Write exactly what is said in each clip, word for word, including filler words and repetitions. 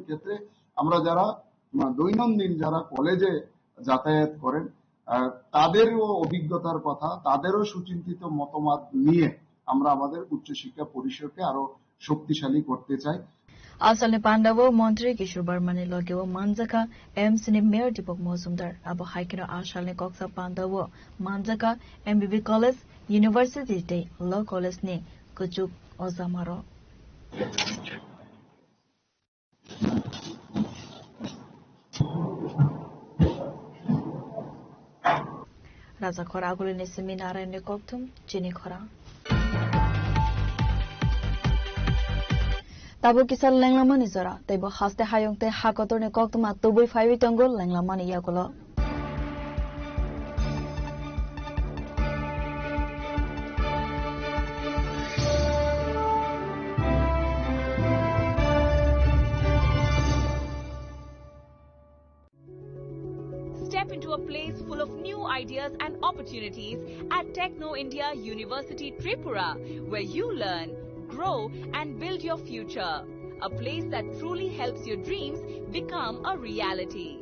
ক্ষেত্রে আমরা যারা, আহ, দৈনন্দিন যারা কলেজে যাতায়াত করেন, আহ, তাদেরও অভিজ্ঞতার কথা, তাদেরও সুচিন্তিত মতামত নিয়ে আমরা আমাদের উচ্চশিক্ষা পরিষদকে আরো শক্তিশালী করতে চাই। Asalni pandao montri Kishore Barmani logeo manjakha M C ni mayor Deepak Majumdar. Abo hai kheno asalni koksa pandao manjakha M B B college, university tei law college ni kuchuk ojamarok. Raja khor agulini simi Narayanni kokthum chini khorang. Tabuk kisa lenglamani jora, teibo haste hayung tei hakotorni koktwma tubui phaiwi tongo lenglamani yagulo. Step into a place full of new ideas and opportunities at Techno India University Tripura, where you learn, grow, and build your future. A place that truly helps your dreams become a reality.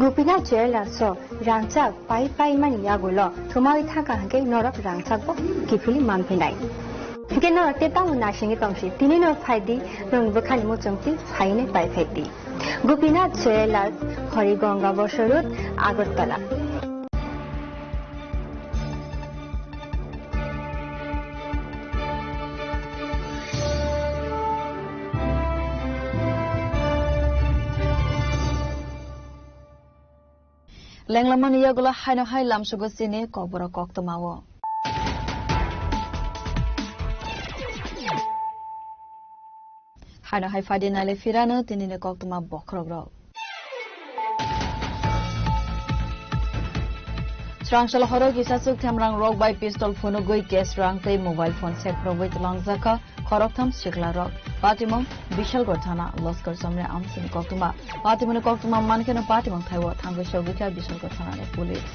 Gopinath Jewellers o rangchak pai pai mani yagulo thumawi thangkha hwnkhe norok rangchak bo kiphilwi manphinai. Hwnkhe norok tei tamo naisingwi tongsi, tini no phaidi, norokni bwkhani muchungtwi phainai pai phaidi. Gopinath Jewellers, Harigonga Bosor Road, Agartala. Lenglamani yagulo haino hai lamsugo chini kokborok koktwmao. Haino hai phaidi naile phirano tinini koktwma bokhorokrok. Srangsalo horo kisa chuktham rang rok bai pistol phunugwi cash rang tei mobile phone sekrogwi twlangjakha khoroktham siklarok. Patimung Bishalgarh thana Loskar Chomni amsini koktwma. Patimungni koktwma mankheno patimung thaibo thangwi sogwikha Bishalgarh thanani police.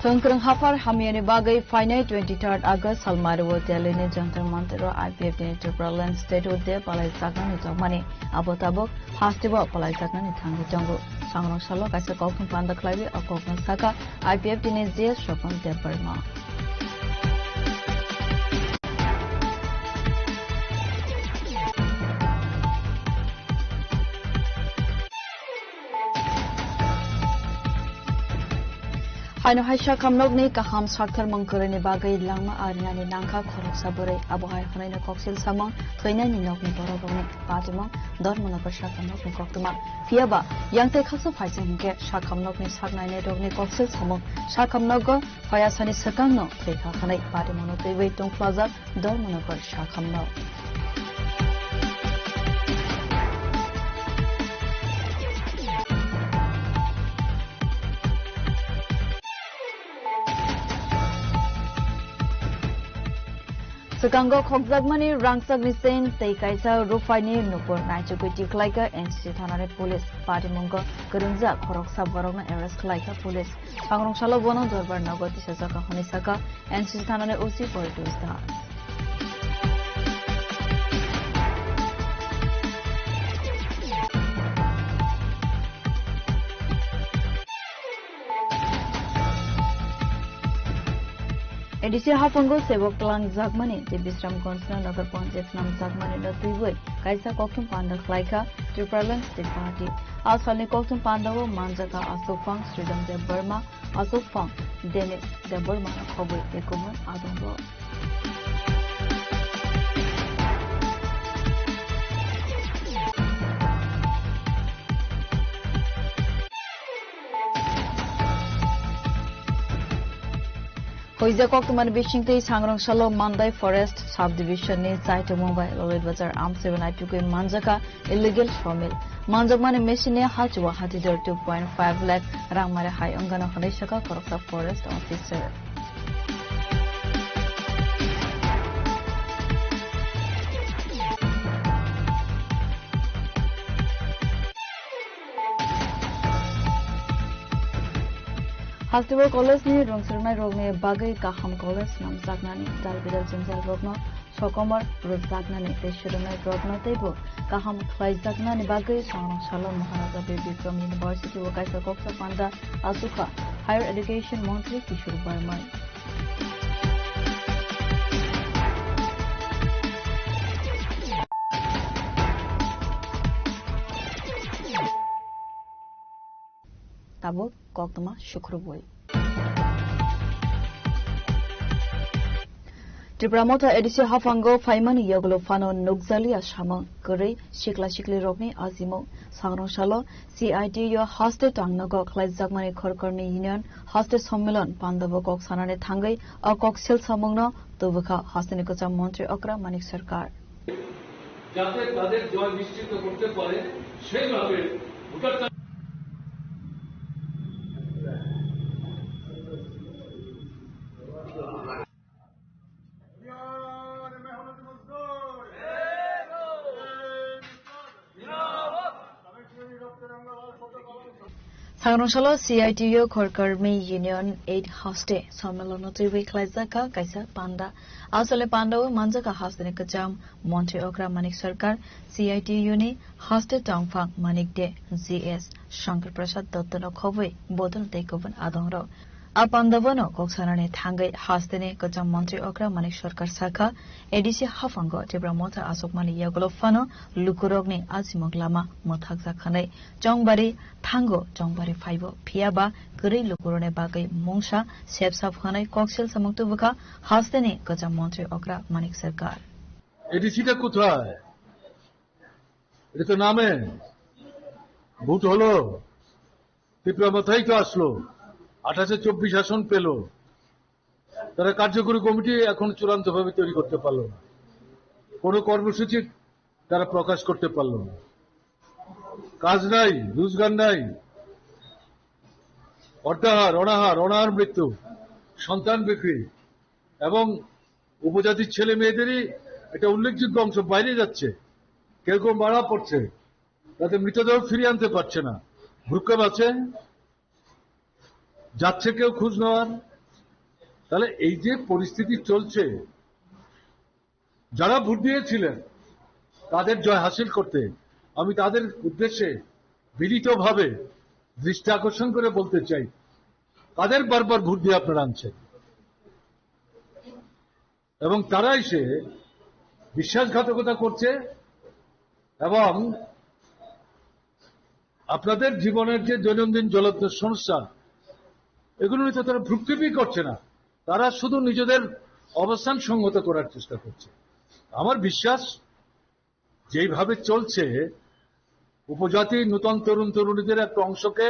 Thwngkwrwng haphar hamyani bagwi phainai twenty-third August salmario Delhi ni Jantar Mantar o I P F T ni Tripura Land Statue Day palaijaknani tongmani abo tabuk hasteo palaijaknani thangwi tongo. Sangrong salo kaisa kokthum panda khlaiwi o kokno sakha I P F T ni G S Swapan Debbarma. Haino hai sakhamnokni kaham saktharmung kwrwini bagwi langma arinani nangkha khoroksa bwrwi. Abo hai hwnwi no koksil samung thwinaini nokni borokrokni patimung Dharmanagar sakhamnokni koktwma. Phiyaba yang tei khaksa phaising hinkhe sakhamnokni saknainairokni koksil samung sakhamnogo phayasani swkangno thwikha hwnwi patimungno twiwi tongphlajak Dharmanagar sakhamno. Swkango khokjakmani rangchakni chain tei kaisa ruphaini nukor naichugwi tikhlaikha N C C thanani police. Patimungo kwrwngjak khoroksa borokno arrest khlaikha police. Sangrong salo bono Dorbar nogo tisajak hwnwi sakha N C C thanani O C Portus Das. A D C haphango sebok twlangjakmani tei Bisramganjno Nagar Panchayat swnamjakmani no twiwi kaisa kokthum panda khlaikha Tipraland State Party. A salni kokthum pandao manjakha Ashok Phang, Sridham Debbarma, Ashok Phang, Denis Debbarma no khobwi tei kubun adongrok. Hoijak koktwmani bisingtwi Sangrong Salo Mandai Forest Subdivision ni chaitumung bai Lolit Bazar amsaibo naitugwi manjakha illegal sawmill. Manjakmani machine ni hachua hatidor two point five lakh rang mare hai wngano hwnwi sakha khoroksa forest officer. Hasteo college ni rwngsrwngnairokni bagwi kaham college swnamjaknani, dal bidal jwngjal rokno sokomor rwjaknani tei swrwngnairokno teibo kaham khlaijaknani bagwi Sangrong Salo Maharaja Bir Bikram University o kaisa koksa panda achukha Higher Education Montri Kishore Barmai. Tabuk koktwma sukrubwi. Tipra Motha A D C haphango phaimani yagulo phano nukjaliya samung kwrwi sikla siklirokni ajimung. Sangrong Salo C I T U haste tangnogo khlaijakmani Khorkormi Union haste sommilon pandabo kok sanani thangwi o kok sil samungno tubukha hasteni kwcham montri okra Manik Sarkar. যাতে তাদের জয় নিশ্চিত করতে পারে, সেইভাবে ভোটার তালিকা Sangrong Salo C I T U Khorkarmi Union eight Hoste Sommelon no twiwi khlaijak kha kaisa panda. Asole panda o manjak kha hasteni kwcham montri okra Manik Sarkar, C I T U ni haste tongphang Manik De, G S Shankar Prasad Dotto no khobwi bodol tei kubun adongrok. A pandabano kok sanani thangwi hasteni kwcham montri okra Manik Sarkar sakha, A D C haphango Tipra Motha achukmani yagulo phano lukurokni ajimung lama mwthakjak hwnwi. Chongbari thango chongbari phaibo, phiya ba kwrwi lukurokni bagwi mungsa sepsap hwnwi koksil samung tubukha hasteni kwcham montri okra Manik Sarkar. এডিসিটা কোথায়? এটা তো নামে। ভোট হলো, ত্রিপুরা মাথায় তো আসলো, আঠাশে চব্বিশ আসন পেল। তারা কার্যকরী কমিটি এখন চূড়ান্তভাবে তৈরি করতে পারলো না, কোনো কর্মসূচি তারা প্রকাশ করতে পারলো না। কাজ নাই, রোজগার নাই, অর্ধাহার, অনাহার, অনাহার মৃত্যু, সন্তান বিক্রি এবং উপজাতির ছেলে মেয়েদেরই একটা উল্লেখযোগ্য অংশ বাইরে যাচ্ছে, কেউ কেউ মারা পড়ছে, তাদের মৃতদেহ ফিরিয়ে আনতে পারছে না, ভ্রুক্ষেপ আছে, যাচ্ছে কেউ খোঁজ নেওয়ার। তাহলে এই যে পরিস্থিতি চলছে, যারা ভোট দিয়েছিলেন তাদের জয় হাসিল করতে আমি তাদের উদ্দেশ্যে বিনীতভাবে দৃষ্টি আকর্ষণ করে বলতে চাই, তাদের বারবার ভোট দিয়ে আপনারা আনছেন এবং তারা এসে বিশ্বাসঘাতকতা করছে এবং আপনাদের জীবনের যে দৈনন্দিন জ্বলন্ত সমস্যা, এগুলো নিয়ে তো তারা ভ্রুক্ষেপই করছে না। তারা শুধু নিজেদের অবস্থান সংহত করার চেষ্টা করছে। আমার বিশ্বাস, যেইভাবে চলছে, উপজাতি নূতন তরুণ তরুণীদের একটা অংশকে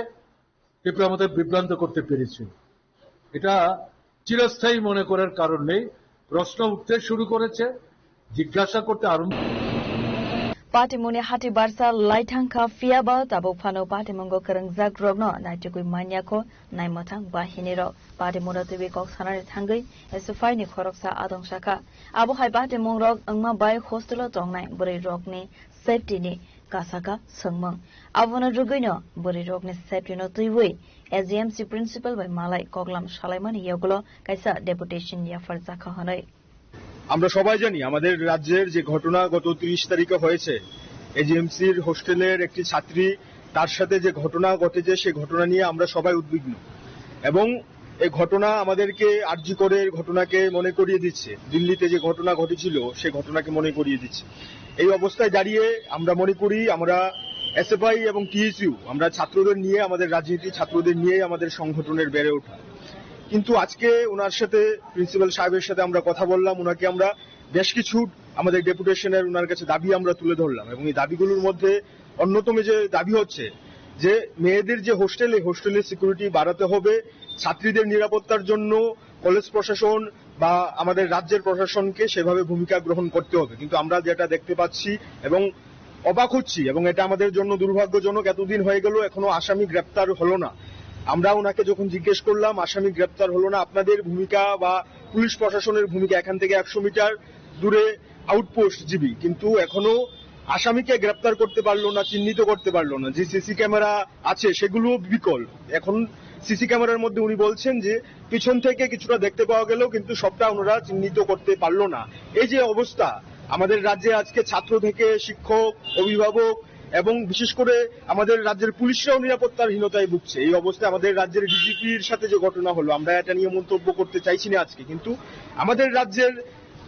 তীব্র মতে বিভ্রান্ত করতে পেরেছে। এটা চিরস্থায়ী মনে করার কারণ নেই। প্রশ্ন উঠতে শুরু করেছে, জিজ্ঞাসা করতে আরম্ভ। Patimungni hati barsa lai thangkha, phiya ba tabuk phano patimungo kwrwngjak rokno naitugwi manya kho naimwthang bahinirok. Patimungno twiwi kok sanani thangwi S F I ni khoroksa adong sakha. Abo hai patimungrok wngma bai hostel o tongnai bwrwi rokni safety ni kasaka swngmung. Abono rwgwino bwrwi rokni safety no twiwi A G M C principal bai malai koklam salaimani yagulo kaisa deputation yapharjakha hwnwi. আমরা সবাই জানি আমাদের রাজ্যের যে ঘটনা গত ত্রিশ তারিখে হয়েছে, এজিএমসির হোস্টেলের একটি ছাত্রী, তার সাথে যে ঘটনা ঘটেছে, সেই ঘটনা নিয়ে আমরা সবাই উদ্বিগ্ন এবং এই ঘটনা আমাদেরকে, আরজি করের ঘটনাকে মনে করিয়ে দিচ্ছে, দিল্লিতে যে ঘটনা ঘটেছিল সে ঘটনাকে মনে করিয়ে দিচ্ছে। এই অবস্থায় দাঁড়িয়ে আমরা মনে করি, আমরা এসএফআই এবং টিএসইউ, আমরা ছাত্রদের নিয়ে, আমাদের রাজনীতি ছাত্রদের নিয়েই আমাদের সংগঠনের বেড়ে ওঠা। কিন্তু আজকে ওনার সাথে, প্রিন্সিপাল সাহেবের সাথে আমরা কথা বললাম, ওনাকে আমরা বেশ কিছু আমাদের ডেপুটেশনের ওনার কাছে দাবি আমরা তুলে ধরলাম, এবং এই দাবিগুলোর মধ্যে অন্যতম যে দাবি হচ্ছে যে মেয়েদের যে হোস্টেল, এই হোস্টেলের সিকিউরিটি বাড়াতে হবে, ছাত্রীদের নিরাপত্তার জন্য কলেজ প্রশাসন বা আমাদের রাজ্যের প্রশাসনকে সেভাবে ভূমিকা গ্রহণ করতে হবে। কিন্তু আমরা যেটা দেখতে পাচ্ছি এবং অবাক হচ্ছি, এবং এটা আমাদের জন্য দুর্ভাগ্যজনক, এতদিন হয়ে গেল এখনো আসামি গ্রেপ্তার হলো না। আমরা ওনাকে যখন জিজ্ঞেস করলাম, আসামি গ্রেপ্তার হলো না, আপনাদের ভূমিকা বা পুলিশ প্রশাসনের ভূমিকা, এখান থেকে একশো মিটার দূরে আউটপোস্ট জিবি, কিন্তু এখনো আসামিকে গ্রেপ্তার করতে পারলো না, চিহ্নিত করতে পারলো না। যে সিসি ক্যামেরা আছে সেগুলো বিকল। এখন সিসি ক্যামেরার মধ্যে উনি বলছেন যে পিছন থেকে কিছুটা দেখতে পাওয়া গেল, কিন্তু সবটা ওনারা চিহ্নিত করতে পারলো না। এই যে অবস্থা, আমাদের রাজ্যে আজকে ছাত্র থেকে শিক্ষক, অভিভাবক এবং বিশেষ করে আমাদের রাজ্যের পুলিশরাও নিরাপত্তার হীনতায় ভুগছে। এই অবস্থায় আমাদের রাজ্যের ডিজিপির সাথে যে ঘটনা হলো, আমরা এটা নিয়ে মন্তব্য করতে চাইছি না আজকে, কিন্তু আমাদের রাজ্যের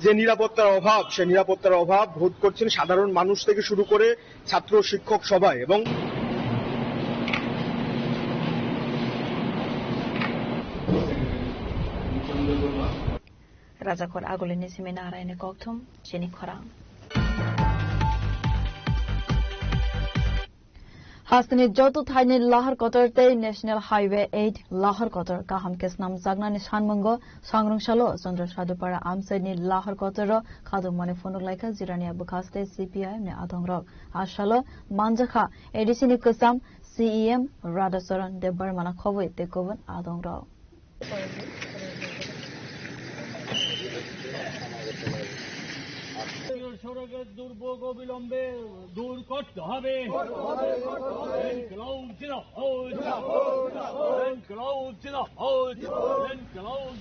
যে নিরাপত্তার অভাব, সে নিরাপত্তার অভাব বোধ করছেন সাধারণ মানুষ থেকে শুরু করে ছাত্র শিক্ষক সবাই। এবং Rajakhor agulini simi naraini kokthum chini khorang. Hasteni joto thaini lahar kotor tei National Highway eight lahar kotor kaham khe snamjaknani sanmungo sangrwngsalo Chandra Sadhupara amchaini lahar kotoro khadokmani phunuk laikha Jirania bwkhaste C P I M ni adongrok. Asalo manjakha A D C ni kwcham C E M Radhacharan Debbarmana khobwi tei kubun adongrok. সড়কের দুর্ভোগ অবিলম্বে দূর করতে হবে। ইনকলাব জিন্দাবাদ। ইনকলাব জিন্দাবাদ। Inqilab.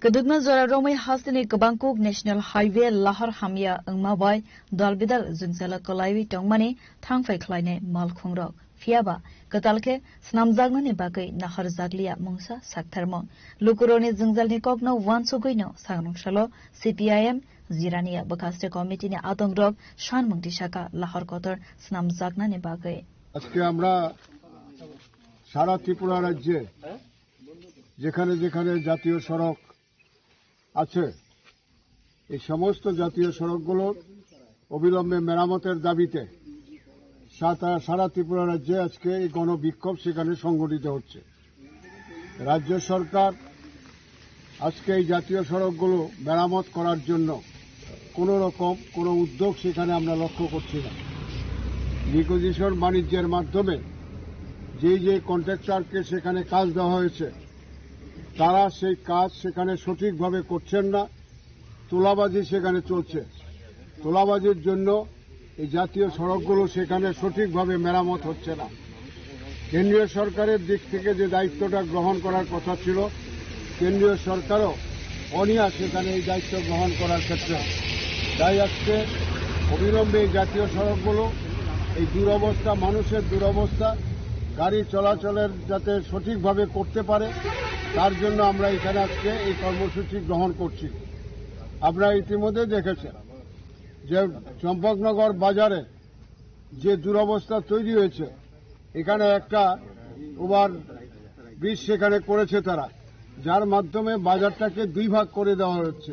Kwdwkma jora romwi hasteni kwbangkuk National Highway lahar hamya wngma bai dal bidal jwngjalo kwlaiwi tongmani thangphai khlainai malkhungrok. Phiyaba kwtal khe snamjaknani bagwi naharjakliya mungsa saktharmung. Lukurokni jwngjalni kokno uansugwino sangrwngsalo C P I M Jirania bwkhaste committee ni adongrok sanmung tisaka lahar kotor snamjaknani bagwi. আজকে আমরা সারা ত্রিপুরা রাজ্যে যেখানে যেখানে জাতীয় সড়ক আছে, এই সমস্ত জাতীয় সড়কগুলোর অবিলম্বে মেরামতের দাবিতে সাতা-, সারা ত্রিপুরা রাজ্যে আজকে এই গণবিক্ষোভ সেখানে সংগঠিত হচ্ছে। রাজ্য সরকার আজকে এই জাতীয় সড়কগুলো মেরামত করার জন্য কোনো রকম কোনো উদ্যোগ সেখানে আমরা লক্ষ্য করছি না। নেগোসিয়েশন বাণিজ্যের মাধ্যমে যেই যে কন্ট্রাক্টরকে সেখানে কাজ দেওয়া হয়েছে, তারা সেই কাজ সেখানে সঠিকভাবে করছেন না, তোলাবাজি সেখানে চলছে। তোলাবাজির জন্য এই জাতীয় সড়কগুলো সেখানে সঠিকভাবে মেরামত হচ্ছে না। কেন্দ্রীয় সরকারের দিক থেকে যে দায়িত্বটা গ্রহণ করার কথা ছিল, কেন্দ্রীয় সরকারও অনীহা সেখানে এই দায়িত্ব গ্রহণ করার ক্ষেত্রে। তাই আজকে অবিলম্বে এই জাতীয় সড়কগুলো, এই দুরবস্থা, মানুষের দুরবস্থা, গাড়ি চলাচলের যাতে সঠিকভাবে করতে পারে, তার জন্য আমরা এখানে আজকে এই কর্মসূচি গ্রহণ করছি। আপনারা ইতিমধ্যে দেখেছেন যে চম্পকনগর বাজারে যে দুরবস্থা তৈরি হয়েছে, এখানে একটা ওভার ব্রিজ সেখানে করেছে তারা, যার মাধ্যমে বাজারটাকে দুই ভাগ করে দেওয়া হচ্ছে।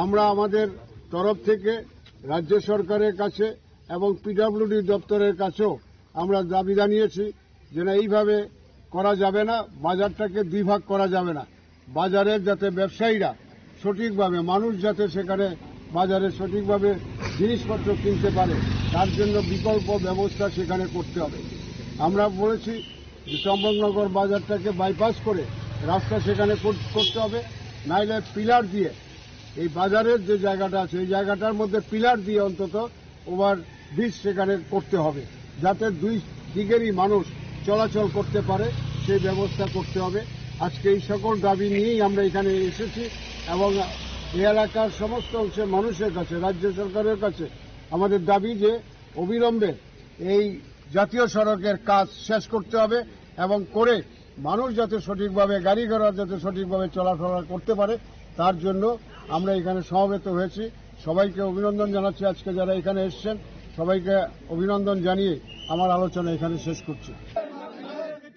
আমরা আমাদের তরফ থেকে রাজ্য সরকারের কাছে এবং পিডব্লিউডি দপ্তরের কাছেও আমরা দাবি জানিয়েছি যে না, এইভাবে করা যাবে না, বাজারটাকে দুই ভাগ করা যাবে না। বাজারের যাতে ব্যবসায়ীরা সঠিকভাবে, মানুষ যাতে সেখানে বাজারে সঠিকভাবে জিনিসপত্র কিনতে পারে, তার জন্য বিকল্প ব্যবস্থা সেখানে করতে হবে। আমরা বলেছি যে চম্পকনগর বাজারটাকে বাইপাস করে রাস্তা সেখানে কর-, করতে হবে, নাইলে পিলার দিয়ে এই বাজারের যে জায়গাটা আছে, এই জায়গাটার মধ্যে পিলার দিয়ে অন্তত ওভার ব্রিজ সেখানে করতে হবে, যাতে দুই দিকেরই মানুষ চলাচল করতে পারে, সেই ব্যবস্থা করতে হবে। আজকে এই সকল দাবি নিয়েই আমরা এখানে এসেছি এবং এই এলাকার সমস্ত অংশের মানুষের কাছে, রাজ্য সরকারের কাছে আমাদের দাবি যে অবিলম্বে এই জাতীয় সড়কের কাজ শেষ করতে হবে এবং করে মানুষ যাতে সঠিকভাবে, গাড়ি ঘোড়া যাতে সঠিকভাবে চলাফেরা করতে পারে, তার জন্য আমরা এখানে সমবেত হয়েছি। সবাইকে অভিনন্দন জানাচ্ছি, আজকে যারা এখানে এসেছেন সবাইকে অভিনন্দন জানিয়ে আমার আলোচনা এখানে শেষ করছি।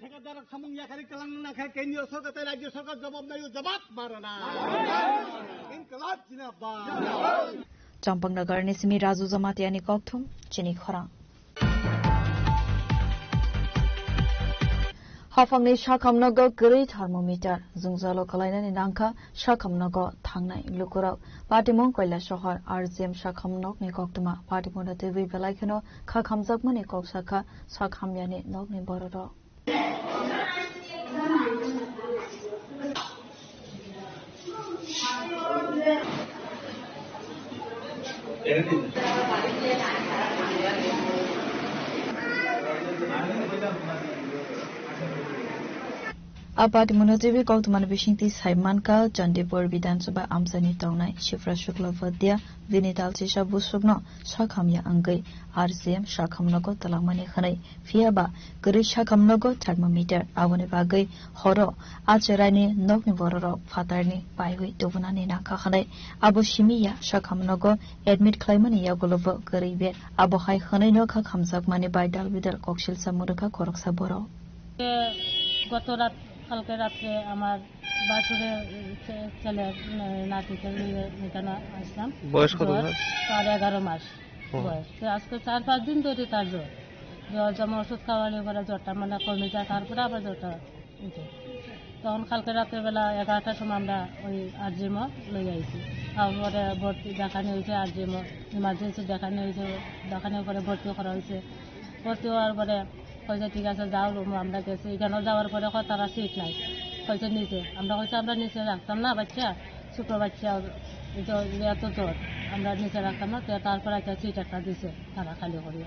ঠিকাদার খামুং ইয়াকারি কালাং না খায়, কেন্দ্রীয় সরকার তাই রাজ্য সরকার জবাব নাই, ও জবাব মারে না। ইনকলাব জিন্দাবাদ। Champaknagar ni simi Raju Jamatia ni kokthum, chini khorang. Haphangni sakhamnogo kwrwi thermometer, jwngjalo kwlainani nangkha sakhamnogo thangnai lukurok. Patimung Koilasohor R G M sakhamnokni koktwma, patimungno twiwi belai kheno khakhamjakmani kok sakha sakhamyani nokni bororok. Apat Munotibi koktwmani bisingtwi saimankha, Chandipur Bidhan Sabha amchaini tongnai Shivra Shukla Vadia bini dalchisa busukno sakhamya wngwi R C M sakhamnogo twlangmani hwnwi. Phiya ba kwrwi sakhamnogo thermometer, aboni bagwi horo acheraini nokni bororok phatarni paiwi tubunani nangkha hwnwi. Abo simi ya sakhamnogo admit khlaimani yagulobo kwrwi be. Abo hai hwnwi nokha khamjakmani bai dal bidal koksilsa mwrwkha khoroksa borok. গত রাত, কালকে রাত্রে আমার বাছুরের ছে-, ছেলের, উম, নাতিকে নিয়ে এখানে আসলাম। বয়স কত জ্বর, ওনার? তার এগারো মাস ও। বয়স। তো আজকে চার পাঁচ দিন ধরে তার জ্বর। জ্বর যেমন ওষুধ খাওয়ালে পরে জ্বরটা মানে কমে যায়, তারপরে আবার জ্বরটা উঠে। তখন কালকে রাতের বেলা এগারোটার সময় আমরা ওই আরজিএমও লই আইছি। তারপরে ভর্তি দেখানো হয়েছে আরজিএমও, ইমার্জেন্সি দেখানো হয়েছে, দেখানোর পরে ভর্তি করা হয়েছে। ভর্তি হওয়ার পরে কইছে, "ঠিক আছে, যাও রুমে।" আমরা গেছি, এখানেও যাওয়ার পরে কয়, "তারা সিট নাই।" কইছে, "নিচে।" আমরা কইছি, "আমরা নিচে রাখতাম না বাচ্চা, ছোট বাচ্চা, এই তো এত জ্বর, আমরা নিচে রাখতাম না।" তো তারপরে একটা সিট একটা দিছে তারা খালি করিয়া।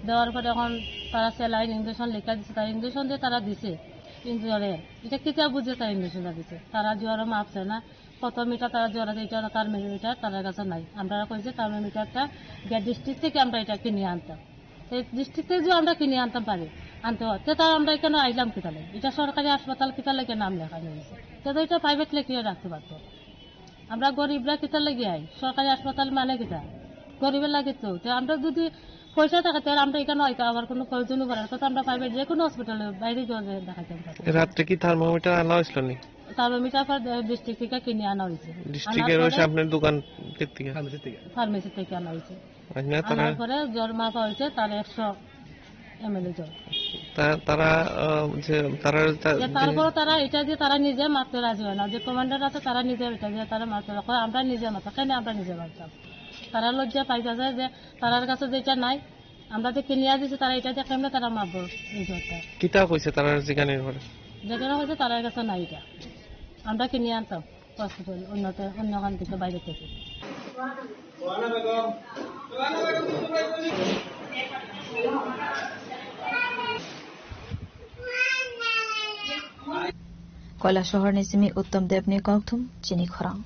দেওয়ার পরে এখন তারা স্যালাইন, ইঞ্জেকশন লিখে দিছে, তারা ইঞ্জেকশন দিয়ে তারা দিছে। কিন্তু জ্বরে এটা কিতা বুঝে তারা ইঞ্জেকশনটা দিছে? তারা জ্বরও মাপছে না, কত মিটার তারা জ্বর আছে, এটা তার মিটার তার কাছে নাই। আমরা কই যে তার মিটারটা গিয়া ডিস্ট্রিক্ট থেকে আমরা এটা কিনে আনতাম। এই ডিস্ট্রিক্ট থেকে যদি আমরা কিনে আনতাম পারি, আনতে হয়, তে তার আমরা এখানে আইলাম কিতা লাগে? এটা সরকারি হাসপাতাল, কিতা লাগে নাম লেখানো হয়েছে? তে তো এটা প্রাইভেট লেখিয়ে রাখতে পারতো। আমরা গরিবরা কিতা লাগে আই? সরকারি হাসপাতাল মানে কিতা? গরিবের লাগে তো। তো আমরা যদি পয়সা থাকে, তাহলে আমরা এখানে হয়তো আবার কোনো প্রয়োজনও পড়ে না। তো আমরা প্রাইভেট যে কোনো হসপিটালে বাইরে গিয়ে দেখাইতাম পারি। রাত্রে কি থার্মোমিটার আনা হয়েছিল নি? থার্মোমিটার পর ডিস্ট্রিক্ট থেকে কিনে আনা হয়েছে। ডিস্ট্রিক্টের আনার ওই পরে সামনের দোকান থেকে? ফার্মেসি থেকে। ফার্মেসি থেকে আনা হয়েছে। আচ্ছা, তারা আনার পরে জ্বর মাপা হয়েছে তার একশো এমএলএ জ্বর। তা-, তারা, আহ, যে, তারা তা-, যে যে তারপরে তারা এটা যে তারা নিজে মাপতে রাজি হয় না, যে কমান্ডার আছে তারা নিজে এটা যে তারা মাপতে রাখো, আমরা নিজে মাপতাম, কেন আমরা নিজে মাপতাম? তারা লজ্জা পাইতেছে যে তারার কাছে যেটা নাই, আমরা যে কিনিয়া দিছি, তারা এটা দিয়ে কেমনে তারা মাপবো এই জ্বরটা? কিতা কইছে তারা জিগানির পরে? যেটা হয়েছে তারার কাছে নাই এটা, আমরা কিনিয়া আনতাম। হসপিটাল, অন্যতে-, অন্য খান থেকে, বাইরে থেকে। Koilasohor ni simi Uttam Deb ni kokthum chini khorang.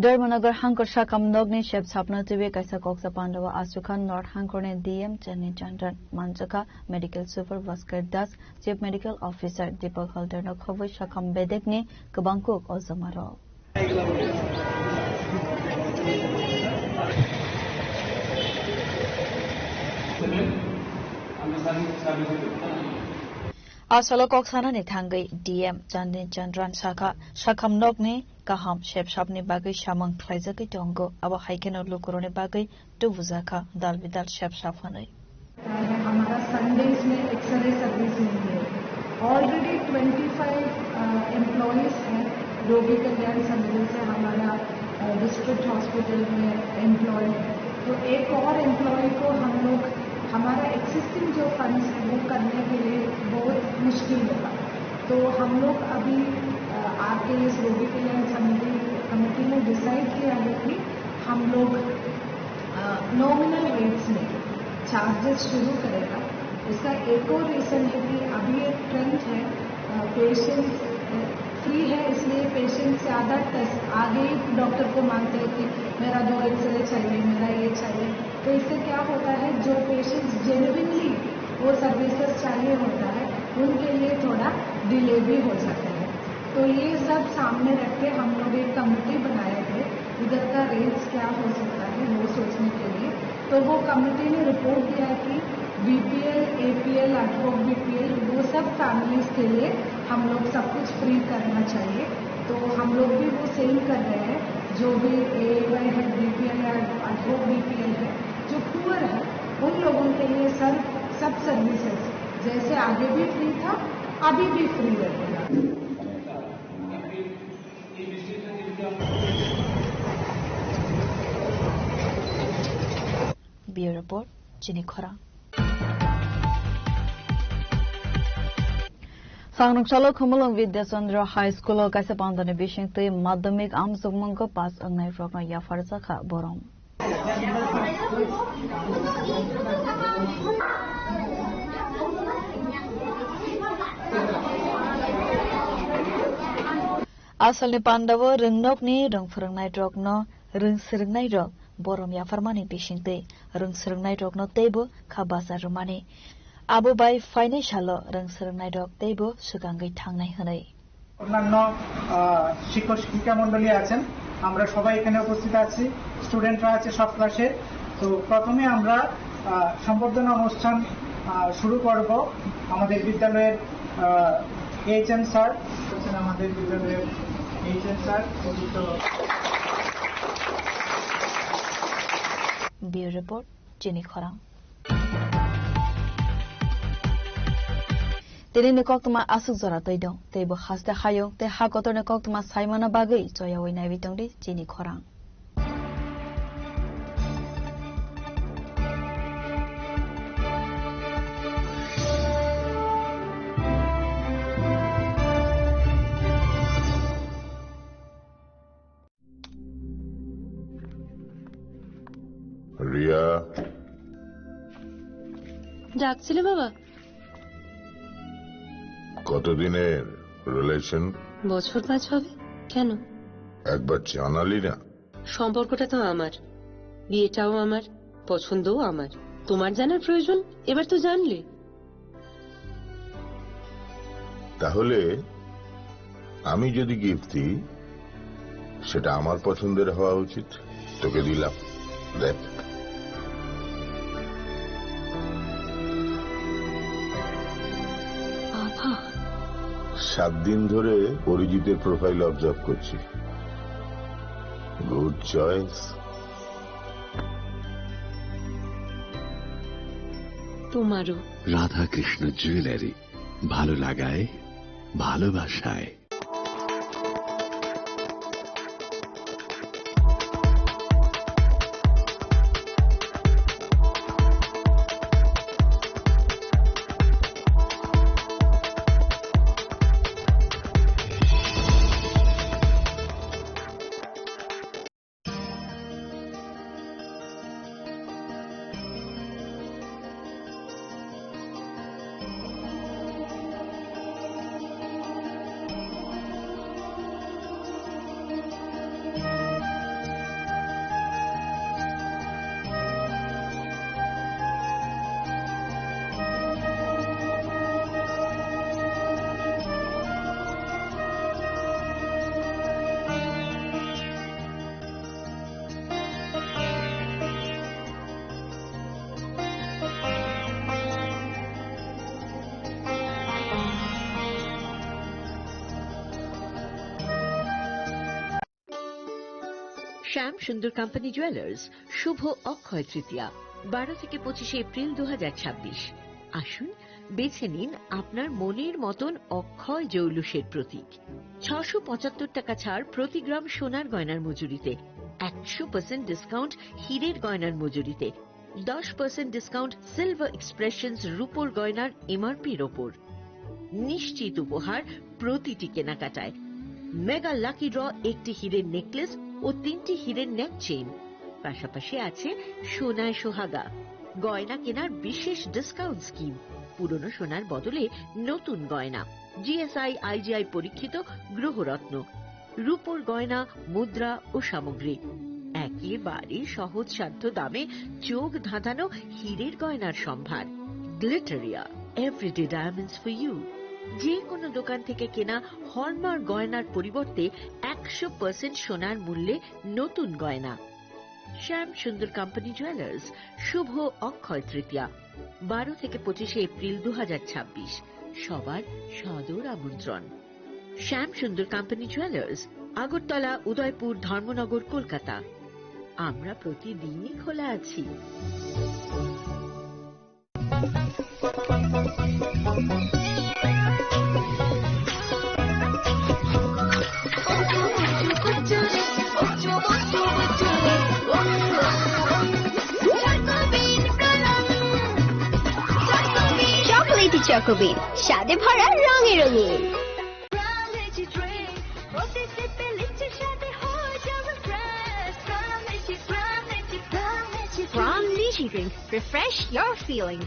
Dharmanagar hangkor sakam nokni sep sapna twiwi kaisa koksa pandao asukha North hangkorni D M Chandni Chandran, manjakha Medical Super Bhaskar Das, Chief Medical Officer Deepak Halder no khobwi sakam bedekni kwbang kuk o jwmarok. A salo kok sanani thangwi D M Chandni Chandran sakha, sakam nokni kaham sep sapni bagwi samung khlaijagwi tongo. Abo hai kheno lukurokni bagwi tubujakha dal bidal sep sap hwnwi. है, हमारा संडेज में x ray service नहीं है। Already twenty five, अ, एम्प्लॉइज हैं रोगी कल्याण समिति से हमारा, अ, डिस्ट्रिक्ट हॉस्पिटल में एम्प्लॉय है। तो एक और एम्प्लॉय को हम लोग हमारा एक्सिस्टिंग जो फंड्स है वो करने के लिए बहुत मुश्किल होगा। तो हम लोग अभी, अ, आरकेएस रोगी कल्याण समिति कमेटी ने डिसाइड किया है कि हम लोग, अ, नॉमिनल रेट्स में चार्जेस शुरू करेगा। इसका एक और रीजन है कि अभी एक ट्रेंड है, अ, पेशेंट्स, अ, फ्री है, इसलिए पेशेंट्स ज़्यादा टेस्ट आगे ही डॉक्टर को मांगते हैं कि मेरा दो एक्सरे चाहिए, मेरा ये चाहिए। तो इससे क्या होता है, जो पेशेंट्स जेन्युइनली वो सर्विसेज चाहिए होता है, उनके लिए थोड़ा डिले भी हो सकता है। तो ये सब सामने रख के हम लोग एक कमेटी बनाए थे, इधर का रेट्स क्या हो सकता है, वो सोचने के लिए। तो वो कमेटी ने रिपोर्ट दिया कि बीपीएल, एपीएल, एडहॉक बीपीएल, वो सब फैमिलीज के लिए हम लोग सब कुछ फ्री करना चाहिए। तो हम लोग भी वो सेम कर रहे हैं, जो भी एएवाई है, बीपीएल या एडहॉक बीपीएल है, जो पुअर है, उन लोगों के लिए सर, सब सर्विसेज जैसे आगे भी फ्री था, अभी भी फ्री रहेगा। Bureau Report, Chini Khorang. Sangrwngsalo Khumulwng Vidya Chandra High School o kaisa pandani bisingtwi madhyamik amjokmungo pass wngnai rokno yapharjakha borom. Asalni pandao rwngnokni rwng phwrwngnairokno rwng swrwngnairok borom yapharmani bisingtwi rwng swrwngnairokno teibo kha bacha rwmani. Abo bai phainai salo rwng swrwngnairok teibo swkangwi thangnai hwnwi. অন্যান্য, আহ, শিক্ষক শিক্ষিকা মণ্ডলী আছেন, আমরা সবাই এখানে উপস্থিত আছি, স্টুডেন্টরা আছে সব ক্লাসে। তো প্রথমে আমরা, আহ, সম্বর্ধনা অনুষ্ঠান, আহ, শুরু করব। আমাদের বিদ্যালয়ের, আহ, এইচএম স্যার, হচ্ছেন আমাদের বিদ্যালয়ের এইচএম স্যার, পবিত্র। Bureau Report, Chini Khorang. Tini ni koktwma aswk jora twi dong, tei bo haste hayung tei ha kotor ni koktwma saimana bagwi choyawi naiwi tongdi chini khorang. Riya. ডাকছিলে বাবা? কতদিনের রিলেশন? বছর পাঁচ হবে। কেন? একবার জানালি না। সম্পর্কটা তো আমার, বিয়েটাও আমার, পছন্দও আমার। তোমার জানার প্রয়োজন? এবার তো জানলে। তাহলে আমি যদি গিফট দিই, সেটা আমার পছন্দের হওয়া উচিত। তোকে দিলাম, দেখ। বাবা। সাত দিন ধরে অরিজিতের প্রোফাইল অবজার্ভ করছি। Good choice. তোমারও। রাধাকৃষ্ণ জুয়েলারি, ভালো লাগায়, ভালোবাসায়। শ্যাম সুন্দর কোম্পানি জুয়েলার্স, শুভ অক্ষয় তৃতীয়া, বারো থেকে পঁচিশে এপ্রিল দু হাজার ছাব্বিশ। আসুন, বেছে নিন আপনার মনের মতন অক্ষয় জৌলুসের প্রতীক। ছশো পঁচাত্তর টাকা ছাড় প্রতি গ্রাম সোনার গয়নার মজুরিতে, একশো পার্সেন্ট ডিসকাউন্ট হীরের গয়নার মজুরিতে, দশ পার্সেন্ট ডিসকাউন্ট সিলভার এক্সপ্রেশনস রূপোর গয়নার এমআরপির ওপর। নিশ্চিত উপহার প্রতিটি কেনাকাটায়। মেগা লাকি ড্র, একটি হীরের নেকলেস ও তিনটি হীরের নেক চেইন, পাশাপাশি আছে সোনায় সোহাগা। গয়না কেনার বিশেষ ডিসকাউন্ট স্কিম, পুরনো সোনার বদলে নতুন গয়না। জিএসআই আইজিআই পরীক্ষিত গ্রহরত্ন, রূপোর গয়না, মুদ্রা ও সামগ্রী। একেবারে সহজসাধ্য দামে চোখ ধাঁধানো হীরের গয়নার সম্ভার। Glitteria, everyday diamonds for you. যে কোনো দোকান থেকে কেনা হলমার্ক গয়নার পরিবর্তে একশো পার্সেন্ট সোনার মূল্যে নতুন গয়না। শ্যাম সুন্দর কোম্পানি জুয়েলার্স, শুভ অক্ষয় তৃতীয়া, বারো থেকে পঁচিশে এপ্রিল দু হাজার ছাব্বিশ। সবার সাদর আমন্ত্রণ। শ্যাম সুন্দর কোম্পানি জুয়েলার্স, আগরতলা, উদয়পুর, ধর্মনগর, কলকাতা। আমরা প্রতিদিনই খোলা আছি। চকোলেটি চকোবিন, স্বাদে ভরা, রঙে রঙিন। From Lychee Drink, refresh your feelings.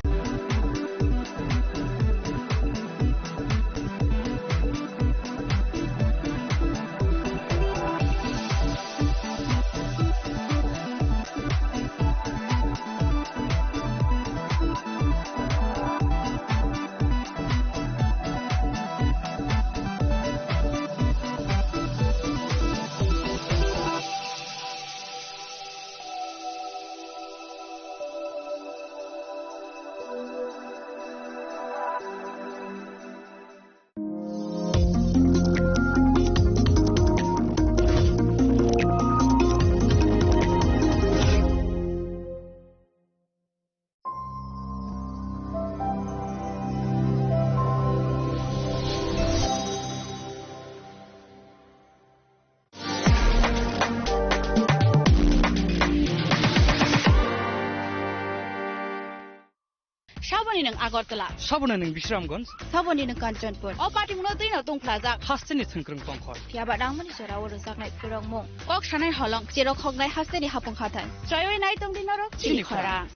Saboni nwng Agartala. Saboni nwng Bisramganj. Saboni nwng Kanchanpur. O patimungno twino tungphlajak. Hasteni thwngkwrwng tongkhor. Phiya ba nangmani jora o rwjaknai kwrwngmung. Kok sanai holong, cherok hoknai hasteni hapung hathai. Choiwi nai tongdi norok chini chini khorang.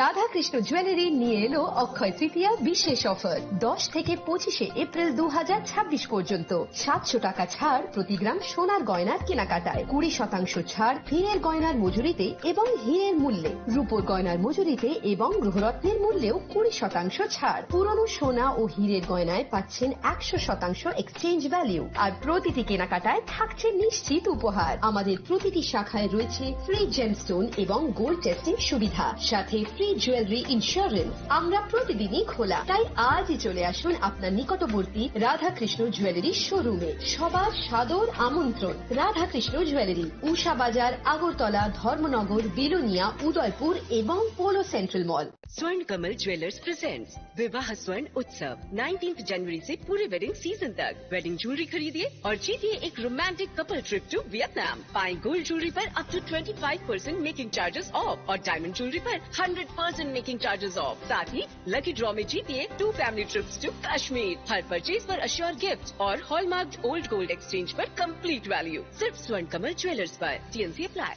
Radhakrishna jewellery নিয়ে এলো অক্ষয় তৃতীয়া বিশেষ অফার। দশ থেকে পঁচিশে এপ্রিল দু হাজার ছাব্বিশ পর্যন্ত সাতশো টাকা ছাড় প্রতি গ্রাম সোনার গয়নার কেনাকাটায়, কুড়ি শতাংশ ছাড় হীরের গয়নার মজুরিতে এবং হীরের মূল্যে, রূপোর গয়নার মজুরিতে এবং গ্রহরত্নের মূল্যেও কুড়ি শতাংশ ছাড়। পুরনো সোনা ও হীরের গয়নায় পাচ্ছেন একশো শতাংশ এক্সচেঞ্জ ভ্যালু। আর প্রতিটি কেনাকাটায় থাকছে নিশ্চিত উপহার। আমাদের প্রতিটি শাখায় রয়েছে ফ্রি জেমস্টোন এবং গোল্ড টেস্টিং সুবিধা, সাথে ফ্রি জুয়েলারি ইন্স্যুরেন্স। আমরা প্রতিদিনই খোলা, তাই আজই চলে আসুন আপনার নিকটবর্তী রাধাকৃষ্ণ জুয়েলারি শোরুমে। সবার সাদর আমন্ত্রণ। রাধাকৃষ্ণ জুয়েলারি, উষা বাজার, আগরতলা, ধর্মনগর, বিলোনিয়া, উদয়পুর এবং polo central mall. Swarn Kamal Jewellers presents Vivah Swarn Utsav, nineteenth जनवरी से पूरे वेडिंग सीजन तक। वेडिंग ज्वेलरी खरीदिए और जीतिए एक romantic couple trip to Vietnam. पाएं गोल्ड ज्वेलरी पर up to twenty five percent making charges off और डायमंड ज्वेलरी पर hundred percent making charges off. साथ ही लकी ड्रॉ में जीतिए two family trips to Kashmir. हर परचेज पर अश्योर गिफ्ट और हॉलमार्क्ड ओल्ड गोल्ड एक्सचेंज पर कंप्लीट वैल्यू। सिर्फ स्वर्ण कमल ज्वेलर्स पर। TNC apply.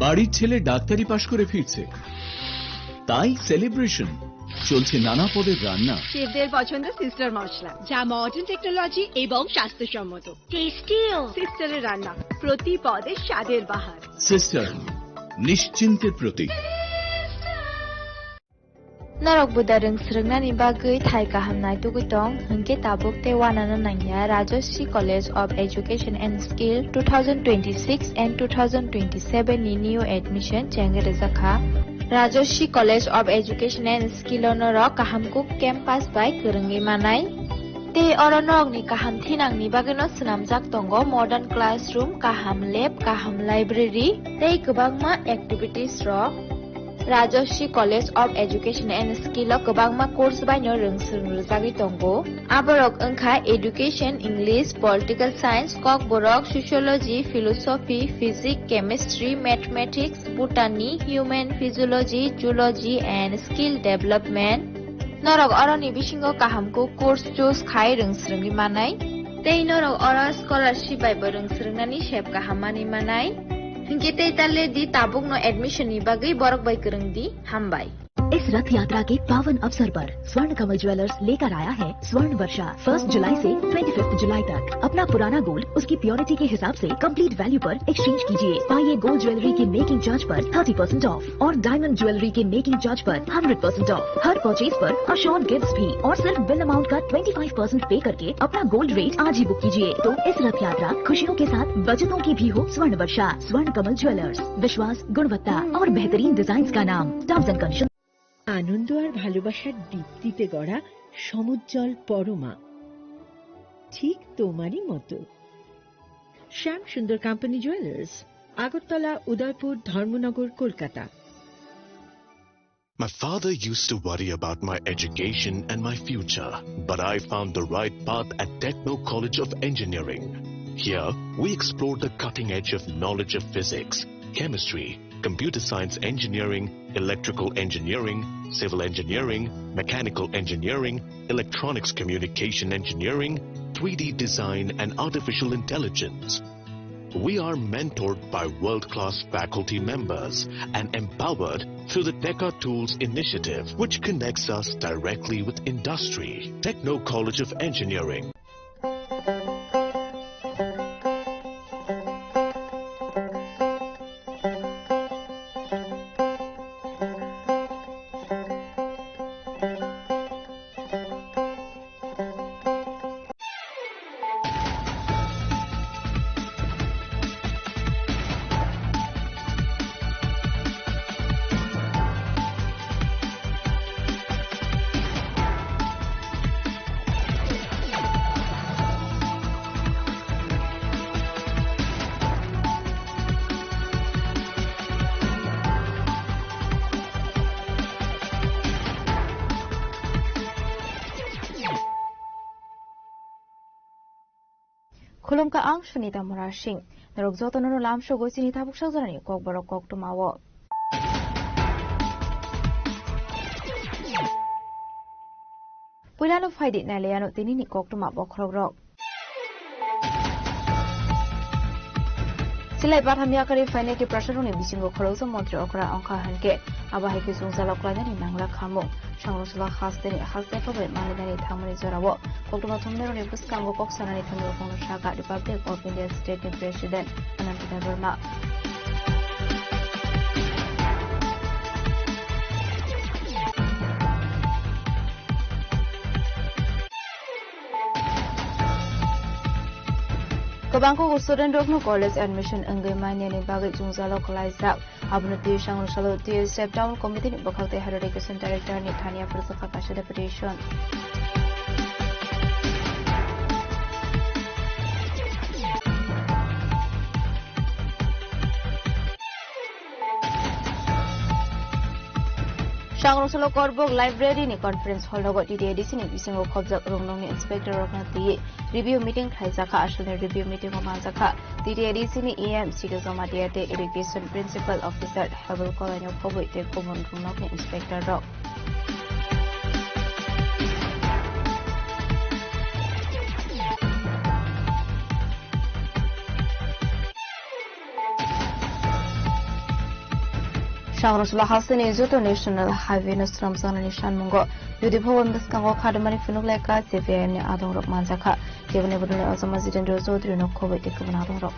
বাড়ির ছেলে ডাক্তারি পাশ করে ফিরছে, তাই সেলিব্রেশন। চলছে নানা পদের রান্না। শেফদের পছন্দ সিস্টার মশলা, যা মডার্ন টেকনোলজি এবং স্বাস্থ্যসম্মত। টেস্টিও। সিস্টারের রান্না, প্রতি পদে স্বাদের বাহার। সিস্টার, নিশ্চিন্তের প্রতীক। Norok buda rwng swrwngnani bagwi thai kaham naitugwi tong, hwnkhe tabuk tei uanano nangya Rajashree College of Education and Skill two thousand twenty-six and two thousand twenty-seven ni new admission chengwi rwjakha. Rajashree College of Education and Skill o norok kaham kuk campus bai kwrwngwi manai. Tei oro norokni kaham thinangni bagwino swnamjak tongo modern classroom, kaham lab, kaham library tei kwbangma activities rok. Rajashree College of Education and Skill o kwbangma course baino rwng swrwng rwjagwi tongo. Aborok wngkha Education, English, Political Science, Kokborok, Sociology, Philosophy, Physics, Chemistry, Mathematics, Botany, Human Physiology, Zoology and Skill Development. Norok oroni bisingo kaham kuk course choose khai rwng swrwngwi manai. Tei norok oro scholarship bai bo rwng swrwngnani sep kaham manwi manai. Hinkhe tei ta le di, tabukno admission ni bagwi borok bai kwrwng di. Hambai. इस रथ यात्रा के पावन अवसर पर स्वर्ण कमल ज्वेलर्स लेकर आया है स्वर्ण वर्षा। फर्स्ट जुलाई से ट्वेंटी फिफ्थ जुलाई तक अपना पुराना गोल्ड उसकी प्योरिटी के हिसाब से कंप्लीट वैल्यू पर एक्सचेंज कीजिए। पाइए गोल्ड ज्वेलरी की मेकिंग चार्ज पर थर्टी परसेंट ऑफ और डायमंड ज्वेलरी के मेकिंग चार्ज पर hundred percent of. Her purchase पर अश्योर्ड गिफ्ट्स भी और सिर्फ बिल अमाउंट का ट्वेंटी फ़ाइव परसेंट पे करके अपना गोल्ड रेट आज ही बुक कीजिए। तो इस रथ यात्रा खुशियों के साथ बचतों की भी हो स्वर्ण वर्षा। स्वर्ण कमल ज्वेलर्स, विश्वास, गुणवत्ता और बेहतरीन डिजाइन्स का नाम। Terms and condition. আনন্দ আর ভালোবাসার দীপ্তিতে গড়া সমুজ্জ্বল পরমা, ঠিক তোমারই মতো। শ্যাম সুন্দর কোম্পানি জুয়েলার্স, আগরতলা, উদয়পুর, ধর্মনগর, Kolkata. My father used to worry about my education and my future, but I found the right path at Techno College of Engineering. Here, we explore the cutting edge of knowledge of physics, chemistry, computer science engineering, electrical engineering, civil engineering, mechanical engineering, electronics communication engineering, three D design, and artificial intelligence. We are mentored by world-class faculty members and empowered through the Teka Tools initiative, which connects us directly with industry. Techno College of Engineering. Khulumkha ang Sunita Murasing. Norok jotono no lamsogo chini tabuk sajorani kokborok koktwmao. Puilano phaidi nailaiano tinini koktwma bokhorokrok. Silai batham yakarwi phainai Tiprasarokni bisingo khoroksa montri okra wngkha hinkhe abo hai khe chwngsalok klainani nangla khamung. Sangrwngsalo hasteni haste phabai manlinani thangmani jorao koktwma thumnairokni bwskango kok sanani thumnairokno sakha Republic of India State ni President Ananta Debbarma. Kwbangkuk student rokno college admission wngwi manyani bagwi chwngsalok klaijak. Abono twi sangrwngsalo T S F Town Committee ni bwkhak tei Higher Education Director ni thani aphuru swkha kaisa deputation. Sangrwngsalo Korbok Library ni conference hall rogo T T A D C ni bisingo khobjak rwngnokni inspector rokno twiwi review meeting khlaijakha. Aswkni review meeting o manjakha T T A D C ni E M Sito Jamatia tei Education Principal Officer Hebel Kolaino khobwi tei kubun rwngnokni inspector rok. Sangrwngsalo hasteni joto National Highway no swnamjaknani sanmungo jodi bhaban bwskango khadimani phunuk lekha C P I M ni adongrok manjakha. Teboni bodolni Ojama Jitendra Chaudhary no khobwi tei kubun adongrok.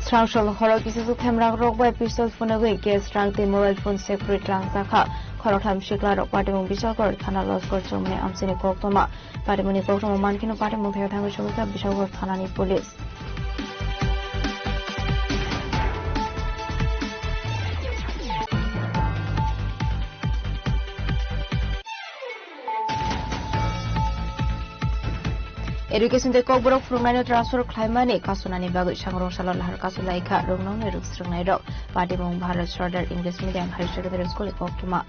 Srangsul horo kisa su themrang rok bai pistol phunugwi gas rang tei mobile phone separate rang sakha. Khoroktham sikla rok patimung Bijalkor thana Losgor chumni amchini koktoma. Patimungni koktoma mankhe no patimung thaya thangwi chumukha Bijalkor thanani police. Education tei kokborok phwrwngnaino transfer khlaimani kasunani bagwi sangrong salo lahar kasu laikha rwngnokni rwngsrwngnairok. Patimung Bharat Sardar English Medium Higher Secondary School ni koktwma.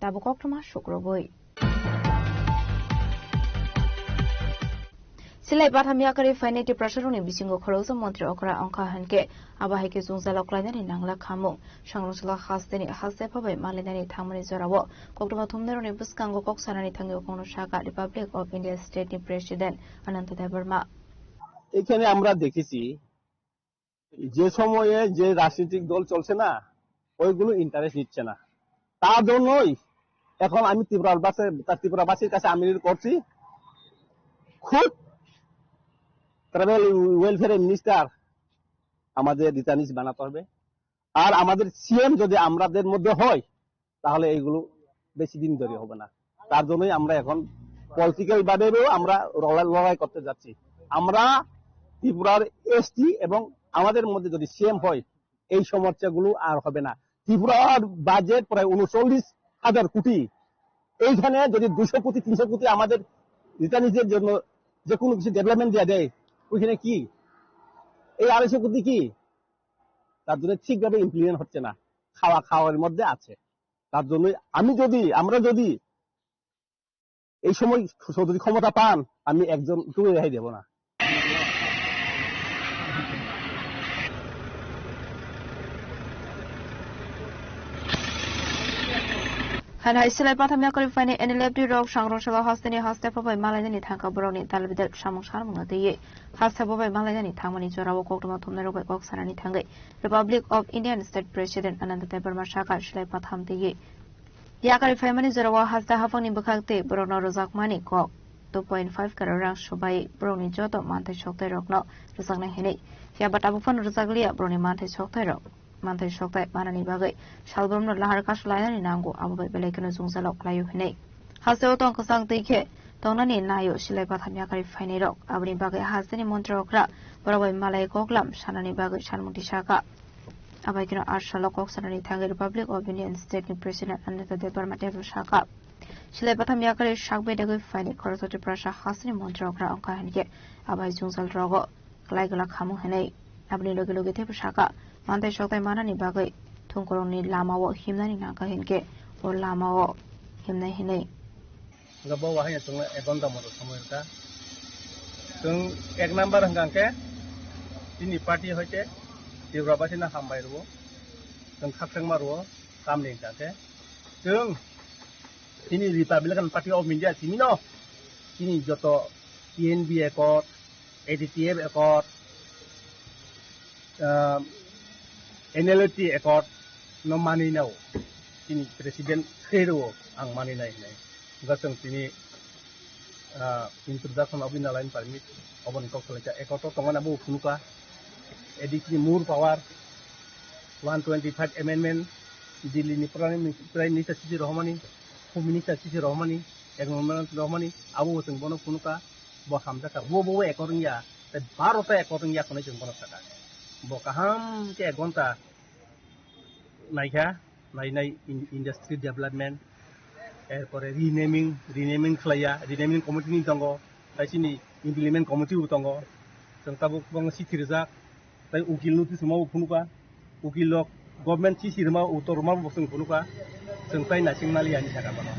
Tabuk koktwma sukrubwi. Silai batham yakarwi phainai Tiprasarokni bisingo khoroksa montri okra wngkha hinkhe abo hai khe chwngsalok klainani nangla khamung. Sangrong salo hasteni haste phabai malainani thangmani jorao koktwma thumnairokni bwskango kok sanani thangwi kokno sakha Republic of India State ni President Ananta Debbarma. এখানে আমরা দেখেছি যে সময়ে যে রাজনৈতিক দল চলছে না, ওইগুলো ইন্টারেস্ট নিচ্ছে না। তার জন্যই এখন আমি ত্রিপুরার বাসে, তা ত্রিপুরাবাসীর কাছে আমি করছি, খুদ ট্রাইবাল ওয়েলফেয়ার মিনিস্টার আমাদের রিটার্নিস বানাতে হবে। আর আমাদের সিএম যদি আমাদের মধ্যে হয়, তাহলে এইগুলো বেশি দিন ধরে হবে না। তার জন্যই আমরা এখন পলিটিক্যাল ভাবেও আমরা লড়াই, লড়াই করতে যাচ্ছি। আমরা ত্রিপুরার এসটি এবং আমাদের মধ্যে যদি সিএম হয়, এই সমস্যাগুলো আর হবে না। ত্রিপুরার বাজেট প্রায় ঊনচল্লিশ হাজার কোটি, এইখানে যদি দুশো কোটি, তিনশো কোটি আমাদের রিটার্নিসের জন্য যে কোনো কিছু ডেভেলপমেন্ট দেওয়া দেয়, ওইখানে কি এই আড়াইশো কোটি কি? তার জন্য ঠিকভাবে ইমপ্লিমেন্ট হচ্ছে না, খাওয়া খাওয়ার মধ্যে আছে। তার জন্যই আমি যদি, আমরা যদি এই সময় যদি ক্ষমতা পান, আমি একজনকেও রেহাই দেব না। Hai hai silai patham yakarwi phainai N L F D rok sangrong salo hasteni haste phabai malainani thangka borokni dalbidal samung sanmungno twiwi. Haste phabai malainani thangmani jorao koktwma thumnairok bai kok sanani thangwi Republic of Indian State President Ananda Debbarma sakha silai patham twiwi. Yakarwi phaimani jorao haste haphangni bwkhak tei borokno rwjakmani kok two point five crore rang swbai borokni joto manthai soktairokno rwjaknai hinwi. Phiya ba tabuk phano rwjakliya borokni manthai soktairok. Manthai soktai manani bagwi salbrumno lahar kasu lainani nango, abo bai belai kheno jwngjalo khlaio hinwi. Hasteo tong kwchang twi khe tongnani naio silai patham yakarwi phainairok. Aboni bagwi hasteni montri okra borok bai malai koklam sanani bagwi sanmung tisakha. Abai kheno arsalo kok sanani thangwi Republic of Indian State ni President Ananda Debbarma teibo sakha. Silai patham yakarwi sak bedagwi phainai khoroksa Tiprasa hasteni montri okra wngkha hinkhe abai jwngjal rogo. Kwlai kwlak khamung hinwi. Aboni loge loge teibo sakha, manthai soktai manani bagwi thungkurungni lamao himnani nangkha hinkhe o lamao himnai hinwi. Hwnkhe bo wahai chwngno ek ghonta moto somoi rwkha. Chwng ek number hwnkha khe chini party hoite Tripura basino hambai rwo, chwng khakchangma rwo, tamni hwnkha khe chwng chini Republican Party of India simino chini joto T N B accord, A D T F accord, ah, N L T accord no manwi nao. Chini president khe rwo ang manwi nai hinai. Hwnkhe chwng chini, ah, introduction of inner line permit oboni kok salaikha. Accord o tongmani abo phunukha. A D C ni more power, one twenty five amendment, Delhi ni Prime Minister, Prime Minister sisi rohormani, Home Minister sisi rohormani, Environment rohormani, abo chwng bono phunukha. Bo hamjakha, bo, bo, bo accord wngya, tei baro ta accord wngya hwnwi chwng bono sakha. Bo kaham khe ek ghonta naikha, nainai in-, industry development, erpore renaming, renaming khlaiya, renaming committee ni tongo, tei chini implement committee bo tongo, chwng tabuk bangma chithi rijak, tei ukil notice rwma bo phunukha. Ukil rok government chithi rwma, uttor rwma bo chwng phunukha. Chwng tai naising maliya hinwi sakha bono.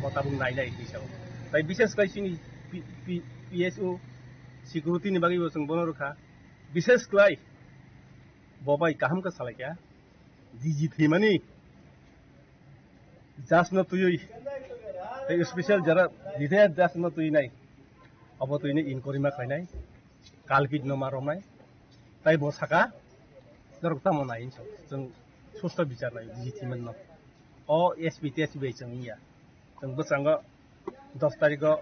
Bo tabuk nai nai hinwi sao. Tai bishes khlai chini P-, P-, P S O security ni bagwi bo chwng bono rwkha. Bishes khlai bo bai kaham khe salaikha. D G thwimani judge no twiwi, tei special jara retired judge no twi nai. Abo twini inquiry ma khlainai, culprit no ma romnai, tai bo saka, norok tamo nai hinwi sa, chwng susto bichar nai, D G thwimani no. O S P T S bai chwng wngya. Chwng bwskango dos tarikgo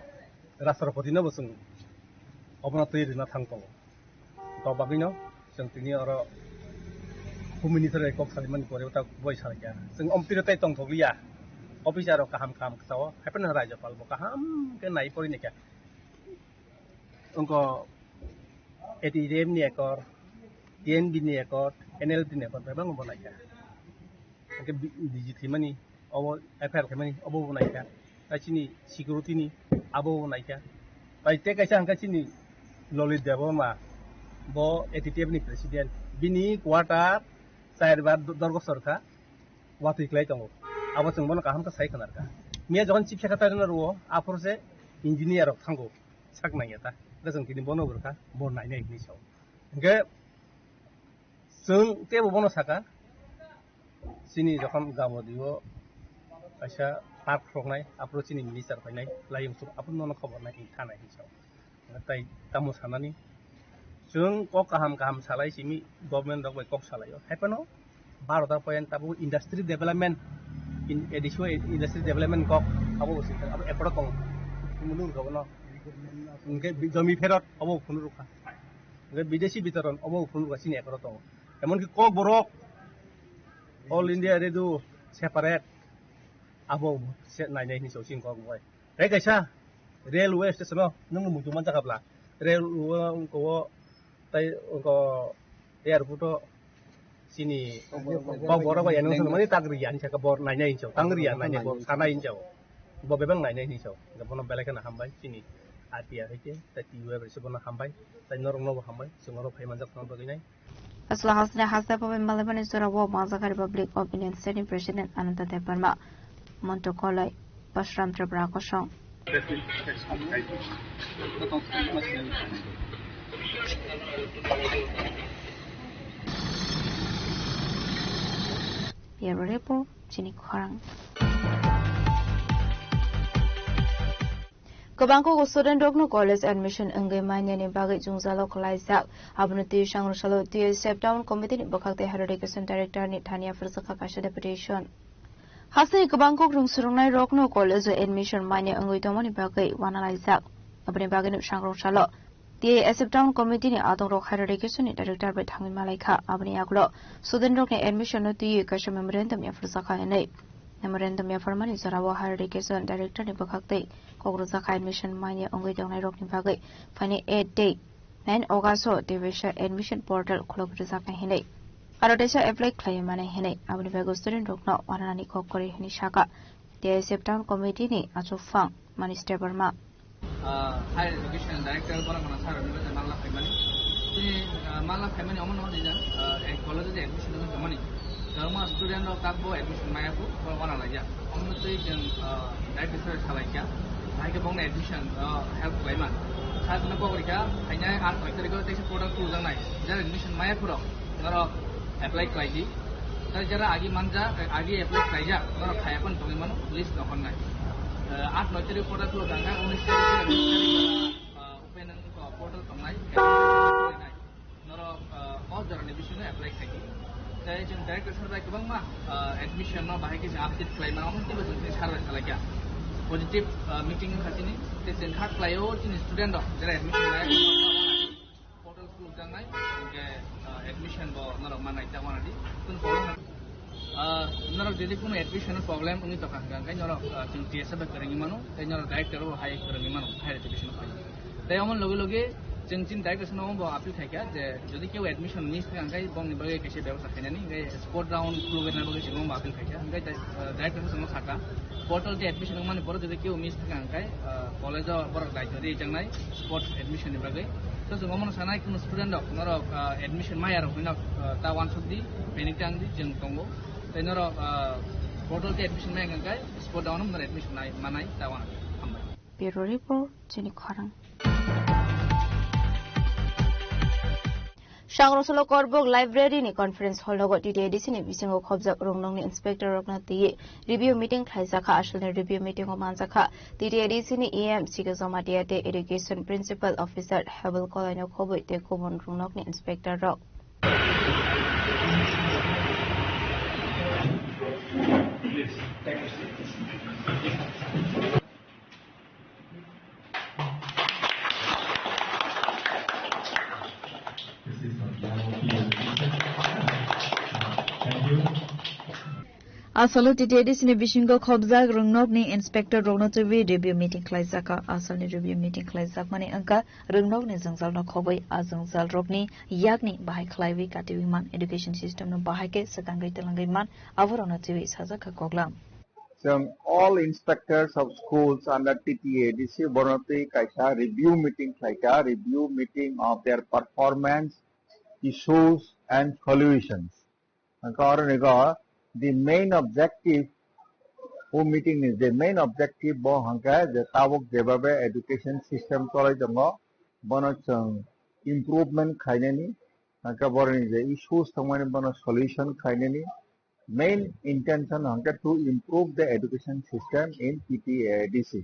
Rashtrapati no bo chwng obono twi rwna thang tongo. Kok bagwino chwng tini oro Home Minister bai kok salaimani pore ta bai salaikha. Chwng omtwi rw tai tongthokliya. Officer rok kaham kaham kwchao, haiphano Rajyapal bo kaham khe nai porinai kha. Wngkha A T J M ni ekor, T N B ni ekor, N L T ni ekor, bebak bo naikha. Hingke B-, B J P mani, obo F I R khaimani, obo bo naikha. Tai chini security ni, abo bo naikha. Tai tei kaisa hingke chini Lalit Debbarma, bo A T T F ni president. Bini quarter char bar do-, dorgo sorkha, watwi klai tongo. Abo chwng bono kaham khe sai khwnarkha. Miya jokhon chief secretary no rwo, aphuru se engineer rok thango. Sak nangya ta. Hwnkhe chwng tini bono bo rwkha, bo nainai hinwi sao. Hwnkhe chwng teibo bono saka, chini jokhon Gabodi o kaisa park roknai, aphuru chini minister phainai, layung suk aphuru nono khobor nai hinwi thanai hinwi sao. Tai tamo sanani, chwng kok kaham kaham salai simi government rok bai kok salaio. Haiphano Bharat a poyan tabuk industry development, in, A D C o industry development kok abo bo singkha, abo ekoro tong, mulung rok no. Hingke bi-, jomi pherot abo phunuk rwkha. Hingke bidesi bitoron abo phunuk rwkha chini ekoro tongo. Emonki kok borok All India Radio separate abo se nainai hinwi chwng kok bai. Tei kaisa railway station o nwng muitu manjakha bla. Railway wngkha o tei wngkha airport o chini kok borok bai announcement mani tak riya hinwi saka bor nainai hinwi tang riya nainai bor sanai hinwi bo bebak nainai hinwi bono belai kheno hambai chini R T I hai khe tei T U F bai se bono hambai tei norok no bo hambai chwng oro phai manjak phano bagwi nai. Aswk hasni hasteo bai malaimani jorao Manjakha Republic of Indian State ni President Ananta Debbarma, Monto Koloi, Basuram Tripura kosong. Bureau Report, chini khorang. Kwbang kok student rokno college admission wngwi manyani bagwi jwngjalo khlaijak. Abono twi sangrwsalo T S F Town Committee ni bwkhak tei Higher Education Director ni thani yapharjakha kaisa deputation. Hasteni kwbang kok rwng swrwngnai rokno college o admission manya wngwi tongmani bagwi uanalaijak. Aboni bagwino sangrwsalo T S F Town Committee ni adongrok Higher Education ni Director bai thangwi malaikha. Aboni yagulo student rokni admission no twiwi kaisa memorandum yapharjakha hinwi. Memorandum yapharmani jorao Higher Education Director ni bwkhak tei kok rwjakha admission manya wngwi tongnai rokni bagwi phaini eight tei nine August o teisa admission portal khulok rwjaknai hinwi. Aro teisa apply khlaiwi manai hinwi. Aboni bagwi student rokno uanani kok kwrwi hinwi sakha T S F Town Committee ni achukphang Manish Debbarma. Ah, Higher Education Director borok no sir ni bagwi mala phaimani. Tini, ah, mala phaimani omo no rijak, ah, ek college o admission wngwi tongmani. Kwbangma student rok tabuk admission maya kho, borok wana laijak. Omo no twi chwng, ah, director sir salaikha. Bahai khe bokni admission, ah, help khlaiman. Sir no kok rikha, phainai aat noi tarikh o teisa portal khuljaknai. Jara admission maya phuru norok apply khlai di. Tei jara agi manja, agi apply khlaijak, norok khaya phano tongwi mano, list no honnai. Eh, aat noi tarikh portal khuluk jang kha, unis tarikh, eh, open, eh, portal tongnai, norok, eh, o jorani bisingo apply khai di. Tei chwng director sir bai kwbangma, eh, admission no bahai khe chwng update khlai mano, omo teibo chwng tini sir bai salai kha. Positive, eh, meeting wngkha chini, tei chwng kha khlai o chini student rok, jara admission bai portal khulukjaknai, hingke, ah, admission bo norok manai ta wanadi. Kunu problem na, ah, norok jodi kunu admission problem wngwi tongkha hingka hingke norok, ah, chwng T S F bai kwrwngwi mano, tei norok director bo hai kwrwngwi mano, higher education bai. Tei omo loge loge chwng chini director no bo appeal khaikha je jodi keu admission miss wngkha hingke bongni bagwi kaisa bebosta khainani, hingke sport round khulugwi na bagwi chwng bo appeal khaikha, hingke, ah, director no chwng sakha. Portal tei admission wngmani borok jodi keu miss thangkha hingkhe, ah, college o borok daityo rijaknai sports admission ni bagwi. So, chwng omono sanai, kunu student rok norok, ah, admission maya rok hino, ah, ta wansuk di, panic tang di, chwng tongo. Tei norok, ah, portal tei admission maya hingkhe sport down norok admission nai manai ta wana. Hambai. Bureau Report, chini khorang. Sangrosalo Korbok Library ni Conference Hall nogo T T A D C ni bisingo khobjak rwngnokni inspector rokno twiwi review meeting khlaijakha. Asalni review meeting o manjakha T T A D C ni E M Sikhe Jamatia tei Education Principal Officer Hebel Kolai no khobwi tei kubun rwngnokni inspector rok. Asalo T T A D C ni bisingo khobjak rwngnokni inspector rokno twiwi review meeting khlaijak. Asalni review meeting khlaijakmani wngkha rwngnokni jwngjalno khobwi a jwngjalrokni yakni bahai khlaiwi katiwi man, education system no bahai khe swkangwi twlangwi man, aborokno twiwi sajak kha koklam. Chwng all inspectors of schools under T T A D C bono twi kaisa review meeting khlaikha, review meeting of their performance, issues and solutions. Hwnkhe oro ni go the main objective, o meeting ni je main objective bo hwnkhe je tabuk jebabe education system cholai tongo, bono chwng improvement khainani, hwnkhe boroni je issues tongmani bono solution khainani, main intention hwnkhe to improve the education system in T T A D C.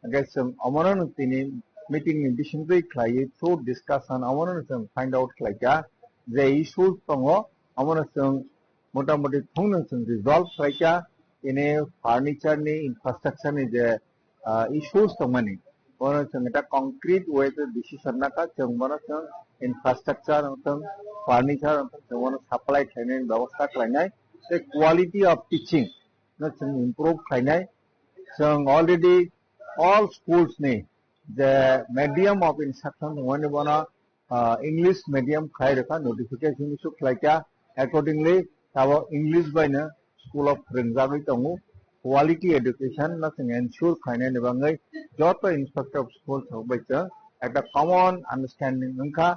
Hwnkhe chwng omono tini meeting ni bisingtwi khlaiwi through discussion omono chwng find out khlaikha je issues tongo, omono chwng motamoti thungno chwng resolve khlaikha. Ini furniture ni infrastructure ni je ah, issues tongmani, bono chwng ekta concrete way to decision nakha, chwng bono chwng infrastructure wngthong, furniture wngthong, chwng bono supply khlainai bebosta khlainai, tei quality of teaching no chwng improve khlainai. Chwng already all schools ni je medium of instruction tongmani bono ah, English medium khlai rwkha, notification issue khlaikha. Accordingly, tabok English baino school o phwrwngjagwi tongo. Quality education no chwng ensure khlainani bagwi joto inspector of schools rok bai chwng ekta common understanding wngkha.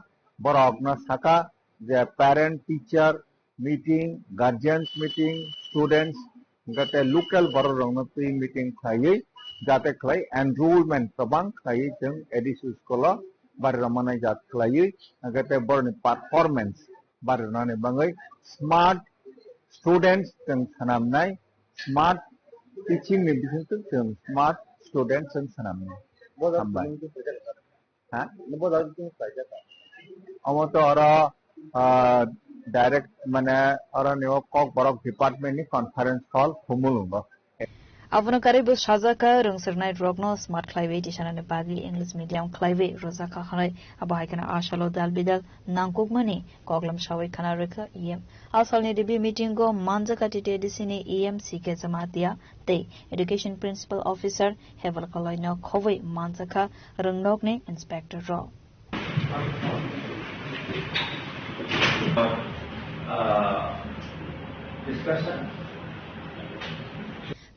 Borokno sakha je parent, teacher, meeting, guardians meeting, students, hwnkhe tei local borok rokno twi meeting khlaiwi jate khlai enrollment kwbang khlaiwi chwng A D C school o bari rwmani jat khlaiwi, hwnkhe tei borokni performance bari rwnani bagwi smart students chwng swnamnai, smart teaching ni bisingtwi chwng smart students chwng swnamnai. Hambai. Ha? Omo to oro, ah, direct mane oro ni o Kokborok department ni conference hall Khumulwngo. Abono karwi bo sajak kha rwngsirnai rokno smart khlaiwi tisanani bagwi English medium khlaiwi rwjak kha hwnwi. Abo hai kheno asalo dal bidal nangkukmani koklam sawi khna rwkha E M. Asalni review meeting o manjak kha T T A D C ni E M C K Jamatia tei Education Principal Officer Heval Koloino khobwi manjak kha rwngnokni inspector rok.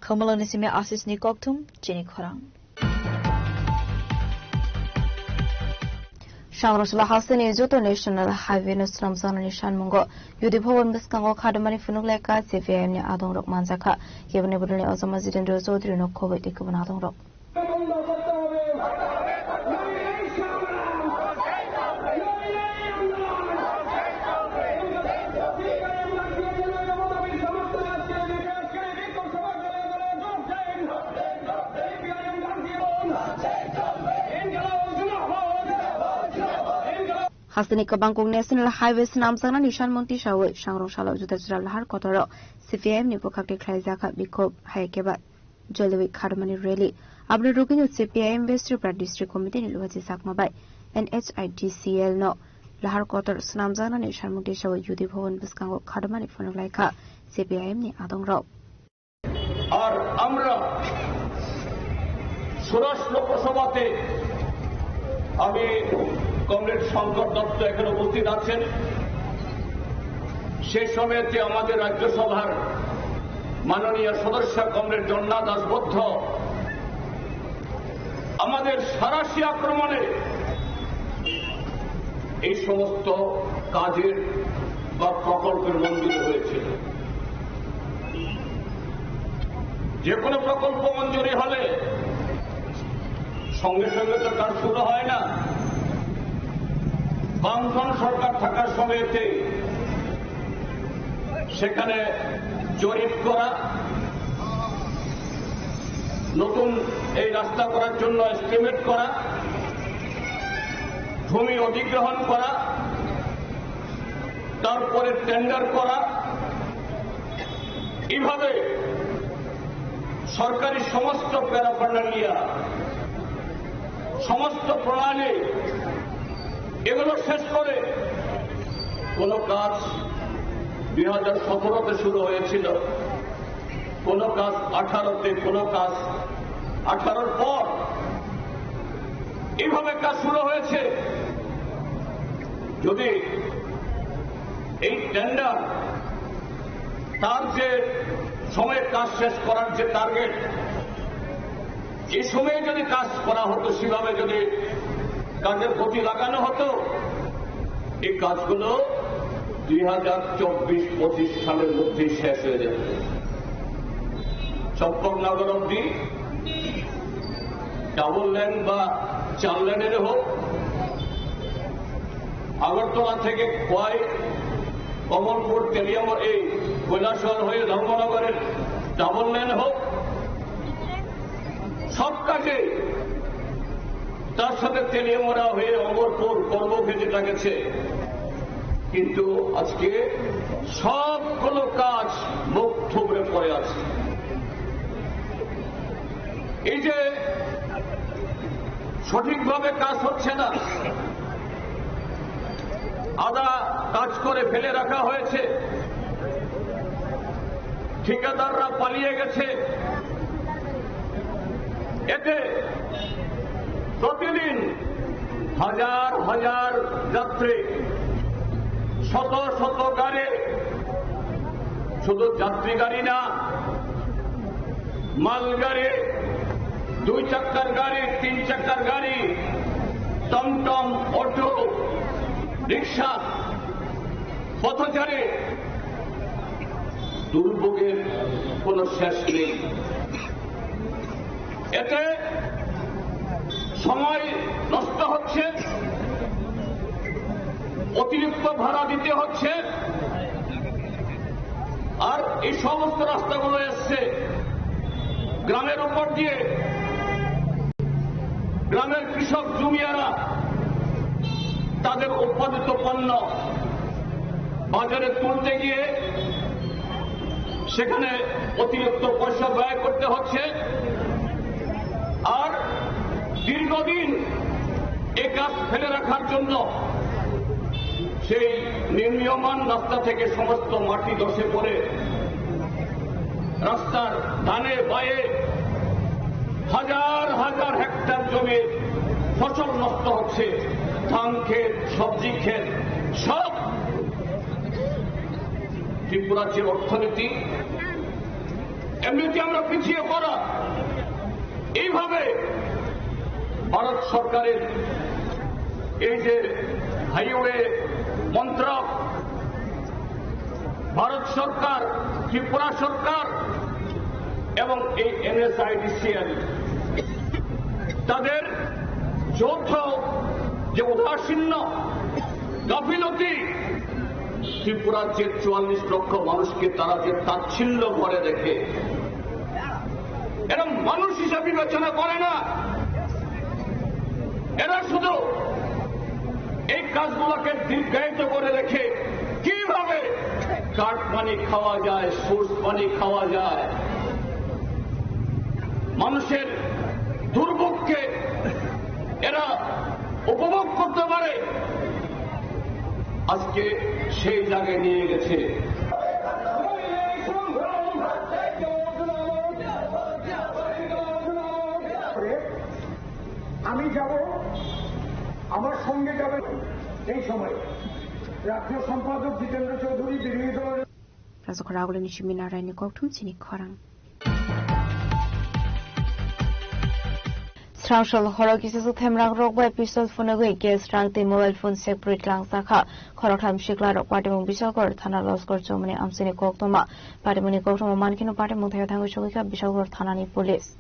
Khumulwngni simi Asisni kokthum chini khorang. Sangrosla hasteni joto National Highway no swnamjaknani sanmungo U D Bhawan bwskango khadimani phunuk lekha C P I M ni adongrok manjakha. Keboni bodolni Ojama Jitendra Chaudhary no khobwi tei kubun adongrok. Hasteni kwbangkuk National Highway swnamjaknani sanmung tisawi sangrong salo juda juda lahar kotoro C P I M ni bwkhakni khlaijakha bikhub hai khe ba Jolwi khadimani rally. Aboni rwgwino C P I M West Tripura District Committee ni luachi sakma bai N H I D C L no lahar kotor swnamjaknani sanmung tisawi U D Bhawan bwskango khadimani phunuk laikha C P I M ni adongrok. আর আমরা ষোড়শ লোকসভাতে আমি কমরেড শঙ্কর দত্ত এখানে উপস্থিত আছেন। সে সময়তে আমাদের রাজ্যসভার মাননীয় সদস্য কমরেড জন্না দাসবদ্ধ আমাদের সারাশি আক্রমণে এই সমস্ত কাজের বা প্রকল্পের মঞ্জুরি হয়েছিল। যে কোনো প্রকল্প মঞ্জুরি হলে সঙ্গে সঙ্গে তো কাজ শুরু হয় না। বামফ্রন্ট সরকার থাকার সময়তে সেখানে জরিপ করা, নতুন এই রাস্তা করার জন্য এস্টিমেট করা, ভূমি অধিগ্রহণ করা, তারপরে টেন্ডার করা, এইভাবে সরকারি সমস্ত প্যারাফার্নালিয়া, সমস্ত প্রণালী, এগুলো শেষ করে কোনো কাজ দুই হাজার সতেরোতে শুরু হয়েছিল, কোনো কাজ আঠারোতে, কোনো কাজ আঠারোর পর, এইভাবে কাজ শুরু হয়েছে। যদি এই টেন্ডার, তার যে সময়ে কাজ শেষ করার যে টার্গেট, এই সময়ে যদি কাজ করা হতো, সেভাবে যদি কাজের গতি লাগানো হতো, এই কাজগুলো দুই হাজার চব্বিশ পঁচিশ সালের মধ্যেই শেষ হয়ে যেত। চম্পকনগর অব্দি ডাবল লেন বা চার লেনের হোক, আগরতলা থেকে খোয়াই, কমলপুর, তেলিয়ামুড়া, এই কৈলাসহর হয়ে ধর্মনগরের ডাবল লেন হোক, সব কাজে তার সাথে তেলিয়ামুড়া হয়ে অমরপুর, কর্মভেদে ডাকেছে। কিন্তু আজকে সবগুলো কাজ মুখ থুবড়ে পড়ে আছে। এই যে সঠিকভাবে কাজ হচ্ছে না, আধা কাজ করে ফেলে রাখা হয়েছে, ঠিকাদাররা পালিয়ে গেছে। এতে প্রতিদিন হাজার হাজার যাত্রী, শত শত গাড়ি, শুধু যাত্রী গাড়ি না, মালগাড়ি, দুই চাকার গাড়ি, তিন চাকার গাড়ি, টমটম, অটো, রিক্সা, পথচারী, দুর্ভোগের কোনো শেষ নেই। এতে সময় নষ্ট হচ্ছে, অতিরিক্ত ভাড়া দিতে হচ্ছে। আর এই সমস্ত রাস্তাগুলো এসছে গ্রামের উপর দিয়ে। গ্রামের কৃষক জমিয়ারা তাদের উৎপাদিত পণ্য বাজারে তুলতে গিয়ে সেখানে অতিরিক্ত পয়সা ব্যয় করতে হচ্ছে। আর দীর্ঘদিন এ কাজ ফেলে রাখার জন্য সেই নির্মীয়মান রাস্তা থেকে সমস্ত মাটি ধসে পড়ে রাস্তার ডানে বাঁয়ে হাজার হাজার হেক্টর জমির ফসল নষ্ট হচ্ছে, ধান ক্ষেত, সবজি ক্ষেত, সব। ত্রিপুরার যে অর্থনীতি, এমনিতে আমরা পিছিয়ে পড়া, এইভাবে ভারত সরকারের এই যে হাইওয়ে মন্ত্রক, ভারত সরকার, ত্রিপুরা সরকার এবং এই এনএসআইডিসিএল, তাদের যৌথ যে উদাসীন্য, গাফিলতি, ত্রিপুরার যে চুয়াল্লিশ লক্ষ মানুষকে তারা যে তাচ্ছিল্য করে দেখে, এরা মানুষ হিসাবে বিবেচনা করে না। এরা শুধু এই কাজগুলোকে দীর্ঘায়িত করে রেখে কিভাবে কাঠ পানি খাওয়া যায়, সোর্স পানি খাওয়া যায়, মানুষের দুর্ভোগকে এরা উপভোগ করতে পারে, আজকে সেই জায়গায় নিয়ে গেছে। আমি যাব, আমার সঙ্গে যাবে। এই সময় রাজ্য সম্পাদক জিতেন্দ্র চৌধুরী, বিরোধী দলের Rajakhor agulini chimina raini kokthum chini khorang. Srangshal horo kisa themrang rok bai pistol phunugwi gas rang tei mobile phone sekbrwi tlang sakha. Khoroktham sikla rok patimung Bisalgor thana Losgor chomani amchaini koktwma. Patimungni koktwma mankheno patimung thaya thangwi sogwikha Bisalgor thanani police.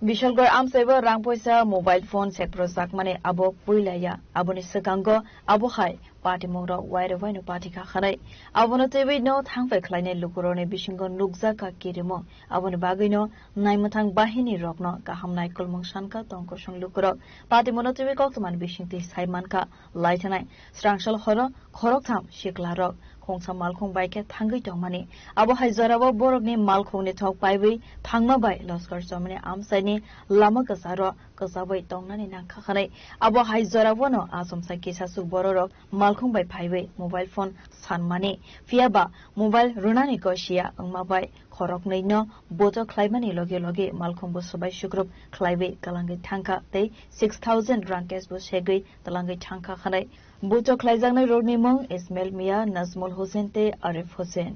Bisalgor amchaibo rang poisa mobile phone sekbrojakmani abo puila ya. Aboni swkango abo hai patimungrok wairok baino patikha khanai. Abono twiwi no thangphai khlainai lukurokni bisingo nukjakha kirimung. Aboni bagwino naimwthang bahini rokno kaham naikolmung sankha tongkosong lukurok. Patimungno twiwi koktwmani bisingtwi sai mankha laithanai. Srangshal horo khoroktham siklarok khungsa malkhung bai khe thangwi tongmani. Abo hai jorao borokni malkhungni thok paiwi thangma bai Loskor Chomoni amchaini lama kwcharo kwchabwi tongnani nangkha hwnwi. Abo hai jorao no achomsa kisasuk bororok malkhung bai phaiwi mobile phone sanmani. Phiya ba mobile rwnani gosia wngma bai khoroknwi no boto khlaimani loge loge malkhung bo swbai sukrup khlaiwi twlangwi thangkha tei six thousand rang cash bo segwi twlangwi thangkha hwnwi. Boto khlaijaknai rokni mung Ismail Mia, Najmul Hussein tei Arif Hussein.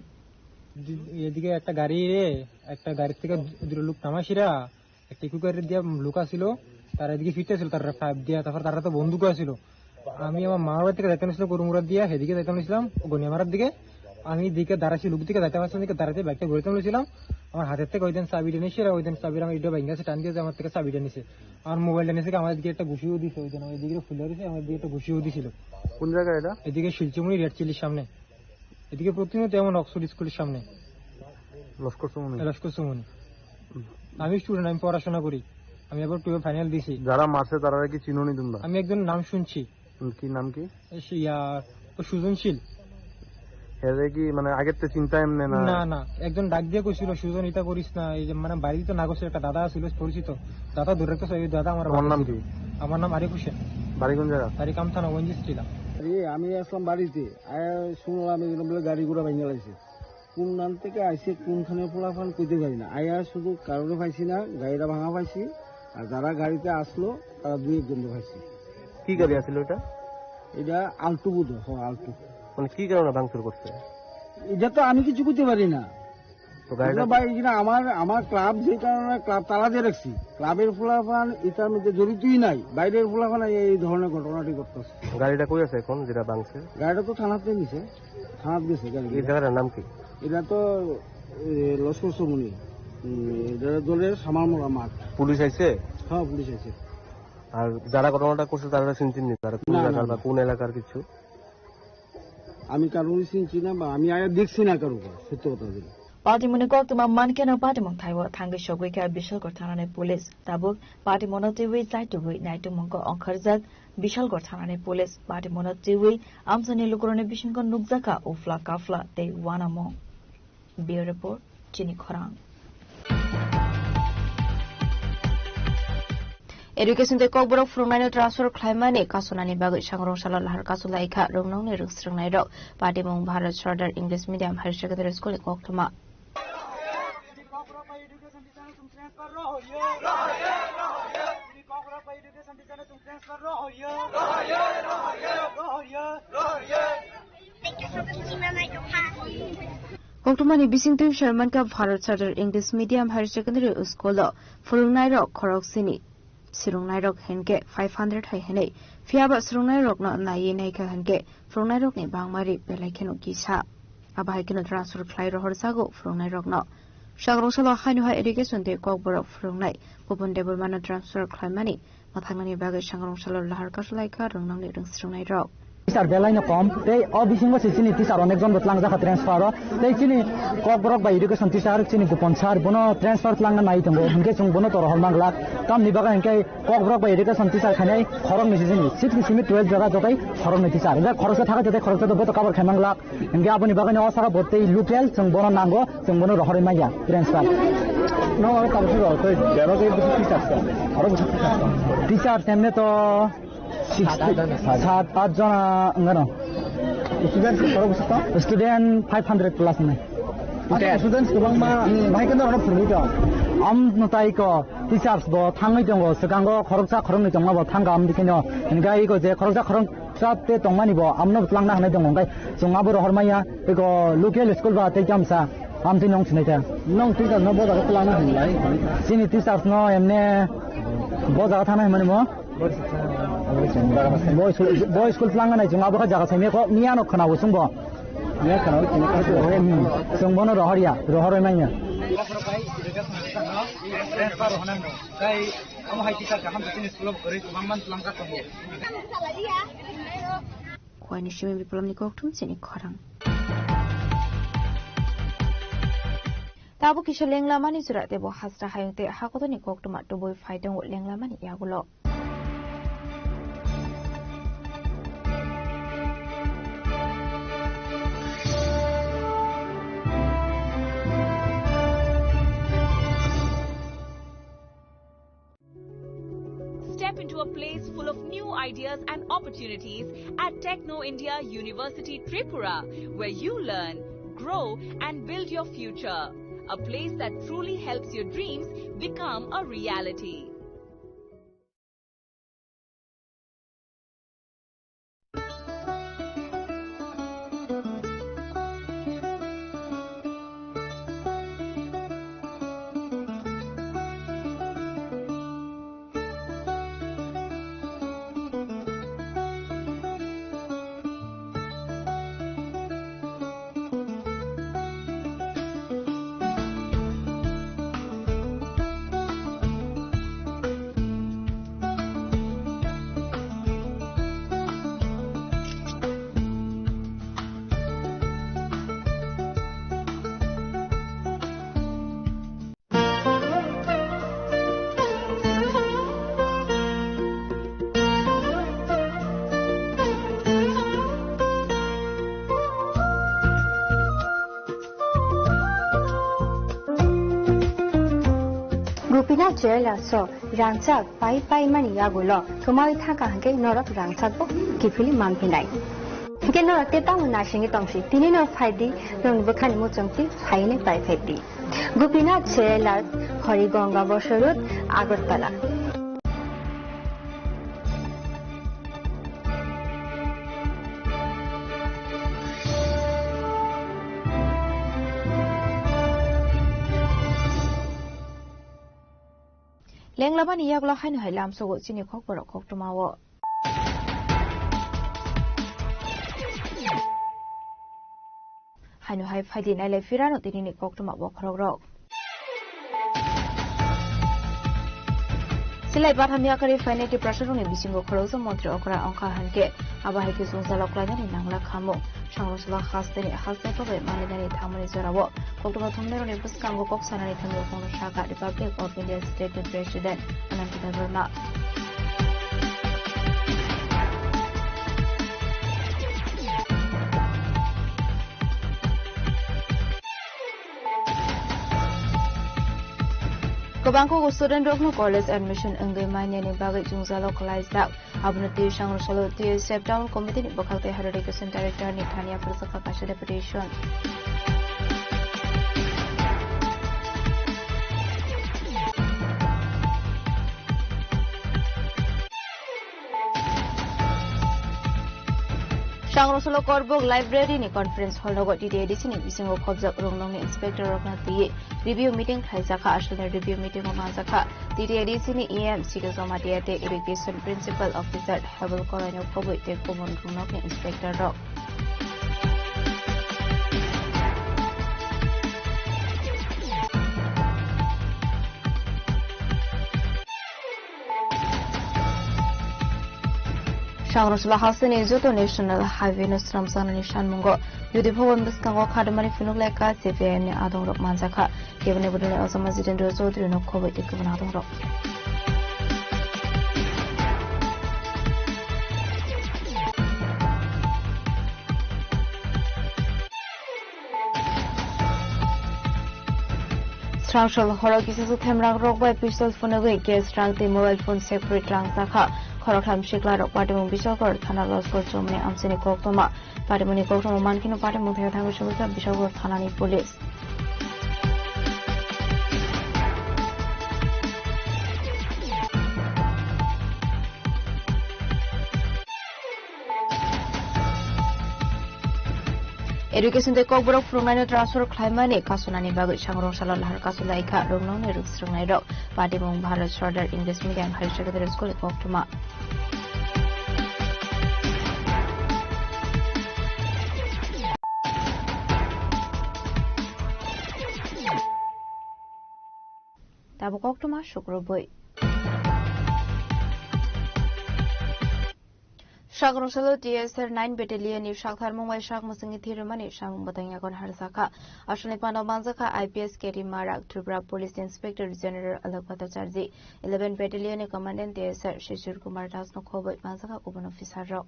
এদিকে একটা গাড়ি রে, একটা গাড়ি থেকে দুটো লোক নামাইছিরা, একটা ইকো গাড়ি দিয়া লোক আসিল, তারা এদিকে ফিরতেছিল, তারা ফাইভ দিয়া, তারপর তারা তো বন্দুক আসিল। আমি আমার মামার বাড়ি থেকে যাইতে নিয়েছিলাম করুমুরা দিয়া, সেদিকে যাইতে নিয়েছিলাম গনিয়ামারার দিকে। আমি এদিকে দাঁড়াইছি, লোক দিকে যাইতে পারছিলাম, এদিকে দাঁড়াইতে বাইকটা ঘুরতে নিয়েছিলাম। আমার হাতের থেকে ওই দিন চাবিটা নিয়েছি, আর ওই দিন চাবিটা আমার ইটা বাইক আছে, টান দিয়ে আমার থেকে চাবিটা নিছে। আমার মোবাইলটা নিছে, আমার এদিকে একটা ঘুষিও দিছে, ওই দিন আমার এদিকে ফুলে দিছে, আমার এদিকে একটা ঘুষিও দিছিল। কোন জায়গায় এটা? এদিকে শিলচুমুড়ি রেড চিলির সামনে। এদিকে প্রতিনিয়ত এমন অক্সফোর্ড স্কুলের সামনে। লস্কর সুমনি। লস্কর সুমনি। আমি স্টুডেন্ট, আমি পড়াশোনা করি। আমি এবার টুয়েলভ ফাইনাল দিছি। যারা মারছে তারা কি চিনো নি তোমরা? আমি একজন নাম শুনছি। হুম, কি নাম কি? এ, সে ইয়া, ও সুজনশীল। এরে কি মানে আগের তো চিন্তা এমনি না? না, না, একজন ডাক দিয়ে কইছিল, "সুজন, এটা করিস না, এই যে মানে বাড়িতে তো না করছে, একটা দাদা ছিল পরিচিত, দাদা ধরে রাখতেছে, এই দাদা আমার।" তোমার নাম কি? আমার নাম আরিফ হোসেন। বাড়ি কোন জায়গা? বাড়ি কামথানা, ওএনজিসি টিলা। আরে, আমি আসলাম বাড়িতে, আয়া শুনলাম এরকম বলে গাড়ি ঘোড়া ভেঙে লাইছে। কোন নাম থেকে আইছে, কোনখানে পোলাপান কইতে পারি না। আয়া শুধু কারোরে পাইছি না, গাড়িটা ভাঙা পাইছি। আর যারা গাড়িতে আসলো, তারা দুই একজনকে পাইছি। কি গাড়ি আছিল ওটা? এটা আল্টো বোধ হয়, হ, আল্টো। মানে কি কারণে ভাঙচুর করছে? এটা তো আমি কিছু করতে পারি না। তো গাড়িটা এগুলো ভাই, এখানে আমার, আমার ক্লাব যে কারণে ক্লাব তালা দিয়ে রাখছি, ক্লাবের পোলাপান এটার মধ্যে জড়িতই নাই, বাইরের পোলাপান এই ধরনের ঘটনাটি ঘটতেছে। গাড়িটা কই আছে এখন যেটা ভাঙছে? গাড়িটা তো থানাতে নিছে, থানাত গেছে গাড়ি। এই জায়গাটার নাম কি? এটা তো, এ, লস্কর সুমনি, উম, এটা দলের সামারমোড়া মাঠ। পুলিশ আইছে? হ্যাঁ, পুলিশ আইছে। আর যারা ঘটনাটা করছে তারা চিনছেন নি? তারা কোন না, না, এলাকার বা না। কোন এলাকার কিছু? আমি কারোরই চিনছি না বা আমি আয়া দেখছি না কারোর, সত্য কথা বলি। Patimungni koktwma mankhe no patimung thaibo thangwi sogwi kha Bishalgarh thanani police. Tabuk patimungno twiwi chaitugwi naitukmungo ongkharjak Bishalgarh thanani police. Patimungno twiwi amchaini lukurokni bisingo nukjakha ufla kafla tei uanamung. Bureau Report, Chini Khorang. Education tei kokborok phwrwngnaino transfer khlaimani kasonani bagwi sangrong salo lahar kasu laikha rwngnokni rwngsrwngnairok. Patimung Bharat Sardar English Medium Higher Secondary School ni koktwma. Koktwmani bisingtwi Sharmanka Bharat Charter English Medium Higher Secondary School o phwrwngnairok khoroksini swrwngnairok hinkhe five hundred hai hinwi, phiyaba swrwngnairokno naiwi naikha hinkhe phwrwngnairokni bangmari belai kheno kisa. Abo hai kheno transfer khlai rohorjago phwrwngnairokno. Sangrong salo haino hai education tei kokborok phwrwngnai Bhupan Debbarmano transfer khlaimani mwthangnani bagwi sangrong salo lahar kasu laikha rwngnokni rwngsrwngnairok. Teacher belaino kom, tei o bisingo se chini teacher onekjon bo twlangjakha transfer o, tei chini kokborok bai education teacher chini Bhupan sir bono transfer twlangna nai tongo, hinkhe chwng bono to rohor manglak, tamni bagwi hinkhe kokborok bai education teacher khainai khoroknwi se chini six ni simi twelve jora jotai khoroknwi teacher, hinkhe khoroksa thakha jotai khoroksa to boto cover khai manglak. Hinkhe aboni bagwino o saka bo tei local chwng bono nango, chwng bono rohorwi manya transfer. No, aro tabuk soro tei dero tei bisi teachers to. Aro bisi teachers to. Teachers emne to sixty, sat, at jona wngano. Students khorok bwswk to? Student five hundred plus wngnai. Students kwbangma bahai kheno oro phwrwngwi tong. Am no tai ko teachers bo thangwi tongo, swkango khoroksa khoroknwi tongma bo thangkha amdi kheno. Hinkhe iko je khoroksa khorok Chap te tongmani bo amno twlangna hinwi tongo, hwnkhe chwng abo rohor manya, eko local school ba tei kamsa, amtwi nong sinai ta. Nong twi no bo jaga twlangna hinlai. Chini teachers no emne bo jaga thangna hinmani mo? Bo school, bo school twlangna nai chwng abo kha jaga saimya kho, miya no khwna bo chwng bo. Miya khwna bo chwng bo. Hmm. Chwng bono rohor ya, rohor manya. Omo hai teacher kaham chini school o kwrwi kwbangma twlangjak tongo. Kuaini simi biplomni kokthum chini khorang. Tabuk kisa lenglamani jora tebo hasra hayung tei hakotorni koktwma tubui phai tongo lenglamani yagulo. ideas and opportunities at Techno India University Tripura, where you learn, grow, and build your future. A place that truly helps your dreams become a reality. Gopinath Jewellers o rangchak pai pai mani yagulo thumai thangkha hwnkhe norok rangchak bo kiphilwi manphinai. Hwnkhe norok tei tamo naisingwi tongsi, tini no phaidi, norokni bwkhani muchungtwi phainai pai phaidi. Gopinath Jewellers, Harigonga Bosoi Road, Agartala. Lenglabani yagulo haino hai lamsogo chini khokborok koktwmao. Haino hai phaidi nailai phirano tinini koktwma bokhorokrok. Silai batham yakarwi phainai Tiprasarokni bisingo khoroksa montri okra wngkha hwnkhe abo hai khe chwngsalok klainani nangla khamu. Sangrwsla hasteni haste bagwi manlinani thangmani jorao koktwma thumnairokni bwskango kok sanani thangwi khongno sakha Republic of India State ni President Ananto Debbarma. Kwbangkuk student rokno college admission wngwi manyani bagwi jwngjalo kwlaijak. Abono twi Sangrwsalo T S F Town Committee ni bwkhak tei Higher Education Director ni thani yapharjakha kaisa deputation. Sangrwsalo Korbuk Library ni conference hall rogo T T A D C ni bisingo khobjak rwngnokni inspector rokno twiwi review meeting khlaijakha. Aswkni review meeting o manjakha T T A D C ni E M Sikha Jamatia tei Education Principal Officer Hebel Koraino khobwi tei kubun rwngnokni inspector rok. Sangrwsla hasteni joto National Highway no swnamjaknani sanmungo U D P bhaban bwskango khadimani phunuk lai ka C P I M ni adongrok manjakha. Keboni bodolni Osama Jitendra Chaudhary no khobwi tei kubun adongrok. Srangsol horo kisa su themrang rok bai pistol phunugwi gas rang tei mobile phone sekpri tlang sakha. Khoroktham sikla rok patimung Bijalkor thana Loskor chomni amchini koktwma. Patimungni koktwma mankhe no patimung thangwi sogwikha Bijalkor thanani police. Education tei kokborok phwrwngnaino transfer khlaimani kasunani bagwi Sangrwngsalo lahar kasu laikha rwngnokni rwngsrwngnairok. Patimung Bharat Sardar English Medium Higher Secondary School ni koktwma. Tabuk koktwma sukrubwi. Sangrwngsalo T S R nine Battalion ni saktharmung bai sak mwswngwi thwi rwmani samung bwtang yagon harjakha. Aswkni pano manjakha I P S K T Marak, Tripura Police Inspector General Alok Bhattacharjee, eleven Battalion ni Commandant T S R Shishir Kumar Das no khobwi manjakha kubun officer rok.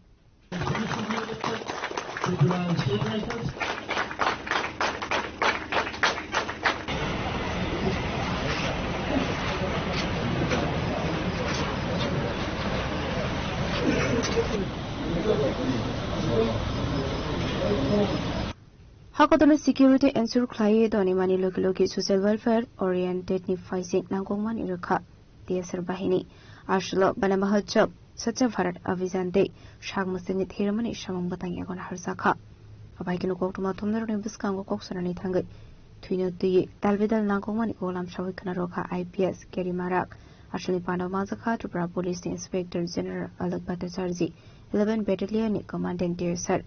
Hakotorno security ensure khlaiwi tonimani logi logi social welfare oriented ni phaising nangkukmani rwkha T S R bahini. Aswlo Bana Mahotsav Swachh Bharat Abhiyan tei sak mwswngwi thwirwkmani samung bwtang yago naharjakha. Abai kheno koktwma thumnarokni bwskango kok sanani thangwi thwino twiwi dalbidal nangkukmani kolam sawi khna rwkha I P S Keri Marak. Aswlni pandao manjakha Tripura Police ni Inspector General Alok Bhattacharjee, eleven Battalion ni Commandant T S R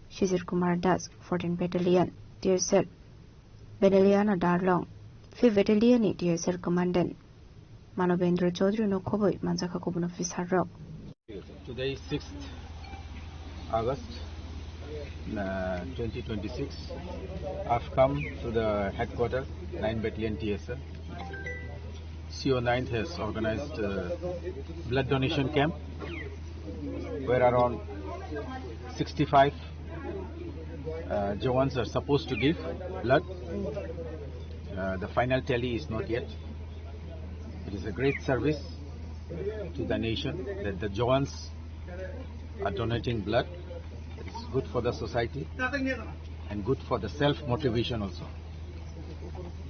Shijir Kumar Das, fourteen Battalion, T S R Beneliana Darlong, fifth Battalion ni T S R Commandant Manobendra Chaudhary no khobwi manjakha kubun officer rok. Today is sixth August, uh, twenty twenty-six. I've come to the headquarters, nine Battalion T S R. C O ninth has organized a blood donation camp where around sixty-five uh, Jawans are supposed to give blood. Uh, the final tally is not yet. It is a great service to the nation that the Jawans are donating blood. It's good for the society and good for the self-motivation also,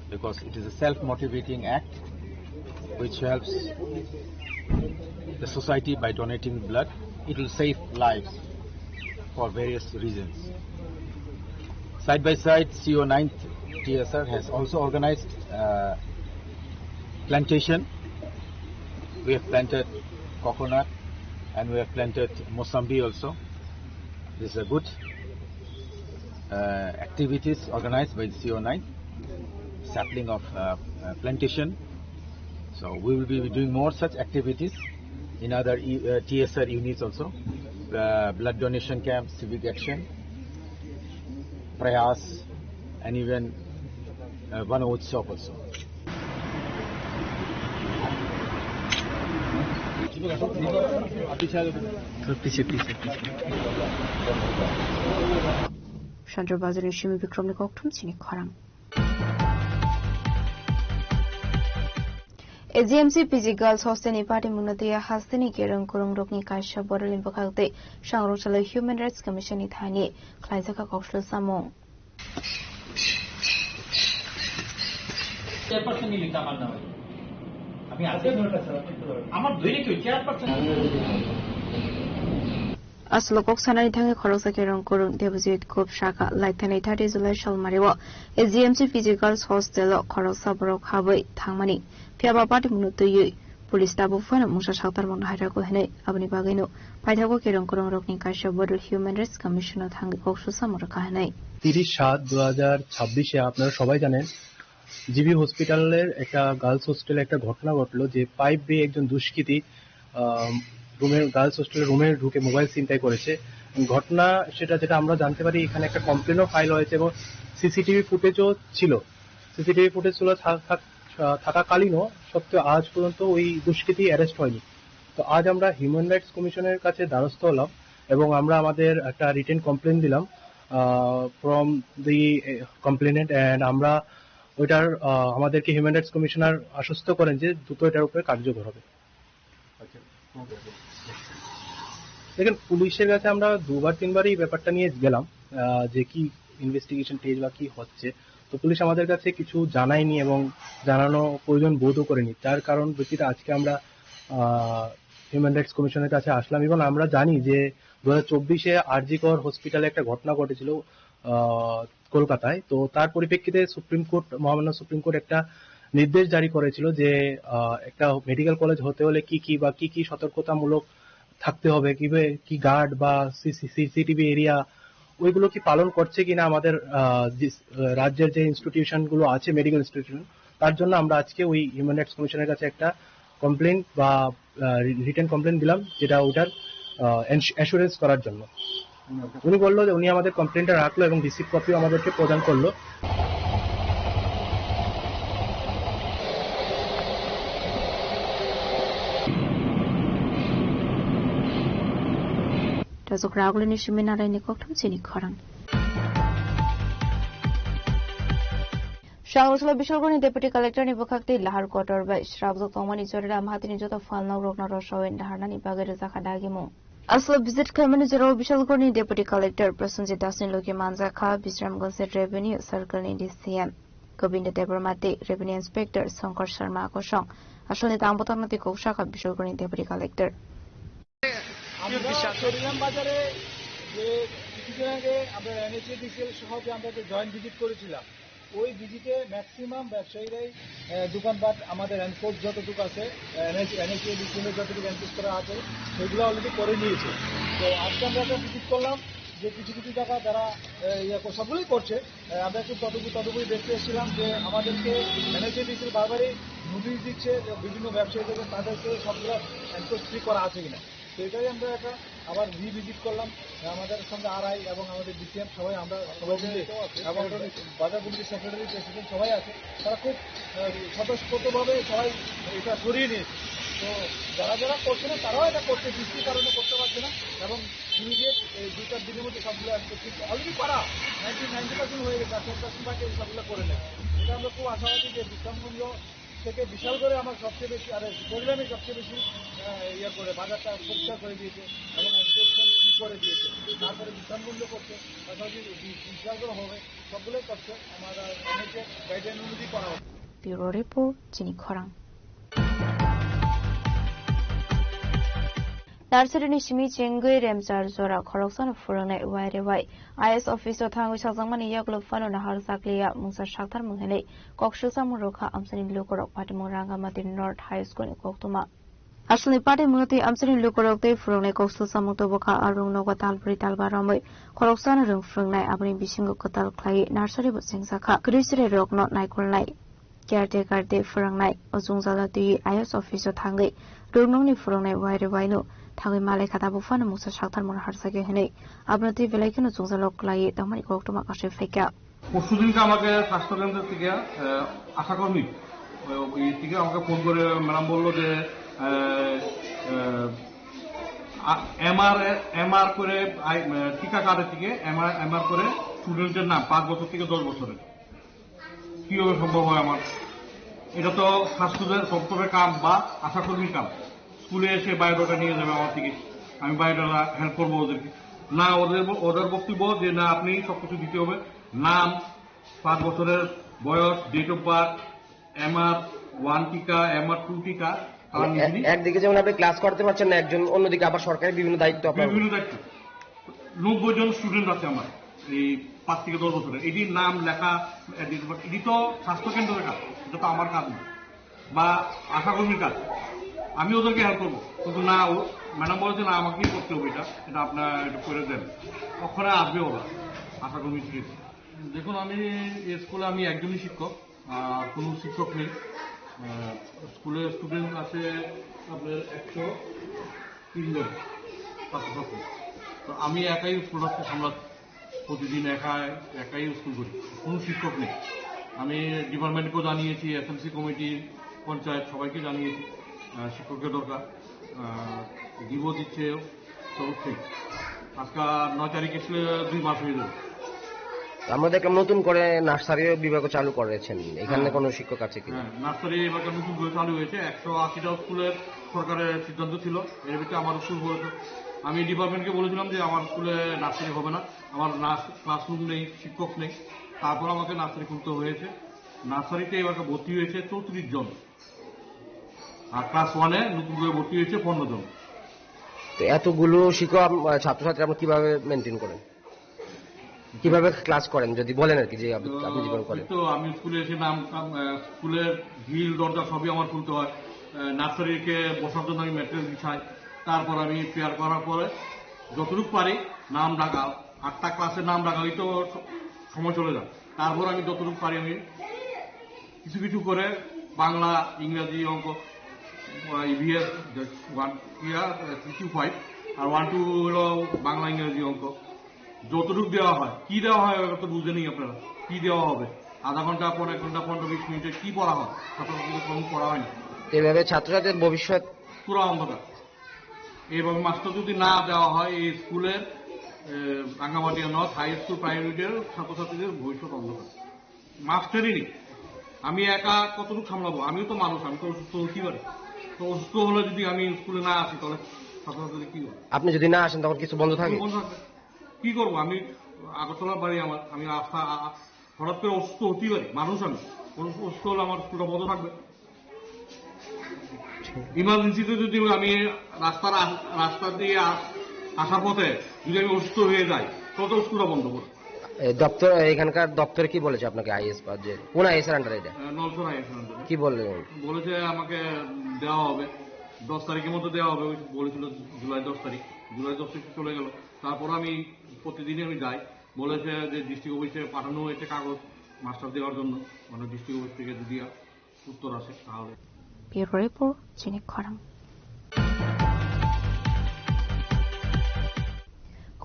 because it is a self-motivating act which helps the society by donating blood. It will save lives for various reasons. Side by side, C O ninth T S R has also organized uh, plantation. We have planted coconut and we have planted mosambi also. This is a good uh, activities organized by the C O nine, sapling of uh, uh, plantation. So we will be doing more such activities in other uh, T S R units also. Uh, blood donation camp, civic action, Prayas, and even uh, Van Utsav also. Sandra Bazar ni Simi Bikram ni kokthum chini khorang. A G M C P G Girls Hostel ni party mungno twiya hasteni kerong kurung rokni kaisa borok ni bwkhak tei sangrok chalai Human Rights Commission ni thani khlaijak kha koksul samung. Chairperson নিলে তো আমার নামে। আমি আছি। আমার ধরে কেউ chairperson. Aswk kok sanani thangwi khoroksa kerong kurung Debojit Kup sakha, laithani thirty July salmario A G M C P G Girls Hostel o khoroksa borok habwi thangmani. Phiya ba party mungno twiwi police tabuk phano mungsa saktarmung hai rwkha hwnwi, aboni bagwino paithago kerong kurung rokni kaisa bodo Human Rights Commission o thangwi kok susamung rwkha hwnwi. তিরিশ সাত দুই হাজার ছাব্বিশে আপনারা সবাই জানেন, জিবি হসপিটালের একটা গার্লস হোস্টেলে একটা ঘটনা ঘটলো যে পাইপ বেয়ে একজন দুষ্কৃতী, আহ, রুমের, গার্লস হোস্টেলের রুমে ঢুকে মোবাইল ছিনতাই করেছে। ঘটনা সেটা যেটা আমরা জানতে পারি, এখানে একটা কমপ্লেনও ফাইল হয়েছে এবং সিসিটিভি ফুটেজও ছিল। সিসিটিভি ফুটেজ ছিল, থা-, থাক-, আহ, থাকাকালীনও সত্ত্বেও আজ পর্যন্ত ওই দুষ্কৃতী অ্যারেস্ট হয়নি। তো আজ আমরা হিউম্যান রাইটস কমিশনের কাছে দ্বারস্থ হলাম এবং আমরা আমাদের একটা রিটেন কমপ্লেন দিলাম, আহ, from the, ah, complainant, and আমরা ওইটার, আহ, আমাদেরকে হিউম্যান রাইটস কমিশনার আশ্বস্ত করেন যে দ্রুত এটার উপরে কার্যকর হবে। আচ্ছা, okay, okay। দেখেন, পুলিশের কাছে আমরা দুবার তিনবারই ব্যাপারটা নিয়ে গেলাম, আহ, যে কি ইনভেস্টিগেশন স্টেজ বা কি হচ্ছে। তো পুলিশ আমাদের কাছে কিছু জানায়নি এবং জানানো প্রয়োজন বোধও করেনি। তার কারণ প্রেক্ষিতে আজকে আমরা, আহ, হিউম্যান রাইটস কমিশনের কাছে আসলাম এবং আমরা জানি যে দু হাজার চব্বিশে আরজি কর হসপিটালে একটা ঘটনা ঘটেছিল, আহ, কলকাতায়। তো তার পরিপ্রেক্ষিতে সুপ্রিম কোর্ট, মহামান্য সুপ্রিম কোর্ট একটা নির্দেশ জারি করেছিল যে, আহ, একটা মেডিকেল কলেজ হতে হলে কি কি বা কি কি সতর্কতামূলক থাকতে হবে, কিভাবে কি গার্ড বা সিসি-, সিসিটিভি এরিয়া ওইগুলো কি পালন করছে কিনা আমাদের, আহ, যে, আহ, রাজ্যের যে ইনস্টিটিউশনগুলো আছে, মেডিকেল ইনস্টিটিউশন, তার জন্য আমরা আজকে ওই হিউম্যান রাইটস কমিশনের কাছে একটা কমপ্লেন বা, আহ, রি-, রিটেন কমপ্লেন দিলাম, যেটা ওটার, আহ, অ্যাস-, অ্যাসুরেন্স করার জন্য। উনি বললো যে উনি আমাদের কমপ্লেনটা রাখলো এবং রিসিভ কপিও আমাদেরকে প্রদান করলো। Rajok Ragulini Shimi Naraini kokthum chini khorang. Sangrosla Bishalgorni Deputy Collector ni bwkhak tei Lahar Kotor bai srabjak tongmani Chorila Mahatini joto phalnok rokno rosoi naharnani bagwi rwjakha dagimung. Aswk visit khaimani jorao Bishalgarhni Deputy Collector Prosenjit Dasni logi manjakha Bisramganj Revenue Circle ni D C M Govinda Debbarma tei Revenue Inspector Shankar Sharma kosong. Aswkni tang bwtharno tei kok sakha Bishalgarhni Deputy Collector. আমরা সরিলাম বাজারে যে কিছুদিন আগে আমরা এনএইচএডিসিএল সহ যে আমরা যে জয়েন্ট ভিজিট করেছিলাম, ওই ভিজিটে ম্যাক্সিমাম ব্যবসায়ীরাই, আহ, দোকানপাট আমাদের এনক্রোচ যতটুকু আছে, এনএইচএডিসিএল যতটুকু এনক্রোচ করা আছে, সেগুলো অলরেডি করে নিয়েছে। তো আজকে আমরা একটা ভিজিট করলাম যে কিছু কিছু জায়গা যারা, আহ, ইয়ে কর-, সবগুলোই করছে। আহ, আমরা একটু তদবি-, তদবির দেখতে এসেছিলাম যে আমাদেরকে এনএইচএডিসিএল বারবারই নোটিশ দিচ্ছে যে বিভিন্ন ব্যবসায়ীদেরকে, তাদেরকে সবগুলো এনক্রোচ ফ্রি করা আছে কিনা। তো এটাই আমরা একটা আবার রিভিজিট করলাম। আমাদের সঙ্গে আরআই এবং আমাদের ডিসিএম সবাই, আমরা সবাই মিলে, এবং বাজার কমিটির সেক্রেটারি, প্রেসিডেন্ট সবাই আছে। তারা খুব, আহ, স্বতঃস্ফূর্তভাবে সবাই এটা সরিয়ে নিয়েছে। তো যারা যারা করছে না, তারাও এটা করছে, বৃষ্টির কারণে করতে পারছে না। এবং ইমিডিয়েট এই দুই চার দিনের মধ্যে সবগুলো একত্রিত, অলরেডি করা নাইনটি নাইনটি পার্সেন্ট হয়ে গেছে, আর টেন পার্সেন্ট বাকি, সবগুলো করে নেবে। এটা আমরা খুব আশাবাদী যে বিশ্রামগঞ্জ থেকে বিশাল করে আমার সবচেয়ে বেশি, আরে, কল্যাণী সবচেয়ে বেশি, আহ, ইয়ে করে, বাজারটা পরিষ্কার করে দিয়েছে এবং একদম ঠিক করে দিয়েছে। তারপরে বিশ্রামগঞ্জ করছে, পাশাপাশি বি-, বিশাল করে হবে, সবগুলোই করছে। আমার, আহ, অনেকে গাইডলাইন অনুযায়ী করা হচ্ছে। Bureau Report, Chini Khorang. Nursery ni simi chengwi remchar jora khoroksano phwrwngnai wai re wai. I A S office o thangwi sajakmani yagulo phano nahar chakliya mungsa sakthar mung hinwi koksil samung rwkha amchaini lukurok Patimung Rangamati North High School ni koktwma. Aswkni patimungno twi amchaini lukurok tei phwrwngnai koksil samung tubukha, a rwng nogo talbrwi talba romwi khoroksano rwng phwrwngnai, aboni bisingo kwtal khlaiwi nursery bo chengjakha, kwrwi chwrairokno naikolnai. Caretaker tei phwrwngnai o jwngjalo twiwi I A S office o thangwi rwngnokni phwrwngnai wai re waino thangwi malai kha, tabuk phano mungsa sakthar mungno harsakya hinwi abono twi belai kheno jwngjalo kwlaiwi tongmani koktwma kasui phaikha. পরশুদিনকে আমাকে স্বাস্থ্যকেন্দ্র থেকে, আহ, আশাকর্মী, আহ, ওই থেকে আমাকে ফোন করে ম্যাডাম বললো যে, আহ, আহ, আ-, এমআর, এমআর করে আই-, আহ, টিকা কার্ডের থেকে এমআর, এমআর করে স্টুডেন্টের নাম পাঁচ বছর থেকে দশ বছরের। কিভাবে সম্ভব হয় আমার? এটা তো স্বাস্থ্য দপ্তরের কাম বা আশাকর্মীর কাম। স্কুলে এসে বায়োডাটা নিয়ে যাবে আমার থেকে, আমি বায়োডাটা হেল্প করবো ওদেরকে। না, ওদের ব-, ওদের বক্তব্য যে না, আপনি সবকিছু দিতে হবে, নাম, পাঁচ বছরের বয়স, date of birth, MR one টিকা, এমআর টু টিকা, তারা মানে নিয়ে এক-, নিয়ে একদিকে যেমন আপনি ক্লাস করতে পারছেন না, একজন অন্যদিকে আবার সরকারি বিভিন্ন দায়িত্ব আপনার। বিভিন্ন দায়িত্ব। নব্বই জন স্টুডেন্ট আছে আমার এই পাঁচ থেকে দশ বছরের। এটি নাম লেখা, এটি, এটি তো স্বাস্থ্যকেন্দ্রের কাজ, এটা তো আমার কাজ না, বা আশাকর্মীর কাজ। আমি ওদেরকে হেল্প করবো, কিন্তু না, ও ম্যাডাম বলেছে, "না, আমাকেই করতে হবে এটা, এটা আপনারা এটা করে দেন।" ওখানে আসবে ওরা, আশাকর্মী থেকে। দেখুন, আমি এই স্কুলে আমি একজনই শিক্ষক, আর কোনো শিক্ষক নেই। আহ, স্কুলে স্টুডেন্ট আছে আপনার একশো তিন জন ছাত্রছাত্রী। তো আমি একাই স্কুলটাকে সামলাচ্ছি, প্রতিদিন একাই, একাই স্কুল করি, কোনো শিক্ষক নেই। আমি ডিপার্টমেন্টকেও জানিয়েছি, এসএমসি কমিটি, পঞ্চায়েত সবাইকে জানিয়েছি, আহ, শিক্ষকের দরকার। আহ, দিব দিচ্ছে তরফ থেকে। আজকে নয় তারিখ এসে দুই মাস হয়ে যাবে। আমরা দেখলাম নতুন করে নার্সারি বিভাগও চালু করেছেন, এখানে হ্যাঁ। কোনো শিক্ষক আছে কিনা? হ্যাঁ, নার্সারি এবার নতুন করে চালু হয়েছে, একশো আশিটা স্কুলের সরকারের সিদ্ধান্ত ছিল, এর ভিতরে আমার স্কুল পড়েছে। আমি ডিপার্টমেন্টকে বলেছিলাম যে আমার স্কুলে নার্সারি হবে না, আমার নার্স-, ক্লাসরুম নেই, শিক্ষক নেই, তারপর আমাকে নার্সারি খুলতে হয়েছে। নার্সারিতে এবার ভর্তি হয়েছে চৌত্রিশ জন, আর ক্লাস ওয়ানে নতুন করে ভর্তি হয়েছে পনেরো জন। তো এতগুলো শিক্ষক আপ-, ছাত্রছাত্রী আপনি কিভাবে মেনটেন করেন, কিভাবে ক্লাস করেন যদি বলেন আর কি, যে আপনি, তো আপনি যেভাবে করেন? ওই তো আমি স্কুলে এসে নাম, আহ, স্কুলের গ্রিল দরজা সবই আমার খুলতে হয়। আহ, নার্সারিকে বসার জন্য আমি ম্যাটেরিয়াল বিছাই, তারপর আমি প্রেয়ার করার পরে যতটুকু পারি নাম ডাকা, আটটা ক্লাসের নাম ডাকা, ওই তো স-, সময় চলে যায়। তারপর আমি যতটুকু পারি আমি কিছু কিছু করে বাংলা, ইংরাজি, অঙ্ক, ইভিএস ওয়ান, ইয়া, থ্রি টু ফাইভ, আর ওয়ান টু হলো বাংলা, ইংরাজি, অঙ্ক। যতটুকু দেওয়া হয়, কি দেওয়া হয় ওটা তো বুঝে নেই আপনারা, কি দেওয়া হবে, আধা ঘন্টা, পনেরো, এক ঘন্টা, পনেরো বিশ মিনিটে কি পড়া হয়, ছাত্রছাত্রীদের কোনো পড়া হয় না। এভাবে ছাত্রছাত্রীদের ভবিষ্যৎ পুরো অন্ধকার। এইভাবে মাস্টার যদি না দেওয়া হয়, এই স্কুলের, এ, রাঙ্গামাটিয়া নর্থ হাই স্কুল প্রাইমারির ছাত্রছাত্রীদের ভবিষ্যৎ অন্ধকার। মাস্টারই নেই। আমি একা কতটুকু সামলাবো? আমিও তো মানুষ, আমি তো অসুস্থ হতেই পারি। তো অসুস্থ হলে যদি আমি স্কুলে না আসি, তাহলে ছাত্রছাত্রী কি করবে? আপনি যদি না আসেন, তখন কিছু বন্ধ থাকে? বন্ধ থাকবে। কি করবো আমি? আগরতলার বাড়ি আমার, আমি রাস্তা, আ-, আ-, হঠাৎ করে অসুস্থ হতেই পারি, মানুষ আমি। কোনো অসুস্থ হলে আমার স্কুলটা বন্ধ থাকবে। ইমার্জেন্সিতে যদি আমি রাস্তার আ-, রাস্তা দিয়ে আ-, আসার পথে যদি আমি অসুস্থ হয়ে যাই, তাহলে তো স্কুলটা বন্ধ করবো। এ, দপ্তর, এখানকার দপ্তরে কি বলেছে আপনাকে? আইএস বা যে কোন আইএস এর আন্ডারে এটা? আহ, নলছড়া আইএস এর আন্ডারে। কি বললেন? বলেছে আমাকে দেওয়া হবে, দশ তারিখের মধ্যে দেওয়া হবে, ওই বলেছিল জুলাই দশ তারিখ। জুলাই দশ তারিখ চলে গেল। তারপর আমি প্রতিদিনই আমি যাই, বলেছে যে ডিস্ট্রিক্ট অফিসে পাঠানো হয়েছে কাগজ মাস্টার দেওয়ার জন্য, মানে ডিস্ট্রিক্ট অফিস থেকে যদি উত্তর আসে তাহলে। Bureau Report, Chini Khorang.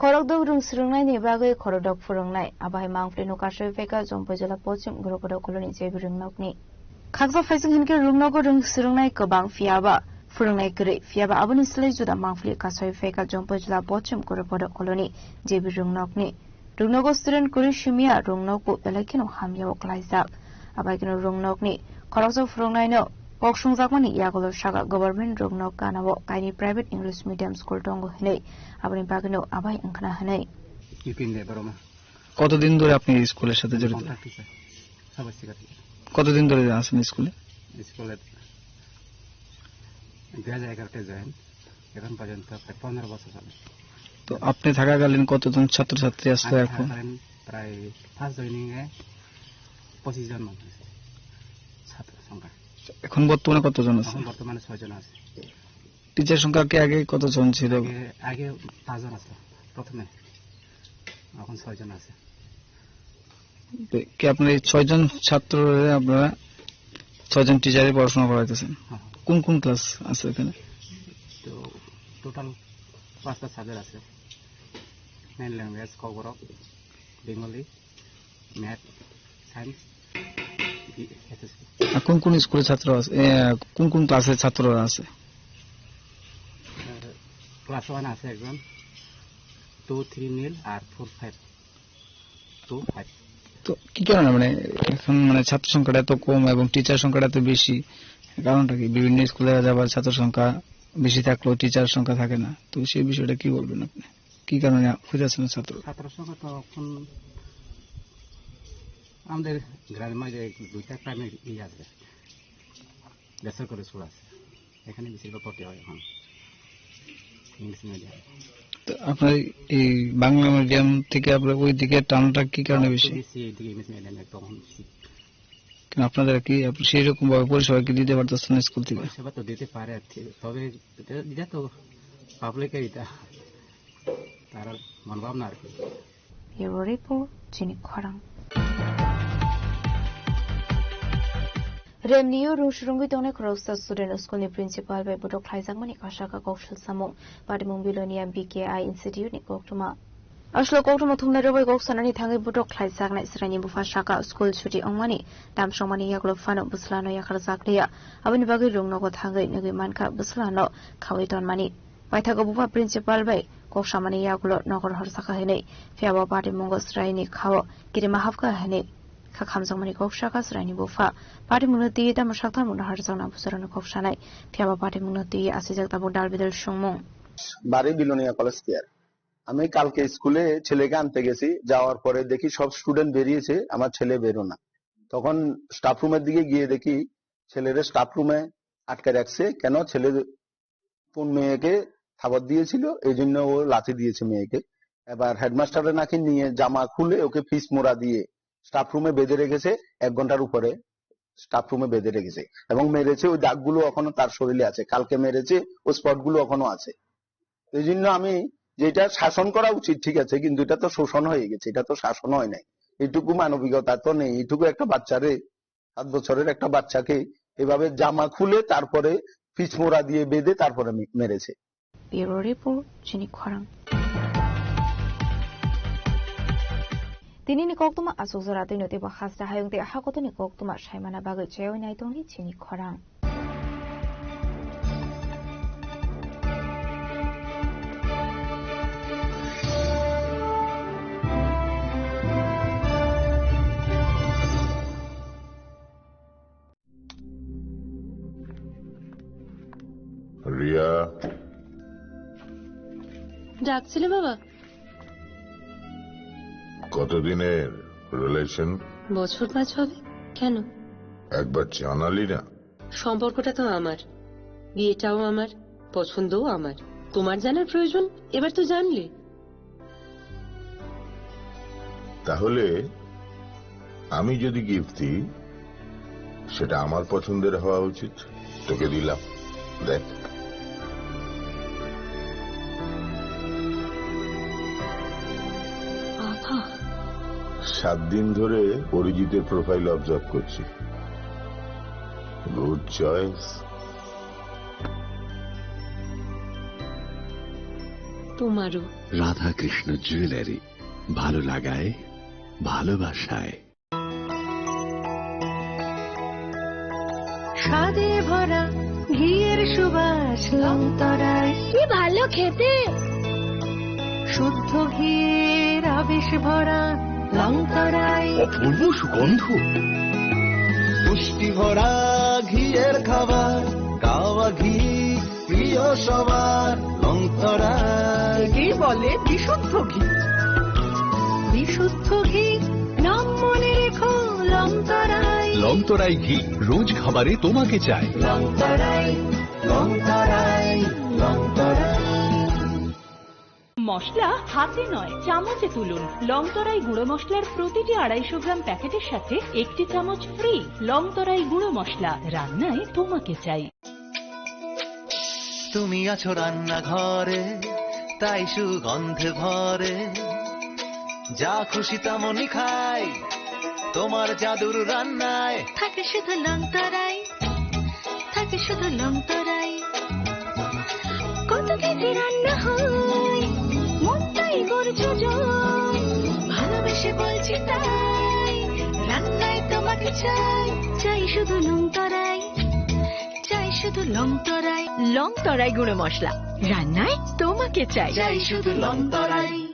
Khorokdok rung swrwngnaini bagwi khorokdok phwrwngnai, abo hai mangpili no kasui phaikha Jompui jila Pochim Gurukodo koloni J B Rwngnokni. Khaksa phaising hinkhe rungnogo rung swrwngnai kwbang, phiyaba phwrwngnai kwrwi, phiyaba aboni slai juda mangpili kasui phaikha Jompui jila Pochim Gurukodo koloni J B Rwngnokni. Rungnogo student kwrwi simiya rungnogo belai kheno hamya o klaijak. Abai kheno rungnokni khoroksa phwrwngnaino kok sungjakmani yagulo saka government rungnok ganao kainwi private English medium school tongo hinwi, aboni bagwino abai wngkhana hinwi. Bipin Debbarma. কতদিন ধরে আপনি এই স্কুলের সাথে জড়িত? Contract teacher, সবাই শিক্ষার্থী। কতদিন ধরে আছেন স্কুলে? স্কুলে দুই হাজার এগারোতে জয়েন, এখন পর্যন্ত প্রায় পনেরো বছর চলে। তো আপনি থাকাকালীন কতজন ছাত্রছাত্রী আসতো আমি এখন? থাকাকালীন প্রায় ফার্স্ট জয়েনিং এ পঁচিশ জন মতো আছে ছাত্র সংখ্যা। এখন বর্তমানে কতজন আছে? এখন বর্তমানে ছয় জন আছে। টিচার সংখ্যা কি আগে কতজন ছিল? আগে, আগে পাঁচজন আছে প্রথমে, এখন ছয়জন আছে। তো কি আপনার এই ছয়জন ছাত্ররে আপনারা ছয়জন টিচারে পড়াশোনা করাইতেছেন? হ্যাঁ, হ্যাঁ। কোন কোন ক্লাস আছে এখানে? তো টোটাল পাঁচটা সাবজেক্ট আছে, main language, Kokborok, Bengali, math, science, SSC. আর কোন কোন স্কুলের ছাত্র আছে, এ, কোন কোন ক্লাসের ছাত্ররা আছে? ক্লাস ওয়ান আছে একজন, টু, থ্রি, নীল আর ফোর, ফাইভ, টু, ফাইভ। তো কি কারণে, মানে, এখন, মানে, ছাত্র সংখ্যাটা এত কম এবং টিচার সংখ্যাটা এত বেশি, কারণটা কি? বিভিন্ন স্কুলে যাবার ছাত্র সংখ্যা বেশি থাকলেও টিচার সংখ্যা থাকে না, তো সেই বিষয়টা কি বলবেন আপনি? কি কারণে হইতেছে না ছাত্র? ছাত্র সংখ্যা তো এখন আমাদের গ্রামের মাঝে দুইটা প্রাইমারি ইয়ে আছে, বেসরকারি স্কুল আছে, এখানে বেশিরভাগ ভর্তি হয় এখন ইংলিশ মিডিয়াম। তো আপনার এই বাংলা মিডিয়াম থেকে আপনার ওই দিকে টানটা কি কারণে বেশি? বেশি এইদিকে ইংলিশ মিডিয়ামে তখন বেশি। কেন আপনাদের কি আপ-, সেই রকম ভাবে পরিষেবা কি দিতে পারতেছে না স্কুল থেকে? পরিষেবা তো দিতে পারে, ঠিক, তবে এটা, এটা তো পাবলিকের এটা, তারা মনোভাবনা আর কি। Bureau Report, Chini Khorang. Remnio rung swrwngwi tongnai khoroksa student school ni principal bai botok khlaijakmani kasaka kok salsamung. Patimung Bilonia B K I Institute ni koktwma. Aslo koktwma thumnai rwbai kok sanani thangwi botok khlaijaknai chwraini bupha saka school chuti wngmani, tamsokmani yagulo phano bwslano yakarjakliya. Aboni bagwi rungnogo thangwi nugwi mankha bwslano khawi tonmani. Paithago bupha principal bai kok samani yagulo nokol horsakha hinwi, phiyabo patimungo chwraini khao kirima hapkha hinwi kha khamjakmani kok saka chwraini bupha. Patimungno twiwi tamo saktharmungno harjakna bujorano kok sanai, phiyabo patimungno twiwi asijak tabuk dal bidal songmung. বাড়ি Belonia college square. আমি কালকে স্কুলে ছেলেকে আনতে গেছি, যাওয়ার পরে দেখি সব স্টুডেন্ট বেরিয়েছে, আমার ছেলে বেরো না। তখন স্টাফ রুমের দিকে গিয়ে দেখি ছেলেরা স্টাফ রুমে আটকে রাখছে। কেন? ছেলে কোন মেয়েকে থাবত দিয়েছিল, এই জন্য ও লাথি দিয়েছে মেয়েকে। এবার হেডমাস্টারে নাকি নিয়ে জামা খুলে ওকে ফিস মোড়া দিয়ে স্টাফ রুমে বেঁধে রেখেছে, এক ঘন্টার উপরে স্টাফ রুমে বেঁধে রেখেছে এবং মেরেছে। ওই দাগগুলো এখনো তার শরীরে আছে, কালকে মেরেছে, ওই স্পটগুলো এখনো আছে। এই জন্য আমি, যেটা শাসন করা উচিত ঠিক আছে, কিন্তু এটা তো শোষণ হয়ে গেছে, এটা তো শাসন হয় নাই। এইটুকু মানবিকতা তো নেই। এইটুকু একটা বাচ্চারে, সাত বছরের একটা বাচ্চাকে এভাবে জামা খুলে তারপরে ফিস মোড়া দিয়ে বেঁধে তারপরে মে-, মেরেছে। Bureau Report, Chini Khorang. Tinini koktwma aswk jora twi no teibo hasta hayung tei hakotoni koktwma saimana bagwi chaywi nai tongdi Chini Khorang. Ria. ডাকছিলে বাবা? কতদিনের রিলেশন? বছর পাঁচ হবে। কেন? একবার জানালি না। সম্পর্কটা তো আমার, বিয়েটাও আমার, পছন্দও আমার। তোমার জানার প্রয়োজন? এবার তো জানলে। তাহলে আমি যদি গিফট দিই, সেটা আমার পছন্দের হওয়া উচিত। তোকে দিলাম, দেখ। বাবা। সাত দিন ধরে অরিজিতের প্রোফাইল অবজার্ভ করছি। Good choice. তোমারও। রাধাকৃষ্ণ জুয়েলারি, ভালো লাগায়, ভালোবাসায়। স্বাদে ভরা ঘিয়ের সুবাস লংতরায়। কি ভালো খেতে। শুদ্ধ ঘিয়ের আবেশ ভরা লংতরায়। অপূর্ব সুগন্ধ। পুষ্টি ভরা ঘিয়ের খাবার, কাওয়া ঘি প্রিয় সবার, লংতরায়। একেই বলে বিশুদ্ধ ঘি। বিশুদ্ধ ঘি, নাম মনে রেখো, লংতরায়। লংতরায় ঘি, রোজ খাবারে তোমাকে চাই। লংতরায়, লংতরায়, লংতরায়। মশলা হাতে নয়, চামচে তুলুন। লংতরাই গুঁড়ো মশলার প্রতিটি আড়াইশো গ্রাম প্যাকেটের সাথে একটি চামচ ফ্রি। লংতরাই গুঁড়ো মশলা, রান্নায় তোমাকে চাই। তুমি আছো রান্নাঘরে, তাই সুগন্ধে ভরে। যা খুশি তেমনই খাই, তোমার জাদুর রান্নায়। থাকে শুধু লংতরাই, থাকে শুধু লংতরাই। কত কেজি রান্না হয়, মনটাই করছে জয়। ভালোবেসে বলছি তাই, রান্নায় তোমাকে চাই। চাই শুধু লংতরাই, চাই শুধু লংতরাই। লংতরাই গুঁড়ো মশলা, রান্নায় তোমাকে চাই। চাই শুধু লংতরাই।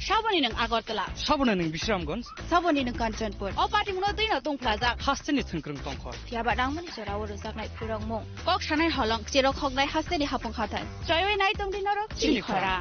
Saboni nwng Agartala. Saboni nwng Bisramganj. Saboni nwng Kanchanpur. O party mungno twi no tong phlajak. Hasteni thwngkwrwng tongkhor. Phiya ba nangmani jora o rwjaknai phwrwngmung. Kok sanai holong, cherok hoknai hasteni hapung hathai. Chaiwi nai tongdi norok chini khora.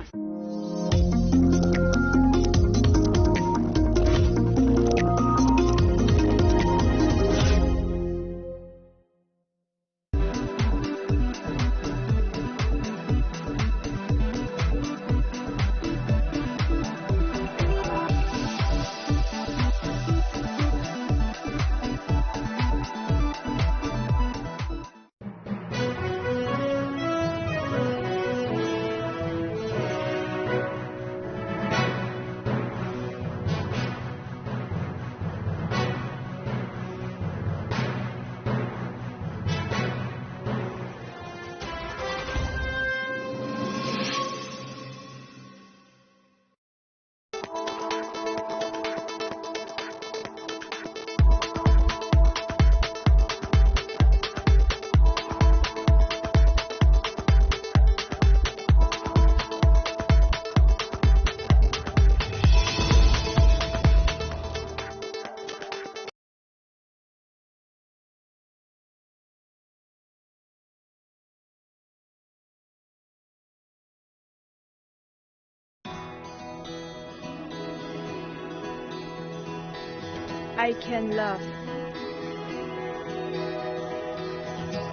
I can laugh.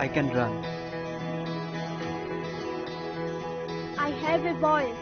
I can run. I have a voice.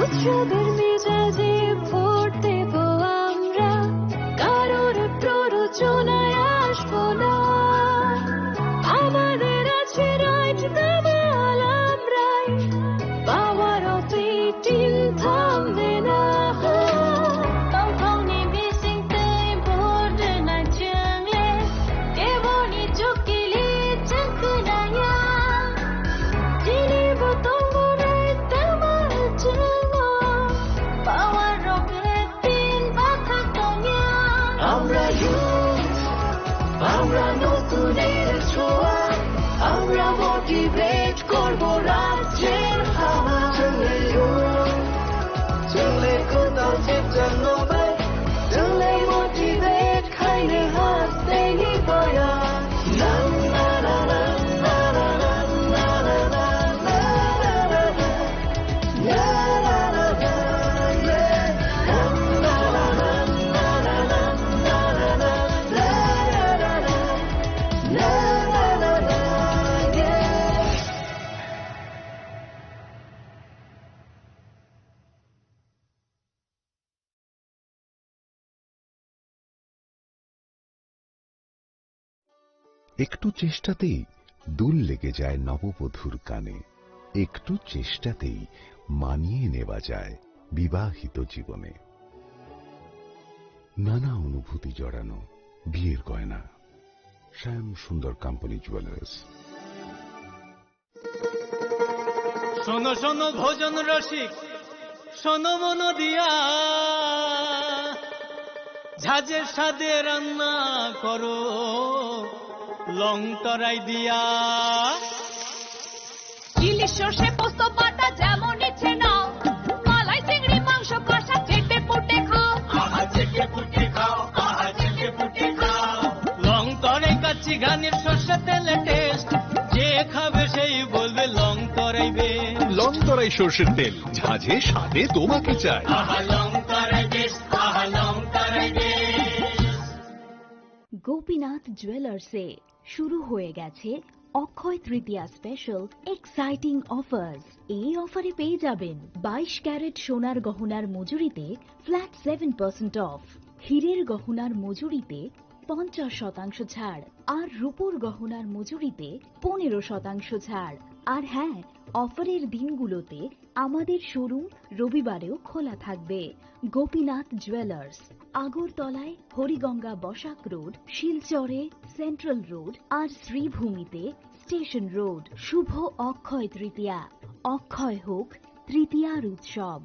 উৎসবের মেজাজে ভোট দেব আমরা, কারোর প্ররোচনায় আসবো না। আমাদের আছে রাইট, দামাল আমরাই, পাওয়ার অফ এইটিন থামবে না। Tongthokni bisingtwi border na chwngle, keboni chukili chwng kwnaya. Chini bo tongo rai tama chwngo, power rok pin bathak tongya. Amra youth, amra notun er choa, amra motivate korbo rajyer hama. Chwngle youth, chwngle kwtal chepchang no bai, chwngle motivate khaine hasteni boya. একটু চেষ্টাতেই দুল লেগে যায় নববধূর কানে, একটু চেষ্টাতেই মানিয়ে নেওয়া যায় বিবাহিত জীবনে। নানা অনুভূতি জড়ানো বিয়ের গয়না। শ্যাম সুন্দর কোম্পানি জুয়েলার্স। শোনো শোনো ভোজন রসিক, শোনো মন দিয়া, ঝাঁঝের স্বাদে রান্না করো লং তরাই দিয়া। ইলিশ সর্ষে পোস্ত বাটা যেমন ইচ্ছে নাও, মালাই চিংড়ি মাংস কষা চেটে পুটে খাও। আহা চেটে পুটে খাও, আহা চেটে পুটে খাও। লং তরাই কাচ্চি ঘানির সর্ষে তেলে টেস্ট, যে খাবে সেই বলবে লং তরাই বেশ। লং তরাই সর্ষের তেল, ঝাঁঝে স্বাদে তোমাকে চাই। আহা লং তরাই বেশ, আহা লং তরাই বেশ। গোপীনাথ জুয়েলার্সে শুরু হয়ে গেছে অক্ষয় তৃতীয়া স্পেশাল এক্সাইটিং অফার্স। এই অফারে পেয়ে যাবেন বাইশ ক্যারেট সোনার গহনার মজুরিতে ফ্ল্যাট সেভেন পার্সেন্ট অফ, হীরের গহনার মজুরিতে পঞ্চাশ শতাংশ ছাড়, আর রূপোর গহনার মজুরিতে পনেরো শতাংশ ছাড়। আর হ্যাঁ, অফারের দিনগুলোতে আমাদের শোরুম রবিবারেও খোলা থাকবে। গোপীনাথ জুয়েলার্স, আগরতলায় হরিগঙ্গা বসাক রোড, শিলচরে সেন্ট্রাল রোড আর শ্রীভূমিতে স্টেশন রোড। শুভ অক্ষয় তৃতীয়া, অক্ষয় হোক তৃতীয়ার উৎসব।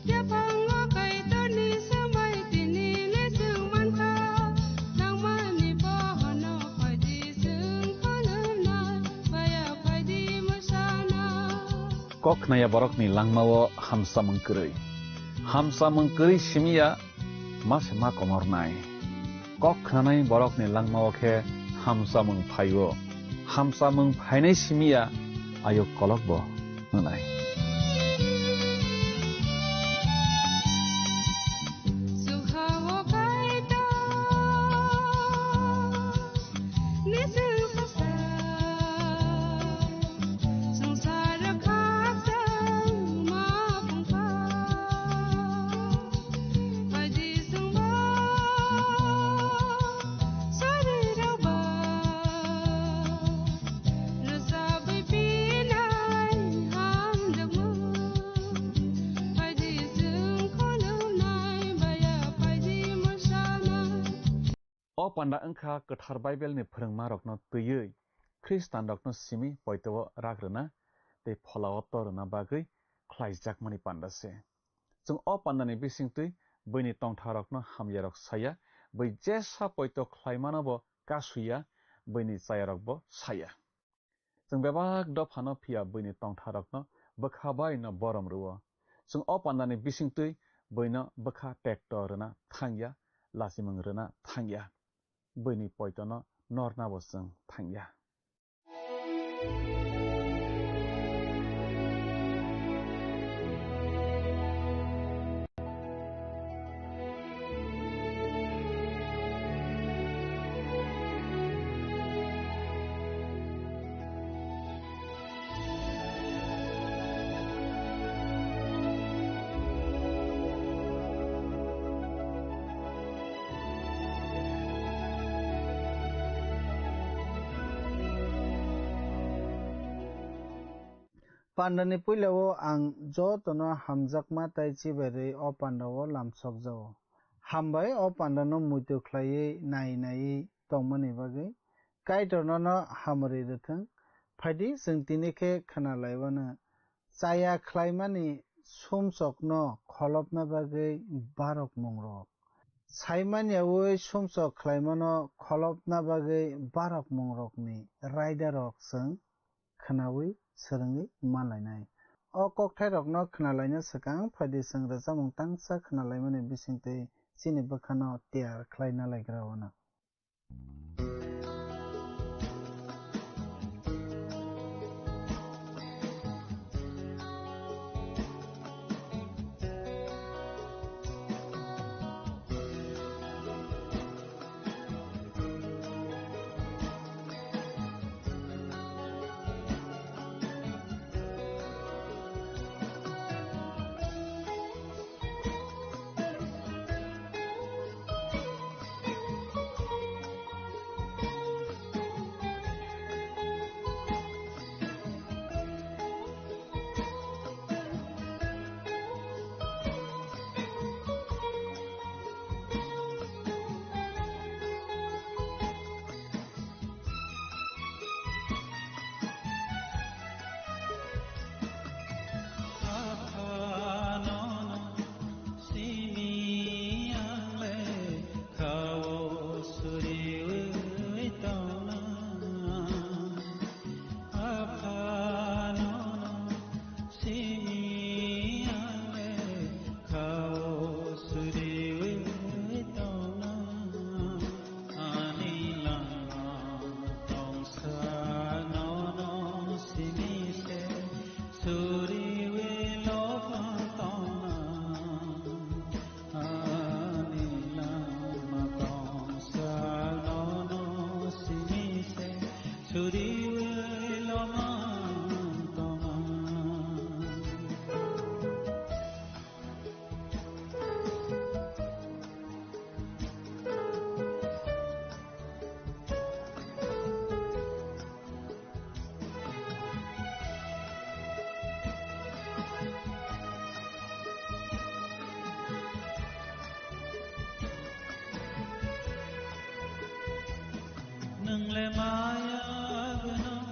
Yaphango Kaitorni swmai tini le chwng mankha, nangmani pohorno phaidi chwng khulumnai, baya phaidi mwsana. Kok khnaya borokni langmao hamsamung kwrwi. Hamsamung kwrwi simiya ma se ma komornai. Kok khnanai borokni langmao khe hamsamung phaio. Hamsamung phainai simiya ayuk kolokbo wngnai. O panda wngkha kwthar Bible ni phwrwngmarokno twiwi Khristanrokno simi poito-o rak rwna tei phola-o to rwna bagwi khlaijakmani panda se. Chwng o pandani bisingtwi buini tongtharokno hamyarok saya, bui jesa poito khlaimano bo kasuya, buini chayarokbo saya. Chwng bebak dophano phiya buini tongtharokno bwkha bai no borom rwo. Chwng o pandani bisingtwi buino bwkha tekto rwna thangya, lachimung rwna thangya. Buini poitono nornabo chwng thangya. Pandani puilao ang jotono hamjakma tei chibairwi o pandao lamsokjago. Hambai o pandano muitu khlaiwi nai naiwi tongmani bagwi Kaitor nono hamari rwthwng. Phaidi chwng tini khe khna laiwano. Chaya khlaimani sumsokno kholopna bagwi barokmungrok. Saimanya ui sumsok khlaimano kholopna bagwi barokmungrokni raidarok chwng khnaui swrwngwi manlainai. O kokthairokno khnalaina swkang phaidi chwng rwchapmung tangsa khnalaimani bisingtwi chini bwkhano tiyar khlaina laigra wano. Nwngle maya gwnang,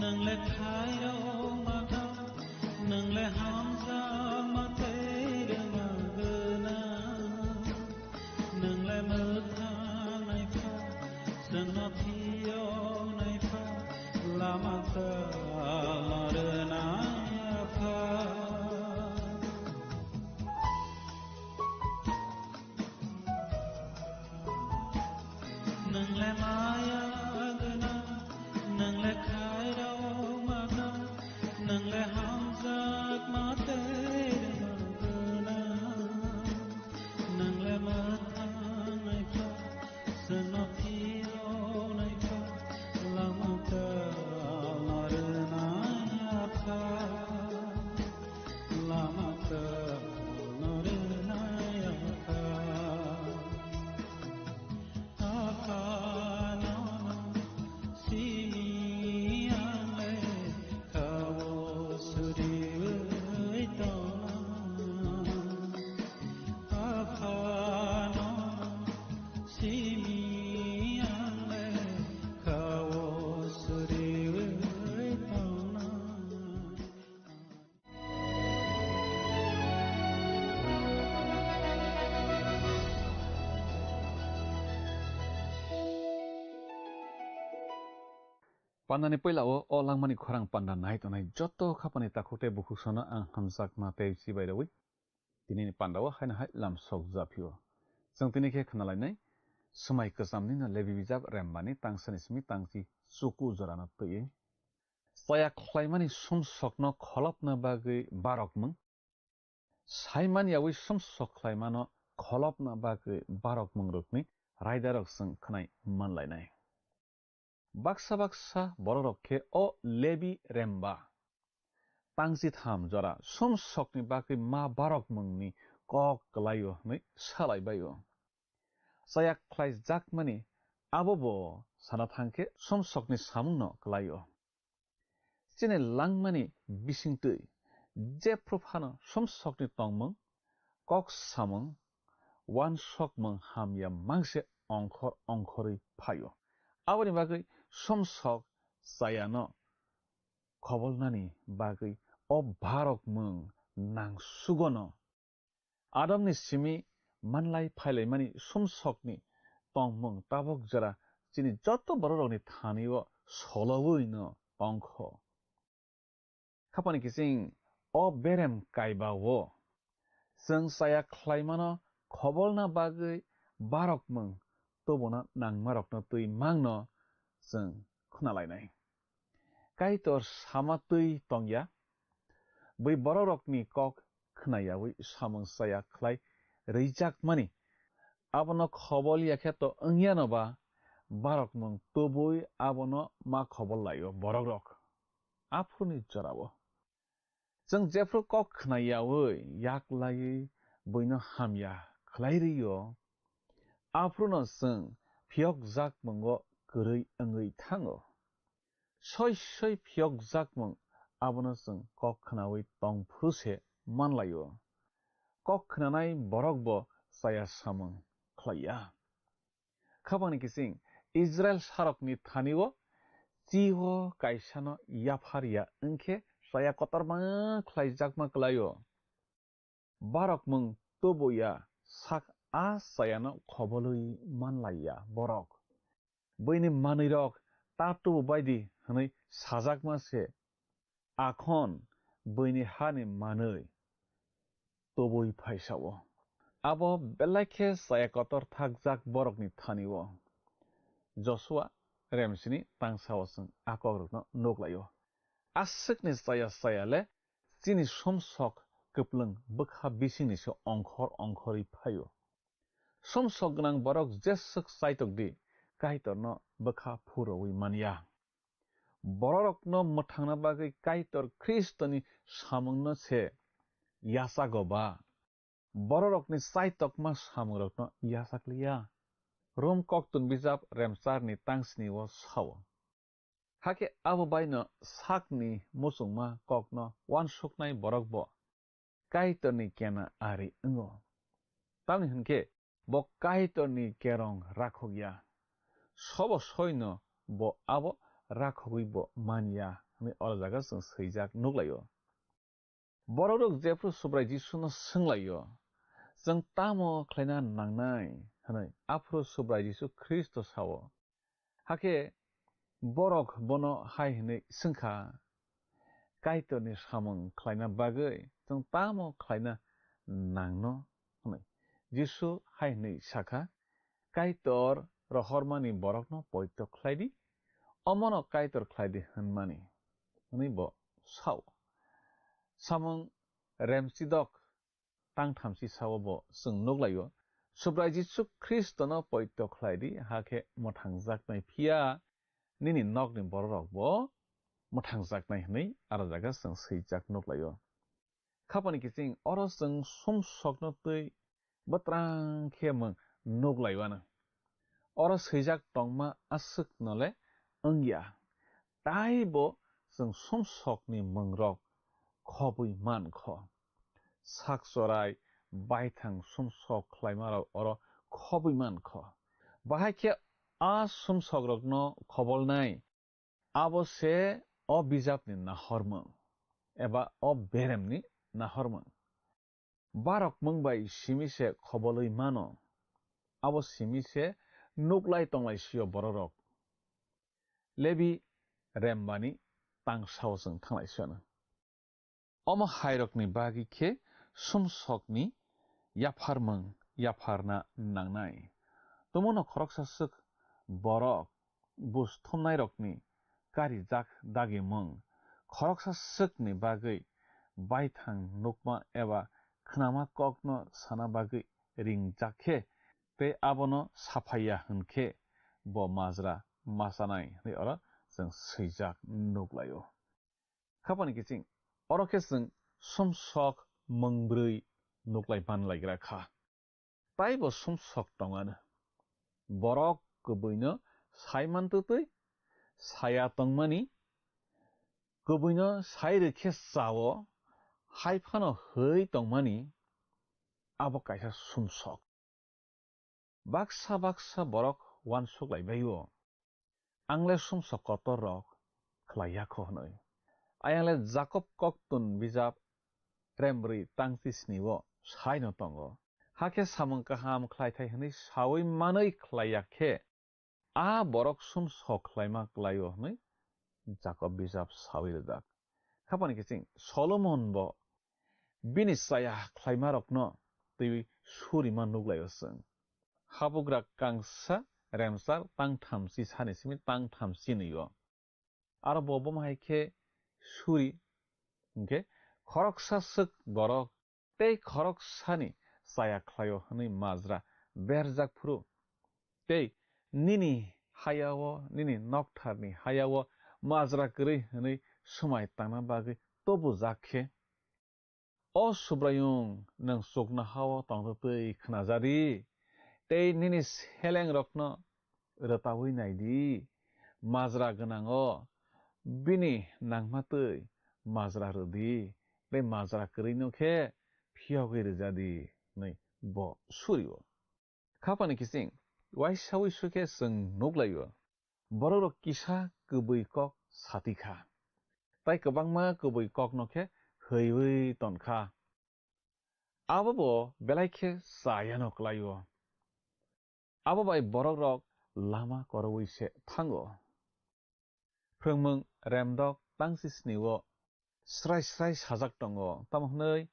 nwngle khairok mathang, nwngle hamjakma tei rwng Pandani puila o, o langmani khorang panda nai tongnai joto khapani takhuk tei bukhuk sono ang hamjakma tei chibai rwi tinini panda o haino hai lam sok japhio. Chwng tini khe khna lainai swmai kwchamni no Lebi bijap rembani tangsani simi tangchi chuku jorano twiwi. Chaya khlaimani sumsokno kholopna bagwi barok mung, saiman yaui sumsok khlaimano kholopna bagwi barok mungrokni raidarok chwng khnai manlainai. Baksa baksa borokrok khe o Lebi remba tangchi tham jora sumsokni bagwi ma barok mungni kok kwlaio hwnwi salai baio. Chaya khlaijakmani abo bo sana thang khe sumsokni samungno kwlaio. Chini langmani bisingtwi jephru phano sumsokni tongmung, kok samung, uansukmung hamya mangse ongkhor ongkhorwi phaio. Aboni bagwi sumsok chayano khobolnani bagwi o barok mung nang sugono. Adamni simi manlai phailaimani sumsokni tongmung tabok jora chini joto borokrokni thani-o solowui'-no tongkho. Khapani kiching o berem kaiba-o chwng chaya khlaimano khobolna bagwi barokmung tubuna nangmarokno twi mangno chwng khwnalainai. Kaitor sama twi tongya, bui borokrokni kok khnayaui samung chaya khlai rwijakmani. Abono khobol ya khe to wngyano ba, barokmung tubui abono ma khobol laio borokrok. Aphuruni jorao. Chwng jephru kok khna yaui, yak laiwi buino hamya khlai rw-o, aphruno chwng phiyokjakmungo kwrwi wngwi thango. Soi soi phiyokjakmung abono chwng kok khnaui tong phuru se man lai-o. Kok khnanai borok bo chaya samung khlai ya. Khapangni kiching Israil sarokni thani-o chi-o kaisano yaphar ya wng khe chaya kotorma khlaijakma kwlai-o. Barokmung tubu ya sak a chayano khobolwi man lai ya borok. Buini manwirok ta tubu bai di hwnwi sajakma se. Akhon buini hani manwi tubui phaisa-o. Abo belai khe chaya kotor thakjak borokni thani-o. Josua remsini tangsa-o chwng a kokrokno nuk lai-o. Aswkni chaya chaya le chini sumsok kwplwng bwkha bisingni se ongkhor ongkhorwi phai-o. Sumsok gwnang borok jeswk chaitok di, Kaitorno bwkha phuroui man ya. Bororokno mwthangna bagwi Kaitor Khristoni samungno se yachago ba, bororokni chaitokma samungrokno yachak li ya. Rom koktun bijap remcharni tangsni-o sa-o. Hakhe abo baino sakni muchungma kokno uansuknai borok bo Kaitorni kena ari wngo. Tamni hwn khe bo Kaitorni kerong rakhok ya. Sobo soino bo abo rakhogwi bo man ya hwnwi oro jaga chwng swijak nuk lai-o. Borokrok jephru Subrai Jisuno swng lai-o, "Chwng tamo khlaina nangnai?" hwnwi. Aphuru Subrai Jisu Khristo sa-o. Hakhe borok bono hai hwnwi swng kha, "Kaitorni samung khlaina bagwi chwng tamo khlaina nangno?" hwnwi. Jisu hai hwnwi sa kha, "Kaitor rohormani borokno poito khlai di, omono Kaitor khlai di hwnmani," hwnwi bo sa-o. Samung remchidok tang thamchi sa-o bo chwng nuk lai-o, Subrai Jisu Khristono poito khlai di, hakhe mwthangjaknai, phiya nini nokni bororok bo mwthangjaknai hwnwi aro jaga chwng swijak nuk lai-o. Khapani kiching oro chwng sumsokno twi bwtrang khe mwng nuk lai-o ano. Oro swijak tongma aswkno le wng ya. Taibo chwng sumsokni mwngrok khobwi man kho. Sak chorai baithang sumsok khlaimarok oro khobwi man kho. Bahai khe a sumsokrokno khobolnai, abo se o bijapni nahormung eba o beremni nahormung. Barok mung bai simi se khobolwi mano, abo simi se nuklai tonglai sio bororok. Lebi rembani tangsao chwng thanglai sio. Omo hairokni bagwi khe sumsokni yapharmung yapharna nangnai. Tumungno khoroksa swk borok bus thumnairokni karijak dagimung, khoroksa swkni bagwi baithang nukma eba khnama kokno sana bagwi ringjak khe tei abono saphaiya hwn khe bo majra ma chanai hwnwi oro chwng swijak nuklaio. Khapani kiching, oro khe chwng sumsok mungbrwi nuklai manlaigra kha. Taibo sumsok tongano. Borok kwbwino sai mantwtwi saya tongmani, kwbwino sai rwkhe chao, hai phano hwi tongmani, abo kaisa sumsok. Baksa baksa borok uansuk lai bai-o, ang le sumsok kotor rok khlai ya kho hwnwi. Ayang le Jakob koktun bijap rembrwi tangchi sni o sai no tongo. Hakhe samung kaham khlai thai hwnwi saui manwi khlai ya khe, a borok sumsok khlaima klai-o hwnwi Jakob bijap saui rijak. Khapani kiching Solomon bo bini chaya khlaimarokno twiwi surima nuklaio chwng. Habugra kangsa remsar tangthamchi sani simi tangthamchi nwi-o. Aro bo bomo hai khe suri hwnkhe khoroksa swk borok tei khoroksani chaya khlaio hwnwi majra berjak phuru tei nini hayao, nini noktharni hayao majra kwrwi hwnwi swmai tangna bagwi tobujak khe, O Subraiyung, nwng chuknohao tongtwtwi khnajadi, tei nini selengrokno rwtaui naidi, majra gwnango bini nangmatwi majra rwdi, tei majra kwrwino khe phiyogwi rwjadi, hwnwi bo suri-o. Khapani kiching, uaisa uisu khe chwng nuklaio, borokrok kisa kwbwi kok sati kha, tei kwbangma kwbwi kokno khe hwiwi ton kha. Abo bo belai khe chayano klaio. Abo bai borokrok lama koroui se thango. Phrwngmung remdok tangchi sni-o srai srai sajak tongo, tamo hwnwi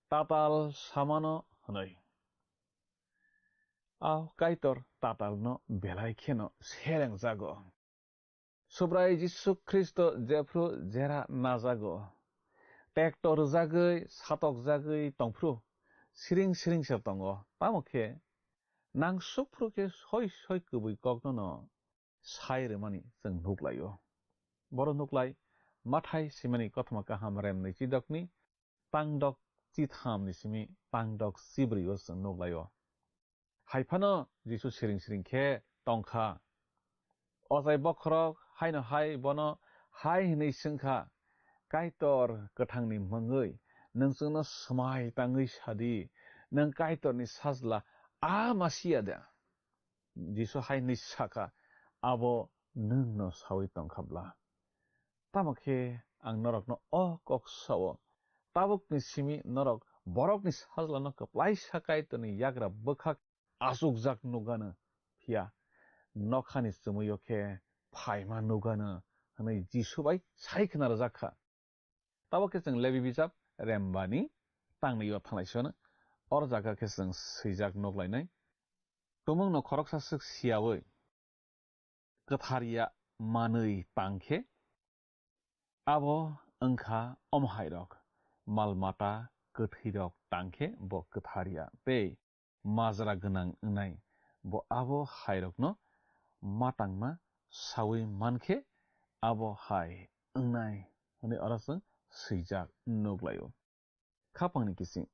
tatal samano hwnwi. A Kaitor tatalno belai kheno selengjago. Subrai Jisu Khristo jephru jera najago, tekto rwjagwi, satokjagwi tongphru siring siring se tongo. Tamo khe nangsukphru khe soi soi kwbwi kokno no sai rwmani chwng nuklaio. Boro nuklai Mathai simani kothoma kaham rem nwi chidokni tangdok chithamni simi tangdok chibrwi-o chwng nuklaio. Hai phano Jisu siring siring khe tong kha. Ochai bokhorok haino hai bono hai hwnwi swng kha, Kaitor kwthangni mungwi nwng chwngno swmai tangwi sadi, nwng Kaitorni sajla a Masia da? Jisu hai hwnwi sa kha, abo nwngno saui tong kha bla. Tamo khe ang norokno o kok sao, tabukni simi norok borokni sajlano kwplaisa Kaitorni yagra bwkhak achukjak nukgano, phiya nokhani chumui-o khe phaima nukgano, hwnwi Jisu bai sai khna rwjak kha. Tabo khe chwng Lebi bijap rembani tangnwi-o thanglai sio no, or jaga khe chwng swijak nuklainai. Tumungno khoroksa swk siyaui kwthar ya manwi tang khe, abo wng kha omo hai rok, mal mata kwthwi rok tang khe bo kwthar ya tei majra gwnang wngnai, bo abo hai rokno ma tangma saui man khe abo hai wngnai hwnwi oro chwng swijak nuklaio. Khapangni kising,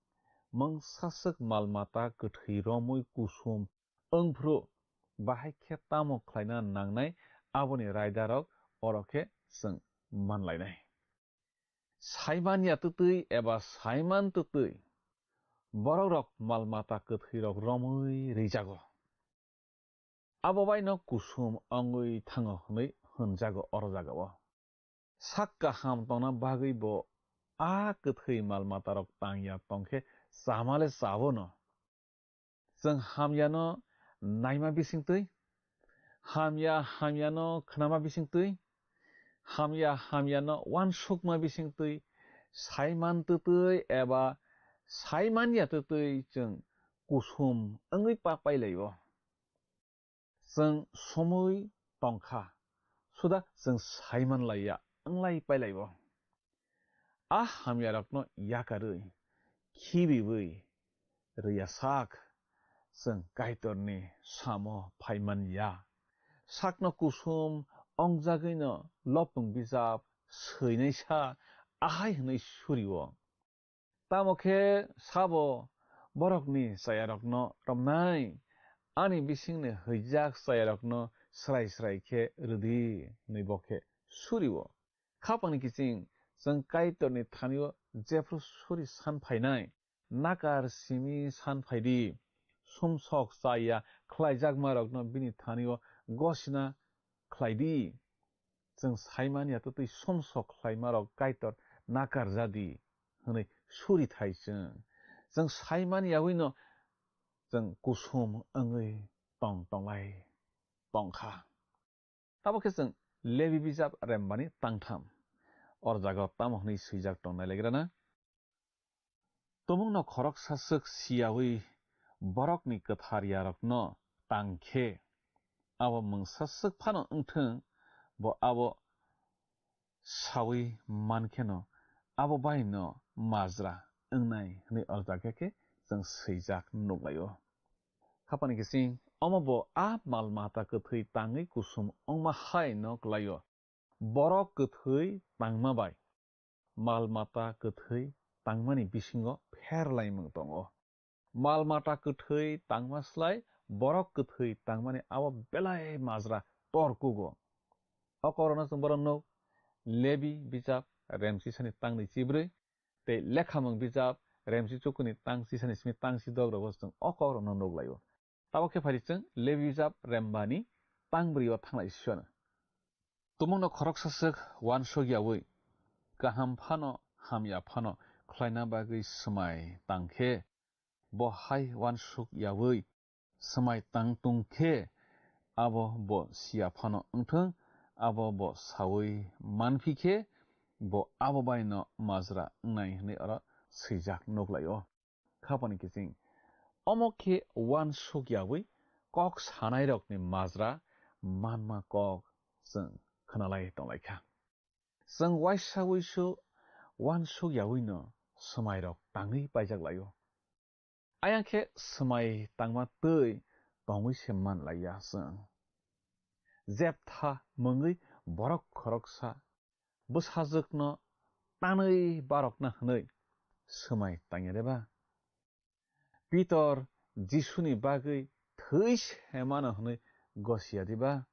mungsa swk mal mata kwthwi romwi kusum wngphru, bahai khe tamo khlaina nangnai, aboni raidarok oro khe chwng manlainai. Saiman ya twtwi eba saiman twtwi, borokrok mal mata kwthwirok romwi rwijago. Abo baino kusum wngwi thango hwnwi hwnjago oro jagao. Sak kaham tongna bagwi bo a kwthwi mal matarok tang ya tong khe chama le chabo no. Chwng hamyano naima bisingtwi, hamya hamyano khnama bisingtwi, Hamya hamyano uansukma bisingtwi saiman twtwi eba saiman ya twtwi chwng kusum wngwi pa pailaio. Chwng somwi tongkha, suda chwng saiman laiya wnglai pailaio. A hamyarokno yakarwi, khibiwi rwya sak, chwng Kaitorni samo phaiman ya. Sakno kusum ongjagwino lopung bijap swinaisa ahai hwnwi surio. Tamo khe sabo borokni chayarokno romnai, ani bisingni hwijak chayarokno srai srai khe rwdi hwnwi bo khe surio. Khapangni kiching, chwng Kaitorni thanio jephru suri san phainai, nakar simi san phaidi, sumsok chaya khlaijakmarokno bini thanio gosina khlaidi. Chwng saimani ya twtwi sumsok khlaimarok Kaitor nakar jadi hwnwi suri thai chwng. Chwng saimani yawino chwng kusum wngwi tong tonglai tongkha. Tabo khe chwng Lebi bijap rembani tangtham. Or jagao tamo hwnwi swijak tongnai legrana? Tumungno khoroksa swk siyawi borokni kwthar yarokno tang khe, abo mungsa swk phano wngthwng, bo abo sawi man kheno abo bai no majra wngnai hwnwi o jaga khe chwng swijak nuklaio. Khapani kiching, omo bo a mal mata kwthwi tangwi kusum wngma hai no klaio. Borok kwthwi tangma bai mal mata kwthwi tangmani bisingo pherlaimung tongo. Mal mata kwthwi tangma slai borok kwthwi tangmani abo belai majra tor kugo. O kokrokno chwng bohrok nuk, Lebi bijap remsisani tangni chibrwi tei Lekhamung bijap remsi chukuni tang chisani simi tang si dok rogo chwng o kokrokno nuk laio. Tabok khe phari chwng Lebi bijap rembani tang bwrwi o thanglai sio. Tumungno khoroksa swk uansuk yaui kaham phano hamya phano khlaina bagwi swmai tang khe, bo hai uansuk yaui swmai tang tung khe, abo bo siya phano wngthwng, abo bo saui manphi khe, bo abo bai no majra wngnai hwnwi oro swijak nuk lai o. Khapani kiching. Omo khe uansuk yaui kok sanairokni majra manma kok chwng khwnalai tonglaikha. Chwng uaisa uisu uansuk yaui no swmairok tangwi paijak laio. Ayang khe swmai tangma twi tongwi se man laiya chwng. Jeptha mungwi borok khoroksa bwsajwkno tanwi barokna hwnwi swmai tangya de ba? Pitor Jisuni bagwi thwi se mano hwnwi gosiya diba?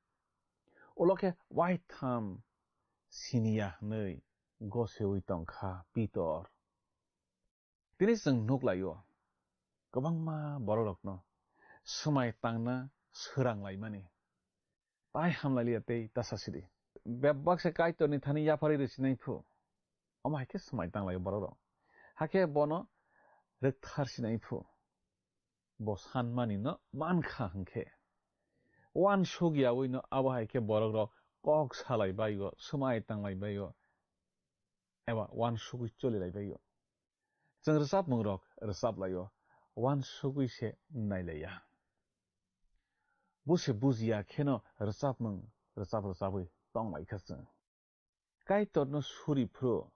Ulo khe waitham siniya hwnwi goseui tongkha Pitor. Tini chwng nuk lai-o, kwbangma borokrokno swmai tangna swrang laimani. Tai hamlailiya tei ta sasidi. Bebak se Kaitorni thani yapharwi rwsinai phu. Omo hai khe swmai tang lai-o borokrok. Hakhe bono rwkthar sinai phu. Bo sanmani no mankha hwnkhe. Uansuk yaui no abo hai khe borokrok kok salai bai-o, swmai tang lai bai-o, eba uansugui choli lai bai-o. Chwng rwchapmungrok rwchap lai-o, uansugui se nai laiya. Bo se bujiya kheno rwchapmung rwchap rwchabwi tong lai kha chwng. Kaitorno suri phuru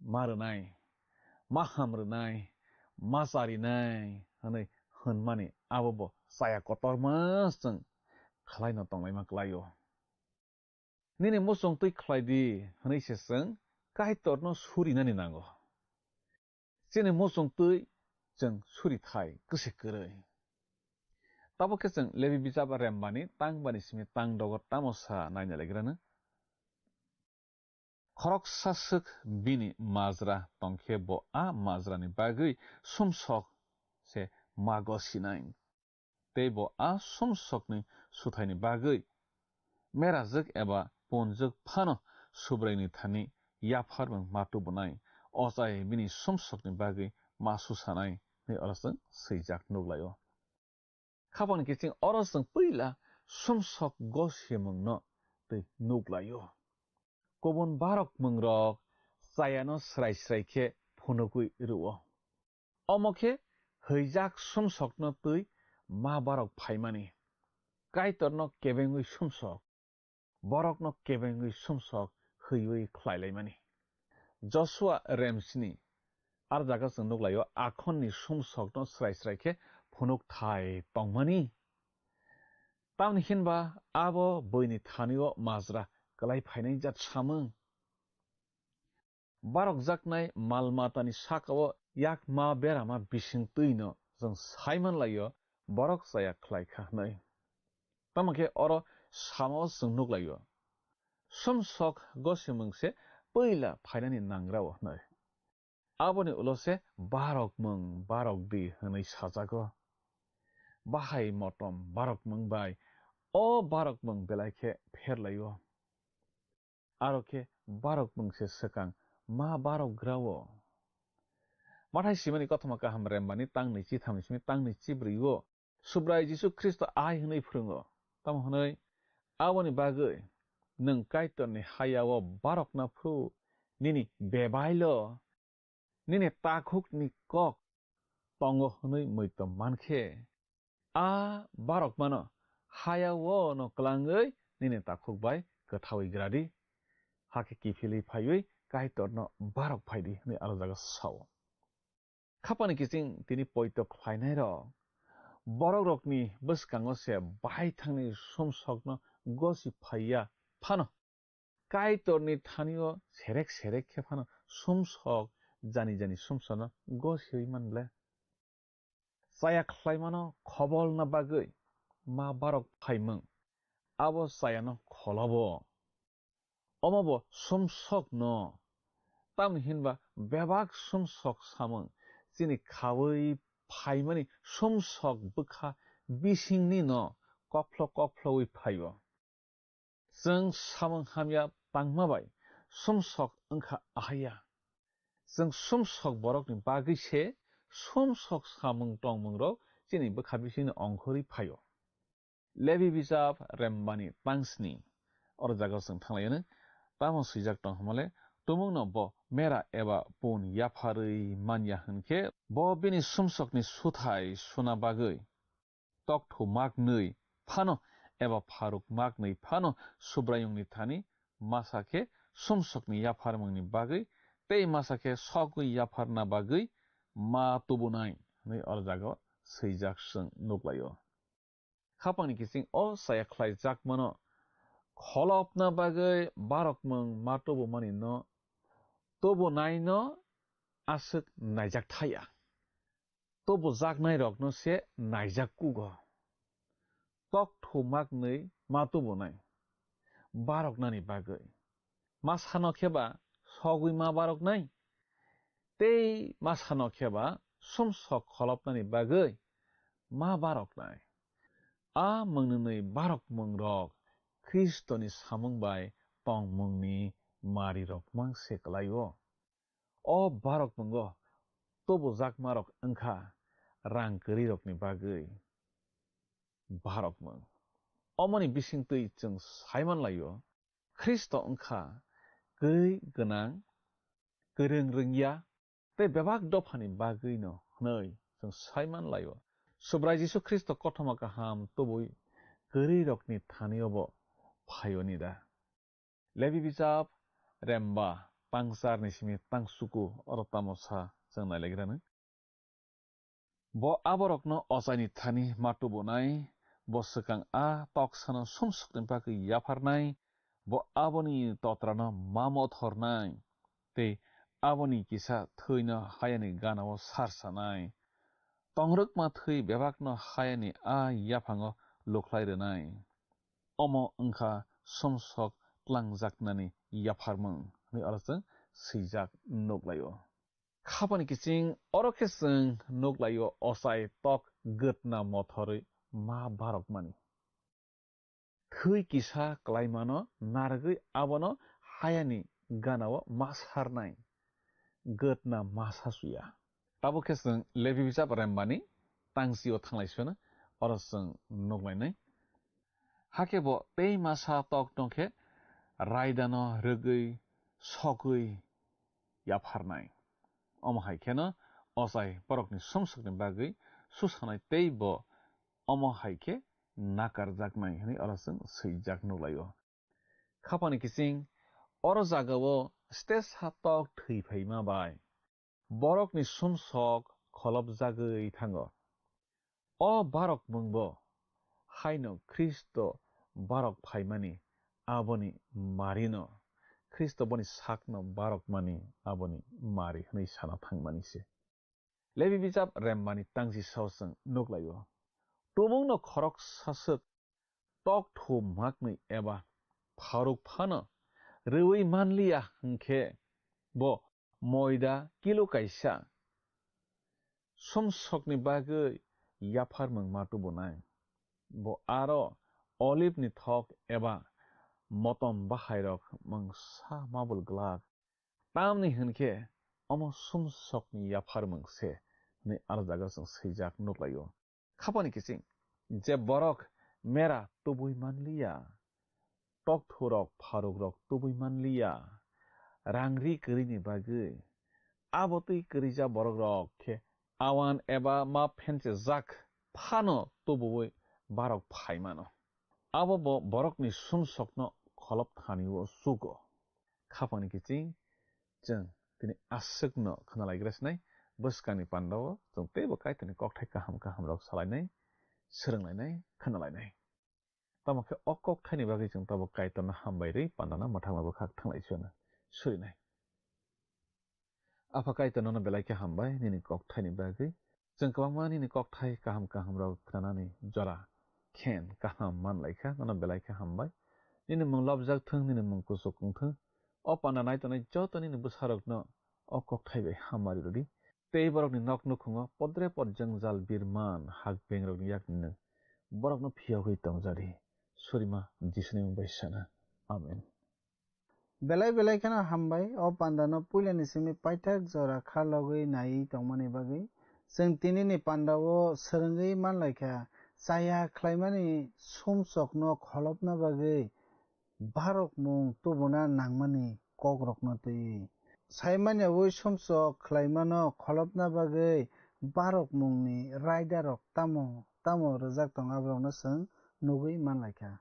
ma rwnai, ma ham rwnai, ma charinai hwnwi hwnmani abo bo chaya kotorma chwng khlaino tonglaima klai-o. Nini muchung twi khlai di hwnwi se chwng Kaitorno surinani nango. Chini muchung twi chwng suri thai kwse kwrwi. Tabok khe chwng Lebi bijap rembani tang bani simi tang dogo tamo sa naina legrano. Khoroksa swk bini majra tongkhe bo a majrani bagwi sumsok se mago sinai. Tei bo a sumsokni suthaini bagwi merajwk eba punjwk phano Subraini thani yapharmung ma tubunai, ochai bini sumsokni bagwi ma susanai hwnwi oro chwng swijak nuk lai-o. Khapangni kiching oro chwng puila sumsok gosimungno twi nuk lai-o. kubun barok mwngrok chayano srai srai khe phunugwi rw-o. Omo khe hwijak sumsokno twi ma barok phaimani. Kaitorno kebengwi sumsok, borokno kebengwi sumsok hwiwi khlailaimani. Josua remsni ar jaga chwng nuklaio, akhonni sumsokno srai srai khe phunukthai tongmani. Tamni hinba abo buini thani-o majra kwlai phainai jat samung. Barokjaknai mal matani saka-o yak ma berama bising twi'-no chwng sai man lai-o, borok chaya khlai kha hwnwi. Tamo khe oro samo chwng nuk lai-o, sumsok gosimung se puila phainani nangra-o hwnwi. Aboni ulo se barokmung barok di hwnwi sajago. Bahai motom barokmung bai o barokmung belai khe pher lai-o. Aro khe barokmung se swkang ma barok gra-o. Mathai simani kothoma kaham rembani tang nwi chi tham ni simi tang nwi chi brwi-o Subrai Jisu Khristo ai hwnwi phrwngo. Tamo hwnwi aboni bagwi nwng Kaitorni haya-o barokna phuru nini bebailo nini takhukni kok tongo hwnwi muitom man khe, a barokmano haya-o'-no klangwi nini takhuk bai kwthaui gra di, hakhe kiphilwi phaiwi Kaitorno barok phai di hwnwi aro jaga sa-o. Khapani kiching tini poito khlainairok, borokrokni bwskango se bahai thangni sumsokno gosi phaiya phano, Kaitorni thani-o serek serek khe phano sumsok jani jani sumsokno gosiwi man ble. Chaya khlaimano khobolna bagwi ma barok phaimung, abo chayano kholobo. Omo bo sumsokno. Tamni hinba bebak sumsok samung chini khaui phaimani sumsok bwkha bisingni'-no kokphlo kokphloui phai-o. Chwng samung hamya tangma bai sumsok wngkha ahaiya. Chwng sumsok borokni bagwi se sumsok samung tongmungrok chini bwkha bisingni ongkhorwi phai-o. Lebi bijap rembani tangsni. Oro jaga chwng thanglaiyano. Tamo swijak tong hwnmale, tumungno bo mera eba pun yapharwi manya hwnkhe, bo bini sumsokni suthai suna bagwi tokthu maknwi phano eba pharuk maknwi phano Subraiyungni thani masa khe sumsokni yapharmungni bagwi tei masa khe sogwi yapharna bagwi ma tubunai hwnwi oro jaga swijak chwng nuklaio. Khapangni kiching o chaya khlaijakmano kholopna bagwi barokmung ma tubumanino tubunaino aswk naijak thaya. Tubujaknairokno se naijak kugo. Tokthu maknwi ma tubunai baroknani bagwi. Masano khe ba sogwi ma baroknai, tei masano khe ba sumsok kholopnani bagwi ma baroknai. A mwngnwnwi barokmungrok Khristoni samung bai tongmungni marirok mang se kwlai-o. O barokmungo tubujakmarok wngkha rang kwrwirokni bagwi barokmung. Omoni bisingtwi chwng sai man lai-o, Khristo wngkha kwrwi gwnang, kwrwng rwngya, tei bebak dophani bagwino hwnwi chwng sai man lai-o. Subrai Jisu Khristo kothoma kaham tubui kwrwirokni thani-o bo phai-o ni da? Lebi bijap remba tangcharni simi tangsuku oro tamo sa chwng nailagrani. Bo aborokno ochaini thani ma tubunai, bo swkang a toksano sumsokni bagwi yapharnai, bo aboni totrano ma mothornai, tei aboni kisa thwino hayani ganao sarsanai. Tongrwkma thwi bebakno hayani a yaphango lukhlai rwnai. Omo wngkha sumsok tlangjaknani yapharmung hwnwi oro chwng swijak nuk lai-o. Khapani kiching oro khe chwng nuk lai-o ochai tok gwtna mothorwi ma barokmani. Thwi kisa klaimano narwgwi abono hayani ganao ma sarnai, gwtna ma sasuya. Tabuk khe chwng Lebi bijap rembani tangsio thanglai sino, oro chwng nuk lainai. Hakhe bo tei masa tok tong khe, raidano rwgwi sogwi yapharnai. Omo hai kheno ochai borokni sumsokni bagwi susanai tei bo omo hai khe nakarjaknai hwnwi oro chwng swijak nuklaio. Khapani kiching oro jagao stage ha tok thwi phaima bai borokni sumsok kholopjagwi thango. O barokmungbo haino Khristo barok phaimani aboni marino, Khristo boni sakno barokmani aboni mari hwnwi sana thangmani se. Lebi bijap rembani tangchi sao chwng nuklaio. Tumungno khoroksa swk tok thu maknwi eba pharuk phano rwui manliya hwnkhe bo moida kilo kaisa sumsokni bagwi yapharmung ma tubunai. Bo aro olibni thok eba motom bahairok mungsa mabul glak. Tamni hwnkhe omo sumsokni yapharmung se hwnwi aro jaga chwng swijak nuklaio. Khapani kiching je borok mera tubui manliya, tokthurok pharukrok tubui manliya, rang ri kwrwini bagwi, abo twi kwrwija borokrok khe awan eba ma phenchejak phano tubuwi barok phai mano. Abo bo borokni sumsokno kholop thani-o chugo. Khapangni kiching chwng tini aswkno khwnalaigra sinai, bwskangni pandao chwng teibo Kaitorni kokthai kaham kahamrok salainai, swrwnglainai, khwnalainai. Tamo khe o kokthaini bagwi chwng tabuk Kaitorno hambai rwi pandano mwthangma bwkhak thanglai surinai. Apha Kaitor, nono belai khe hambai nini kokthaini bagwi. Chwng kwbangma nini kokthai kaham kahamrok khnanani jora khen kaham manlaikha, nono belai khe hambai. Nini mung lobjak thung, nini mung kuchuk wng thung. O panda nai tongnai joto nini bwsarokno o kokthai bai hamari rwdi. Tei borokni nok nukhungo podre pod jwngjal birman hak bengrokni yakni nwng borokno phiyogwi tongjadi. Surima Jisuni mung bai sana. Amen. Belai belai kheno hambai, o pandano puilani simi paithak jora kha logwi naiwi tongmani bagwi. Chwng tinini pandao swrwngwi manlaikha, chaya khlaimani sumsokno kholopna bagwi barokmung tubuna nangmani kokrokno twiwi. Saimanya wi sumsok khlaimano kholopna bagwi barokmungni raidarok tamo tamo rwjak tongo, aborokno chwng nugwi manlaikha.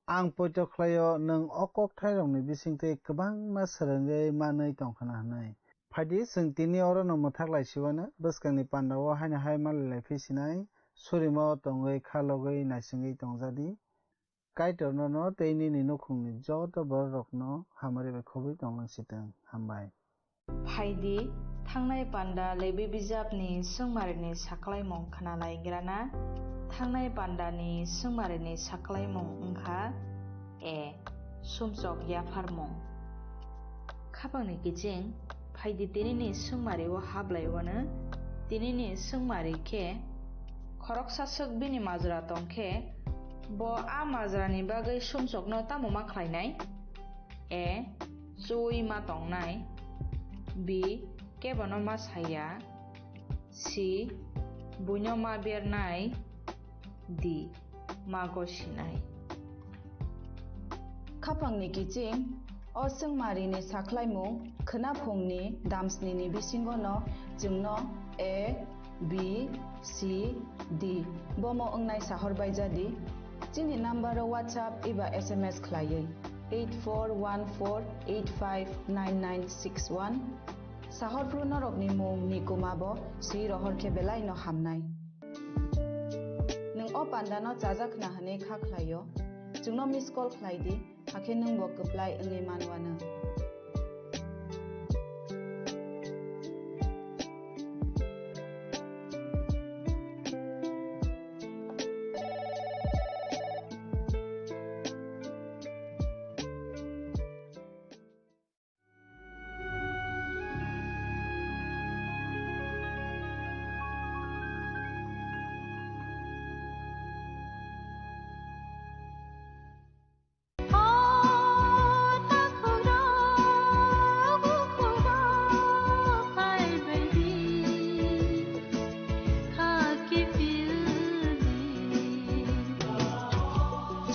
Ang poito khlaio, nwng o kokthairokni bisingtwi kwbangma swrwngwi manwi tongkhwna hwnwi. Phaidi, chwng tini orono mwthak laisiwano bwskangni pandao haino hai malai lai phi sinai, surima-o tongwi kha logwi naisingwi tongjadi. Kaitor nono tei nini nukhungni joto bororokno hamari bai khobwi tonglangsitwng. Hambai. Phaidi, thangnai panda Lebi bijapni swngmarini saklaimung khwnalaigrana. Thangnai pandani swngmarini saklaimung wngkha: A. Sumsok yapharmung. Khapangni kiching, phaidi tinini swngmario hablaiwano. Tinini swngmari khe, khoroksa swk bini majra tongkhe, bo a majrani bagwi sumsokno tamo ma khlainai? A. Chuwi ma tongnai. B. Kebono ma saya. C. Buino ma bernai. D. Ma gosinai. Khapangni kiching, o swngmarini saklaimung khwnaphungni damsnini bisingono chwngno A, B, C, D bomo wngnai sahor baijadi. Chini number-o WhatsApp eba S M S khlaiwi eight four one four eight five nine nine six one. Sahor phru norokni mung ni kuma bo swi rohor khe belai no hamnai. Nwng o panda no chajak khna hwnwi kha khlaio, chwngno miss call khlai di, hakhe nwng bo kwplai wngwi manwano.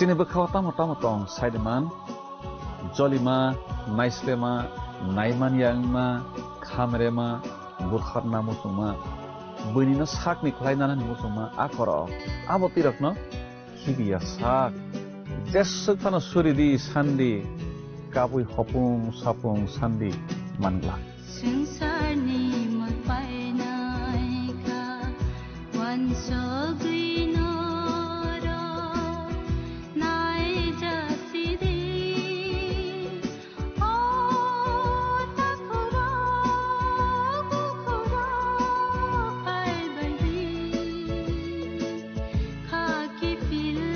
Chini bwkhao tamo tamo tong sai de man, Cholima, naislema, naimanya wngma, khamrema, butharna muchungma, buinino sakni khlai nanani muchungma, a khorok, abo twirakno khibiya sak. Jeswk phano suridi sandi, kabui hopung sapung sandi manglak. Swngcharni mwtai naikha, wansugwi norok naijasidi. O takhurok, bukhurok, phaibaidi, khaki pildi.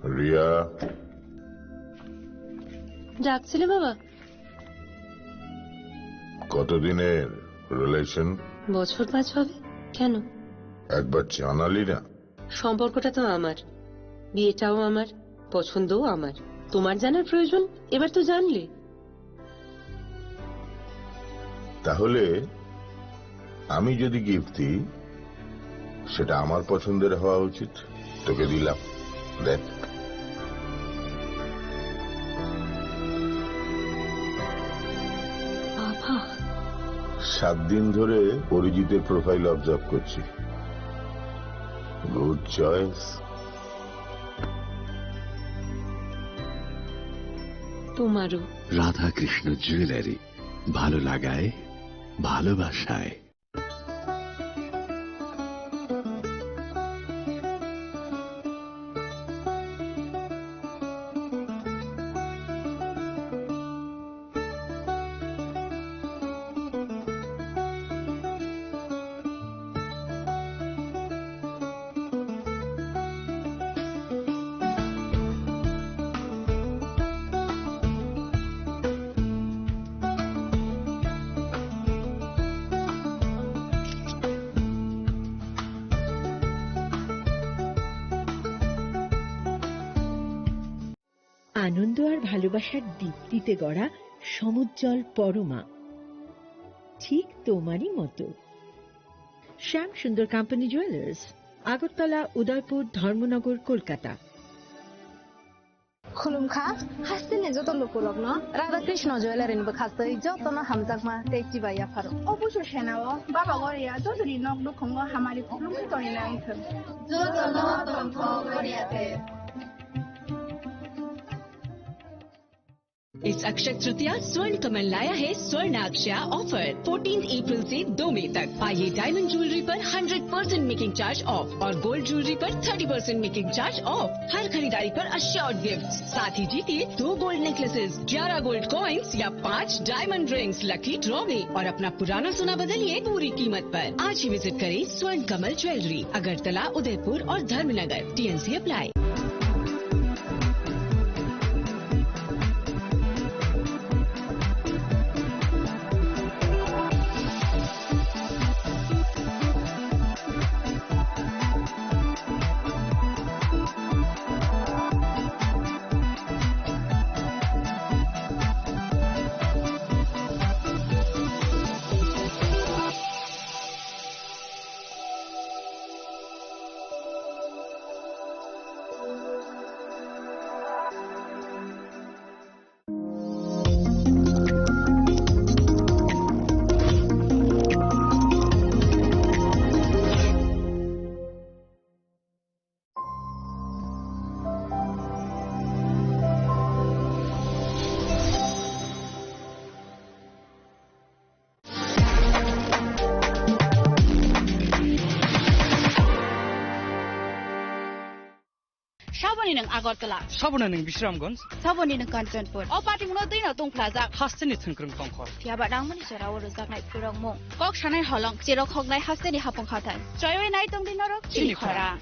Riya. ডাকছিলে বাবা? কতদিনের রিলেশন? বছর পাঁচ হবে। কেন? একবার জানালি না। সম্পর্কটা তো আমার, বিয়েটাও আমার, পছন্দও আমার। তোমার জানার প্রয়োজন? এবার তো জানলে। তাহলে আমি যদি গিফট দিই, সেটা আমার পছন্দের হওয়া উচিত। তোকে দিলাম, দেখ। বাবা। সাত দিন ধরে অরিজিতের প্রোফাইল অবজার্ভ করছি। Good choice. তোমারও। রাধাকৃষ্ণ জুয়েলারি, ভালো লাগায়, ভালোবাসায়। আনন্দ আর ভালোবাসার দীপ্তিতে গড়া সমুজ্জ্বল পরমা, ঠিক তোমারই মতো। শ্যাম সুন্দর কোম্পানি জুয়েলার্স, আগরতলা, উদয়পুর, ধর্মনগর, Kolkata. Khulumkha, hasteni joto lukurokno Radha Krishna Jewellery ni bwkhastwi jotono hamjakma tei chibai yapharo. Obuso senao Baba Goria jotoni nok nukhungo hamari khulumwi tongwi nangthwng. Jotono tongthok Goria te. इस अक्षय तृतीया स्वर्ण कमल लाया है स्वर्ण अक्षया offer. Fourteen April से दो मई तक पाइए डायमंड ज्वेलरी पर hundred percent making charge off और गोल्ड ज्वेलरी पर thirty percent making charge off. हर खरीदारी पर अश्योर्ड गिफ्ट, साथ ही जीतिए दो गोल्ड नेकलेसेस, ग्यारह गोल्ड कॉइन्स या पाँच डायमंड रिंग्स लकी ड्रॉ में और अपना पुराना सोना बदलिए पूरी कीमत पर। आज ही विजिट करें स्वर्ण कमल ज्वेलरी, अगरतला, उदयपुर और Dharmanagar. TNC apply. Saboni nwng Agartala. Saboni nwng Bisramganj. Saboni nwng Kanchanpur. O patimungno twino tungphlajak. Hasteni thwngkwrwng tongkhor. Phiyaba nangmani jorao rwjaknai khulrokmung. Kok sanai holong, cherok hoknai hasteni hapung hathai. Choiwi nai tongdi norok chini khorang.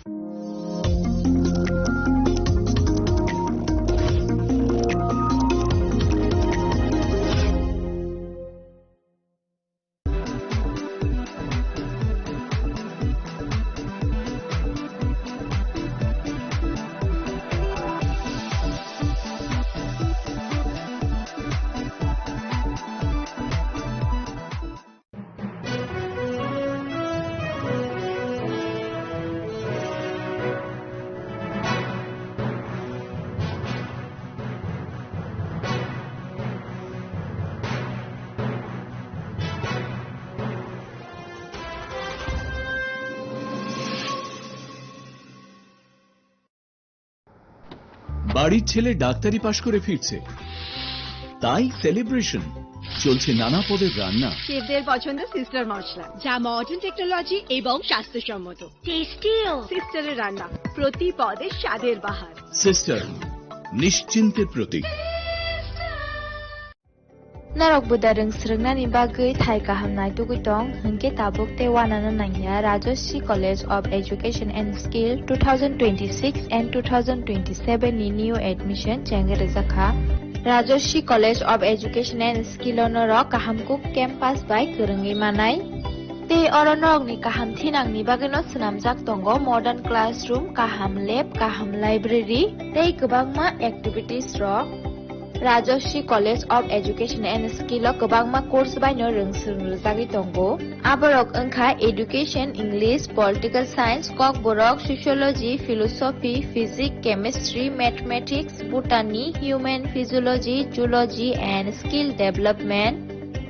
বাড়ির ছেলে ডাক্তারি পাশ করে ফিরছে, তাই সেলিব্রেশন। চলছে নানা পদের রান্না। শেফদের পছন্দ সিস্টার মশলা, যা মডার্ন টেকনোলজি এবং স্বাস্থ্যসম্মত। টেস্টিও। সিস্টারের রান্না, প্রতি পদে স্বাদের বাহার। সিস্টার, নিশ্চিন্তের প্রতীক। Norok buda rwng swrwngnani bagwi thai kaham naitugwi tong, hwnkhe tabuk tei uanano nangya Rajashree College of Education and Skill two thousand twenty-six and two thousand twenty-seven ni new admission chengwi rwjakha. Rajashree College of Education and Skill o norok kaham kuk campus bai kwrwngwi manai. Tei oro norokni kaham thinangni bagwino swnamjak tongo modern classroom, kaham lab, kaham library tei kwbangma activities rok. Rajashree College of Education and Skill o kwbangma course baino rwng swrwng rwjagwi tongo. Aborok wngkha Education, English, Political Science, Kokborok, Sociology, Philosophy, Physics, Chemistry, Mathematics, Botany, Human Physiology, Zoology and Skill Development.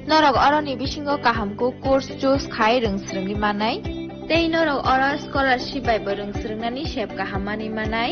Norok oroni bisingo kaham kuk course choose khai rwng swrwngwi manai. Tei norok oro scholarship bai bo rwng swrwngnani sep kaham manwi manai.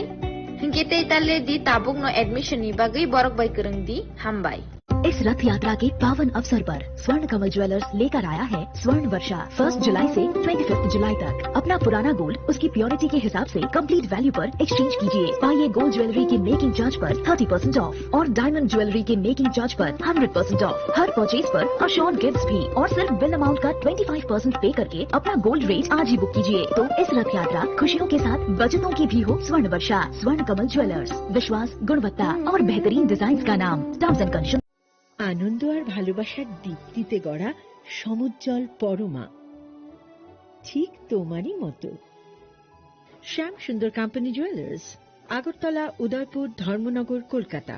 Hinkhe tei ta le di, tabukno admission ni bagwi borok bai kwrwng di. Hambai. इस रथ यात्रा के पावन अवसर पर स्वर्ण कमल ज्वेलर्स लेकर आया है स्वर्ण वर्षा। फर्स्ट जुलाई से ट्वेंटी फिफ्थ जुलाई तक अपना पुराना गोल्ड उसकी प्योरिटी के हिसाब से कंप्लीट वैल्यू पर एक्सचेंज कीजिए। पाइए गोल्ड ज्वेलरी की मेकिंग चार्ज पर थर्टी परसेंट ऑफ और डायमंड ज्वेलरी के मेकिंग चार्ज पर hundred percent of. Her purchase पर अश्योर्ड गिफ्ट्स भी, और सिर्फ बिल अमाउंट का ट्वेंटी फ़ाइव परसेंट पे करके अपना गोल्ड रेट आज ही बुक कीजिए। तो इस रथ यात्रा खुशियों के साथ बचतों की भी हो स्वर्ण वर्षा। स्वर्ण कमल ज्वेलर्स, विश्वास, गुणवत्ता और बेहतरीन डिजाइन का नाम। Terms and condition. আনন্দ আর ভালোবাসার দীপ্তিতে গড়া সমুজ্জ্বল পরমা, ঠিক তোমারই মতো। শ্যাম সুন্দর কোম্পানি জুয়েলার্স, আগরতলা, উদয়পুর, ধর্মনগর, Kolkata.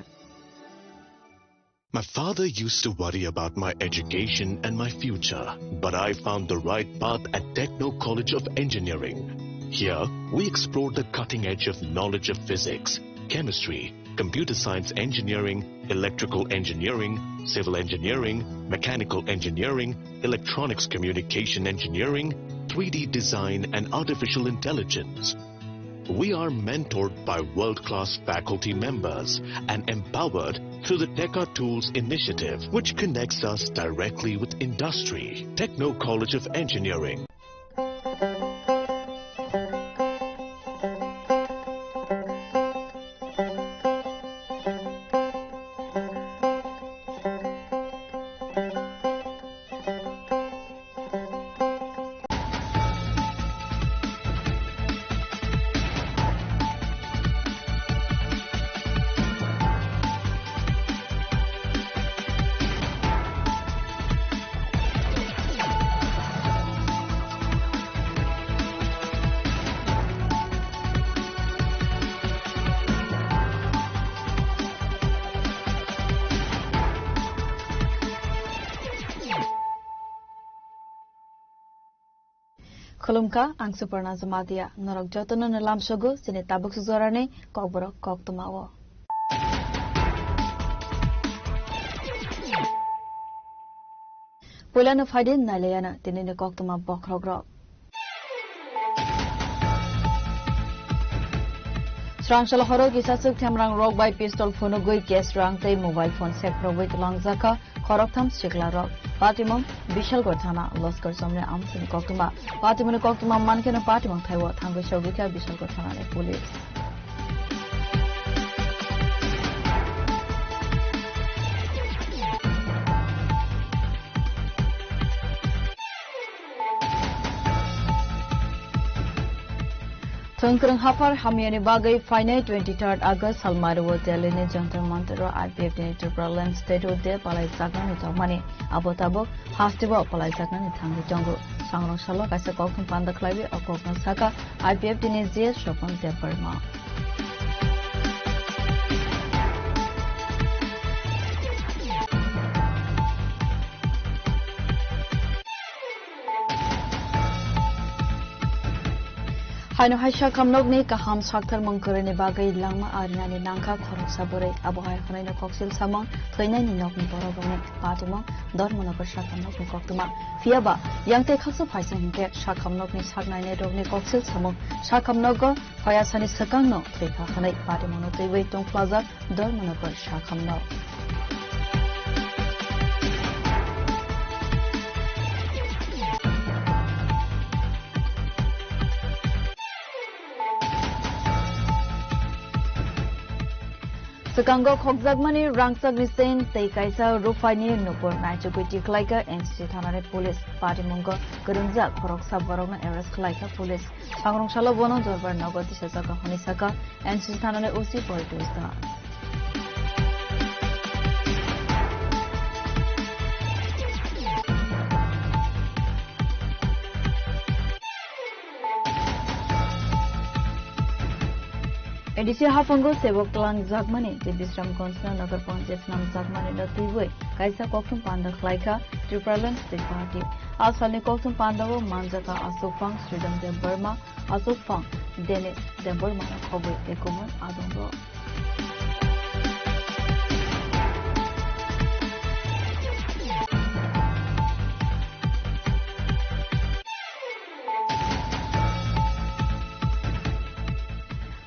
My father used to worry about my education and my future, but I found the right path at Techno College of Engineering. Here, we explore the cutting edge of knowledge of physics, chemistry, computer science engineering, electrical engineering, civil engineering, mechanical engineering, electronics communication engineering, three D design, and artificial intelligence. We are mentored by world-class faculty members and empowered through the Teka Tools initiative, which connects us directly with industry. Techno College of Engineering. Khulumkha, ang Suparna Jamatia. Norok jotono no lamsogo chini tabuk sujorani kokborok koktwmao. Puilano phaidi nailayana tinini koktwma bokhorokrok. Srangsalo horo kisa swk themrang rok bai pistol phunugwi cash rang tei mobile phone sekprogwi twlangjakha khoroktham siklarok. Patimung Bishalgarh thana, Loskar Chomni amchini koktwma. Patimungni koktwma mankheno patimung thaibo thangwi sogwikha Bishalgarh thanani police. Thwngkwrwng haphar hamyani bagwi phainai twenty third August salmario Delhi ni Jantar Mantar o I P F T ni Tripura Land Statue Day palaijaknani tongmani. Abo tabuk hasteo palaijaknani thangwi tongo. Sangrong salo kaisa kokthum panda khlaiwi o kokno sakha I P F T ni G S Swapan Debbarma. Haino hai sakhamnokni kaham saktharmung kwrwini bagwi langma arinani nangkha khoroksa bwrwi. Abo hai hwnwi no koksil samung thwinaini nokni borokrokni patimung Dharmanagar sakhamnokni koktwma. Phiyaba yang tei khaksa phaisa hinkhe sakhamnokni saknainairokni koksil samung sakhamnogo hoyasani swkangno thwikha hwnwi patimungno twiwi tongphlajak Dharmanagar sakhamno. Swkango khokjakmani rangchakni chain tei kaisa ruphaini nukphur naichugwi tikhlaikha N C C thanani police. Patimungo kwrwngjak khoroksa borokno arrest khlaikha police. Sangrong salo bono jorbar nogo tisajak hwnwi sakha N C C thanani O C Portus Das. A D C haphango sebok twlangjakmani tei Bisramganjno Nagar Panchayat swnamjakmani no twiwi kaisa kokthum panda khlaikha Tipraland State Party. A salni kokthum pandao manjakha Ashok Phang, Sridham Debbarma, Ashok Phang, Denis Debbarma no khobwi ekomon adongo.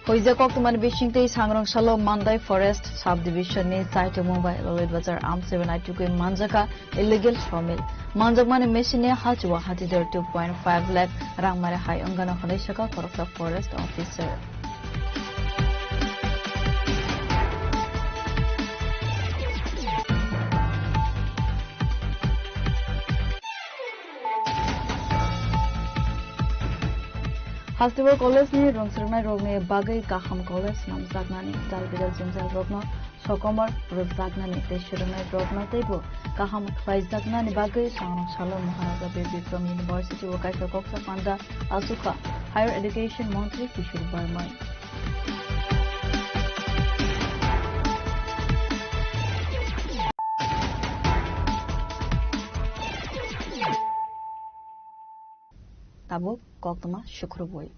Hoijak koktwmani bisingtwi sangrong salo Mandai Forest Subdivision ni Chaito Mumbai Lalit Bazar amchaibo naitukwi manjakha illegal sawmill. Manjakmani machine ni hachua hatidor two point five lakh rang mare hai wngano hwnwi sakha khoroksa forest officer. Hasteo college ni rwngsrwknai rokni bagwi kaham college swnamjaknani dal bidal jwngjal rokno sokomor rwjaknani tei swrwngnai rokno teibo kaham khlaijaknani bagwi sangrong salo Maharaja Bir Bikram University o kaisa koksa panda achukha Higher Education Montri Kishore Barmai. Tabuk koktwma sukrubwi.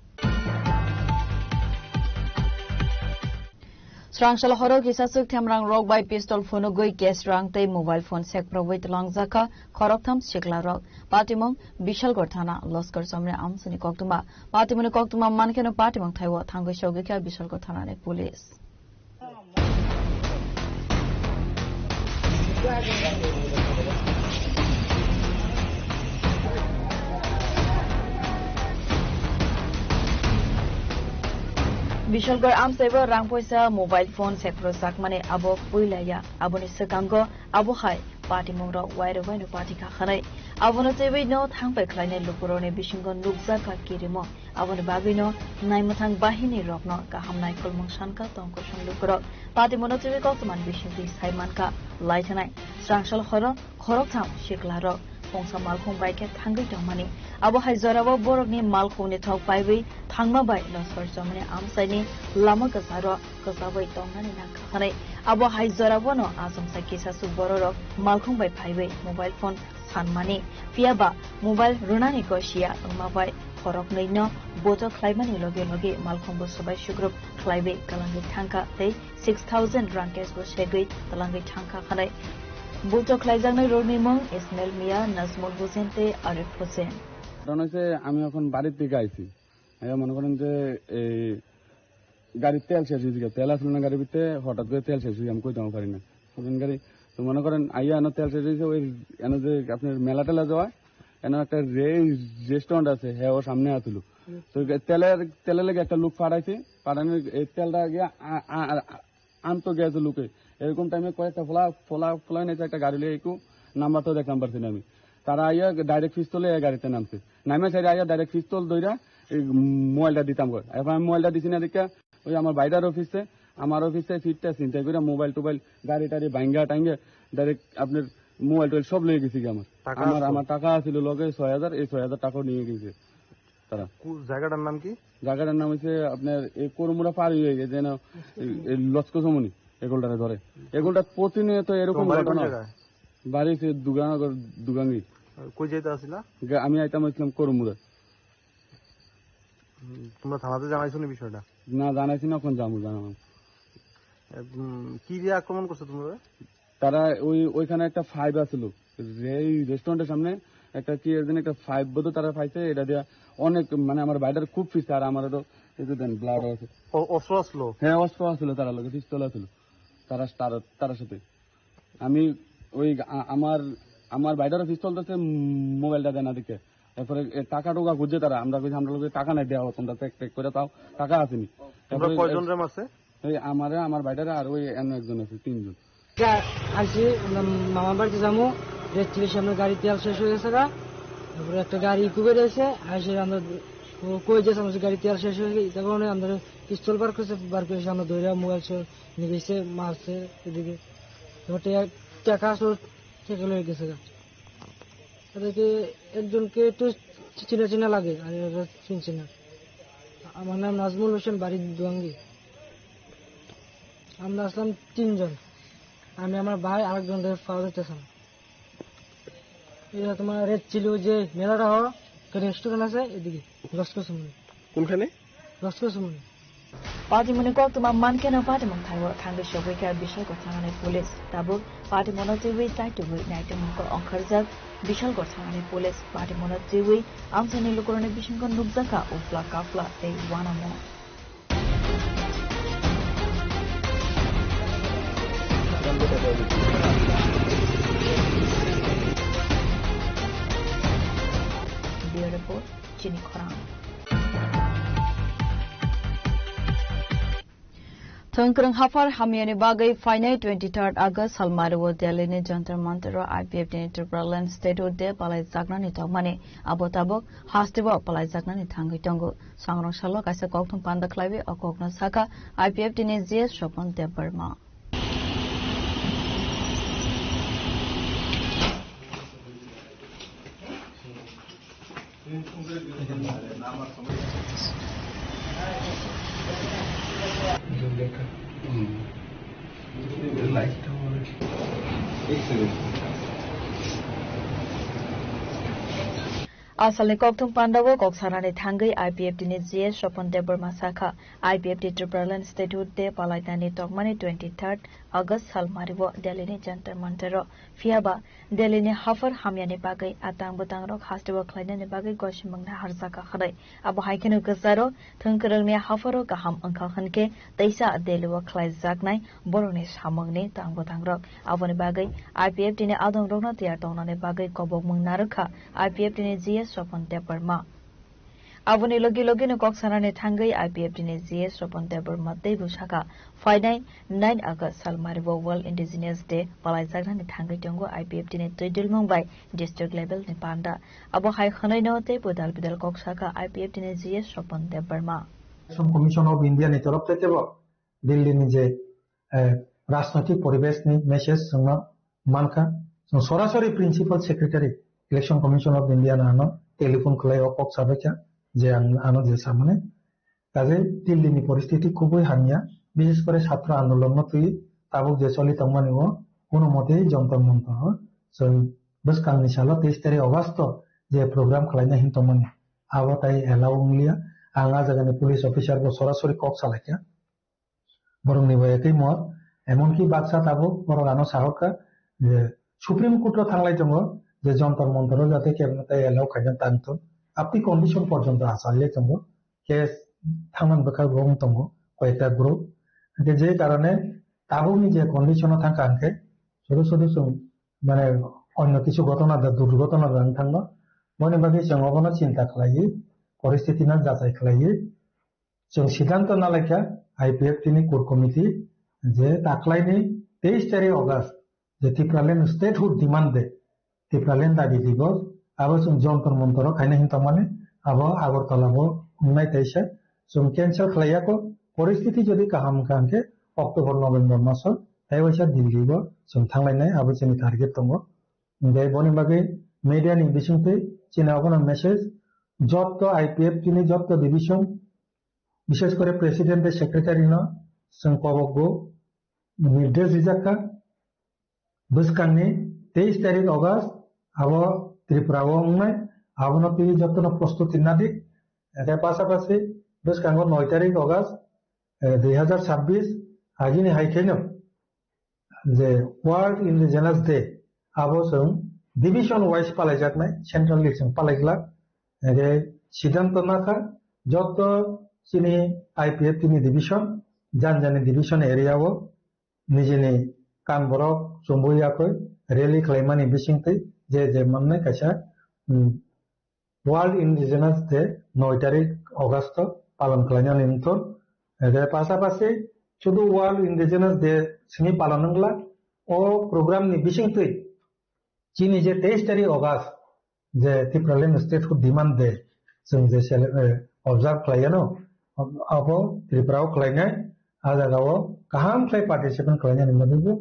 Srangsal horo kisa swk themrang rok bai pistol phunugwi cash rang tei mobile phone sekprobwi twlangjakha khoroktham sikla rok. Patimung Bishalgarh thana Loskar Chomni amsini koktwma. Patimungni koktwma mankheno patimung thaibo thangwi sogwikha Bishalgarh thanani police. Bishalgarh amchaibo rang poisa mobile phone sekphro sakmani abo puila ya. Aboni swkango abo hai patimungrok wairok waino patikha hwnwi. Abono twiwi no thangpai khlainai lukurokni bisingo nukjakha kirimung. Aboni bagwino naimwthang bahini rokno kaham naikolmung sankha tongkosong lukurok. Patimungno twiwi koktwmani bisingtwi sai mankha laithanai. Srangsal horo khoroktham sikla rok pongsa malkhung bai khe thangwi tongmani. Abo hai jorao borokni malkhungni thok paiwi thangma bai Loskar Chomni amchaini lama kwcharo kwchabwi tongnani nangkha hwnwi. Abo hai jorao no achomsa kisa swk bororok malkhung bai phaiwi mobile phone sanmani. Phiya ba mobile rwnani gosia wngma bai khoroknwi no bochok khlaimani loge loge malkhungbo swbai sugrup khlaiwi kwlangwi thangkha tei six thousand rang cash bo segwi twlangwi thangkha hwnwi. Buchok khlaijaknai rokni mung Ismail Mia, Nazmul Hussein tei Arif Hussein. ঘটনা হচ্ছে আমি এখন বাড়ির থেকে আইছি। আইয়া মনে করেন যে এই গাড়ির তেল শেষ হয়ে গেছে, তেল আসলো না গাড়ির ভিতরে, হঠাৎ করে তেল শেষ হয়ে আমি কইতাম পারি না। এখন গাড়ি তো মনে করেন আইয়া এনে তেল শেষ হয়েছে, ওই এনে যে আপনার মেলা টেলা যাওয়া, এনে একটা রে-, রেস্টুরেন্ট আছে, হ্যাঁ, ও সামনে আসলো। তো তেলের, তেলের লেগে একটা লোক পাঠাইছে, পাঠানোর এই তেলটা গিয়ে আ-, আ-, আ-, আনতো গেছে লোকে। এরকম টাইমে কয়েকটা ফোলা, ফোলা, ফোলা নিয়েছে একটা গাড়ি লিয়ে একটু নাম্বার তো দেখতাম পারছি না আমি। তারা আইয়া ডাইরেক্ট পিস্তলে এই গাড়িতে নামছে। নামে সাইডে আইয়া ডাইরেক্ট পিস্তল ধইরা এই মোবাইলটা দিতাম কয়। এখন আমি মোবাইলটা দিছি না দেখে ওই আমার বাইরের অফিসে, আমার অফিসে সিটটা চিন্তা করে মোবাইল টোবাইল গাড়ি টাড়ি ভাঙ্গা টাঙ্গে ডাইরেক্ট আপনার মোবাইল টোবাইল সব লয়ে গেছি গিয়ে আমার। টাকা আমার, আসলো? আমার টাকা আছিল লগে ছয় হাজার, এই ছয় হাজার টাকাও নিয়ে গেছে। তারা। কু-, জায়গাটার নাম কি? জায়গাটার নাম হচ্ছে আপনার এই করমুরা পার হয়ে গেছে যেন এই, এই লস্কো সমনি এগুলটারে ধরে। এগুলটা প্রতিনিয়ত এরকম তোমার বাড়ি কোন ঘটনা। জায়গায়? বাড়ি হচ্ছে দুগানগর, দুগাঙ্গি। আর কই যাইতে আসিলা? গা-, আমি আইতাম হচ্ছিলাম করমুরা। হুম, তোমরা থানাতে জানাইছো নি বিষয়টা? না, জানাইছি না, এখন যাবো, জানাবো। উম, কি দিয়ে আক্রমণ করছো তোমরা? তারা ওই, ওইখানে একটা পাইপ আছিল, এই রেস্টুরেন্টের সামনে একটা কি এর জন্য একটা পাইপ বোধহয় তারা পাইছে, এটা দিয়ে অনেক, মানে, আমার বাইটার খুব পিছে, আর আমার তো এই যে দেন ব্লাড আছে। অ-, অস্ত্র আসলো? হ্যাঁ, অস্ত্র আছিল, তারা লগে পিস্তল আছিল, তারা, তারা, তার সাথে। আমি ওই আ-, আমার, আমার বাইটারও পিস্তল ধরছে, উম, মোবাইলটা দেয় না দেখে। এরপরে এ, টাকা টোকা খুঁজছে তারা, আমরা কইছি, "আমরা লোকে টাকা নাই, দেওয়া, তোমরা প্যাক প্যাক করে তাও, টাকা আসেনি।" তোমরা এরপরে কয়জন রে মারছে? এই আমারে, আমার বাইটারে আর ওই এমন একজন আছে, তিনজন। গা-, আইসি, উম, মামার বাড়িতে যাবো, রেড চিলির সামনে গাড়ি তেল শেষ হয়ে গেছে গা। তারপরে একটা গাড়ি ইকো গাড়ি আছে, আইসে আমরা ও কই যে সমস্ত গাড়ি তেল শেষ হয়ে গেছে, তার কারণে আমরা পিস্তল বার করছে, বার করে আমরা ধরে মোবাইল সহ নিয়ে গেছে, মারছে এদিকে। তারপর টেকা, টেকা সহ থেকে লয়ে গেছে গা। এদিকে একজনকে একটু চিনা চিনা লাগে, আর এরা চিনছে না। আমার নাম নাজমুল হোসেন, বাড়ি দুয়াঙ্গি। আমরা আসলাম তিনজন, আমি, আমার ভাই, আরেকজন ফাদার স্টেশন। এটা তোমার রেড চিলি, ওই যে মেলাটা হয়, একটা রেস্টুরেন্ট আছে এদিকে, লস্কর সুমনে। কোনখানে? লস্কর সুমনে। Patimoni koktwma mankhe no patimung thango thangwi sogwi kha Bishalgarh thanani police. Tabuk patimoni twiwi chaitugwi naitomung kok ongkharjak Bishalgarh thanani police. Patimoni twiwi amchaini lukurokni bisingo nukjakha uphla kaphla tei uanamung. Bureau Report, Chini Khorang. Thwngkwrwng haphar hamyani bagwi phainai twenty-third August salmario Delhini Jantar Mantar-o I P F T ni Tipraland Statehood Day palaijaknani tongmani abo tabuk hasteo palaijaknani thangwi tongo. Songrong salo kaisa kokthum panda khlaiwi o kokno sakha I P F T ni G S Swapan Debbarma. Asalni kokthum pandao kok sanani thangwi I P F T ni G S Swapan Debbarma sakha, I P F T Tipraland Statehood Day palainani tongmani twenty-third August salmario Delhini Jantar Mantar-o. Phiyaba Delhini haphar hamyani bagwi atang bwtangrok hasteo khlainani bagwi gosimung naharjak kha hwnwi. Abo hai kheno kwcharo thwngkwrwngni hapharo kaham wngkha hwnkhe teisa Delhio khlaijaknai borokni samungni tang bwtangrok. Aboni bagwi I P F T ni adongrokno tiyar tongnani bagwi kobokmung narwkha I P F T ni G S Swapan Debbarma. Aboni logi logino kok sanani thangwi I P F T ni G S Swapan Debbarma teibo sakha, phainai nine August salmario World Indigenous Day palaijaknani thangwi tongo I P F T ni twidulmung bai district level ni panda. Abo hai hwnwino teibo dal bidal kok sakha I P F T ni G S Swapan Debbarma. Election Commission of India ni torof thai kebo Delhi ni je, eh, rajnoitik poribesh ni message chwngno mankha. Chwng sorasori Principal Secretary Election Commission of India no ano telephone khlai o kok sabaikha je ang ano je samani. Kaje Delhi ni poristiti kubui hamya, bishesh kore chhatra andolon no twi tabuk je choli tongmani o kuno mote Jantar Mantar o chwng bwskang ni salo teis tarik August o je program khlaina hin tongmani abo tai allow wngliya. Ang a jaga ni police officer bo sorasori kok salaikha. Borokni bai tei mor, emonki baksa tabuk borok ano sahokkha je Supreme Court o thanglai tongo je Jantar Mantar o jate kebengno tai allow khaina tang thung. Apni condition porjonto achaliya tongo, case thangmani bwkha bo wng tongo koyekta group. Hwnkhe je karone tabukni je condition o thangkha hwnkhe sudu sudu chwng mane onno kisu gotona da durgotona da wng thangno. Boni bagwi chwng obono chinta khlaiwi, poristiti no jachai khlaiwi, chwng siddhanto nalaikha I P F T ni core committee je taklaini teis tarik August je Tipraland statehood demand day, Tipraland dabi divos, abo chwng Jantar Mantar o khaina hin tongmani abo Agartala bo wngnai teisa chwng cancel khlaiya kho. Poristiti jodi kaham wngkha hwnkhe October November maso tei waisa Delhi bo chwng thanglainai abo chini target tongo. Hwnkhe boni bagwi media ni bisingtwi chini abono message jotto I P F T ni jotto division, bishesh kore president tei secretary no chwng kobokgo nirdesh rijak kha, bwskangni teis tarik August abo Tripura o wngnai, abono twi jotono prostuti nadik. Hwnkhe pasapasi bwskango noi tarik August, eh, dui hazar chabbish agini hai kheno je World Indigenous Day, abo chwng division wise palaijaknai, centrally chwng palaiglak. Hwnkhe siddhanto nakha, joto chini I P F T ni division, jan jani division area o nijini kan borok chumui yakwi rally khlaimani bisingtwi je je mannai kaisa, um, World Indigenous Day noi tarik August o palon khlainani wngthun. Hwnkhe pasapasi Sudu World Indigenous Day simi palan wngla. O program ni bisingtwi chini je teis tarik August je Tipraland Statehood Demand Day chwng je cele-, eh, observe khlaiya no, abo Tripura o khlainai, a jaga o kaham khlai participate khlainani bagwi bo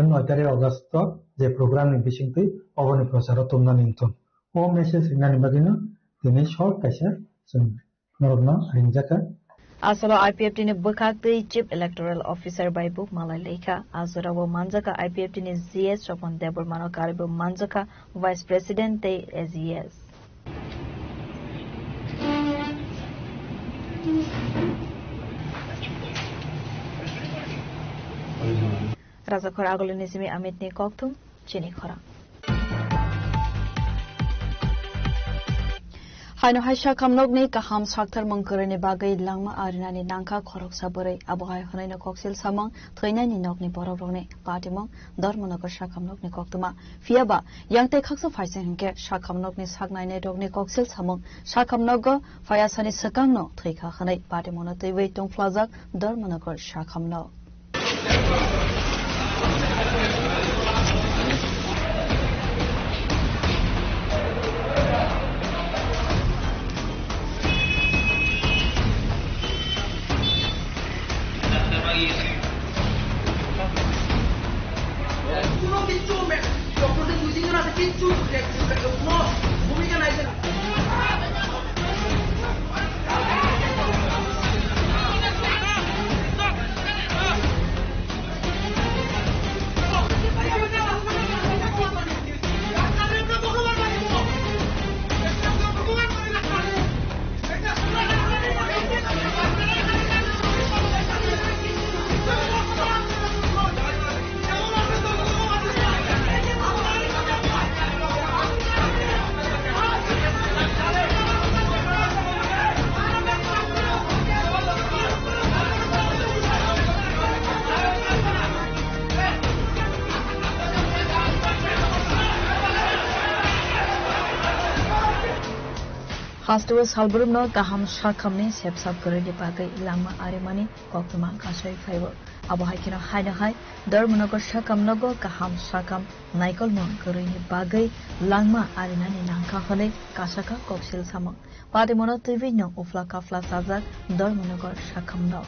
noi tarik August o je program ni bisingtwi oboni prochar o tumnani wngthun. O message rinani bagwi no tini short kaisa chwng norokno ringjak kha. Asalo I P F T ni bwkhak twi Chief Electoral Officer bai bo malai laikha. A jorao manjakha I P F T ni G S Swapan Debbarma no karwi bo manjakha Vice President tei A G S. Rajakhor Agulini simi Amit ni kokthum chini khorang. Haino hai sakhamnokni kaham saktharmung kwrwini bagwi langma arinani nangkha khoroksa bwrwi. Abo hai hwnwino koksil samung thwinaini nokni borokrokni patimung Dharmanagar sakhamnokni koktwma. Phiyaba yang tei khaksa phaising hinkhe sakhamnokni saknainairokni koksil samung sakhamnogo phayasani swkangno thwikha hwnwi patimungno twiwi tungphlajak Dharmanagar sakhamnok. কোনো কিছু মে-, ডক্টরদের দুই তিনজন আছে, কিচ্ছু কোনো ভূমিকা নাই যে না। Hasteo salbrumno kaham sakhamni sepsap kwrwini bagwi langma arimani koktwma kasai phaibo. Abo hai kheno haino hai Dharmanagar sakhamnogo kaham sakham naikolmung kwrwini bagwi langma arinani nangkha hwnwi kasakha koksil samung. Patimungno twiwi nwng uphla kaphla chajak Dharmanagar sakhamno.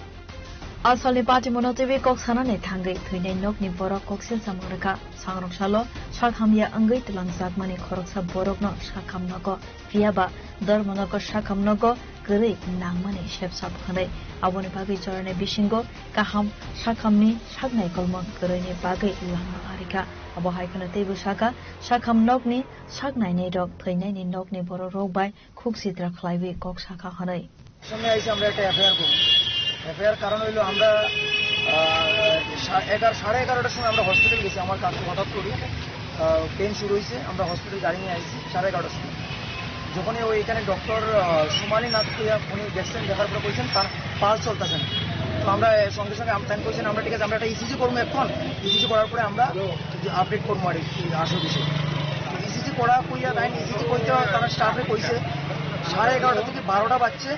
Asalni patimungno twiwi kok sanani thangwi thwinai nokni borok koksil samung rwkha. Sangrok salo sak hamya wngwi twlangjakmani khoroksa borokno sakhamnogo, phiyaba Dharmanagar sakhamnogo kwrwi nangmani sepsap hwnwi. Aboni bagwi jorani bisingo kaham sakhamni sak naikolmung kwrwini bagwi langma arikha. Abo hai kheno teibo sakha, sakham nokni sak nainairok thwinaini nokni borokrok bai khuk sitra khlaiwi kok sakha hwnwi. সঙ্গে এসে আমরা একটা এফআইআর করব। এফআইআর কারণ হইলো আমরা, আহ, সা-, এগারো, সাড়ে এগারোটার সময় আমরা হসপিটাল গেছি। আমার কাকু হঠাৎ করে, আহ, পেইন শুরু হয়েছে, আমরা হসপিটাল গাড়ি নিয়ে আইছি সাড়ে এগারোটার সময়। যখনই ওই এখানে ডক্টর, আহ, সোমালি নাথ কইয়া উনি দেখছেন, দেখার পরে কইছেন তার পালস চলতেছে না। তো আমরা, আহ, সঙ্গে সঙ্গে আম-, তাই কইছেন, "আমরা ঠিক আছে, আমরা একটা ইসিজি করবো এখন, ইসিজি করার পরে আমরা আপডেট করবো আর কি আসল বিষয়।" তো ইসিজি করা কইয়া তাই ইসিজি করতে তারা স্টাফে কইছে সাড়ে এগারোটা থেকে বারোটা বাজছে,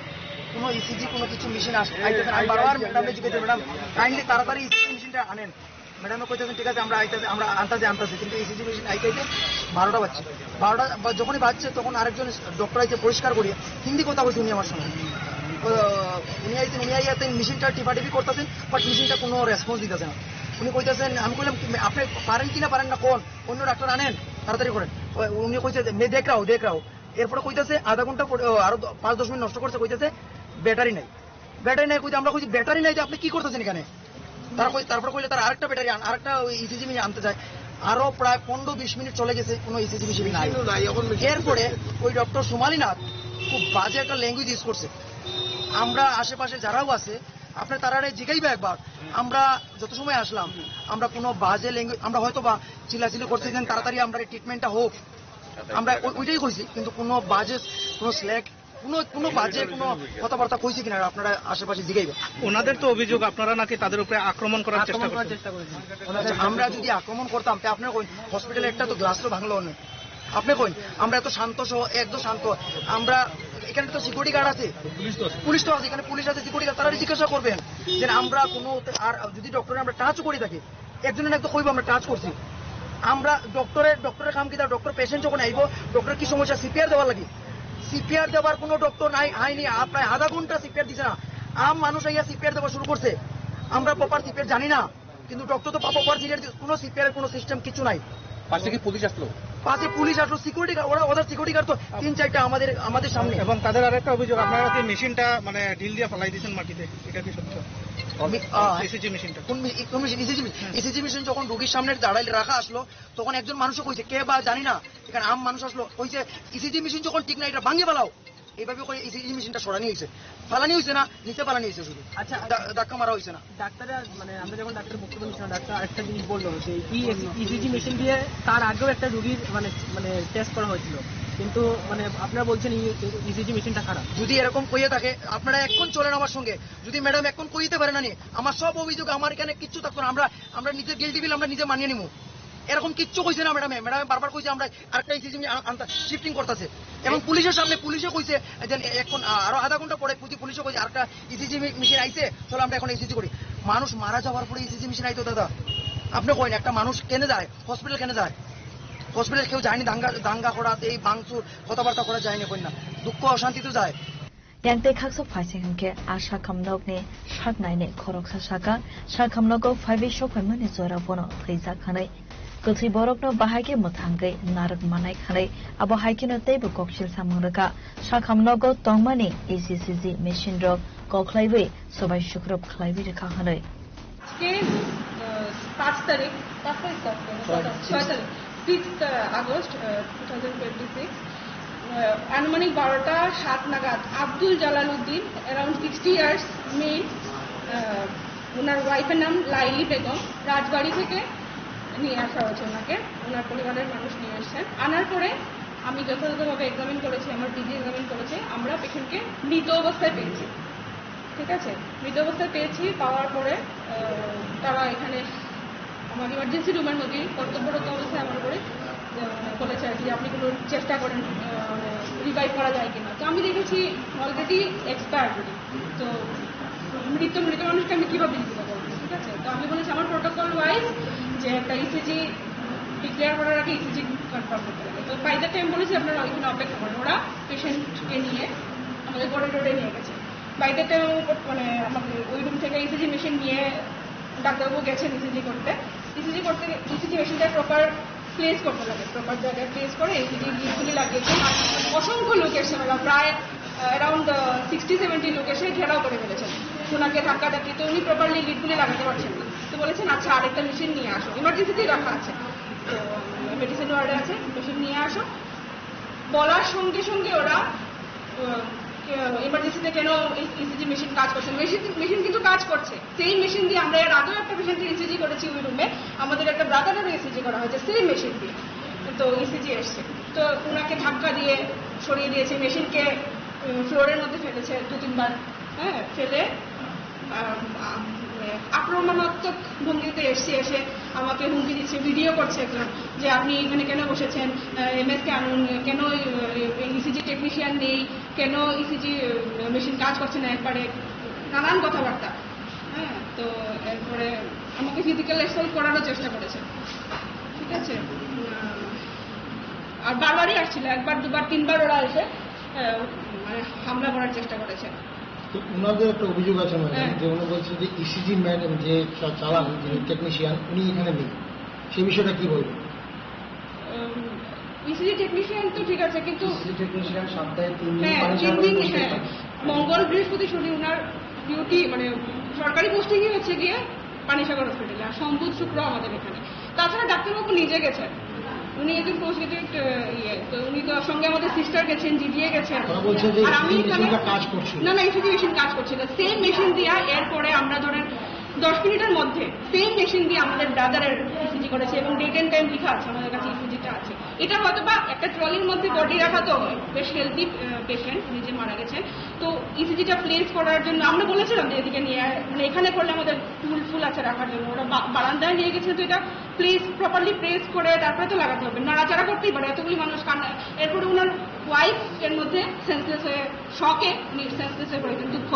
কোনো ইসিজি কোনো কিছু মেশিন আস-, আইতেছে না। আমি বারবার ম্যাডামকে জিজ্ঞেস করি, "ম্যাডাম, কাইন্ডলি তাড়াতাড়ি ইসিজি মেশিনটা আনেন।" ম্যাডামে কইতেছেন, "ঠিক আছে, আমরা আইতেছে, আমরা আনতেছি, আনতেছি।" কিন্তু ইসিজি মেশিন আইতে আইতে বারোটা বাজছে। বারোটা বা যখনই বাজছে, তখন আরেকজন ডক্টর আইতে পরিষ্কার করিয়া হিন্দি কথা কইছে উনি আমার সঙ্গে। তো উনি আইছেন, উনি আইয়া তাই মেশিনটা টিপাটিপি করতেছেন, বাট মেশিনটা কোনো রেসপন্স দিতেছে না। উনি কইতেছেন, আমি কইলাম, "কি, আপনি পারেন কি না পারেন না কোন, অন্য ডাক্তার আনেন, তাড়াতাড়ি করেন।" ও-, উনি কইছে যে, "मैं देख रहा हूँ, देख रहा हूँ।" এরপরে কইতেছে আধা ঘন্টা পরে, ও, আরো দ-, পাঁচ দশ মিনিট নষ্ট করছে, কইতেছে, "ব্যাটারি নাই।" ব্যাটারি নাই কইতে আমরা কইছি, "ব্যাটারি নাই তো আপনি কি করতেছেন এখানে?" তারা কই, তারপরে কইলে তারা আরেকটা ব্যাটারি আন-, আরেকটা ওই ইসিজি মেশিন আনতে যায়। আরো প্রায় পনেরো বিশ মিনিট চলে গেছে, কোনো ইসিজি মেশিন নাই। মেশিনও নাই, এখন মেশিন এরপরে ওই ডক্টর সোমালিনাথ খুব বাজে একটা ল্যাঙ্গুয়েজ ইউজ করছে। আমরা আশেপাশে যারাও আছে, আপনি তারারে জিগাইবা একবার। আমরা যত সময় আসলাম, আমরা কোনো বাজে ল্যাঙ্গুয়েজ, আমরা হয়তো বা চিল্লাচিল্লি করছি, যেন তাড়াতাড়ি আমরা ট্রিটমেন্টটা হোক, আমরা ওই-, ওইটাই কইছি, কিন্তু কোনো বাজে, কোনো স্ল্যাক, কোনো, কোনো বাজে কোনো কথাবার্তা কইছে কিনা আপনারা আশেপাশে জিগাইবা। ওনাদের তো অভিযোগ আপনারা নাকি তাদের উপরে আক্রমণ করার চেষ্টা করছেন। আচ্ছা, আমরা যদি আক্রমণ করতাম, তে আপনারা কই হসপিটালে একটা তো গ্লাসও ভাঙলো না। আপনি কই আমরা এত শান্ত সহ, একদম শান্ত, আমরা এখানে তো সিকিউরিটি গার্ড আছে, পুলিশ তো আছে, এখানে পুলিশ আছে, সিকিউরিটি গার্ড, তারা জিজ্ঞাসা করবেন। যে আমরা কোনো আর যদি ডক্টরে আমরা টাচও করি থাকি, একজনে না একজন কইবো আমরা টাচ করছি। আমরা ডক্টরের, ডক্টরের কাম কি? তার ডক্টর পেশেন্ট যখন আইবো, ডক্টর কি সমস্যা, সিপিআর দেওয়ার লাগি। সিপিআর দেওয়ার কোনো ডক্টর নাই, আইনি আ-, প্রায় আধা ঘন্টা সিপিআর দিছে না। আম মানুষ আইয়া সিপিআর দেওয়া শুরু করছে। আমরা প্রপার সিপিআর জানি না, কিন্তু ডক্টর তো প্রপার সিপিআর, কোনো সিপিআর কোনো সিস্টেম কিছু নাই। পাশে কি পুলিশ আসলো? পাশে পুলিশ আসলো, সিকিউরিটি গার্ড, ওরা, ওদের সিকিউরিটি গার্ড তো তিন চারটা আমাদের, আমাদের সামনে। এবং তাদের আরেকটা অভিযোগ, আপনারা কি মেশিনটা মানে ঢিল দিয়ে ফালাই দিয়েছেন মাটিতে, এটা কি সত্য? মি-, আহ, ইসিজি মেশিনটা। কোন মি-, কোন মেশিন? ECG machine. হুম। ইসিজি মেশিন যখন রোগীর সামনে দাঁড়াইলে রাখা আসলো, তখন একজন মানুষও কইছে, কে বা জানি না, এখানে আম মানুষ আসলো, কইছে, "ইসিজি মেশিন যখন ঠিক না, এটা ভাঙিয়ে ফেলাও।" এইভাবে করে ইসিজি মেশিনটা সরানি হয়েছে, ফালানি হয়েছে না, নিচে ফালানি হয়েছে শুধু। আচ্ছা, দা-, ধাক্কা মারা হয়েছে না। ডাক্তার, মানে, আমরা যখন ডাক্তার বক্তব্য নিচ্ছিলাম, ডাক্তার আরেকটা জিনিস বললো যে এই ইসিজি মেশিন দিয়ে তার আগেও একটা রুগীর, মানে, মানে, টেস্ট করা হয়েছিল, কিন্তু, মানে, আপনারা বলছেন এই ইসিজি মেশিনটা খারাপ। যদি এরকম কইয়ে থাকে, আপনারা এখন চলেন আমার সঙ্গে। যদি ম্যাডাম এখন কইতে পারে না নি, আমার সব অভিযোগ, আমার এখানে কিচ্ছু থাকতো না। আমরা, আমরা নিজের গিল্টি ফিল আমরা নিজে মানিয়ে নিবো। এরকম কিচ্ছু কইছে না ম্যাডামে। ম্যাডামে বারবার কইছে আমরা আরেকটা ইসিজি আনতে শিফটিং করতেছে। এবং পুলিশের সামনে পুলিশে কইছে যে এখন, আ-, আরো আধা ঘন্টা পরে পুলিশ, পুলিশে কইছে আরেকটা ইসিজি মেশিন আইছে, চলো আমরা এখন ইসিজি করি। মানুষ মারা যাওয়ার পরে ইসিজি মেশিন আইতো দাদা? আপনি কইন, একটা মানুষ কেনে যায়, হসপিটাল কেনে যায়? হসপিটাল কেউ যায়নি, দাঙ্গা, দাঙ্গা করা, এই ভাঙচুর, কথাবার্তা করা যায়নি, কইন না। দুঃখ অশান্তি তো যায়। Yang tei khaksa phaising hwnkhe a sakhamnokni sak nainai khoroksa saka, sakhamnogo phaiwi sokphaimani jora bono thwijak hwnwi. Kwthwi borokno bahai khe mwthangwi narwk manai khanwi, abo hai kheno teibo koksil samung rwkha. Sakhamnogo tongmani E C C G machine rok koklaiwi swbai sukrub khlaiwi rwkha hwnwi. আজকে, আহ, পাঁচ তারিখ, পাঁচ তারিখ তো আজকে, না? ছয়। ছয় তারিখ, fifth August, ah, two thousand twenty six, ah, আনুমানিক বারোটা সাত নাগাদ Abdul Jalal Uddin, around sixty years, male, ah, ওনার ওয়াইফের নাম লাইলি বেগম, রাজবাড়ি থেকে নিয়ে আসা হয়েছে ওনাকে, ওনার পরিবারের মানুষ নিয়ে এসছেন। আনার পরে আমি যথাযথভাবে এক্সামিন করেছি, আমার পিজি এক্সামিন করেছে, আমরা পেশেন্টকে মৃত অবস্থায় পেয়েছি। ঠিক আছে, মৃত অবস্থায় পেয়েছি, পাওয়ার পরে, আহ, তারা এখানে আমার ইমার্জেন্সি রুমের মধ্যেই কর্তব্যরত অবস্থায় আমার উপরে, আহ, বলেছে আর কি, আপনি কোনো চেষ্টা করেন, আহ, মানে, রিভাইভ করা যায় কিনা। তো আমি দেখেছি অলরেডি এক্সপায়ার্ড, তো মৃত, মৃত মানুষকে আমি কীভাবে জীবিত করবো, ঠিক আছে? তো আমি বলেছি আমার প্রোটোকল ওয়াইজ যে একটা ইসিজি ডিক্লেয়ার করার আগে ইসিজি কনফার্ম করতে হবে। তো বাই দ্য টাইম বলেছি আপনারা ওইখানে অপেক্ষা করেন, ওরা পেশেন্টকে নিয়ে আমাদের করিডোরে নিয়ে গেছে। বাই দ্য টাইম, মানে, আমাদের ওই রুম থেকে ইসিজি মেশিন নিয়ে ডাক্তারবাবু গেছেন ইসিজি করতে। ইসিজি করতে, ইসিজি মেশিনটা প্রপার প্লেস করতে লাগে, প্রপার জায়গায় প্লেস করে ইসিজি লিডগুলি লাগিয়েছেন। আর অসংখ্য লোক এসে, মানে, প্রায়, আহ, অ্যারাউন্ড, আহ, সিক্সটি সেভেন্টি লোক এসে ঘেরাও করে ফেলেছেন। ওনাকে ধাক্কাধাক্কি, তো উনি প্রপারলি লিডগুলি লাগাতে পারছেন না। তো বলেছেন, "আচ্ছা, আরেকটা মেশিন নিয়ে আসো, ইমার্জেন্সিতেই রাখা আছে, তো মেডিসিন ওয়ার্ডে আছে, মেশিন নিয়ে আসো।" বলার সঙ্গে সঙ্গে ওরা, আহ, ইমার্জেন্সিতে কেন ইসিজি মেশিন কাজ করছে, মেশিন, মেশিন কিন্তু কাজ করছে। সেই মেশিন দিয়ে আমরা এর আগেও একটা পেশেন্টের ইসিজি করেছি ওই রুমে, আমাদের একটা ব্রাদারেরও ইসিজি করা হয়েছে সেই মেশিন দিয়ে, তো ইসিজি এসছে, তো ওনাকে ধাক্কা দিয়ে সরিয়ে দিয়েছে, মেশিনকে, উম, ফ্লোরের মধ্যে ফেলেছে দু তিনবার, হ্যাঁ, ফেলে, আম, আম, মানে, আক্রমণাত্মক ভঙ্গিতে এসছে, এসে আমাকে হুমকি দিচ্ছে, ভিডিও করছে একজন, যে আপনি এখানে কেন বসেছেন, এমএসকে আনুন, কেন ইসিজি টেকনিশিয়ান নেই, কেন ইসিজি মেশিন কাজ করছে না একবারে, নানান কথাবার্তা। হ্যাঁ, তো এরপরে আমাকে ফিজিক্যাল অ্যাসল্ট করারও চেষ্টা করেছে, ঠিক আছে? উম, আর বারবারই আসছিল, একবার, দুবার, তিনবার ওরা এসে, আহ, মানে, হামলা করার চেষ্টা করেছে। তো ওনাদের একটা অভিযোগ আছে, ম্যাডাম, হ্যাঁ। যে উনি বলছে যে ইসিজি ম্যাডাম যে চা-, চালান, যিনি টেকনিশিয়ান, উনি এখানে নেই। সেই বিষয়টা কি বলবেন? ইসিজি টেকনিশিয়ান তো ঠিক আছে, কিন্তু ইসিজি টেকনিশিয়ান সপ্তাহে তিন দিন, হ্যাঁ, পানি তিন সাগর দিন, বসে হ্যাঁ। থাকে। মঙ্গল, বৃহস্পতি, শনি ওনার ডিউটি, মানে, সরকারি পোস্টিংই হচ্ছে গিয়ে পানিসাগর হসপিটালে, আর সোম, বুধ, শুক্র আমাদের এখানে। তাছাড়া ডাক্তারবাবু নিজে গেছেন, উনি একজন পোস্ট গ্রাজুয়েট, আহ, ইয়ে, তো উনি তো সঙ্গে আমাদের সিস্টার গেছেন, জিডিএ গেছেন। ওরা বলছে যে আর আমি ইসিজি এখানে মেশিনটা কাজ করছে। না, না, ইসিজি মেশিন কাজ করছে না। সেম মেশিন দিয়া এরপরে আমরা ধরেন দশ মিনিটের মধ্যে সেম মেশিন দিয়ে আমাদের ব্রাদারের ইসিজি করেছে এবং ডেট এন্ড টাইম লেখা আছে, আমাদের কাছে ইসিজিটা আছে। এটা হয়তো বা একটা ট্রলির মধ্যে বডি রাখা তো বেশ হেলদি পেশেন্ট, উনি যে মারা গেছেন, তো ইসিজিটা প্লেস করার জন্য আমরা বলেছিলাম যে এদিকে নিয়ে আয়, মানে এখানে করলে আমাদের টুল ফুল আছে রাখার জন্য, ওরা বা-, বারান্দায় নিয়ে গেছে, তো এটা প্লেস, প্রপারলি প্লেস করে তারপরে তো লাগাতে হবে, নাড়াচাড়া করতেই পারে, এতগুলি মানুষ কান্না। এরপরে ওনার ওয়াইফ এর মধ্যে সেন্সলেস হয়ে, শকে উনি সেন্সলেস হয়ে পড়েছেন, দুঃখ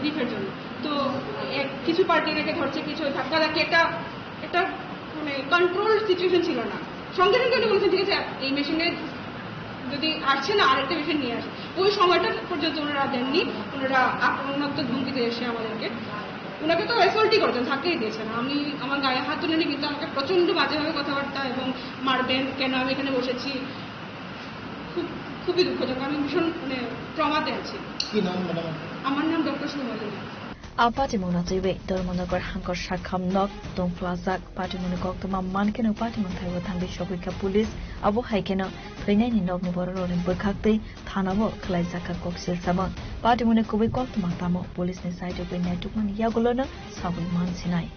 রিফের জন্য। তো এক কিছু পার্টি এটাকে ধরছে, কিছু ধাক্কা ধাক্কি একটা একটা মানে কন্ট্রোল সিচুয়েশন ছিল না। সঙ্গে সঙ্গে উনি বলেছেন, "ঠিক আছে, এই মেশিনে যদি আসছে না, আরেকটা মেশিন নিয়ে আসে।" ওই সময়টা পর্যন্ত ওনারা দেননি। ওনারা আক্রমণাত্মক ধমকি দিয়ে এসে আমাদেরকে, ওনাকে তো অ্যাসল্টই করেছেন, ধাক্কাই দিয়েছেন। আমি আমার গায়ে হাত তুলেনি, কিন্তু আমাকে প্রচণ্ড বাজেভাবে কথাবার্তা এবং মারবেন, কেন আমি এখানে বসেছি, খুব খুবই দুঃখজনক। আমি ভীষণ মানে ট্রমাতে আছি। কি নাম ম্যাডাম? আমার নাম ডক্টর সুমলিনা। A patimungno twiwi Dharmanagor hangkor sakham nok tongphlajak. Patimungni koktwma mankheno patimung thaibo thangwi sogwikha police. Abo hai kheno thwinaini nokni bororokni bwkhaktwi thanao khwlaijakha koksil samung. Patimungni kubui koktwma tamo police ni side o twi naitukmani yagulono sagwi mansinai.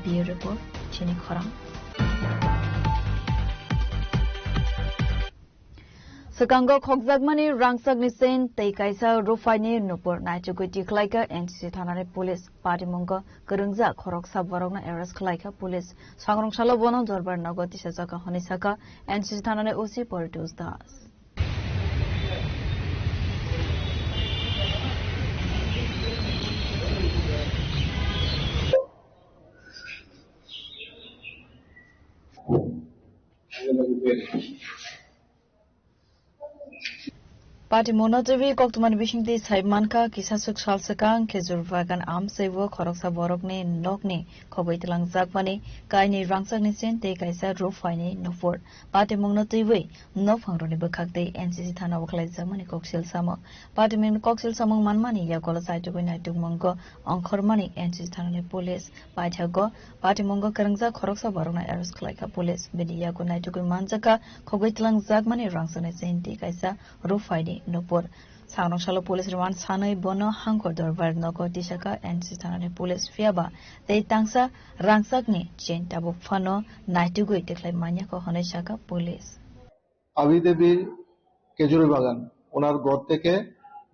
Bureau Report, Chini Khorang. Swkango khokjakmani rangchakni chain tei kaisa ruphaini nupur naichugwi tikhlaikha N C C thanani police. Patimungo kwrwngjak khoroksa borokno arrest khlaikha police. Sangrong salo bono Dorbar nogo tisajakha hwnwi sakha N C C thanani O C Poritos Das. Patimungno twiwi koktwmani bisingtwi sai mankha, kisaswk sal swkang Khejur Bagan amchaibo khoroksa borokni nokni khogwi twlangjakmani kainwi rangchakni chain tei kaisa ruphaini nupur. Patimungno twiwi nokphangrokni bwkhaktwi N C C thanao khlaijakmani koksil samung. Patimungni koksil samung manmani yagulo chaitugwi naitukmungo ongkhormani N C C thanani police. Paithago patimungo kwrwngjak khoroksa borokno arrest khlaikha police. Bini yago naitugwi manjakha khogwi twlangjakmani rangchakni chain tei kaisa ruphaini nupur. Sangrong salo police remand sanwi bono Hangkor Dorbar nogo tisakha N C thanani police, phiyaba tei tangsa rangchakni chain tabuk phano naitugwi tikhlai manyakho hwnwi sakha police. আবিদেবী খেজুরি বাগান, ওনার ঘর থেকে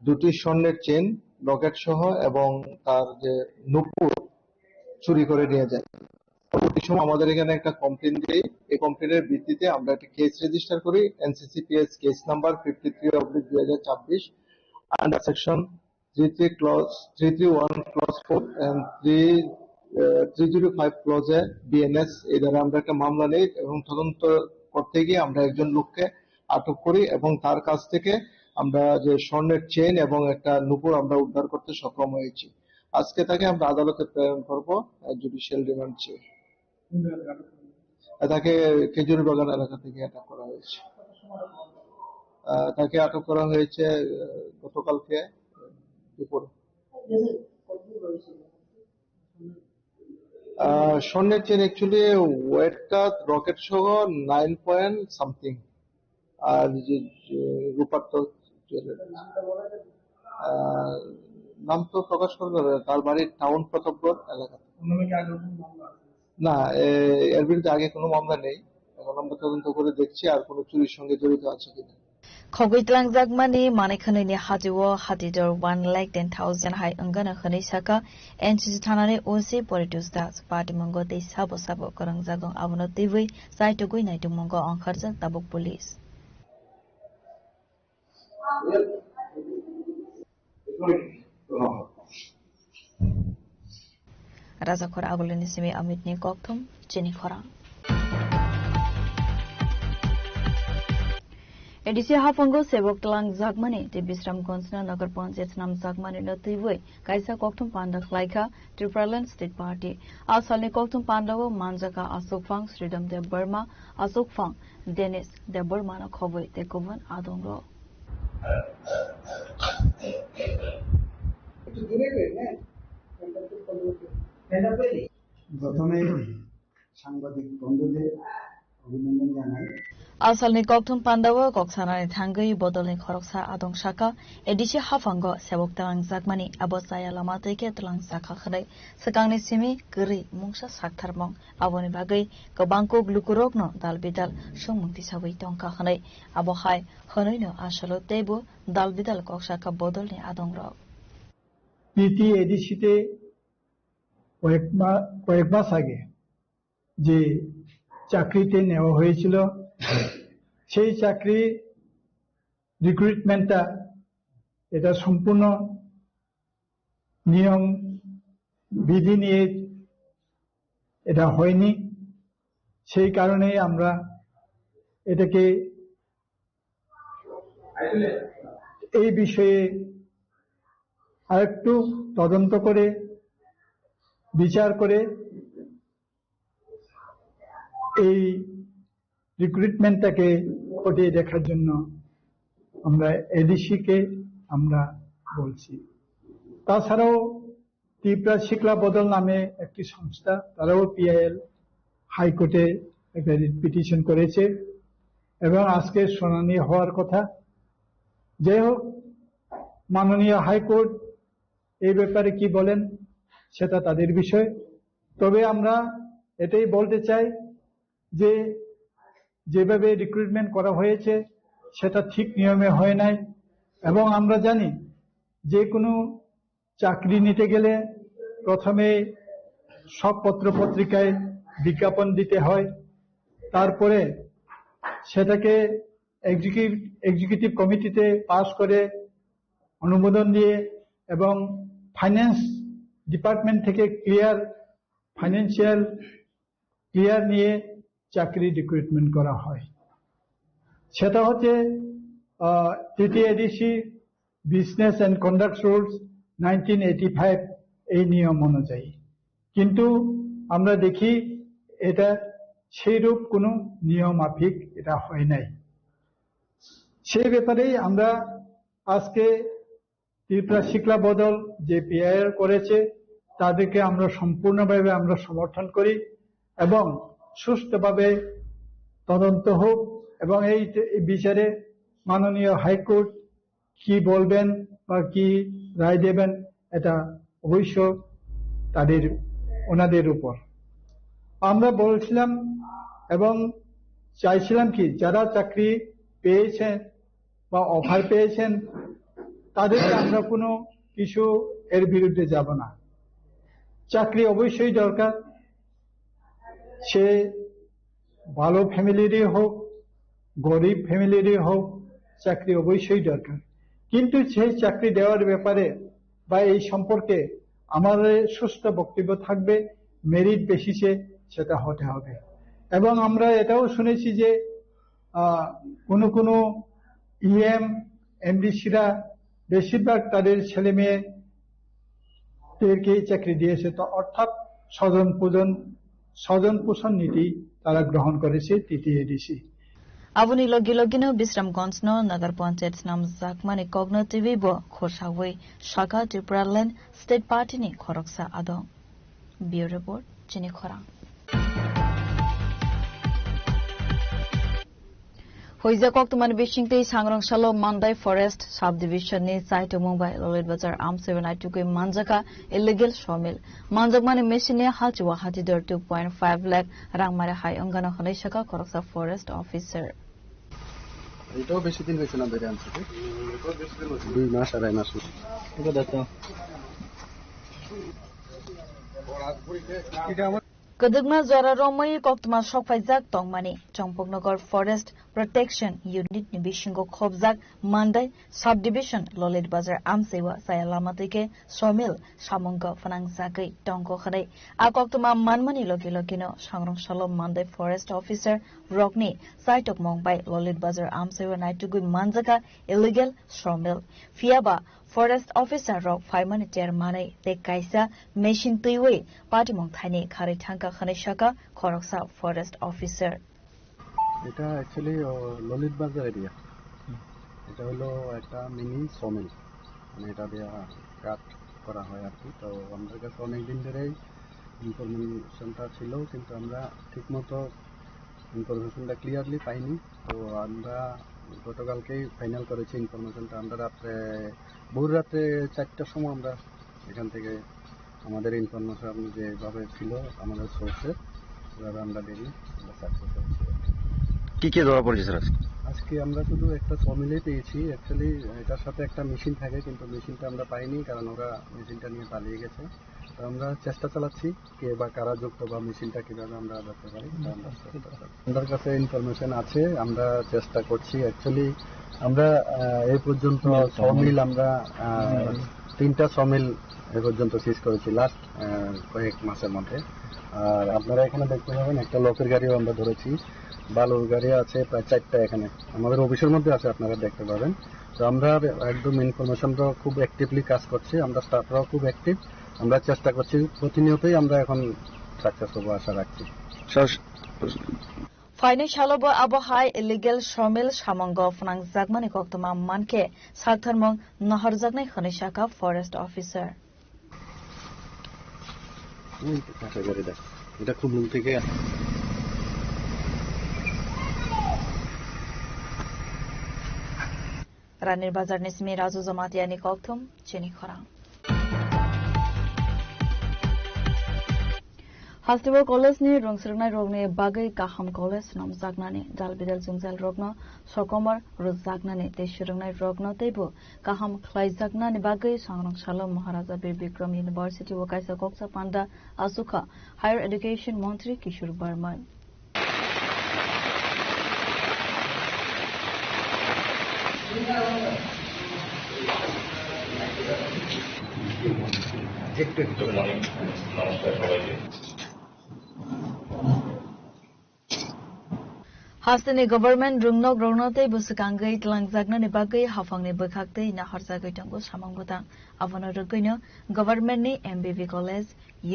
দুটি স্বর্ণের চেন, লকেট সহ এবং তার যে নুপুর চুরি করে নিয়ে যায়। ওই সময় আমাদের এখানে একটা কমপ্লেন দেই। এই কমপ্লেনের ভিত্তিতে আমরা একটা কেস রেজিস্টার করি, NCCPS case number fifty three oblique দুই হাজার ছাব্বিশ, under section three three clause, three three one clause four and three, three zero five ক্লজে বিএনএস, এই ধারা আমরা একটা মামলা নেই এবং তদন্ত করতে গিয়ে আমরা একজন লোককে আটক করি এবং তার কাছ থেকে আমরা যে স্বর্ণের চেইন এবং একটা নুপুর আমরা উদ্ধার করতে সক্ষম হয়েছি। আজকে তাকে আমরা আদালতে প্রেরণ করব, আহ, জুডিশিয়াল রিমান্ড চেয়ে। তাকে খেজুরি বাগান এলাকা থেকে আটক করা হয়েছে। আহ, তাকে আটক করা হয়েছে, আহ, গতকালকে দুপুরে। আহ, স্বর্ণের চেন অ্যাকচুয়ালি ওয়েটটা রকেট সহ নাইন পয়েন্ট সামথিং। আর যে, যে রূপার তো জুয়েলারি। আহ, নাম তো প্রকাশ করা যাবে না। তার বাড়ি টাউন প্রতাপগড় এলাকাতে। না, এ, এর বিরুদ্ধে আগে কোনো মামলা নেই। এখন আমরা তদন্ত করে দেখছি আর কোনো চুরির সঙ্গে জড়িত আছে কিনা। Khogwi twlangjakmani manwi khwnwini hati-o hati dor one lakh ten thousand hai wngano hwnwi sakha N C C thanani O C Poritos Das. Patimungo tei sabo sabo kwrwngjak wng abono twiwi chaitugwi naitukmungo ongkharjak tabuk police. Rajakhor Agulini simi Amitni kokthum chini khorang. A D C haphango sebok twlang jakmani tei Bisramganjno Nagar Panchayat swnam jakmani no twiwi kaisa kokthum panda khlaikha Tipraland State Party. A salni kokthum pandao manjakha Asokphang Sridham Debbarma, Asokphang Denis Debbarma no khobwi tei kubun adongrok. প্রথমে সাংবাদিক বন্ধুদের অভিনন্দন জানাই। Asalni kokthum pandao kok sanani thangwi bodolni khoroksa adong saka, A D C haphango sebok twlangjakmani abo chaya lama twi khe twlangjakha hwnwi swkangni simi kwrwi mungsa saktharmung. Aboni bagwi kwbang kuk lukurokno dal bidal songmung tisawi tongkha hwnwi. Abo hai hwnwino asalo teibo dal bidal kok saka bodolni adongrok. PT এডিসিতে কয়েক মা-, কয়েক মাস আগে যে চাকরিতে নেওয়া হয়েছিল, সেই চাকরি রিক্রুটমেন্টটা, এটা সম্পূর্ণ নিয়ম বিধি নিয়ে এটা হয়নি। সেই কারণেই আমরা এটাকে, এই বিষয়ে আরেকটু তদন্ত করে, বিচার করে এই রিক্রুটমেন্টটাকে খতিয়ে দেখার জন্য আমরা এডিসি কে আমরা বলছি। তাছাড়াও ত্রিপুরা শিক্ষা বদল নামে একটি সংস্থা, তারাও পিআইএল হাইকোর্টে একটা রিট পিটিশন করেছে এবং আজকে শুনানি হওয়ার কথা। যাই হোক, মাননীয় হাইকোর্ট এই ব্যাপারে কি বলেন, সেটা তাদের বিষয়। তবে আমরা এটাই বলতে চাই যে যেভাবে রিক্রুটমেন্ট করা হয়েছে, সেটা ঠিক নিয়মে হয় নাই। এবং আমরা জানি, যে কোনো চাকরি নিতে গেলে প্রথমে সব পত্র পত্রিকায় বিজ্ঞাপন দিতে হয়, তারপরে সেটাকে এক্সিকিউটিভ, এক্সিকিউটিভ কমিটিতে পাস করে, অনুমোদন দিয়ে এবং ফাইন্যান্স ডিপার্টমেন্ট থেকে ক্লিয়ার, ফাইন্যান্সিয়াল ক্লিয়ার নিয়ে চাকরি রিক্রুটমেন্ট করা হয়। সেটা হচ্ছে, আহ, TTADC business and conduct rules nineteen eighty five, এই নিয়ম অনুযায়ী। কিন্তু আমরা দেখি, এটা সেইরূপ কোনো নিয়ম মাফিক এটা হয় নাই। সেই ব্যাপারেই আমরা আজকে ত্রিপুরা শিক্ষা বদল যে পিআইএল করেছে, তাদেরকে আমরা সম্পূর্ণভাবে আমরা সমর্থন করি এবং সুষ্ঠুভাবে তদন্ত হোক এবং এই, এই বিচারে মাননীয় হাইকোর্ট কি বলবেন বা কি রায় দেবেন, এটা অবশ্য তাদের, ওনাদের উপর। আমরা বলছিলাম এবং চাইছিলাম কি, যারা চাকরি পেয়েছেন বা অফার পেয়েছেন, তাদেরকে আমরা কোনো কিছু এর বিরুদ্ধে যাব না। চাকরি অবশ্যই দরকার, সে ভালো ফ্যামিলিরই হোক, গরিব ফ্যামিলিরই হোক, চাকরি অবশ্যই দরকার। কিন্তু সেই চাকরি দেওয়ার ব্যাপারে বা এই সম্পর্কে আমাদের সুস্থ বক্তব্য থাকবে, মেরিট বেসিসে সেটা হতে হবে। এবং আমরা এটাও শুনেছি যে, আহ, কোনো কোনো ইএম, এমডিসিরা বেশিরভাগ তাদের ছেলে মেয়েদেরকেই চাকরি দিয়েছে, তো অর্থাৎ স্বজন পূজন, স্বজন পোষণ নীতি তারা গ্রহণ করেছে TTADC. Aboni logi logino Bisramganj no Nagar Panchayat snamjakmani kokno twiwi bo khorsawi saka Tipraland State Party ni khoroksa adong. Bureau Report, Chini Khorang. Huijak koktwmani bisingtwi Sangrong Salo Mandai Forest Subdivision ni chaitomung bai Lolit Bazar amchaibo naitugwi manjaka illegal sawmill. Manjakmani machine ni halchiwa hatidor two point five lakh rang mare hai wngano hwnwi sakha khoroksa forest officer. এটাও বেশি দিন হয়েছে না বেড়ে আনছে, কি? দুই মাস, আড়াই মাস হয়েছে। Kwdwkma jora romwi koktwma sokphaijak tongmani Chongpoknogor Forest Protection Unit ni bisingo khobjak Mandai Subdivision Lolit Bazar amchaiwa chaya lama twi khe sawmill samungko phnangjagwi tongkho hwnwi a koktwma manmani logi logino Sangrong Salo Mandai Forest Officer rokni chaitokmung bai Lolit Bazar amchaiwa naitugwi manjaka illegal sawmill. Phiyaba Forest Officer rok phaimani ter manwi tei kaisa machine twiwi patimung thaini kharwi thangkha hwnwi sakha khoroksa Forest Officer. এটা অ্যাকচুয়ালি ললিত বাজার এরিয়া। এটা হলো একটা mini sawmill, মানে এটা দিয়ে কাট করা হয় আর কি। তো আমাদের কাছে অনেক দিন ধরেই ইনফরমেশনটা ছিল, কিন্তু আমরা ঠিকমতো ইনফরমেশনটা ক্লিয়ারলি পাইনি। তো আমরা গতকালকেই ফাইনাল করেছি ইনফরমেশনটা। আমরা রাত্রে, ভোর রাত্রে চারটার সময় আমরা এখান থেকে আমাদের ইনফরমেশন যেভাবে ছিল আমাদের সোর্সে, এভাবে আমরা ডেলি আমরা সাকসেস হচ্ছি। কি কি ধরা পড়েছে, স্যার, আজকে? আজকে আমরা শুধু একটা সমিলে পেয়েছি। অ্যাকচুয়ালি এটার সাথে একটা মেশিন থাকে, কিন্তু মেশিনটা আমরা পাইনি, কারণ ওরা মেশিনটা নিয়ে পালিয়ে গেছে। তো আমরা চেষ্টা চালাচ্ছি কে বা কারা যুক্ত বা মেশিনটা কিভাবে আমরা ধরতে পারি, এটা আমরা চেষ্টা চালাচ্ছি। আমাদের কাছে ইনফরমেশন আছে, আমরা চেষ্টা করছি। অ্যাকচুয়ালি আমরা আহ, এই পর্যন্ত সমিল আমরা আহ, তিনটা সমিল এ পর্যন্ত সিজ করেছি লাস্ট কয়েক মাসের মধ্যে। আর আপনারা এখানে দেখতে পাবেন একটা লোকের গাড়িও আমরা ধরেছি, বালুর গাড়ি আছে প্রায় চারটা এখানে আমাদের অফিসের মধ্যে আছে, আপনারা দেখতে পাবেন। তো আমরা একদম ইনফরমেশনরাও খুব অ্যাক্টিভলি কাজ করছি, আমরা স্টাফরাও খুব অ্যাক্টিভ। আমরা চেষ্টা করছি, প্রতিনিয়তই আমরা এখন সাকসেস হবো আশা রাখছি। Sir, Phainai salo bo abo hai illegal somil samungo phnangjakmani koktwma mankhe saktharmung naharjaknai hwnwi sakha forest officer. এই তো কাঁচা করে দেখ। এটা খুব মুখ থেকে Ranir Bazar ni simi Raju Jamatia ni kokthum chini khorang. Hasteo college ni rwngsrwngnai rokni bagwi kaham college swnamjaknani, dal bidal jwngjal rokno sokomor rwjaknani tei swrwngnai rokno teibo kaham khlaijaknani bagwi sangrong salo Maharaja Bir Bikram University o kaisa koksa panda achukha Higher Education Montri Kishore Barman. Hasteni government rwngnok rokno tei bwswkangwi twlangjaknani bagwi haphangni bwkhak tei naharjagwi tongo samung bwtang. Abono rwgwino government ni M B B college,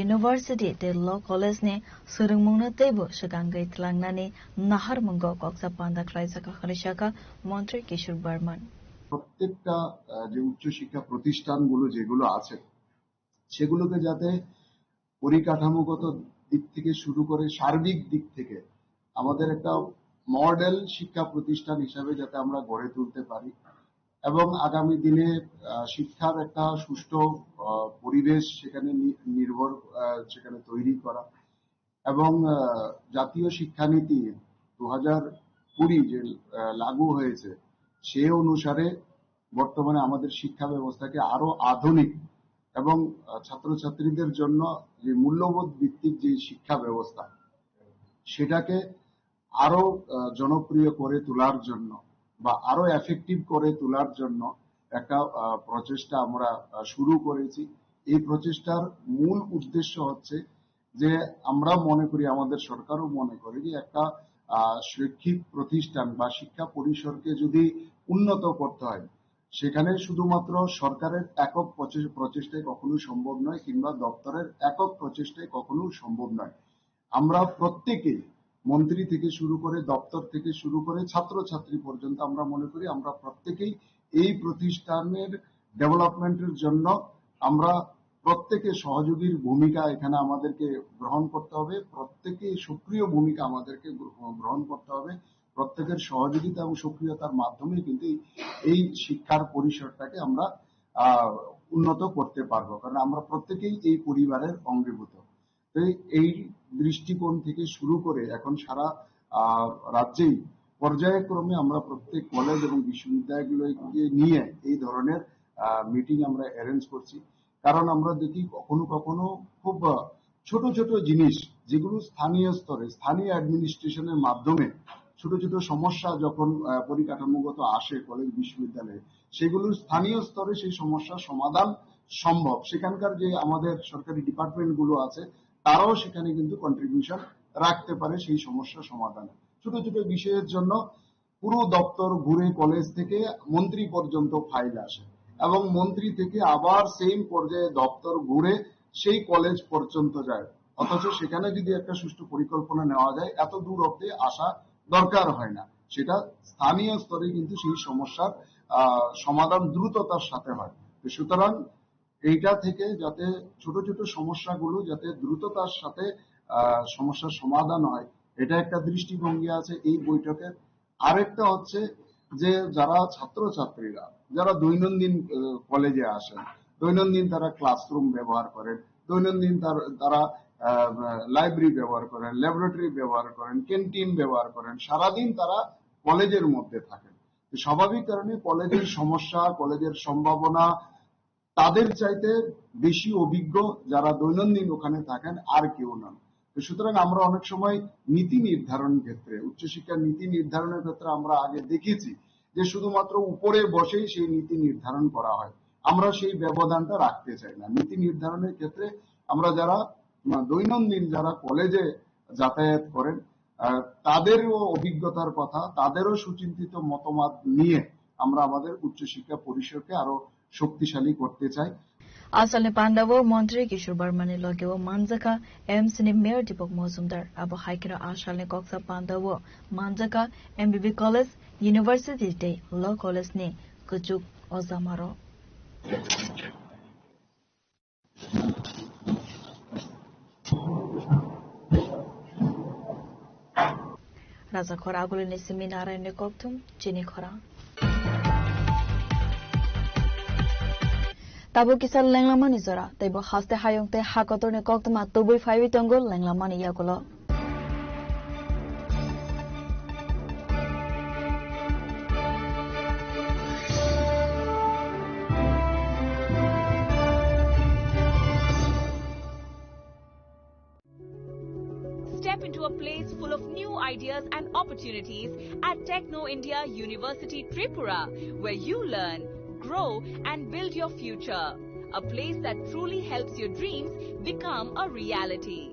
university tei law college ni swrwngmungno teibo swkangwi twlangnani naharmungo koksa panda khlaijak hwnwi sakha Montri Kishore Barman. প্রত্যেকটা আহ, যে উচ্চশিক্ষা প্রতিষ্ঠানগুলো যেগুলো আছে সেগুলোকে যাতে পরিকাঠামোগত দিক থেকে শুরু করে সার্বিক দিক থেকে আমাদের একটা মডেল শিক্ষা প্রতিষ্ঠান হিসাবে যাতে আমরা গড়ে তুলতে পারি এবং আগামী দিনে আহ, শিক্ষার একটা সুষ্ঠু আহ, পরিবেশ সেখানে নি- নির্ভর আহ, সেখানে তৈরি করা এবং আহ, জাতীয় শিক্ষানীতি দু হাজার কুড়ি যে আহ, লাগু হয়েছে, সে অনুসারে বর্তমানে আমাদের শিক্ষা ব্যবস্থাকে আরো আধুনিক এবং আহ, ছাত্রছাত্রীদের জন্য যে মূল্যবোধ ভিত্তিক যে শিক্ষা ব্যবস্থা, সেটাকে আরো আহ, জনপ্রিয় করে তোলার জন্য বা আরো এফেক্টিভ করে তোলার জন্য একটা আহ, প্রচেষ্টা আমরা আহ, শুরু করেছি। এই প্রচেষ্টার মূল উদ্দেশ্য হচ্ছে যে আমরা মনে করি, আমাদের সরকারও মনে করে যে একটা আহ, শৈক্ষিক প্রতিষ্ঠান বা শিক্ষা পরিসরকে যদি উন্নত করতে হয়, সেখানে শুধুমাত্র সরকারের একক প্রচে- প্রচেষ্টায় কখনোই সম্ভব নয় কিংবা দপ্তরের একক প্রচেষ্টায় কখনোই সম্ভব নয়। আমরা প্রত্যেকেই, মন্ত্রী থেকে শুরু করে, দপ্তর থেকে শুরু করে ছাত্রছাত্রী পর্যন্ত, আমরা মনে করি আমরা প্রত্যেকেই এই প্রতিষ্ঠানের ডেভেলপমেন্টের জন্য আমরা প্রত্যেকে সহযোগীর ভূমিকা এখানে আমাদেরকে গ্রহণ করতে হবে, প্রত্যেকে সক্রিয় ভূমিকা আমাদেরকে গ্র- গ্রহণ করতে হবে। প্রত্যেকের সহযোগিতা এবং সক্রিয়তার মাধ্যমে কিন্তু এই, এই শিক্ষার পরিসরটাকে আমরা আহ, উন্নত করতে পারবো, কারণ আমরা প্রত্যেকেই এই পরিবারের অঙ্গীভূত। তো এই দৃষ্টিকোণ থেকে শুরু করে এখন সারা আহ, রাজ্যেই পর্যায়ক্রমে আমরা প্রত্যেক কলেজ এবং বিশ্ববিদ্যালয়গুলোকে নিয়ে এই ধরনের মিটিং আমরা অ্যারেঞ্জ করছি। কারণ আমরা দেখি কখনো কখনো খুব আহ, ছোট ছোট জিনিস, যেগুলো স্থানীয় স্তরে, স্থানীয় অ্যাডমিনিস্ট্রেশনের মাধ্যমে ছোট ছোট সমস্যা যখন আহ, পরিকাঠামোগত আসে কলেজ বিশ্ববিদ্যালয়ে, সেগুলো স্থানীয় স্তরে সেই সমস্যার সমাধান সম্ভব। সেখানকার যে আমাদের সরকারি ডিপার্টমেন্ট গুলো আছে, তারাও সেখানে কিন্তু কন্ট্রিবিউশন রাখতে পারে সেই সমস্যা সমাধানে। ছোট ছোট বিষয়ের জন্য পুরো দপ্তর ঘুরে কলেজ থেকে মন্ত্রী পর্যন্ত ফাইল আসে এবং মন্ত্রী থেকে আবার সেম পর্যায়ে দপ্তর ঘুরে সেই কলেজ পর্যন্ত যায়। অথচ সেখানে যদি একটা সুষ্ঠু পরিকল্পনা নেওয়া যায়, এত দূর অব্দি আসা দরকার হয় না। সেটা স্থানীয় স্তরে কিন্তু সেই সমস্যার আহ, সমাধান দ্রুততার সাথে হয়। তো সুতরাং এইটা থেকে যাতে ছোট ছোট সমস্যাগুলো যাতে দ্রুততার সাথে আহ, সমস্যার সমাধান হয়, এটা একটা দৃষ্টিভঙ্গি আছে এই বৈঠকের। আরেকটা হচ্ছে যে যারা ছাত্রছাত্রীরা, যারা দৈনন্দিন, আহ, কলেজে আসেন, দৈনন্দিন তারা ক্লাসরুম ব্যবহার করেন, দৈনন্দিন তার-, তারা, আহ, লাইব্রেরি ব্যবহার করেন, ল্যাবরেটরি ব্যবহার করেন, ক্যান্টিন ব্যবহার করেন, সারাদিন তারা কলেজের মধ্যে থাকেন। তো স্বাভাবিক কারণে কলেজের সমস্যা, কলেজের সম্ভাবনা, তাদের চাইতে বেশি অভিজ্ঞ যারা দৈনন্দিন ওখানে থাকেন আর কেউ নন। তো সুতরাং আমরা অনেক সময় নীতি নির্ধারণ ক্ষেত্রে, উচ্চশিক্ষার নীতি নির্ধারণের ক্ষেত্রে আমরা আগে দেখেছি যে শুধুমাত্র উপরে বসেই সেই নীতি নির্ধারণ করা হয়। আমরা সেই ব্যবধানটা রাখতে চাই না। নীতি নির্ধারণের ক্ষেত্রে আমরা যারা, আহ, দৈনন্দিন যারা কলেজে যাতায়াত করেন, আহ, তাদেরও অভিজ্ঞতার কথা, তাদেরও সুচিন্তিত মতামত নিয়ে আমরা আমাদের উচ্চশিক্ষা পরিষদকে আরো শক্তিশালী করতে চাই। Asalni pandao montri Kishore Barmani logeo manjakha M C ni mayor Deepak Mojumdar. Abo hai kheno asalni koksa pandao manjakha M B B college, university tei law college ni kuchuk ojamarok. Rajakhor Agulini simi Narayanni kokthum chini khorang. Tabuk kisa lenglamani jora, teibo haste hayung tei hakotorni koktwma tubui phaiwi tongo lenglamani yagulo. Step into a place full of new ideas and opportunities at Techno India University Tripura, where you learn, grow, and build your future. A place that truly helps your dreams become a reality.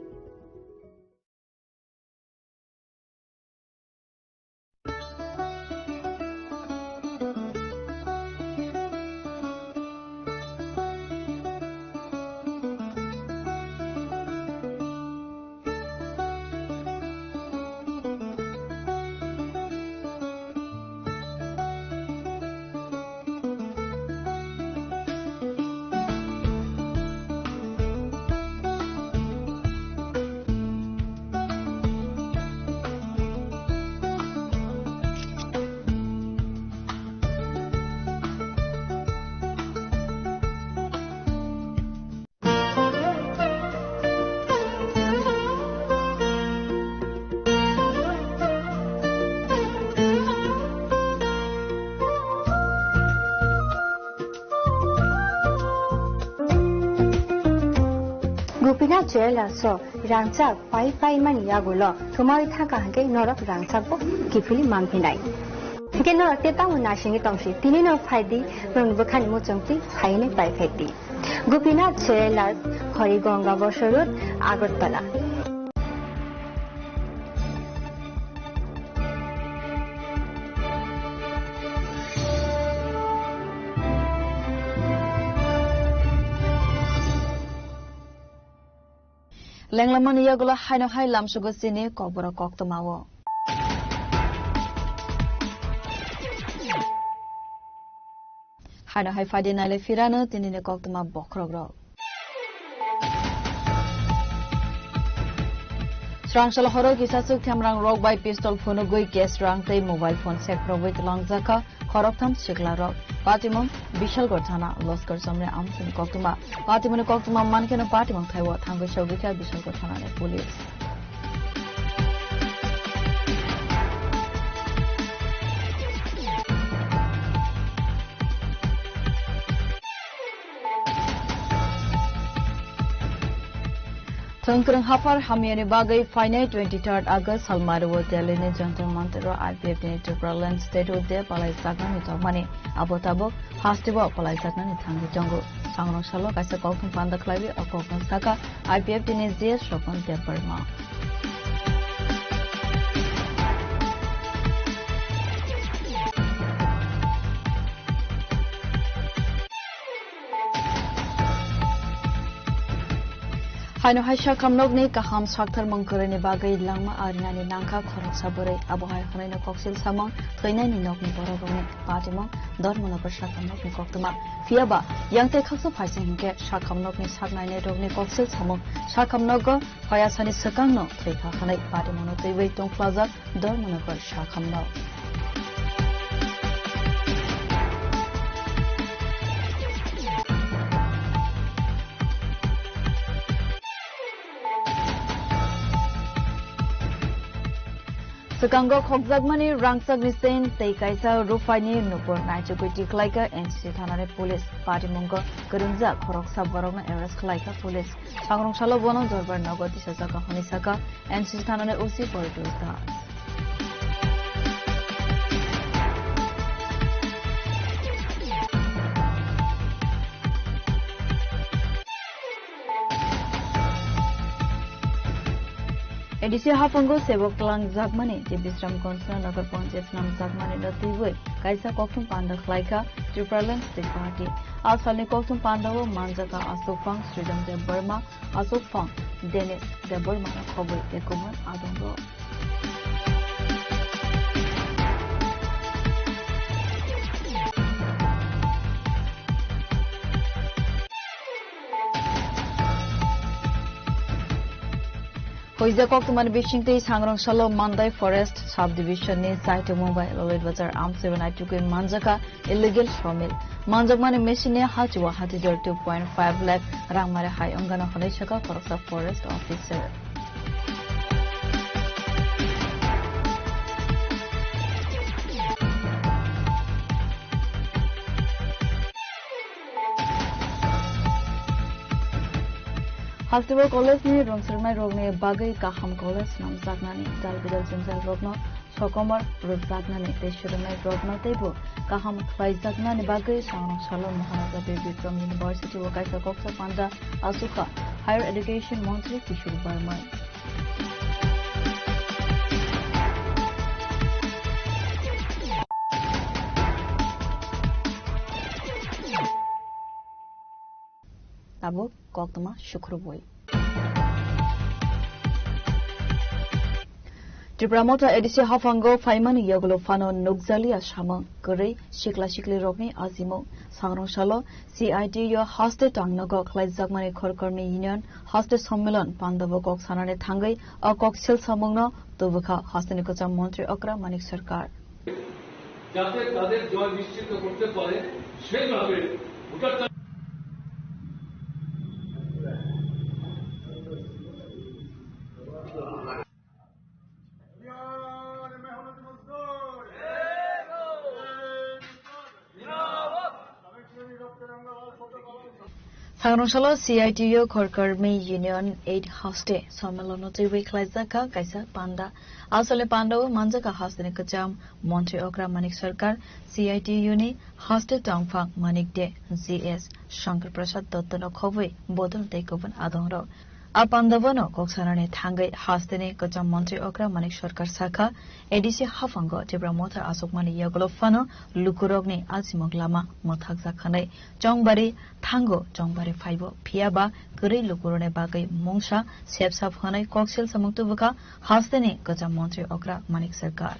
Gopinath Jewellers o rangchak pai pai mani yagulo thumawi thangkha hwnkhe norok rangchak bo kiphilwi manphinai. Hwnkhe norok tei tamo naisingwi tongsi, tini no phaidi, norokni bwkhani muchungtwi phainai pai phaidi. Gopinath Jewellers, Harigonga Bosor Road, Agartala. Lenglamani yagulo haino hai lamsugo chini kokborok koktwmao. Haino hai phaidi naile phirano tinini koktwma bokhorokrok. Srangsalo horo kisa chuk themrang rok bai pistol phunugwi cash rang tei mobile phone sekprogwi twlangjakha khoroktham siklarok. Patimung Bishalgarh thana, Loskar Chomni amchini koktwma. Patimungni koktwma mankheno patimung thaibo thangwi sogwikha Bishalgarh thanani police. Thwngkwrwng haphar hamyani bagwi phainai twenty-third August salmario Delhi ni Jantar Mantar o I P F T ni Tripura Land State Day palai saknani tongmani abo tabuk hasteo palai saknani thangwi tongo. Sangrong salo kaisa kokthum panda khlaiwi o kokno sakha I P F T ni G S Swapan Debbarma. Haino hai sakhamnokni kaham sakthar mung kwrwini bagwi langma arinani nangkha khoroksa bwrwi. Abo hai hwnwino koksil samung thwinaini nokni borokrokni patimung Dharmanagar sakhamnokni koktwma. Phiyaba yang tei khaksa phaising hinkhe sakhamnokni saknainairokni koksil samung sakhamnogo hoyasani swkangno thwikha hwnwi patimungno twiwi tongphlajak Dharmanagar sakhamno. Swkango khokjakmani rangchakni chain tei kaisa rupaini nupur naichugwi tikhlaikha N C C thanani police. Patimungo kwrwngjak khoroksa borokno arrest khlaikha police. Sangrong salo bono Jorbar nogo tisajak hwnwi sakha N C C thanani O C Poritos Das. A D C haphango sebok twlangjakmani tei Bisramganj Nagar Panchayat swnamjakmani no twiwi kaisa kokthum panda khlaikha Tipraland State Party. A salni kokthum pandao manjakha Aswk Phang Sridham Debbarma, Aswk Phang Denis Debbarma no khobwi ekomon adongo. Hoijak koktwmani bisingtwi Sangrong salo Mandai Forest Subdivision ni Saitumung bai Lolit Bazar amchaibo naitugwi manjakha illegal sawmill. Manjakmani machine ni hachua hatidor two point five lakh rang mare hai wngano hwnwi sakha khoroksa forest officer. Hasteo college ni rwngsrwngnairokni bagwi kaham college swnamjaknani, dal bidal jwngjal rokno sokomor rwjaknani tei swrwngnairokno teibo kaham khlaijaknani bagwi Sangrong salo Maharaja Bir Bikram University o kaisa koksa panda achukha Higher Education Montri Kishore Barmai. Tabuk koktwma sukrubwi. Tipra Motha A D C haphango phaimani yagulo phano nukjaliya samung kwrwi sikla siklirokni ajimung. Sangrong salo C I T U haste tangnogo khlaijakmani Khorkormi Union haste sommilon pandabo kok sanani thangwi o kok sil samungno tubukha hasteni kwcham montri okra Manik Sarkar. যাতে তাদের জয় নিশ্চিত করতে পারে, সেইভাবে ভোটার তা- Sangrong salo C I T U Khorkormi Union eight Hoste Sommelon no twiwi khlaijak kha kaisa panda. Asole panda o manjak kha hasteni kwcham montri okra Manik Sarkar, C I T U ni haste tongphang Manik De, G S Shankar Prasad Dotto no khobwi bodol tei kubun adongrok. A pandabano kok sanani thangwi hasteni kwcham montri okra Manik Sarkar sakha, A D C haphango Tipra Motha achukmani yagulo phano lukurokni ajimung lama mwthakjak hwnwi chongbari thango chongbari phaibo, phiyaba kwrwi lukurokni bagwi mungsa sepsa hwnwi koksil samung tubukha hasteni kwcham montri okra Manik Sarkar.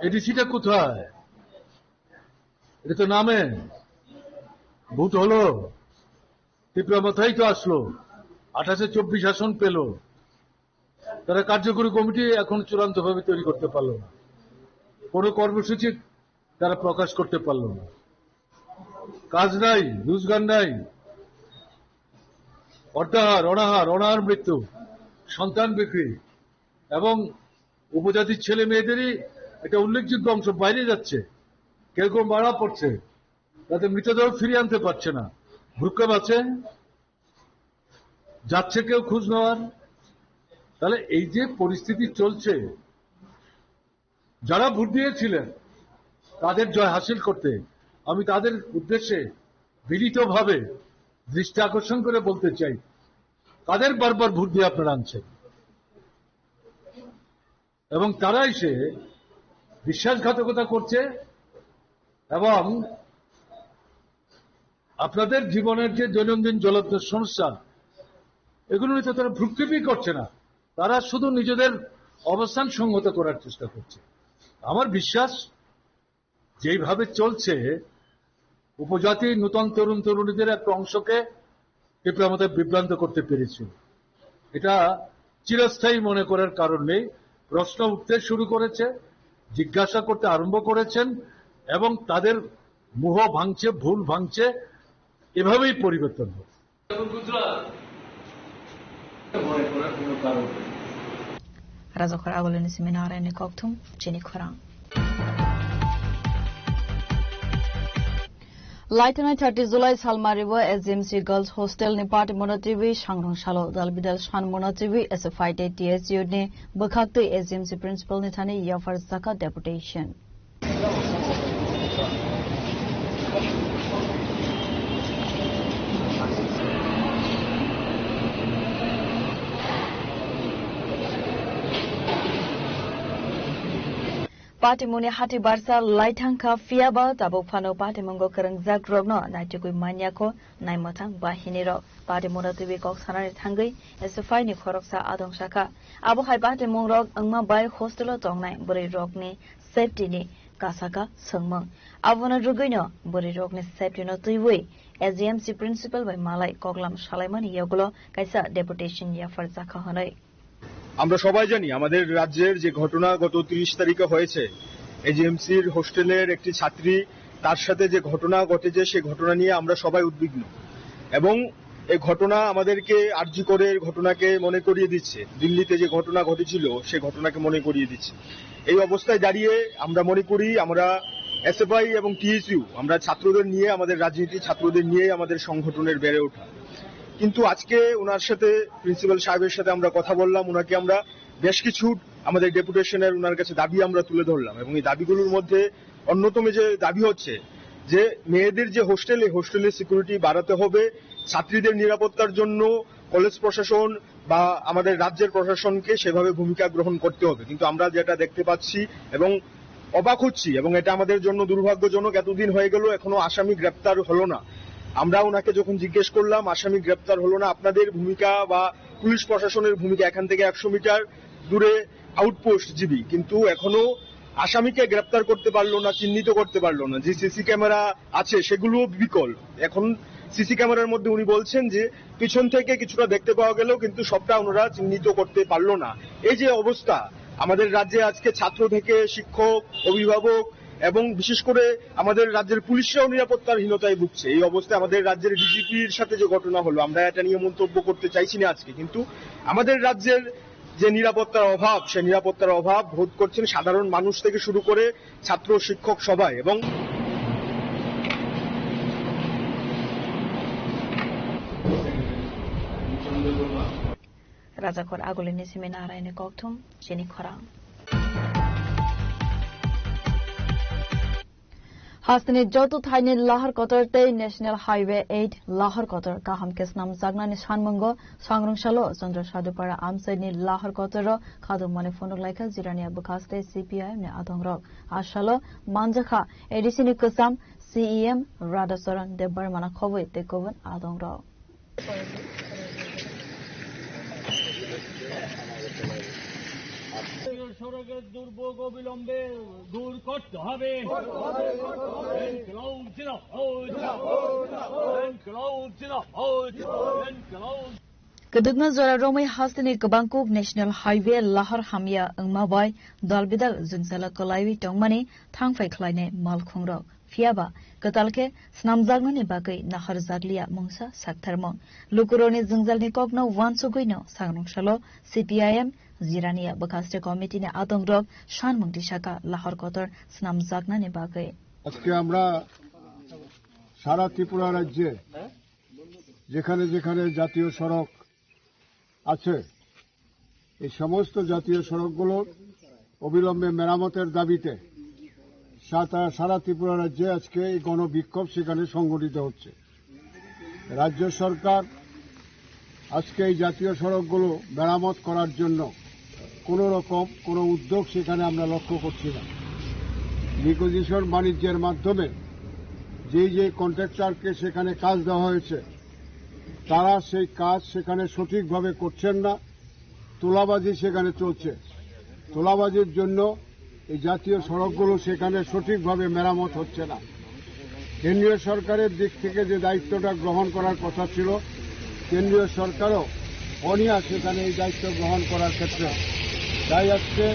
এডিসিটা কোথায়? এটা তো নামে। ভোট হলো, টিপরা মাথাই তো আসলো, আঠাশে চব্বিশ আসন পেল। তারা কার্যকরী কমিটি এখন চূড়ান্তভাবে তৈরি করতে পারলো না, কোনো কর্মসূচি তারা প্রকাশ করতে পারলো না। কাজ নাই, রোজগার নাই, অর্ধাহার, অনাহার, অনাহার মৃত্যু, সন্তান বিক্রি এবং উপজাতির ছেলে মেয়েদেরই একটা উল্লেখযোগ্য অংশ বাইরে যাচ্ছে, কেউ কেউ মারা পড়ছে, তাদের মৃতদেহ ফিরিয়ে আনতে পারছে না, ভ্রুক্ষেপ আছে, যাচ্ছে কেউ খোঁজ নেওয়ার। তাহলে এই যে পরিস্থিতি চলছে, যারা ভোট দিয়েছিলেন তাদের জয় হাসিল করতে আমি তাদের উদ্দেশ্যে বিনীতভাবে দৃষ্টি আকর্ষণ করে বলতে চাই, কাদের বারবার ভোট দিয়ে আপনারা আনছেন? এবং তারা এসে বিশ্বাসঘাতকতা করছে এবং আপনাদের জীবনের যে দৈনন্দিন জ্বলন্ত সমস্যা, এগুলো নিয়ে তো তারা ভ্রুক্ষেপই করছে না। তারা শুধু নিজেদের অবস্থান সংহত করার চেষ্টা করছে। আমার বিশ্বাস, যেইভাবে চলছে, উপজাতি নূতন তরুণ তরুণীদের একটা অংশকে তীব্র মতে বিভ্রান্ত করতে পেরেছে। এটা চিরস্থায়ী মনে করার কারণ নেই। প্রশ্ন উঠতে শুরু করেছে, জিজ্ঞাসা করতে আরম্ভ করেছেন, এবং তাদের মোহ ভাঙছে, ভুল ভাঙছে। এভাবেই পরিবর্তন হবে। Rajakhor agulini simi narani kokthum chini khorang. Laithanai thirty July salmaribo S G M C Girls Hostel ni party monotwi sangrong salo dal bidal san monotwi S F I tei T S U ni bwkhaktwi S G M C principal ni thani yaphar saka deputation. Patimungni hati barsa lai thangkha, phiyaba tabuk phano patimungo kwrwngjak rokno naitugwi manya kho naimwthang bahinirok. Patimungno twiwi kok sanani thangwi S F I ni khoroksa adong sakha. Abo hai patimungrok wngma bai hostel o tongnai bwrwi rokni safety ni kasaka swngmung. Abono rwgwino bwrwi rokni safety no twiwi S G M C principal bai malai koklam salaimani yagulo kaisa deputation yaphar jakha hwnwi. আমরা সবাই জানি আমাদের রাজ্যের যে ঘটনা গত তিরিশ তারিখে হয়েছে, এজিএমসির হোস্টেলের একটি ছাত্রী, তার সাথে যে ঘটনা ঘটেছে, সে ঘটনা নিয়ে আমরা সবাই উদ্বিগ্ন। এবং এই ঘটনা আমাদেরকে আরজি করের ঘটনাকে মনে করিয়ে দিচ্ছে, দিল্লিতে যে ঘটনা ঘটেছিল সে ঘটনাকে মনে করিয়ে দিচ্ছে। এই অবস্থায় দাঁড়িয়ে আমরা মনে করি, আমরা এসএফআই এবং টিএসইউ, আমরা ছাত্রদের নিয়ে, আমাদের রাজনীতি ছাত্রদের নিয়েই আমাদের সংগঠনের বেড়ে ওঠা। কিন্তু আজকে ওনার সাথে, প্রিন্সিপাল সাহেবের সাথে আমরা কথা বললাম, ওনাকে আমরা বেশ কিছু আমাদের ডেপুটেশনের ওনার কাছে দাবি আমরা তুলে ধরলাম, এবং এই দাবিগুলোর মধ্যে অন্যতম যে দাবি হচ্ছে যে মেয়েদের যে হোস্টেল, এই হোস্টেলের সিকিউরিটি বাড়াতে হবে, ছাত্রীদের নিরাপত্তার জন্য কলেজ প্রশাসন বা আমাদের রাজ্যের প্রশাসনকে সেভাবে ভূমিকা গ্রহণ করতে হবে। কিন্তু আমরা যেটা দেখতে পাচ্ছি এবং অবাক হচ্ছি, এবং এটা আমাদের জন্য দুর্ভাগ্যজনক, এতদিন হয়ে গেল, এখনো আসামি গ্রেপ্তার হলো না। আমরা ওনাকে যখন জিজ্ঞেস করলাম, আসামি গ্রেপ্তার হলো না, আপনাদের ভূমিকা বা পুলিশ প্রশাসনের ভূমিকা, এখান থেকে একশো মিটার দূরে আউটপোস্ট জিবি, কিন্তু এখনো আসামিকে গ্রেপ্তার করতে পারলো না, চিহ্নিত করতে পারলো না। যে সিসি ক্যামেরা আছে সেগুলো বিকল। এখন সিসি ক্যামেরার মধ্যে উনি বলছেন যে পিছন থেকে কিছুটা দেখতে পাওয়া গেল, কিন্তু সবটা ওনারা চিহ্নিত করতে পারলো না। এই যে অবস্থা, আমাদের রাজ্যে আজকে ছাত্র থেকে শিক্ষক, অভিভাবক এবং বিশেষ করে আমাদের রাজ্যের পুলিশরাও নিরাপত্তার হীনতায় ভুগছে। এই অবস্থায় আমাদের রাজ্যের ডিজিপির সাথে যে ঘটনা হলো, আমরা এটা নিয়ে মন্তব্য করতে চাইছি না আজকে, কিন্তু আমাদের রাজ্যের যে নিরাপত্তার অভাব, সে নিরাপত্তার অভাব বোধ করছেন সাধারণ মানুষ থেকে শুরু করে ছাত্র শিক্ষক সবাই। এবং Rajakhor agulini simi narani kokthum chini khorang. Hasteni joto thaini lahar kotor tei National Highway eight lahar kotor kaham khe snamjaknani sanmungo sangrong salo Chandra Sadhupara amchaini lahar kotoro khadumani phunuk laikha Jirania bwkhaste C P I M ni adongrok. A salo manjakha A D C ni kwcham C E M Radhacharan Debbarmana khobwi tei kubun adongrok. সড়কের দুর্ভোগ অবিলম্বে দূর করতে হবে। ইনকিলাব জিন্দাবাদ। ইনকিলাব জিন্দাবাদ। ইনকিলাব। Kwdwkma jora romwi hasteni kwbangkuk National Highway lahar hamya wngma bai dal bidal jwngchalo kwlaiwi tongmani thangphai khlainai malkhungrok. Phiyaba kwtal khe snamjaknani bagwi naharjakliya mungsa saktharmung. Lukurokni jwngjalni kokno uansugwino sangrong salo C P I M Jirania bwkhaste committee ni adongrok sanmung tisaka lahar kotor snamjaknani bagwi. আজকে আমরা সারা ত্রিপুরা রাজ্যে যেখানে যেখানে জাতীয় সড়ক আছে, এই সমস্ত জাতীয় সড়কগুলোর অবিলম্বে মেরামতের দাবিতে সারা, সারা ত্রিপুরা রাজ্যে আজকে এই গণবিক্ষোভ সেখানে সংগঠিত হচ্ছে। রাজ্য সরকার আজকে এই জাতীয় সড়কগুলো মেরামত করার জন্য কোনো রকম কোনো উদ্যোগ সেখানে আমরা লক্ষ্য করছি না। রিকুইজিশন বাণিজ্যের মাধ্যমে যেই যে কন্ট্রাক্টরকে সেখানে কাজ দেওয়া হয়েছে, তারা সেই কাজ সেখানে সঠিকভাবে করছেন না, তোলাবাজি সেখানে চলছে। তোলাবাজির জন্য এই জাতীয় সড়কগুলো সেখানে সঠিকভাবে মেরামত হচ্ছে না। কেন্দ্রীয় সরকারের দিক থেকে যে দায়িত্বটা গ্রহণ করার কথা ছিল, কেন্দ্রীয় সরকারও অনীহা সেখানে এই দায়িত্ব গ্রহণ করার ক্ষেত্রে। তাই আজকে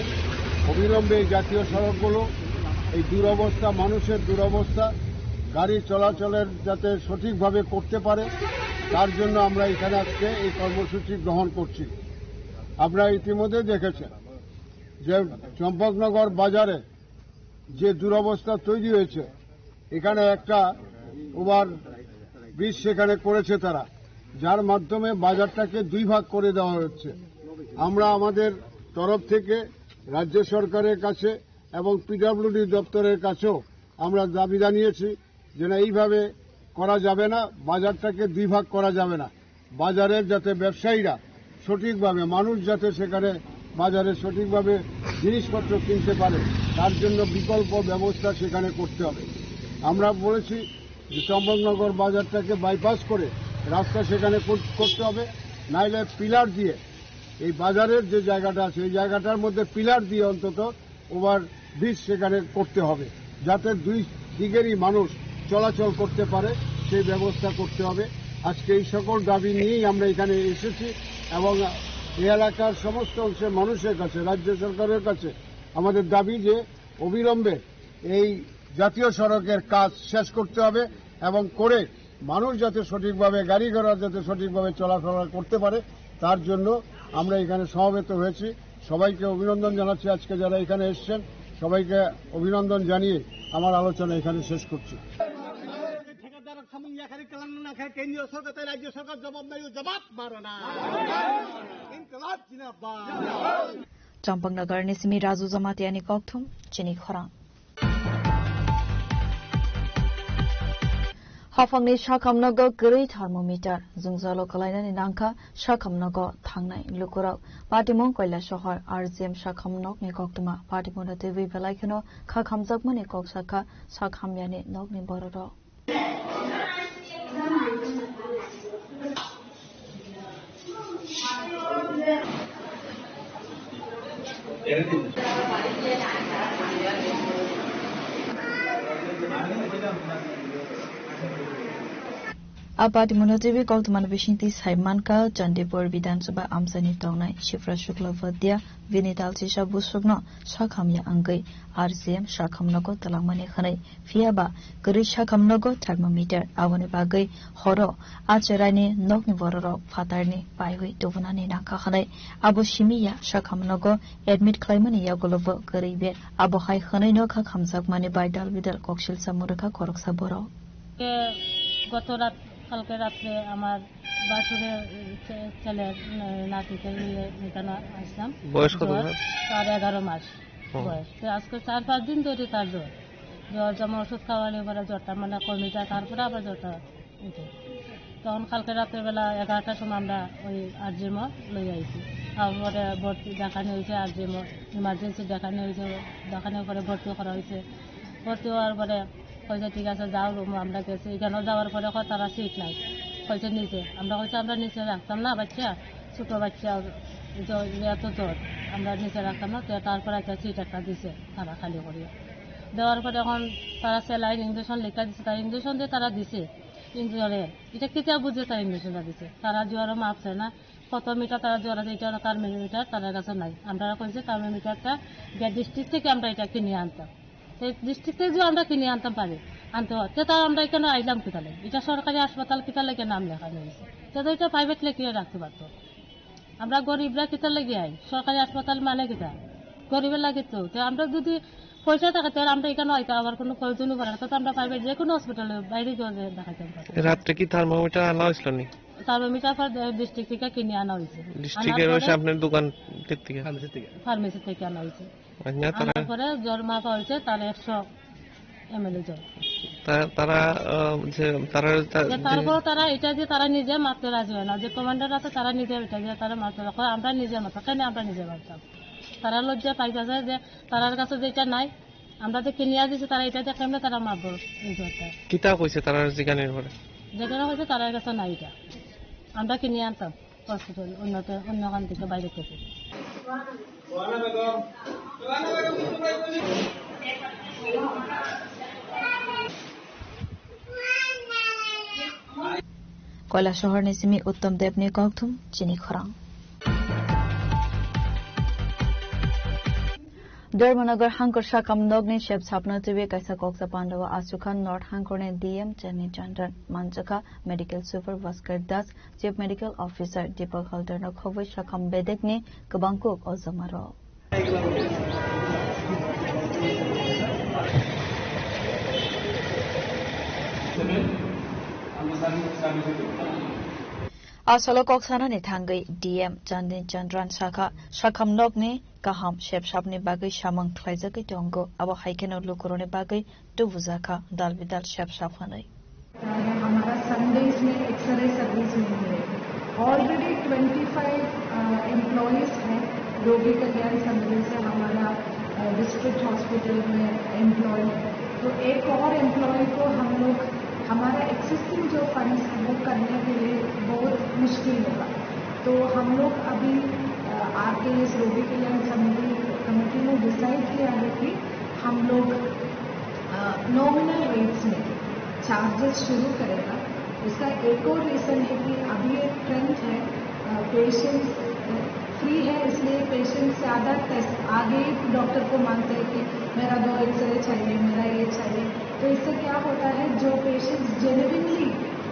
অবিলম্বে এই জাতীয় সড়কগুলো, এই দুরবস্থা, মানুষের দুরবস্থা, গাড়ি চলাচলের যাতে সঠিকভাবে করতে পারে, তার জন্য আমরা এখানে আজকে এই কর্মসূচি গ্রহণ করছি। আপনারা ইতিমধ্যে দেখেছেন যে চম্পকনগর বাজারে যে দুরবস্থা তৈরি হয়েছে, এখানে একটা ওভার ব্রিজ সেখানে করেছে তারা, যার মাধ্যমে বাজারটাকে দুই ভাগ করে দেওয়া হচ্ছে। আমরা আমাদের তরফ থেকে রাজ্য সরকারের কাছে এবং পিডব্লিউডি দপ্তরের কাছেও আমরা দাবি জানিয়েছি যে না, এইভাবে করা যাবে না, বাজারটাকে দুই ভাগ করা যাবে না। বাজারের যাতে ব্যবসায়ীরা সঠিকভাবে, মানুষ যাতে সেখানে বাজারে সঠিকভাবে জিনিসপত্র কিনতে পারে, তার জন্য বিকল্প ব্যবস্থা সেখানে করতে হবে। আমরা বলেছি যে চম্পকনগর বাজারটাকে বাইপাস করে রাস্তা সেখানে কর-, করতে হবে, নাইলে পিলার দিয়ে এই বাজারের যে জায়গাটা আছে, এই জায়গাটার মধ্যে পিলার দিয়ে অন্তত ওভার ব্রিজ সেখানে করতে হবে, যাতে দুই দিকেরই মানুষ চলাচল করতে পারে, সেই ব্যবস্থা করতে হবে। আজকে এই সকল দাবি নিয়েই আমরা এখানে এসেছি এবং এই এলাকার সমস্ত অংশের মানুষের কাছে, রাজ্য সরকারের কাছে আমাদের দাবি যে অবিলম্বে এই জাতীয় সড়কের কাজ শেষ করতে হবে এবং করে মানুষ যাতে সঠিকভাবে, গাড়ি ঘোড়া যাতে সঠিকভাবে চলাফেরা করতে পারে, তার জন্য আমরা এখানে সমবেত হয়েছি। সবাইকে অভিনন্দন জানাচ্ছি, আজকে যারা এখানে এসছেন সবাইকে অভিনন্দন জানিয়ে আমার আলোচনা এখানে শেষ করছি। ঠিকাদার সামুং ইয়াকারি কালান না খায়, কেন্দ্রীয় সরকার তাই রাজ্য সরকার জবাব নাই, জবাব মারো না। ইনকলাব জিন্দাবাদ। Champaknagar ni simi Raju Jamatia ni kokthum chini khorang. Haphangni sakhamnogo kwrwi thermometer jwngjalo kwlainani nangkha sakhamnogo thangnai lukurok. Patimung Koilasohor R G M sakhamnokni koktwma patimungno twiwi belai kheno kha khamjakmani kok sakha sakhamyani nokni bororok. A patimungno twiwi koktwmani bisingtwi sai mankha, Chandipur Bidhan Sabha amchaini tongnai Shivra Shukla Vadia, bini dalchisa busukno sakhamya wngwi R G M sakhamnogo twlangmani hwnwi. Phiya ba kwrwi sakhamnogo thermometer, aboni bagwi horo a cheraini nokni bororok phatarni paiwi tubunani nangkha hwnwi. Abo simi ya, sakhamnogo admit khlaimani yagulobo kwrwi be. Abo hai hwnwi nokha khamjakmani bai dal bidal koksilsa mwrwkha khoroksa borok. গত রাত, কালকে রাত্রে আমার বাসুরের, এ, ছে-, ছেলের, এ, নাতিকে নিয়ে এখানে আসলাম। বয়স কত জ্বর, ওনার? তার এগারো মাস ও। বয়স। তো আজকে চার পাঁচ দিন ধরে তার জ্বর। জ্বর যেমন ওষুধ খাওয়ালে পরে জ্বরটা মানে কমে যায়, তারপরে আবার জ্বরটা উঠে। তখন কালকে রাতের বেলা এগারোটার সময় আমরা ওই আরজিএমও লই আইছি। তারপরে ভর্তি দেখানো হয়েছে, আরজিএমও ইমার্জেন্সি দেখানো হয়েছে, দেখানোর পরে ভর্তি করা হয়েছে। ভর্তি হওয়ার পরে কইছে, "ঠিক আছে, যাও রুমো।" আমরা গেছি, এখানেও যাওয়ার পরে কয়, "তারা সিট নাই।" কইছে, "নিচে।" আমরা কইছি, "আমরা নিচে রাখতাম না বাচ্চা, ছোট বাচ্চা, জ-, এত জ্বর, আমরা নিচে রাখতাম না।" তো তারপর একটা সিট একটা দিছে তারা খালি করিয়া। দেওয়ার পরে এখন তারা স্যালাইন, ইঞ্জেকশন লেখা দিছে, তারা ইঞ্জেকশন দিয়ে তারা দিছে। ইঞ্জেকশনে, এটা কেতিয়া বুঝে তারা ইঞ্জেকশনটা দিছে? তারা জোয়ারও মাপছে না, কত মিটার তারা জোয়ার আছে, এটা তার মিটার তার কাছে নাই। আমরা কইছে তার মিটারটা গিয়া ডিস্ট্রিক্ট থেকে আমরা এটা কিনে আনতাম। সেই ডিস্ট্রিক্ট থেকে যদি আমরা কিনে আনতাম পারি, আনতে হয়, তে তার আমরা এখানে আইলাম কিতা লাগে? এটা সরকারি হাসপাতাল, কিতা লাগে নাম লেখানো হয়েছে? তে তো এটা প্রাইভেট লেখিয়ে রাখতে পারতো। আমরা গরিবরা কিতা লাগে আই? সরকারি হাসপাতাল মানে কিতা? গরিবের লাগে তো। তো আমরা যদি পয়সা থাকে, তাহলে আমরা এখানে হয়তো আবার কোনো প্রয়োজনই পড়ে না। তো আমরা প্রাইভেট যে কোনো হসপিটালে বাইরে গিয়ে দেখাইতাম পারি। রাত্রে কি থার্মোমিটার আনা হয়েছিল নি? থার্মোমিটার পর ডিস্ট্রিক্ট থেকে কিনে আনা হয়েছে। ডিস্ট্রিক্টের আনার ওই পরে সামনের দোকান থেকে? ফার্মেসি থেকে। ফার্মেসি থেকে আনা হয়েছে। আর না, তারা আনার পরে জ্বর মাপা হয়েছে, তার একশো এমএলএ জ্বর। তা-, তারা, আহ, যে তারা তা-, যে যে তারপর তারা এটা যে তারা নিজে মাপতে রাজি হয় না, যে কমান্ডার আছে তারা নিজে এটা যে তারা মাপতে রাজি হয়, আমরা নিজে মাপতাম, কেন আমরা নিজে মাপতাম? তারা লজ্জা পাইতেছে যে তারার কাছে যেটা নাই, আমরা যে কিনিয়া দিছি, তারা এটা দিয়ে কেমনে তারা মাপবো এই জ্বরটা? কিতা কইছে তারা জিগানির পরে? যেটা হয়েছে তারার কাছে নাই এটা। আমরা কিনে আনতাম হসপিটাল, অন্য, অন্য ওখান থেকে বাইরে থেকে। Koilasohor ni simi Uttam Deb ni kokthum chini khorang. Dharmanagar Hangkor sakam nokni sep sapna twiwi kaisa koksa pandao asukha North Hangkorni D M Chani Chandran, manjakha Medical Super Bhaskar Das, Chief Medical Officer Deepak Haldarno khobwi sakam bedekni kwbang kuk o jwmarok. Asolo kok sanani thangwi D M Chandin Chandran sakha, sakam nokni kaham sep sapni bagwi samung khlaijagwi tongo, abo hai kheno lukurokni bagwi tubujakha dal bidal sep sap hwnwi. है, हमारा संडेज में x ray service नहीं है। Already twenty five employees हैं रोगी कल्याण समिति से हमारा डिस्ट्रिक्ट हॉस्पिटल में एम्प्लॉय। तो एक और एम्प्लॉय को हम लोग, हमारा एग्जिस्टिंग जो फंड्स है वो करने के लिए बहुत मुश्किल होगा। तो हम लोग अभी आरकेएस रोगी कल्याण समिति कमेटी ने डिसाइड किया है कि हम लोग नॉमिनल रेट्स में चार्जेस शुरू करेगा। उसका एक और रीज़न है कि अभी एक ट्रेंड है, पेशेंट्स फ्री है, इसलिए पेशेंट्स ज़्यादा टेस्ट, आगे ही डॉक्टर को मांगते हैं कि मेरा दो एक्सरे चाहिए, मेरा ये चाहिए। तो इससे क्या होता है, जो पेशेंट्स जेन्युइनली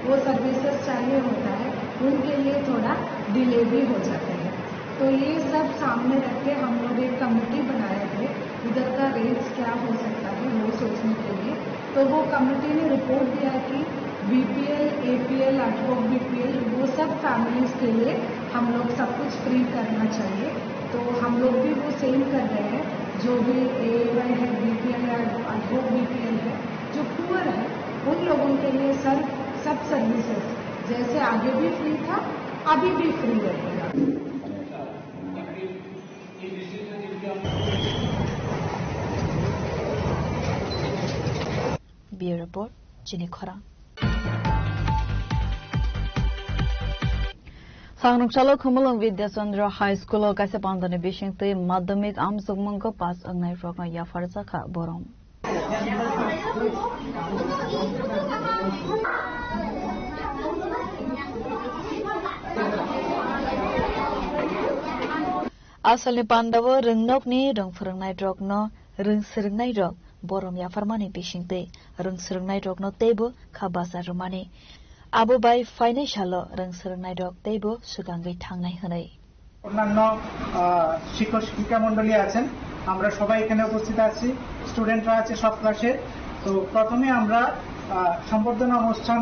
वो सर्विसेज चाहिए होता है, उनके लिए थोड़ा डिले भी हो जाता है। तो ये सब सामने रख के हम लोग एक कमेटी बनाए थे, इधर का रेट्स क्या हो सकता है वो सोचने के लिए। तो वो कमेटी ने रिपोर्ट दिया कि बीपीएल, एपीएल, एडहॉक बीपीएल, वो सब फैमिलीज के लिए हम लोग सब कुछ फ्री करना चाहिए। तो हम लोग भी वो सेम कर रहे हैं। जो भी एएवाई है, बीपीएल या एडहॉक बीपीएल है, जो पुअर है, उन लोगों के लिए सर सब सर्विसेज जैसे आगे भी फ्री था, अभी भी फ्री रहेगा। Bureau Report, Chini Khorang. Sangrwngsalo Khumulwng Vidya Chandra High School o kaisa pandani bisingtwi madhyamik amjokmungo pass wngnai rokno yapharjakha borom. Asalni pandao rwngnokni rwng phwrwngnairokno rwng swrwngnairok borom yapharmani bisingtwi rwng swrwngnairokno teibo kha bacha rwmani. Abo bai phainai salo rwng swrwngnairok teibo swkangwi thangnai hwnwi. অন্যান্য, আহ, শিক্ষক শিক্ষিকা মণ্ডলী আছেন, আমরা সবাই এখানে উপস্থিত আছি, স্টুডেন্টরা আছে সব ক্লাসের। তো প্রথমে আমরা, আহ, সম্বর্ধনা অনুষ্ঠান,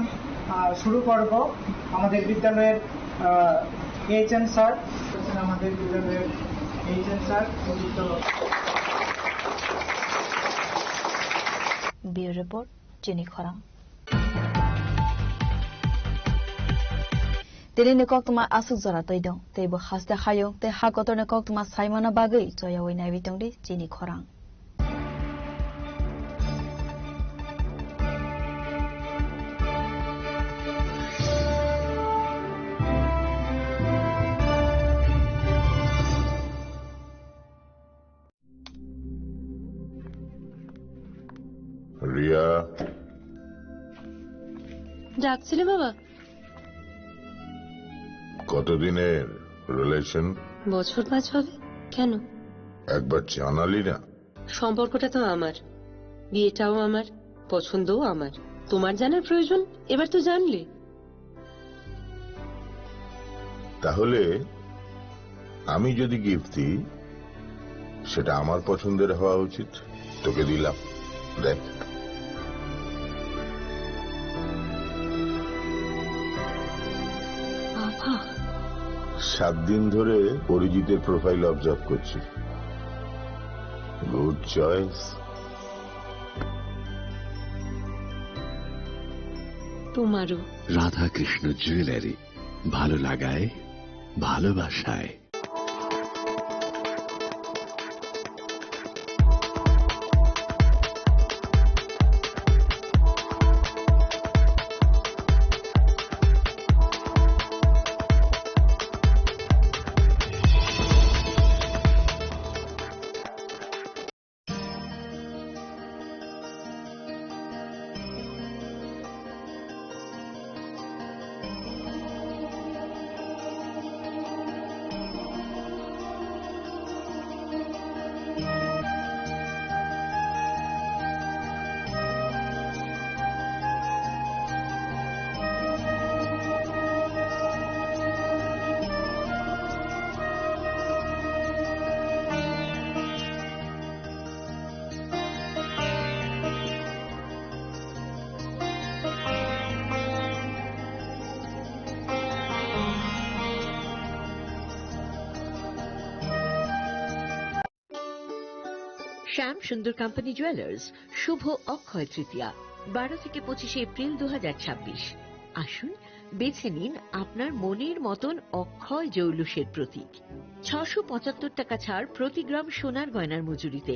আহ, শুরু করব। আমাদের বিদ্যালয়ের, আহ, এইচএম স্যার, আমাদের বিদ্যালয়ের এইচএম স্যার, পবিত্র। Bureau Report, Chini Khorang. Tini ni koktwma aswk jora twi dong, teibo haste hayung tei ha kotor ni koktwma saimano bagwi choyawi naiwi tongdi chini khorang. Riya. ডাকছিলে বাবা? কতদিনের রিলেশন? বছর পাঁচ হবে। কেন? একবার জানালি না। সম্পর্কটা তো আমার, বিয়েটাও আমার, পছন্দও আমার। তোমার জানার প্রয়োজন? এবার তো জানলে। তাহলে আমি যদি গিফট দিই, সেটা আমার পছন্দের হওয়া উচিত। তোকে দিলাম, দেখ। বাবা। সাত দিন ধরে অরিজিতের প্রোফাইল অবজার্ভ করছি। Good choice. তোমারও। রাধাকৃষ্ণ জুয়েলারি, ভালো লাগায়, ভালোবাসায়। শ্যাম সুন্দর কোম্পানি জুয়েলার্স, শুভ অক্ষয় তৃতীয়া, বারো থেকে পঁচিশে এপ্রিল দু হাজার ছাব্বিশ। আসুন, বেছে নিন আপনার মনের মতন অক্ষয় জৌলুসের প্রতীক। ছশো পঁচাত্তর টাকা ছাড় প্রতি গ্রাম সোনার গয়নার মজুরিতে,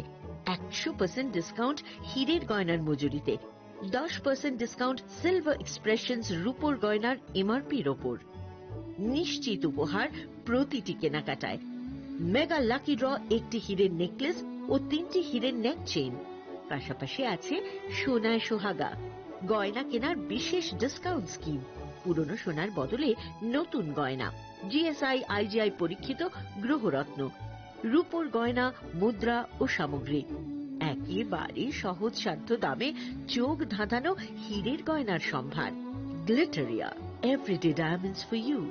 একশো পার্সেন্ট ডিসকাউন্ট হীরের গয়নার মজুরিতে, দশ পার্সেন্ট ডিসকাউন্ট সিলভার এক্সপ্রেশনস রূপোর গয়নার এমআরপির ওপর। নিশ্চিত উপহার প্রতিটি কেনাকাটায়। মেগা লাকি ড্র, একটি হীরের নেকলেস ও তিনটি হীরের নেক চেইন। পাশাপাশি আছে সোনায় সোহাগা, গয়না কেনার বিশেষ ডিসকাউন্ট স্কিম, পুরনো সোনার বদলে নতুন গয়না, জিএসআই আইজিআই পরীক্ষিত গ্রহরত্ন, রূপোর গয়না, মুদ্রা ও সামগ্রী। একেবারে সহজসাধ্য দামে চোখ ধাঁধানো হীরের গয়নার সম্ভার। Glitteria, everyday diamonds for you.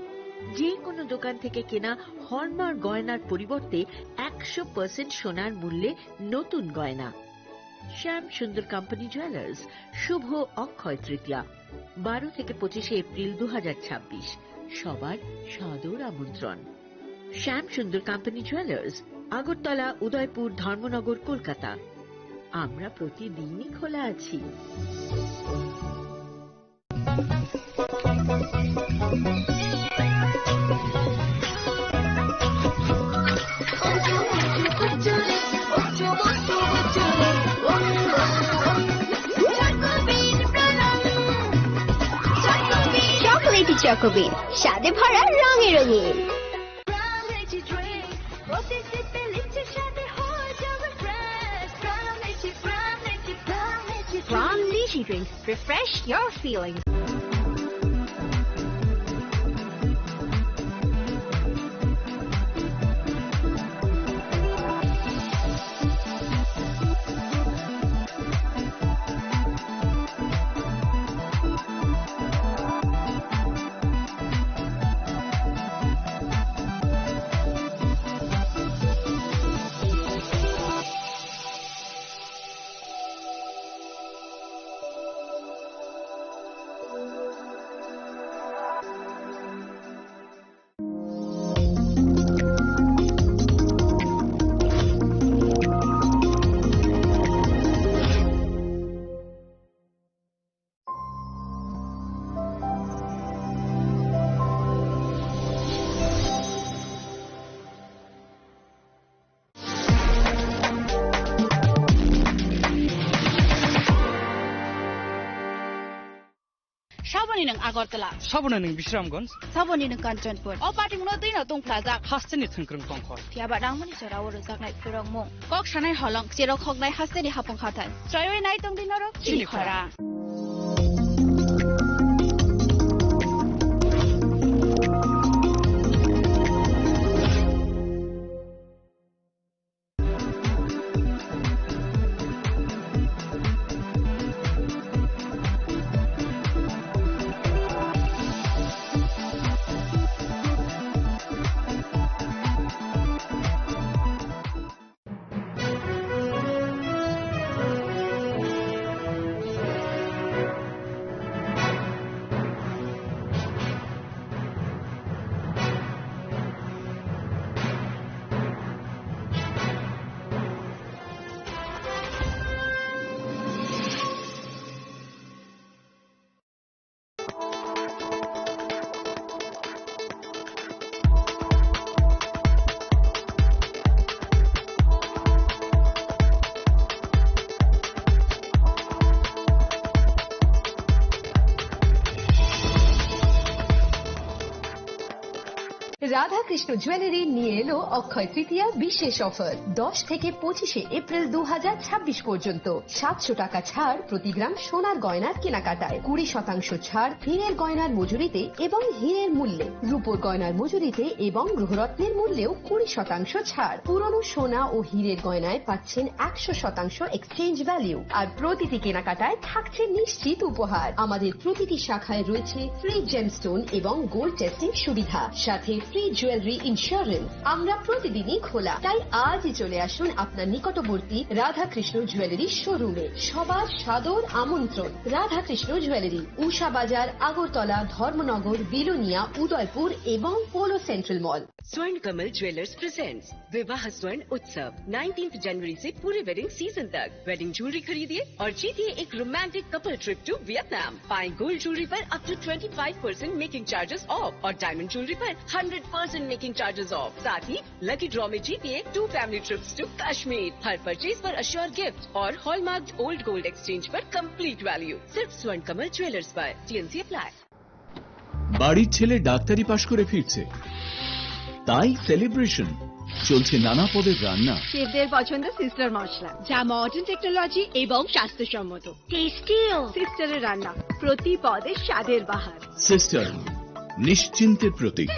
যে কোনো দোকান থেকে কেনা হলমার্ক গয়নার পরিবর্তে একশো পার্সেন্ট সোনার মূল্যে নতুন গয়না। শ্যাম সুন্দর কোম্পানি জুয়েলার্স, শুভ অক্ষয় তৃতীয়া, বারো থেকে পঁচিশে এপ্রিল দু হাজার ছাব্বিশ। সবার সাদর আমন্ত্রণ। শ্যাম সুন্দর কোম্পানি জুয়েলার্স, আগরতলা, উদয়পুর, ধর্মনগর, কলকাতা। আমরা প্রতিদিনই খোলা আছি। চকোলেটি চকোবিন, স্বাদে ভরা, রঙে রঙিন। Prime Lychee Drink, প্রতি সিপে লিচি স্বাদে হয় জগৎ fresh। Prime Lychee, Prime Lychee, Prime Lychee Drink। Prime Lychee Drink, refresh your feelings। Saboni nwng Agartala. Saboni nwng Bisramganj. Saboni nwng Kanchanpur. O patimungno twino tungphlajak. Hasteni thwngkwrwng tongkhor. Phiyaba rangmani jorao rwjaknai phwrwngmung. Kok sanai holong, cherok hoknai hasteni hapung hathai. Chroiwi nai tongdi norok chini khorang. Radhakrishna jewellery নিয়ে এলো অক্ষয় তৃতীয়া বিশেষ অফার। দশ থেকে পঁচিশে এপ্রিল দু হাজার ছাব্বিশ পর্যন্ত সাতশো টাকা ছাড় প্রতি গ্রাম সোনার গয়নার কেনাকাটায়, কুড়ি শতাংশ ছাড় হীরের গয়নার মজুরিতে এবং হীরের মূল্যে, রূপোর গয়নার মজুরিতে এবং গ্রহরত্নের মূল্যেও কুড়ি শতাংশ ছাড়। পুরনো সোনা ও হীরের গয়নায় পাচ্ছেন একশো শতাংশ এক্সচেঞ্জ ভ্যালু, আর প্রতিটি কেনাকাটায় থাকছে নিশ্চিত উপহার। আমাদের প্রতিটি শাখায় রয়েছে ফ্রি জেমস্টোন এবং গোল্ড টেস্টিং সুবিধা, সাথে ফ্রি জুয়েলারি ইন্স্যুরেন্স আমরা প্রতিদিনই খোলা, তাই আজই চলে আসুন আপনার নিকটবর্তী রাধাকৃষ্ণ জুয়েলারি শোরুমে। সবার সাদর আমন্ত্রণ। রাধাকৃষ্ণ জুয়েলারি, উষা বাজার, আগরতলা, ধর্মনগর, বিলোনিয়া, উদয়পুর এবং polo central mall. Swarn Kamal Jewellers presents Vivah Swarn Utsav, nineteenth जनवरी से पूरे वेडिंग सीजन तक। वेडिंग ज्वेलरी खरीदिए और जीतिए एक romantic couple trip to Vietnam. पाएं गोल्ड ज्वेलरी पर up to twenty five percent making charges off और डायमंड ज्वेलरी पर hundred percent making charges off. साथ ही लकी ड्रॉ में जीतिए two family trips to Kashmir. हर परचेज पर अश्योर गिफ्ट और हॉलमार्क्ड ओल्ड गोल्ड एक्सचेंज पर कंप्लीट वैल्यू। सिर्फ स्वर्ण कमल ज्वेलर्स पर। TNC apply. বাড়ির ছেলে ডাক্তারি পাশ করে ফিরছে, তাই সেলিব্রেশন। চলছে নানা পদের রান্না। শেফদের পছন্দ সিস্টার মশলা, যা মডার্ন টেকনোলজি এবং স্বাস্থ্যসম্মত। টেস্টিও। সিস্টারের রান্না, প্রতি পদে স্বাদের বাহার। সিস্টার, নিশ্চিন্তের প্রতীক।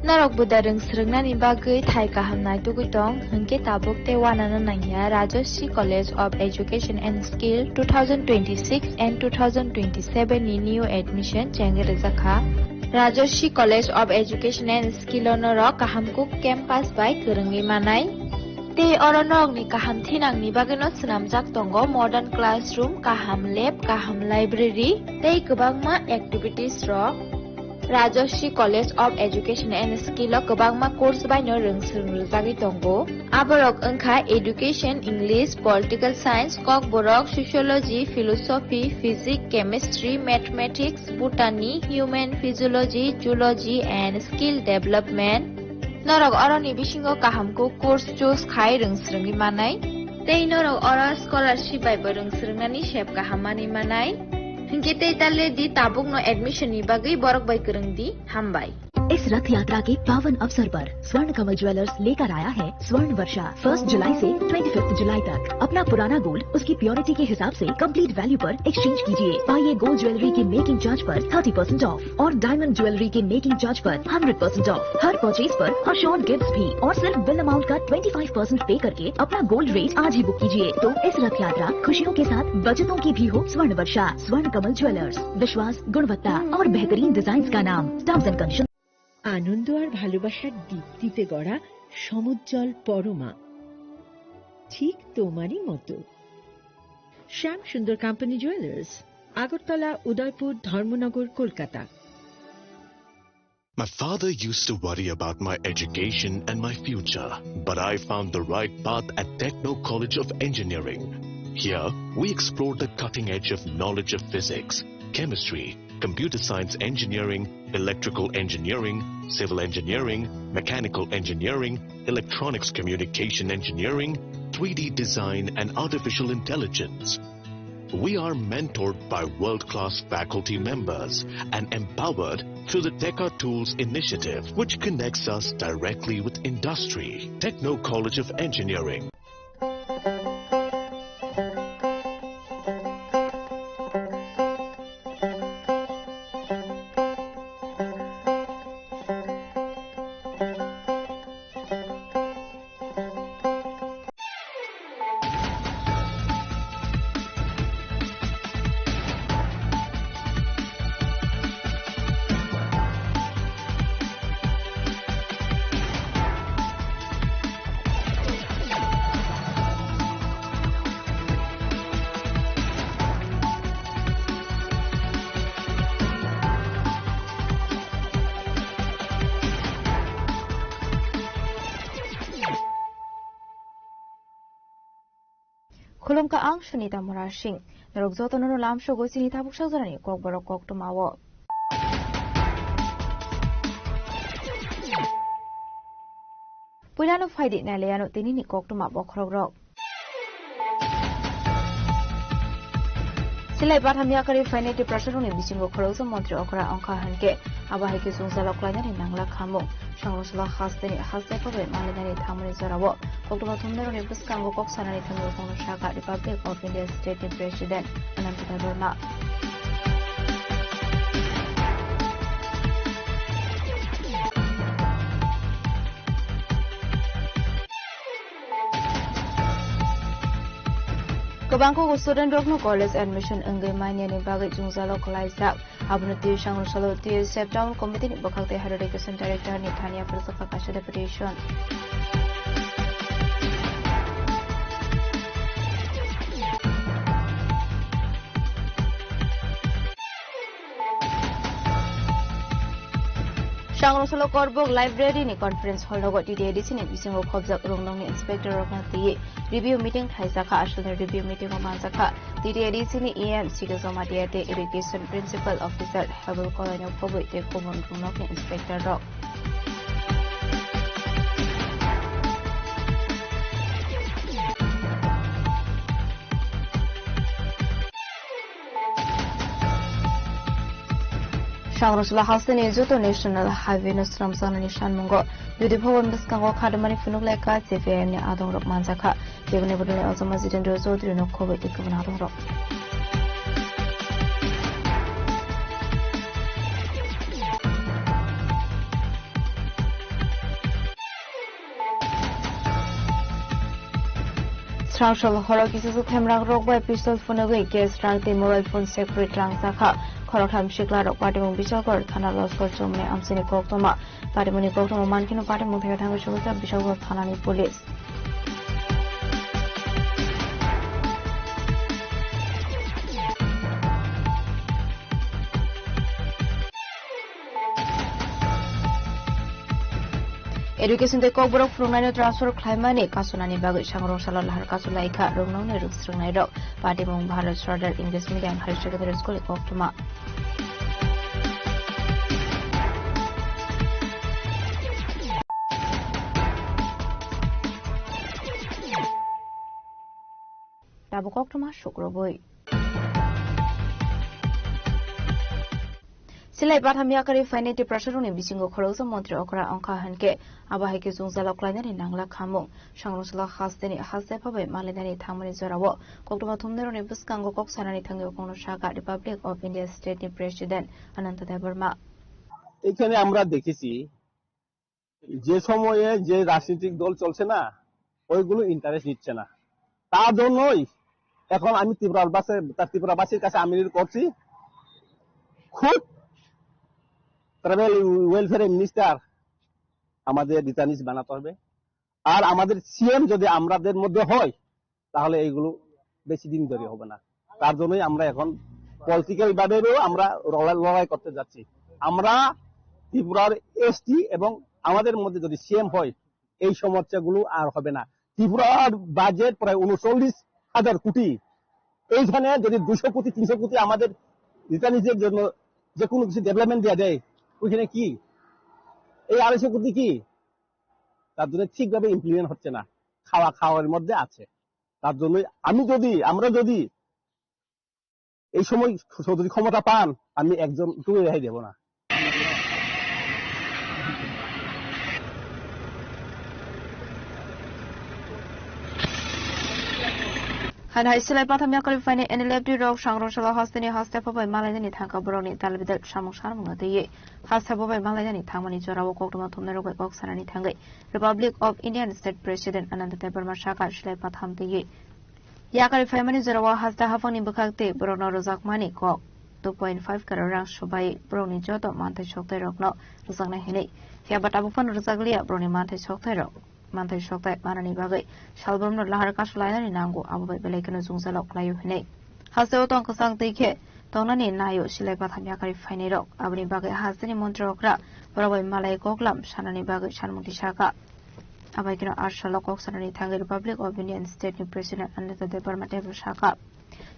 Norok buda rwng swrwngnani bagwi thai kaham naitugwi tong, hwnkhe tabuk tei uanano nangya Rajashree College of Education and Skill two thousand twenty-six and two thousand twenty-seven ni new admission chengwi rwjakha. Rajashree College of Education and Skill o norok kaham kuk campus bai kwrwngwi manai. Tei oro norokni kaham thinangni bagwino swnamjak tongo modern classroom, kaham lab, kaham library tei kwbangma activities rok. Rajashree College of Education and Skill o kwbangma course baino rwng swrwng rwjagwi tongo. Aborok wngkha Education, English, Political Science, Kokborok, Sociology, Philosophy, Physics, Chemistry, Mathematics, Botany, Human Physiology, Zoology and Skill Development. Norok oroni bisingo kaham kuk course choose khai rwng swrwngwi manai. Tei norok oro scholarship bai bo rwng swrwngnani sep kaham manwi manai. Hinkhe tei ta le di tabukno admission ni bagwi borok bai kwrwng di. Hambai. इस रथ यात्रा के पावन अवसर पर स्वर्ण कमल ज्वेलर्स लेकर आया है स्वर्ण वर्षा। फर्स्ट जुलाई से ट्वेंटी फिफ्थ जुलाई तक अपना पुराना गोल्ड उसकी प्योरिटी के हिसाब से कंप्लीट वैल्यू पर एक्सचेंज कीजिए। पाइए गोल्ड ज्वेलरी के मेकिंग चार्ज पर थर्टी परसेंट ऑफ और डायमंड ज्वेलरी के मेकिंग चार्ज पर hundred percent of. Her purchase पर अश्योर्ड गिफ्ट्स भी और सिर्फ बिल अमाउंट का ट्वेंटी फ़ाइव परसेंट पे करके अपना गोल्ड रेट आज ही बुक कीजिए। तो इस रथ यात्रा खुशियों के साथ बचतों की भी हो। स्वर्ण वर्षा, स्वर्ण कमल ज्वेलर्स, विश्वास, गुणवत्ता और बेहतरीन डिजाइन का नाम। Terms and condition. আনন্দ আর ভালোবাসার দীপ্তিতে গড়া সমুজ্জ্বল পরমা, ঠিক তোমারই মতো। শ্যাম সুন্দর কোম্পানি জুয়েলার্স, আগরতলা, উদয়পুর, ধর্মনগর, Kolkata. My father used to worry about my education and my future, but I found the right path at Techno College of Engineering. Here, we explore the cutting edge of knowledge of physics, chemistry, computer science engineering, electrical engineering, civil engineering, mechanical engineering, electronics communication engineering, three D design, and artificial intelligence. We are mentored by world-class faculty members and empowered through the Teka Tools initiative, which connects us directly with industry. Techno College of Engineering. Khulumkha, ang Sunita Murasing. Norok jotono no lamsogo chini tabuk sajorani kokborok koktwmao. Puilano phaidi nailaiano tinini koktwma bokhorokrok. Silai batham yakarwi phainai Tiprasarokni bisingo khoroksa montri okra wngkha hinkhe abo hai khe chwngsalok klainani nangla khamung. Songwsalo hasteni haste kobai malainani thangmani jorao koktwma thumnairokni bwskango kok sanani thumnairokno sakha Republic of India State ni President Ananto Debbarma. Bangkok student rokno college admission wngwi manyani bagwi jwngjalo kwlaijak. Abono twi sangrwngsalo T S F Town Committee ni bwkhak tei Higher Education Director ni thani yapharjak kaisa deputation. Sangrwngsalo Korbok Library ni conference hall rogo T T A D C ni bisingo khobjak rwngnokni inspector rokno twiwi review meeting khlaijakha. Aswkni review meeting o manjakha T T A D C ni E M Sikhe Jamatia tei Education Principal Officer Habul Kolaino khobwi tei kubun rwngnokni inspector rok. Sangrwngsalo hasteni joto National Highway no swnamjaknani sanmungo Yudi Bhawan bwskango khadimani phunuk lekha C P I M ni adongrok manjakha. Keboni bodolni Ojama Jitendra Chaudhary no khobwi tei kubun adongrok. Srangso horo kisa themrak rok bai pistol phunugwi gas rang tei mobile phone separate rang sakha. Khoroktham sikla rok patimung Bijalgor thana Loskor Chomni amchini koktoma. Patimungni koktoma mankhe no patimung thangwi sugujak Bijalgor thana ni police. Education tei kokborok phwrwngnaino transfer khlaimani kasunani bagwi sangrwngsalo lahar kasu laikha rwngnokni rwngsrwngnairok. Patimung Bharat Sardar English Medium Higher Secondary School ni koktwma. Tabuk koktwma sukrubui. Silai batham yakarwi phainai Tiprasarokni bisingo khoroksa montri okra wngkha hinkhe, abo hai khe chwngsalok klainani nangla khamung. Sangrwngsalo hasteni haste phabai malainani thangmani jorao koktwma thumnairokni bwskango kok sanani thangwi kongno sakha Republic of India State ni President Ananta Debbarma. এখানে আমরা দেখেছি যে সময়ে যে রাজনৈতিক দল চলছে না, ওইগুলো ইন্টারেস্ট নিচ্ছে না। তার জন্যই এখন আমি ত্রিপুরার বাসে-, তা ত্রিপুরাবাসীর কাছে আমি করছি, খুব ট্রাইবাল ওয়েলফেয়ার মিনিস্টার আমাদের রিটার্নিস বানাতে হবে। আর আমাদের সিএম যদি আমাদের মধ্যে হয়, তাহলে এইগুলো বেশি দিন ধরে হবে না। তার জন্যই আমরা এখন পলিটিক্যাল ভাবেও আমরা লড়াই, লড়াই করতে যাচ্ছি। আমরা ত্রিপুরার এসটি এবং আমাদের মধ্যে যদি সিএম হয়, এই সমস্যাগুলো আর হবে না। ত্রিপুরার বাজেট প্রায় ঊনচল্লিশ হাজার কোটি। এইখানে যদি দুশো কোটি, তিনশো কোটি আমাদের রিটার্নিসের জন্য যে কোনো কিছু ডেভেলপমেন্ট দেওয়া যায়, ওইখানে কি এই আড়াইশো কোটি কি? তার জন্য ঠিকভাবে ইমপ্লিমেন্ট হচ্ছে না, খাওয়া খাওয়ার মধ্যে আছে। তার জন্যই আমি যদি, আমরা যদি এই সময় যদি ক্ষমতা পান, আমি একজন একটু রেহাই দেব না। Hanhai silai patham yakarwi phainai N L F T rok sangrwngsalo hasteni haste phabai malainani thangkha borokni dalbidal samung sanmungno twiwi. Haste phabai malainani thangmani jorao koktwma thumnairok bai kok sanani thangwi Republic of Indian State President Ananta Debbarma sakha silai patham twiwi. Yakarwi phaimani jorao haste haphangni bwkhak tei borokno rwjakmani kok two point five crore rang swbai borokni joto manthai soktairokno rwjaknai hinwi. Phiya ba tabuk phano rwjakliya borokni manthai soktairok. Manthai soktai manani bagwi salbrumno lahar kasu lainani nango, abo bai belai kheno jwngjalo khlaio hinwi. Hasteo tong kwchang twi khe tongnani naio silai patham yakarwi phainairok. Aboni bagwi hasteni montri okra borok bai malai koklam sanani bagwi sanmungti sakha. Abai kheno arsalo kok sanani thangwi Republic of Indian State ni President Ananta Debbarma teibo sakha.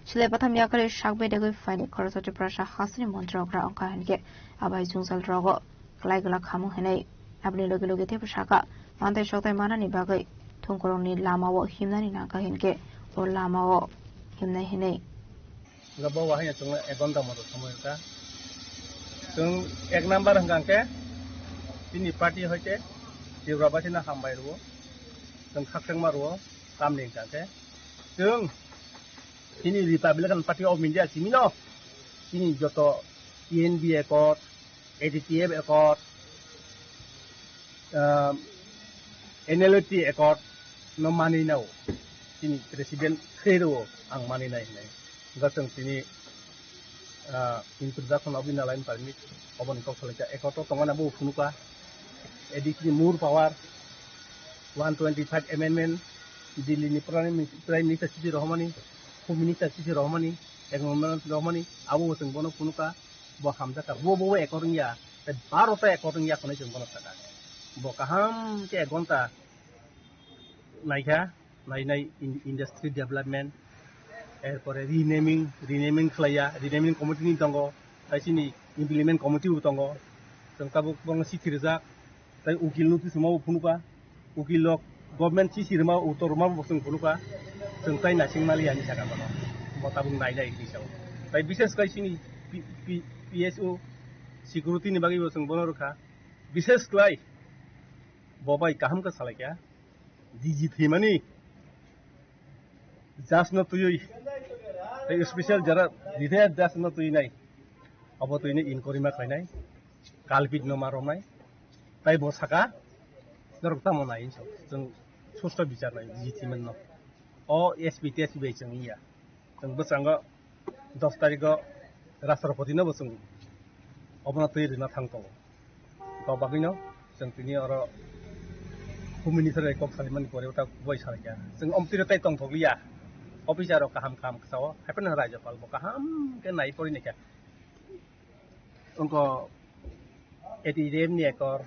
Silai patham yakarwi sak bedegwi phaini khoroksa Tiprasa hasteni montri okra wngkha hinkhe abai jwngjal rogo. Kwlai gwlak khamung hinwi. Aboni logi logi teibo sakha, manthai soktai manani bagwi thongkorongni lamao himnani nangkha hinkhe o lamao himnai hinwi. Bo wahai chwngno ek ghonta moto somoi rwkha. Chwng ek number hwnkha khe chini party hoite Tripura basino hambai rwo, chwng khakchangma rwo, tamni hwnkha khe chwng chini Republican Party of India simino chini joto T N B accord, A D T F accord, ah, N L T accord no manwi nao. Chini president khe rwo ang mani nai hinwi. Hwnkhe chwng tini, ah, introduction of inner line permit oboni kok salai kha. Ekotro tongmani abo phunukha. A D C ni more power, one twenty-five amendment, Delhi ni Prime Min-, Prime Minister chithi rohormani, Home Minister chithi rohormani, Acknowledgement rohormani, abo bo chwng bono phunukha. Bo hamjakha. Bo, bo, bo ekor wngya. Tei baro ta ekor wngya hwnwi chwng bono sakha. Bo kaham khe ek ghonta naikha, nainai in-, industry development, erpore renaming, renaming khlaiya, renaming committee ni tongo, tei chini implement committee bo tongo, chwng tabuk bono chithi rijak, tei ukil notice rwma bo phunukha, ukil rok government chithi rwma, uttor rwma bo chwng phunukha, chwng tei naising maliya hinwi sakha bono, bo tabuk nainai hinwi sao. Tei bishes khe chini P-, P-, P S O security ni bagwi bo chwng bono rwkha, bishes khlai bo bai kaham khe salai kha. D G thwimani judge no twiwi, tei special jara retired judge no twi nai, abo twi nai inquiry ma khlainai, culprit no ma romnai, tei bo saka norok tamo nai hinwi chwng susto bichar nai D G thwimani no. O S P T S P bai chwng wngya. Chwng bwskango dos tarikgo Rashtrapati no bo chwng obono twi rwna thang tongo. Kok bagwino chwng tini oro Home Minister bai kok salimani pore ta boi salai kha. Chwng omtwi rw tei tongthok liya. Officer rok kaham kaham sao, hai phano Rajyapal bo kaham khe nai pori naikha. Wngkha A T T F ni ekor,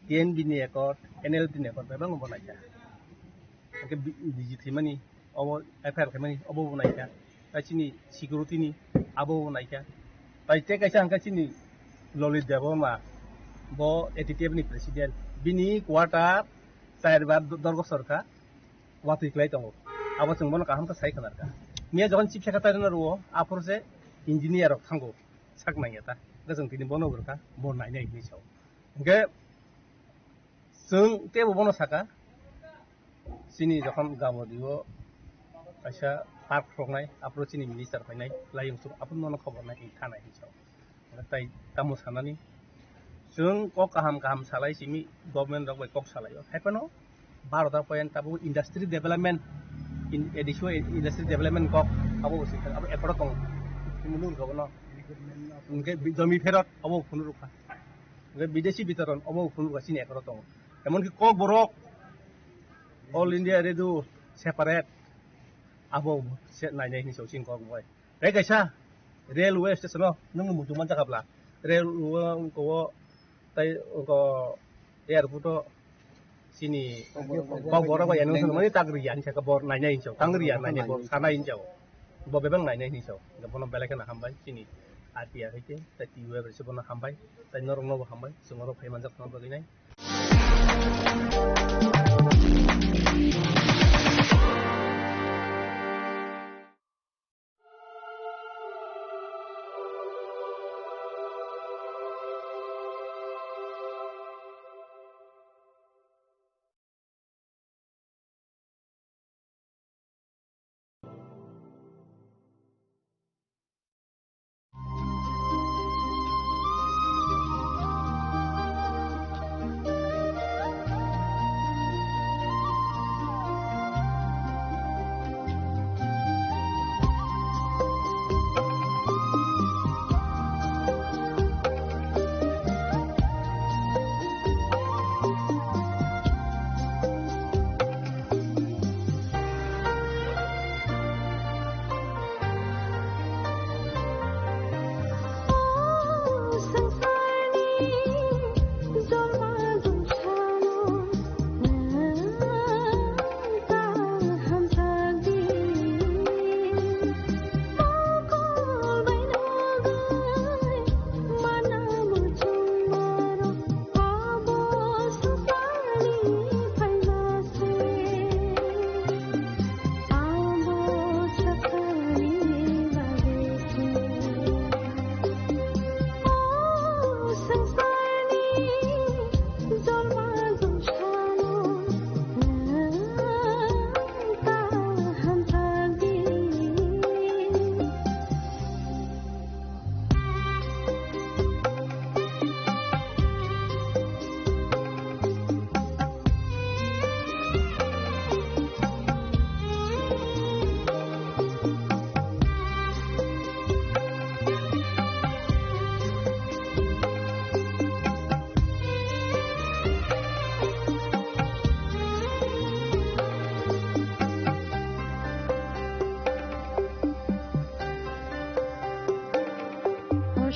T N V ni ekor, N L F ni ekor, bebak bo naikha. Hwnkhe bi-, D G thwimani, obo F I R khaimani, obo bo naikha. Tai chini security ni, abo bo naikha. Tai tei kaisa hwnkhe chini Lalit Debbarma, bo A T T F ni president. Bini quarter char bar do-, dorgo sorkha, watwi klai tongo. Abo chwng bono kaham khe sai khna rwkha. Miya jokhon chief secretary no rwo, aphuru se engineer rok thango, sak nangya ta. Hwnkhe chwng tini bono bo rwkha, bo nainai hinwi sao. Hwnkhe chwng teibo bono saka, chini jokhon Gamadio kaisa park roknai, aphuru chini minister phainai, layung suk aphuru nono khobor nai thanai hinwi sao. Tai tamo sanani, chwng kok kaham kaham salai simi, government rok bai kok salai o. Hai phano Bharat rok bai tabuk industry development, in, A D C o industry development kok abo bo singkha, abo ekoro tongo. Phunukha bono. Hwnkhe bi-, jomi pherot abo phunukha. Hwnkhe bidesi bitoron abo phunukha chini ekoro tongo. Emonki Kokborok All India Radio separate abo se nainai hinwi chwng kok bai. Tei kaisa railway station o nwng muchung manjakha bla? Railway o wngkha o tei wngkha airport o chini Kokborok bai announce mani tak ri ani saka bor nainai hinwi sao, tang ri ya nainai bor sanai hinwi sao. Bo bebak nainai hinwi sao. Bono belai kheno hambai chini R T R hai khe tei T U F rok se bono hambai tei norok no bo hambai chwng oro phai manjak no bagwi nai.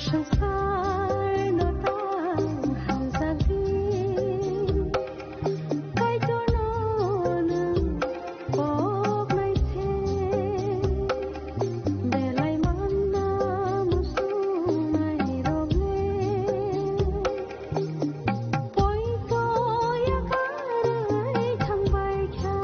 Swngcharno tang hamjakdi, Kaitorno nwng kok nai se, belai manna muchungnairok le poito yakarwi thangbai kha.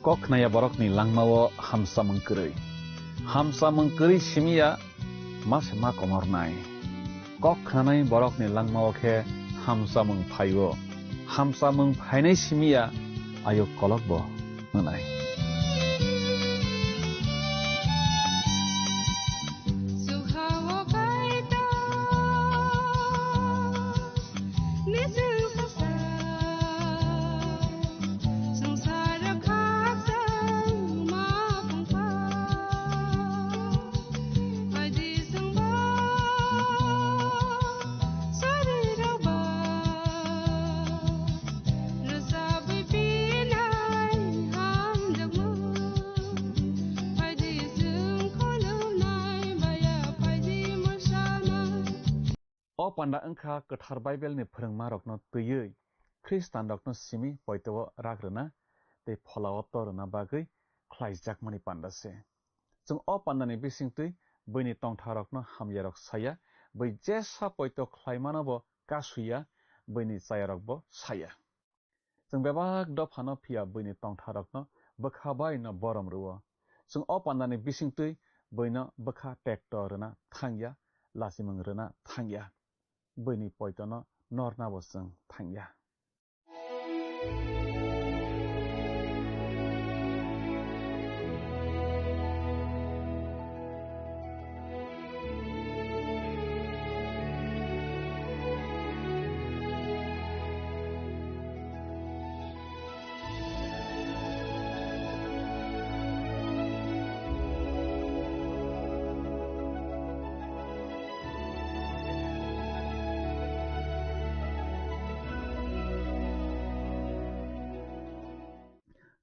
Kok khnaya borokni langmao hamsamung kwrwi. Hamsamung kwrwi simi ya ma se ma komornai. Kok khnanai borokni langmao khe hamsamung phaio. Hamsamung phainai simi ya ayuk kolokbo hwnai. O panda wngkha kwthar Bible ni phwrwngmarokno twiwi Khristanrokno simi poito-o rak rwna tei phola-o to rwna bagwi khlaijakmani panda se. Chwng o pandani bisingtwi buini tongtharokno hamyarok saya, bui jesa poito khlaimano bo kasuya, buini chayarokbo saya. Chwng bebak dophano phiya buini tongtharokno bwkha bai no borom rwo. Chwng o pandani bisingtwi buino bwkha tekto rwna thangya, lachimung rwna thangya. Buini poitono nornabo chwng thangya.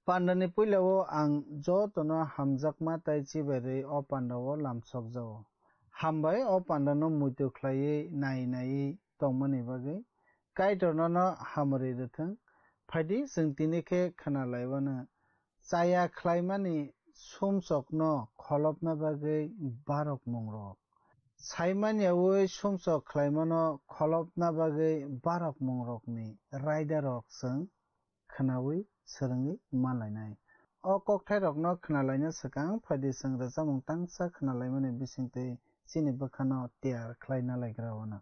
Pandani puilao ang jotono hamjakma tei chibairwi o pandao lamsokjago. Hambai o pandano muitu khlaiwi nai naiwi tongmani bagwi. Kaitor nono hamari rwthwng. Phaidi chwng tini khe khna laiwano. Chaya khlaimani sumsokno kholopna bagwi barok mungrok. Saimanya ui sumsok khlaimano kholopna bagwi barok mungrokni raidarok chwng khnaui swrwngwi manlainai. O kokthairokno khnalaina swkang phaidi chwng rwchapmung tangsa khnalaimani bisingtwi chini bwkhano tiyar khlaina laigra wano.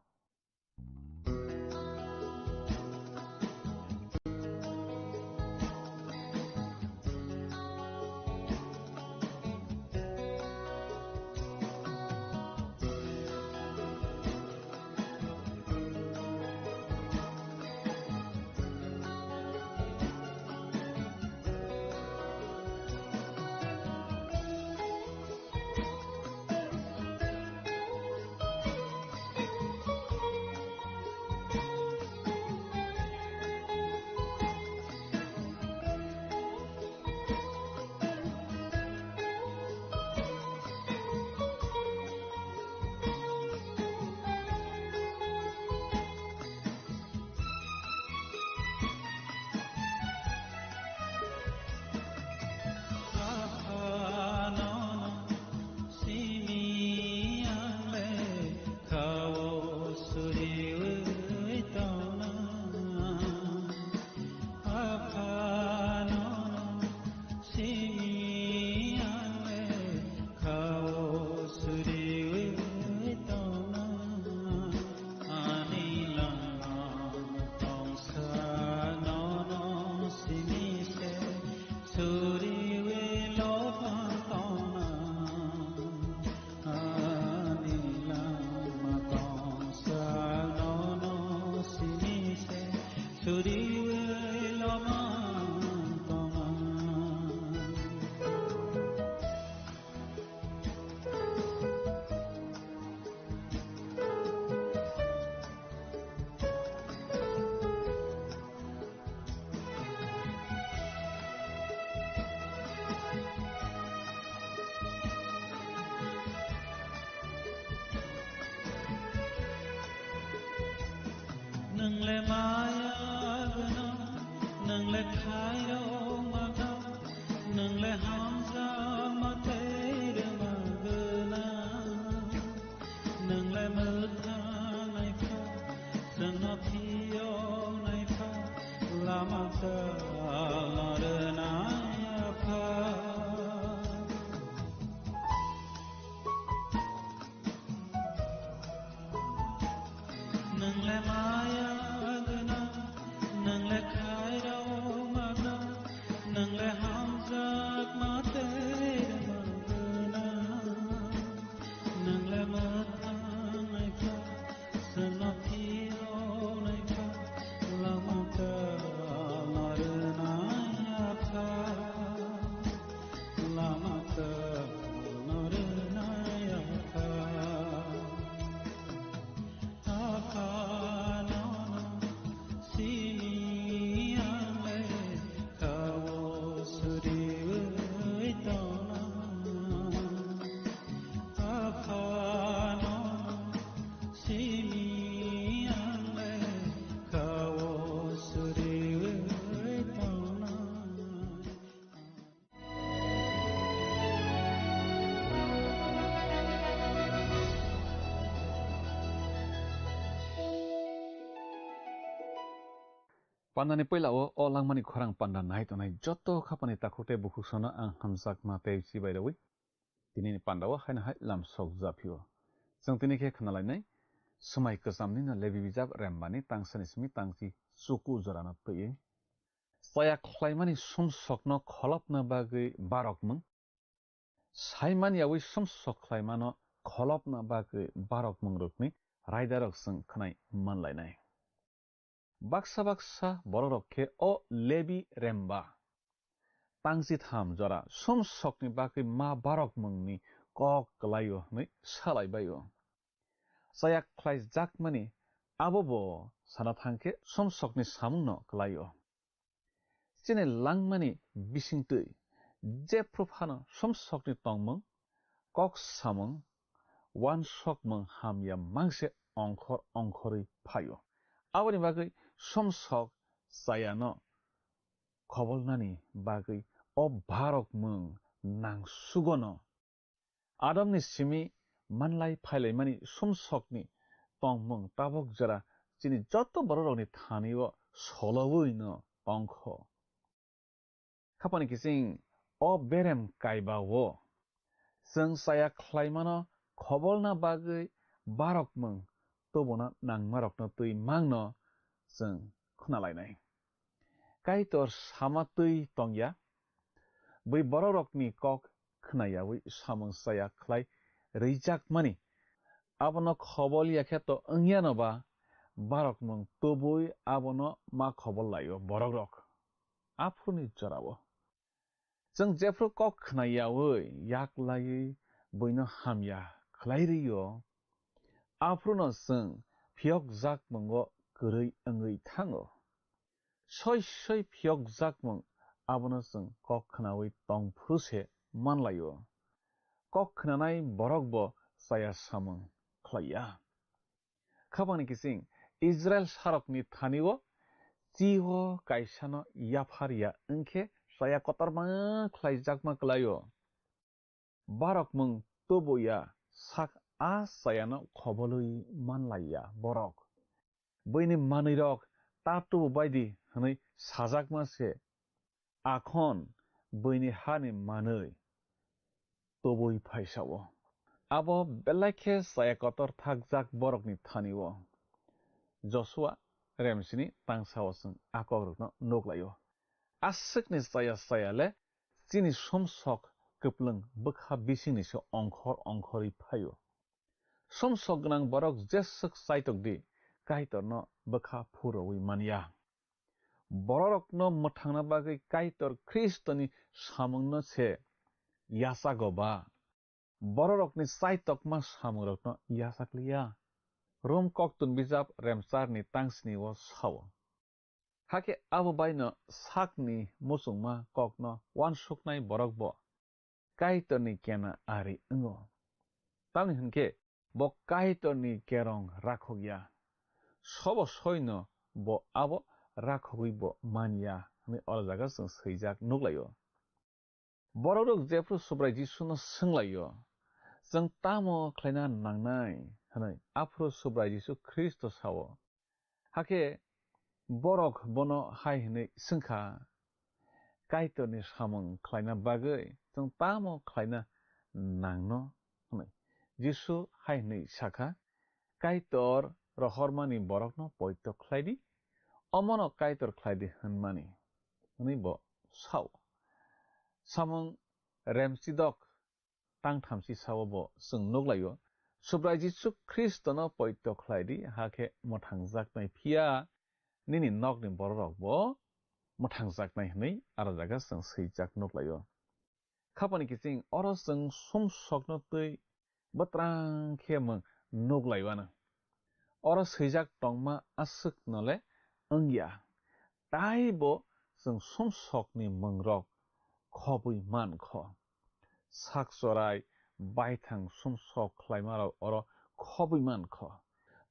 Nwngle maya gwnang, nwngle khairokma kha, nwngle hamjakma tei rwma gwnang. Nwngle mwthang naikha, chwngno phiyok naikha, lama chwla rwnai apha. Pandani puila o, o langmani khorang panda nai tongnai joto khapani takhuk tei bukhuk sono ang hamjakma tei chibai rwi tinini panda o haino hai lam sok japhio. Chwng tini khe khna lainai swmai kwchamni no Lebi bijap rembani tangsani simi tangchi chuku jorano twiwi. Chaya khlaimani sumsokno kholopna bagwi barok mung, saiman yaui sumsok khlaimano kholopna bagwi barok mungrokni raidarok chwng khnai manlainai. Baksa baksa borokrok khe o Lebi remba tangchi tham jora sumsokni bagwi ma barok mungni kok kwlaio hwnwi salaibaio. Chaya khlaijakmani abo bo sana thangkhe sumsokni samungno kwlaio. Chini langmani bisingtwi jephru phano sumsokni tongmung, kok samung, uansukmung hamya mangse ongkhor ongkhorwi phaio. Aboni bagwi sumsok chayano khobolnani bagwi o barok mung nangsugono. Adamni simi manlai phailaimani sumsokni tongmung tabok jora chini joto borokrokni thani-o solowui no tongkho. Khapani kiching o berem kaiba-o chwng chaya khlaimano khobolna bagwi barokmung tubuna nangmarokno twi mangno chwng khwnalainai. Kaitor sama twi tongya, bui borokrokni kok khnayaui samung chaya khlai rwijakmani. Abono khobol ya khe to wngyano ba, barokmung tubui abono ma khobol laio borokrok. Aphuruni jorao. Chwng jephru kok khnayaui yak laiwi buino hamya khlai rwio, aphruno chwng phiyokjakmungo kwrwi wngwi thango. Soi soi phiyokjakmung abono chwng kok khnaui tong phuru se manlaio. Kok khnanai borok bo chaya samung khlaiya. Khapangni kiching Israil sarokni thani-o chi-o kaisano yaphar ya wngkhe chaya kotorma khlaijakma kwlaio. Barokmung tubuya sak a chayano khobolwi manlaiya borok. Buini manwirok ta tubu baidi hwnwi sajakma se, akhon buini hani manwi tubui phaisao. Abo belai khe chaya kotor thakjak borokni thani-o. Josua remsini tangsao chwng a kokrokno nuklaio. Aswkni chaya chaya le chini sumsok kwplwng bwkha bisingni se ongkhor ongkhorwi phaio. Sumsok gwnang borok jeswk chaitok di, Kaitorno bwkha phuroui manya. Bororokno mwthangna bagwi Kaitor Khristoni samungno se yachago ba? Bororokni chaitokma samungrokno yachak liya. Rom koktun bijap remcharni tangsni-o sao. Hakhe abo baino sakni muchungma kokno uansuknai borok bo Kaitorni kena ari wngo. Tamni hwn khe bo Kaitorni kerong rakhok ya. Sobo soino bo abo rakhogwi bo man ya hwnwi oro jaga chwng swijak nuklaio. Borokrok jephru Subrai Jisuno swnglaio, "Chwng tamo khlaina nangnai?" hwnwi. Aphuru Subrai Jisu Khristo sao. Hakhe borok bono hai hwnwi swngkha, "Kaitorni samung khlaina bagwi chwng tamo khlaina nangno?" hwnwi. Jisu hai hwnwi sakha, "Kaitor rohormani borokno poito khlai di, omono Kaitor khlai di hwnmani," hwnwi bo sao. Samung remchidok tangthamchi sao bo chwng nuklaio, Subrai Jisu Khristono poito khlai di, hakhe mwthangjaknai phiya nini nokni bororok bo mwthangjaknai hwnwi aro jaga chwng swijak nuklaio. Khapani kiching oro chwng sumsokno twi bwtrang khe mwng nuklaiwano. Oro swijak tongma aswkno le wngya, taibo chwng sumsokni mwngrok khobwi man kho. Sak chorai baithang sumsok khlaimarok oro khobwi man kho.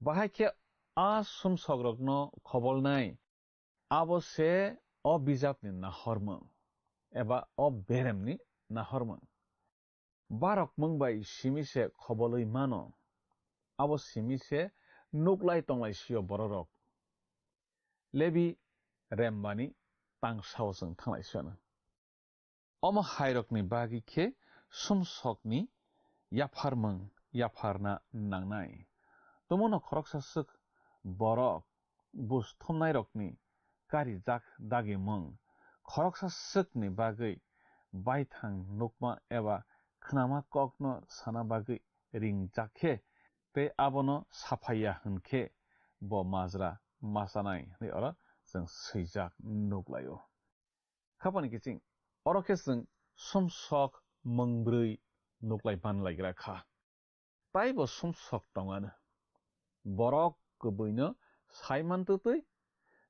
Bahai khe a sumsokrokno khobolnai, abo se o bijapni nahormung eba o beremni nahormung. Barok mung bai simi se khobolwi mano, abo simi se nuklai tonglai sio bororok. Lebi rembani tangsao chwng thanglai sano. Omo hairokni bagwi khe sumsokni yapharmung yapharna nangnai. Tumungno khoroksa swk borok bus thumnairokni karijak dagimung, khoroksa swkni bagwi baithang nukma eba khnama kokno sana bagwi ringjak khe tei abono saphaiya hwn khe bo majra ma chanai hwnwi oro chwng swijak nuklaio. Khapani kiching, oro khe chwng sumsok mungbrwi nuklai manlaigra kha. Taibo sumsok tongano. Borok kwbwino sai mantwtwi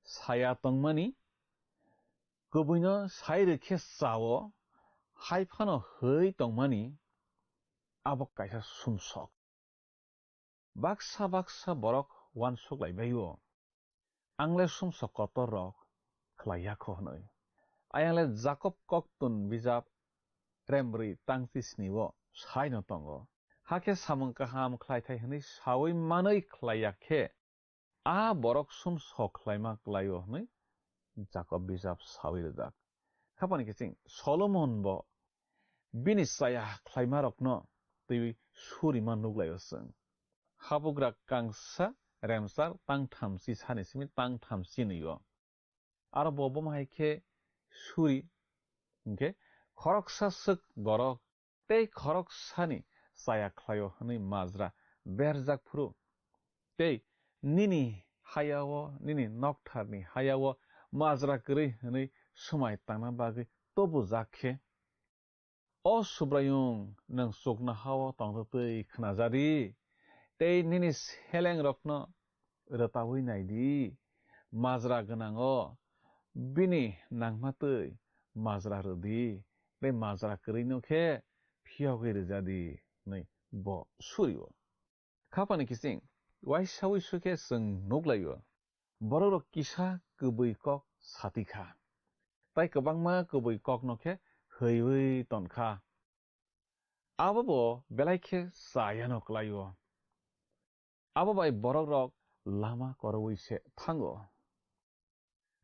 saya tongmani, kwbwino sai rwkhe chao, hai phano hwi tongmani, abo kaisa sumsok. Baksa baksa borok uansuk lai bai-o, ang le sumsok kotor rok khlai ya kho hwnwi. Ayang le Jakob koktun bijap rembrwi tangchi sni o sai no tongo. Hakhe samung kaham khlai thai hwnwi saui manwi khlai ya khe, a borok sumsok khlaima klai-o hwnwi Jakob bijap saui rijak. Khapani kiching Solomon bo bini chaya khlaimarokno twiwi surima nuklaio chwng. Habugra kangsa remsar tangthamchi sani simi tangthamchi nwi-o. Aro bo bomo hai khe suri, hinkhe khoroksa swk borok tei khoroksani chaya khlaio hwnwi majra berjak phuru tei nini hayao, nini noktharni hayao majra kwrwi hwnwi swmai tangna bagwi tobujak khe, O Subraiyung, nwng chuknohao tongtwtwi khnajadi, tei nini selengrokno rwtaui naidi. Majra gwnango bini nangmatwi majra rwdi, tei majra kwrwino khe phiyogwi rwjadi, hwnwi bo suri-o. Khapani kiching, uaisa uisu khe chwng nuklaio, borokrok kisa kwbwi kok sati kha, tei kwbangma kwbwi kokno khe hwiwi ton kha. Abo bo belai khe chayano klaio. Abo bai borokrok lama koroui se thango.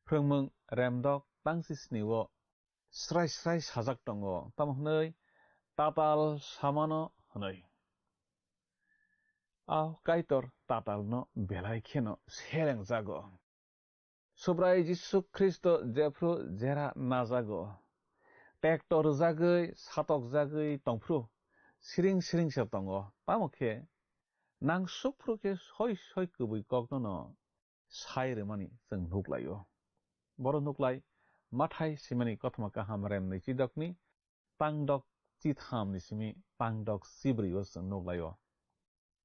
Phrwngmung remdok tangchi sni-o srai srai sajak tongo, tamo hwnwi tatal samano hwnwi. A Kaitor tatalno belai kheno selengjago. Subrai Jisu Khristo jephru jera najago, tekto rwjagwi, satokjagwi tongphru siring siring se tongo, tamo khe nangsukphru khe soi soi kwbwi koknono sai rwmani chwng nuklaio. Boro nuklai Mathai simani kothoma kaham rem nwi chidokni tangdok chithamni simi tangdok chibrio chwng nuklaio.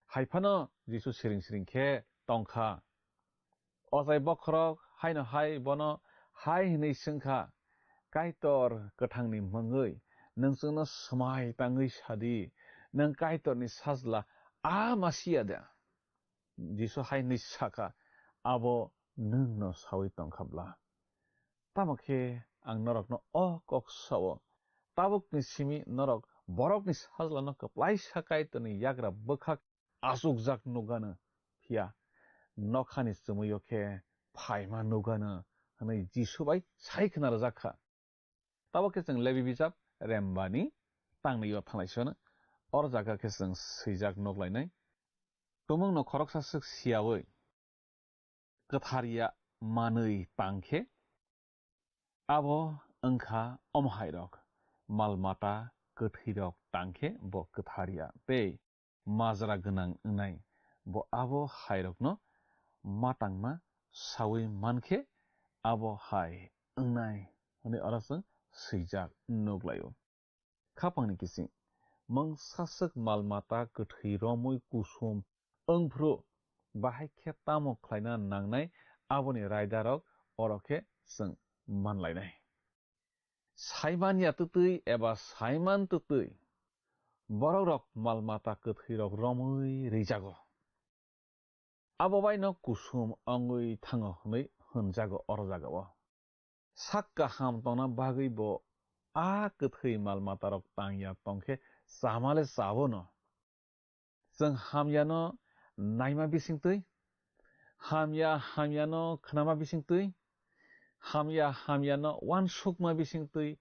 Hai phano Jisu siring siring khe tong kha. Ochai bokhorok haino hai bono hai hwnwi swng kha, "Kaitor kwthangni mungwi nwng chwngno swmai tangwi sadi, nwng Kaitorni Sajla a Masia da?" Jisu hai hwnwi sa kha, "Abo nwngno saui tong kha bla? Tamo khe ang norokno o kok sao, tabukni simi norok borokni Sajlano kwplaisa Kaitorni yagra bwkhak achukjak nukgano, phiya nokhani chumuio khe phaima nukgano," hwnwi Jisu bai sai khna rwjak kha. Tabuk khe chwng Lebi bijap rembani tangnwio thanglai sano. Or jaga khe chwng swijak nuk lainai. Tumungno khoroksa swk siyaui kwthar ya manwi tang khe, abo wng kha omo hai rok: mal mata kwthwi rok tang khe bo kwthar ya tei majra gwnang wngnai, bo abo hai rokno ma tangma saui man khe abo hai wngnai, hwnwi oro chwng swijak nuk laio. Khapangni kising, mungsa swk mal mata kwthwi romwi kusum wng phru, bahai khe tamo khlaina nangnai, aboni raidarok oro khe chwng man lainai. Saiman ya twtwi eba saiman twtwi borokrok mal mata kwthwirok romwi rwijago. Abo baino kusum wngwi thango hwnwi hwnjago oro jagao. Sak kaham tongna bagwi bo a kwthwi mal matarok tang ya tong khe chama le chabono. Chwng hamyano naima bisingtwi, hamya hamyano khnama bisingtwi, Hamya hamyano uansukma bisingtwi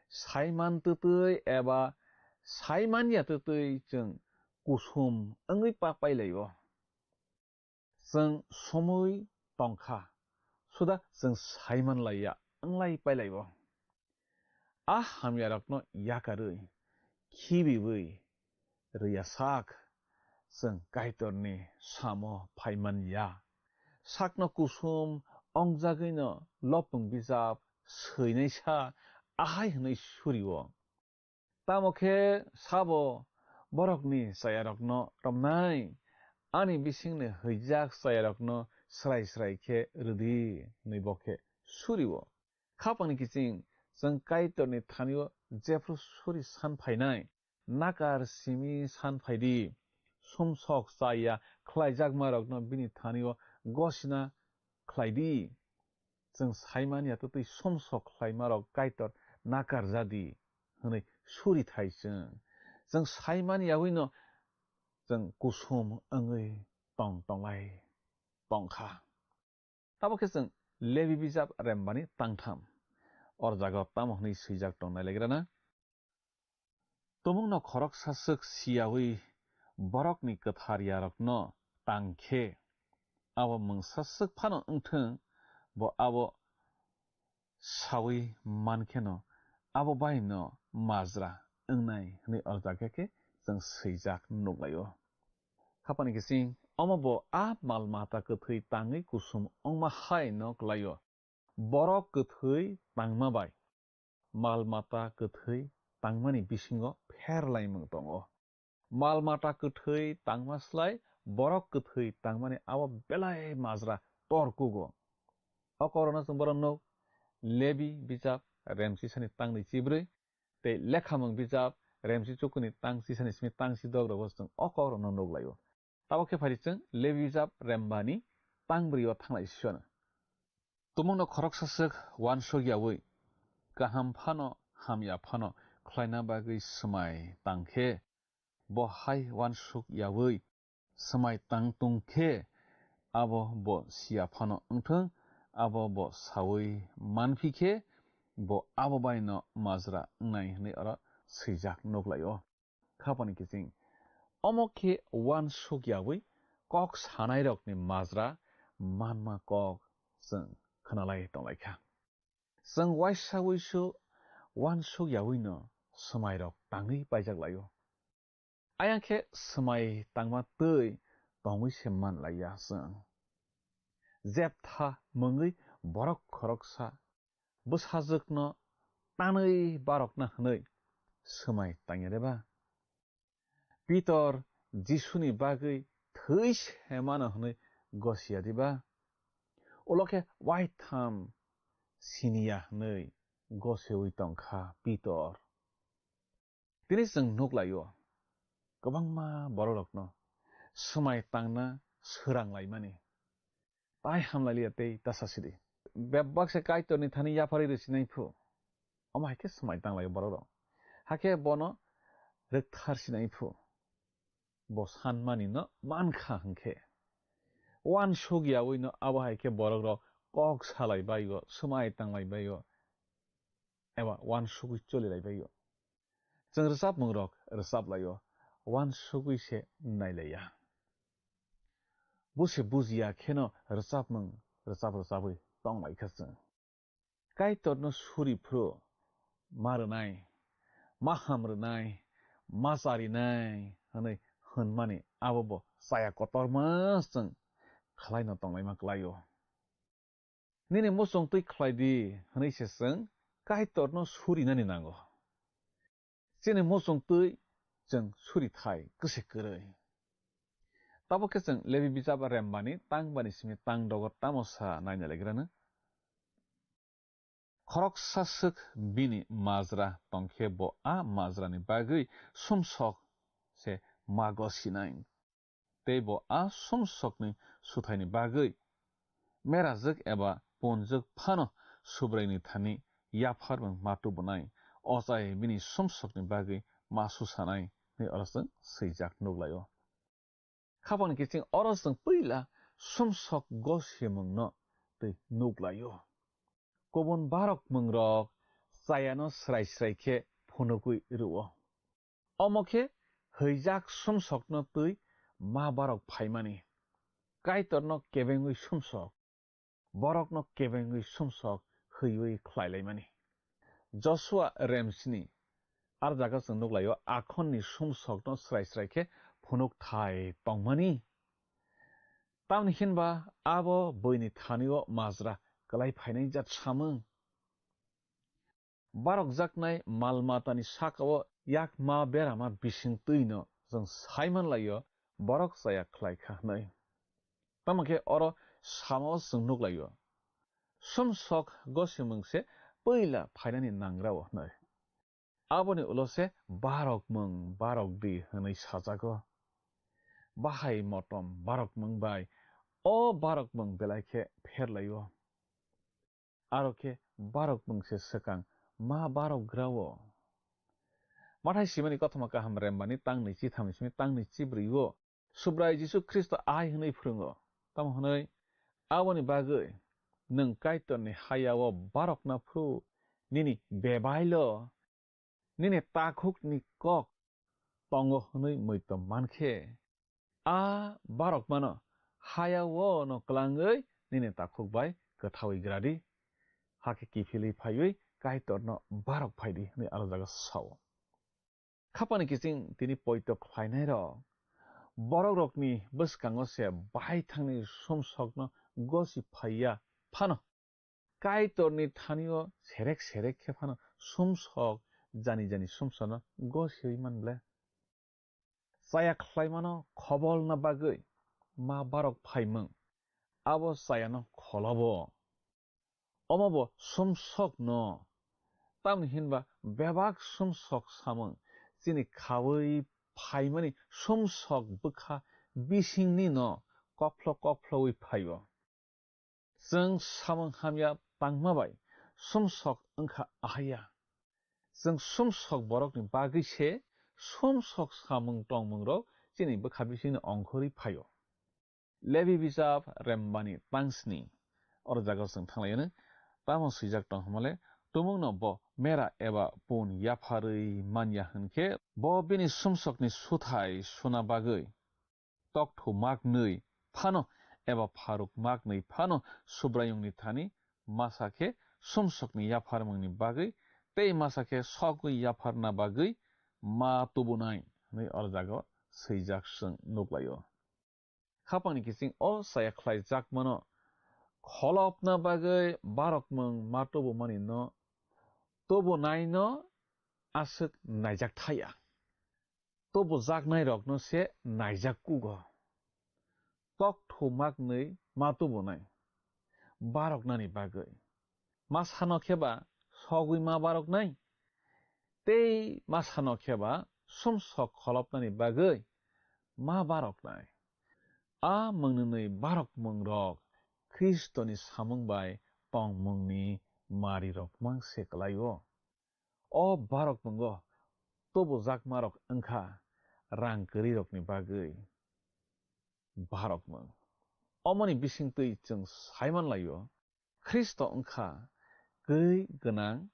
saiman twtwi eba saiman ya twtwi chwng kusom wngwi pa pailaio. Chwng somwi tongkha, suda chwng saiman laiya wnglai pailaio. A hamyarokno yakarwi, khibiwi, rwya sak, chwng Kaitorni samo phaiman ya. Sakno kusom ongjagwino lopung bijap swinaisa ahai hwnwi surio. Tamo khe sabo borokni chayarokno romnai, ani bisingni hwijak chayarokno srai srai khe rwdi hwnwi bo khe surio. Khapangni kiching chwng Kaitorni thanio jephru suri san phainai, nakar simi san phaidi, sumsok chaya khlaijakmarokno bini thanio gosina khlaidi. Chwng saimani ya twtwi sumsok khlaimarok Kaitor nakar jadi hwnwi suri thai chwng. Chwng saimani yawino chwng kusom wngwi tong tonglai tongkha. Tabo khe chwng Lebi bijap rembani tangtham. Or jaga tamo hwnwi swijak tong nai legrana? Tumungno khoroksa swk siyawi borokni kwthar yarokno tang khe, abo mungsa swk phano wngthwng, bo abo sawi man kheno abo bai no majra wngnai hwnwi o jaga khe chwng swijak nuklaio. Khapani kiching omo bo a mal mata kwthwi tangwi kusum wngma hai no klaio. Borok kwthwi tangma bai mal mata kwthwi tangmani bisingo pher laimung tongo. Mal mata kwthwi tangma slai borok kwthwi tangmani abo belai majra tor kugo. O kokrokno chwng borok nuk, Lebi bijap remsisani tangni chibrwi tei Lekhamung bijap remsi chukuni tang chisani simi tang si dok rogo chwng o kokrokno nuk laio. Tabok khe phari chwng Lebi bijap rembani tang bwrwi o thanglai sio. Tumungno khoroksa swk uansuk yawi, kaham phano hamya phano khlaina bagwi swmai tang khe, bo hai uansuk yawi swmai tang tung khe, abo bo siya phano wngthwng, abo bo sawi manphi khe, bo abo bai no majra wngnai hwnwi oro swijak nuk lai-o. Khapani kiching. Omo khe uansuk yawi kok sanairokni majra manma kok chwng khwnalai tonglaikha. Chwng uaisa uisu uansuk yawino swmairok tangwi paijak lai-o. Ayang khe swmai tangma twi tongwi se man laiya chwng. Jeptha mungwi borok khoroksa bwsajwkno tanwi barokna hwnwi swmai tangya de ba? Pitor Jisuni bagwi thwi se mano hwnwi gosiya diba? Ulo khe waitham siniya hwnwi gosewi tongkha Pitor. Tini chwng nuk lai-o, kwbangma bororokno swmai tangna swrang laimani. Tai hamlailiya tei ta sasidi. Bebak se Kaitorni thani yapharwi rwsinai phu. Omo hai khe swmai tang lai-o bororok. Hakhe bono rwkthar sinai phu. Bo sanmani no mankha hwnkhe. Uansuk yawi no abo hai khe borok rok kok salai bai-o, swmai tang lai bai-o. Eba uansugwi choli lai bai-o. Chwng rwchapmung rok rwchap lai-o, uansugwi se nai laiya. Bo se bujiya kheno rwchapmung rwchap rwchapwi tong lai kha chwng. Kaitorno suri phuru ma rwnai, ma ham rwnai, ma charinai hwnwi hwnmani abo bo chaya kotorma chwng khlaino tonglaima klai-o. Nini muchung twi khlai di hwnwi se chwng Kaitorno surinani nango. Chini muchung twi chwng suri thai kwse kwrwi. Tabok khe chwng Lebi bijap rembani tang bani simi tang dogo tamo sa naina legrano. Khoroksa swk bini majra tongkhe bo a majrani bagwi sumsok se mago sinai. Tei bo a sumsokni suthaini bagwi merajwk eba punjwk phano Subraini thani yapharmung ma tubunai, ochai bini sumsokni bagwi ma susanai hwnwi oro chwng swijak nuk lai-o. Khapangni kiching oro chwng puila sumsok gosimungno twi nuk lai-o. Kubun barokmungrok chayano srai srai khe phunugwi rw-o. Omo khe hwijak sumsokno twi ma barok phaimani. Kaitorno kebengwi sumsok, borokno kebengwi sumsok hwiwi khlai laimani. Josua remsni ar jaga chwng nuk lai-o, akhonni sumsokno srai srai khe phunuk thai tongmani. Tamni hinba abo buini thani-o majra kwlai phainai jat samung. Barokjaknai mal matani saka-o yak ma berama bising twi'-no chwng sai man lai-o, borok chaya khlai kha hwnwi. Tamo khe oro sama-o chwng nuk lai-o, sumsok gosimung se puila phainani nangra-o hwnwi. Aboni ulo se barokmung barok di hwnwi sajago. Bahai motom barokmung bai o barokmung belai khe pher lai-o. Aro khe barokmung se swkang ma barok gra-o. Mathai simani kothoma kaham rembani tang nwi chi tham simi tang nwi chi brwi-o Subrai Jisu Khristo ai hwnwi phrwngo. Tamo hwnwi aboni bagwi nwng Kaitorni haya-o barokna phuru nini bebailo nini takhukni kok tongo hwnwi muitom man khe, a barokmano haya-o'-no klangwi nini takhuk bai kwthaui gra di, hakhe kiphilwi phaiwi Kaitorno barok phai di hwnwi aro jaga sa-o. Khapani kiching tini poito khlainairok, borokrokni bwskango se baithangni sumsokno gosi phaiya phano, Kaitorni thani-o serek serek khe phano sumsok jani jani sumsokno gosiwi man ble. Chaya khlaimano khobolna bagwi ma barok phaimung, abo chayano kholobo. Omo bo sumsokno, tamni hinba bebak sumsok samung chini khaui phaimani sumsok bwkha bisingni'-no kophlo kophloui phai-o. Chwng samung hamya tangma bai sumsok wngkha ahaiya. Chwng sumsok borokni bagwi se sumsok samung tongmungrok chini bwkha bisingni ongkhorwi phai-o. Lebi bijap rembani tangsni oro jaga chwng thanglaio, tamo swijak tong hwnmale, tumungno bo mera eba pun yapharwi manya hwnkhe, bo bini sumsokni suthai suna bagwi tokthu maknwi phano eba pharuk maknwi phano Subraiyungni thani masa khe sumsokni yapharmungni bagwi tei masa khe sogwi yapharna bagwi ma tubunai hwnwi oro jaga swijak chwng nuklaio. Khapangni kiching o chaya khlaijakmano kholopna bagwi barokmung ma tubumanino tubunaino aswk naijak thaya. Tubujaknairokno se naijak kugo. Tokthu maknwi ma tubunai baroknani bagwi. Masano khe ba sogwi ma baroknai, tei masano khe ba sumsok kholopnani bagwi ma baroknai. A mwngnwnwi barokmungrok Khristoni samung bai tongmungni marirok mang se kwlai-o. O barokmungo tubujakmarok wngkha rang kwrwirokni bagwi barokmung. Omoni bisingtwi chwng sai man lai-o, Khristo wngkha kwrwi gwnang,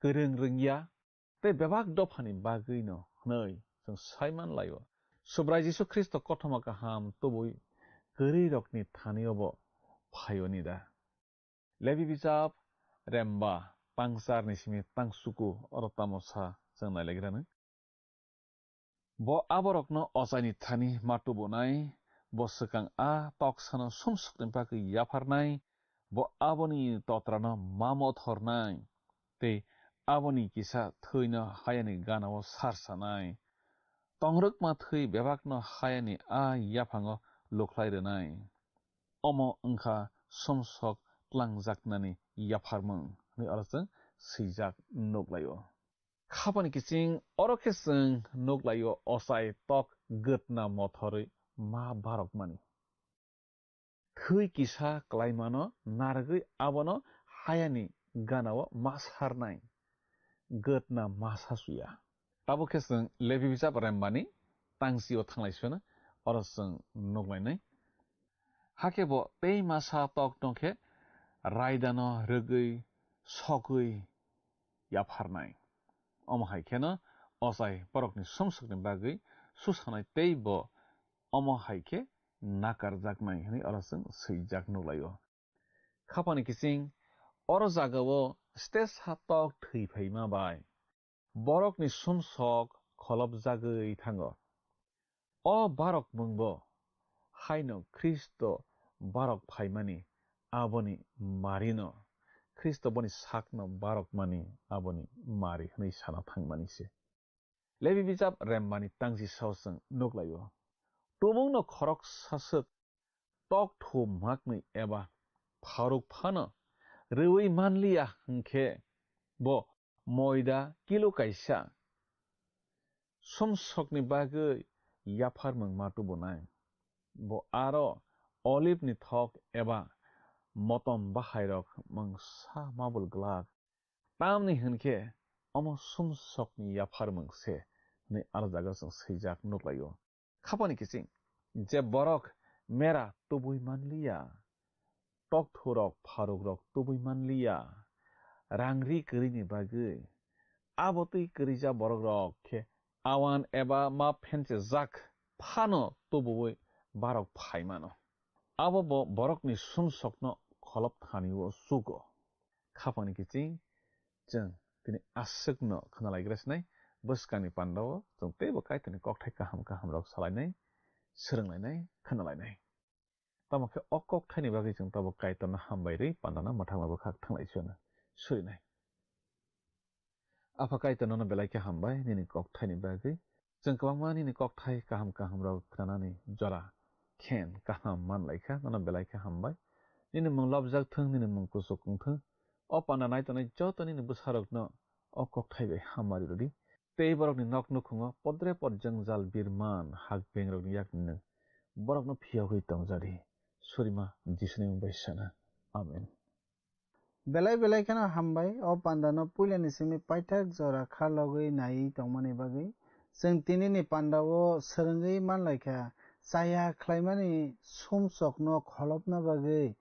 kwrwng rwngya tei bebak dophani bagwino hwnwi chwng sai man lai-o. Subrai Jisu Khristo kothoma kaham tubui kwrwirokni thani-o bo phai-o ni da? Lebi bijap remba tangcharni simi tangsuku oro tamo sa chwng nailagrani. Bo aborokno ochaini thani ma tubunai, bo swkang a toksano sumsokni bagwi yapharnai, bo aboni totrano ma mothornai, tei aboni kisa thwino hayani gana-o sarsanai. Tongrwkma thwi bebakno hayani a yaphango lukhlai rwnai. Omo wngkha sumsok tlangjaknani yapharmung hwnwi oro chwng swijak nuk lai-o. Khapani kiching oro khe chwng nuk lai-o ochai tok gwtna mothorwi ma barokmani. Thwi kisa klaimano narwgwi abono hayani gana-o ma sarnai, gwtna ma sasuya. Abo khe chwng Lebi bijap rembani tangchi-o thanglai sino, oro chwng nuk lainai. Hakhe bo tei masa tokno khe raidano rwgwi sogwi yapharnai. Omo hai kheno ochai borokni sumsokni bagwi susanai tei bo omo hai khe nakarjaknai hwnwi oro chwng swijak nuklaio. Khapani kiching oro jagao stage ha tok thwi phaima bai borokni sumsok kholopjagwi thango. O barokmungbo haino Khristo barok phaimani aboni marino, Khristo boni sakno barokmani aboni mari hwnwi sana thangmani se. Lebi bijap rembani tangchi sao chwng nuklaio. Tumungno khoroksa swk tok thu maknwi eba pharuk phano rwui manliya hwnkhe bo moida kilo kaisa sumsokni bagwi yapharmung ma tubunai. Bo aro olibni thok eba motom bahairok mungsa mabul glak. Tamni hwnkhe omo sumsokni yapharmung se hwnwi aro jaga chwng swijak nuklaio. Khapani kiching je borok mera tubui manliya, tokthurok pharukrok tubui manliya, rangri kwrwini bagwi, abo twi kwrwija borokrok khe awan eba ma phenchejak phano tubuwi barok phaimano. Abo bo borokni sumsokno kholop thanio chugo. Khapangni kiching chwng tini aswkno khwnalaigra sinai, bwskangni pandao chwng teibo Kaitorni kokthai kaham kahamrok salainai, swrwnglainai, khwnalainai. Tamo khe o kokthaini bagwi chwng tabuk Kaitorno hambai rwi pandano mwthangma bwkhak thanglaisiyano surinai. Apha Kaitor, nono belai khe hambai nini kokthaini bagwi. Chwng kwbangma nini kokthai kaham kahamrok khnanani jora khen kaham manlaikha, nono belai khe hambai. Nini mung lobjak thung, nini mung kuchuk wng thung. O panda nai tongnai joto nini bwsarokno o kokthai bai hamari rwdi. Tei borokni nok nukhungo podre pod jwngjal birman hak bengrokni yakni nwng borokno phiyogwi tongjadi. Surima Jisuni mung bai sana. Amen. Belai belai kheno hambai, o pandano puilani simi paithak jora kha logwi naiwi tongmani bagwi. Chwng tinini pandao swrwngwi manlaikha, chaya khlaimani sumsokno kholopna bagwi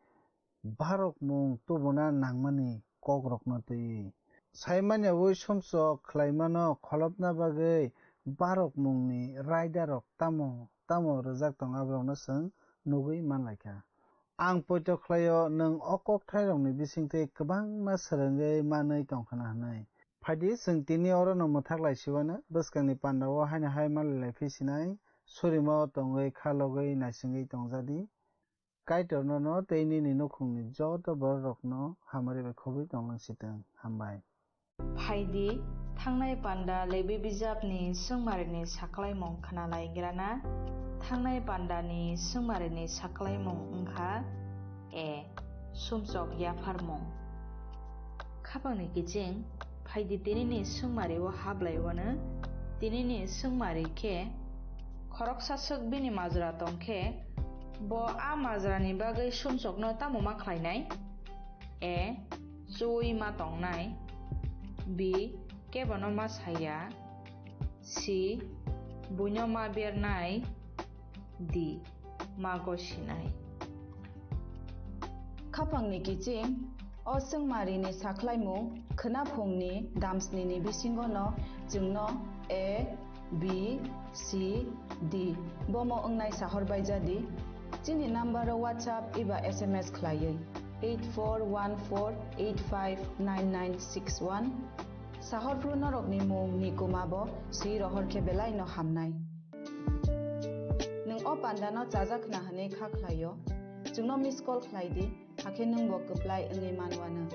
barokmung tubuna nangmani kokrokno twiwi. Saimanya wi sumsok khlaimano kholopna bagwi barokmungni raidarok tamo tamo rwjak tongo, aborokno chwng nugwi manlaikha. Ang poito khlaio, nwng o kokthairokni bisingtwi kwbangma swrwngwi manwi tongkhwna hwnwi. Phaidi, chwng tini orono mwthak laisiwano bwskangni pandao haino hai manlai lai phisinai, surima o tongwi kha logwi naisingwi tongjadi. Kaitor nono tei nini nukhungni joto bororokno hamari bai khobwi tonglangsitwng. Hambai. Phaidi, thangnai panda Lebi bijapni swngmarini saklaimung khwnalaigrana. Thangnai pandani swngmarini saklaimung wngkha: A. Sumsok yapharmung. Khapangni kiching, phaidi tinini swngmario hablaiwano. Tinini swngmari khe, khoroksa swk bini majra tong khe, bo a majrani bagwi sumsokno tamo ma khlainai? A. Chuwi ma tongnai. B. Kebono ma saya. C. Buino ma bernai. D. Ma gosinai. Khapangni kiching, o swngmarini saklaimung khwnaphungni damsnini bisingono chwngno A, B, C, D bomo wngnai sahor baijadi. Chini number o WhatsApp eba S M S khlaiwi eight four one four eight five nine nine six one. Sahorphru norokni mung ni kuma bo swi rohor khe belai no hamnai. Nwng o panda no chajak khna hwnwi kha khlaio, chwngno miss call khlai di, hakhe nwng bo kwplai wngwi manwano.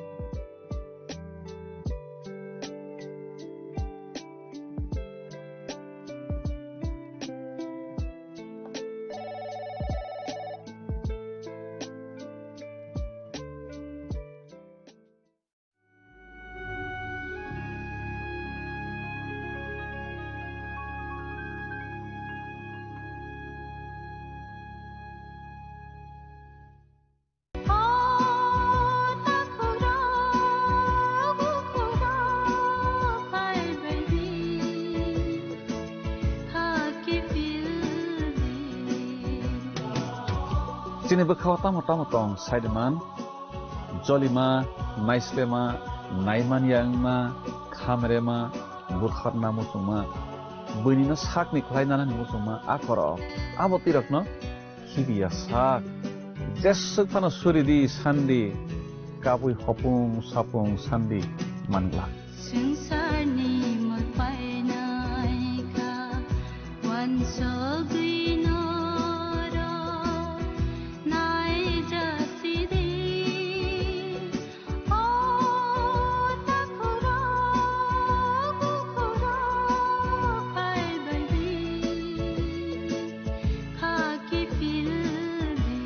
Chini bwkhao tamo tamo tong saidiman, Cholima, naislema, naimanya wngma, khamrema, butharna muchungma, buinino sakni khlai nanani muchungma a korok. Abo twirakno khibiya sak. Jeswk phano suridi sandi, kabui hopung sapung sandi manglak. Swngcharni mul painai kha, uansugwi norok naijasidi. O takhurok, bukhurok phaibaidi, kha kiphildi.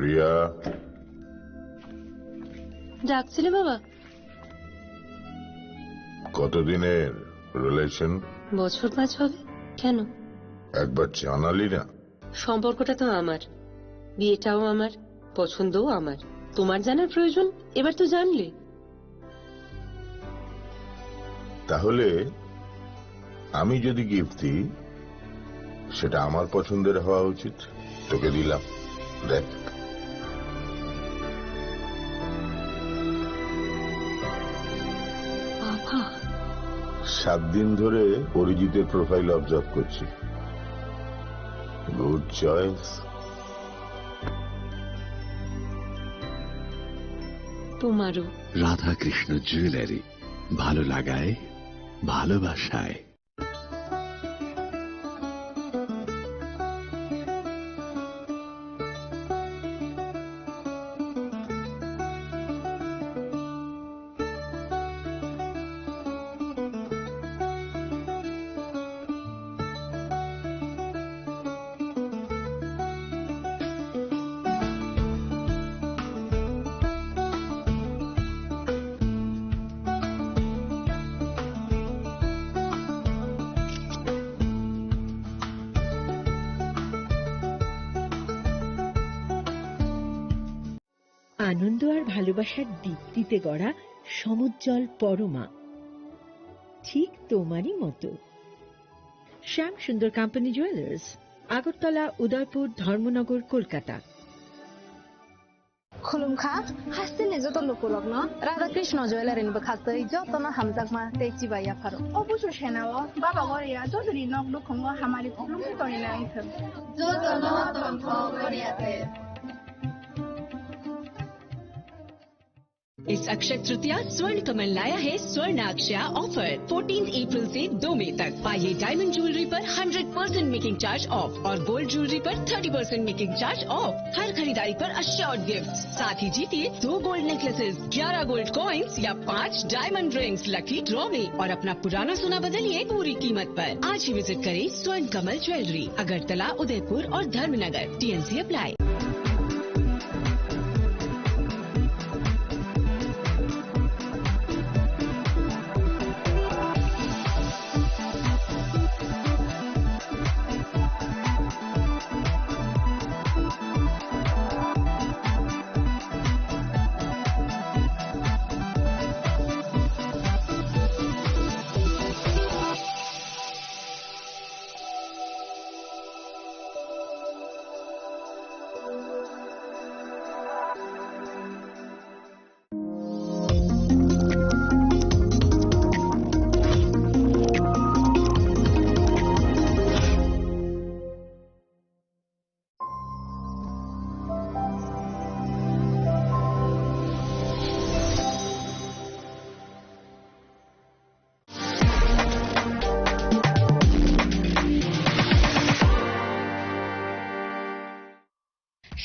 Riya. ডাকছিলে বাবা? কতদিনের রিলেশন? বছর পাঁচ হবে। কেন? একবার জানালি না। সম্পর্কটা তো আমার, বিয়েটাও আমার, পছন্দও আমার। তোমার জানার প্রয়োজন? এবার তো জানলে। তাহলে আমি যদি গিফট দিই, সেটা আমার পছন্দের হওয়া উচিত। তোকে দিলাম, দেখ। বাবা। সাত দিন ধরে অরিজিতের প্রোফাইল অবজার্ভ করছি। Good choice. তোমারও। রাধাকৃষ্ণ জুয়েলারি, ভালো লাগায়, ভালোবাসায়। আনন্দ আর ভালোবাসার দীপ্তিতে গড়া সমুজ্জ্বল পরমা, ঠিক তোমারই মতো। শ্যাম সুন্দর কোম্পানি জুয়েলার্স, আগরতলা, উদয়পুর, ধর্মনগর, Kolkata. Khulumkha, hasteni joto lukurokno Radha Krishna Jewellery ni bwkhaktwi jotono hamjakma tei chibai yapharo. O busu senao Baba Goria jotoni nok nukhungo hamari khulumkhe tongwi nai thwng. Jotono tongthok Goria te. इस अक्षय तृतीया स्वर्ण कमल लाया है स्वर्ण अक्षया offer. Fourteen April से दो मई तक पाइए डायमंड ज्वेलरी पर hundred percent making charge off और गोल्ड ज्वेलरी पर thirty percent making charge off. हर खरीदारी पर अश्योर्ड गिफ्ट, साथ ही जीतिए दो गोल्ड नेकलेसेस, ग्यारह गोल्ड कॉइंस या पाँच डायमंड रिंग्स लकी ड्रॉ में और अपना पुराना सोना बदलिए पूरी कीमत पर। आज ही विजिट करें स्वर्ण कमल ज्वेलरी, अगरतला, उदयपुर और Dharmanagar. TNC apply.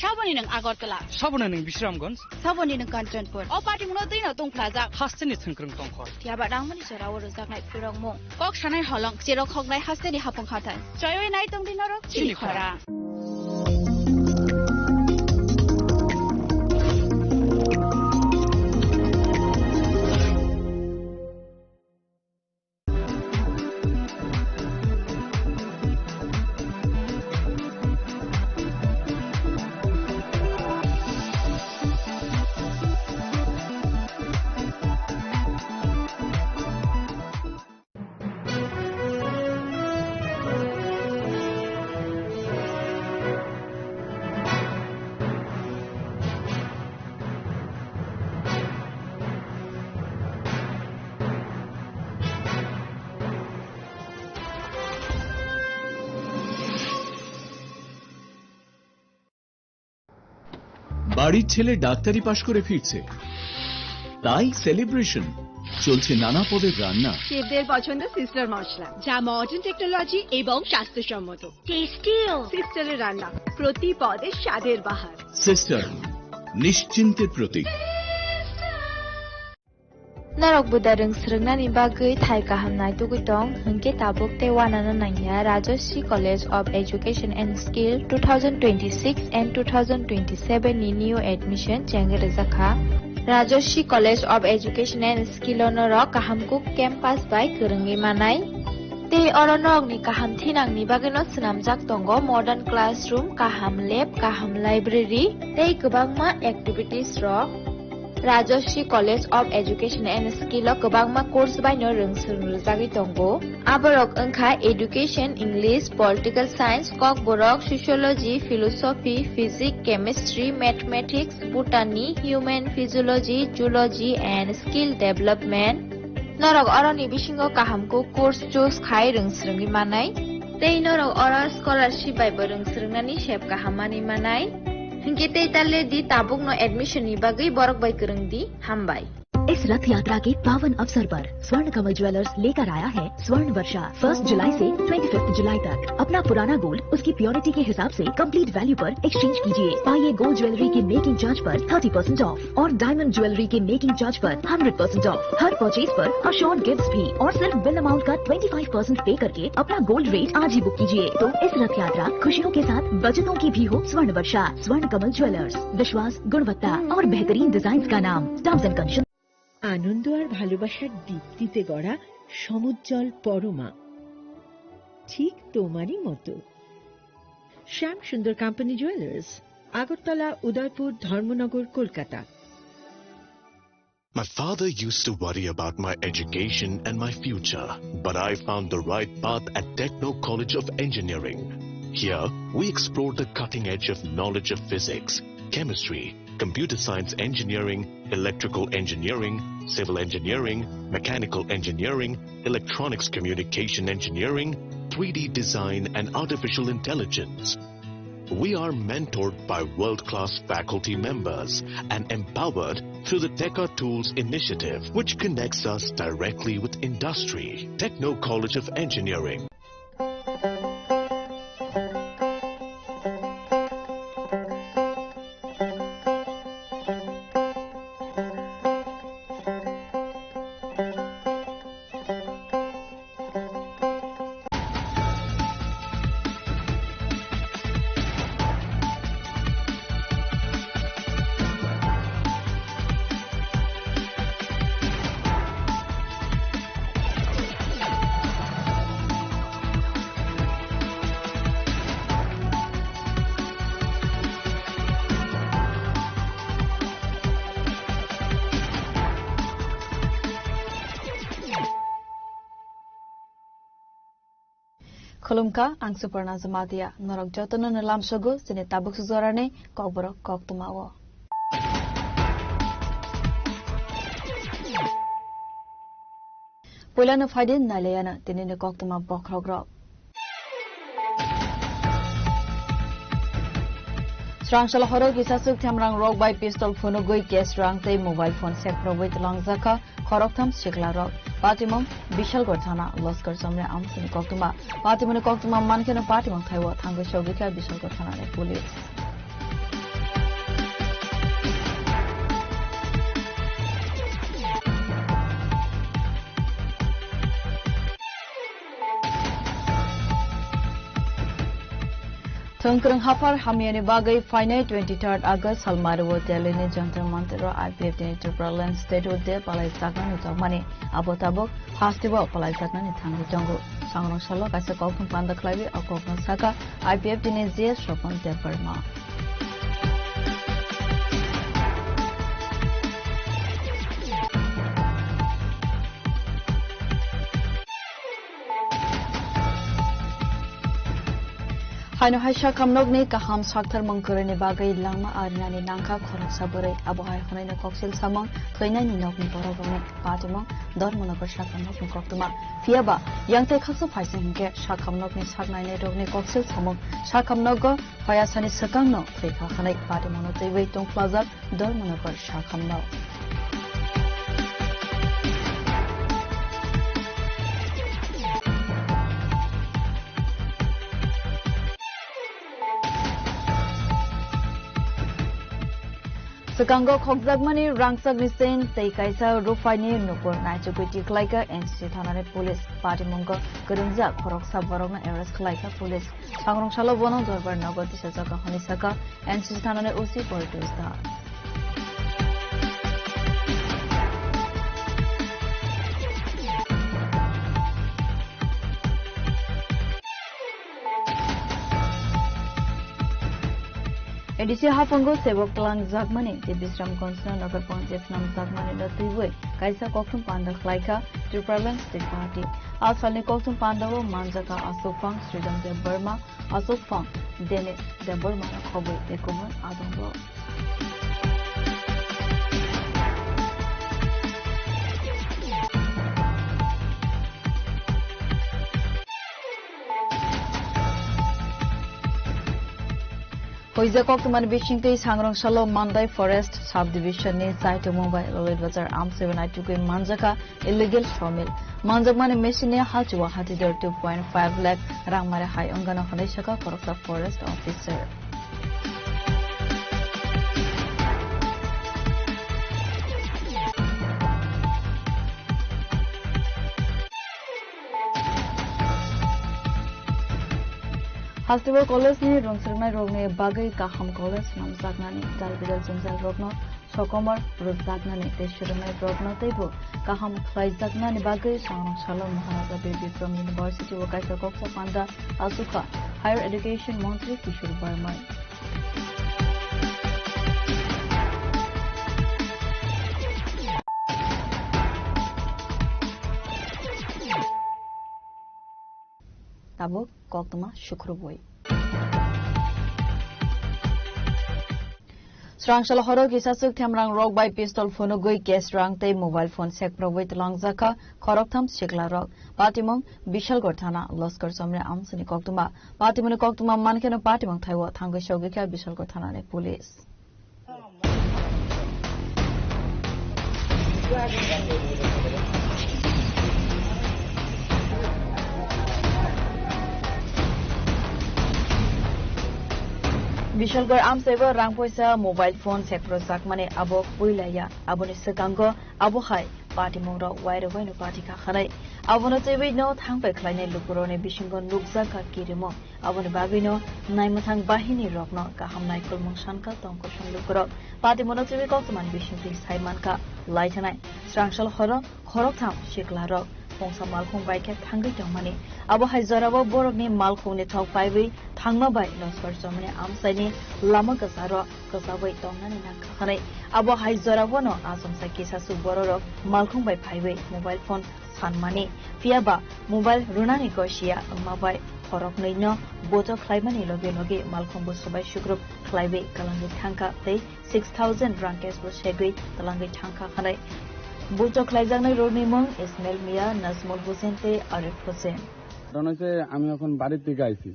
Saboni nwng Agartala. Saboni nwng Bisramganj. Saboni nwng Kanchanpur. O patimungno twino tungphlajak. Hasteni thwngkwrwng tongkhor. Phiya ba nangmani jorao rwjaknai phirokmung. Kok sanai holong, cherok hoknai hasteni hapung hathai. Choiwi nai tongdi norok chini khorang. বাড়ির ছেলে ডাক্তারি পাশ করে ফিরছে, তাই সেলিব্রেশন। চলছে নানা পদের রান্না। শেফদের পছন্দ সিস্টার মশলা, যা মডার্ন টেকনোলজি এবং স্বাস্থ্যসম্মত। টেস্টিও। সিস্টারের রান্না, প্রতি পদে স্বাদের বাহার। সিস্টার, নিশ্চিন্তের প্রতীক। Norok buda rwng swrwngnani bagwi thai kaham naitugwi tong, hwnkhe tabuk tei uanano nangya Rajashree College of Education and Skill two thousand twenty-six and two thousand twenty-seven ni new admission chengwi rwjakha. Rajashree College of Education and Skill o norok kaham kuk campus bai kwrwngwi manai. Tei oro norokni kaham thinangni bagwino swnamjak tongo modern classroom, kaham lab, kaham library tei kwbangma activities rok. Rajashree College of Education and Skill o kwbangma course baino rwng swrwng rwjagwi tongo. Aborok wngkha Education, English, Political Science, Kokborok, Sociology, Philosophy, Physics, Chemistry, Mathematics, Botany, Human Physiology, Zoology and Skill Development. Norok oroni bisingo kaham kuk course choose khai rwng swrwngwi manai. Tei norok oro scholarship bai bo rwng swrwngnani sep kaham manwi manai. Hinkhe tei ta le di, tabukno admission ni bagwi borok bai kwrwng di. Hambai. इस रथ यात्रा के पावन अवसर पर स्वर्ण कमल ज्वेलर्स लेकर आया है स्वर्ण वर्षा। फर्स्ट जुलाई से ट्वेंटी फिफ्थ जुलाई तक अपना पुराना गोल्ड उसकी प्योरिटी के हिसाब से कंप्लीट वैल्यू पर एक्सचेंज कीजिए। पाइए गोल्ड ज्वेलरी के मेकिंग चार्ज पर थर्टी परसेंट ऑफ और डायमंड ज्वेलरी के मेकिंग चार्ज पर hundred percent of. Her purchase पर अश्योर्ड गिफ्ट्स भी और सिर्फ बिल अमाउंट का ट्वेंटी फ़ाइव परसेंट पे करके अपना गोल्ड रेट आज ही बुक कीजिए। तो इस रथ यात्रा खुशियों के साथ बचतों की भी हो स्वर्ण वर्षा। स्वर्ण कमल ज्वेलर्स, विश्वास, गुणवत्ता और बेहतरीन डिजाइन का नाम। Terms and condition. আনন্দ আর ভালোবাসার দীপ্তিতে গড়া সমুজ্জ্বল পরমা, ঠিক তোমারই মতো। শ্যাম সুন্দর কোম্পানি জুয়েলার্স, আগরতলা, উদয়পুর, ধর্মনগর, Kolkata. My father used to worry about my education and my future, but I found the right path at Techno College of Engineering. Here, we explore the cutting edge of knowledge of physics, chemistry, computer science engineering, electrical engineering, civil engineering, mechanical engineering, electronics communication engineering, three D design, and artificial intelligence. We are mentored by world-class faculty members and empowered through the Teka Tools initiative, which connects us directly with industry. Techno College of Engineering. Khulumkha, ang Suparna Jamatia. Norok jotono no lamsogo chini tabuk sujorani kokborok koktwma o. Puilano phaidi nailayana tinini koktwma bokhorokrok. Srangsal horo kisaswk themrang rok bai pistol phunugwi cash rang tei mobile phone sekprobwi twlangjakha khoroktham sikla rok. Patimung Bishalgarh thana, Laskar Chamre amsini koktwma. Patimungni koktwma mankheno patimung thaibo thangwi sogwikha Bishalgarh thanani police. Thwngkwrwng haphar hamyani bagwi phainai twenty-third August salmari o Delhi ni Jantar Mantar o I P F T ni Tripura Land Statue Day palai jaknani tongmani. Abo tabuk haste o palai jaknani thangwi tongo. Sangrong salo kaisa kokthum panda khlaiwi o kokno sakha I P F T ni G S Swapan Debbarma. Haino hai sakhamnokni kaham sakthar mung kwrwini bagwi langma arinani nangkha khoroksa bwrwi. Abo hai hwnwi no koksil samung thwinaini nokni borok rokni patimung Dharmanagar sakhamnokni koktwma. Phiyaba yang tei khaksa phaisa hinkhe sakhamnokni saknainai rokni koksil samung sakhamnogo hoyasani swkangno thwikha hwnwi patimungno twiwi tongphlajak Dharmanagar sakhamno. Swkango khokjakmani rangchakni chain tei kaisa ruphaini nukur naichugwi tikhlaikha N C C thanani police. Patimungo kwrwngjak khoroksa borokno arrest khlaikha police. Sangrong salo bono Dorbar nogo tisajak hwnwi sakha N C C thanani O C Portus Das. A D C haphango sebok twlangjakmani tei Bisramganjno Nagar Panchayat swnamjakmani no twiwi kaisa kokthum panda khlaikha Tipraland State Party. A salni kokthum pandao manjakha Aswk Phang Sridham Debbarma, Aswk Phang Dene Debbarma no khobwi tei kubun adongrok. Hoijak koktwmani bisingtwi Sangrong salo Mandai Forest Subdivision ni Chaitumung bai Lolit Bazar amchaiwi naitugwi manjakha illegal sawmill. Manjakmani machine ni halchua hatidor two point five lakh rang mare hai wngano hwnwi sakha khoroksa forest officer. Hasteo college ni rwngsrwngnairokni bagwi kaham college swnamjaknani, jal bidal jwngjal rokno sokomor rwjaknani tei swrwngnairokno teibo kaham khlaijaknani bagwi Sangrong salo Maharaja Bir Bikram University o kaisa koksa panda achukha Higher Education Montri Kishore Barmai. Tabuk koktwma sukrubwi. Srangsalo horo kisa swk themrang rok bai pistol phunugwi cash rang tei mobile phone sekprobwi twlangjakha khoroktham sikla rok. Patimung Bishalgarh thana Loskar Chomni amsini koktwma. Patimungni koktwma mankheno patimung thaiwo thangwi sogwikha Bishalgarh thanani police. Bishalgarh amchaibo rang poisa mobile phone sekprojak mani abo puila ya. Aboni swkango abo hai patimungrok wairok waino patikha khanai. Abono twiwi no thangpai khlainai lukurokni bisingo nukjakha kirimung. Aboni bagwino naimwthang bahini rokno kaham naikolmung sankha tongkosong lukurok. Patimungno twiwi koktwmani bisingtwi sai mankha laithanai. Srangsal horo khoroktham siklarok pungsa malkhung bai khe thangwi tongmani. Abo hai jorao borokni malkhungni thok paiwi thangma bai Loskar Chomni amchaini lama kwcharo kwchawi tongnani nangkha hwnwi. Abo hai jorao no achomsa kisa swk bororok malkhung bai phaiwi mobile phone sanmani. Phiya ba mobile rwnani gosia wngma bai khoroknwi no bochok khlaimani loge loge malkhung bo swbai sukrup khlaiwi kwlangwi thangkha tei six thousand rang cash bo segwi twlangwi thangkha hwnwi. Bochok khlaijaknai rokni mung Ismail Mia, Najmul Hussein tei Arif Hussein. ঘটনা হচ্ছে আমি এখন বাড়ির থেকে আইছি।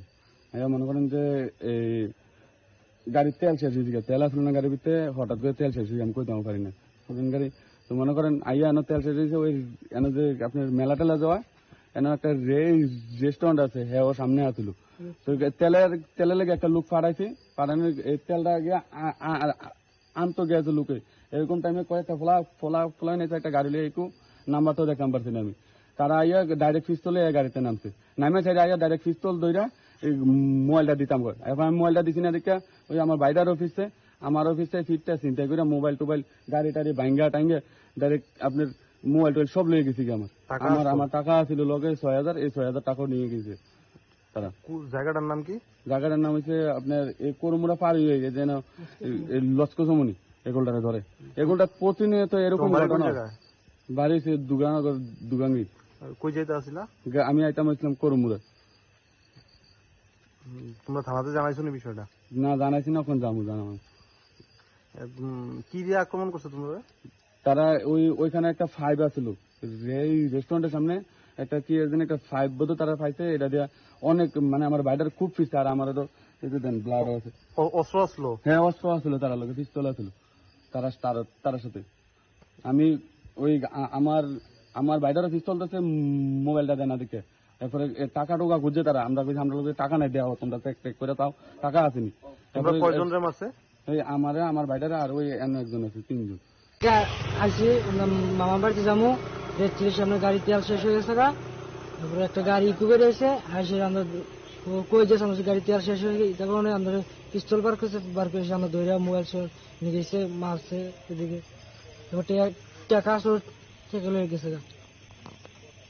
আইয়া মনে করেন যে এই গাড়ির তেল শেষ হয়ে গেছে, তেল আসলো না গাড়ির ভিতরে, হঠাৎ করে তেল শেষ হয়ে গেছে, আমি কই দাম পারি না। তখন গাড়ি তো মনে করেন আইয়া এনে তেল শেষ হয়েছে, ওই এনে যে আপনার মেলা টেলা যাওয়া, এনে একটা রে-, রেস্টুরেন্ট আছে, হ্যাঁ, ওর সামনে আসলো। তো তেলের, তেলের লেগে একটা লোক পাঠাইছে, পাঠানোর এই তেলটা গিয়ে আ-, আ-, আ-, আনতো গেছে লোকে। এরকম টাইমে কয়েকটা ফোলা, ফোলা, ফোলা নিয়ে একটা গাড়ি লিয়ে একটু নাম্বার তো দেখলাম পারছি না আমি। তারা আইয়া ডাইরেক্ট পিস্তলে এই গাড়িতে নামছে। নামে সাইডে আইয়া ডাইরেক্ট পিস্তল ধইরা এই মোবাইলটা দিতাম কয়। এখন আমি মোবাইলটা দিছি না দেখে ওই আমার ভাইটার অফিসে, আমার অফিসে ফিটটা চিন্তা করে মোবাইল টোবাইল, গাড়ি টাড়ি ভাঙ্গা টাঙ্গে ডাইরেক্ট আপনার মোবাইল টোবাইল সব লয়ে গেছি গিয়ে আমার। টাকা আমার, আসলো? আমার টাকা আছিল লগে ছয় হাজার, এই ছয় হাজার টাকাও নিয়ে গেছে। তারা। কু-, জায়গাটার নাম কি? জায়গাটার নাম হচ্ছে আপনার এই করমুরা পার হয়ে গেছে যেন এই, এই লস্কো সমনি এগুলটারে ধরে। এগুলটা প্রতিনিয়ত এরকম তোমার বাড়ি কোন ঘটনা। জায়গায়? বাড়ি হচ্ছে দুগানগর, দুগাঙ্গি। আর কই যেতে আসিলা? গা-, আমি আইতাম হচ্ছিলাম করমুরা। উম, তোমরা থানাতে জানাইছো নি বিষয়টা? না, জানাইছি না, এখন যাবো জানাবো। একদম কি দিয়ে আক্রমণ করছে তোমরা? তারা ওই, ওইখানে একটা পাইপ আছিল, এই রেস্টুরেন্টের সামনে একটা কি একজন একটা পাইপ বোধ তারা পাইছে, এটা দিয়ে অনেক, মানে, আমার বাইটার খুব পিছে, আর আমারও তো এই যে দেন ব্লাড আছে। অ-, অস্ত্র আসলো? হ্যাঁ, অস্ত্র আসলো, তারা লোকে পিস্তল আসলো, তারা, তারা, তারার সাথে। আমি ওই আ-, আমার, আমার বাইটারও পিস্তল আছে, উম, মোবাইলটা দেয় না দেখে। এরপরে এ, টাকা টোকা খুঁজছে তারা, আমরা কইছি, "আমরা লোকে টাকা নাই, দেওয়া, তোমরা চেক টেক করে তাও, টাকা আসেনি।" তোমরা তারপরে কয়জন এ, রে মারছে? এই আমারে, আমার বাইটারে আর ওই এমন একজন আছে, তিনজন। গা-, আইসি, আমরা মামার বাড়িতে যাবো, রেড চিলির সামনে গাড়ি তেল শেষ হয়ে গেছে গা। তারপরে একটা গাড়ি ইকো করে এসে, আইসে আমরা ও কই যে সমস্ত গাড়ি তেল শেষ হয়ে গেছে, তারপরে আমরা পিস্তল বার করছে, বার করে এসে আমরা ধরে মোবাইল সহ নিয়ে গেছে, মারছে এদিকে। এবার টেকা, টেকা আসলে থেকে লয়ে গেছে গা।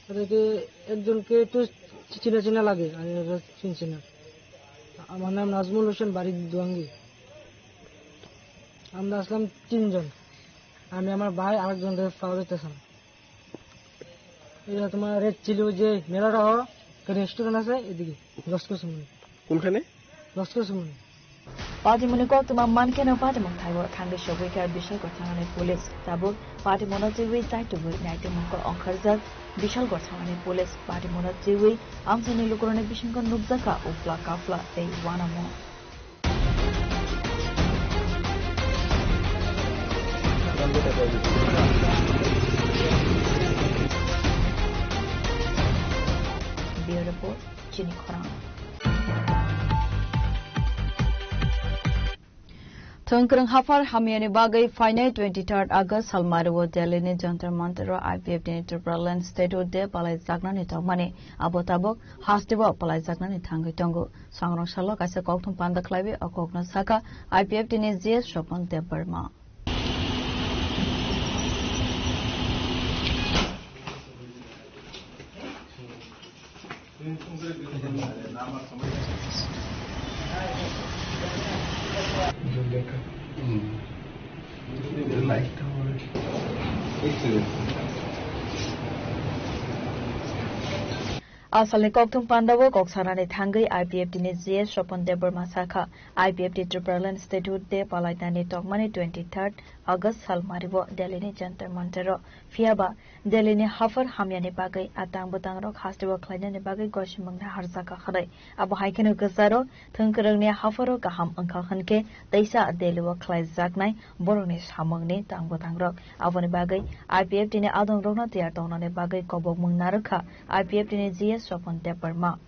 ওদেরকে একজনকে একটু চিনা চিনা লাগে, আর এরা চিনছে না। আমার নাম নাজমুল হোসেন, বাড়ি দুয়াঙ্গি। আমরা আসলাম তিনজন, আমি, আমার ভাই, আরেকজন পাওয়া যাইতেছে না। এটা তোমার রেড চিলি, ওই যে মেলাটা হয়, একটা রেস্টুরেন্ট আছে এদিকে, লস্কর সুমনে। কোনখানে? লস্কর সুমনে। Patimoni koktwma mankhe no patimung thaibo thangwi sogwi kha Bishalgarh thanani police. Tabuk patimono twiwi chaitugwi naitimungkha ongkharjak Bishalgarh thanani police. Patimono twiwi amchaini lukurokni bisingkho nukjakha upla kapla tei uanamung. Bureau Report, Chini Khorang. Thwngkwrwng haphar hamyani bagwi phainai twenty third August salmario Delhi ni Jantar Mantar o I P F T ni Tipraland Statehood Day palaijaknani tongmani abo tabuk hasteo palaijaknani thangwi tongo. Songrong salo kaisa kokthum panda khlaiwi o kokno sakha I P F T ni G S Swapan Debbarma. A salni kokthum pandao kok sanani thangwi I P F T ni G S Swapan Debbarma sakha, I P F T Tipraland Statehood Day palainani tongmani twenty third August salmario Delhi ni Jantar Mantar o. Phiyaba Delhi ni haphar hamyani bagwi a tang bwtangrok hasteo khlainani bagwi gosimungni harjakha hwnwi. Abo hai kheno kwcharo thwngkwrwngni hapharo kaham wngkha hwnkhe teisa Delhi o khlaijaknai borokni samungni tang bwtangrok. Aboni bagwi I P F T ni adongrokno tiyar tongnani bagwi kobokmung narwkha I P F T ni G S Swapan Debbarma.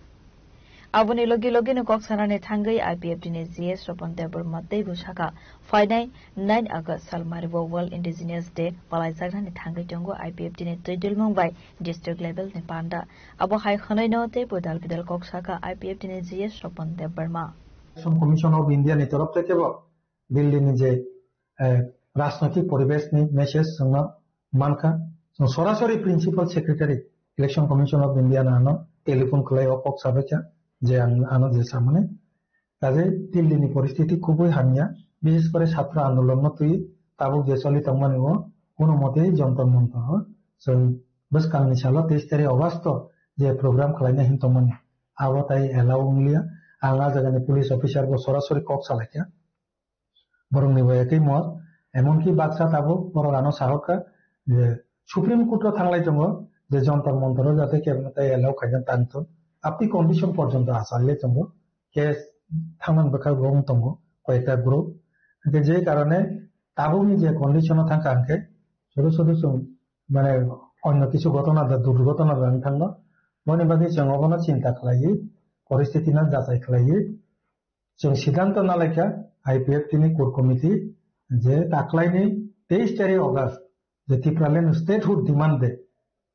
Aboni logi logino kok sanani thangwi I P F T ni G S Swapan Debbarma teibo sakha, phainai nine August salmario World Indigenous Day palaijaknani thangwi tongo I P F T ni twidulmung bai district level ni panda. Abo hai hwnwino teibo dal bidal kok sakha I P F T ni G S Swapan Debbarma. Election Commission of India ni torof thekebo Delhi ni je, eh, rajnoitik poribesh ni message chwngno mankha. Chwng sorasori Principal Secretary Election Commission of India no ano telephone khlai o kok sabaikha je ang ano je samani. Kaje Delhi ni poristiti khubui hamya, bishes kore chhatra andolon no twi tabuk je choli tongmani o kono mote Jantar Mantar o chwng bwskang ni salo teis tarik August o je program khlaina hin tongmani abo tai allow wngliya. Ang a jaga ni police officer bo sorasori kok salaikha. Borokni bo ekoi mot, emonki baksa tabuk borok ano sahokkha je Supreme Court o thanglai tongo je Jantar Mantar o jate kebo tai allow khaina tangthun. Apni condition porjonto achalwi tongo, case thangmani bwkha bo wng tongo koyekta group. Hwnkhe je karone tabukni je condition o thangkha hwnkhe sudu sudu chwng mane onno kisu gotona da durgotona da wng thangno. Boni bagwi chwng obono chinta khlaiwi, poristiti no jachai khlaiwi, chwng siddhanto nalaikha I P F T ni core committee je taklaini teis tarik August je Tipraland Statehood Demand Day,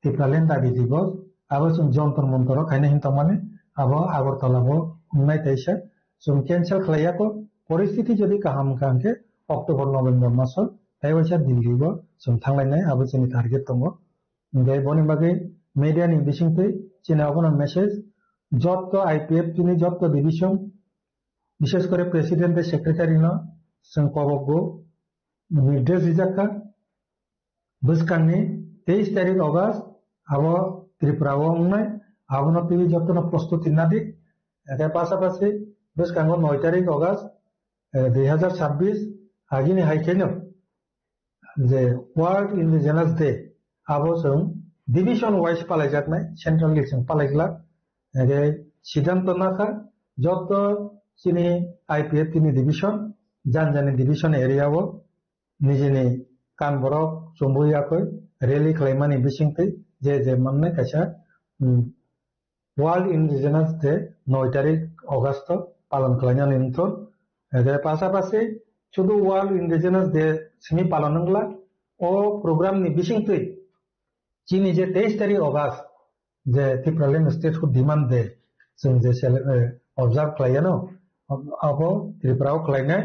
Tipraland dabi dibos, abo chwng Jantar Mantar o khaina hin tongmani abo Agartala bo wngnai taisa chwng cancel khlaiya kho. Poristiti jodi kaham wngkha hwnkhe October November maso tei waisa Delhi bo chwng thanglainai abo chini target tongo. Hwnkhe boni bagwi media ni bisingtwi chini abono message, jotto I P F T ni jotto division, bishes kore president tei secretary no chwng kobokgo nirdesh rijak kha. Bwskangni teis tarik August abo Tripura o wngnai, abono twiwi jotono prostuti nadik. Eke pasapasi bwskango noi tarik August, eh, dui hazar chabbish agini hai kheno je World Indigenous Day abo chwng division wise palaijaknai, centrally chwng palaiglak. Eke siddhanto nakha joto chini I P F T ni division, jan jani division area o nijini kan borok chumui yakui rally khlaimani bisingtwi je je mannai kaisa, um, World Indigenous Day noi tarik August o palon khlainani wngthun. Ede pasapasi sudu World Indigenous Day simi palon wngla, o program ni bisingtwi chini je teis tarik August je Tipraland Statehood Demand Day chwng je cele-, eh, observe khlaiano, abo Tripura o khlainai,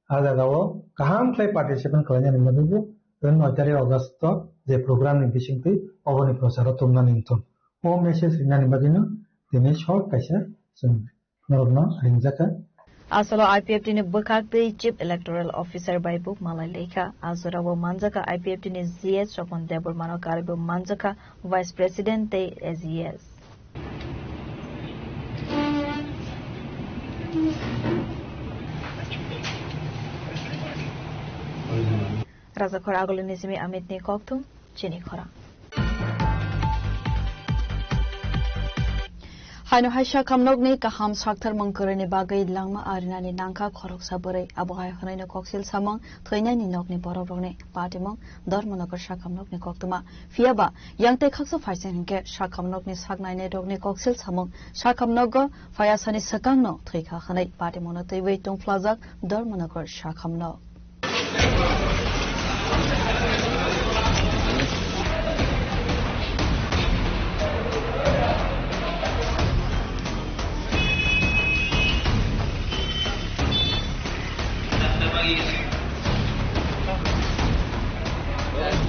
a jaga o kaham khlai participate khlainani bagwi bo noi tarik August o je program ni bisingtwi oboni prochar o tongnani wngthun. O message rinani bagwino tini short kaisa chwng norokno ringjaka. Asolo I P F T ni bwkhak twi Chief Electoral Officer bai bo malai lekha. A jorao manjaka I P F T ni G S Sokon Debbarmano karwi bo manjaka Vice President tei A G S. Rajakhor Agulini simi Amit ni kokthum, chini khorang. Haino hai sakhamnokni kaham sakthar mung kwrwini bagwi langma arinani nangkha khoroksa bwrwi. Abo hai hwnaino koksil samung thwinaini nokni borokrokni patimung Dharmanagar sakhamnokni koktwma. Phiyaba yang tei khaksa phaising hinkhe sakhamnokni sak nainairokni koksil samung sakhamnogo phayasani swkangno thwikha hwnwi patimungno twiwi tungphlajak Dharmanagar sakhamnok.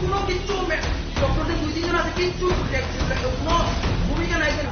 কোনো কিছু মে-, ডক্টরদের দুই তিনজন আছে, কিচ্ছু কোনো ভূমিকা নাই যে।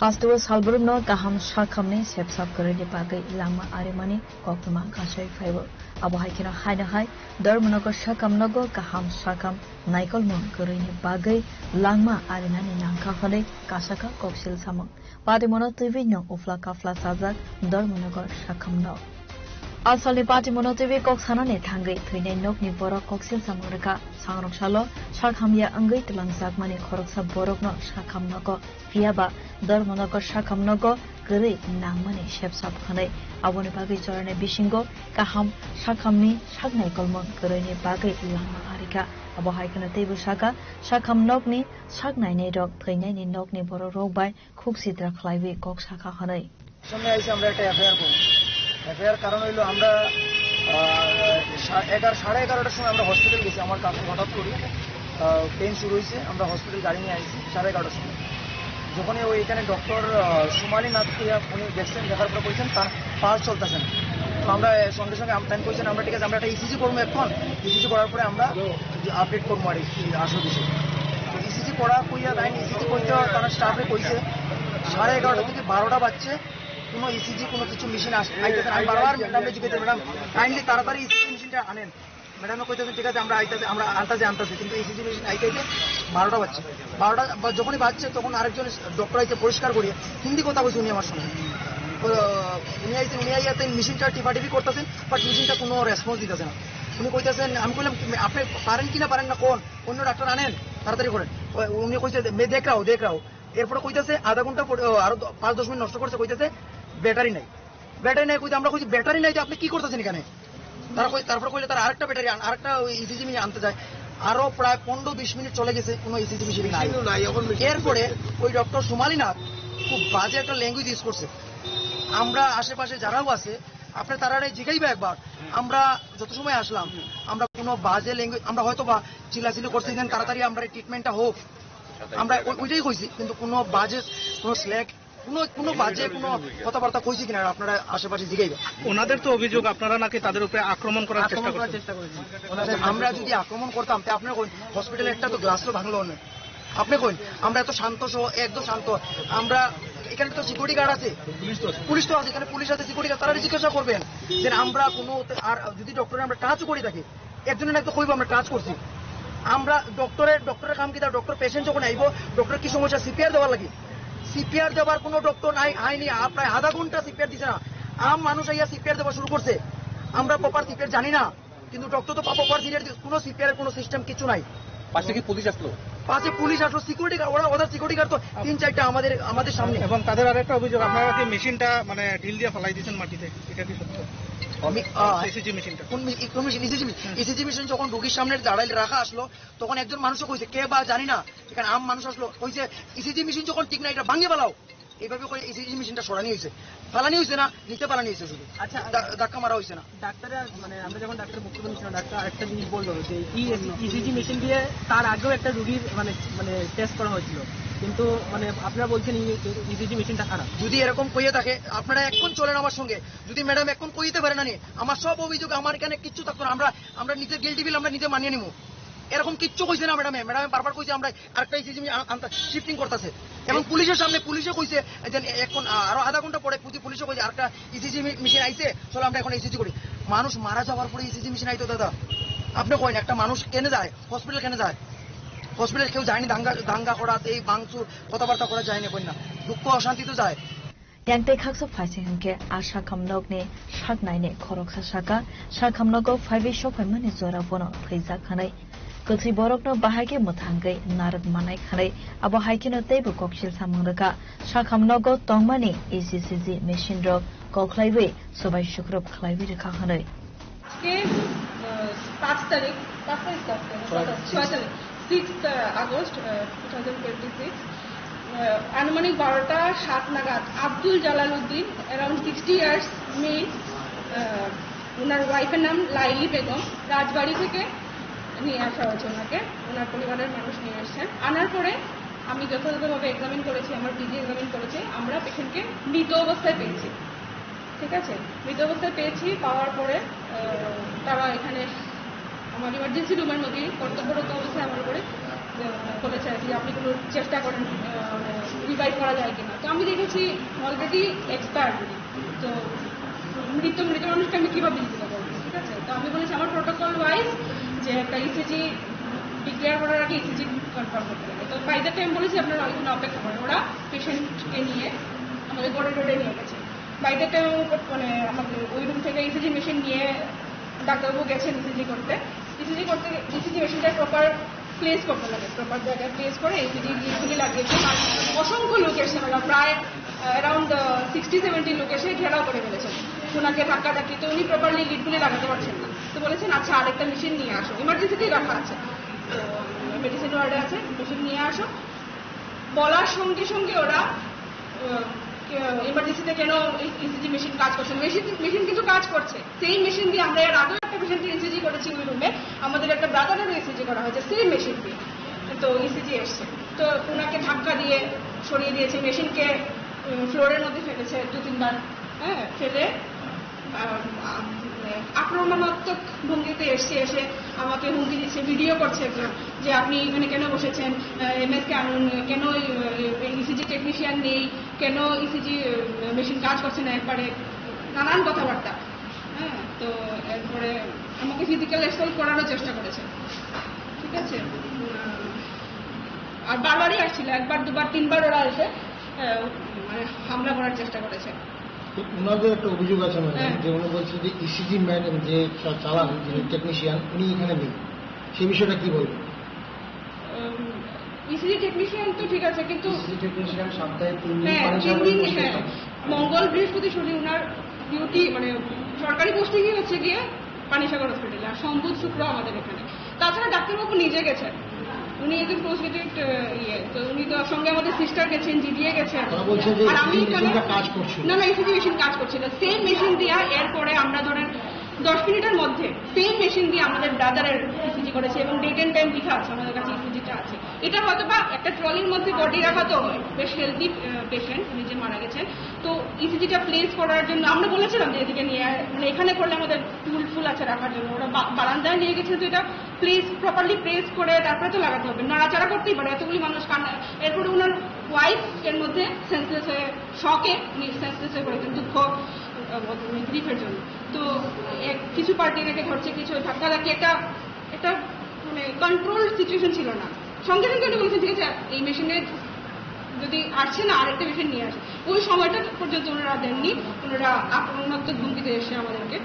Hasteo salbrumno kaham sakhamni sepsap kwrwini bagwi langma arimani koktwma kasui phaibo. Abo hai kheno haino hai Dharmanagar sakhamnogo kaham sakham naikolmung kwrwini bagwi langma arinani nangkha hwnwi kasaka koksil samung. Patimungno twiwi no uphla kaphla sajak Dharmanagar sakhamno. Asalni patimungno twiwi kok sanani thangwi thwinai nokni borok koksil samung rwkha. Sangrok salo sak hamya wngwi twlangjakmani khoroksa borokno sakhamnogo, phiyaba Dharmanagar sakhamnogo kwrwi nangmani sepsap hwnwi. Aboni bagwi jorani bisingo kaham sakhamni sak naikolmung kwrwini bagwi langma arikha. Abo hai kheno teibo saka, sakhamnokni sak nainairok thwinaini nokni borokrok bai khuk sitra khlaiwi kok sakha hwnwi. সঙ্গে এসে আমরা একটা এফআইআর করি। এফআইআর কারণ হইলো আমরা, আহ, সা-, এগারো, সাড়ে এগারোটার সময় আমরা হসপিটাল গেছি। আমার কাকু হঠাৎ করে, আহ, পেইন শুরু হয়েছে, আমরা হসপিটাল গাড়ি নিয়ে আইছি সাড়ে এগারোটার সময়। যখনই ওই এখানে ডক্টর, আহ, সুমালি নাথ কইয়া উনি দেখছেন, দেখার পরে বলছেন তার পালস চলতেছে না। তো আমরা, আহ, সঙ্গে সঙ্গে আম-, তাই কইছেন, "আমরা ঠিক আছে, আমরা একটা ইসিজি করবো এখন, ইসিজি করার পরে আমরা আপডেট করবো আর কি আসল বিষয়।" তো ইসিজি করা কইয়া তাই ইসিজি করতে তারা স্টাফে কইছে সাড়ে এগারোটা থেকে বারোটা বাজছে, কোনো ইসিজি কোনো কিছু মেশিন আস-, আইতেছে না। আমি বারবার ম্যাডামকে জিজ্ঞেস করি, "ম্যাডাম, কাইন্ডলি তাড়াতাড়ি ইসিজি মেশিনটা আনেন।" ম্যাডামে কইতেছে, "ঠিক আছে, আমরা আইতাছি, আমরা আনতাছি, আনতাছি।" কিন্তু ইসিজি মেশিন আইতে আইতে বারোটা বাজছে। বারোটা বা যখনই বাজছে, তখন আরেকজন ডক্টর আইতে পরিষ্কার করিয়া হিন্দি কথা কইছে উনি আমার সঙ্গে। তো উনি আইছেন, উনি আইয়া তাই মেশিনটা টিপাটিপি করতেছেন, বাট মেশিনটা কোনো রেসপন্স দিতেছে না। উনি কইতেছেন, আমি কইলাম, "আপনি পারেন কি না পারেন না কোন, অন্য ডাক্তার আনেন, তাড়াতাড়ি করেন।" ও-, উনি কইছে, "मैं देख रहा हूँ, देख रहा हूँ।" এরপরে কইতেছে আধা ঘন্টা পরে, ও, আরো দ-, পাঁচ দশ মিনিট নষ্ট করছে, কইতেছে ব্যাটারি নাই। ব্যাটারি নাই কইতে আমরা কইছি, "ব্যাটারি নাই তো আপনি কি করতেছেন এখানে?" তারা কই, তারপরে কইলে তারা আরেকটা ব্যাটারি আন-, আরেকটা ওই ইসিজি মেশিন আনতে যায়। আরো প্রায় পনেরো বিশ মিনিট চলে গেছে, কোনো ইসিজি মেশিন নাই। মেশিনও নাই, এখন মেশিন এরপরে কোথায়? ওই ডক্টর সুমালিনাথ খুব বাজে একটা ল্যাঙ্গুয়েজ ইউজ করছে। আমরা আশেপাশে যারাও আছে, আপনি তারারে জিগাইবা একবার। আমরা যত সময় আসলাম, আমরা কোনো বাজে ল্যাঙ্গুয়েজ, আমরা হয়তো বা চিল্লাচিল্লি করছি, যেন তাড়াতাড়ি আমরা ট্রিটমেন্টটা হোক, আমরা ওই- ওইটাই কইছি, কিন্তু কোনো বাজে, কোনো স্ল্যাগ, কোনো কোনো বাজে কোনো কথাবার্তা কইছি কিনা আপনারা আশেপাশে জিগাইবা। ওনাদের তো অভিযোগ আপনারা নাকি তাদের উপরে আক্রমণ করার চেষ্টা করছেন। আমরা যদি আক্রমণ করতাম, তে আপনারা কই হসপিটালে একটা তো গ্লাসও ভাঙলো না। আপনি কইন, আমরা এত শান্ত সহ, একদম শান্ত। আমরা এখানে তো সিকিউরিটি গার্ড আছে, পুলিশ তো আছে, এখানে পুলিশ আছে, সিকিউরিটি গার্ড, তারা জিজ্ঞাসা করবেন যে আমরা কোনো, আর যদি ডক্টরে আমরা টাচও করে থাকি, একজনের একটা কইব আমরা টাচ করছি। আমরা ডক্টরের, ডক্টরের কাম কি? তার ডক্টর পেশেন্ট যখন আইব, ডক্টর কি সমস্যা, সিপিআর দেওয়ার লাগে। সিপিআর দেওয়ার কোনো ডক্টর নাই, আইনি আ, প্রায় আধা ঘন্টা সিপিআর দিছে না। আম মানুষ আইয়া সিপিআর দেওয়া শুরু করছে। আমরা প্রপার সিপিআর জানি না, কিন্তু ডক্টর তো প্রপার সিপিআর, কোনো সিপিআর কোনো সিস্টেম কিছু নাই। পাশে কি পুলিশ আসলো? পাশে পুলিশ আসলো, সিকিউরিটি গার্ড, ওরা, ওদের সিকিউরিটি গার্ড তো তিন চারটা আমাদের, আমাদের সামনে। এবং তাদের আরেকটা অভিযোগ, আপনারা কি মেশিনটা মানে ঢিল দিয়ে ফালাই দিয়েছেন মাটিতে, এটা কি সত্য? আমি, আহ, ইসিজি মেশিনটা। কোন মি-, কোন মেশিন? ECG machine? হুম। ইসিজি মেশিন যখন রোগীর সামনে দাঁড়াইলে রাখা আসলো, তখন একজন মানুষও কইছে, কে বা জানি না, এখানে আম মানুষ আসলো, কইছে, "ইসিজি মেশিন যখন ঠিক না, এটা ভাঙিয়ে ফালাও।" এইভাবে করে ইসিজি মেশিনটা সরানি হয়েছে, ফালানি হয়েছে না, নিচে ফালানি হয়েছে শুধু। আচ্ছা। ধা-, ধাক্কা মারা হয়েছে না। ডাক্তারের, মানে, আমরা যখন ডাক্তার বক্তব্য নিচ্ছিলাম, ডাক্তার একটা জিনিস বললো যে ই-, ইসিজি মেশিন দিয়ে তার আগেও একটা রুগীর, মানে, মানে, টেস্ট করা হয়েছিল, কিন্তু, মানে, আপনারা বলছেন ই-, ইসিজি মেশিনটা খারাপ। যদি এরকম কইয়ে থাকে, আপনারা এখন চলেন আমার সঙ্গে। যদি ম্যাডাম এখন কইতে পারে না নি, আমার সব অভিযোগ আমার এখানে কিচ্ছু থাকতো না। আমরা, আমরা নিজে গিল্টি ফিল আমরা নিজে মানিয়ে নিব। এরকম কিচ্ছু কইছে না ম্যাডামে। ম্যাডামে বারবার কইছে আমরা আরেকটা ইসিজি আন-, আনতে শিফটিং করতেছে। এবং পুলিশের সামনে পুলিশে কইছে যে এখন আ-, আরো আধা ঘন্টা পরে পুলিশ, পুলিশে কইছে আরেকটা ইসিজি মি-, মেশিন আইছে, চলো আমরা এখন ইসিজি করি। মানুষ মারা যাওয়ার পরে ইসিজি মেশিন আইতো দাদা? আপনি কইন, একটা মানুষ কেনে যায়, হসপিটাল কেনে যায়? হসপিটাল কেউ যায়নি দাঙ্গা, দাঙ্গা করাতে, এই ভাঙচুর, কথাবার্তা করা যায়নি, কইন না। দুঃখ অশান্তি তো যায়। Yang tei khaksa phaising hwnkhe a sakhamnokni saknaini khoroksa saka, sakhamnogo phaiwi sokphaimani jora bono thwijak hwnwi. Kwthwi borokno bahai khe mwthangwi narwk manai hwnwi, abo hai kheno teibo koksil samung rwkha. Sakhamnogo tongmani E C C G machine rok koklaiwi swbai sukrub khlaiwi rwkha hwnwi. আজকে, আহ, পাঁচ তারিখ, পাঁচ তারিখ তো আজকে, না? ছয়। ছয় তারিখ, sixth August, ah, two thousand twenty six, ah, আনুমানিক বারোটা সাত নাগাদ Abdul Jalal Uddin, around sixty years, male, ah, ওনার ওয়াইফের নাম লাইলি বেগম, রাজবাড়ি থেকে নিয়ে আসা হয়েছে ওনাকে, ওনার পরিবারের মানুষ নিয়ে এসছেন। আনার পরে আমি যথাযথভাবে এক্সামিন করেছি, আমার পিজি এক্সামিন করেছি, আমরা পেশেন্টকে মৃত অবস্থায় পেয়েছি। ঠিক আছে, মৃত অবস্থায় পেয়েছি। পাওয়ার পরে, আহ, তারা এখানে আমার ইমার্জেন্সি রুমের মধ্যে কর্তব্যরত অবস্থায় আমার উপরে, আহ, বলেছে আর কি, আপনি কোনো চেষ্টা করেন, আহ, মানে, রিভাইভ করা যায় কিনা। তো আমি দেখেছি অলরেডি এক্সপায়ার্ড উনি। তো মৃত, মৃত মানুষকে আমি কীভাবে জীবিত করবো? ঠিক আছে, তো আমি বলেছি আমার প্রোটোকল ওয়াইজ যে একটা ইসিজি ডিক্লেয়ার করার আগে ইসিজি কনফার্ম করতে হবে। তো বাই দ্য টাইম বলেছি আপনারা ওইখানে অপেক্ষা করেন, ওরা পেশেন্টকে নিয়ে আমাদের বোর্ডে টোর্ডে নিয়ে গেছে। বাই দ্য টাইম, মানে, আমাদের ওই রুম থেকে ইসিজি মেশিন নিয়ে ডাক্তারবাবু গেছেন ইসিজি করতে। ইসিজি করতে, ইসিজি মেশিনটা প্রপার প্লেস করতে লাগে, প্রপার জায়গায় প্লেস করে ইসিজি লিডগুলি লাগিয়েছে। আর অসংখ্য লোক এসছে, মানে, প্রায় অ্যারাউন্ড সিক্সটি সেভেন্টি লোক এসে ঘেরাও করে ফেলেছেন ওনাকে ধাক্কাধাক্কি। তো উনি প্রপারলি লিডগুলি লাগাতে পারছেন না। তো বলেছেন, "আচ্ছা, আরেকটা মেশিন নিয়ে আসো, ইমার্জেন্সিতেই রাখা আছে।" তো মেডিসিন ওয়ার্ডে আছে, মেশিন নিয়ে আসো। বলার সঙ্গে সঙ্গে ওরা, আহ, ইমার্জেন্সিতে কেন ইসিজি মেশিন কাজ করছে, মেশিন, মেশিন কিন্তু কাজ করছে। সেই মেশিন দিয়ে আমরা এর আগেও একটা পেশেন্টের ইসিজি করেছি ওই রুমে, আমাদের একটা ব্রাদারেরও ইসিজি করা হয়েছে সেই মেশিন দিয়ে। তো ইসিজি এসছে, তো ওনাকে ধাক্কা দিয়ে সরিয়ে দিয়েছে, মেশিনকে, উম, ফ্লোরের মধ্যে ফেলেছে দু তিনবার, হ্যাঁ, ফেলে, আহ, আহ, আক্রমণাত্মক ভঙ্গিতে এসছে, এসে আমাকে হুমকি দিচ্ছে, ভিডিও করছে একজন, যে, "আপনি এখানে কেন বসেছেন? আহ, এমএসকে আনুন, কেন, আহ, ইসিজি টেকনিশিয়ান নেই, কেন ইসিজি, আহ, মেশিন কাজ করছে না একবারে?" নানান কথাবার্তা। হ্যাঁ, তো এরপরে আমাকে ফিজিক্যাল অ্যাসল্ট করারও চেষ্টা করেছে, ঠিক আছে? উম, আর বারবারই আসছিল, একবার, দুবার, তিনবার ওরা এসে, আহ, মানে, হামলা করার চেষ্টা করেছে। তো ওনাদের একটা অভিযোগ আছে, ম্যাডাম, হ্যাঁ। যে উনি বলছে যে ইসিজি ম্যাডাম যে চা-, চালান, যিনি হুম। টেকনিশিয়ান, উনি এখানে নেই। সেই বিষয়টা কি বলবেন? উম, ইসিজি টেকনিশিয়ান তো ঠিক আছে, কিন্তু ইসিজি টেকনিশিয়ান সপ্তাহে তিন দিন হ্যাঁ, পানি তিন সাগরে দিন, বসে হ্যাঁ। থাকে। মঙ্গল, বৃহস্পতি, শনি ওনার ডিউটি, মানে, সরকারি পোস্টিংই হচ্ছে গিয়ে পানিসাগর হসপিটালে, আর সোম, বুধ, শুক্র আমাদের এখানে। তাছাড়া ডাক্তারবাবু নিজে গেছেন। উনি একজন পোস্ট গ্রাজুয়েট, আহ, ইয়ে, তো উনি তো সঙ্গে আমাদের সিস্টার গেছেন, জিডিএ গেছেন। তারা বলছেন যে আর আমি ইসিজি এখানে মেশিনটা কাজ করছে না। না, না, ইসিজি মেশিন কাজ করছে না। সেম মেশিন দিয়া এরপরে আমরা ধরেন দশ মিনিটের মধ্যে সেম মেশিন দিয়ে আমাদের ব্রাদারের ইসিজি করেছে এবং ডেট এন্ড টাইম লেখা আছে, আমাদের কাছে ইসিজিটা আছে। এটা হয়তো বা একটা ট্রলির মধ্যে বডি রাখা তো হয়, বেশ হেলদি পেশেন্ট, উনি যে মারা গেছেন। তো ইসিজিটা প্লেস করার জন্য আমরা বলেছিলাম যে এদিকে নিয়ে আয়, মানে এখানে করলে আমাদের টুল ফুল আছে রাখার জন্য, ওরা বা-, বারান্দায় নিয়ে গেছে, তো এটা প্লেস, প্রপারলি প্লেস করে তারপরে তো লাগাতে হবে, নাড়াচাড়া করতেই পারে, এতগুলি মানুষ কান্না। এরপরে ওনার ওয়াইফ এর মধ্যে সেন্সলেস হয়ে, শকে উনি সেন্সলেস হয়ে পড়েছেন, দুঃখ, আহ, উনি গ্রিফের জন্য। তো এক, কিছু পার্টি এনাকে ধরছে, কিছু ধাক্কাধাক্কি, একটা, একটা মানে কন্ট্রোল সিচুয়েশন ছিল না। সঙ্গে সঙ্গে উনি বলেছেন, "ঠিক আছে, এই মেশিনে যদি আসছে না, আরেকটা মেশিন নিয়ে আসে।" ওই সময়টা পর্যন্ত ওনারা দেননি, ওনারা আক্রমণাত্মক ধমকি দিয়ে এসে আমাদেরকে,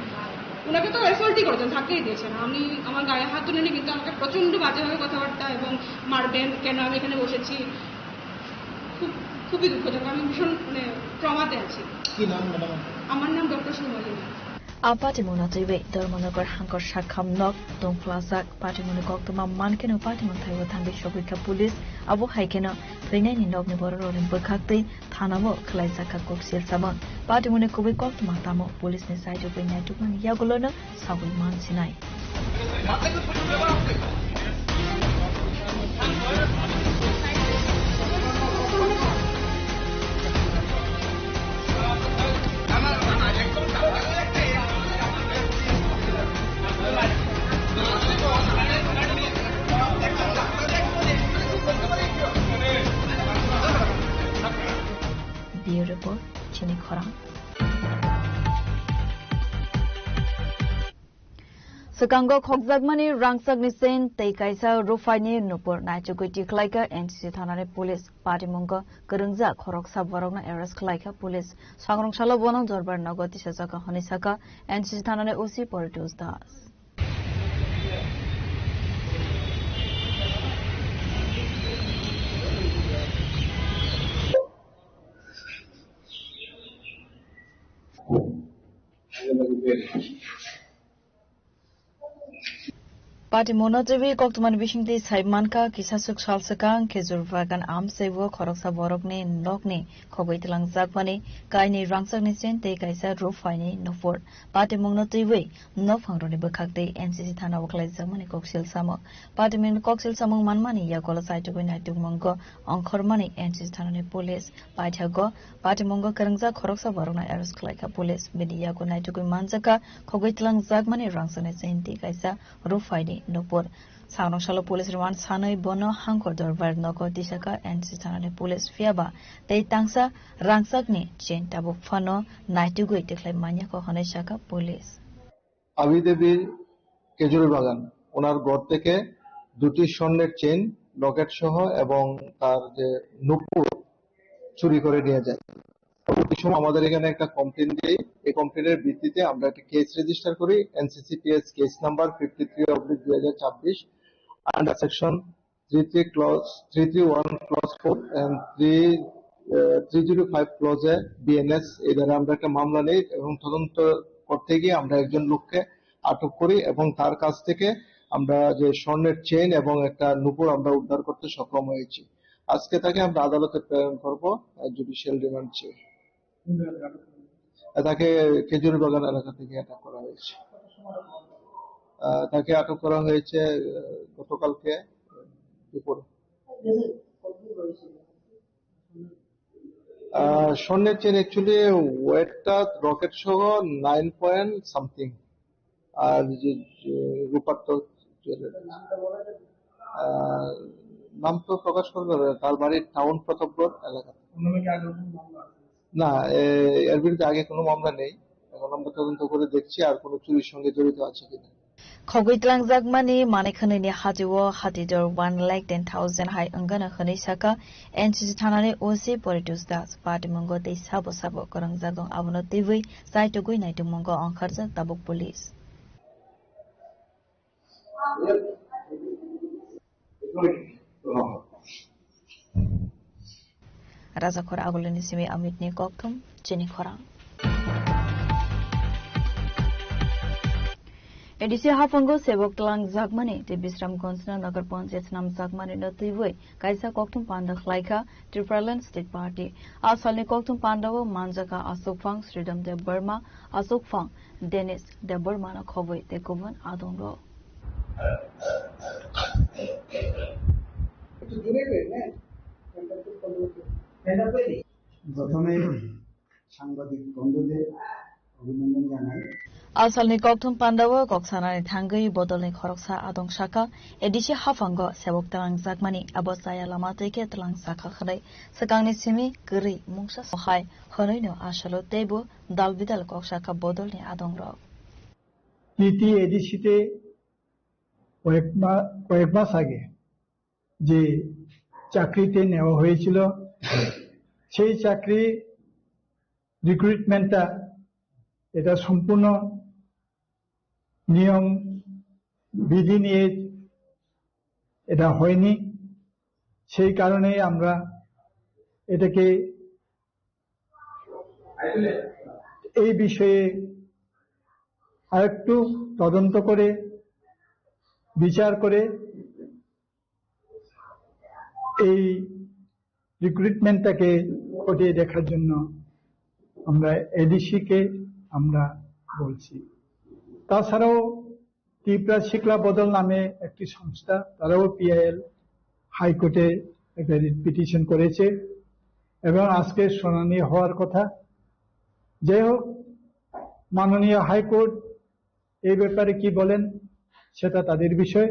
ওনাকে তো অ্যাসল্টই করেছেন, ধাক্কাই দিয়েছেন। আমি আমার গায়ে হাত তুলেনি, কিন্তু আমাকে প্রচণ্ড বাজেভাবে কথাবার্তা এবং মারবেন, কেন আমি এখানে বসেছি, খুব, খুবই দুঃখজনক। আমি ভীষণ, মানে, ট্রমাতে আছি। কি নাম ম্যাডাম? আমার নাম ডক্টর সুমলিনা। A patimungno twiwi Dharmanagor hangkor sakham nok tongphlajak. Patimungni koktwma mankhe no patimung thaibo thangwi sogwikha police. Abo hai kheno thwinaini nokni bororokni bwkhaktwi thanao khwlaijakha koksil samung. Patimungni kubui koktwma tamo police ni side o bai naitukmani yagulono sagwi mansinai. Bureau Report, Chini Khorang. Swkango khokjakmani rangchakni chain tei kaisa rufaini nupur naichugwi tikhlaikha N C C thanani police. Patimungo kwrwngjak khoroksa borokno arrest khlaikha police. Sangrong salo bono Dorbar nogo tisajak hwnwi sakha N C C thanani O C Poritos Das. Patimungno twiwi koktwmani bisingtwi sai mankha, kisaswk sal swkang Khejur Bagan amchaibo khoroksa borokni nokni khogwi twlangjakmani kainwi rangchakni chain tei kaisa rufaini nupur. Patimungno twiwi nophangrokni bwkhaktwi N C C thanao khlaijakmani koksil samung. Patimungni koksil samung manmani yagulo chaitugwi naitukmungo ongkhormani N C C thanani police. Paithago patimungo kwrwngjak khoroksa borokno arrest khlaikha police. Bini yago naitugwi manjakha khogwi twlangjakmani rangchakni chain tei kaisa rufaini nupur. Sangrong salo police remand sanwi bono Hangkor Dorbar nogo tisakha N C thanani police, phiyaba tei tangsa rangchakni chain tabuk phano naitugwi tikhlai manyakho hwnwi sakha police. আবিদেবীর খেজুর বাগান, ওনার ঘর থেকে দুটি স্বর্ণের চেইন, লকেট সহ এবং তার যে নুপুর চুরি করে নিয়ে যায়। ওই সময় আমাদের এখানে একটা কমপ্লেন দেই, এই কমপ্লেনের ভিত্তিতে আমরা একটা কেস রেজিস্টার করি, NCCPS case number fifty three oblique দুই হাজার ছাব্বিশ, under section three three clause, three three one clause four and three, ah, three zero five ক্লজে বিএনএস এই ধারা আমরা একটা মামলা নেই এবং তদন্ত করতে গিয়ে আমরা একজন লোককে আটক করি এবং তার কাছ থেকে আমরা যে স্বর্ণের চেইন এবং একটা নুপুর আমরা উদ্ধার করতে সক্ষম হয়েছি। আজকে তাকে আমরা আদালতে প্রেরণ করব, আহ, জুডিশিয়াল রিমান্ড চেয়ে। আহ, তাকে খেজুর বাগান এলাকা থেকে অ্যাটাক করা হয়েছে। আহ, তাকে আটক করা হয়েছে, আহ, গতকালকে দুপুরে। আহ, স্বর্ণের চেন অ্যাকচুয়ালি ওয়েটটা রকেট সহ নাইন পয়েন্ট সামথিং। আর যে, যে রূপার তো জুয়েলারি। আহ, নাম তো প্রকাশ করতে পারবে না। তার বাড়ি টাউন প্রতাপগড় এলাকাতে। না, এ-, এর বিরুদ্ধে আগে কোনো মামলা নেই। এখন আমরা তদন্ত করে দেখছি আর কোনো চুরির সঙ্গে জড়িত আছে কিনা। Khogwi twlangjakmani manwi khwnwini hati-o hatidor one lakh ten thousand hai wngano hwnwi sakha N C C thanani O C Poritos Das. Patimungo tei sabo sabo kwrwngjak wng abono twiwi chaitugwi naitukmungo ongkharjak tabuk police. Rajakhor Agulini simi Amitni kokthum chini khorang. A D C haphango sebok twlang jakmani tei Bisramganjno Nagar Panchayat snam jakmani no twiwi kaisa kokthum panda khlaikha Tipraland State Party. A salni kokthum pandao manjakha Asokphang Sridham Debbarma, Asokphang Denish Debbarma no khobwi tei kubun adongrok. প্রথমে সাংবাদিক বন্ধুদের অভিনন্দন জানাই। Asalni kokthum pandao kok sanani thangwi bodolni khoroksa adong saka, A D C haphango sebok twlang jakmani abo chaya lama tei khe twlang saka hwnwi swkangni simi kwrwi mungsa sohai hwnwino asalo teibo dal bidal kok saka bodolni adongrok. TT এডিসিতে কয়েক মা-, কয়েক মাস আগে যে চাকরিতে নেওয়া হয়েছিল, সেই চাকরি রিক্রুটমেন্টটা এটা সম্পূর্ণ নিয়ম বিধি নিয়ে এটা হয়নি। সেই কারণে আমরা এটাকে এই বিষয়ে আরেকটু তদন্ত করে, বিচার করে এই রিক্রুটমেন্টটাকে খতিয়ে দেখার জন্য আমরা এডিসি কে আমরা বলছি। তাছাড়াও ত্রিপুরা শিক্ষা বদল নামে একটি সংস্থা, তারাও পিআইএল হাইকোর্টে একটা রিট পিটিশন করেছে এবং আজকে শুনানি হওয়ার কথা। যাই হোক, মাননীয় হাইকোর্ট এই ব্যাপারে কি বলেন, সেটা তাদের বিষয়।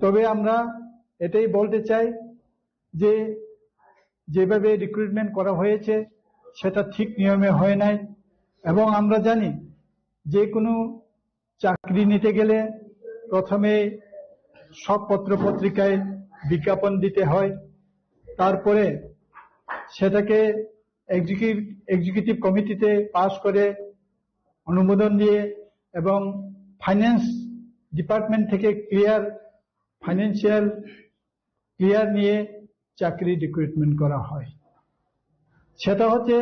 তবে আমরা এটাই বলতে চাই যে যেভাবে রিক্রুটমেন্ট করা হয়েছে, সেটা ঠিক নিয়মে হয় নাই। এবং আমরা জানি, যে কোনো চাকরি নিতে গেলে প্রথমে সব পত্র পত্রিকায় বিজ্ঞাপন দিতে হয়, তারপরে সেটাকে এক্সিকিউটিভ, এক্সিকিউটিভ কমিটিতে পাস করে অনুমোদন দিয়ে এবং ফাইন্যান্স ডিপার্টমেন্ট থেকে ক্লিয়ার, ফাইন্যান্সিয়াল ক্লিয়ার নিয়ে চাকরি রিক্রুটমেন্ট করা হয়। সেটা হচ্ছে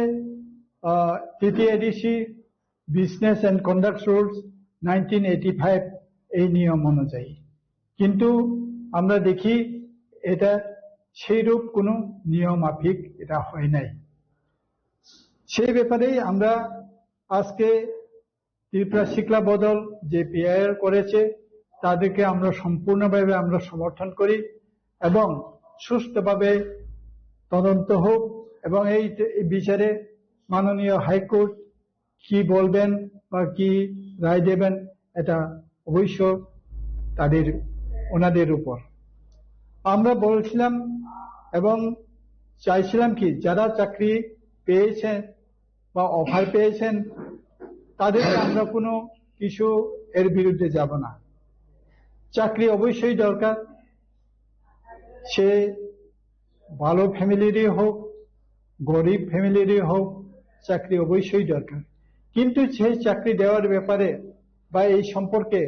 TTADC business and conduct rules nineteen eighty five, এই নিয়ম অনুযায়ী। কিন্তু আমরা দেখি, এটা সেইরূপ কোনো নিয়ম মাফিক এটা হয় নাই। সেই ব্যাপারেই আমরা আজকে ত্রিপুরা শিক্ষা বদল যে পিআইএল করেছে, তাদেরকে আমরা সম্পূর্ণভাবে আমরা সমর্থন করি এবং সুস্থভাবে তদন্ত হোক এবং এই, এই বিচারে মাননীয় হাইকোর্ট কি বলবেন বা কি রায় দেবেন, এটা অবশ্য তাদের, ওনাদের উপর। আমরা বলছিলাম এবং চাইছিলাম কি, যারা চাকরি পেয়েছেন বা অফার পেয়েছেন, তাদেরকে আমরা কোনো কিছু এর বিরুদ্ধে যাব না। চাকরি অবশ্যই দরকার, সে ভালো ফ্যামিলিরই হোক, গরিব ফ্যামিলিরই হোক, চাকরি অবশ্যই দরকার। কিন্তু সেই চাকরি দেওয়ার ব্যাপারে বা এই সম্পর্কে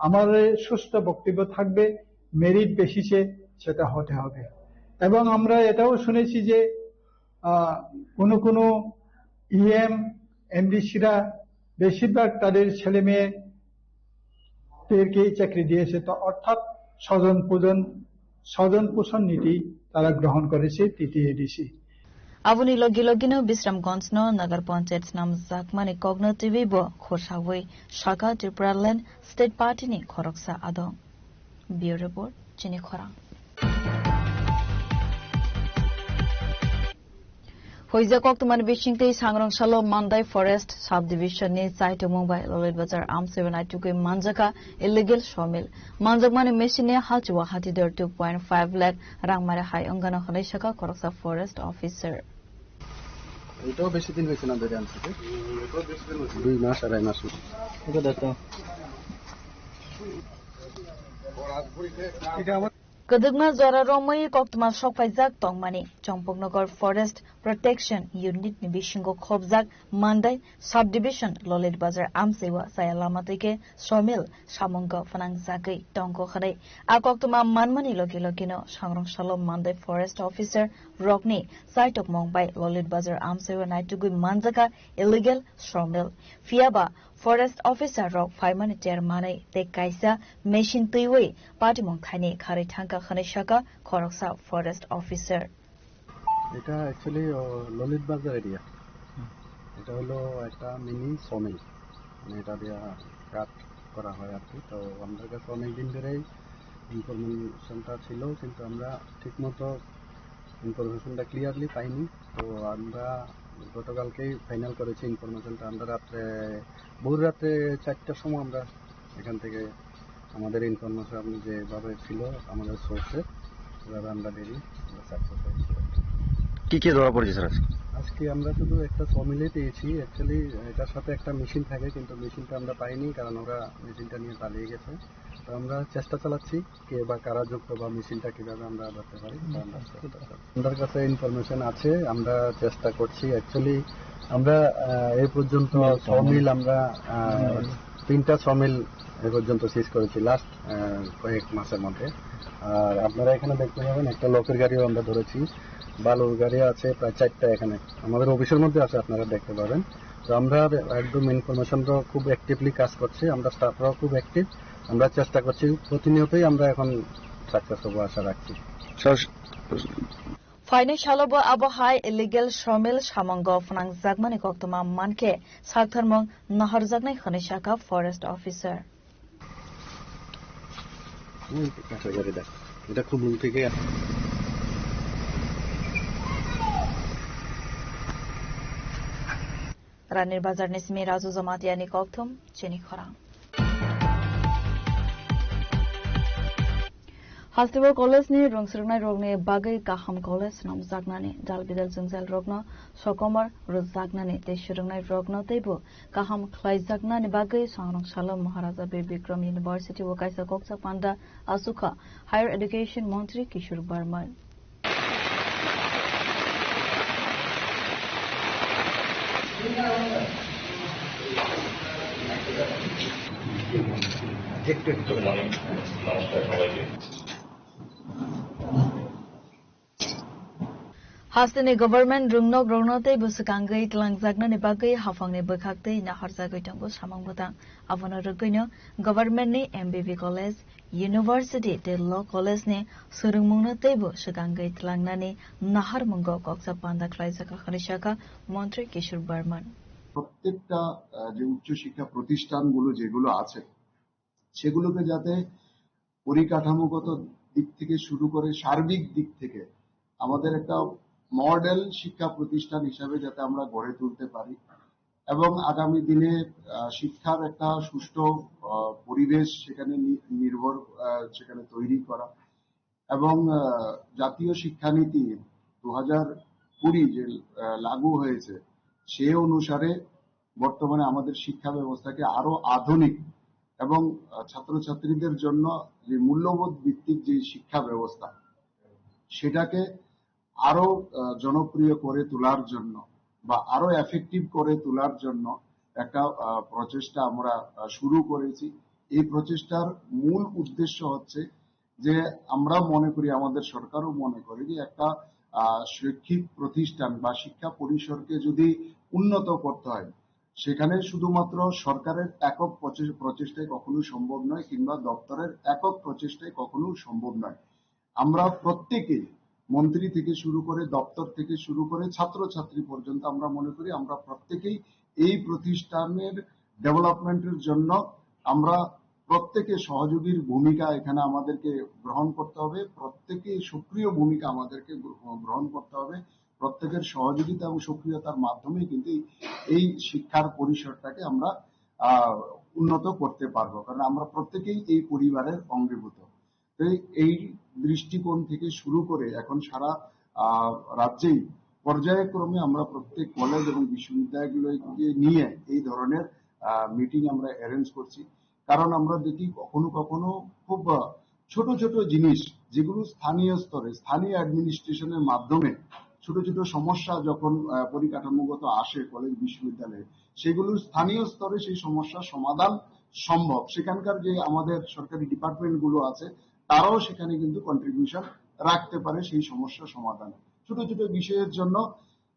আমাদের সুস্থ বক্তব্য থাকবে, মেরিট বেসিসে সেটা হতে হবে। এবং আমরা এটাও শুনেছি যে, আহ, কোনো কোনো ইএম, এমডিসিরা বেশিরভাগ তাদের ছেলে মেয়েদেরকেই চাকরি দিয়েছে, তো অর্থাৎ স্বজন পূজন, স্বজন পোষণ নীতি তারা গ্রহণ করেছে TTADC. Aboni logi logino Bisramganjno Nagar Panchayat snamjakmani kokno twiwi bo khorsawi saka Tipraland State Party ni khoroksa adong. Bureau Report, Chini Khorang. Hoijak koktwmani bisingtwi Sangrong Salo Mandai Forest Subdivision ni chaitumung bai Lolit Bazar amchaibo naitugwi manjakha illegal sawmill. Manjakmani machine ni halchua hatidor two point five lakh rang mare hai wngano hwnwi sakha khoroksa forest officer. এটাও বেশি দিন হয়েছে না ধরে আনছে, দুই মাস আড়াই মাস হয়েছে। Kwdwkma jora romwi koktwma sokphaijak tongmani Champaknagar Forest Protection Unit ni bisingo khobjak Mandai Subdivision Lolit Bazar amchaiwa chaya lama twi khe sawmill samungo phwnangjagwi tongo hwnwi a koktwma manmani logi logino Sangrong Salo Mandai Forest Officer rokni chaitokmung bai Lolit Bazar amchaiwa naitugwi manjakha illegal sawmill. Phiyaba Forest officer rok phaimani ter manwi tei kaisa machine twiwi patimung thaini kharwi thangkha hwnwi sakha khoroksa forest officer. এটা অ্যাকচুয়ালি ললিত বাজার এরিয়া। এটা হলো একটা mini sawmill, মানে এটা দিয়ে কাট করা হয় আর কি। তো আমাদের কাছে অনেক দিন ধরেই ইনফরমেশনটা ছিল, কিন্তু আমরা ঠিকমতো ইনফরমেশনটা ক্লিয়ারলি পাইনি। তো আমরা গতকালকেই ফাইনাল করেছি ইনফরমেশনটা। আমরা রাত্রে, ভোর রাতে চারটার সময় আমরা এখান থেকে আমাদের ইনফরমেশন যেভাবে ছিল আমাদের সোর্সে, এভাবে আমরা ডেলি আমরা সাকসেস হয়েছি। কি কি ধরা পড়েছে স্যার আজকে? আজকে আমরা শুধু একটা সমিলে পেয়েছি। অ্যাকচুয়ালি এটার সাথে একটা মেশিন থাকে, কিন্তু মেশিনটা আমরা পাইনি, কারণ ওরা মেশিনটা নিয়ে পালিয়ে গেছে। তো আমরা চেষ্টা চালাচ্ছি কে বা কারা যুক্ত বা মেশিনটা কিভাবে আমরা ধরতে পারি, সেটা আমরা চেষ্টা চালাচ্ছি। আমাদের কাছে ইনফরমেশন আছে, আমরা চেষ্টা করছি। অ্যাকচুয়ালি আমরা আহ, এই পর্যন্ত সমিল আমরা আহ, তিনটা সমিল এ পর্যন্ত সিজ করেছি লাস্ট কয়েক মাসের মধ্যে। আর আপনারা এখানে দেখতে পাবেন একটা লোকের গাড়িও আমরা ধরেছি, বালুর গাড়ি আছে প্রায় চারটা এখানে আমাদের অফিসের মধ্যে আছে, আপনারা দেখতে পাবেন। তো আমরা একদম ইনফরমেশনরাও খুব অ্যাক্টিভলি কাজ করছি, আমরা স্টাফরাও খুব অ্যাক্টিভ। আমরা চেষ্টা করছি, প্রতিনিয়তই আমরা এখন সাকসেস হবো আশা রাখছি। Sir, Phainai salo bo abo hai illegal sawmill samungo phnangjakmani koktwma mankhe saktharmung naharjaknai hwnwi sakha forest officer. এটা খুব দূর থেকে। Ranir Bazarni simi Raju Jamatiani kokthum chini khorang. Hasteo college ni rwngsrwknai rokni bagwi kaham college swnamjaknani, dal bidal jwngjal rokno sokomor rwjaknani tei swrwngnai rokno teibo kaham khlaijaknani bagwi songrwng salo Maharaja Bir Bikram University o kaisa kokchap panda achukha Higher Education Montri Kishore Barman. Hasteni government rwngnok rokno teibo swkangwi twlangjaknani bagwi haphangni bwkhaktwi naharjagwi tongo samung bwtang. Abono rwgwino government ni M B B college, university tei law college ni swrwngmungno teibo swkangwi twlangnani naharmungo kokchap panda khlaijakha hwnwi sakha Montri Kishore Barman. প্রত্যেকটা আহ, যে উচ্চশিক্ষা প্রতিষ্ঠানগুলো যেগুলো আছে সেগুলোকে যাতে পরিকাঠামোগত দিক থেকে শুরু করে সার্বিক দিক থেকে আমাদের একটা মডেল শিক্ষা প্রতিষ্ঠান হিসাবে যাতে আমরা গড়ে তুলতে পারি এবং আগামী দিনে আহ, শিক্ষার একটা সুষ্ঠু আহ, পরিবেশ সেখানে নি- নির্ভর আহ, সেখানে তৈরি করা এবং আহ, জাতীয় শিক্ষানীতি দু হাজার কুড়ি যে আহ, লাগু হয়েছে, সে অনুসারে বর্তমানে আমাদের শিক্ষা ব্যবস্থাকে আরো আধুনিক এবং আহ, ছাত্রছাত্রীদের জন্য যে মূল্যবোধ ভিত্তিক যে শিক্ষা ব্যবস্থা, সেটাকে আরো আহ, জনপ্রিয় করে তোলার জন্য বা আরো এফেক্টিভ করে তোলার জন্য একটা আহ, প্রচেষ্টা আমরা আহ, শুরু করেছি। এই প্রচেষ্টার মূল উদ্দেশ্য হচ্ছে যে আমরা মনে করি, আমাদের সরকারও মনে করে যে একটা আহ, শৈক্ষিক প্রতিষ্ঠান বা শিক্ষা পরিসরকে যদি উন্নত করতে হয়, সেখানে শুধুমাত্র সরকারের একক প্রচে- প্রচেষ্টায় কখনোই সম্ভব নয় কিংবা দপ্তরের একক প্রচেষ্টায় কখনোই সম্ভব নয়। আমরা প্রত্যেকেই, মন্ত্রী থেকে শুরু করে, দপ্তর থেকে শুরু করে ছাত্রছাত্রী পর্যন্ত, আমরা মনে করি আমরা প্রত্যেকেই এই প্রতিষ্ঠানের ডেভেলপমেন্টের জন্য আমরা প্রত্যেকে সহযোগীর ভূমিকা এখানে আমাদেরকে গ্রহণ করতে হবে, প্রত্যেকে সক্রিয় ভূমিকা আমাদেরকে গ্র- গ্রহণ করতে হবে। প্রত্যেকের সহযোগিতা এবং সক্রিয়তার মাধ্যমেই কিন্তু এই, এই শিক্ষার পরিসরটাকে আমরা আহ, উন্নত করতে পারবো, কারণ আমরা প্রত্যেকেই এই পরিবারের অঙ্গীভূত। তো এই, এই দৃষ্টিকোণ থেকে শুরু করে এখন সারা আহ, রাজ্যেই পর্যায়ক্রমে আমরা প্রত্যেক কলেজ এবং বিশ্ববিদ্যালয়গুলোকে নিয়ে এই ধরনের মিটিং আমরা অ্যারেঞ্জ করছি। কারণ আমরা দেখি কখনো কখনো খুব আহ, ছোট ছোট জিনিস, যেগুলো স্থানীয় স্তরে, স্থানীয় অ্যাডমিনিস্ট্রেশনের মাধ্যমে ছোট ছোট সমস্যা যখন আহ, পরিকাঠামোগত আসে কলেজ বিশ্ববিদ্যালয়ে, সেগুলো স্থানীয় স্তরে সেই সমস্যার সমাধান সম্ভব। সেখানকার যে আমাদের সরকারি ডিপার্টমেন্ট গুলো আছে, তারাও সেখানে কিন্তু কন্ট্রিবিউশন রাখতে পারে সেই সমস্যা সমাধানে। ছোট ছোট বিষয়ের জন্য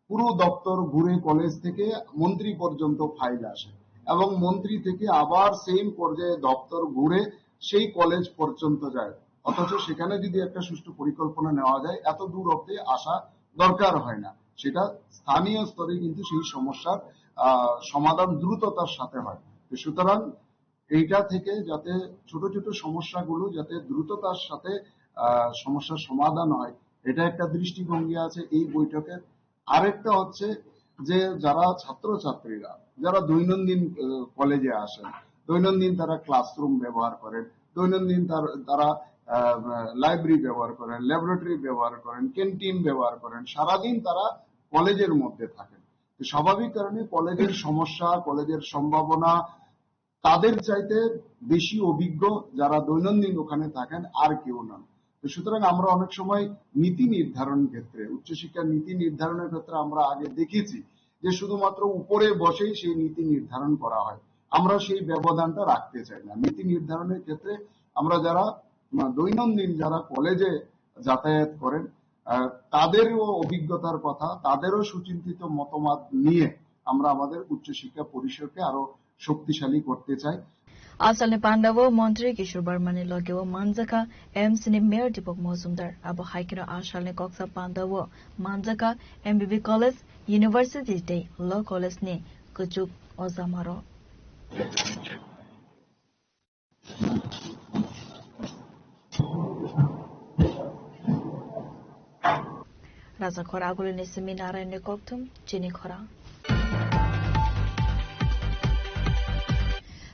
পুরো দপ্তর ঘুরে কলেজ থেকে মন্ত্রী পর্যন্ত ফাইল আসে। এবং মন্ত্রী থেকে আবার সেম পর্যায়ে দপ্তর ঘুরে সেই কলেজ পর্যন্ত যায়। অথচ সেখানে যদি একটা সুষ্ঠু পরিকল্পনা নেওয়া যায়, এত দূর অব্দি আসা দরকার হয় না। সেটা স্থানীয় স্তরে কিন্তু সেই সমস্যার, আহ, সমাধান দ্রুততার সাথে হয়। তো সুতরাং এইটা থেকে যাতে ছোট ছোট সমস্যাগুলো যাতে দ্রুততার সাথে, আহ, সমস্যার সমাধান হয়, এটা একটা দৃষ্টিভঙ্গি আছে এই বৈঠকের। আরেকটা হচ্ছে যে যারা ছাত্রছাত্রীরা, যারা দৈনন্দিন, আহ, কলেজে আসেন, দৈনন্দিন তারা ক্লাসরুম ব্যবহার করেন, দৈনন্দিন তার-, তারা, আহ, লাইব্রেরি ব্যবহার করেন, ল্যাবরেটরি ব্যবহার করেন, ক্যান্টিন ব্যবহার করেন, সারাদিন তারা কলেজের মধ্যে থাকেন। তো স্বাভাবিক কারণে কলেজের সমস্যা, কলেজের সম্ভাবনা, তাদের চাইতে বেশি অভিজ্ঞ যারা দৈনন্দিন ওখানে থাকেন আর কেউ নন। তো সুতরাং আমরা অনেক সময় নীতি নির্ধারণ ক্ষেত্রে, উচ্চশিক্ষার নীতি নির্ধারণের ক্ষেত্রে আমরা আগে দেখেছি যে শুধুমাত্র উপরে বসেই সেই নীতি নির্ধারণ করা হয়। আমরা সেই ব্যবধানটা রাখতে চাই না। নীতি নির্ধারণের ক্ষেত্রে আমরা যারা, আহ, দৈনন্দিন যারা কলেজে যাতায়াত করেন, আহ, তাদেরও অভিজ্ঞতার কথা, তাদেরও সুচিন্তিত মতামত নিয়ে আমরা আমাদের উচ্চশিক্ষা পরিষদকে আরো শক্তিশালী করতে চাই। Asalni pandao montri Kishore Barmani logeo manjakha M C ni Mayor Deepak Mojumdar. Abo hai kheno asalni koksa pandao manjakha M B B College, University tei Law College ni kuchuk ojamarok. Raja khor agulini simi Narayanni kokthum chini khorang.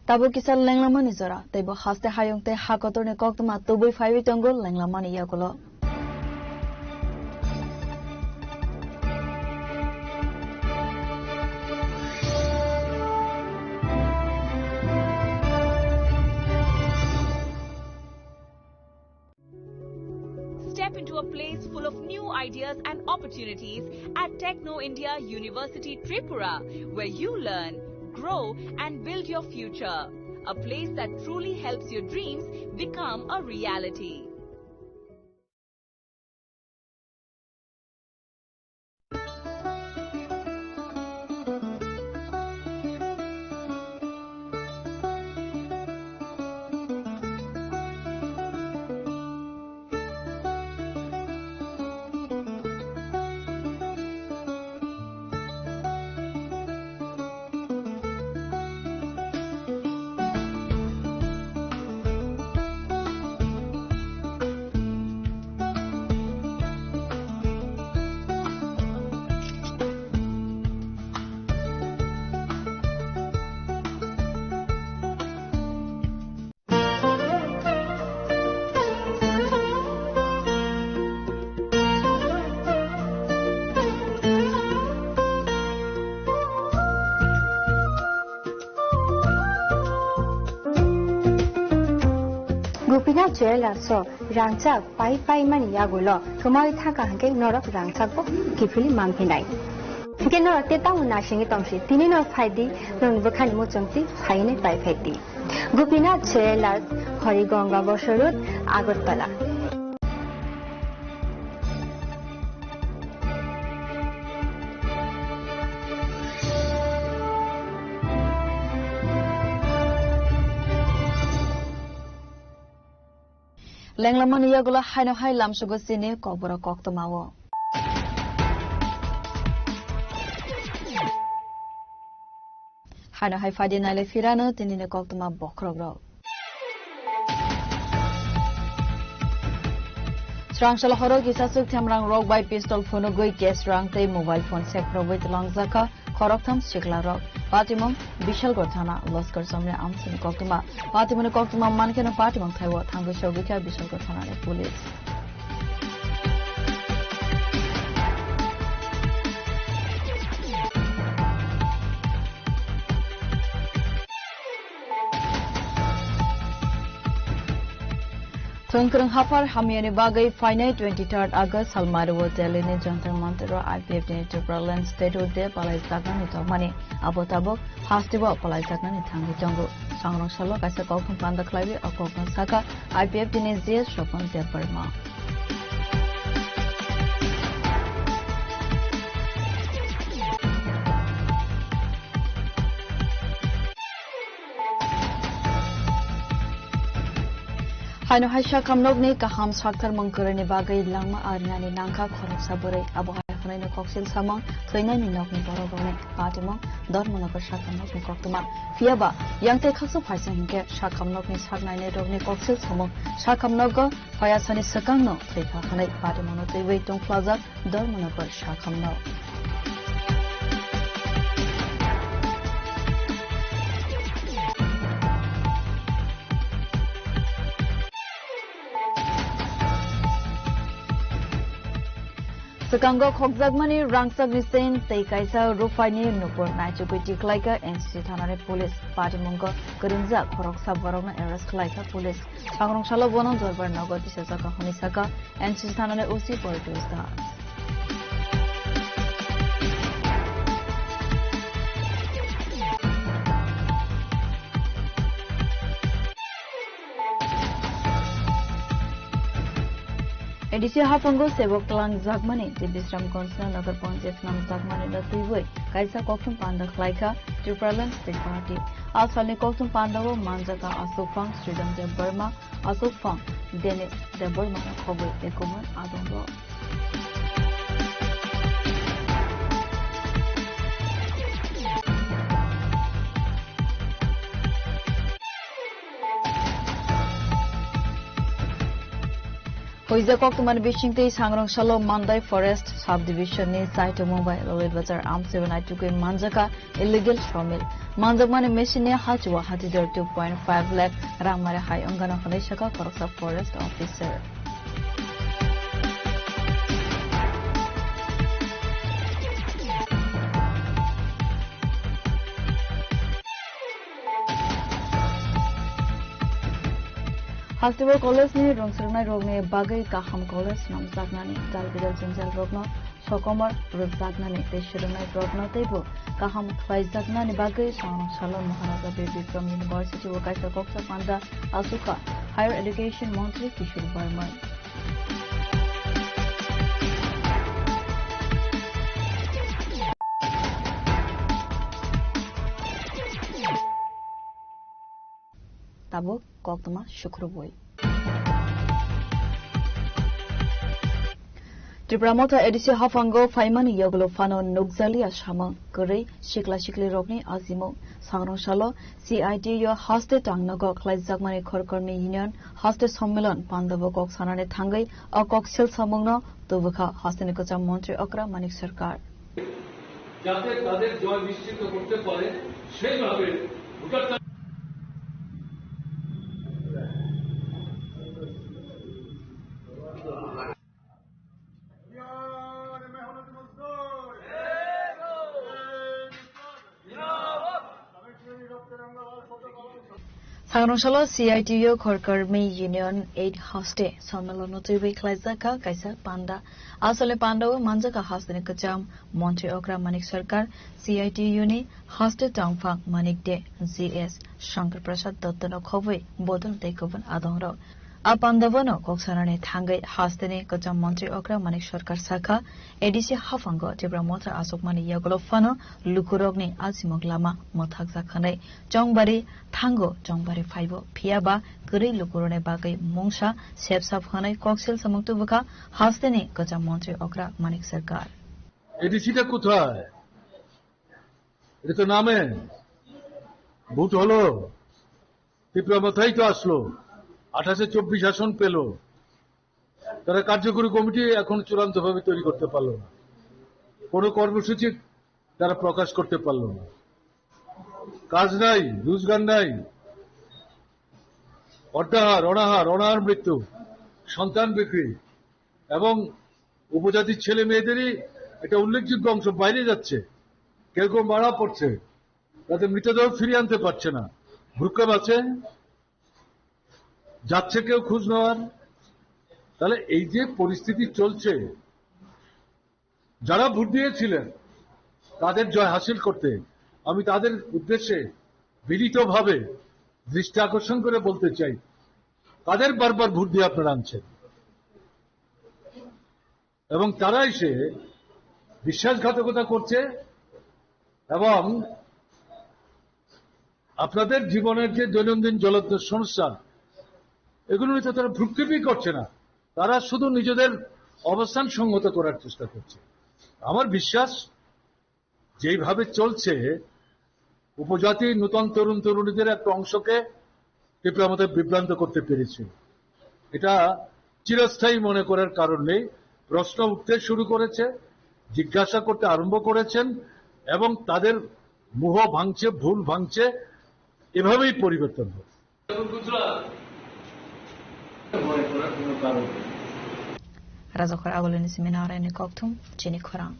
Tabuk kisa lenglamani jora, teibo haste hayung tei hakotorni koktma tubui phaiwi tongo lenglamani yagulo. Step into a place full of new ideas and opportunities at Techno India University Tripura, where you learn, grow, and build your future. A place that truly helps your dreams become a reality. Gopinath Jewellers o rangchak pai pai mani yagulo kwmawi thangkha hwnkhe norok rangchak bo kiphilwi manphinai. Hwnkhe norok tei tamo naisingwi tongsi, tini no phaidi, norokni bwkhani muchungtwi phainai pai phaidi. Gopinath Jewellers, Harigonga Bosor Road, Agartala. Lenglamani yagulo haino hai lamsugo chini kokborok koktwmao. Haino hai phaidi naile phirano tinini koktwma bokhorokrok. Srangsalo horo kisa swk themrang rok bai pistol phunugwi cash rang tei mobile phone sekphurogwi twlangjakha khoroktham siklarok. Patimung Bishalgarh thana Laskar Chomni amchini koktwma. Patimungni koktwma mankheno patimung thaibo thangwi sogwikha Bishalgarh thanani police. Thwngkwrwng haphar hamyani bagwi phainai twenty-third August salmario Delhi ni Jantar Mantar o I P F T ni Tipraland Statehood Day palaijaknani tongmani abo tabuk hasteo palaijaknani thangwi tongo. Songrok salo kaisa kokthum panda khlaiwi o kokno sakha I P F T ni G S Swapan Debbarma. Haino hai sakhamnokni kaham sakthar mung kwrwini bagwi langma arinani nangkha khoroksa bwrwi. Abo hai hwnwi no koksil samung thwinani nokni borok rokni patimung Dharmanagar sakhamnokni koktwma. Phiyaba yang tei khaksa phaisa hinkhe sakhamnokni saknainai rokni koksil samung sakhamnogo hoyasani swkangno thwikha hwnwi patimungno twiwi tongphlajak Dharmanagar sakhamno. Swkango khokjakmani rangchakni chain tei kaisa rupaini nupur naichugwi tiklaikha N C C thanani police. Patimungo kwrwngjak khoroksa borokno arrest khlaikha police. Sangrong salo bono Dorbar nogo tisajak hwnwi sakha N C C thanani O C Portus Das. A D C haphango sebok twlangjakmani tei Bisramganjno Nagar Panchayat swnamjakmani no twiwi kaisa kokthum panda khlaikha Tipraland State Party. A salni kokthum pandao manjakha Aswkphang Sridham Debbarma, Aswkphang Denis Debbarmano khobwi ekoman adongo. Hoijak koktwmani bisingtwi Sangrong salo Mandai Forest Subdivision ni Chaitong Mumbai Loloi Bazar amchwrwi naitukwi manjakha illegal sawmill. Manjakmani machine ni hachua hatidor two point five lakh rang mare hai wngano hwnwi sakha khoroksa forest officer. Hasteo college ni rwngsrwngnai rokni bagwi kaham college swnamjaknani, dal bidal jwngjal rokno sokomor rwjaknani tei swrwngnai rokno teibo kaham khlaijaknani bagwi Sangrong salo Maharaja Bir Bikram University o kaisa koksa panda achukha Higher Education Montri Kishore Barman. Tabuk koktwma sukrubwi. Tipra Motha A D C haphango phaimani yagulo phano nukjaliya samung kwrwi sikla sikli rokni ajimung. Sangrong salo C I T U haste tangnogo khlaijakmani Khorkormi Union haste sommilon pandabo kok sanani thangwi o kok sil samungno tubukha hasteni kwcham montri okra Manik Sarkar. যাতে তাদের জয় নিশ্চিত করতে পারে সেইভাবে voter Sangrong salo C I T U Khorkormi Union eight Hoste Sonmelo no twiwi khlaijak kha kaisa panda. Asole panda o manjak kha hasteni kwcham montri okra Manik Sarkar, C I T U ni haste tongphang Manik De, G S Shankar Prasad Dotto no khobwi bodol tei kubun adong rok. A pandabano kok sanani thangwi hasteni kwcham montri okra Manik Sarkar sakha, A D C haphango Tipra Motha achukmani yagulo phano lukurokni achimok lama mwthakjak hwnwi chongbari thango chongbari phaibo, phiyaba kwrwi lukurokni bagwi mungsa sepsap hwnwi koksil samung tubukha hasteni kwcham montri okra Manik Sarkar. এডিসিটা কোথায়? এটা তো নামে। ভোট হলো, ত্রিপুরা মাথায় তো আসলো, আঠাশে চব্বিশ আসন পেল। তারা কার্যকরী কমিটি এখন চূড়ান্তভাবে তৈরি করতে পারলো না, কোনো কর্মসূচি তারা প্রকাশ করতে পারলো না। কাজ নাই, রোজগার নাই, অর্ধাহার, অনাহার, অনাহার মৃত্যু, সন্তান বিক্রি এবং উপজাতির ছেলে মেয়েদেরই একটা উল্লেখযোগ্য অংশ বাইরে যাচ্ছে, কেউ কেউ মারা পড়ছে, তাদের মৃতদেহ ফিরিয়ে আনতে পারছে না, ভ্রুক্ষেপ আছে, যাচ্ছে কেউ খোঁজ নেওয়ার। তাহলে এই যে পরিস্থিতি চলছে, যারা ভোট দিয়েছিলেন তাদের জয় হাসিল করতে আমি তাদের উদ্দেশ্যে বিনীতভাবে দৃষ্টি আকর্ষণ করে বলতে চাই, তাদের বারবার ভোট দিয়ে আপনারা আনছেন এবং তারা এসে বিশ্বাসঘাতকতা করছে এবং আপনাদের জীবনের যে দৈনন্দিন জ্বলন্ত সমস্যা, এগুলো নিয়ে তো তারা ভ্রুক্ষেপই করছে না। তারা শুধু নিজেদের অবস্থান সংহত করার চেষ্টা করছে। আমার বিশ্বাস, যেইভাবে চলছে, উপজাতি নূতন তরুণ তরুণীদের একটা অংশকে টিপ্রা মথা বিভ্রান্ত করতে পেরেছে। এটা চিরস্থায়ী মনে করার কারণ নেই। প্রশ্ন উঠতে শুরু করেছে, জিজ্ঞাসা করতে আরম্ভ করেছেন, এবং তাদের মোহ ভাঙছে, ভুল ভাঙছে। এভাবেই পরিবর্তন হবে। Rajakhor agulini simi narani kokthum chini khorang.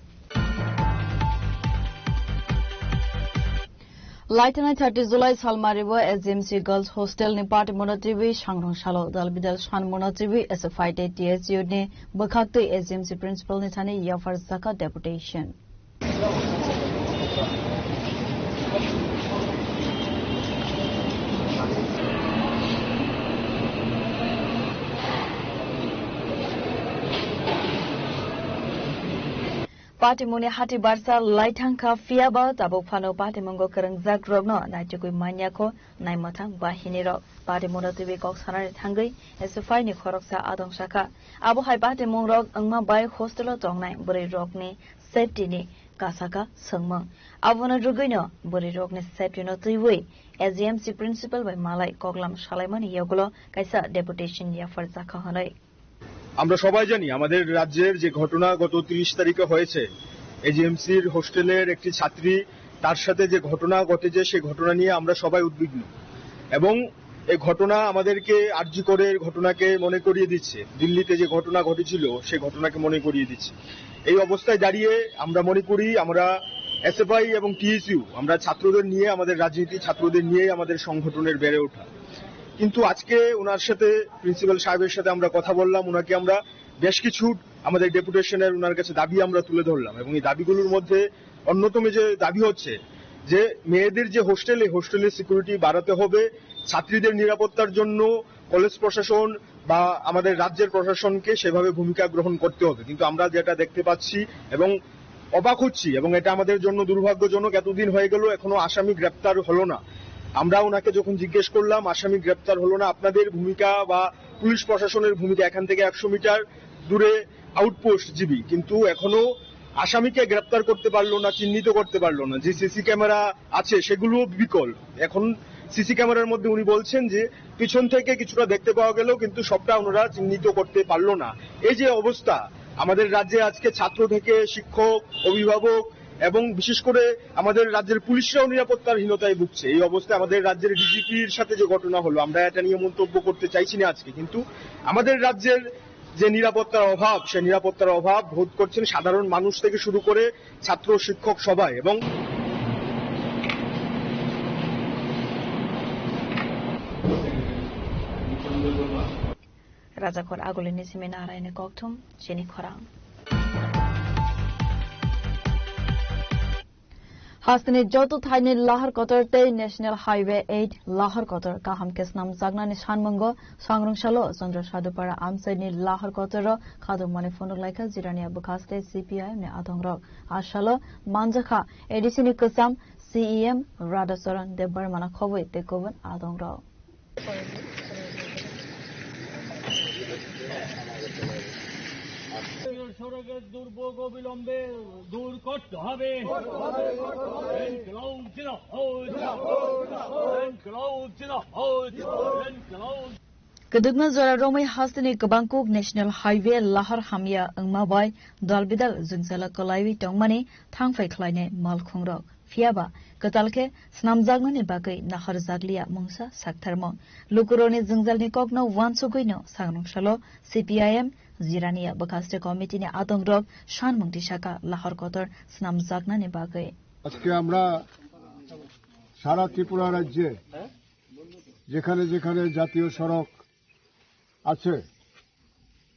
Laithanai thirty July salmari bo S G M C Girls Hostel ni party mona T V sangrong salo dal bidal san mona T V S F I tei T S U ni bwkhaktwi S G M C principal ni thani yapharjak kha deputation. Patimungni hati barsa lai thang kha, phiya ba tabuk phano patimungo kwrwngjak rokno naichugwi manya kho naimwthang bahini rok. Patimungno twiwi kok sanani thangwi S F I ni khoroksa adong sakha. Abo hai patimung rok wngma bai hostel o tongnai bwrwi rokni safety ni kasaka swngmung. Abono rwgwino bwrwi rokni safety no twiwi S G M C principal bai malai koklam salaimani yagulo kaisa deputation yapharjakha hwnwi. আমরা সবাই জানি আমাদের রাজ্যের যে ঘটনা গত তিরিশ তারিখে হয়েছে, এজিএমসির হোস্টেলের একটি ছাত্রী, তার সাথে যে ঘটনা ঘটেছে, সেই ঘটনা নিয়ে আমরা সবাই উদ্বিগ্ন। এবং এই ঘটনা আমাদেরকে আরজি করের ঘটনাকে মনে করিয়ে দিচ্ছে, দিল্লিতে যে ঘটনা ঘটেছিল সেই ঘটনাকে মনে করিয়ে দিচ্ছে। এই অবস্থায় দাঁড়িয়ে আমরা মনে করি, আমরা এসএফআই এবং টিএসইউ, আমরা ছাত্রদের নিয়ে, আমাদের রাজনীতি ছাত্রদের নিয়েই আমাদের সংগঠনের বেড়ে ওঠা। কিন্তু আজকে ওনার সাথে, প্রিন্সিপাল সাহেবের সাথে আমরা কথা বললাম, ওনাকে আমরা বেশ কিছু আমাদের ডেপুটেশনের ওনার কাছে দাবি আমরা তুলে ধরলাম এবং এই দাবিগুলোর মধ্যে অন্যতম যে দাবি হচ্ছে যে মেয়েদের যে হোস্টেল, এই হোস্টেলের সিকিউরিটি বাড়াতে হবে, ছাত্রীদের নিরাপত্তার জন্য কলেজ প্রশাসন বা আমাদের রাজ্যের প্রশাসনকে সেভাবে ভূমিকা গ্রহণ করতে হবে। কিন্তু আমরা যেটা দেখতে পাচ্ছি এবং অবাক হচ্ছি এবং এটা আমাদের জন্য দুর্ভাগ্যজনক, এতদিন হয়ে গেল এখনো আসামি গ্রেপ্তার হলো না। আমরা ওনাকে যখন জিজ্ঞেস করলাম আসামি গ্রেপ্তার হলো না, আপনাদের ভূমিকা বা পুলিশ প্রশাসনের ভূমিকা, এখান থেকে একশো মিটার দূরে আউটপোস্ট জিবি, কিন্তু এখনো আসামিকে গ্রেপ্তার করতে পারলো না, চিহ্নিত করতে পারলো না। যে সিসি ক্যামেরা আছে সেগুলোও বিকল। এখন সিসি ক্যামেরার মধ্যে উনি বলছেন যে পিছন থেকে কিছুটা দেখতে পাওয়া গেল, কিন্তু সবটা ওনারা চিহ্নিত করতে পারলো না। এই যে অবস্থা, আমাদের রাজ্যে আজকে ছাত্র থেকে শিক্ষক, অভিভাবক এবং বিশেষ করে আমাদের রাজ্যের পুলিশরাও নিরাপত্তার হীনতায় ভুগছে। এই অবস্থায় আমাদের রাজ্যের ডিজিপির সাথে যে ঘটনা হলো, আমরা এটা নিয়ে মন্তব্য করতে চাইছি না আজকে, কিন্তু আমাদের রাজ্যের যে নিরাপত্তার অভাব, সেই নিরাপত্তার অভাব বোধ করছেন সাধারণ মানুষ থেকে শুরু করে ছাত্র শিক্ষক সবাই। এবং Rajakhor agulini simi narani kokthum chini khorang. Hasteni joto thaini lahar kotor tei National Highway eight lahar kotor kaham khe snamjaknani sanmungo sangrwngsalo Chandra Sadhupara amchaini lahar kotoro khadumani phunuk laikha Jirania bwkhaste C P I M ni adongrok. Asalo manjakha A D C ni kwcham C E M Radhacharan Debbarmana khobwi tei kubun adongrok. সড়কের দুর্ভোগ অবিলম্বে দূর করতে হবে। ইনকিলাব জিন্দাবাদ। ইনকিলাব জিন্দাবাদ। ইনকিলাব। Kwdwkma jora romwi hasteni kwbang kuk National Highway lahar hamya wngma bai dal bidal jwngjala kwlaiwi tongmani thangphai khlainai malkhungrok. Phiya ba kwtal khe snamjaknani bagwi naharjakliya mungsa saktharmung. Lukurokni jwngjalni kokno uansugwino sangrwngsalo C P I M Jirania bwkhaste committee ni adongrok sanmung tisaka lahar kotor snamjaknani bagwi. আজকে আমরা সারা ত্রিপুরা রাজ্যে যেখানে যেখানে জাতীয় সড়ক আছে,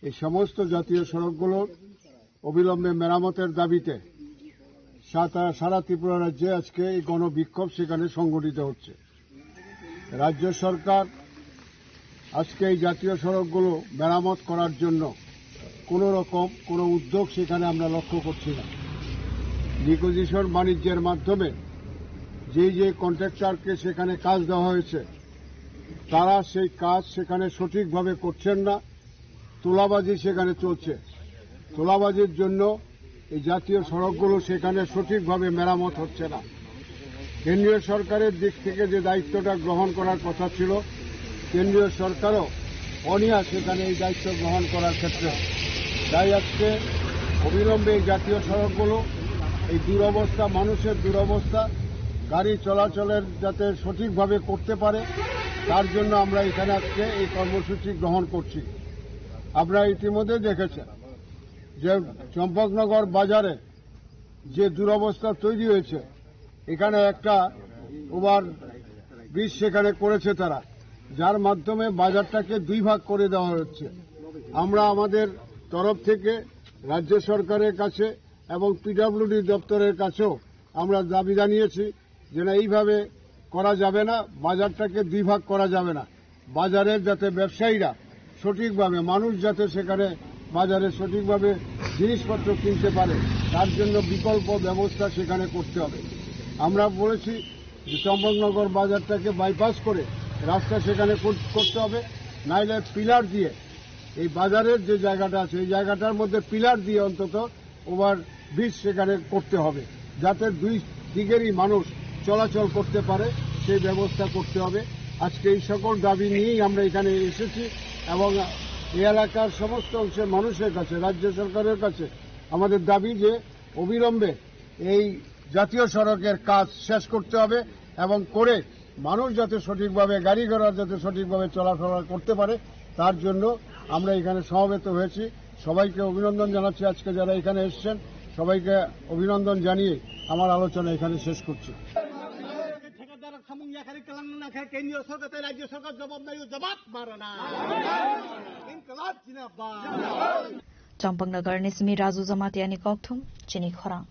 এই সমস্ত জাতীয় সড়কগুলোর অবিলম্বে মেরামতের দাবিতে সাতা-, সারা ত্রিপুরা রাজ্যে আজকে এই গণবিক্ষোভ সেখানে সংগঠিত হচ্ছে। রাজ্য সরকার আজকে এই জাতীয় সড়কগুলো মেরামত করার জন্য কোনো রকম কোনো উদ্যোগ সেখানে আমরা লক্ষ্য করছি না। নেগোসিয়েশন বাণিজ্যের মাধ্যমে যেই যে কন্ট্রাক্টরকে সেখানে কাজ দেওয়া হয়েছে, তারা সেই কাজ সেখানে সঠিকভাবে করছেন না, তোলাবাজি সেখানে চলছে। তোলাবাজির জন্য এই জাতীয় সড়কগুলো সেখানে সঠিকভাবে মেরামত হচ্ছে না। কেন্দ্রীয় সরকারের দিক থেকে যে দায়িত্বটা গ্রহণ করার কথা ছিল, কেন্দ্রীয় সরকারও অনীহা সেখানে এই দায়িত্ব গ্রহণ করার ক্ষেত্রে। তাই আজকে অবিলম্বে এই জাতীয় সড়কগুলো, এই দুরবস্থা, মানুষের দুরবস্থা, গাড়ি চলাচলের যাতে সঠিকভাবে করতে পারে, তার জন্য আমরা এখানে আজকে এই কর্মসূচি গ্রহণ করছি। আপনারা ইতিমধ্যে দেখেছেন যে চম্পকনগর বাজারে যে দুরবস্থা তৈরি হয়েছে, এখানে একটা ওভার ব্রিজ সেখানে করেছে তারা, যার মাধ্যমে বাজারটাকে দুই ভাগ করে দেওয়া হচ্ছে। আমরা আমাদের তরফ থেকে রাজ্য সরকারের কাছে এবং পিডব্লিউডি দপ্তরের কাছেও আমরা দাবি জানিয়েছি যে না, এইভাবে করা যাবে না, বাজারটাকে দুই ভাগ করা যাবে না। বাজারের যাতে ব্যবসায়ীরা সঠিকভাবে, মানুষ যাতে সেখানে বাজারে সঠিকভাবে জিনিসপত্র কিনতে পারে, তার জন্য বিকল্প ব্যবস্থা সেখানে করতে হবে। আমরা বলেছি যে চম্পকনগর বাজারটাকে বাইপাস করে রাস্তা সেখানে কর-, করতে হবে, নাইলে পিলার দিয়ে এই বাজারের যে জায়গাটা আছে, এই জায়গাটার মধ্যে পিলার দিয়ে অন্তত ওভার ব্রিজ সেখানে করতে হবে, যাতে দুই দিকেরই মানুষ চলাচল করতে পারে, সেই ব্যবস্থা করতে হবে। আজকে এই সকল দাবি নিয়েই আমরা এখানে এসেছি এবং এই এলাকার সমস্ত অংশের মানুষের কাছে, রাজ্য সরকারের কাছে আমাদের দাবি যে অবিলম্বে এই জাতীয় সড়কের কাজ শেষ করতে হবে এবং করে মানুষ যাতে সঠিকভাবে, গাড়ি ঘোড়া যাতে সঠিকভাবে চলাফেরা করতে পারে, তার জন্য আমরা এখানে সমবেত হয়েছি। সবাইকে অভিনন্দন জানাচ্ছি, আজকে যারা এখানে এসেছেন সবাইকে অভিনন্দন জানিয়ে আমার আলোচনা এখানে শেষ করছি। ঠিকাদার সামুং ইয়াকারি কালাং না খায়, কেন্দ্রীয় সরকার, তাই রাজ্য সরকার জবাব নাই, জবাব মারো না। ইনকলাব জিন্দাবাদ। Champaknagar ni simi Raju Jamatia ni kokthum, chini khorang.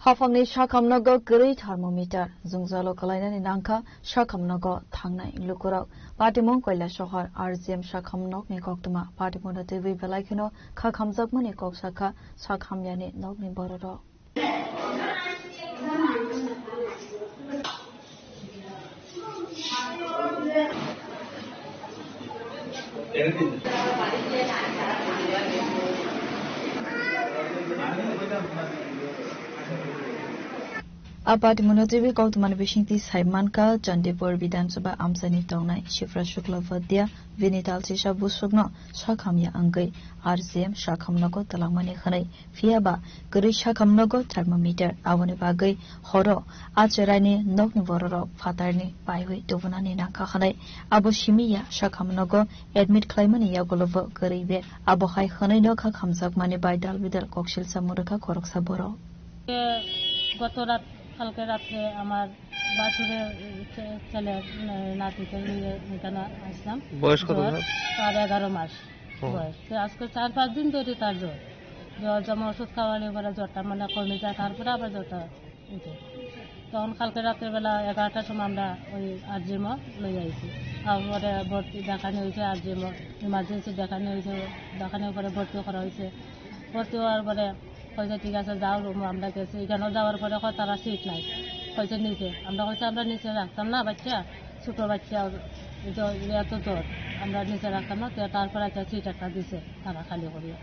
Haphangni sakhamnogo kwrwi thermometer, jwngjalo kwlainani nangkha sakhamnogo thangnai lukurok. Patimung Koilasohor R G M sakhamnokni koktwma patimungno twiwi belai kheno kha khamjakmani kok sakha sakhamyani nokni bororok. Apat Munotwi koktwmani bisingtwi saimanka, Chandipur Bidhan Sabha amchaini tongnai Shivra Shukla Vadia, bini talsisa busukno sakhamya wngwi R G M sakhamnogo twlangmani hwnwi. Phiya ba kwrwi sakhamnogo thermometer, aboni bagwi horo acheraini nokni bororok phatarni paiwi tubunani nangkha hwnwi. Abo simi ya sakhamnogo admit khlaimani yagulobo kwrwi be. Abo hai hwnwi nokha khamjakmani bai dal bidal koksilsa mwrwkha khoroksa borok. গত রাত, কালকে রাত্রে আমার বাছুরের ছে-, ছেলে, উম, নাতিকে নিয়ে এখানে আসলাম। বয়স কত জ্বর, তার? তার এগারো মাস। হুম। বয়স। তো আজকে চার পাঁচ দিন ধরে তার জ্বর। জ্বর যেমন ওষুধ খাওয়ালে পরে জ্বরটা মানে কমে যায়, তারপরে আবার জ্বরটা উঠে। তখন কালকে রাতের বেলা এগারোটার সময় আমরা ওই আরজিএমও লই আইছি। তারপরে ভর্তি দেখানো হয়েছে, আরজিএমও ইমার্জেন্সি দেখানো হয়েছে, দেখানোর পরে ভর্তি করা হয়েছে। ভর্তি হওয়ার পরে কইছে, "ঠিক আছে, যাও রুমে।" আমরা গেছি, এখানেও যাওয়ার পরে কয়, "তারা সিট নাই।" কইছে, "নিচে।" আমরা কইছি, "আমরা নিচে রাখতাম না বাচ্চা, ছোট বাচ্চা, আর এই যে এত জ্বর, আমরা নিচে রাখতাম না।" তো তারপরে একটা সিট একটা দিছে তারা খালি করিয়া।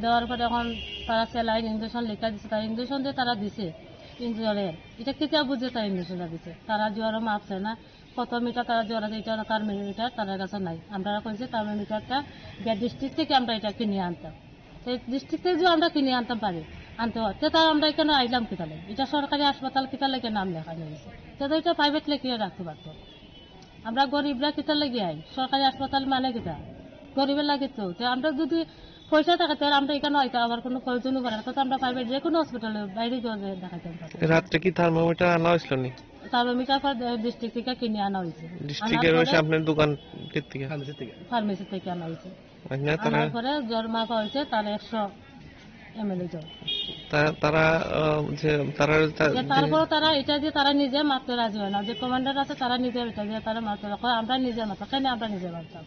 দেওয়ার পরে এখন তারা স্যালাইন, ইঞ্জেকশন লেখা দিছে, তারা ইঞ্জেকশন দিয়ে তারা দিছে, ইঞ্জেকশনের। এটা কিতা বুঝে তারা ইঞ্জেকশনটা দিছে? তারা জ্বরও মাপছে না, কত মিটার তারা জ্বর আছে, এটা থার্মোমিটার তার কাছে নাই। আমরা কইছি থার্মোমিটারটা গিয়া ডিস্ট্রিক্ট থেকে আমরা এটা কিনে আনতাম। সেই ডিস্ট্রিক্ট থেকে যদি আমরা কিনে আনতাম পারি, আনতে হয়, তে তার আমরা এখানে আইলাম কিতা লাগে? এটা সরকারি হাসপাতাল, কিতা লাগে নাম লেখানো হয়েছে? তে তো এটা প্রাইভেট লেখিয়ে রাখতে পারতো। আমরা গরিবরা কিতা লাগে আই? সরকারি হাসপাতাল মানে কিতা? গরিবের লাগে তো। তে আমরা যদি পয়সা থাকে, তাহলে আমরা এখানে আইতে আবার কোনো প্রয়োজনই পড়ে না। তো আমরা প্রাইভেট যে কোনো হসপিটালে বাইরে গিয়ে দেখাইতাম পারি। রাত্রে কি থার্মোমিটার আনা হয়েছিল নি? থার্মোমিটার পর ডিস্ট্রিক্ট থেকে কিনে আনা হয়েছে। ডিস্ট্রিক্টের আনার হয়েছে পরে আপনার দোকান থেকে? ফার্মেসি থেকে। ফার্মেসি থেকে আনা হয়েছে। আচ্ছা, তারা আনার পরে জ্বর মাপা হয়েছে তার একশো এমএলএ জ্বর। তা-, তারা, আহ, যে তারা তা-, যে যে তারপরে তারা এটা দিয়ে তারা নিজে মাপতে রাজি হয় না। যে কমান্ডার আছে তারা নিজে এটা দিয়ে তারা মাপতে রাজি হয়। আমরা নিজে মাপতাম, কেন আমরা নিজে মাপতাম?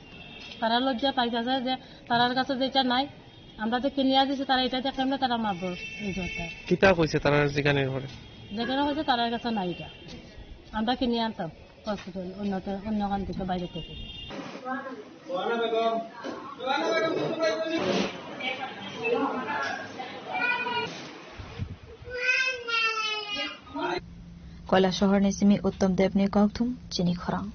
তারা লজ্জা পাইতেছে যে তারার কাছে যেটা নাই, আমরা যে কিনিয়া দিছি, তারা এটা দিয়ে কেমনে তারা মাপবো এই জ্বরটা? কিতা কইছে তারা যেখানে ঘরে? যেখানে হয়েছে তারার কাছে নাই এটা। আমরা কিনে আনতাম হসপিটাল, অন্য, অন্য ওখান থেকে, বাইরে থেকে। Koilasohor ni simi Uttom Deb ni kokthum chini khorang.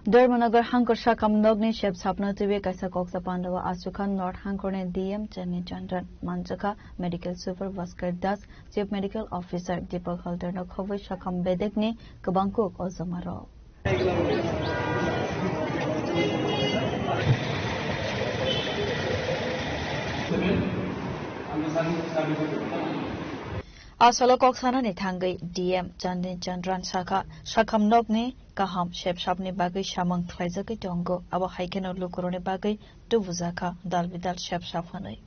Dharmanagar hangkor sakam nokni sep sapna twiwi kaisa koksa pandao asukha North hangkorni D M Chandni Chandran manjakha Medical Super Bhaskar Das, Chief Medical Officer Deepak Haldarno khobwi sakam bedekni kwbang kuk o joma rok. A salo kok sanani thangwi D M Chandni Chandran sakha, sakam nokni kaham sep sapni bagwi samung khlaijagwi tongo, abo hai kheno lukurokni bagwi tubujakha dal bidal sep sap hwnwi.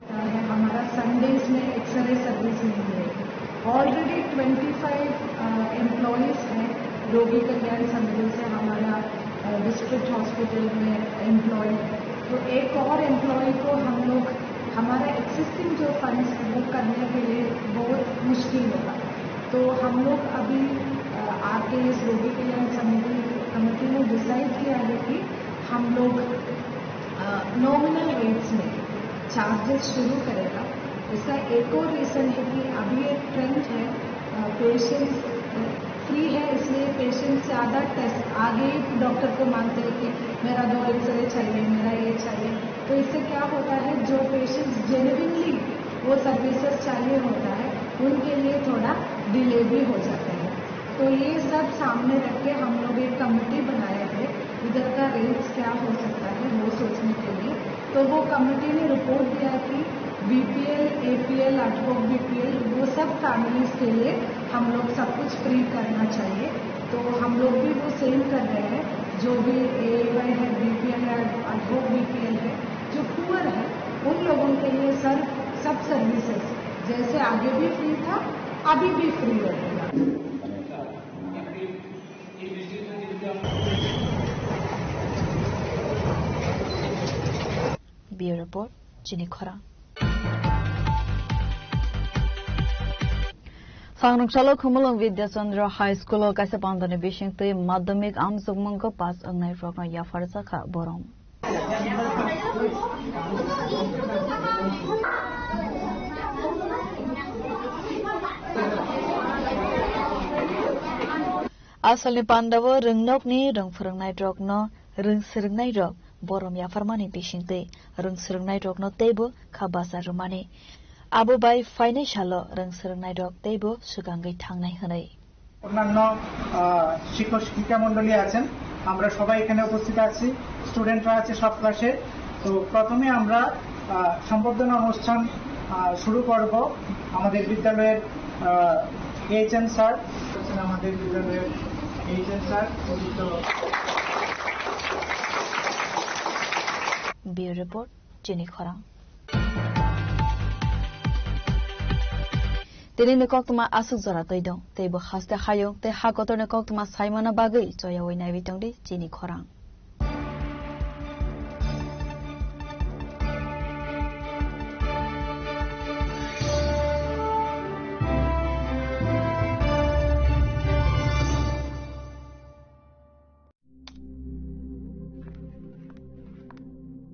है, हमारा संडेज में x ray service नहीं है। Already twenty five, अ, एम्प्लॉइज हैं रोगी कल्याण समिति से हमारा, अ, डिस्ट्रिक्ट हॉस्पिटल में एम्प्लॉय। तो एक और एम्प्लॉय को हम लोग, हमारा एग्जिस्टिंग जो फंड्स है, वो करने के लिए बहुत मुश्किल होगा। तो हम लोग अभी, अ, आके इस रोगी कल्याण समिति, कमेटी ने डिसाइड किया है कि हम लोग, अ, नॉमिनल रेट्स में चार्जेस शुरू करेगा। इसका एक और रीज़न है कि अभी एक ट्रेंड है, अ, पेशेंट्स, अ, फ्री है, इसलिए पेशेंट्स ज़्यादा टेस्ट आगे ही डॉक्टर को मांगते हैं कि मेरा दो एक्सरे चाहिए, मेरा ये चाहिए। तो इससे क्या होता है, जो पेशेंट्स जेन्युइनली वो सर्विसेज चाहिए होता है, उनके लिए थोड़ा डिले भी हो जाता है। तो ये सब सामने रख के हम लोग एक कमेटी बनाए थे, इधर का रेट्स क्या हो सकता है, वो सोचने के लिए। तो वो कमेटी ने रिपोर्ट दिया कि बीपीएल, एपीएल, एडहॉक बीपीएल, वो सब फैमिलीज के लिए हम लोग सब कुछ फ्री करना चाहिए। तो हम लोग भी वो सेम कर रहे हैं, जो भी एएवाई है, बीपीएल है, एडहॉक बीपीएल है, जो पुअर है, उन लोगों के लिए सर, सब सर्विसेज जैसे आगे भी फ्री था, अभी भी फ्री रहेगा। Bureau Report, Chini Khorang. Phangrwngsalo Khumulwng Vidya Chandra High School o kaisa pandani bisingtwi madhyamik amjokmungo pass wngnai rokno yapharjakha borom. Asalni pandao rwngnokni rwng phwrwngnairokno rwng swrwngnairok borom yapharmani bisingtwi rwng swrwngnairokno teibo kha bacha rwmani. Abo bai phainai salo rwng swrwngnairok teibo swkangwi thangnai hwnwi. অন্যান্য, আহ, শিক্ষক শিক্ষিকা মণ্ডলী আছেন, আমরা সবাই এখানে উপস্থিত আছি, স্টুডেন্টরা আছে সব ক্লাসে। তো প্রথমে আমরা, আহ, সম্বর্ধনা অনুষ্ঠান, আহ, শুরু করব। আমাদের বিদ্যালয়ের, আহ, এইচএম স্যার, আমাদের বিদ্যালয়ের এইচএম স্যার, পবিত্র। Bureau Report, Chini Khorang. Tini ni koktwma aswk jora twi dong, teibo haste hayung tei ha kotor ni koktwma saimana bagwi choyawi naiwi tongdi chini khorang.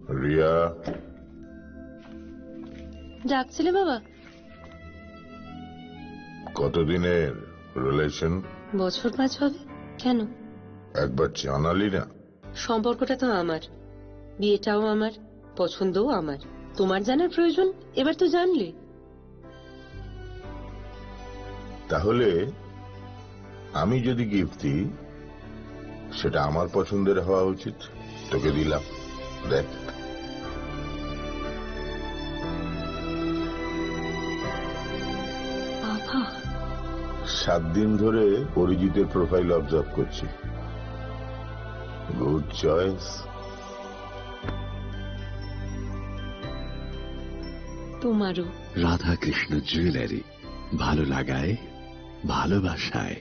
Riya. ডাকছিলে বাবা? কতদিনের রিলেশন? বছর পাঁচ হবে। কেন? একবার জানালি না। সম্পর্কটা তো আমার, বিয়েটাও আমার, পছন্দও আমার। তোমার জানার প্রয়োজন? এবার তো জানলে। তাহলে আমি যদি গিফট দিই, সেটা আমার পছন্দের হওয়া উচিত। তোকে দিলাম, দেখ। বাবা। সাত দিন ধরে অরিজিতের প্রোফাইল অবজার্ভ করছি। Good choice. তোমারও। রাধাকৃষ্ণ জুয়েলারি, ভালো লাগায়, ভালোবাসায়।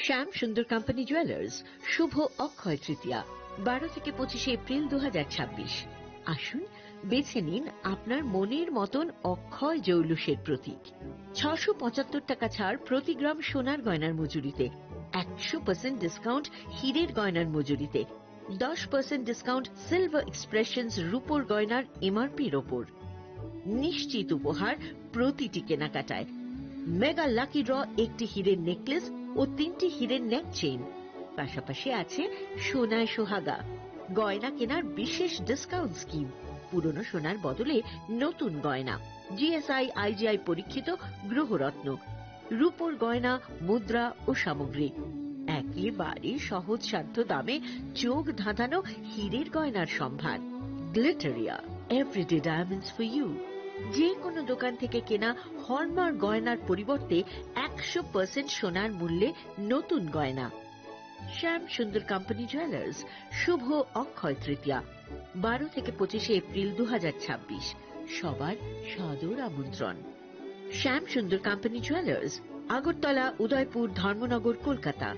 শ্যাম সুন্দর কোম্পানি জুয়েলার্স, শুভ অক্ষয় তৃতীয়া, বারো থেকে পঁচিশে এপ্রিল দু হাজার ছাব্বিশ। আসুন, বেছে নিন আপনার মনের মতন অক্ষয় জৌলুসের প্রতীক। ছশো পঁচাত্তর টাকা ছাড় প্রতি গ্রাম সোনার গয়নার মজুরিতে, একশো পার্সেন্ট ডিসকাউন্ট হীরের গয়নার মজুরিতে, দশ পার্সেন্ট ডিসকাউন্ট সিলভার এক্সপ্রেশনস রূপোর গয়নার এমআরপির ওপর। নিশ্চিত উপহার প্রতিটি কেনাকাটায়। মেগা লাকি ড্র, একটি হীরের নেকলেস ও তিনটি হীরের নেক চেইন। পাশাপাশি আছে সোনায় সোহাগা, গয়না কেনার বিশেষ ডিসকাউন্ট স্কিম, পুরনো সোনার বদলে নতুন গয়না, জিএসআই আইজিআই পরীক্ষিত গ্রহরত্ন, রূপোর গয়না, মুদ্রা ও সামগ্রী। একেবারে সহজ সাধ্য দামে চোখ ধাঁধানো হীরের গয়নার সম্ভার। Glitteria, everyday diamonds for you. যে কোনো দোকান থেকে কেনা হলমার্ক গয়নার পরিবর্তে একশো পার্সেন্ট সোনার মূল্যে নতুন গয়না। শ্যাম সুন্দর কোম্পানি জুয়েলার্স, শুভ অক্ষয় তৃতীয়া, বারো থেকে পঁচিশে এপ্রিল দু হাজার ছাব্বিশ। সবার সাদর আমন্ত্রণ। শ্যাম সুন্দর কোম্পানি জুয়েলার্স, আগরতলা, উদয়পুর, ধর্মনগর, কলকাতা।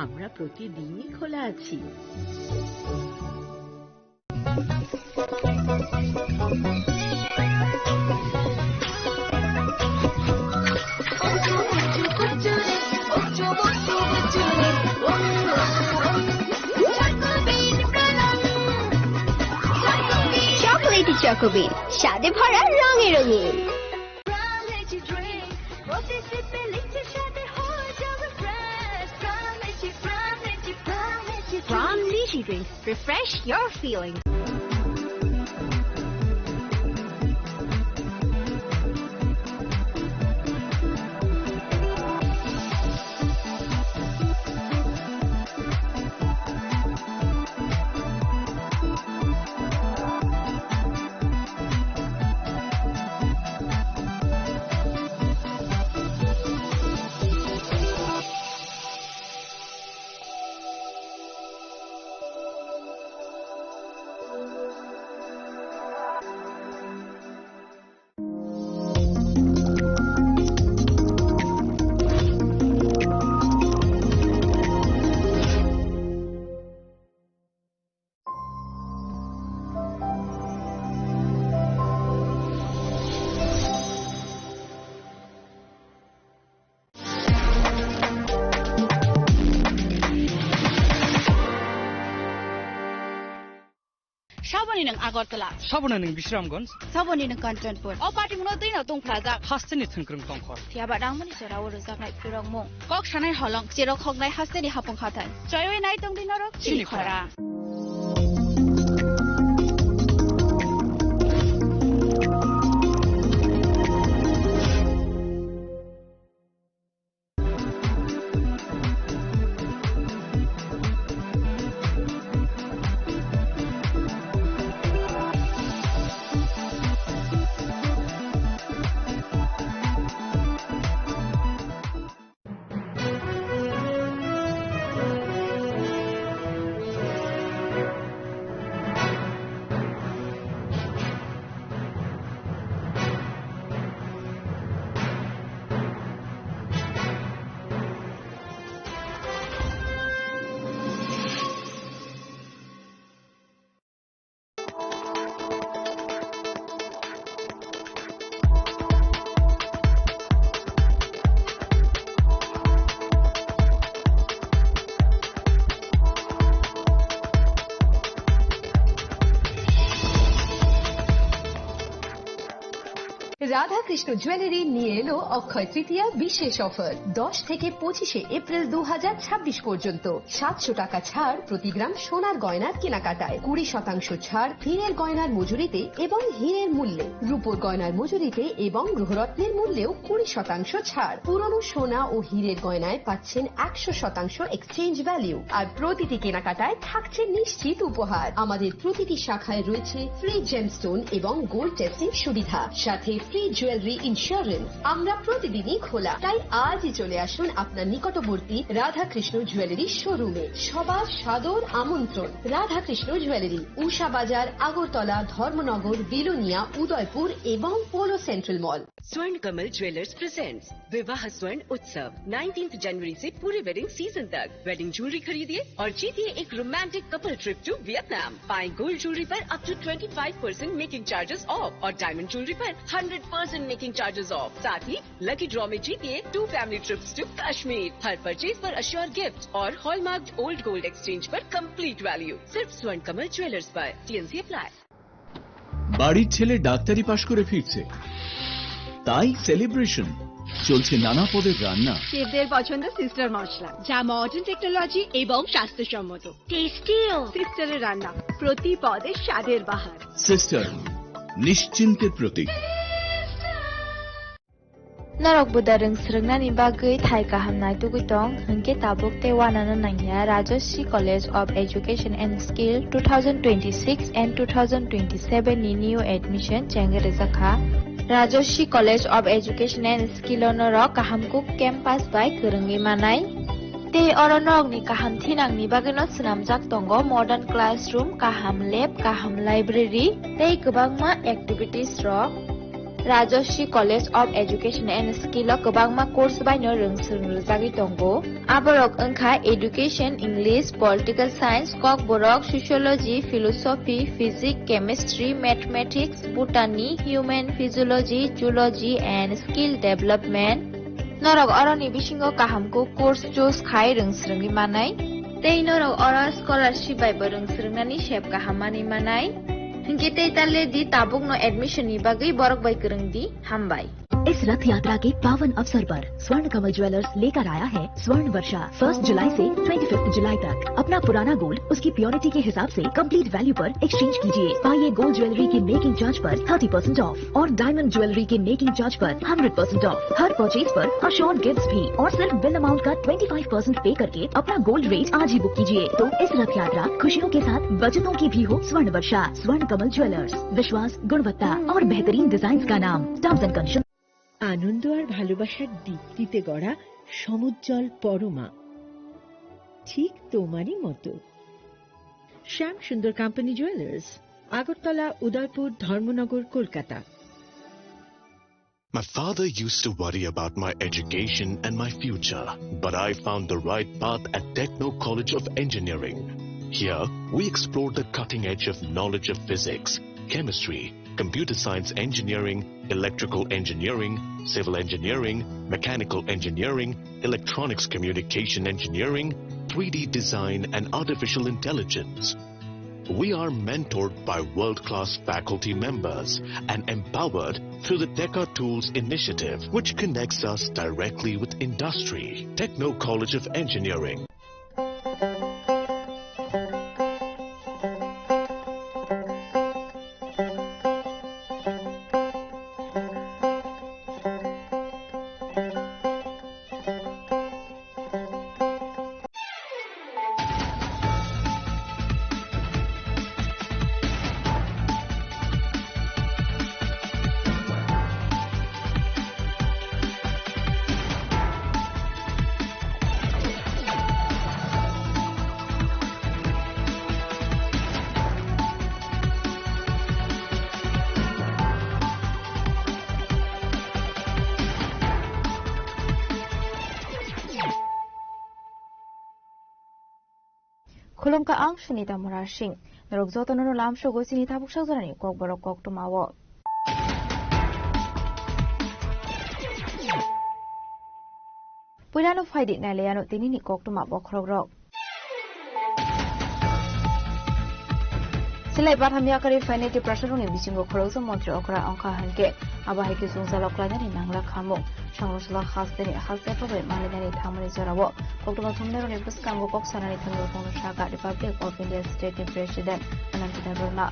আমরা প্রতিদিনই খোলা আছি। চকোলেটি চকোবিন, স্বাদে ভরা, রঙে রঙিন। From Lychee Drink, refresh your feelings. Saboni nwng Agartala. Saboni nwng Bisramganj. Saboni nwng Kanchanpur. O party mungno twi no tongphlajak. Hasteni thwngkwrwng tongkhor. Phiya ba rangmani jora o rwjaknai phirokmung. Kok sanai holong, cherok hoknai hasteni hapung hathai. Choiwi nai tongdi norok chini khora. Radhakrishna jewellery নিয়ে এলো অক্ষয় তৃতীয়া বিশেষ অফার। দশ থেকে পঁচিশে এপ্রিল দু হাজার ছাব্বিশ পর্যন্ত সাতশো টাকা ছাড় প্রতি গ্রাম সোনার গয়নার কেনাকাটায়, কুড়ি শতাংশ ছাড় হীরের গয়নার মজুরিতে এবং হীরের মূল্যে, রূপোর গয়নার মজুরিতে এবং গ্রহরত্নের মূল্যেও কুড়ি শতাংশ ছাড়। পুরনো সোনা ও হীরের গয়নায় পাচ্ছেন একশো শতাংশ এক্সচেঞ্জ ভ্যালু, আর প্রতিটি কেনাকাটায় থাকছে নিশ্চিত উপহার। আমাদের প্রতিটি শাখায় রয়েছে ফ্রি জেমস্টোন এবং গোল্ড টেস্টিং সুবিধা, সাথে ফ্রি জুয়েলারি ইন্স্যুরেন্স আমরা প্রতিদিনই খোলা, তাই আজই চলে আসুন আপনার নিকটবর্তী রাধাকৃষ্ণ জুয়েলারি শোরুমে। সবার সাদর আমন্ত্রণ। রাধাকৃষ্ণ জুয়েলারি, উষা বাজার, আগরতলা, ধর্মনগর, বিলোনিয়া, উদয়পুর এবং polo central mall. Swarn Kamal Jewellers presents Vivah Swarn Utsav, nineteenth जनवरी से पूरे वेडिंग सीजन तक। वेडिंग ज्वेलरी खरीदिए और जीतिए एक romantic couple trip to Vietnam. पाएं गोल्ड ज्वेलरी पर up to twenty five percent making charges off और डायमंड ज्वेलरी पर hundred percent making charges off. साथ ही लकी ड्रॉ में जीतिए two family trips to Kashmir. हर परचेज पर अश्योर गिफ्ट और हॉलमार्क ओल्ड गोल्ड एक्सचेंज पर कंप्लीट वैल्यू। सिर्फ स्वर्ण कमल ज्वेलर्स पर। TNC apply. বাড়ির ছেলে ডাক্তারি পাশ করে ফিরছে, তাই সেলিব্রেশন। চলছে নানা পদের রান্না। শেফদের পছন্দ সিস্টার মশলা, যা মডার্ন টেকনোলজি এবং স্বাস্থ্যসম্মত। টেস্টিও। সিস্টারের রান্না, প্রতি পদে স্বাদের বাহার। সিস্টার, নিশ্চিন্তের প্রতীক। Norok buda rwng swrwngnani bagwi thai kaham naitugwi tong, hwnkhe tabuk tei uanano nangya Rajashree College of Education and Skill two thousand twenty-six and two thousand twenty-seven ni new admission chengwi rwjakha. Rajashree College of Education and Skill o norok kaham kuk campus bai kwrwngwi manai. Tei oro norokni kaham thinangni bagwino swnamjak tongo modern classroom, kaham lab, kaham library tei kwbangma activities rok. Rajashree College of Education and Skill o kwbangma course baino rwng swrwng rwjagwi tongo. Aborok wngkha Education, English, Political Science, Kokborok, Sociology, Philosophy, Physics, Chemistry, Mathematics, Botany, Human Physiology, Zoology and Skill Development. Norok oroni bisingo kaham kuk course choose khai rwng swrwngwi manai. Tei norok oro scholarship bai bo rwng swrwngnani sep kaham manwi manai. Hinkhe tei ta le di tabukno admission ni bagwi borok bai kwrwng di. Hambai. इस रथ यात्रा के पावन अवसर पर स्वर्ण कमल ज्वेलर्स लेकर आया है स्वर्ण वर्षा। फर्स्ट जुलाई से ट्वेंटी फिफ्थ जुलाई तक अपना पुराना गोल्ड उसकी प्योरिटी के हिसाब से कंप्लीट वैल्यू पर एक्सचेंज कीजिए। पाइए गोल्ड ज्वेलरी की मेकिंग चार्ज पर थर्टी परसेंट ऑफ और डायमंड ज्वेलरी की मेकिंग चार्ज पर hundred percent of. Her purchase पर अश्योर्ड गिफ्ट्स भी और सिर्फ बिल अमाउंट का ट्वेंटी फ़ाइव परसेंट पे करके अपना गोल्ड रेट आज ही बुक कीजिए। तो इस रथ यात्रा खुशियों के साथ बचतों की भी हो। स्वर्ण वर्षा, स्वर्ण कमल ज्वेलर्स, विश्वास, गुणवत्ता और बेहतरीन डिजाइन का नाम। Terms and condition. আনন্দ আর ভালোবাসার দীপ্তিতে গড়া সমুজ্জ্বল পরমা, ঠিক তোমারই মতো। শ্যাম সুন্দর কোম্পানি জুয়েলার্স, আগরতলা, উদয়পুর, ধর্মনগর, Kolkata. My father used to worry about my education and my future, but I found the right path at Techno College of Engineering. Here, we explore the cutting edge of knowledge of physics, chemistry, computer science engineering, electrical engineering, civil engineering, mechanical engineering, electronics communication engineering, three D design, and artificial intelligence. We are mentored by world-class faculty members and empowered through the Teka Tools initiative, which connects us directly with industry. Techno College of Engineering. Khulumkha ang Sunita Murasing. Norok jotono no lamsogo chini tabuk sajorani kokborok koktwma o. Puilano phaidi nailaiano tinini koktwma bokhorokrok. Silai batham yakarwi phainai Tiprasarokni bisingo khoroksa montri okra wngkha hinkhe abo hai khe chwngsaalo klainani nangla khamung. Songwrok salo hasteni haste phabai malainani thangmani jorao koktwma thumnairokni bwskango kok sanani thani rokno sakha Republic of India State ni President Ananto Debbarma.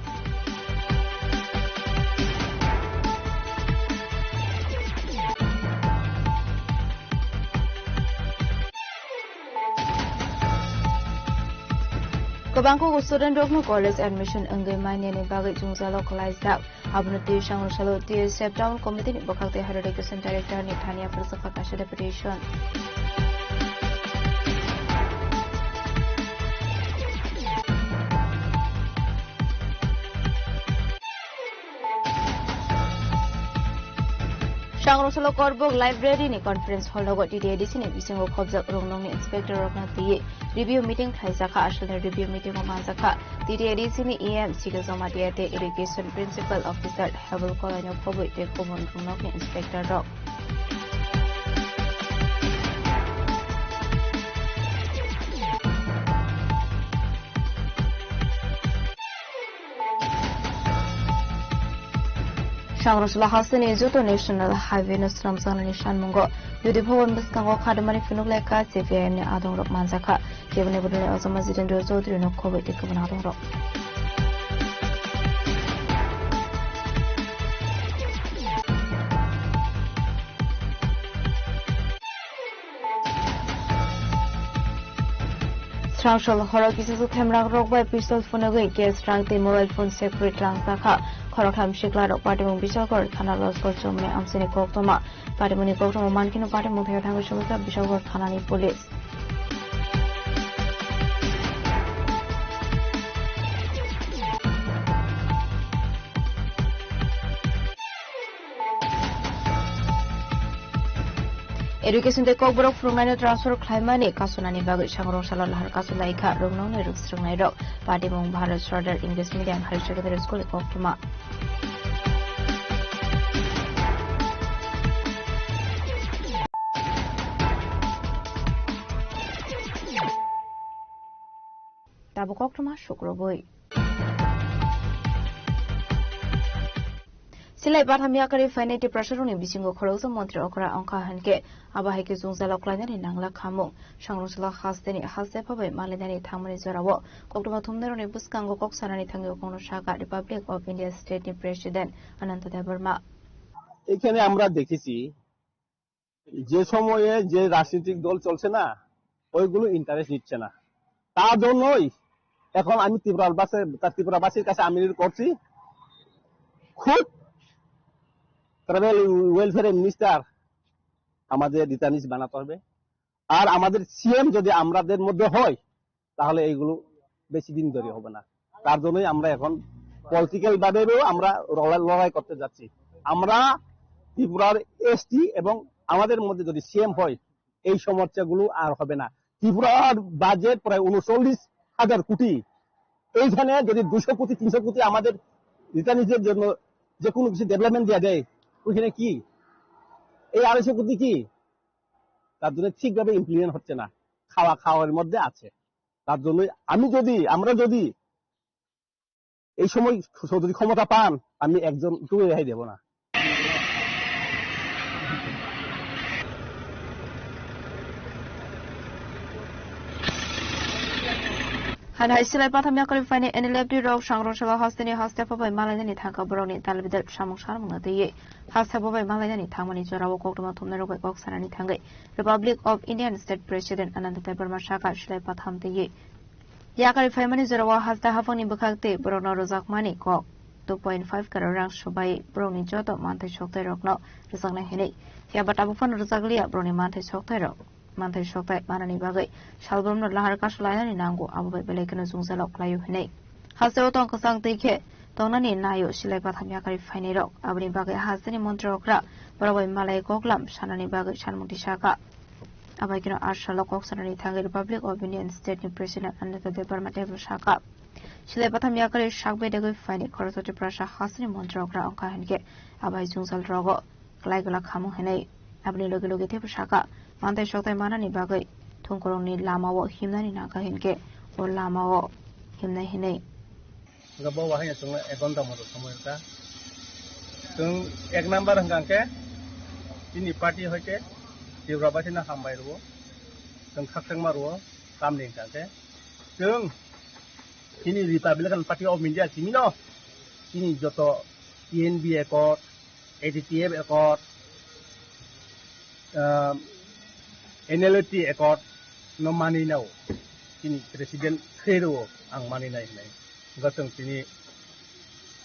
Kwbangkuk student rokno college admission wngwi manyani bagwi jwngjalo kwlaijak. Abono twi sangrwsalo T S F Town Committee ni bwkhak tei Higher Education Director ni thani yapharjak kaisa deputation. Sangrwsalo Korbuk Library ni conference hall nogo T T A D C ni bisingo khobjak rwngnokni inspector rokno twiwi review meeting khlaijakha. Asalni review meeting o manjakha T T A D C ni E M Sikha Jamatia tei Education Principal Officer Hebul Kolaino khobwi tei kubun rwngnokni inspector rok. Sangrwsla hasteni joto National Highway no swnamjaknani sanmungo Jyoti Bhavan bwskango khadimani phunuk lekha C P I M ni adongrok manjakha. Keboni bodolni Ojama Jitendra Chaudhary no khobwi tei kubun adongrok. Srangsol horo kisa suk themrang rok bai pistol phunugwi gas rang tei mobile phone security rang sakha. Khoroktham sikla rok patimung Bishalgarh thana Loskor Chowmani amchaini koktwma. Patimungni koktwma mankhe no patimung thangwi sumukha Bishalgarh thanani police. Education tei kokborok phwrwngnaino transfer khlaimani kasunani bagwi sangrwngsalo lahar kasu laikha rwngnokni rwngsrwngnairok. Patimung Bharat Sardar English Medium Higher Secondary School ni koktwma. Tabuk koktwma sukrubwi. Silai batham yakarwi phainai Tiprasarokni bisingo khoroksa montri okra wngkha hinkhe, abo hai khe jwngjalo klainani nangla khamung. Sangrwngsalo hasteni haste phabai malainani thangmani jorao koktwma thumnairokni bwskango kok sanani thangwi kokno sakha Republic of India State ni President Ananta Debbarma. এখানে আমরা দেখেছি যে সময়ে যে রাজনৈতিক দল চলছে না, ওইগুলো ইন্টারেস্ট নিচ্ছে না। তার জন্যই এখন আমি ত্রিপুরাবাসী, ত্রিপুরাবাসীর কাছে আমি করছি, খুব ট্রাইবাল ওয়েলফেয়ার মিনিস্টার আমাদের রিটার্নিস বানাতে হবে। আর আমাদের সিএম যদি আমাদের মধ্যে হয়, তাহলে এইগুলো বেশি দিন ধরে হবে না। তার জন্যই আমরা এখন পলিটিক্যাল ভাবেও আমরা লড়াই, লড়াই করতে যাচ্ছি। আমরা ত্রিপুরার এসটি এবং আমাদের মধ্যে যদি সিএম হয়, এই সমস্যাগুলো আর হবে না। ত্রিপুরার বাজেট প্রায় ঊনচল্লিশ হাজার কোটি। এইখানে যদি দুশো কোটি, তিনশো কোটি আমাদের রিটার্নিসের জন্য যে কোনো কিছু ডেভেলপমেন্ট দেওয়া যায়, ওইখানে কি এই আড়াইশো কোটি কি? তার জন্য ঠিকভাবে ইমপ্লিমেন্ট হচ্ছে না, খাওয়া খাওয়ার মধ্যে আছে। তার জন্যই আমি যদি, আমরা যদি এই সময় যদি ক্ষমতা পান, আমি একজন টুকু রেহাই দেব না। Hani hai silai patham yakarwi phainai N L F D rok sangrwngsalo hasteni haste phabai malainani thangkha borokni talbidal samung sanmungno twiwi. Haste phabai malainani thangmani jorao koktwma thumnairok bai kok sanani thangwi Republic of Indian State President Ananta Debbarma sakha silai patham twiwi. Yakarwi phaimani jorao haste haphangni bwkhak tei borokno rwjakmani kok two point five crore rang swbai borokni joto manthai soktairokno rwjaknai hinwi. Phiya ba tabuk phano rwjakliya borokni manthai soktairok. Manthai soktai manani bagwi salbrumno lahar kasu lainani nango, abo bai belai kheno jwngjalo khlaio hinwi. Hasteo tong kwchang twi khe tongnani naio silai patham yakarwi phainairok. Aboni bagwi hasteni montri okra borok bai malai koklam sanani bagwi sanmung tisakha. Abai kheno arsalo kok sanani thangwi Republic of Indian State ni President Ananta Debbarma teibo sakha. Silai patham yakarwi sak bedegwi phainai khoroksa Tiprasa hasteni montri okra wngkha hinkhe abai jwngjal rogo. Klai gwlak khamung hinwi. Aboni logi logi teibo sakha, manthai soktai manani bagwi thungkurungni lamao himnani nangkha hinkhe o lamao himnai hinwi. Hwnkhe bo wahai chwngno ek ghonta moto somoi rwkha. Chwng ek number hwnkha khe chini party hoite Tripura basino hambai rwo, chwng khakchangma rwo, tamni hwnkha khe chwng chini Republican Party of India chini no, chini joto T N B accord, A D T F accord, ah, N L T accord no manwi nao. Chini president khe rwo. Ang mani nai hinai. Hwnkhe chwng tini,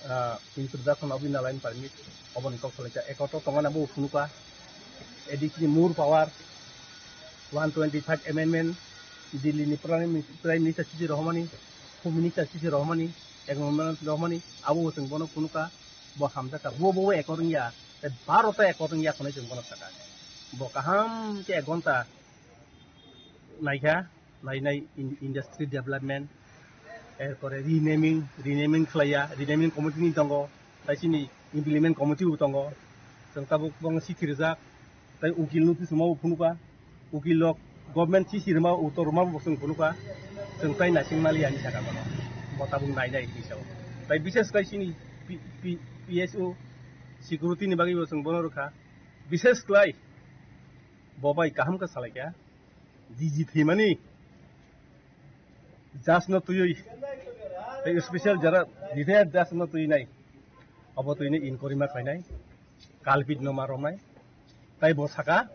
ah, Introduction of Inner Line Permit, oboni kok salaikha. Ekoto tongmani abo phunuka. A D C ni more power, one twenty-five amendment, Delhi ni Prime, Prime Minister C C Rohmani, Home Minister C C Rohmani, Agnomemorandum Rohmani, abo chwng bono phunuka, bo hamjakha. Bo, bo, bo ekor wngya, tei baro ta ekor wngya hwnwi chwng bono sakha. Bo kaham khe ek ghonta naikha, nainai in-, industry development, erpore renaming, renaming khlaiya, renaming committee ni tongo, tai chini implement committee bo tongo, chwng tabuk bong sithi rijak, tai ukil no tisuma bo phunuka, ukil rok government sisi rwma uttor rwma bo chwng phunuka, chwng tai naising maliya ani saka bono, bo tabuk nainai hinwi sao. Tai bishes khlai chini P-, P-, P S O security ni bagwi bo chwng bono rwkha, bishes khlai bo bai kaham khe salaikha. D G thwimani judge no twiwi, tei special jara retired judge no twi nai, obo twini inquiry ma khlainai, culprit no ma romnai, tai bo saka,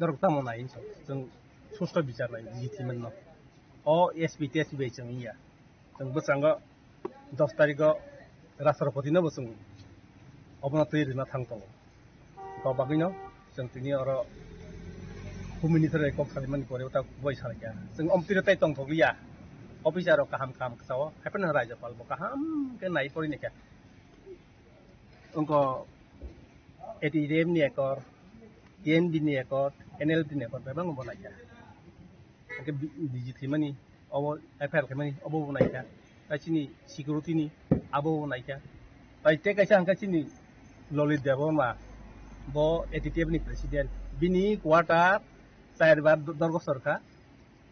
norok tamo nai hinwi chwng susto bichar nai D G thwimani no, o S P T S P bai chwng wngya. Chwng bwskango dos tarikgo Rashtrapati no bo chwng obono twi rwna thang tongo. Bo bagwino chwng tini oro Home Minister bai kok salimani pore ta bai salaikha. Chwng omtwi rw tai tongthokliya. Officer rok kaham kaham kwchao. Haiphano Rajyapal bo kaham khe nai pori naikha. Wngkha A T T F ni ekor, T N V ni ekor, N L T ni ekor, bebak bo naikha. Hwnkhe bi-, D G thwimani, obo F I R khaimani, obo bo naikha. Tai chini security ni, abo bo naikha. Tai tei kaisa hwnkhe chini Lalit Debbarma, bo A T T F ni president. Bini quarter char bar do-, dorgo sorkha,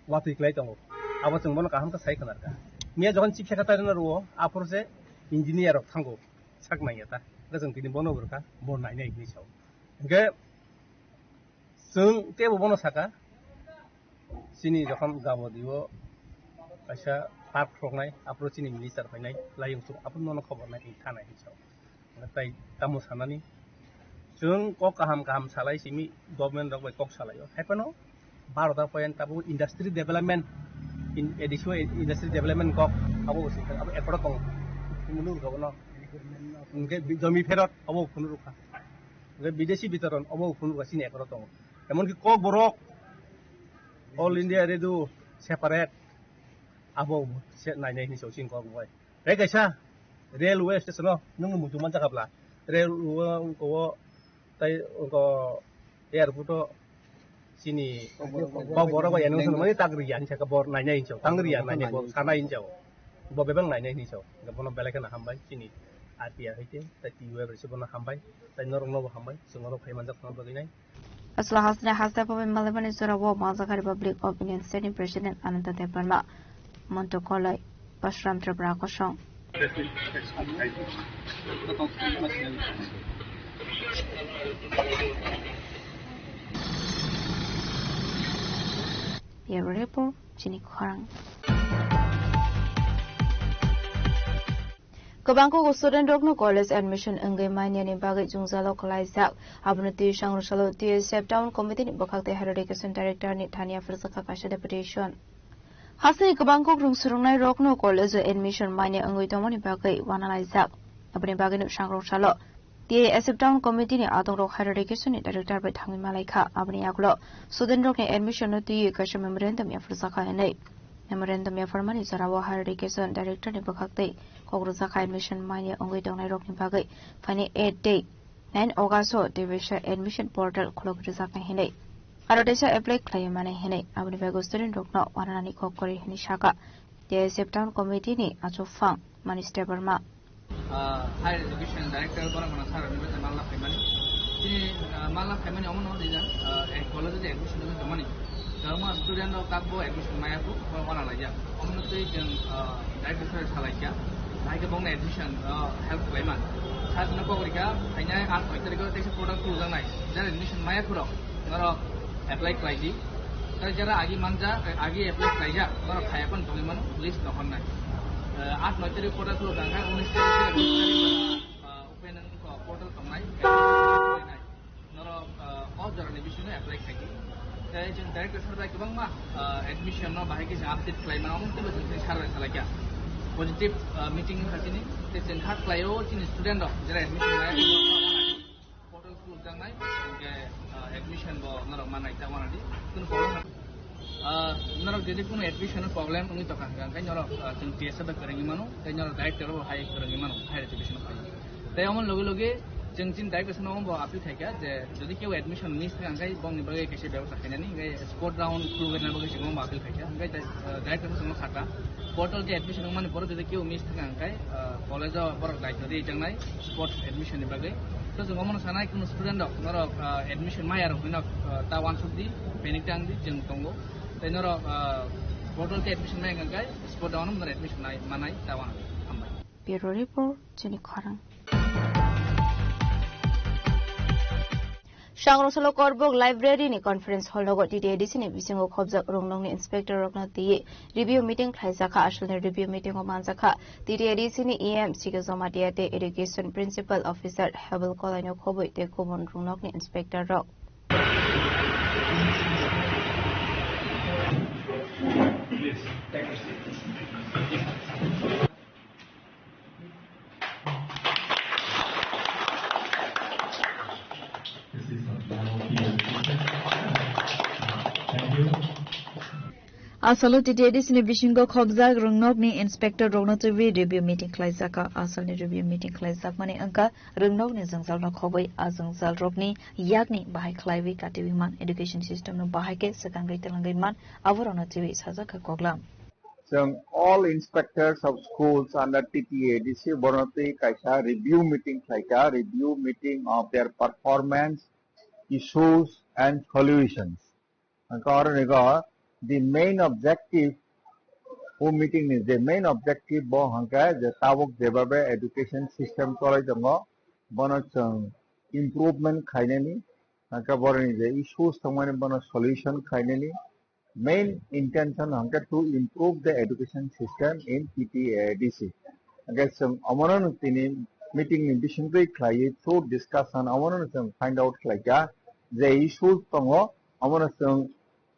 watwi klai tongo. Abo chwng bono kaham khe sai khwnarkha. Miya jokhon chief secretary no rwo, aphuru se engineer rok thango, sak naiya ta. Hwnkhe chwng tini bono bo rwkha, bo nainai hinwi sao. Hwnkhe chwng teibo bono saka, chini jokhon Gabodi o kaisa park roknai, aphuru chini minister phainai, layung chuk aphuru nono khobor nai thanai hinwi sao. Tai tamo sanani, chwng kok kaham kaham salai simi government rok bai kok salaio. Haiphano baro ta point tabuk industry development, in, A D C o industry development kok abo bo singkha, abo ekoro tongo. Phunuk rok no. Hwnkhe bi-, jomi pherot abo phunuk rokha. Hwnkhe bidesi bitoron abo phunuk rokha chini ekoro tongo. Emonki Kokborok All India Radio separate abo se nainai hinwi chwng kok bai. Tei kaisa railway station o nwng muitu manjakha bla? Railway o wngkha o tei wngkha airport o chini kok borok bai announcement mani tak riya hinwi saka bor nainai hinwi tang riya nainai bo sanai hinwi bo bebak nainai hinwi bono belai kheno hambai chini R T I hai tei tei T U F rwse bono hambai tei norok no bo hambai chwng norok phai manjak phano bagwi nai. Asla hasne haste pobe malemani jora wo Maljakhari Republic of Indian State ni President Ananta Debbarma, Montu Koloi, Pasuram Tripura kosong. Bureau Report, Chini Khorang. Kwbangkuk student rokno college admission wngwi manyani bagwi jwngjalo kwlaijak. Abono twi sangrwsalo T S F Town Committee ni bwkhak tei Higher Education Director ni thani yapharjakha kaisa deputation. Hasteni kwbangkuk rwng swrwngnai rokno college o admission manya wngwi tongmani bagwi wanalaijak. Aboni bagwino sangrwsalo T S F Town Committee ni adongrok Higher Education ni Director bai thangwi malaikha. Aboni yagulo student rokni admission no twiwi kaisa memorandum yapharjakha hinwi. Memorandum yapharmani jorao Higher Education Director ni bwkhak tei kok rwjakha admission manya wngwi tongnai rokni bagwi phaini eight tei nine August o teisa admission portal khulok rwjaknai hinwi. Aro teisa apply khlaiwi manai hinwi. Aboni bagwi student rokno wananani kok kwrwi hinwi sakha T S F Town Committee ni achukphang Manish Debbarma. Ah, Higher Education Director borok no sir ni bwsai manla phaimani. Chini, ah, manla phaimani omo no rijak, ah, eh, college o admission no tongmani. Kwbangma student rok tabuk admission maya phuru, borok wana laijak. Omo no twi chwng, ah, director sir salaikha. Bahai khe bongni admission, ah, help khlaiman. Sir no kok rikha, phainai aat noi tarikh o teisa portal khuljaknai. Jar admission maya phuru, norok apply khlai di. Tei jara agi manja, agi apply khlaijak, norok phaiya phano tongwi mano, list no honnai. Eh, aat noi tarikh portal khuluk jang kha, unis tarikh, ah, uphai nang portal tongnai, norok, ah, o jorani bisingo apply khai di. Tei chwng Director sir bai kwbangma, ah, admission no bahai khe chwng update khlai mano, omo twibo chwng sir bai salai kha. Positive, ah, meeting wngkha chini, tei chwng kha khlai o chini student rok jera admission lai portal khulukjaknai, hwnkhe, ah, admission bo norok manai ta wanadi, kunu problem. Ah, norok jodi kunu admission problem wngwi tongkha hwnkhe norok, ah, chwng T S F bai kwrwngwi mano, tei norok director bo hai kwrwngwi mano, higher education bai. Tei omo loge loge chwng chini director sano bo appeal khaikha je jodi keu admission miss thang khe bongni bagwi kaisa bebostha khainani, hwnkhe sport round khulugwi bagwi chwng omo appeal khaikha. Hwnkhe tei, ah, director sano sakha portal je admission wngmani borok jodi keu miss thang khe, ah, college o borok daityo rijaknai sports admission ni bagwi. So chwng omono sanai kunu student rok norok, ah, admission maya rok hino, ah, ta wansuk di, panic tang di, chwng tongo. Tei norok, ah, portal je admission maya khe sport round norok admission nai manai ta wan. Hambai. Bureau Report, Chini Khorang. Sangrong salo Korbok Library ni Conference Hall nogo T T A D C ni bisingo khobjak rwngnokni inspector rokno twiwi review meeting khlaijakha. Asalni review meeting o manjakha T T A D C ni E M C K Jamatia tei Education Principal Officer Hevel Kolaino khobwi tei kubun rwngnokni inspector rok. Asalo T T A D C ni bisingo khobjak rwngnokni inspector rokno twiwi review meeting khlaijakha. Asalni review meeting khlaijakmani wngkha rwngnokni jwngjalno khobwi a jwngjalrokni yakni bahai khlaiwi katiwi man, education system no bahai khe swkangwi twlangwi man, aborokno twiwi sajakha koklam. Chwng all inspectors of schools under T T A D C bono twi kaisa review meeting khlaikha, review meeting of their performance, issues and solutions. Hwnkhe oro nigo the main objective o meeting ni je main objective bo hwnkhe je tabuk jebabe education system cholai tongo bono chwng improvement khainani, hwnkhe boroni je issues tongmani bono solution khainani, main intention hwnkhe to improve the education system in T T A D C. Hwnkhe chwng omono tini meeting ni bisingtwi khlaiwi through discussion omono chwng find out khlaikha je issues tongo, omono chwng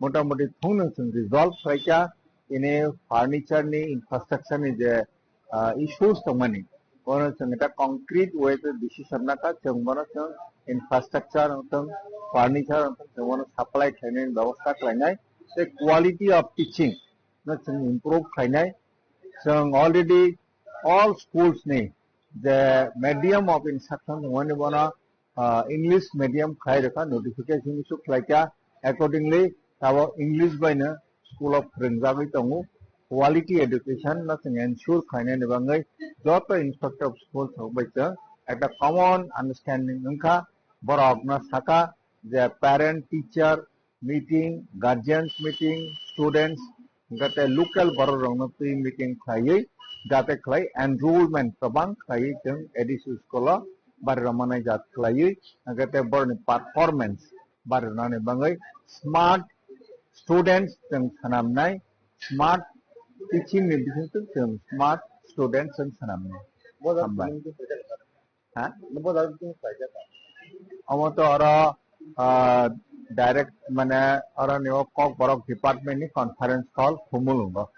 motamoti thungno chwng resolve khlaikha. Ini furniture ni infrastructure ni je ah, issues tongmani. Bono chwng ta concrete way to decision naka, chwng bono chwng infrastructure wngthung, furniture wngthung, chwng bono supply khlainai bebostha khlainai. Tei quality of teaching no chwng improve khlainai. Chwng already all schools ni je medium of instruction wngmani bono ah, English medium khlai rwkha, notification issue khlaikha. Accordingly, tabuk English baino school o phwrwngjagwi tongo. Quality education no chwng ensure khlainani bagwi joto inspector of school rok bai chwng ekta common understanding wngkha. Borok no sakha je parent, teacher, meeting, guardians meeting, students, hwnkhe tei local borok rokno twi meeting khlaiwi, jate khlai enrollment kwbang khlaiwi chwng A D C school o bari rwmani jat khlaiwi, hwnkhe tei borokni performance bari rwnani bagwi smart students chwng swnamnai, smart teaching ni bisingtwi chwng smart students chwng swnamnai. Hambai. Ha? Omo to oro, ah, direct mane oro ni o Kokborok department ni conference hall Khumulwngo.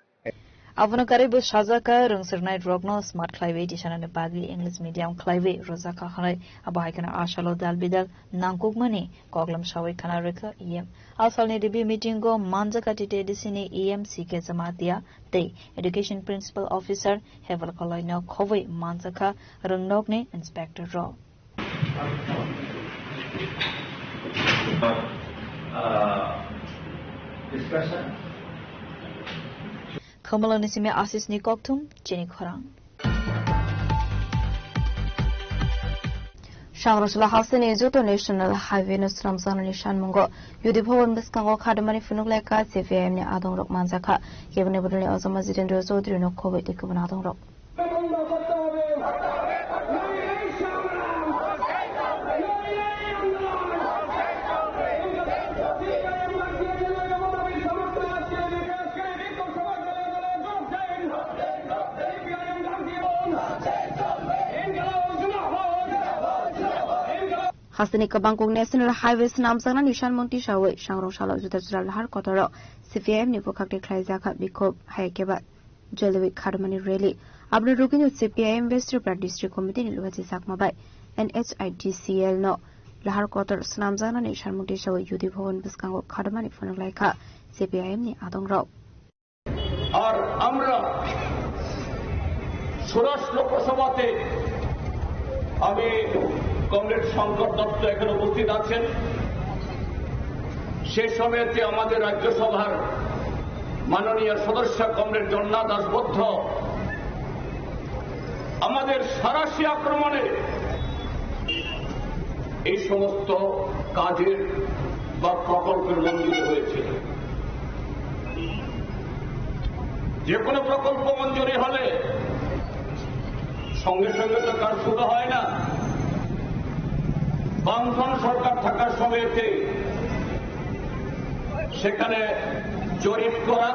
Abono karwi bo sajak kha rwngsirnai rokno smart khlaiwi tisanani bagwi English medium khlaiwi rwjak kha hwnwi. Abo hai kheno asalo dal bidal nangkukmani koklam sawi khana rwkha E M. Asalni review meeting o manjakha T T A D C ni E M C K Jamatia tei Education Principal Officer Hevel Kolaino khobwi manjakha rwngnokni inspector rok. Khumulwngni simi Ashish ni kokthum, Chini Khorang. Sangrosla hasteni joto National Highway no swnamjaknani sanmungo U D Bhawan bwskango khadimani phunuk laikha C P I M ni adongrok manjakha. Keboni bodolni Ojama Jitendra Chaudhary no khobwi tei kubun adongrok. Hasteni kwbangkuk National Highway swnamjaknani sanmung tisawi sangrong salo juda juda lahar kotoro C P I M ni bwkhak twi khlaijakha bikhub, hai khe ba joliwi kharmani rally. Aboni rwgwino C P I M West Tripura District Committee ni luachi chakma bai N H I D C L no lahar kotor swnamjaknani sanmung tisawi U D Bhavan bwskango kharmani phunuk laikha C P I M ni adongrok. আর আমরা ষোড়শ লোকসভাতে আমি কমরেড শঙ্কর দত্ত এখানে উপস্থিত আছেন। সে সময়তে আমাদের রাজ্যসভার মাননীয় সদস্য কমরেড জন্না দাশগুপ্ত আমাদের সারাশি আক্রমণে এই সমস্ত কাজের বা প্রকল্পের মঞ্জুরি হয়েছিল। যে কোনো প্রকল্প মঞ্জুরি হলে সঙ্গে সঙ্গে তো কাজ শুরু হয় না। বামফ্রন্ট সরকার থাকার সময়তে সেখানে জরিপ করা,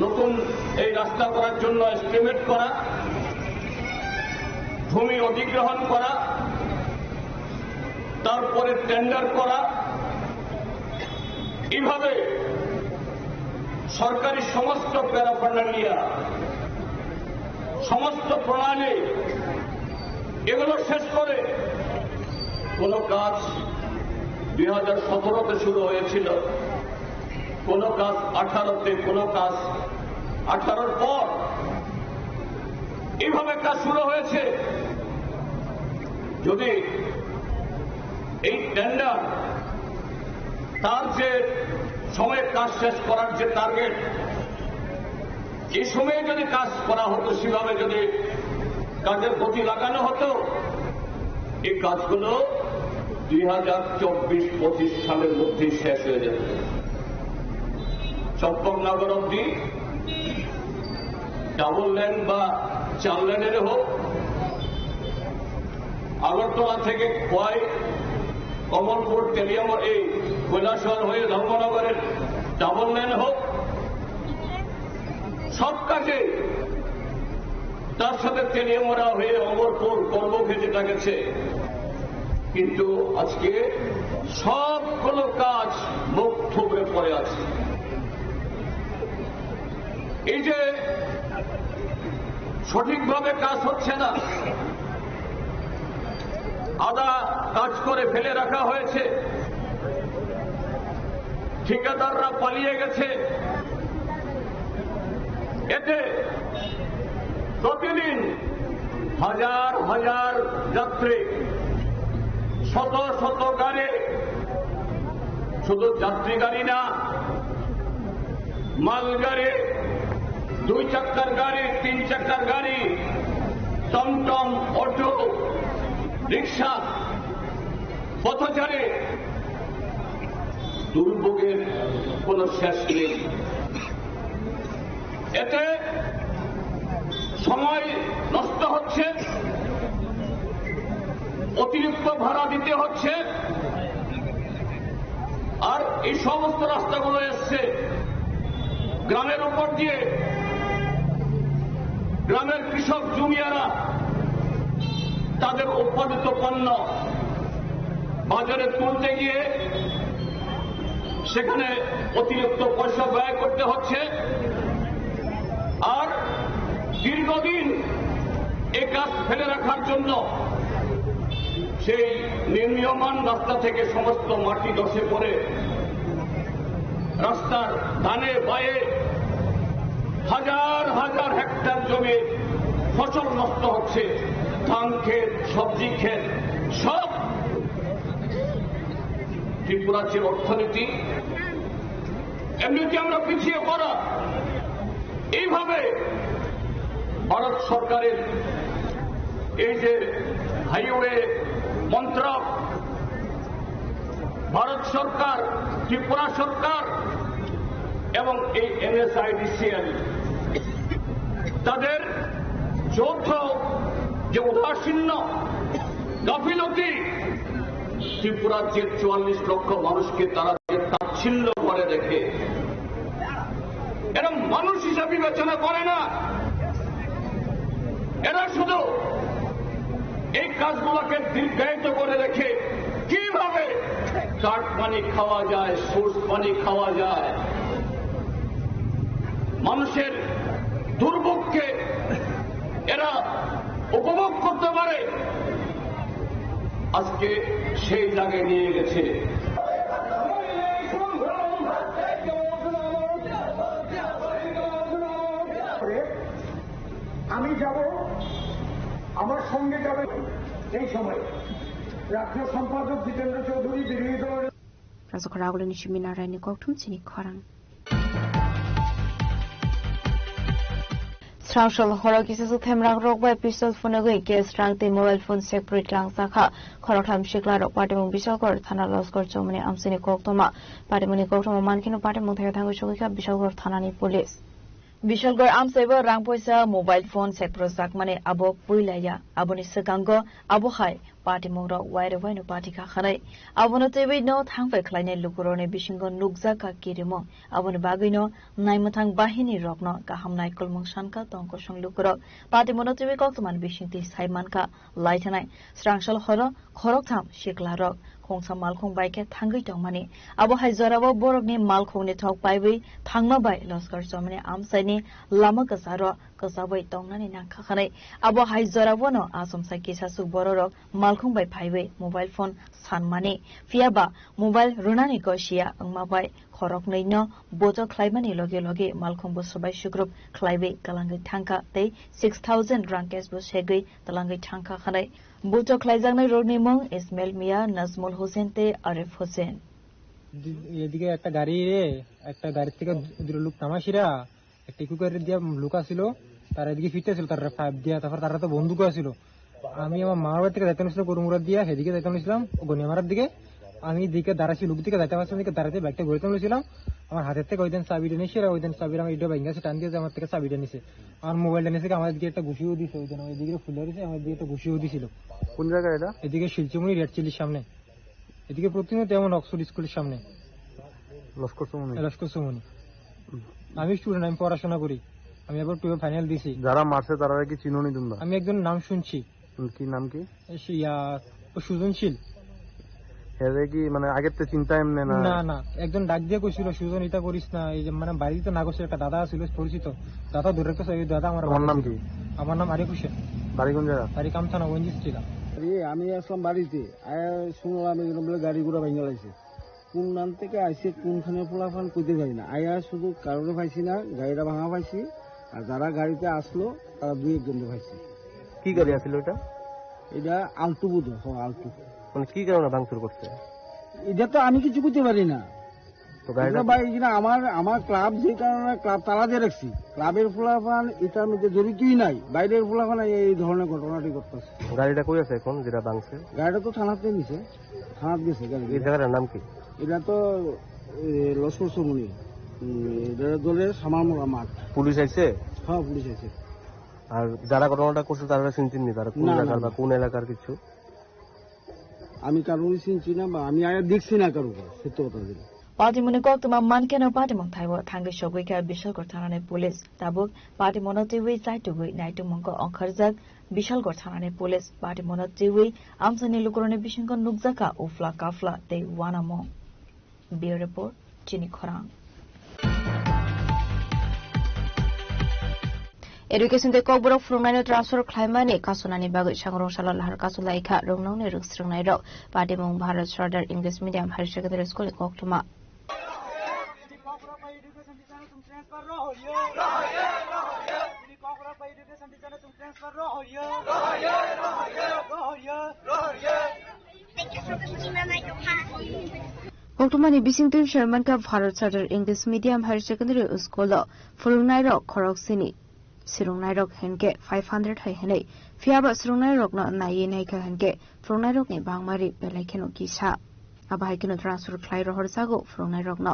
নতুন এই রাস্তা করার জন্য এস্টিমেট করা, ভূমি অধিগ্রহণ করা, তারপরে টেন্ডার করা, এইভাবে সরকারি সমস্ত প্যারাফার্নালিয়া, সমস্ত প্রণালী, এগুলো শেষ করে কোনো কাজ দুই হাজার সতেরোতে শুরু হয়েছিল, কোনো কাজ আঠারোতে, কোনো কাজ আঠারোর পর, এইভাবে কাজ শুরু হয়েছে। যদি এই টেন্ডার, তার যে সময়ে কাজ শেষ করার যে টার্গেট, এই সময়ে যদি কাজ করা হতো, সেভাবে যদি কাজের গতি লাগানো হতো, এই কাজগুলো দুই হাজার চব্বিশ পঁচিশ সালের মধ্যেই শেষ হয়ে যেত। চম্পকনগর অব্দি ডাবল লেন বা চার লেনের হোক, আগরতলা থেকে খোয়াই, কমলপুর, তেলিয়ামুড়া, এই কৈলাসহর হয়ে ধর্মনগরের ডাবল লেন হোক, সব কাজে তার সাথে তেলিয়ামুড়া হয়ে অমরপুর, কর্মভূমি যেটা গেছে, কিন্তু আজকে সবগুলো কাজ মুখ থুবড়ে পড়ে আছে। এই যে সঠিকভাবে কাজ হচ্ছে না, আধা কাজ করে ফেলে রাখা হয়েছে, ঠিকাদাররা পালিয়ে গেছে। এতে প্রতিদিন হাজার হাজার যাত্রী, শত শত গাড়ি, শুধু যাত্রী গাড়ি না, মালগাড়ি, দুই চাকার গাড়ি, তিন চাকার গাড়ি, টমটম, অটো, রিক্সা, পথচারী, দুর্ভোগের কোনো শেষ নেই। এতে সময় নষ্ট হচ্ছে, অতিরিক্ত ভাড়া দিতে হচ্ছে। আর এই সমস্ত রাস্তাগুলো এসছে গ্রামের উপর দিয়ে, গ্রামের কৃষক জমিয়ারা তাদের উৎপাদিত পণ্য বাজারে তুলতে গিয়ে সেখানে অতিরিক্ত পয়সা ব্যয় করতে হচ্ছে। আর দীর্ঘদিন এ কাজ ফেলে রাখার জন্য সেই নির্মীয়মান রাস্তা থেকে সমস্ত মাটি ধসে পড়ে রাস্তার ডানে বাঁয়ে হাজার হাজার হেক্টর জমির ফসল নষ্ট হচ্ছে, ধান ক্ষেত, সবজি ক্ষেত, সব। ত্রিপুরার যে অর্থনীতি, এমনিতে আমরা পিছিয়ে পড়া, এইভাবে ভারত সরকারের এই যে হাইওয়ে মন্ত্রক, ভারত সরকার, ত্রিপুরা সরকার এবং এই এনএসআইডিসিএল তাদের যৌথ যে উদাসীন্য গাফিলতি, ত্রিপুরার যে চুয়াল্লিশ লক্ষ মানুষকে তারা যে তাচ্ছিল্য করে দেখে, এরা মানুষ হিসাবে বিবেচনা করে না। এরা শুধু এই কাজগুলোকে দীর্ঘায়িত করে রেখে কিভাবে কাটমানি খাওয়া যায়, সোর্স মানি খাওয়া যায়, মানুষের দুর্ভোগকে এরা উপভোগ করতে পারে, আজকে সেই জায়গায় নিয়ে গেছে। আমি যাব, আমার সঙ্গে যাবে। এই সময় রাজ্য সম্পাদক জিতেন্দ্র চৌধুরী বিরোধী দলের Rajakhor agulini simi narai ni kokthum chini khorang. Srangshal horo kisa su themrang rok bai pistol phunugwi cash rang tei mobile phone sekpri tlang sakha. Khoroktham sikla rok patimung Bisalgor thana Loskor Chomoni amsini koktoma. Patimungni koktoma mankhe no patimung thaya thangwi sogwi kha Bisalgor thana ni police. Bisalgor amsaibo rang poisa mobile phone sekpro sakmani abo puilaya. Aboni swkango abo hai patimung rok waire waino pati kha khanai. Abono twiwi no thangphai khlainai lukurokni bisingo nukjak kha kirimung. Aboni bagwino naimwthang bahini rokno kaham naikolmung sankha tongkosong lukurok. Patimungno twiwi koktwmani bisingtwi sai mankha. Laithanai srangsal horo khoroktham siklarok khongsa malkhung bai khe thangwi tongmani. Abo hai jorao borokni malkhungni thok paiwi thangma bai Loskar Chomoni amchaini lama kwcharo kwchaui tongnani nangkha khanai. Abo hai jorao no achomsa kisasuk bororok malkhung bai phaiwi mobile phone sanmani. Phiyaba mobile rwnani gosia wngma bai khoroknwi no bochok khlaimani loge loge malkhungbo swbai sukrup khlaiwi kwlangwi thangkha tei six thousand rang cash bo segwi twlangwi thangkha khanai. Bochok khlaijaknai rokni mung Ismail Mia, Najmul Hussein tei Arif Hussein. এদিকে একটা গাড়ি রে, একটা গাড়ি থেকে দুটো লোক নামাইছিরা, একটা ইকো গাড়ি দিয়া লোক আসিল, তারা এদিকে ফিরতে আসিল, তারা ফাইভ দিয়া, তারপর তারা তো বন্দুকও আসিল। আমি আমার মামার বাড়ি থেকে যাইতে নিয়েছিলাম গরুমুড়া দিয়া, সেদিকে যাইতে নিয়েছিলাম গনিয়ামারার দিকে। আমি এদিকে দাঁড়াইছি, লোক দিকে যাইতে পারছিলাম, এদিকে দাঁড়াইতে ব্যাগটা ঘুরে নিয়েছিলাম। আমার হাতের থেকে ওই দিন চাবিটা নিয়েছি, আর ওই দিন চাবিটা আমার ইটা ভেঙে গেছে, টান দিয়ে যে আমার থেকে চাবিটা নিছে। আমার মোবাইলটা নিছে, আমার দিকে একটা ঘুষিও দিছে, ওই দিন আমার এদিকে ফুলে দিছে, আমার দিকে একটা ঘুষিও দিছিল। কোন জায়গায় এটা? এদিকে শিলচুমুনি রেড চিলির সামনে। এদিকে প্রতিনিয়ত এমন অক্সফোর্ড স্কুলের সামনে। লস্কর সুমনি। লস্কর সুমনি। আমি স্টুডেন্ট, আমি পড়াশোনা করি। আমি এবার টুয়েলভ ফাইনাল দিছি। যারা মারছে তারা কি চিনোনি তোমরা? আমি একজন নাম শুনছি। হুম, কি নাম কি? এ, সে, ইয়া, ও সুজনশীল। এরে কি মানে আগের তো চিন্তা এমনি না? না, না, একজন ডাক দিয়ে কইছিল, "সুজন, এটা করিস না।" এই যে মানে বাড়িতে না করছিল, একটা দাদা ছিল পরিচিত, দাদা ধরে রাখতে চাই, ওই দাদা আমার তোমার বাড়ি নাম ছিল। কি? আমার নাম আরিফ হোসেন। বাড়ি কোন জায়গা? বাড়ি কামথানা, ওএনজিসি টিলা। আরে, আমি আসলাম বাড়িতে, আয়া শুনলাম এরকম বলে গাড়ি ঘোড়া ভেঙে লাইছে। কোন নাম থেকে আইছে, কোনখানে পোলাপান কইতে পারি না। আয়া শুধু কারোরে পাইছি না, গাড়িটা ভাঙা পাইছি, আর যারা গাড়িতে আসলো তারা দুই একজনকে পাইছি। কি গাড়ি আছিল ওটা? এটা আল্টো বোধ হয়, হ, আল্টো। মানে কি কারণে ভাঙচুর করছে? এটা তো আমি কিছু করতে পারি না। তো গাড়িটা এটা ভাই, এটা আমার, আমার ক্লাব যে কারণে ক্লাব তালা দিয়ে রাখছি, ক্লাবের পোলাপান এটার মধ্যে জড়িতই নাই, বাইরের পোলাপান এই ধরনের ঘটনাটি ঘটতেছে। গাড়িটা কই আছে এখন যেটা ভাঙছে? গাড়িটা তো থানাতে নিছে, থানাত গেছে গাড়ি। এই জায়গাটার নাম কি? এটা তো, এ, লস্কর সুমনি, উম, এটা দলের সামারমোড়া মাঠ। পুলিশ আইছে? হ্যাঁ, পুলিশ আইছে। আর যারা ঘটনাটা করছে তারা চিনছেন নি? তারা কোন না, না, এলাকার বা না। কোন এলাকার কিছু? আমি কারোরই চিনছি না বা আমি আগে দেখছি না কারোর, সত্য কথা যেটা। Patimungni koktwma mankhe no patimung thaibo thangwi sogwi kha Bisalgor thanani police. Tabuk patimungno twiwi chaitugwi naitukmungkhe ongkharjak Bisalgor thanani police. Patimungno twiwi amchaini lukurokni bisingo nukjakha uphla kaphla tei uanamung. Bureau Report, Chini Khorang. Education tei Kokborok phwrwngnaino transfer khlaimani kasunani bagwi sangrong salo lahar kasu laikha rwngnokni rwngsrwngnairok. Patimung Bharat Sardar English Medium Higher Secondary School ni koktwma. Koktwmani bisingtwi saimankha Bharat Sardar English Medium Higher Secondary School o phwrwngnairok khoroksini swrwngnairok hinkhe five hundred hai hwnwi, phiyaba swrwngnairokno naiwi naikha hinkhe phwrwngnairokni bangmari belai kheno kisa. Abo hai kheno transfer khlai rohorjago phwrwngnairokno.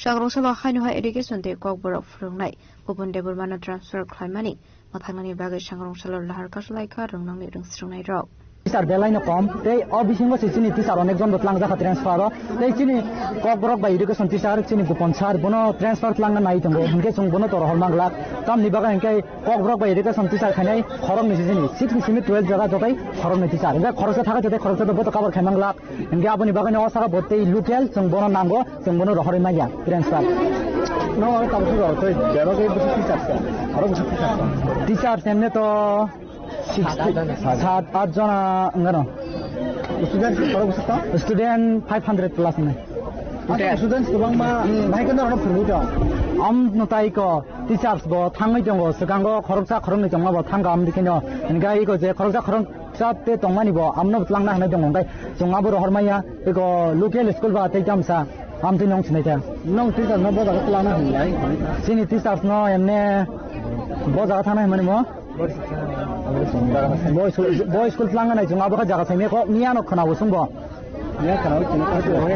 Sangrong salo haino hai education tei kokborok phwrwngnai Bhupen Debbarmano transfer khlaimani mwthangnani bagwi sangrong salo lahar kasu laikha rwngnokni rwngsrwngnairok. Teacher belai no kom, tei o bisingo se chini teacher onek jon bo tlangjak kha transfer o, tei chini Kokborok bai education teacher chini Gopon sir bono transfer tlangna nai tongo, hinkhe chwng bono to rohor manglak. Tamni bagwi hinkhe Kokborok bai education teacher khainai khoroknwi se chini six ni simi twelve jaga jotai khoroknwi teacher, hinkhe khoroksa thaka jotai khoroksa to boto cover khai manglak. Hinkhe aboni bagwino o saka bo tei local chwng bono nango, chwng bono rohorwi manya transfer. No, oro tabuk rw twi bebak ei bwswk teacher sa, oro bwswk teacher sa. Teacher emne to six, sat, at jona wngano. Student oro bwswk to? Student five hundred plus ni. Student kwbangma bahai khe norok phwrwngwi tong. Am no tai ko teachers bo thangwi tongo, swkango khoroksa khoroknwi tongma bo thangka am dikhino. Hinkhe iko je khoroksa khorok Chap te tongmani bo amno twlangna hinwi tongo, hwnkhe chwng abo rohor manya, eko local school ba tei tamsa amtwi nong sinai ta. Nong teacher no bo jaga twlangna hinlai. Chini teachers no emne bo jaga thangna hinmani mo? Bo school, bo school twlangna nai chwng abo kha jaga saimya kok miya no khwna bo chwng bo. Miya khwna bo chwng bo.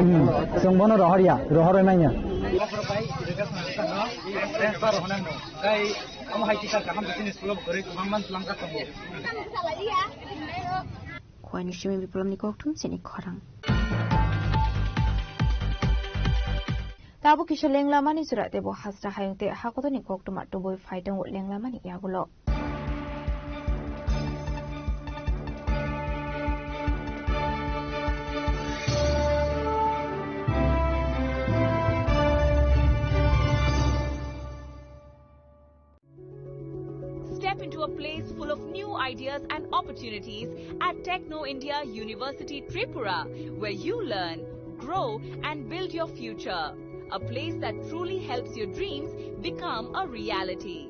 Hmm. Chwng bono rohor ya, rohor manya. Omo hai teacher kaham chini school o kwrwi kwbangma twlangjak tongo. Khowai ni simi biplopni kokthum chini khorang. Tabuk kisa lenglamani jora tebo hasra hayung tei hakotorni koktwma tubui phai tongo lenglamani yagulo. Step into a place full of new ideas and opportunities at Techno India University Tripura, where you learn, grow, and build your future. A place that truly helps your dreams become a reality.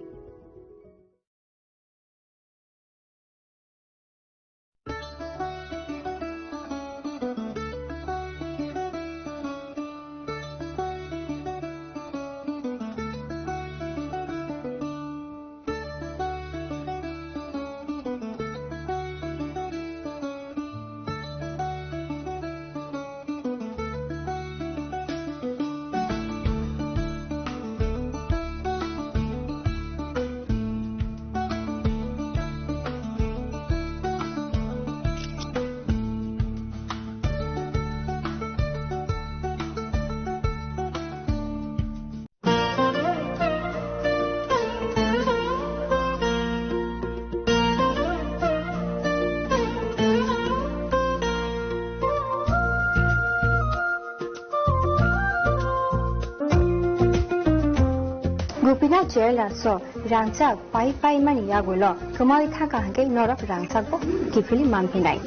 Gopinath Jewellers o rangchak pai pai mani yagulo kwmawi thangkha hwnkhe norok rangchak bo kiphilwi manphinai.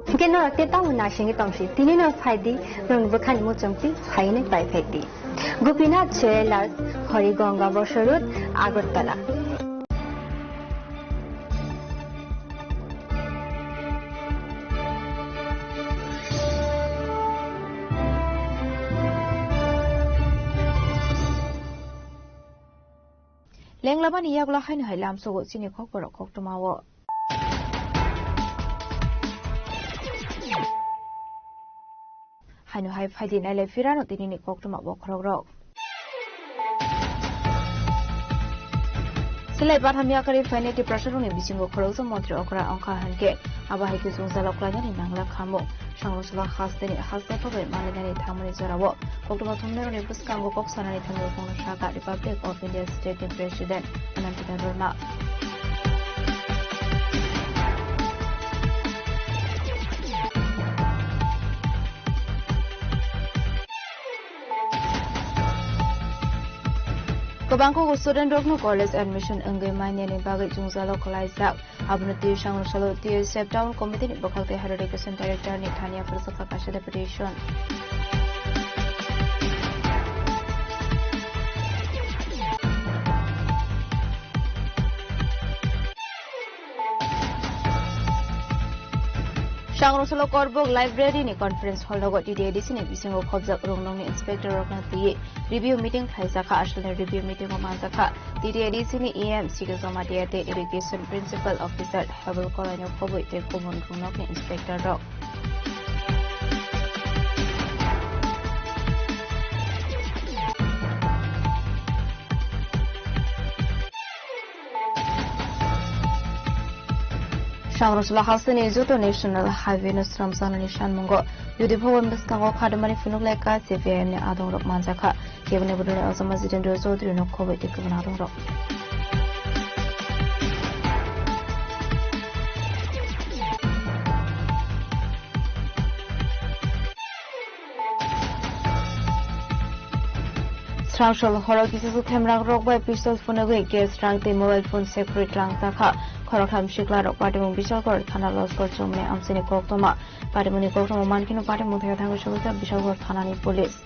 Hwnkhe norok tei tamo naisingwi tongsi, tini no phaidi, norokni bwkhani muchungtwi phainai pai phaidi. Gopinath Jewellers, Horigonga Bosor Road, Agartala. Lenglamani yagulo haino hai lamsogo chini kokborok koktwmao. Haino hai phaidi nailai phirano tinini koktwma bokhorokrok. Selai batham yakarwi phainai Tiprasarokni bisingo khoroksa montri okra wngkha hwnkhe abo hai khe chwngsalok klainani nangla khamu. Sangrwsalo hasteni haste phabai malainani thangmani jorao koktwma thumnairokni bwskango kok sanani thangwi khungno sakha Republic of India State ni President Anantina Verma. Kwbangkuk student rokno college admission wngwi mainani bagwi jwngjalo kwlaijak. Abono twi sangrwsalo T S F Town Committee ni bwkhak tei Higher Education Director ni thani yapharjak kha kaisa deputation. Sangrwsalo Korbok Library ni conference hall rogo T T A D C ni bisingo khobjak rwngnokni inspector rokno twiwi review meeting khlaijakha. Asalni review meeting o manjakha T T A D C ni E M Sikhi Jamatia tei Education Principal Officer Herbal Kolai no khobwi tei kubun rwngnokni inspector rok. Sangrosla hasteni joto National Highway no swnamjaknani sanmungo U D P bwskango khadimani phunuk lai ka C P I M ni adongrok manjakha. Keboni bodolni Osama Jitendra Chaudhary no khoboi tei kwbangma adongrok. Srangsol horo kisa su themrang rok bai pistol phunugwi cash rang tei mobile phone separate rang chakha. Khoroktham sikla rok patimung Bishalgarh thana Loskor chomni amchini koktoma. Patimungni koktoma mankhe no patimung thaya thangwi sogwi kha Bishalgarh thanani police.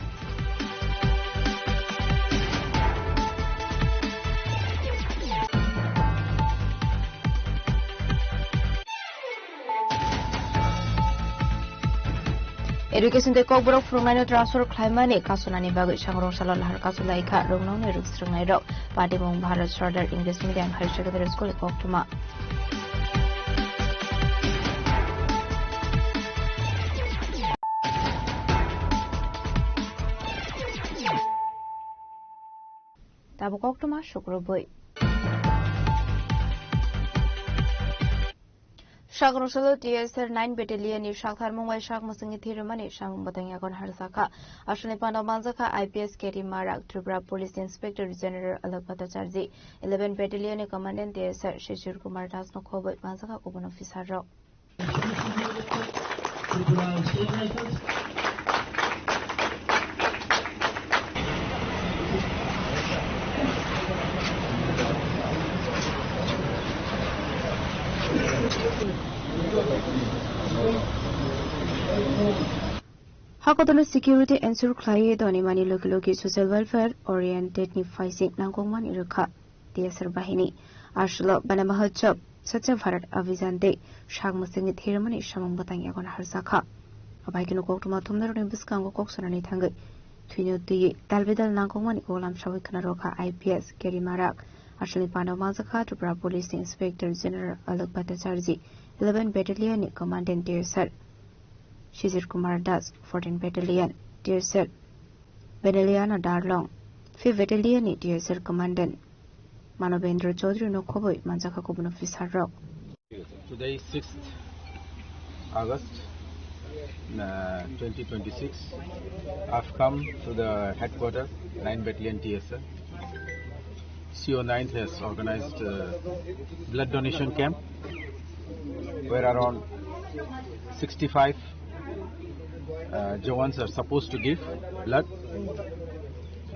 Education tei kokborok phwrwngnaino transfer khlaimani kasunani bagwi sangrong salo nahar kasu laikha rwngnokni rwngsrwngnairok. Patimung Bharat Sardar English Medium Higher Secondary School ni koktwma. Tabuk koktwma sukrubwi. Sakrosalo T S R nine Battalion ni saktharmung bai sak mwswngni thirwmani samung bwtang yagon harjakha. Aswkni pano manjakha I P S K T Marak, Tripura Police Inspector General Alok Bhattacharjee, eleven Battalion ni Commandant T S R Shishir Kumar Das no khoboi manjakha kubun officer rok. Hakotolo security ensure khlaiwi donimani logi logi social welfare oriented ni phaising nangkukmani rwkha. T S R bahini. Aswklo Vana Mahotsav, Swachh Bharat Abhiyan tei sak mwswngni thirwmani samung bwtang yagon harjakha. Abai kheno koktwma thumnairokni bwskango kok sanani thangwi thwino twiwi dalbidal nangkukmani kok lamsawi khna rwkha I P S K T Marak. Aswkni pano manjakha Tripura Police ni Inspector General Alok Bhattacharjee, eleven Battalion ni Commandant T S R Shishir Kumar Das, fourteen Battalion T S R Beneliana Darlong, fifth Battalion ni T S R Commandant Manobendra Chaudhary no khoboi manjakha kubun officer rok. Today is sixth August, uh, twenty twenty-six. I've come to the headquarters, nine Battalion T S R. C O nine has organized, uh, blood donation camp where around sixty-five, uh, Jawans are supposed to give blood.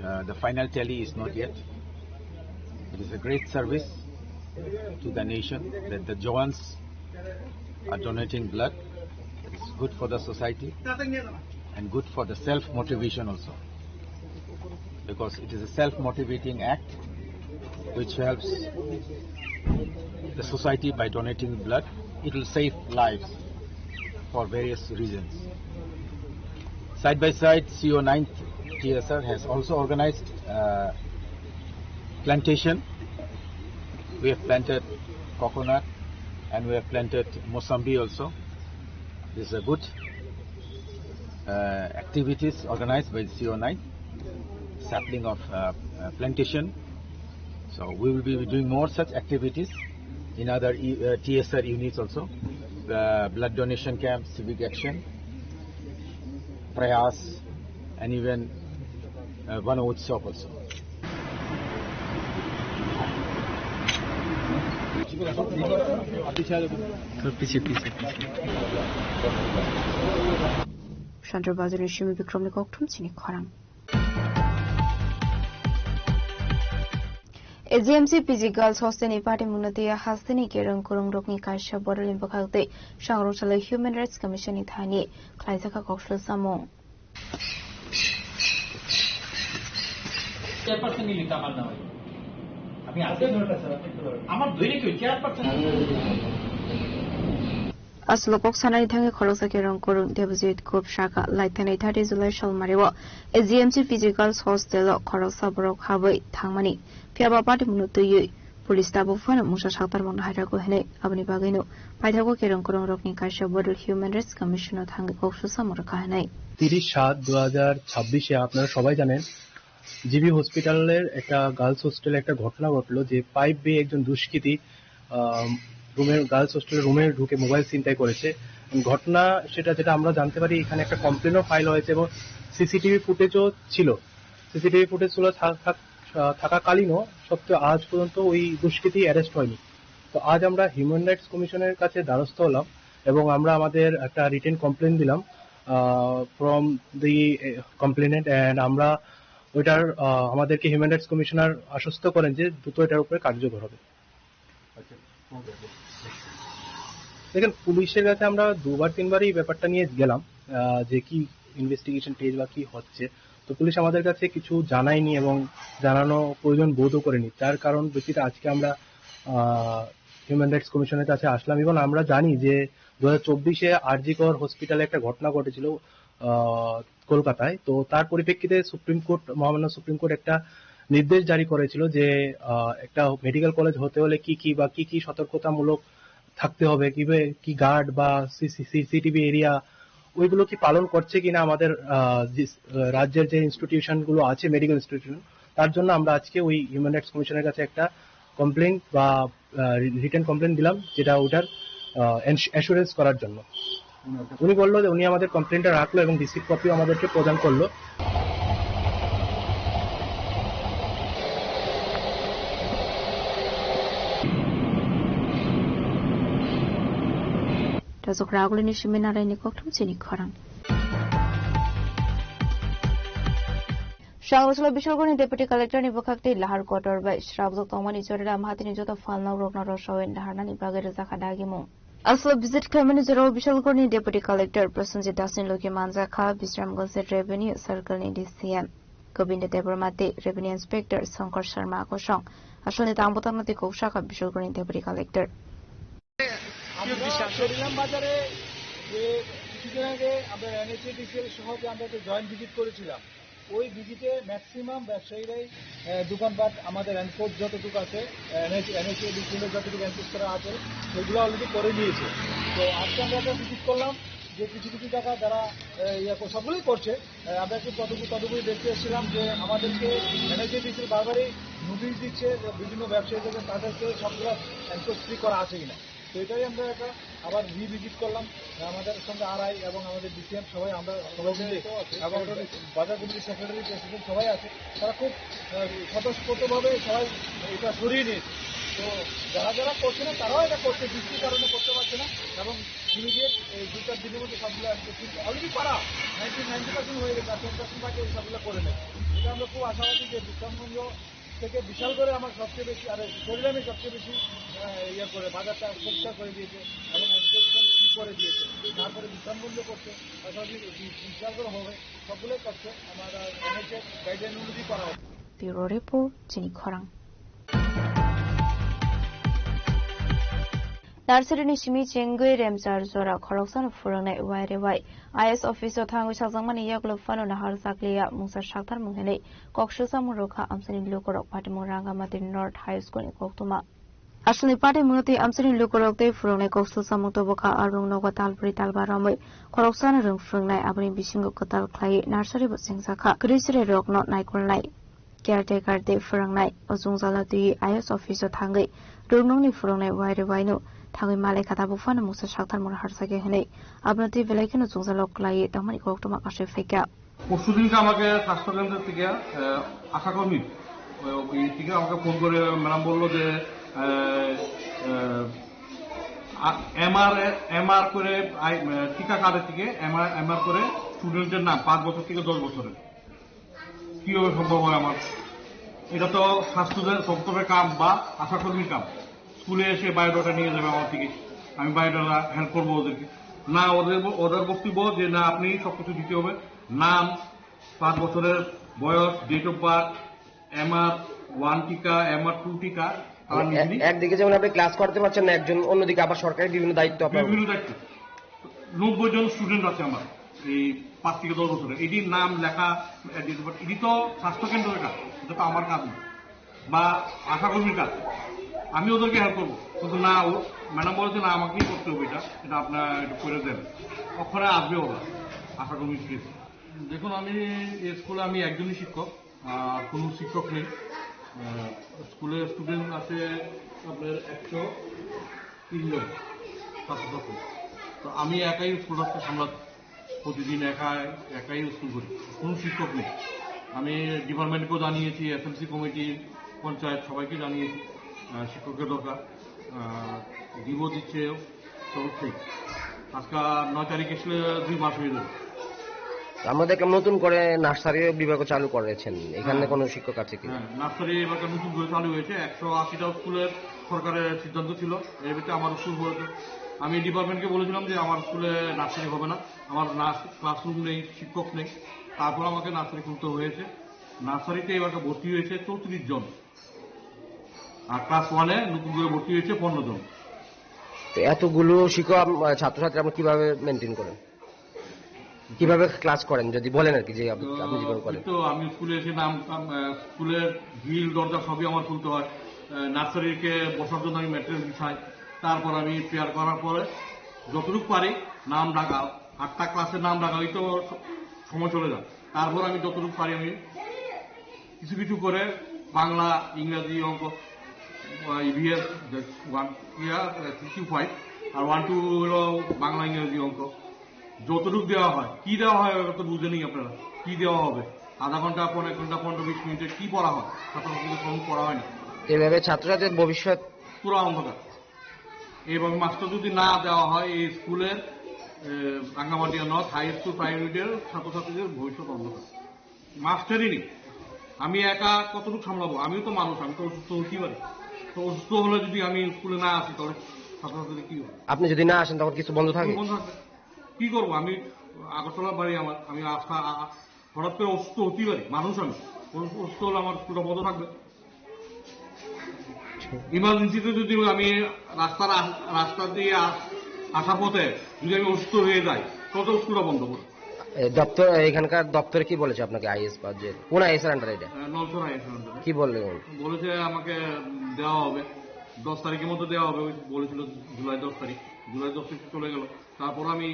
Uh, the final tally is not yet. It is a great service to the nation that the Jawans are donating blood. It's good for the society and good for the self-motivation also, because it is a self-motivating act which helps the society by donating blood. It will save lives for various reasons. Side by side, C O nine T S R has also organized, uh, plantation. We have planted coconut and we have planted mosambi also. This is a good, uh, activities organized by the C O nine, sapling of, uh, uh, plantation. So we will be doing more such activities in other, uh, T S R units also. Uh, blood donation camp, civic action, prayas, and even, uh, Vana Utsav also. Piche, piche, piche. Chandra Bazar ni Simi Bikram ni kokthum chini khorang. A G M C P G Girls Hostel ni patimungno twiwi hasteni kerong kwrwngrokni kaisa bodolni bwkhak tei Sangrong Salai Human Rights Commission ni thani khlaijakha koksul samung. Chairperson নিলে তো আমার নাম হইল। আমি আছি। আমার ধরে কেউ chairperson. Aswk kok sanani thangwi khoroksa kerong kwrwng Debojit Gop saka, laithani thirty July salmario A G M C P G Girls Hostel o khoroksa borok habwi thangmani. Phiyaba patimungno twiwi police tabuk phano mungsa saktarmungno hai rwkha hwnwi, aboni bagwino paithago kerong kwrwngrokni kaisa bodol Human Rights Commission o thangwi kok susamung rwkha hwnwi. তিরিশ সাত দুই হাজার ছাব্বিশে আপনারা সবাই জানেন, জিবি হসপিটালের একটা গার্লস হোস্টেলে একটা ঘটনা ঘটলো যে পাইপ বেয়ে একজন দুষ্কৃতী, আম, রুমে, গার্লস হোস্টেলের রুমে ঢুকে মোবাইল ছিনতাই করেছে। ঘটনা সেটা যেটা আমরা জানতে পারি, এখানে একটা কমপ্লেনও ফাইল হয়েছে এবং সিসিটিভি ফুটেজও ছিল। সিসিটিভি ফুটেজগুলো থা-, থাক-, আহ, থাকাকালীনও সত্ত্বেও আজ পর্যন্ত ওই দুষ্কৃতী অ্যারেস্ট হয়নি। তো আজ আমরা হিউম্যান রাইটস কমিশনের কাছে দ্বারস্থ হলাম এবং আমরা আমাদের একটা রিটেন কমপ্লেন দিলাম ফ্রম দি কমপ্লেনেন্ট, অ্যান্ড আমরা ওইটার, আহ, আমাদেরকে হিউম্যান রাইটস কমিশনার আশ্বস্ত করেন যে দ্রুত এটার উপরে কার্যকর হবে। আচ্ছা, কোন ব্যাপার? দেখেন, পুলিশের কাছে আমরা দুবার তিনবারই এই ব্যাপারটা নিয়ে গেলাম, আহ, যে কি ইনভেস্টিগেশন পেজ বা কি হচ্ছে। তো পুলিশ আমাদের কাছে কিছু জানায়নি এবং জানানো প্রয়োজন বোধও করেনি। তার কারণ প্রেক্ষিতে আজকে আমরা, আহ, হিউম্যান রাইটস কমিশনের কাছে আসলাম এবং আমরা জানি যে দু হাজার চব্বিশে আরজি কর হসপিটালে একটা ঘটনা ঘটেছিল, আহ, কলকাতায়। তো তার পরিপ্রেক্ষিতে সুপ্রিম কোর্ট, মহামান্য সুপ্রিম কোর্ট একটা নির্দেশ জারি করেছিল যে, আহ, একটা মেডিকেল কলেজ হতে হলে কি কি বা কি কি সতর্কতামূলক থাকতে হবে, কি বে-, কি গার্ড বা সিসি-, সিসিটিভি এরিয়া, ওইগুলো কি পালন করছে কিনা আমাদের, আহ, যে, আহ, রাজ্যের যে ইনস্টিটিউশনগুলো আছে, মেডিকেল ইনস্টিটিউশন, তার জন্য আমরা আজকে ওই হিউম্যান রাইটস কমিশনের কাছে একটা কমপ্লেন বা, আহ, রিটেন কমপ্লেন দিলাম, যেটা ওটার, আহ, অ্যাস-, অ্যাসুরেন্স করার জন্য। উনি বললো যে উনি আমাদের কমপ্লেনটা রাখলো এবং রিসিভ কপিও আমাদেরকে প্রদান করলো। Rajok Ragulini Shimina Raini Kokthum chini khorang. Shangrosla Bishalgorni Deputy Collector ni bwkhak tei lahar kotor bai srabjak tongmani jorao Amhatini joto phalnok rokno rwsawin laharnani bagwi rwjakha dagimung. Aswk visit khaimani jorao Bishalgorni Deputy Collector Prasenjit Das ni logi manjakha Bisramganj Revenue Circle ni D C M Govinda Debbarma tei Revenue Inspector Shankar Sharma kosong. Aswkni tangbo tangma tei kok sakha Bishalgorni Deputy Collector. আমরা সরিলাম বাজারে যে কিছুদিন আগে আমরা এনএইচএডিসিএল সহ যে আমরা একটা জয়েন্ট ভিজিট করেছিলাম, ওই ভিজিটে ম্যাক্সিমাম ব্যবসায়ীরাই, আহ, দোকানপাট আমাদের এনক্রোচ যতটুকু আছে, এনএইচ এনএইচএডিসিএল যতটুকু এনক্রোচ করা আছে, সেগুলো অলরেডি করে নিয়েছে। তো আজকে আমরা একটা ভিজিট করলাম যে কিছু কিছু জায়গা যারা, আহ, ইয়ে কর-, সবগুলোই করছে, আহ, আমরা একটু তদন্ত তদবির দেখতে এসেছিলাম যে আমাদেরকে এনএইচএডিসিএল বারবারই নোটিশ দিচ্ছে যে বিভিন্ন ব্যবসায়ীদেরকে তাদেরকে সবগুলো এনক্রোচ ফ্রি করা আছে কিনা। তো এটাই আমরা একটা আবার রিভিজিট করলাম। আমাদের সঙ্গে আরআই এবং আমাদের ডিসিএম সবাই, আমরা সবাই মিলে এবং বাজার কমিটির সেক্রেটারি, প্রেসিডেন্ট সবাই আছে, তারা খুব, আহ, স্বতঃস্ফূর্তভাবে সবাই এটা সরিয়ে নিয়েছে। তো যারা যারা করছে না, তারাও এটা করছে, বৃষ্টির কারণে করতে পারছে না এবং ইমিডিয়েট এই দু চার দিনের মধ্যে সবগুলো একদম অলরেডি পারা নাইনটি নাইনটি পার্সেন্ট হয়ে গেছে, আর টেন পার্সেন্ট বাকি ওই সবগুলো করে নেবে। এটা আমরা খুব আশাবাদী যে বিশ্রামগঞ্জ থেকে বিশাল করে আমার সবচেয়ে বেশি, আরে, সরিলামই সবচেয়ে বেশি, আহ, ইয়ে করে, বাজারটা পরিষ্কার করে দিয়েছে এবং এনক্রোচমেন্ট ফ্রি করে দিয়েছে। তারপরে বিশ্রামগঞ্জ করছে, পাশাপাশি বি-, বিশাল করে হবে, সবগুলোই করছে। আমার, আহ, এনএইচএ গাইডলাইন অনুযায়ী করা হবে। Bureau Report, Chini Khorang. Nursery ni simi chengwi remchar jora khoroksano phwrwngnai wai re wai. I A S office o thangwi sajakmani yagulo phano naharjakliya mungsa sakthar mung hinwi kok swksamung rwkha amchaini lukurok Patimura Rangamati North High School ni koktwma. Aswkni patimura tei amchaini lukurok tei phwrwngnai kok swksamung tubukha, arung nogo talbrwi talba romwi khoroksano rwng phwrwngnai, aboni bisingo kwtal khlaiwi nursery bo chengjakha, kwrwi chwrai rokno naikolnai. Caretaker tei phwrwngnai o jwngjalo twiwi I A S office o thangwi rwngnokni phwrwngnai wai re waino thangwi malai kha, tabuk phano mungsa sakthar mung harjakya hinwi abono twi belai kheno jwngjalo kwlaiwi tongmani koktwma kasui phaikha. পরশুদিনকে আমাকে স্বাস্থ্যকেন্দ্র থেকে, আহ, আশাকর্মী, আহ, ওই থেকে আমাকে ফোন করে ম্যাডাম বললো যে, আহ, আহ, আ-, এমআর, এমআর করে আই-, আহ, টিকা কার্ডের থেকে এমআর, এমআর করে স্টুডেন্টের নাম পাঁচ বছর থেকে দশ বছরের। কিভাবে সম্ভব হয় আমার? এটা তো স্বাস্থ্য দপ্তরের কাম বা আশাকর্মীর কাম। স্কুলে এসে বায়োডাটা নিয়ে যাবে আমার থেকে, আমি বায়োডাটা হ্যান্ড করবো ওদেরকে। না, ওদের ব-, ওদের বক্তব্য যে না, আপনি সবকিছু দিতে হবে, নাম, পাঁচ বছরের বয়স, date of birth, MR one টিকা, এমআর টু টিকা, তারা মানে নিজেরই এক-, একদিকে যেমন আপনি ক্লাস করতে পারছেন না, একজন অন্যদিকে আবার সরকারি বিভিন্ন দায়িত্ব আপনার উপর। বিভিন্ন দায়িত্ব। নব্বই জন স্টুডেন্ট আছে আমার এই পাঁচ থেকে দশ বছরের। এটির নাম লেখা, ডেট অফ বার্থ, এটি তো স্বাস্থ্যকেন্দ্রের কাজ, এটা তো আমার কাজ না, বা আশাকর্মীর কাজ। আমি ওদেরকে হেল্প করবো, কিন্তু না, ও ম্যাডাম বলেছে, "না, আমাকেই করতে হবে এটা, এটা আপনারা একটু করে দেন।" ওখানে আসবে ওরা, আশাকর্মী স্কুল। দেখুন, আমি এই স্কুলে আমি একজনই শিক্ষক, আর কোনো শিক্ষক নেই। আহ, স্কুলের স্টুডেন্ট আছে আপনার একশো তিনজন ছাত্রছাত্রী। তো আমি একাই স্কুলটাকে সামলাচ্ছি, প্রতিদিন একা, একাই স্কুল করি, কোনো শিক্ষক নেই। আমি ডিপার্টমেন্টকেও জানিয়েছি, এসএমসি কমিটি, পঞ্চায়েত, সবাইকে জানিয়েছি। আহ, শিক্ষকের দরকার। আহ, দিব দিচ্ছে, চলছে। আজকে নয় তারিখ এসলে দুই মাস হয়ে যাবে। তো আমরা দেখলাম নতুন করে নার্সারি বিভাগও চালু করেছেন, এখানে হ্যাঁ। কোনো শিক্ষক আছে কি? হ্যাঁ, নার্সারি এবার নতুন করে চালু হয়েছে। একশো আশিটা স্কুলের সরকারের সিদ্ধান্ত ছিল, এর ভিতরে আমার স্কুল পড়েছে। আমি ডিপার্টমেন্টকে বলেছিলাম যে আমার স্কুলে নার্সারি হবে না, আমার নার্স-, ক্লাসরুম নেই, শিক্ষক নেই। তারপর আমাকে নার্সারি খুলতে হয়েছে। নার্সারিতে এবার ভর্তি হয়েছে চৌত্রিশ জন, আর ক্লাস ওয়ানে নতুন করে ভর্তি হয়েছে পনেরো জন। তো এতগুলো শিক্ষক আপ-, ছাত্রছাত্রী আপনি কিভাবে মেনটেন করেন? কিভাবে ক্লাস করেন যদি বলেন আর কি, যে আপ-, তো আপনি যেভাবে করেন। ওই তো আমি স্কুলে এসে নাম, আম, আহ, স্কুলের গ্রিল দরজা সবই আমার খুলতে হয়। আহ, নার্সারিকে বসার জন্য আমি ম্যাট্রেস বিছাই। তারপর আমি প্রেয়ার করার পরে যতটুকু পারি নাম ডাকা, আটটা ক্লাসের নাম ডাকা, ওই তো স-, সময় চলে যায়। তারপর আমি যতটুকু পারি আমি কিছু কিছু করে বাংলা, ইংরাজি, অঙ্ক, আহ, ইভিএস, ওয়ান, ইয়া, থ্রি টু ফাইভ, আর ওয়ান টু হলো বাংলা, ইংরাজি, অঙ্ক। যতটুকু দেওয়া হয়, কি দেওয়া হয় ওটা তো বুঝে নেই আপনারা, কি দেওয়া হবে, আধা ঘন্টা, পনেরো ঘন্টা, পনেরো বিশ মিনিটে কি পড়া হয়, ছাত্রছাত্রীদের কোনো পড়া হয় না। এভাবে ছাত্রছাত্রীর ভবিষ্যৎ পুরো অন্ধকার। এইভাবে মাস্টার যদি না দেওয়া হয় এই স্কুলের, এ, রাঙ্গামাটিয়া নর্থ হাই স্কুল প্রাইমারির ছাত্রছাত্রীদের ভবিষ্যৎ অন্ধকার। মাস্টারই নেই। আমি একা কতটুকু সামলাবো? আমিও তো মানুষ, আমি তো অসুস্থ হতেই পারি। তো অসুস্থ হলে যদি আমি স্কুলে না আসি, তাহলে ছাত্রছাত্রীদের কি হবে? আপনি যদি না আসেন, তখন কিছু বন্ধ থাকে? বন্ধ থাকবে। কি করবো আমি? আগরতলা বাড়ি আমার, আমি আস্থা, আ-, আ-, হঠাৎ করে অসুস্থ হতেই পারি, মানুষ আমি। অসু-, অসুস্থ হলে আমার স্কুলটা বন্ধ থাকবে। ইমার্জেন্সিতে যদি আমি রাস্তার আ-, রাস্তা দিয়ে আস-, আসার পথে যদি আমি অসুস্থ হয়ে যাই, তত স্কুলটা বন্ধ করবো। এ, দপ্তর, এখানকার দপ্তরে কি বলেছে আপনাকে? আইএস বা যে কোন আইএস এর আন্ডারে এটা? আহ, নলছড়া আইএস এর আন্ডারে। কি বললেন উনি? বলেছে আমাকে দেওয়া হবে, দশ তারিখের মধ্যে দেওয়া হবে, ওই বলেছিল জুলাই দশ তারিখ, জুলাই দশ তারিখ চলে গেল। তারপর আমি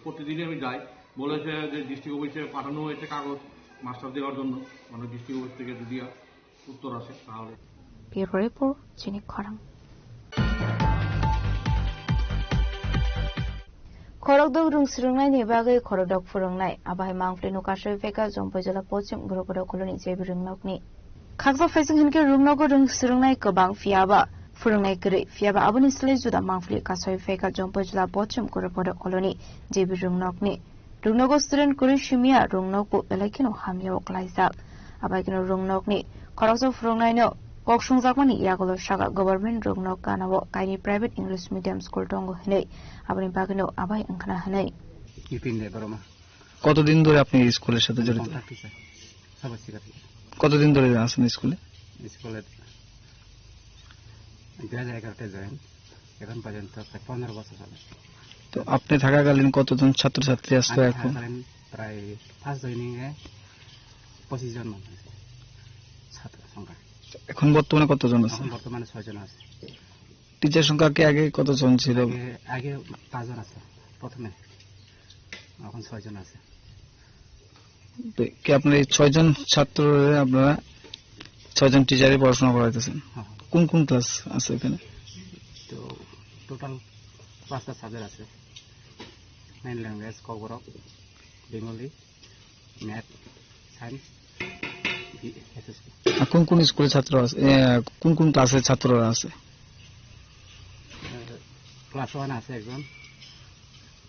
প্রতিদিনই আমি যাই, বলেছে যে ডিস্ট্রিক্ট অফিসে পাঠানো হয়েছে কাগজ মাস্টার দেওয়ার জন্য, মানে ডিস্ট্রিক্ট অফিস থেকে যদি উত্তর আসে তাহলে। Bureau Report, Chini Khorang. Khorokdok rwng swrwngnaini bagwi khorokdok phwrwngnai, abo hai mangpli no kasui phaikha Jompui jila Pochim Gurupada Colony J B Rwngnokni. Khaksa phaising hinkhe rwngnogo rwng swrwngnai kwbang, phiyaba phwrwngnai kwrwi, phiyaba aboni slai juda mangpli kasui phaikha Jompui jila Pochim Gurupada Colony J B Rwngnokni. Rwngnogo student kwrwi simiya rwngnokbo belai kheno hamyao klaijak. Abai kheno rwngnokni khoroksa phwrwngnaino kok sungjakmani yagulo saka government rwngnok ganao kainwi private English medium school tongo hinwi, aboni bagwino abai wngkhana hinwi. Bipin Debbarma. কতদিন ধরে আপনি এই স্কুলের সাথে আমি জড়িত? Contract teacher, সবার শিক্ষা থেকে। কতদিন ধরে আছেন স্কুলে? স্কুলে দুই হাজার এগারোতে জয়েন, এখন পর্যন্ত প্রায় পনেরো বছর চলে। তো আপনি থাকাকালীন কতজন ছাত্রছাত্রী আসতো আমি এখন? থাকাকালীন প্রায় ফার্স্ট জয়েনিং এ পঁচিশ জন মতো আছে ছাত্র সংখ্যা। এখন বর্তমানে কতজন আছে? এখন বর্তমানে ছয় জন আছে। টিচার সংখ্যা কি আগে কতজন ছিল? আগে, আগে পাঁচজন আছে প্রথমে, এখন ছয়জন আছে। তো কি আপনার এই ছয়জন ছাত্র, আপনারা ছয়জন টিচারে পড়াশোনা করাইতেছেন? হ্যাঁ, হ্যাঁ। কোন কোন ক্লাস আছে এখানে? তো টোটাল পাঁচটা সাবজেক্ট আছে, main language, Kokborok, Bengali, math, science, SSC. আর কোন কোন স্কুলের ছাত্র আছে, এ, কোন কোন ক্লাসের ছাত্ররা আছে? ক্লাস ওয়ান আছে একজন,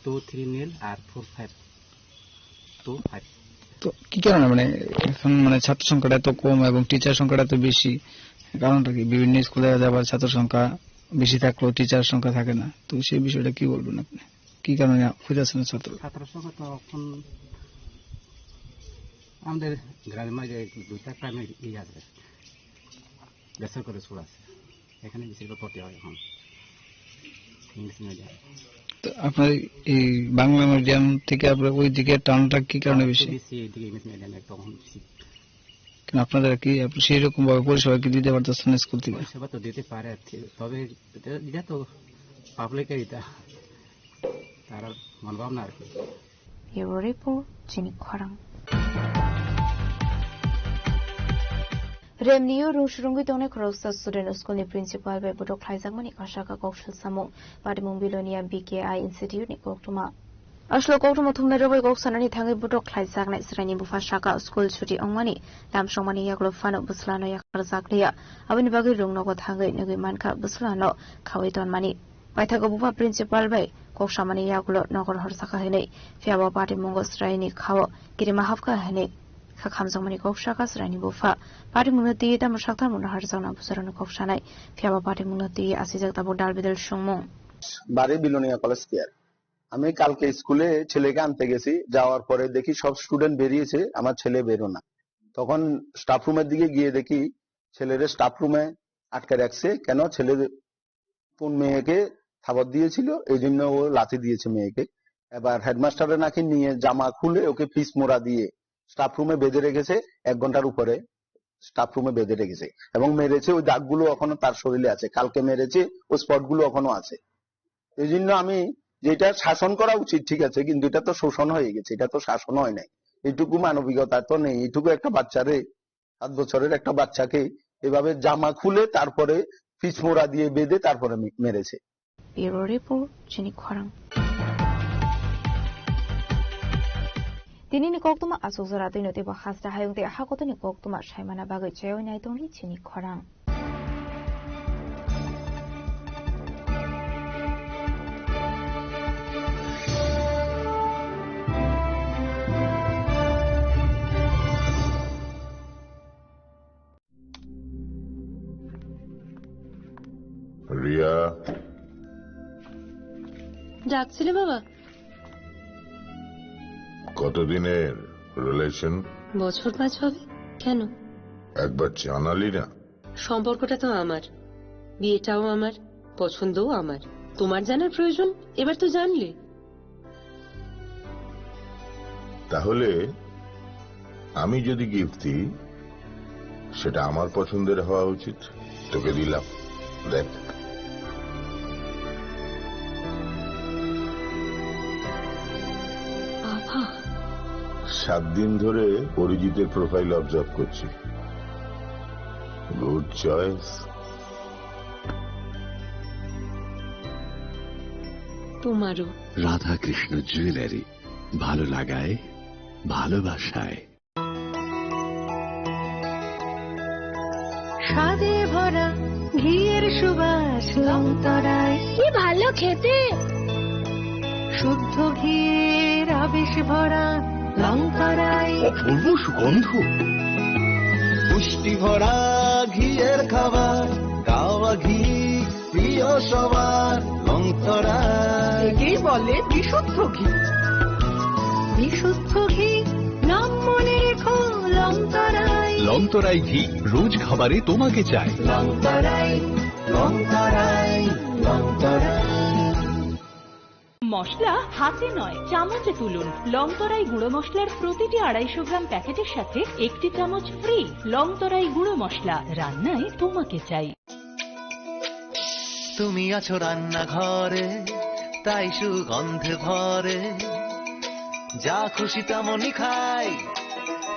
টু, থ্রি নীল, আর ফোর, ফাইভ, টু, ফাইভ। তো কি কারণে, মানে, এখন, মানে, ছাত্র সংখ্যাটা এত কম এবং টিচার সংখ্যাটা এত বেশি, কারণটা কি? বিভিন্ন স্কুলে দেখা যায় আবার ছাত্র সংখ্যা বেশি থাকলেও টিচার সংখ্যা থাকে না, তো সেই বিষয়টা কি বলবেন আপনি? কি কারণে হইতেছে না ছাত্র? ছাত্র সংখ্যা তো এখন আমাদের গ্রামের মাঝে দুইটা প্রাইমারি ইয়ে আছে, বেসরকারি স্কুল আছে, এখানে বেশিরভাগ ভর্তি হয় এখন ইংলিশ মিডিয়াম। তো আপনার এই বাংলা মিডিয়াম থেকে আপনার ওই দিকে টানটা কি কারণে বেশি? বেশি এইদিকে ইংলিশ মিডিয়ামে তখন বেশি। কিন্তু আপনারা কি আপ-, সেই রকম ভাবে পরিষেবা কি দিতে পারতেছেন স্কুল থেকে? পরিষেবা তো দিতে পারে, ঠিক, তবে এটা, এটা তো পাবলিকের এটা, তারা মনোভাবনা আর কি। Bureau Report, Chini Khorang. Remlio rung surungwi tongnai khoroksa student school ni principal bai botok khlaijakmani kha sakha kok salsamung. Patimung Bilonia B K I Institute ni koktwma. Aswk koktwma thumnai rwbai kok sanani thangwi botok khlaijaknai chwraini bupha sakha school chuti wngmani lam songmani yagulo phano bwslano yakarjakliya. Aboni bagwi rung nogo thangwi nugwi mankha bwslano khawi tonmani. Paithago bupha principal bai kok samani yagulo nokol hor sakha hinwi, phiyaba patimungo chwraini khao kirima hapkha hinwi kha khamjakmani kok sakha chwraini bupha. Patimungno twiwi tamo sakthar mungno harjakna bwsarokno kok sanai, phiyaba patimungno twiwi asijak tabuk dal bidal songmung. বাড়ি Belonia college square. আমি কালকে স্কুলে ছেলেকে আনতে গেছি, যাওয়ার পরে দেখি সব স্টুডেন্ট বেরিয়েছে, আমার ছেলে বেরো না। তখন স্টাফ রুমের দিকে গিয়ে দেখি ছেলেরে স্টাফ রুমে আটকে রাখছে। কেন? ছেলের কোন মেয়েকে থাবড় দিয়েছিল, এই জন্য ও লাথি দিয়েছে মেয়েকে। এবার হেডমাস্টারে নাকি নিয়ে জামা খুলে ওকে ফিস মোড়া দিয়ে স্টাফ রুমে বেঁধে রেখেছে এক ঘন্টার উপরে। স্টাফ রুমে বেঁধে রেখেছে এবং মেরেছে, ওই দাগগুলো এখনো তার শরীরে আছে, কালকে মেরেছে, ওই স্পটগুলো এখনো আছে। এই জন্য আমি, যেটা শাসন করা উচিত ঠিক আছে, কিন্তু এটা তো শোষণ হয়ে গেছে, এটা তো শাসন হয় নাই। এইটুকু মানবিকতা তো নেই। এইটুকু একটা বাচ্চারে, সাত বছরের একটা বাচ্চাকে এভাবে জামা খুলে তারপরে ফিস মোড়া দিয়ে বেঁধে তারপরে মে- মেরেছে। Bureau Report, Chini Khorang. Tinini koktwma aswk jora twino teibo hasta hayung tei hakotoni koktwma saimana bagwi chayoi nai tongdi Chini Khorang. Riya. ডাকছিলে বাবা? কতদিনের রিলেশন? বছর পাঁচ হবে। কেন? একবার জানালি না। সম্পর্কটা তো আমার, বিয়েটাও আমার, পছন্দও আমার। তোমার জানার প্রয়োজন, এবার তো জানলে। তাহলে আমি যদি গিফট দিই, সেটা আমার পছন্দের হওয়া উচিত। তোকে দিলাম, দেখ। বাবা। সাত দিন ধরে অরিজিতের প্রোফাইল অবজার্ভ করছি। Good choice. তোমারও। রাধাকৃষ্ণ জুয়েলারি, ভালো লাগায়, ভালোবাসায়। স্বাদে ভরা ঘিয়ের সুবাস লংতরায়। কি ভালো খেতে! শুদ্ধ ঘিয়ের আবেশ ভরা লংতরায়। অপূর্ব সুগন্ধ। পুষ্টি ভরা ঘিয়ের খাবার, গাওয়া ঘি প্রিয় সবার, লংতরায়। একেই বলে বিশুদ্ধ ঘি। বিশুদ্ধ ঘি, নাম মনে রেখো, লংতরায়। লংতরায় ঘি, রোজ খাবারে তোমাকে চাই। লংতরায়, লংতরায়, লংতরায়। মশলা হাতে নয়, চামচে তুলুন। লংতরাই গুঁড়ো মশলার প্রতিটি আড়াইশো গ্রাম প্যাকেটের সাথে একটি চামচ ফ্রি। লংতরাই গুঁড়ো মশলা, রান্নায় তোমাকে চাই। তুমি আছো রান্নাঘরে, তাই সুগন্ধে ভরে। যা খুশি তেমনই খাই,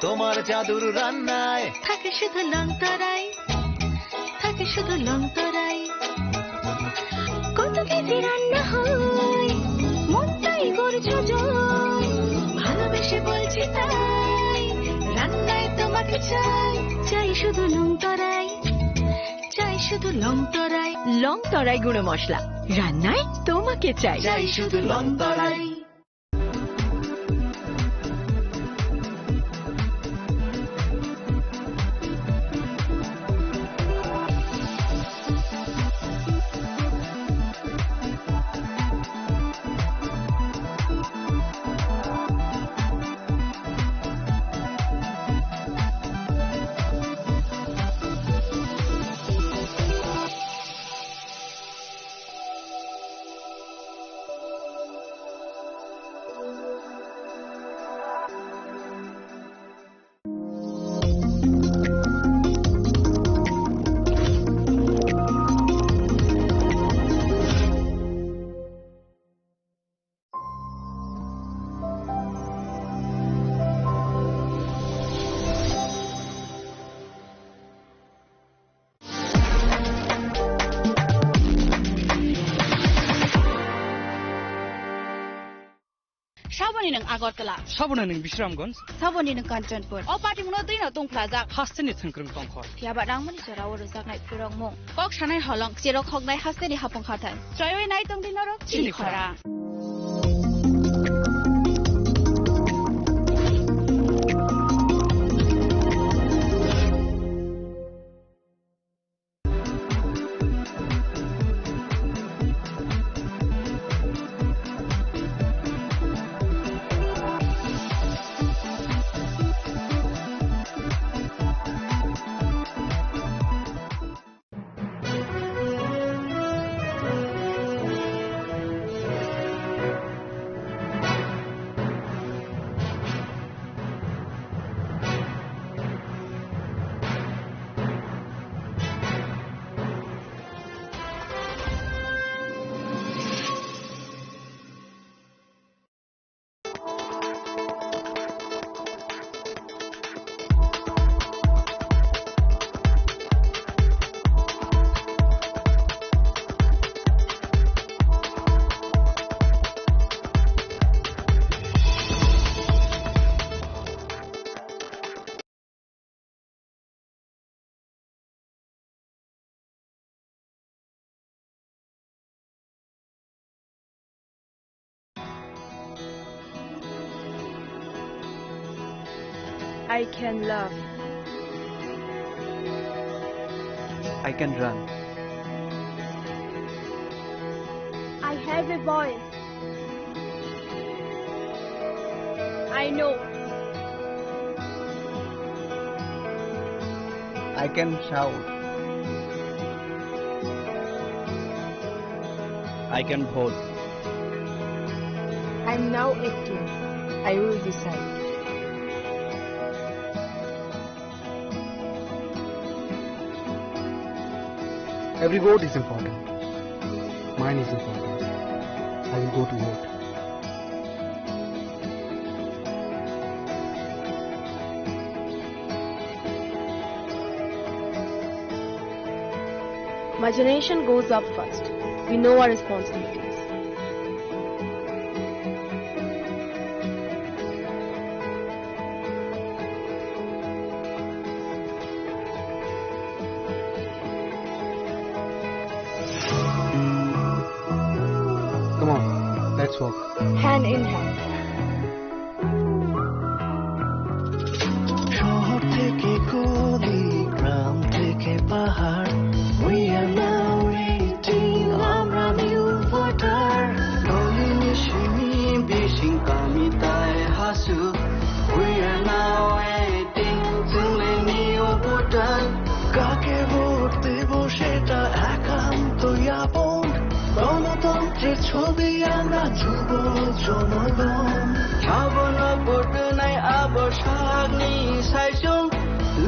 তোমার জাদুর রান্নায়। থাকে শুধু লংতরাই, থাকে শুধু লংতরাই। কত কেজি রান্না হয়, মনটাই করছো জয়। ভালোবেসে বলছি তাই, রান্নায় তোমাকে চাই, চাই শুধু লংতরাই। চাই শুধু লংতরাই, লংতরাই গুঁড়ো মশলা, রান্নায় তোমাকে চাই। চাই শুধু লংতরাই। Saboni nwng Agartala. Saboni nwng Bisramganj. Saboni nwng Kanchanpur. O party mungno twi no tungphlajak. Hasteni thwngkwrwng tongkhor. Phiya ba nangmani jora o rwjaknai phurokmung. Kok sanai holong, cherok hoknai hasteni hapung hathai. Choiwi nai tongdi norok chini khorang. I can laugh. I can run. I have a voice. I know. I can shout. I can vote. I'm now acting. I will decide. Every vote is important. Mine is important. I will go to vote. My generation goes up first. We know our responsibilities. Come on, let's walk. Hand in hand. শহর থেকে গলি, গ্রাম থেকে পাহাড়, we are now eighteen, আমরা new voter. Nolini simi bising kami tai hasu, we are now eighteen, chwng le new voter. কাকে ভোট দেব সেটা একান্তই আপন, গণতন্ত্রের ছবি আমরা যুব জনগণ। Abono photo nai abo sakni saisung,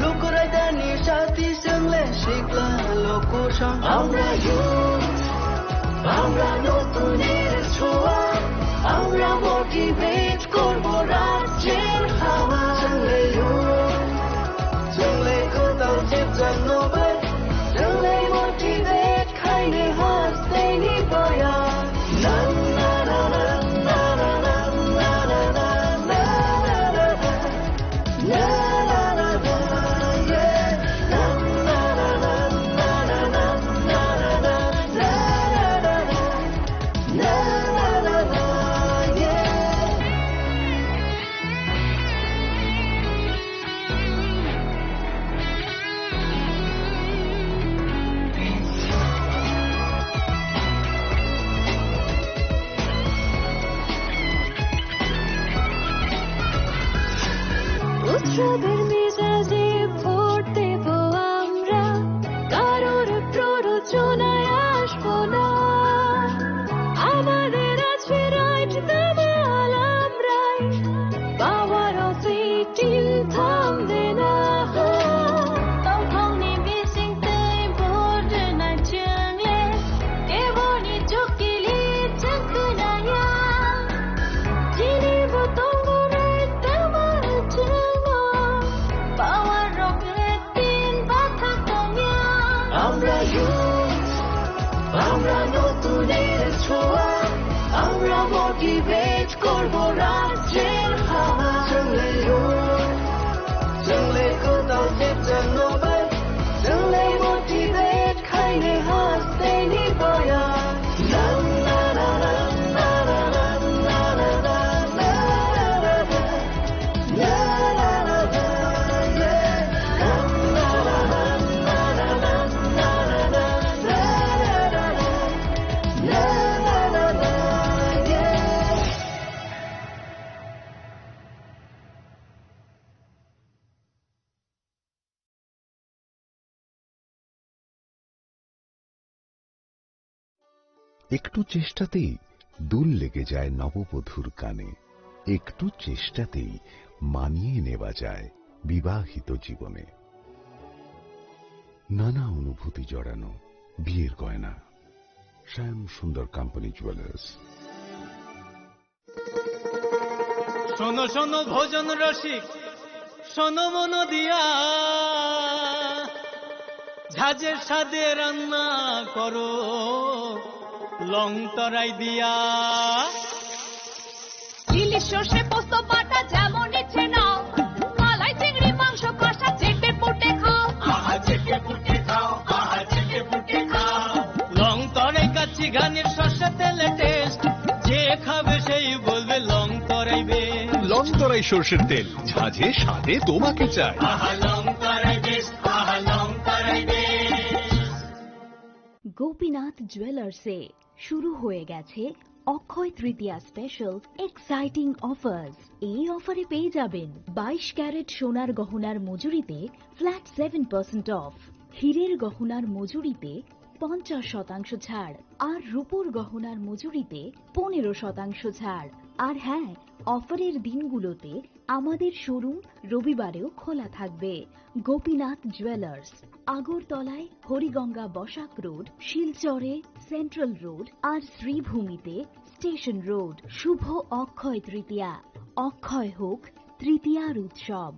lukurai dani sati sengle sikla lokusong. আমরা youth, আমরা নতুনের ছোঁয়া, আমরা motivate করব রাজ্যের হাওয়া। Chwngle youth, chwngle kwtal chipjak nobai, chwngle motivate khaini hasteni boya. উৎসবের মেজাজে ভোট দেব আমরা, কারোর প্ররোচনায় আসবো না। আমাদের আছে right, দামাল আমরাই, power of eighteen থামবে না। Tongthokni bising tei vote rwnai chwngle, keboni chukili chwng twnaya. Chini bo tongo right, damal chwngo, power of eighteen bathak tongya. আমরা youth, আমরা নতুনের ছোঁয়া, আমরা motivate করব রাজ্যের একটু চেষ্টাতেই দুল লেগে যায় নববধূর কানে, একটু চেষ্টাতেই মানিয়ে নেওয়া যায় বিবাহিত জীবনে। নানা অনুভূতি জড়ানো বিয়ের গয়না। শ্যাম সুন্দর কোম্পানি জুয়েলার্স। শোনো শোনো ভোজন রসিক, শোনো মন দিয়া, ঝাঁঝের স্বাদে রান্না করো লং তরাই দিয়া। ইলিশ সর্ষে পোস্ত বাটা যেমন ইচ্ছে নাও, মালাই চিংড়ি মাংস কষা চেটে পুটে খাও। আহা, চেটে পুটে খাও, আহা, চেটে পুটে খাও। লং তরাই কাচ্চি ঘানির সর্ষে তেলে টেস্ট, যে খাবে সেই বলবে লং তরাই বেস্ট। লং তরাই সর্ষের তেল, ঝাঁঝে স্বাদে তোমাকে চাই। আহা, লং তরাই বেস্ট, আহা, লং তরাই বেস্ট। গোপীনাথ জুয়েলার্সে শুরু হয়ে গেছে অক্ষয় তৃতীয়া স্পেশাল এক্সাইটিং অফার্স। এই অফারে পেয়ে যাবেন বাইশ ক্যারেট সোনার গহনার মজুরিতে ফ্ল্যাট সেভেন পার্সেন্ট অফ, হীরের গহনার মজুরিতে পঞ্চাশ শতাংশ ছাড়, আর রূপোর গহনার মজুরিতে পনেরো শতাংশ ছাড়। আর হ্যাঁ, অফারের দিনগুলোতে আমাদের শোরুম রবিবারেও খোলা থাকবে। গোপীনাথ জুয়েলার্স, আগরতলায় হরিগঙ্গা বসাক রোড, শিলচরে সেন্ট্রাল রোড আর শ্রীভূমিতে স্টেশন রোড। শুভ অক্ষয় তৃতীয়া, অক্ষয় হোক তৃতীয়ার উৎসব।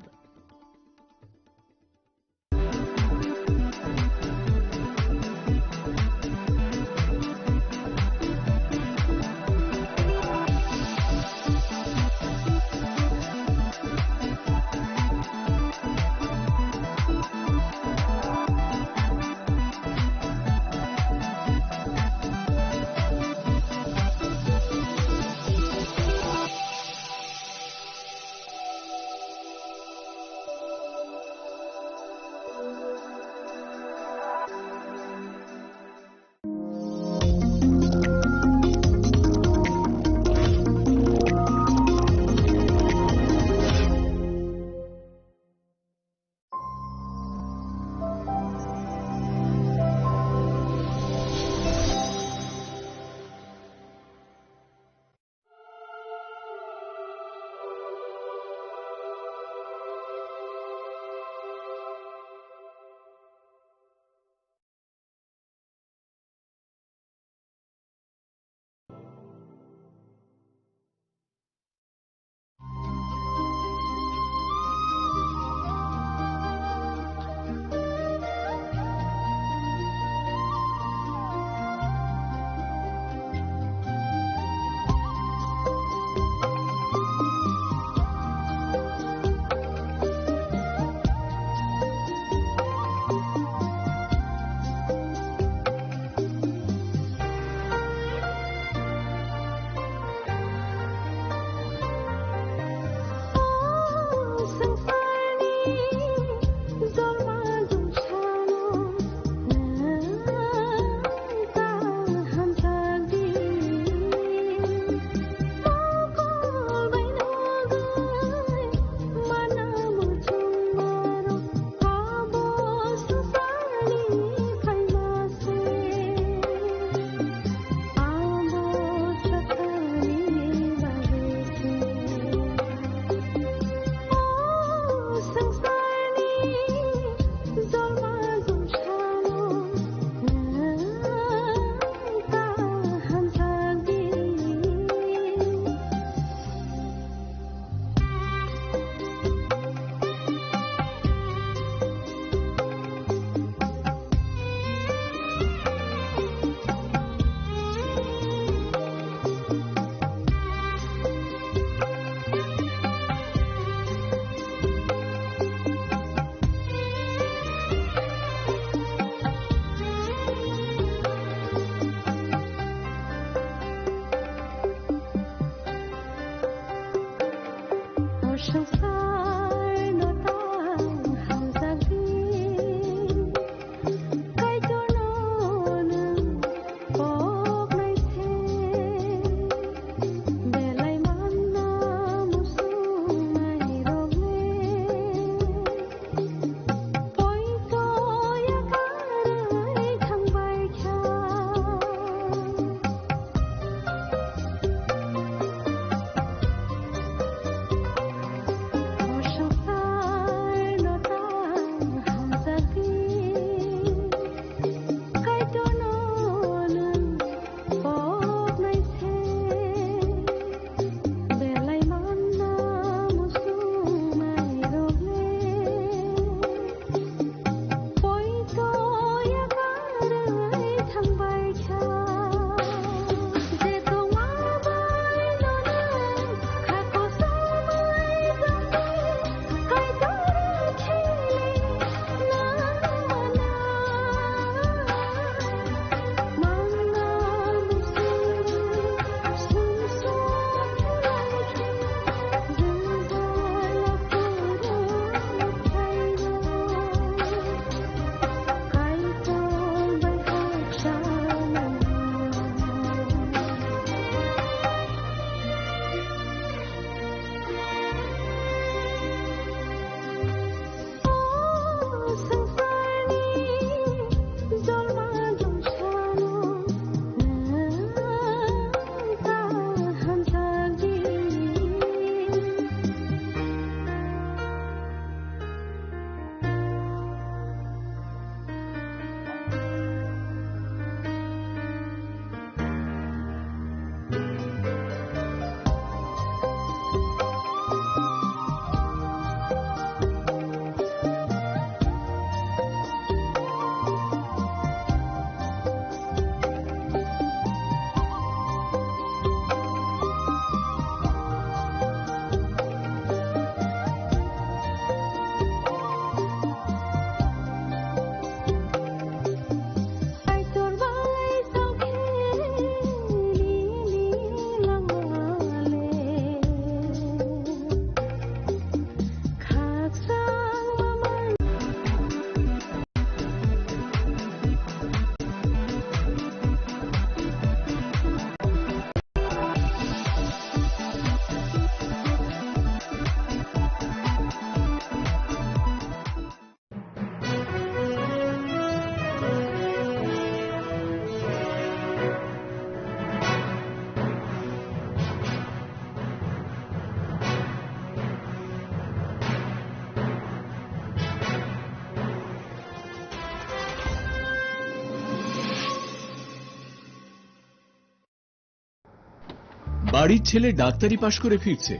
বাড়ির ছেলে ডাক্তারি পাশ করে ফিরছে,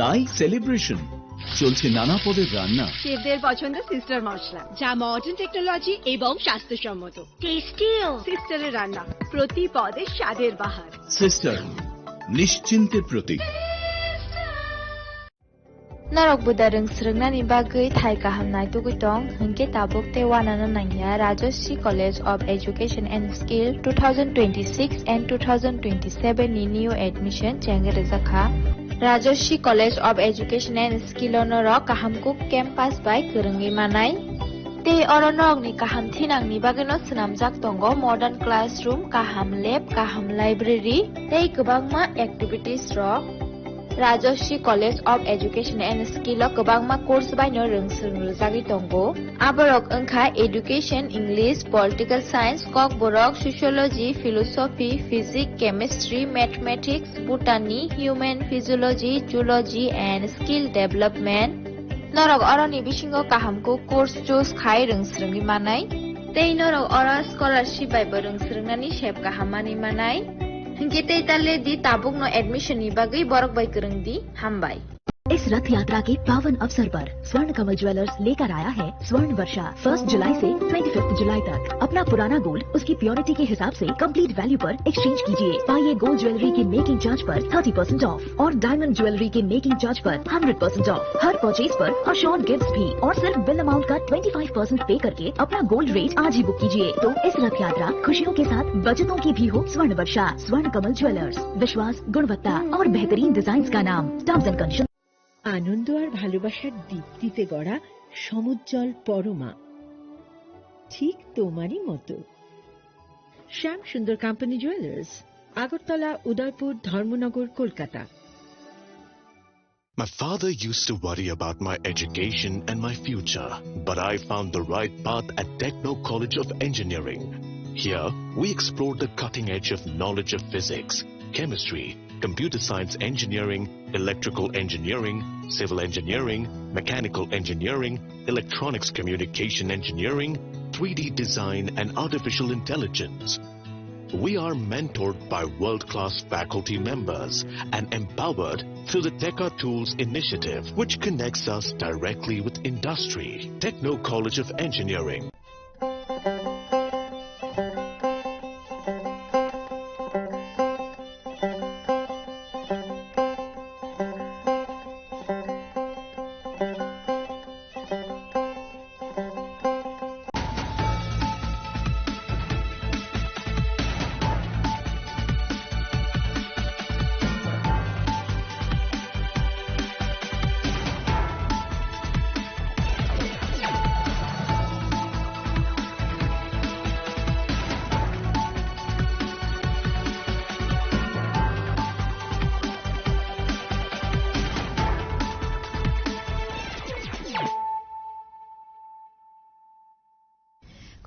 তাই সেলিব্রেশন। চলছে নানা পদের রান্না। শেফদের পছন্দ সিস্টার মশলা, যা মডার্ন টেকনোলজি এবং স্বাস্থ্যসম্মত। টেস্টিও। সিস্টারের রান্না, প্রতি পদে স্বাদের বাহার। সিস্টার, নিশ্চিন্তের প্রতীক। Norok buda rwng swrwngnani bagwi thai kaham naitugwi tong, hinkhe tabuk tei uanano nangya Rajashree College of Education and Skill two thousand twenty-six and two thousand twenty-seven ni new admission chengwi rwjakha. Rajashree College of Education and Skill o norok kaham kuk campus bai kwrwngwi manai. Tei oro norokni kaham thinangni bagwino swnamjak tongo modern classroom, kaham lab, kaham library tei kwbangma activities rok. Rajashree College of Education and Skill o kwbangma course baino rwng swrwng rwjagwi tongo. Aborok wngkha Education, English, Political Science, Kokborok, Sociology, Philosophy, Physics, Chemistry, Mathematics, Botany, Human Physiology, Zoology and Skill Development. Norok oroni bisingo kaham kuk course choose khai rwng swrwngwi manai. Tei norok oro scholarship bai bo rwng swrwngnani sep kaham manwi manai. Hinkhe tei ta le di, tabukno admission ni bagwi borok bai kwrwng di. Hambai. इस रथ यात्रा के पावन अवसर पर स्वर्ण कमल ज्वेलर्स लेकर आया है स्वर्ण वर्षा। फर्स्ट जुलाई से ट्वेंटी फिफ्थ जुलाई तक अपना पुराना गोल्ड उसकी प्योरिटी के हिसाब से कंप्लीट वैल्यू पर एक्सचेंज कीजिए। पाइए गोल्ड ज्वेलरी की मेकिंग चार्ज पर थर्टी परसेंट ऑफ और डायमंड ज्वेलरी के मेकिंग चार्ज पर hundred percent of. Her purchase पर अश्योर्ड गिफ्ट्स भी और सिर्फ बिल अमाउंट का ट्वेंटी फ़ाइव परसेंट पे करके अपना गोल्ड रेट आज ही बुक कीजिए। तो इस रथ यात्रा खुशियों के साथ बचतों की भी हो। स्वर्ण वर्षा, स्वर्ण कमल ज्वेलर्स, विश्वास, गुणवत्ता और बेहतरीन डिजाइन का नाम। Terms and condition. আনন্দ আর ভালোবাসার দীপ্তিতে গড়া সমুজ্জ্বল পরমা, ঠিক তোমারই মতো। শ্যাম সুন্দর কোম্পানি জুয়েলার্স, আগরতলা, উদয়পুর, ধর্মনগর, Kolkata. My father used to worry about my education and my future, but I found the right path at Techno College of Engineering. Here, we explore the cutting edge of knowledge of physics, chemistry, computer science engineering, electrical engineering, civil engineering, mechanical engineering, electronics communication engineering, three D design, and artificial intelligence. We are mentored by world-class faculty members and empowered through the Teka Tools initiative, which connects us directly with industry. Techno College of Engineering.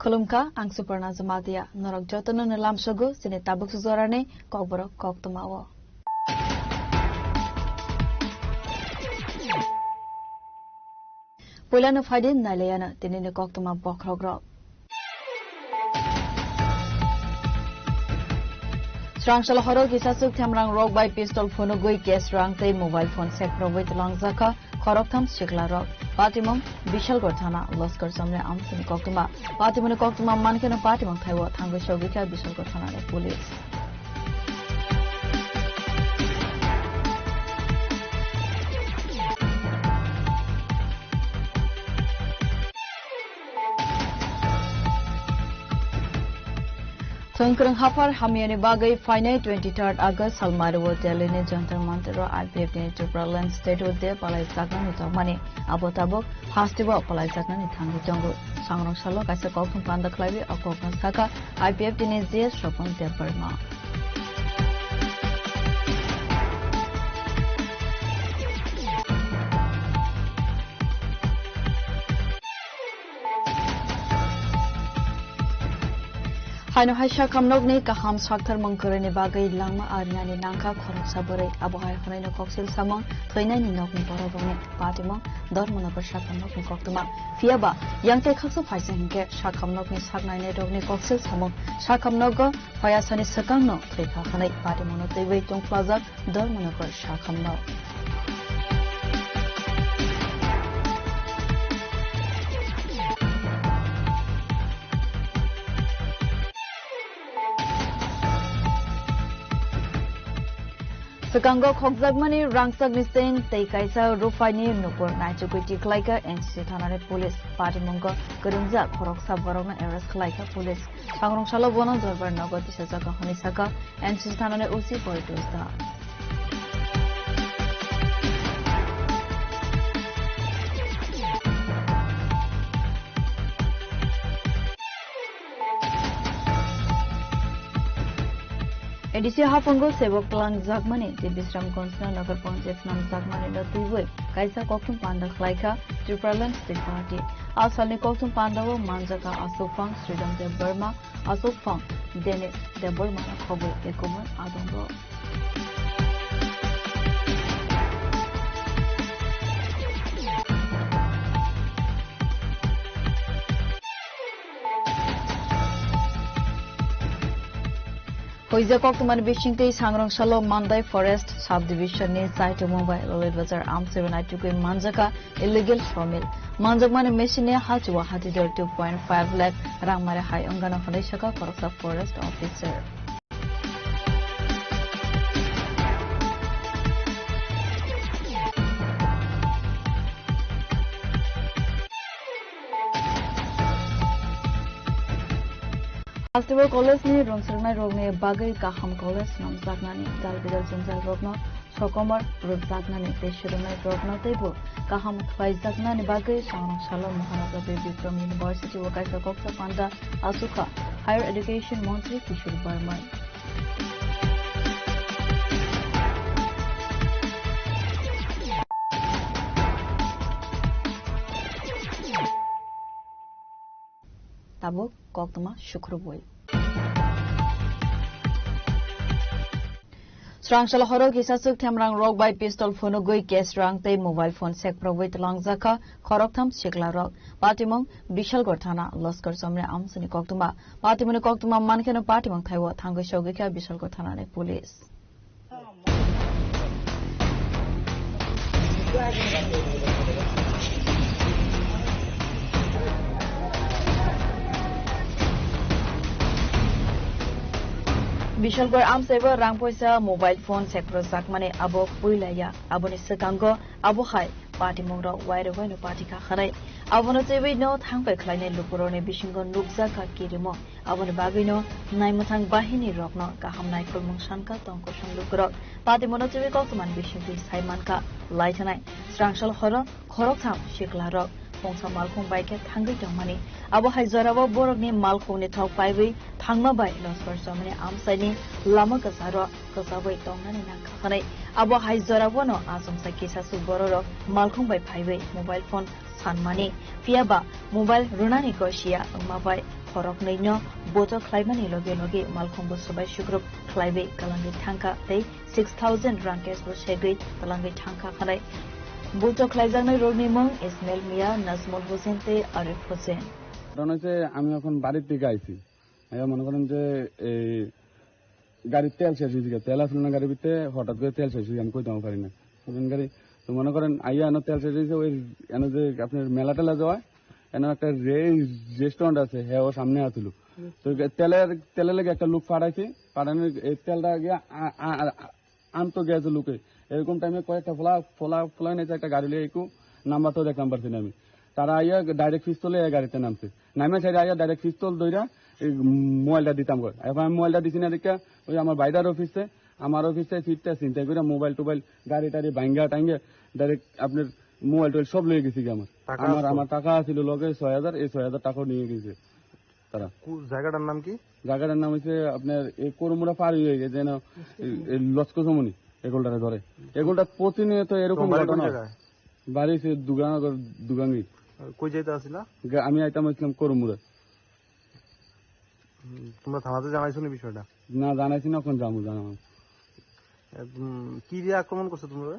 Khulumkha, ang Suparna Jamatia. Norok jotono no lamsogo chini tabuk sujorani kokborok koktwmao. Puilano phaidi nailayano tinini koktwma bokhorokrok. Srangsalo horo kisa chwk themrang rok bai pistol phunugwi cash rang tei mobile phone sekprobwi twlangjakha khoroktham sikla rok. Patimung Bishalgarh thana, Laskar Chamni amchini koktwma. Patimungni koktwma mankheno patimung thaibo thangwi sogwikha Bishalgarh thana ni police. Thwngkwrwng haphar hamyani bagwi phainai twenty third August salmario Delhi ni Jantar Mantar o I P F T ni Tipraland Statehood Day palai chakna nukjakmani. Abo tabuk hasteo palai chaknani thangwi tongo. Sangrong salo kaisa kokthum panda khlaiwi o kokno sakha I P F T ni G S Sopon Debbarma. Ano hai sakhamnokni kaham sakthar mung kwrwini bagwi langma arinani nangkha khoroksa bwrwi. Abo hai hwnwi no koksil samung thwinani nokni borok rokni patimung Dharmanagar sakhamnokni koktwma. Phiya ba yang tei khaksa phaisa hinkhe sakhamnokni saknainai rokni koksil samung sakhamnogo phoyasani swkangno thwikha hwnwi patimungno twiwi tongphlajak Dharmanagar sakhamno. Swkango khokjakmani rangchakni chain tei kaisa rupaini nupur naichugwi tikhlaikha N C C thanani police. Patimungo kwrwngjak khoroksa borokno arrest khlaikha police. Sangrong salo bono Dorbar nogo tisajak hwnwi sakha N C C thanani O C Boy Dusda. A D C haphango sebok twlangjakmani tei Bisramganj Nagar Panchayat swnamjakmani no twiwi kaisa kokthum panda khlaikha Tipraland State Party. A salni kokthum pandao manjakha Asokphang Sridham Debbarma, Asokphang Denis Debbarma no khobwi ekomoi adongrok. Hoijak koktwmani bisingtwi Sangrong salo Mandai Forest Subdivision ni Chaituma bai Loloi Bazar amchaibo naitugwi manjakha illegal sawmill. Manjakmani machine ni hachua hatidor two point five lakh rang mare hai wngano hwnwi sakha khoroksa forest officer. Hasteo college ni rwngsrwknai rokni bagwi kaham college swnamjaknani, dal bidal jwngjal rokno sokomor rwjaknani tei swrwngnai rokno teibo kaham khlaijaknani bagwi Sangrong salo Maharaja Bir Bikram University o kaisa koksa panda achukha Higher Education Montri Kishore Barmai. Tabuk koktwma sukrubwi. Srangsal horo kisa swk themrang rok bai pistol phunugwi cash rang tei mobile phone sekprogwi twlangjakha khoroktham sikla rok. Patimung Bishalgarh thana Loskar Chomni amsini koktwma. Patimungni koktwma mankheno patimung thaibo thangwi sogwikha Bishalgarh thanani police. Bishalgarh amchaibo rang poisa mobile phone sekprojak mani abo puila ya. Aboni swkango abo hai patimung rok wairok waino patikha khanai. Abono twiwi no thangpai khlainai lukurokni bisingo nukjakha kirimo. Aboni bagwino naimwthang bahini rokno kaham naikolmung sankha tongkosong lukurok. Patimungno twiwi koktwmani bisingtwi sai mankha laithanai. Srangsal horo khoroktham sikla rok pungsa malkhung bai khe thangwi tongmani. Abo hai jorao borokni malkhungni thok paiwi thangma bai Loskar Chomni amchaini lama kwcharo kwchawi tongnani nangkha hwnwi. Abo hai jorao no achomsa kisa swk bororok malkhung bai phaiwi mobile phone sanmani. Phiya ba mobile rwnani gosia wngma bai khoroknwi no boto khlaimani loge loge malkhung bo swbai sukrup khlaiwi kwlangwi thangkha tei six thousand rang cash bo segwi twlangwi thangkha hwnwi. Bulchok khlaijaknai rokni mung Ismail Mia, Najmul Hussein tei Arif Hussein. ঘটনা হচ্ছে, আমি এখন বাড়ির থেকে আইছি। আইয়া মনে করেন যে এই গাড়ির তেল শেষ হয়েছে, তেল আসলো না গাড়ির ভিতরে, হঠাৎ করে তেল শেষ হয়েছে, আমি কইতাম পারি না। তখন গাড়ি তো মনে করেন আইয়া এনে তেল শেষ হয়েছে, ওই এনে যে আপনার মেলা টেলা যাওয়া, এনে একটা রে-, রেস্টুরেন্ট আছে, হ্যাঁ, ও সামনে আসলো। তো তেলের, তেলের লাগে একটা লোক পাঠাইছে, পাঠানোর এই তেলটা গিয়ে আ-, আ-, আ-, আনতো গেছে লোকে। এরকম টাইমে কয়েকটা ফোলা, ফোলা, ফোলা নিয়েছে একটা গাড়ি লিয়ে একটু নাম্বার তো দেখলাম পারছি না আমি। তারা আইয়া ডাইরেক্ট পিস্তলে এই গাড়িতে নামছে। নামে সাইডে আইয়া ডাইরেক্ট পিস্তল ধইরা এই মোবাইলটা দিতাম কয়। এখন আমি মোবাইলটা দিছি না দেখা ওই আমার ভাইটার অফিসে, আমার অফিসে সিটটা চিন্তা করে মোবাইল টোবাইল গাড়ি টাড়ি ভাঙ্গা টাঙ্গে ডাইরেক্ট আপনার মোবাইল টোবাইল সব লয়ে গেছি গিয়ে আমার। টাকা আমার, আছে? আমার টাকা আছিল লগে ছয় হাজার, এই ছয় হাজার টাকাও নিয়ে গেছে তারা। কু-, জায়গাটার নাম কি? জায়গাটার নাম হচ্ছে আপনার এই করমুরা পার হয়ে গেছে যেন এই, এই লস্কো সমনি এগুলটারে ধরে। এগুলটা প্রতিনিয়ত এরকম তোমার বাড়ি কোন ঘটনা। জায়গায়? বাড়ি সে দুগানগর, দুগাঙ্গি। আর কই যাইতে আসিলা? গা-, আমি আইতাম হচ্ছিলাম করমুরা। উম, তোমরা থানাতে জানাইছো নি বিষয়টা? না, জানাইছি না, এখন যাবো জানাবো। উম, কি দিয়ে আক্রমণ করছে তোমরা?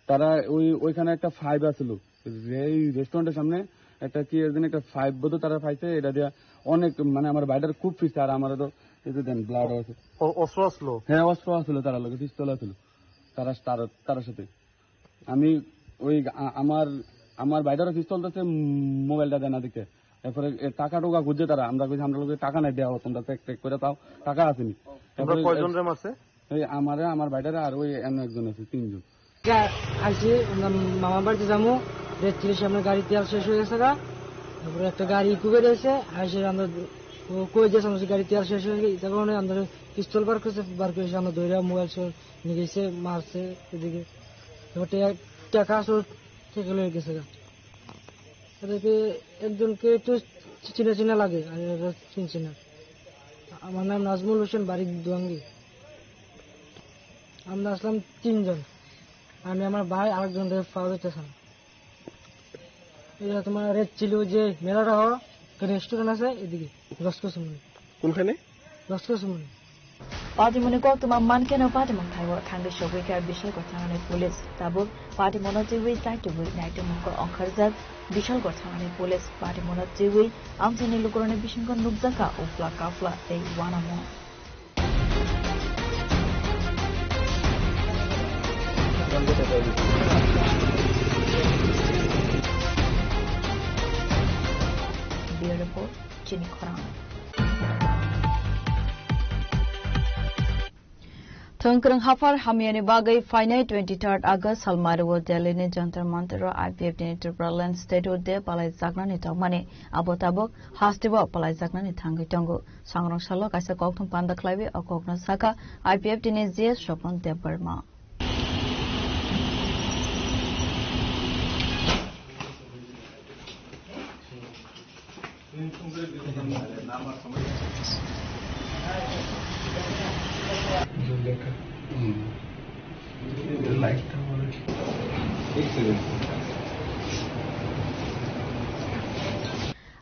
তারা ওই, ওইখানে একটা পাইপ আছিল, এই রেস্টুরেন্টের সামনে একটা কি এর জন্য একটা পাইপ বোধ তারা পাইছে, এটা দিয়ে অনেক, মানে, আমার বাইটার খুব পিছে, আর আমারও তো এই যে দেন ব্লাড আছে। অ-, অস্ত্র আসলো? হ্যাঁ, অস্ত্র আসলো, তারা লগে পিস্তল আসলো, তারা, তারা, তারার সাথে। আমি ওই আ-, আমার, আমার বাইটারও পিস্তল আছে, উম, মোবাইলটা দেনা দিকে। এরপরে এ টাকা টোকা খুঁজছে তারা, আমরা কইছি, "আমরা লোকের টাকা নাই, দেওয়া, তোমরা চেক টেক করে তাও, টাকা আসেনি।" তোমরা এরপরে কয়জন রে মারছে? এই আমারে, আমার বাইটারে আর ওই এমন একজন আছে, তিনজন। যা, আইছি, আমরা মামার বাড়িতে যাবো, রেড চিলির সামনে গাড়ি তেল শেষ হয়ে গেছে গা। তারপরে একটা গাড়ি ইকো গাড়ি আছে, আইসে আমরা ও কই যে সমস্ত গাড়ি তেল শেষ হয়ে গেছে, এই কারণে আমরা পিস্তল বার করছে, বার করে আমরা ধরে মোবাইল সহ নিয়ে গেছে, মারছে এদিকে। এবার টেকা, টেকা আসলে থেকে লয়ে গেছে গা। এদিকে একজনকে একটু চিনা চিনা লাগে, আর এরা চিনছে না। আমার নাম নাজমুল হোসেন, বাড়ি দুয়াঙ্গি। আমরা আসলাম তিনজন, আমি, আমার ভাই, আরেকজন রে পাওয়া যাইতেছে না। এটা তোমার রেড চিলি যে মেলাটা হয়, রেস্টুরেন্ট আছে এদিকে, লস্কর সুমনে। কোনখানে? লস্কর সুমনে। Patimoni koktwma mankeno patimung thaibo thangwi sogwi kha Bishalgarh thanani police. Tabuk patimono twiwi chaitugwi naitomungko ongkharjak Bishalgarh thanani police. Patimono twiwi amchaini lukurokni bisingo nukjakha uphla kaphla tei uanamung. Bureau Report, Chini Khorang. Thwngkwrwng haphar hamyani bagwi phainai twenty-third August salmario Delhi ni Jantar Mantar o I P F T ni Tipraland Statehood Day palaijaknani tongmani. Abo tabuk hasteo palaijaknani thangwi tongo. Sangrong salo kaisa kokthum panda khlaiwi o kokno sakha I P F T ni G S Sopon Debbarma.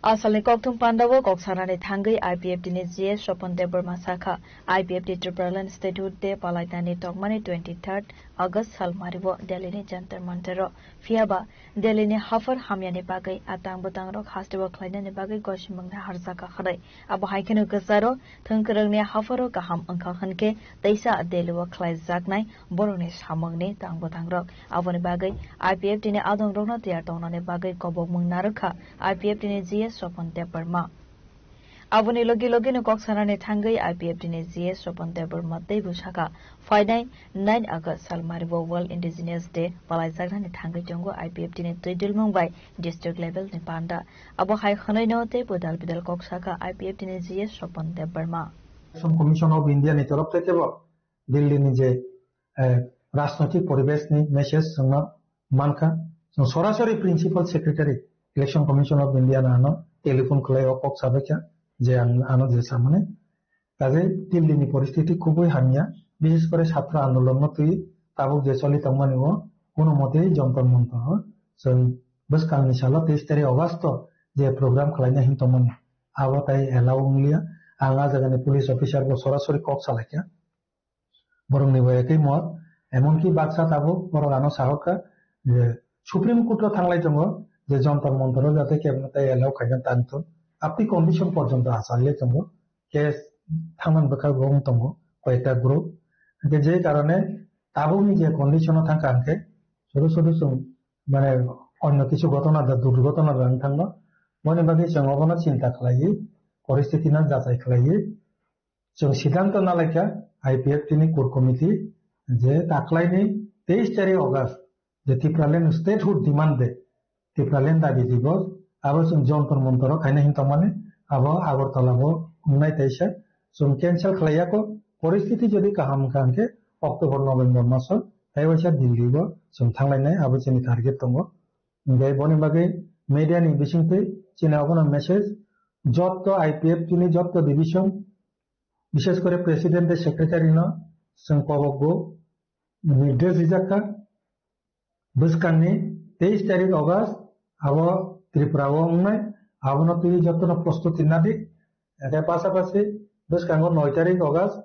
Asalni kokthum pandao kok sanani thangwi I P F T ni G S Sopon Debbarma sakha, I P F T Tipraland Statehood Day palainani tongmani twenty-third August salmario Delhi ni Jantar Mantar o. Phiyaba Delhi ni haphar hamyani bagwi atang bwtangrok hasteo khlainani bagwi gosimungni harjak kha hwnwi. Abo hai kheno kwcharo thwngkwrwngni hapharo kaham wngkha hwnkhe teisa Delhi o khlaijaknai borokni samungni tang bwtangrok. Aboni bagwi I P F T ni adongrokno tiyar tongnani bagwi kobokmung narwkha I P F T ni G S Sopon Debbarma. Aboni logi logino kok sanani thangwi I P F T ni G S Sopon Debbarma teibo sakha, phainai nine August salmario World Indigenous Day palaijaknani thangwi tongo I P F T ni twidulmung bai district level ni panda. Abo hai hwnwino teibo dal bidal kok sakha I P F T ni G S Sopon Debbarma. Election Commission of India ni torof thai kebo Delhi ni je, eh, rajnoitik poribesh ni message chwngno mankha. Chwng sorasori Principal Secretary Election Commission of India no ano telephone khlai o kok sabaikha je ang ano je samani. Kaje Delhi ni poristiti khubui hamya, bishes kore chhatra andolon no twi tabuk je choli tongmani o kono mote Jantar Mantar o chwng bwskang ni salo teis tarik August o je program khlaina hin tongmani abo tai allow wngliya. Ang a jaga ni police officer bo sorasori kok salaikha. Borokni bai tei mot, emonki baksa tabuk borok ano sahokkha je Supreme Court o thanglai tongo je Jantar Mantar o jate kebengno tai allow khaina tangthung. Apni condition porjonto achalya tongo, case thangmani bwkha bo wng tongo koyekta group. Hwnkhe je karone tabukni je condition o thangkha hwnkhe sodo sodo chwng mane onno kisu gotona da, durgotona da wng thangno. Moni bagwi chwng obono chinta khlaiwi, poristiti no jachai khlaiwi, chwng siddhanto nalaikha I P F T ni core committee je taklaini teis tarik August je Tipraland Statehood Demand Day, Tipraland dabi dibo, abo chwng Jantar Mantar o khaina hin tongmani, abo Agartala bo wngnai taisa chwng cancel khlaiya kho. Poristiti jodi kaham wngkha hwnkhe October November maso tei waisa Delhi bo chwng thanglainai, abo chini target tongo. Hwnkhe boni bagwi media ni bisingtwi chini obono message, jotto I P F T ni jotto division, bishes kore president tei secretary no chwng kobokgo nirdesh rijak kha, bwskangni teis tarik August abo Tripura o wngnai, abono twiwi jotono prostuti nadik, Eke pasapasi bwskango noi tarik August,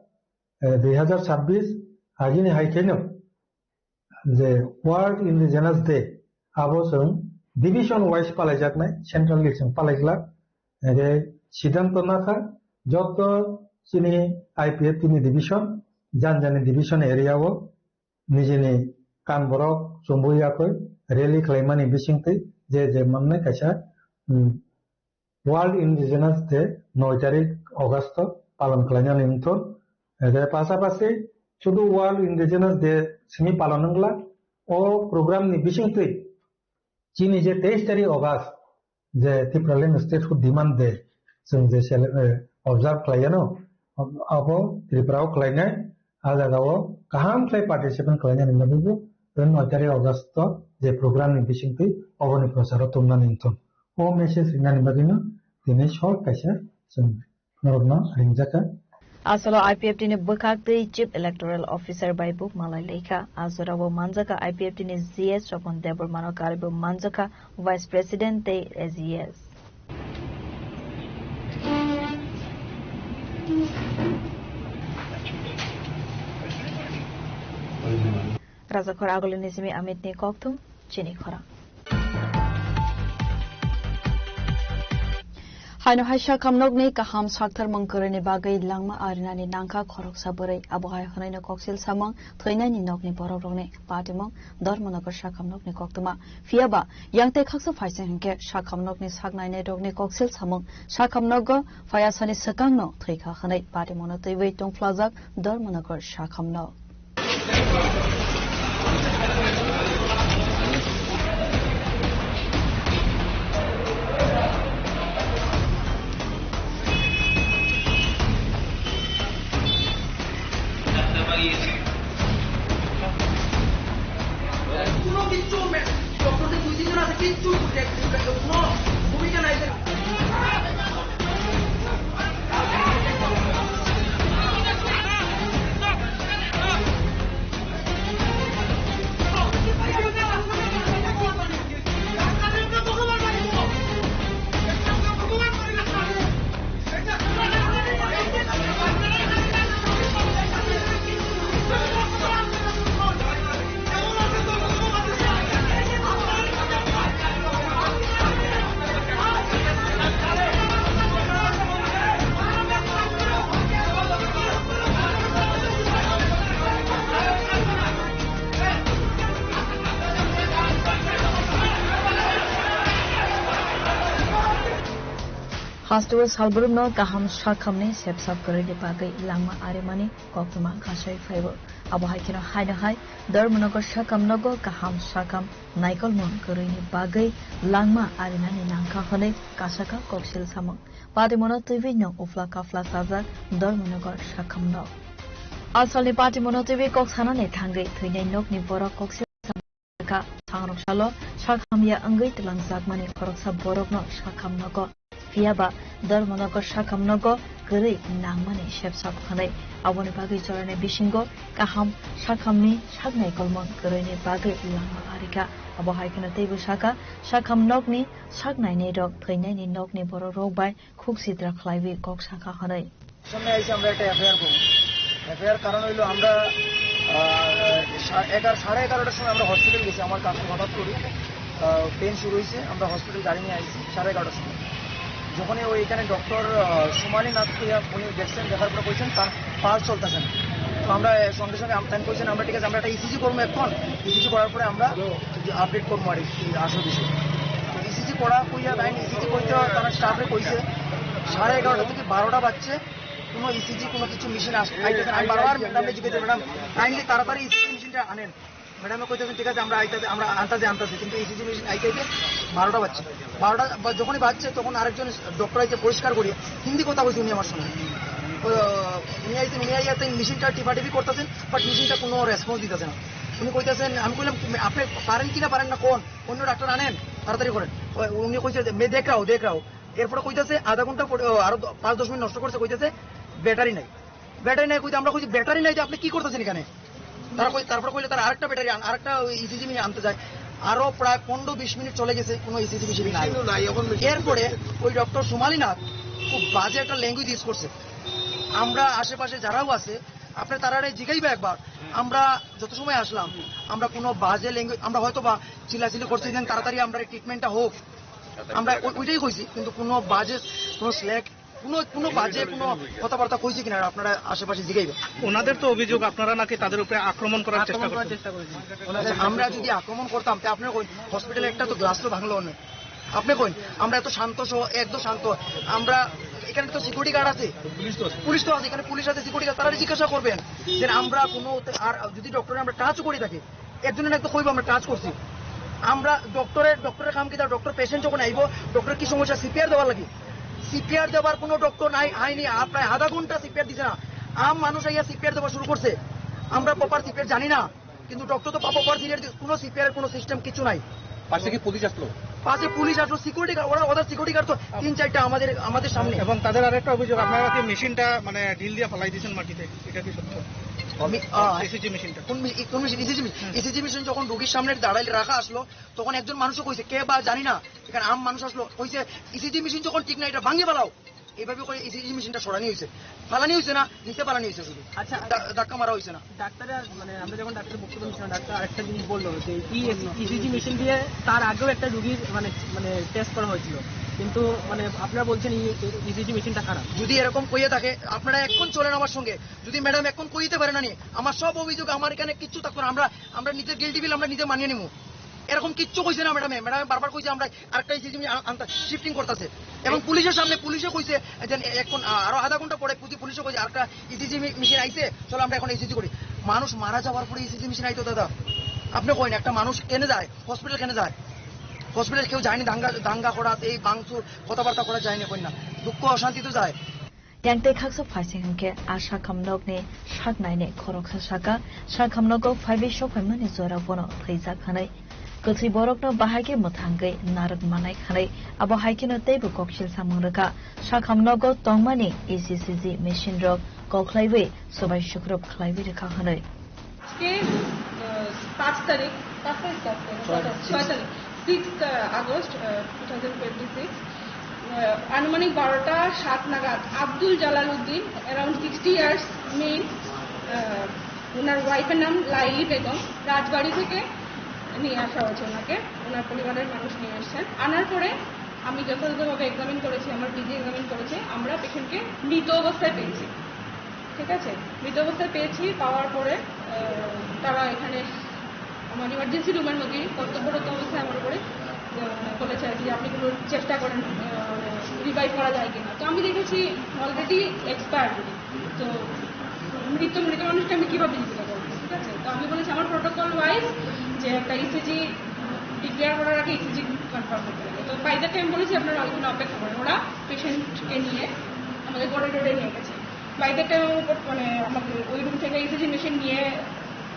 eh, dui hazar chabbish, agini hai kheno je World Indigenous Day, abo chwng division wise palaijaknai, centrally chwng palaiglak. Eke siddhanto nakha, joto chini I P F T ni division, jan jani division area o nijini kan borok chumbu yakwi rally khlaimani bisingtwi je je mannai kaisa, um, World Indigenous Day noi tarik August o palon khlainani wngthun. Ede pasapasi sudu World Indigenous Day simi palon wngla, o program ni bisingtwi chini je teis tarik August je Tipraland Statehood Demand Day chwng je cele-, eh, observe khlaiano, abo Tripura o khlainai, a jaga o kaham khlai participate khlainani bagwi bo noi tarik August o je program ni bisingtwi oboni procharo tumnani wngthun. O message rinani bagwino tini short kaisa chwng norokno ringjaka. Asolo I P F T ni bwkhak twi Chief Electoral Officer bai bo malai laikha. A jorao manjakha I P F T ni G S Sopon Debbarmano karwi bo manjakha Vice President tei A G S. Rajakhor Agulini simi Amit ni kokthum chini khorang. Haino hai sakhamnokni kaham saktharmung kwrwini bagwi langma arinani nangkha khoroksa bwrwi. Abo hai hwnwino koksil samung thwinaini nokni borokrokni patimung Dharmanagar sakhamnokni koktwma. Phiya ba, yang tei khaksa phaising hinkhe sakhamnokni sak nainairokni koksil samung sakhamnogo phayasani swkangno thwikha hwnwi patimungno twiwi tongphlajak Dharmanagar sakhamnok. কোনো কিচ্ছু মে-, ডক্টরদের দুই তিনজন আছে, কিচ্ছু কোনো ভূমিকা নাই। Hasteo salbrumno kaham sakhamni sepsap kwrwini bagwi langma arimani koktwma khasai phaibo. Abo hai kheno haino hai Dharmanagar sakhamnogo kaham sakham naikolmung kwrwini bagwi langma arinani nangkha hwnwi kasaka koksil samung. Patimungno twiwi no uphla kaphla chajak Dharmanagar sakhamno. Asalni patimungno twiwi kok sanani thangwi thwinai nokni borok koksil samung kha. Sangrok salo sakham ya wngwi twlangjakmani khoroksa borokno sakhamnogo. Phiya ba Dharmanagar sakhamnogo kwrwi nangmani sepsap hwnwi. Aboni bagwi jorani bisingo kaham sakhamni sak naikolmung kwrwini bagwi langma arikha. Abo hai kheno teibo sakha, sakhamnokni sak nainairok thwinaini nokni borokrok bai khuk sitra khlaiwi kok sakha hwnwi. সামনে এসে আমরা একটা এফআইআর করবো। এফআইআর কারণ হইলো আমরা, আহ, সা-, এগারো, সাড়ে এগারোটার সময় আমরা হসপিটাল গেছি। আমার কাকু হঠাৎ করে, আহ, পেন শুরু হয়েছে, আমরা হসপিটাল গাড়ি নিয়ে আইছি সাড়ে এগারোটার সময়। যখনই ওই এখানে ডক্টর, আহ, সুমালি নাথ কইয়া উনি দেখছেন, দেখার পরে কইছেন তার পালস চলতেছে না। তো আমরা সঙ্গে সঙ্গে আম-, তাই কইছেন, "আমরা ঠিক আছে, আমরা একটা ইসিজি করবো এখন, ইসিজি করার পরে আমরা আপডেট করবো আর কি, আসল বিষয়।" তো ইসিজি করা কইয়া তাই ইসিজি করতে তারা স্টাফে কইছে সাড়ে এগারোটা থেকে বারোটা বাজছে, কোনো ইসিজি কোনো কিছু মেশিন আস-, আইতেছে না। আমি বারবার ম্যাডামকে জিজ্ঞেস করি, "ম্যাডাম, কাইন্ডলি তাড়াতাড়ি ইসিজি মেশিনটা আনেন।" ম্যাডামে কইতেছেন, "ঠিক আছে, আমরা আইতাছে, আমরা আনতাছি, আনতাছি।" কিন্তু ইসিজি মেশিন আইতে আইতে বারোটা বাজছে। বারোটা বা-, যখনই বাজছে, তখন আরেকজন ডক্টর আইতে পরিষ্কার করি হিন্দি কথা কইছে উনি আমার সঙ্গে। তো উনি আইছেন, উনি আইয়া তাই মেশিনটা টিপাটিপি করতেছেন, বাট মেশিনটা কোনো রেসপন্স দিতেছে না। উনি কইতেছেন, আমি কইলাম, "আপনি পারেন কি না পারেন না কোন, অন্য ডাক্তার আনেন, তাড়াতাড়ি করেন।" ও-, উনি কইছে যে, "मैं देख रहा हूँ, देख रहा हूँ।" এরপরে কইতেছে আধা ঘন্টা পরে, ও, আরো দ-, পাঁচ দশ মিনিট নষ্ট করছে, কইতেছে, "ব্যাটারি নাই।" ব্যাটারি নাই কইতে আমরা কইছি, "ব্যাটারি নাই তো আপনি কি করতেছেন এখানে?" তারা কই, তারপরে কইলে তারা আরেকটা ব্যাটারি আন-, আরেকটা ওই ইসিজি মেশিন আনতে যায়। আরো প্রায় পনেরো বিশ মিনিট চলে গেছে, কোনো ইসিজি মেশিন নাই। মেশিনও নাই, এখন মেশিন এরপরে কোথায় গেছে? ওই ডক্টর সুমালিনাথ খুব বাজে একটা ল্যাঙ্গুয়েজ ইউজ করছে। আমরা আশেপাশে যারাও আছে, আপনি তারারে জিগাইবা একবার। আমরা যত সময় আসলাম, আমরা কোনো বাজে ল্যাঙ্গুয়েজ, আমরা হয়তো বা চিল্লাচিল্লি করছি, দেন তাড়াতাড়ি আমরা ট্রিটমেন্টটা হোক, আমরা ওই- ওইটাই কইছি। কিন্তু কোনো বাজে, কোনো স্ল্যাক, কোনো কোনো বাজে কোনো কথাবার্তা কইছি কিনা আপনারা আশেপাশে জিগাইবা। ওনাদের তো অভিযোগ আপনারা নাকি তাদের উপরে আক্রমণ করার চেষ্টা করছেন। আচ্ছা, আমরা যদি আক্রমণ করতাম, তে আপনার ওই হসপিটালে একটা তো গ্লাস তো ভাঙলো না। আপনি কইন, আমরা এত শান্ত সহ, একদম শান্ত। আমরা এখানে তো সিকিউরিটি গার্ড আছে, পুলিশ তো আছে, এখানে পুলিশ আছে, সিকিউরিটি গার্ড, তারা জিজ্ঞাসা করবেন যে আমরা কোনো, আর যদি ডক্টরে আমরা টাচ করে থাকি, একজনের একটা কইবো আমরা টাচ করছি। আমরা ডক্টরের, ডক্টরের কাম কি? তার ডক্টর পেশেন্ট যখন আইবো, ডক্টর কি সমস্যা, সিপিআর দেওয়ার লাগি? সিপিআর দেওয়ার কোনো ডক্টর নাই, আইনি। আ, প্রায় আধা ঘন্টা সিপিআর দিছে না। আম মানুষ আইয়া সিপিআর দেওয়া শুরু করছে। আমরা প্রপার সিপিআর জানি না, কিন্তু ডক্টর তো প্রপার সিপিআর, কোনো সিপিআর কোনো সিস্টেম কিছু নাই। পাশে কি পুলিশ আসলো? পাশে পুলিশ আসলো, সিকিউরিটি গার্ড, ওরা, ওদের সিকিউরিটি গার্ড তো তিন চারটা আমাদের, আমাদের সামনে। এবং তাদের আরেকটা অভিযোগ, আপনারা কি মেশিনটা মানে ঢিল দিয়ে ফালাই দিয়েছেন মাটিতে, এটা কি সত্য? আমি, আহ, ইসিজি মেশিনটা। কোন মি-, কোন মেশিন? ECG machine? হুম। ইসিজি মেশিন যখন রোগীর সামনে দাঁড়াই রাখা আসলো, তখন একজন মানুষও কইছে, কে বা জানি না, এখানে আম মানুষ আসলো, কইছে, "ইসিজি মেশিন যখন ঠিক না, এটা ভাঙিয়ে ফালাও।" এইভাবে করে ইসিজি মেশিনটা সরানি হয়েছে, ফালানি হয়েছে না, নিচে ফালানি হয়েছে শুধু। আচ্ছা, দা-, ধাক্কা মারা হয়েছে না। ডাক্তার, মানে, আমরা যখন ডাক্তারের বক্তব্য শুনছিলাম, ডাক্তার আরেকটা জিনিস বললো যে ই-, ইসিজি মেশিন দিয়ে তার আগেও একটা রুগীর, মানে, মানে, টেস্ট করা হয়েছিল, কিন্তু, মানে, আপনারা বলছেন ই-, ইসিজি মেশিনটা খারাপ। যদি এরকম কইয়ে থাকে, আপনারা এখন চলেন আমার সঙ্গে। যদি ম্যাডাম এখন কইতে পারে না নি, আমার সব অভিযোগ আমার এখানে কিচ্ছু থাকতো না। আমরা, আমরা নিজের গিল্টি ফিল আমরা নিজে মানিয়ে নিবো। এরকম কিচ্ছু কইছে না ম্যাডামে। ম্যাডামে বারবার কইছে আমরা আরেকটা ইসিজি আন-, আনতে শিফটিং করতেছে। এবং পুলিশের সামনে পুলিশে কইছে যে এখন, আ-, আরো আধা ঘন্টা পরে পুলিশ, পুলিশে কইছে আরেকটা ইসিজি মি-, মেশিন আইছে, চলো আমরা এখন ইসিজি করি। মানুষ মারা যাওয়ার পরে ইসিজি মেশিন আইতো দাদা? আপনি কইন, একটা মানুষ কেনে যায়, হসপিটাল কেনে যায়? হসপিটাল কেউ যায়নি, দাঙ্গা, দাঙ্গা করা, এই ভাঙচুর, কথাবার্তা করা যায়নি, কইন না। দুঃখ অশান্তি তো যায়। Yang tei khaksa phaising hwnkhe a sakhamnokni sak nainai khoroksa saka, sakhamnogo phaiwi sokphaimani jora bono thwijak hwnwi. Kwthwi borokno bahai khe mwthangwi narwk manai hwnwi, abo hai kheno teibo koksil samung rwkha. Sakhamnogo tongmani E C C G machine rok koklaiwi swbai sukrub khlaiwi rwkha hwnwi. আজকে, আহ, পাঁচ তারিখ, পাঁচ তারিখ তো আজকে, ছয় তারিখ। ছয় তারিখ, sixth August, ah, two thousand twenty six, ah, আনুমানিক বারোটা সাত নাগাদ Abdul Jalal Uddin, around sixty years, male, ah, ওনার ওয়াইফের নাম লাইলি বেগম, রাজবাড়ি থেকে নিয়ে আসা হয়েছে ওনাকে, ওনার পরিবারের মানুষ নিয়ে এসেছেন। আনার পরে আমি যথাযথভাবে এক্সামিন করেছি, আমার পিজি এক্সামিন করেছে, আমরা পেশেন্টকে মৃত অবস্থায় পেয়েছি। ঠিক আছে, মৃত অবস্থায় পেয়েছি, পাওয়ার পরে, আহ, তারা এখানে আমার ইমার্জেন্সি রুমের মধ্যে কর্তব্যরত অবস্থায় আমার উপরে, আহ, বলেছে আর কি, আপনি কোনো চেষ্টা করেন, আহ, রিভাইভ করা যায় কিনা। তো আমি দেখেছি অলরেডি এক্সপায়ার্ড, তো মৃত, মৃত মানুষকে আমি কীভাবে জীবিত করবো? ঠিক আছে, তো আমি বলেছি আমার প্রোটোকল ওয়াইজ যে একটা ইসিজি ডিক্লেয়ার করার আগে ইসিজি কনফার্ম করতে লাগে। তো বাই দ্য টাইম বলেছি আপনারা ওইখানে অপেক্ষা করেন, ওরা পেশেন্টকে নিয়ে আমাদের করিডোরে নিয়ে গেছে। বাই দ্য টাইম, মানে, আমাকে ওই রুম থেকে ইসিজি মেশিন নিয়ে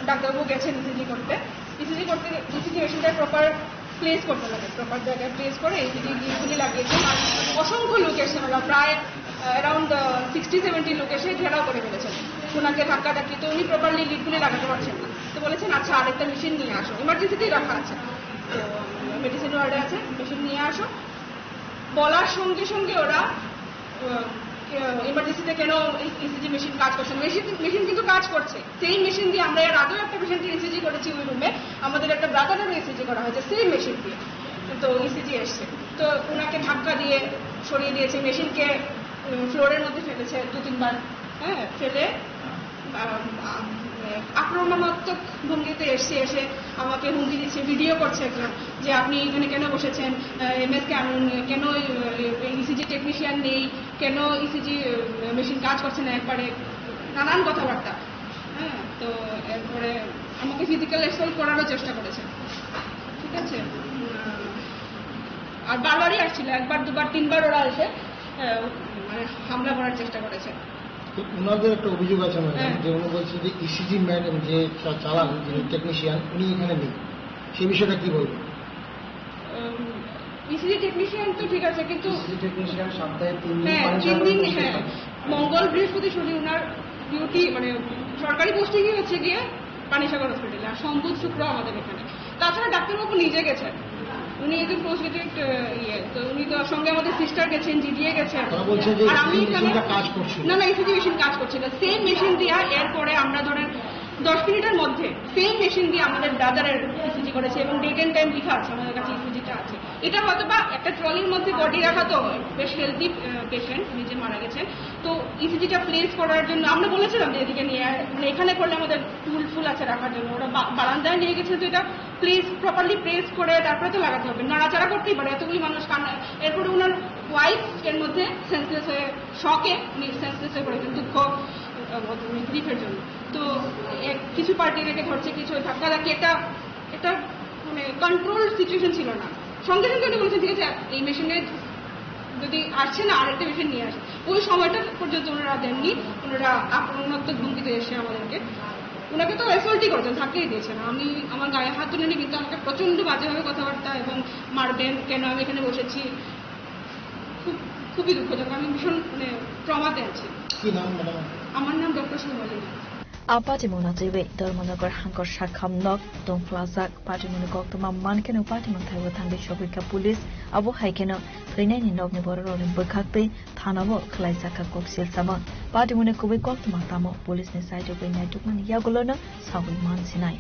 ডাক্তারবাবু গেছেন ইসিজি করতে। ইসিজি করতে ইসিজি মেশিনটা প্রপার প্লেস করতে লাগে, প্রপার জায়গায় প্লেস করে ইসিজি লিডগুলি লাগিয়েছেন। আর অসংখ্য লোকেশন, ওরা প্রায় অ্যারাউন্ড সিক্সটি সেভেন্টি লোকেশনে ঘেরাও করে ফেলেছেন। ওনাকে ধাক্কা ধাক্কি, তো উনি প্রপারলি লিডগুলি লাগাতে পারছেন না। তো বলেছেন, "আচ্ছা, আরেকটা মেশিন নিয়ে আসো, ইমার্জেন্সিতেই রাখা আছে।" তো মেডিসিন ওয়ার্ডে আছে, মেশিন নিয়ে আসো। বলার সঙ্গে সঙ্গে ওরা, আহ, ইমার্জেন্সিতে কেন ইসিজি মেশিন কাজ করছে না? মেশিন, মেশিন কিন্তু কাজ করছে। সেই মেশিন দিয়ে আমরা এর আগেও একটা পেশেন্টের ইসিজি করেছি ওই রুমে, আমাদের একটা ব্রাদারেরও ইসিজি করা হয়েছে সেই মেশিন দিয়ে, তো ইসিজি এসছে। তো ওনাকে ধাক্কা দিয়ে সরিয়ে দিয়েছে, মেশিনকে, উম, ফ্লোরের মধ্যে ফেলেছে দু তিনবার, হ্যাঁ, ফেলে, আহ, আহ, আক্রমণাত্মক ভঙ্গিতে এসছে, এসে আমাকে হুমকি দিচ্ছে, ভিডিও করছে একজন, যে আপনি এখানে কেন বসেছেন, এমএসকে আনুন, কেন ইসিজি টেকনিশিয়ান নেই, কেন ইসিজি মেশিন কাজ করছে না একবারে, নানান কথাবার্তা। হ্যাঁ, তো এরপরে আমাকে ফিজিক্যাল অ্যাসল্ট করারও চেষ্টা করেছে, ঠিক আছে। উম, আর বারবারই আসছিল, একবার, দুবার, তিনবার ওরা এসে, আহ, মানে, হামলা করার চেষ্টা করেছে। তো ওনাদের একটা অভিযোগ আছে, ম্যাডাম, হ্যাঁ। যে উনি বলছেন যে ইসিজি ম্যাডাম যে চা-, চালান, যিনি হুম। টেকনিশিয়ান, উনি এখানে নেই। সেই বিষয়টা কি বলবেন? উম, ইসিজি টেকনিশিয়ান তো ঠিক আছে, কিন্তু ইসিজি টেকনিশিয়ান সপ্তাহে তিন দিন, হ্যাঁ, পানি তিন সাগরে দিন, বসে হ্যাঁ। থাকে। মঙ্গল, বৃহস্পতি, শনি ওনার ডিউটি, মানে, সরকারি পোস্টিংই হচ্ছে গিয়ে পানিসাগর হসপিটালে, আর সোম, বুধ, শুক্র আমাদের এখানে। তাছাড়া ডাক্তারবাবু নিজে গেছেন। উনি একজন পোস্ট গ্রাজুয়েট, আহ, ইয়ে, তো উনি তো সঙ্গে আমাদের সিস্টার গেছেন, জিডিএ গেছেন। তারা বলছে যে আর আমি ইসিজি এখানে মেশিনটা কাজ করছে না। না, না, ইসিজি মেশিন কাজ করছে না। সেম মেশিন দিয়া এরপরে আমরা ধরেন দশ মিনিটের মধ্যে সেম মেশিন দিয়ে আমাদের ব্রাদারের ইসিজি করেছে এবং ডেট এন্ড টাইম লেখা আছে, আমাদের কাছে ইসিজিটা আছে। এটা হয়তো বা একটা ট্রলির মধ্যে বডি রাখা তো বেশ হেলদি পেশেন্ট, নিজে মারা গেছেন। তো ইসিজিটা প্লেস করার জন্য আমরা বলেছিলাম যে এদিকে নিয়ে আয়, মানে এখানে করলে আমাদের টুল ফুল আছে রাখার জন্য, ওরা বা-, বারান্দায় নিয়ে গেছে, তো এটা প্লেস, প্রপারলি প্লেস করে তারপরে তো লাগাতে হবে, নাড়াচাড়া করতেই পারে, এতগুলি মানুষ কান্না। এরপরে ওনার ওয়াইফ এর মধ্যে সেন্সলেস হয়ে, শকে উনি সেন্সলেস হয়ে পড়েছেন, দুঃখ, আহ, উনি গ্রিফের জন্য। তো এক, কিছু পার্টি এটাকে ধরছে, কিছু ধাক্কা ধাক্কি, একটা, একটা মানে কন্ট্রোল সিচুয়েশন ছিল না। সঙ্গে সঙ্গে উনি বলেছেন, "ঠিক আছে, এই মেশিনে যদি আসছে না, আরেকটা মেশিন নিয়ে আসে।" ওই সময়টা পর্যন্ত ওনারা দেননি, ওনারা আক্রমণাত্মক ভঙ্গিতে এসে আমাদেরকে, ওনাকে তো অ্যাসল্টই করেছেন, ধাক্কাই দিয়েছেন। আমি আমার গায়ে হাত তুলেনি, কিন্তু আমাকে প্রচণ্ড বাজেভাবে কথাবার্তা এবং মারবেন, কেন আমি এখানে বসেছি, খুব, খুবই দুঃখজনক। আমি ভীষণ, মানে, ট্রমাতে আছি। কি নাম, ম্যাডাম? আমার নাম ডক্টর সুমলিনা। A patimungno twiwi Dharmanagar hangkor sakham nok tongphlajak. Patimungni koktwma mankheno patimung thaibo thangwi sogwikha police. Abo hai kheno thwinaini nokni bororokni bwkhaktwi thanao khwlaijakha koksil samung. Patimungni kubui koktwma tamo, police ni side o naitugmani yagulono sagwi mansinai.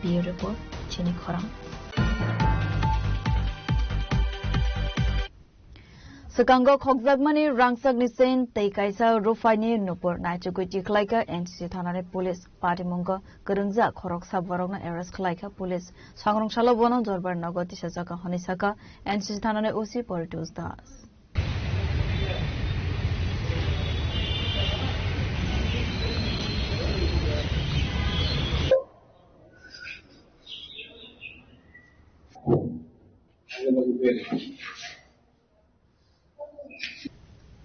Bureau Report, Chini Khorang. Swkango khokjakmani rangchakni chain tei kaisa rufaini nupur naichugwi tikhlaikha N C C thanani police. Patimungo kwrwngjak khoroksa borokno arrest khlaikha police. Sangrong salo bono Jorbar nogo tisajak hwnwi sakha N C C thanani O C Poritos Das.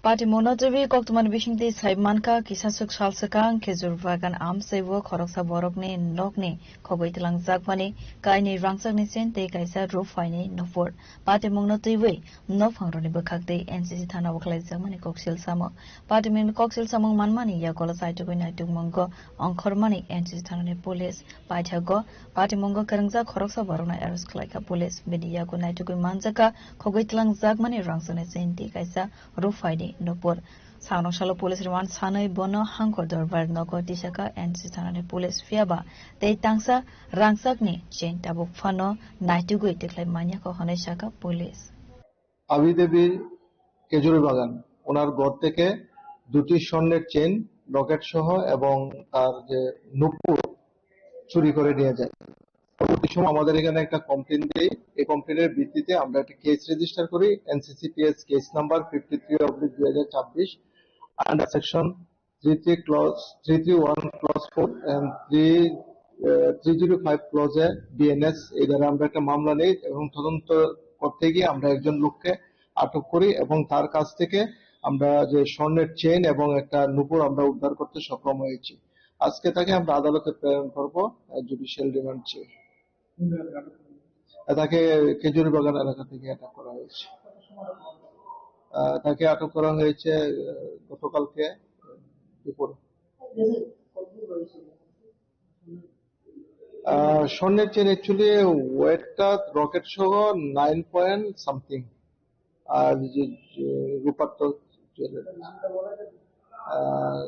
Patimungno twiwi koktwmani bisingtwi sai mankha, kisaswk sal swkang Khejur Bagan amchaibo khoroksa borokni nokni khogwi twlangjakmani kainwi rangchakni chain tei kaisa rufaini nupur. Patimungno twiwi nophangrokni bwkhaktwi N C C thanao khlaijakmani koksil samung. Patimungni koksil samung manmani yagulo chaitugwi naitugmungo ongkhormani N C C thanani police. Paithago patimungo kwrwngjak khoroksa borokno arrest khlaikha police. Bini yago naitugwi manjakha khogwi twlangjakmani rangchakni chain tei kaisa rufaini nupur. Sangrong salo police remand sanwi bono Hangkor Dorbar nogo tisakha N C thanani police, phiyaba tei tangsa rangchakni chain tabuk phano naitugwi tikhlai manyakho hwnwi sakha police. আবিদেবী খেজুরি বাগান, ওনার ঘর থেকে দুটি স্বর্ণের চেইন, লকেট সহ এবং তার যে নুপুর চুরি করে নিয়ে যায়। পরবর্তী সময় আমাদের এখানে একটা কমপ্লেন দেই। এই কমপ্লেনের ভিত্তিতে আমরা একটা কেস রেজিস্টার করি, NCCPS case number fifty three oblique দুই হাজার ছাব্বিশ, under section three three clause, three three one clause four and three, ah, three zero five ক্লজে বিএনএস, এই ধারা আমরা একটা মামলা নেই এবং তদন্ত করতে গিয়ে আমরা একজন লোককে আটক করি এবং তার কাছ থেকে আমরা যে স্বর্ণের চেইন এবং একটা নুপুর আমরা উদ্ধার করতে সক্ষম হয়েছি। আজকে তাকে আমরা আদালতে প্রেরণ করব, আহ, জুডিশিয়াল রিমান্ড চেয়ে। আহ, তাকে খেজুরি বাগান এলাকা থেকে আটক করা হয়েছে। আহ, তাকে আটক করা হয়েছে, আহ, গতকালকে দুপুর। আহ, স্বর্ণের চেন অ্যাকচুয়ালি ওয়েটটা রকেট সহ নাইন পয়েন্ট সামথিং। আর যে, যে রূপার তো জুয়েলারি। আহ,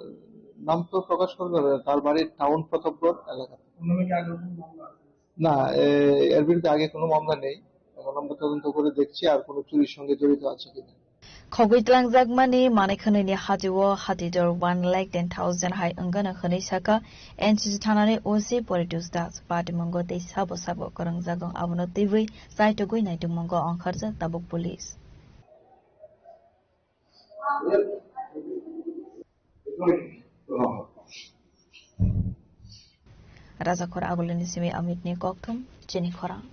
নাম তো প্রকাশ করবে না, তার বাড়ি টাউন প্রতাপগড় এলাকাতে। না, এ, এর বিরুদ্ধে আগে কোনো মামলা নেই। এখন আমরা তদন্ত করে দেখছি আর কোনো চুরির সঙ্গে জড়িত আছে কিনা। Khogwi twlangjakmani manwi khwnwini hatio hatidor one lakh ten thousand hai wngano hwnwi sakha N C C thanani O C Poritos Das. Patimungo tei sabo sabo kwrwngjak wng abono twiwi chaitugwi naitugmungo ongkharjak tabuk police. Rajakhor Agulini simi Amitni kokthum chini khorang.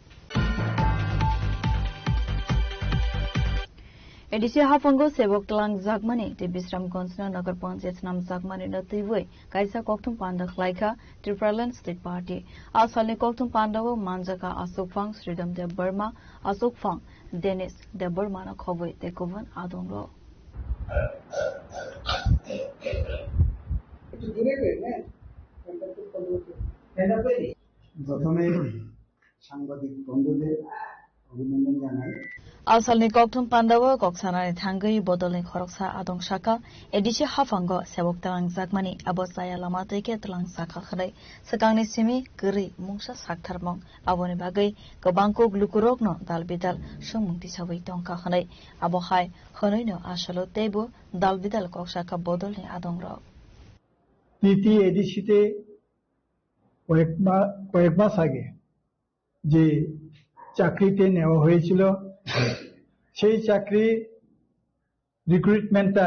A D C haphango sebok twlang jakmani tei Bisramganjno Nagar Panchayat swnam jakmani no twiwi kaisa kokthum panda khlaikha Tipraland State Party. A salni kokthum pandao manjakha Asokphang Sridham Debbarma, Asokphang Denis Debbarma no khobwi tei kubun adongrok. প্রথমে সাংবাদিক বন্ধুদের অভিনন্দন জানাই। Asalni kokthum pandao kok sanani thangwi bodolni khoroksa adong saka, A D C haphango sebok twlang jakmani abo chaya lama twi khe twlang sakha hwnwi swkangni simi kwrwi mungsa saktharmung. Aboni bagwi kwbang kok lukurokno dal bidal swngmung tisawi tongkha hwnwi. Abo hai hwnwino asalo teibo dal bidal kok sakha bodolni adongrok. T T A D C-তে কয়েক মা-, কয়েক মাস আগে যে চাকরিতে নেওয়া হয়েছিল, সেই চাকরি রিক্রুটমেন্টটা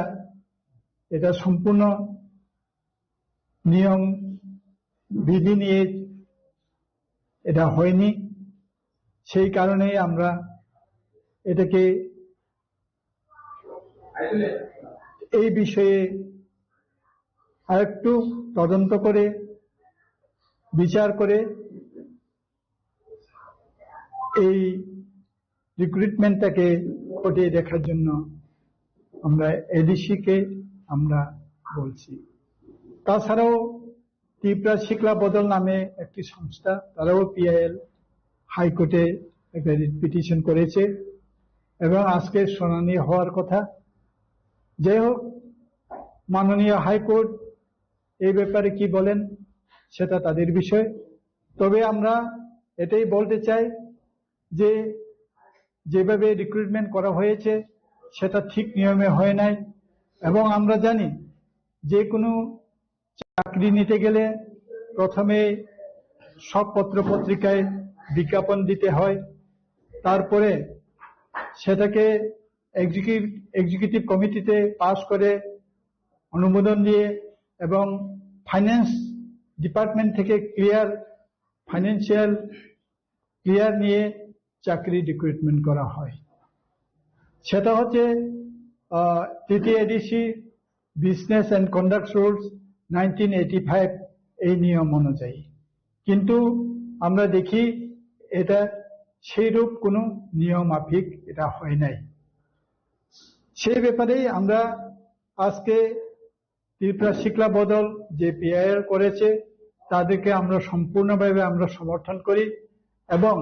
এটা সম্পূর্ণ নিয়ম বিধি নিয়ে এটা হয়নি। সেই কারণেই আমরা এটাকে এই বিষয়ে আরেকটু তদন্ত করে, বিচার করে এই রিক্রুটমেন্টটাকে খতিয়ে দেখার জন্য আমরা এডিসি কে আমরা বলছি। তাছাড়াও ত্রিপুরা শিক্ষা বদল নামে একটি সংস্থা, তারাও পিআইএল হাইকোর্টে একটা রিট পিটিশন করেছে এবং আজকে শুনানি হওয়ার কথা। যাই হোক, মাননীয় হাইকোর্ট এই ব্যাপারে কি বলেন, সেটা তাদের বিষয়। তবে আমরা এটাই বলতে চাই যে যেভাবে রিক্রুটমেন্ট করা হয়েছে, সেটা ঠিক নিয়মে হয় নাই। এবং আমরা জানি, যে কোনো চাকরি নিতে গেলে প্রথমে সব পত্র পত্রিকায় বিজ্ঞাপন দিতে হয়, তারপরে সেটাকে এক্সিকিউটিভ কমিটিতে পাস করে অনুমোদন দিয়ে এবং ফাইন্যান্স ডিপার্টমেন্ট থেকে ক্লিয়ার, ফাইন্যান্সিয়াল ক্লিয়ার নিয়ে চাকরি রিক্রুটমেন্ট করা হয়। সেটা হচ্ছে TTADC business and conduct rules nineteen eighty five, এই নিয়ম অনুযায়ী। কিন্তু আমরা দেখি এটা সেইরূপ কোনো নিয়ম মাফিক এটা হয় নাই। সেই ব্যাপারেই আমরা আজকে ত্রিপুরা শিক্ষা বদল যে পিআইএল করেছে, তাদেরকে আমরা সম্পূর্ণভাবে আমরা সমর্থন করি এবং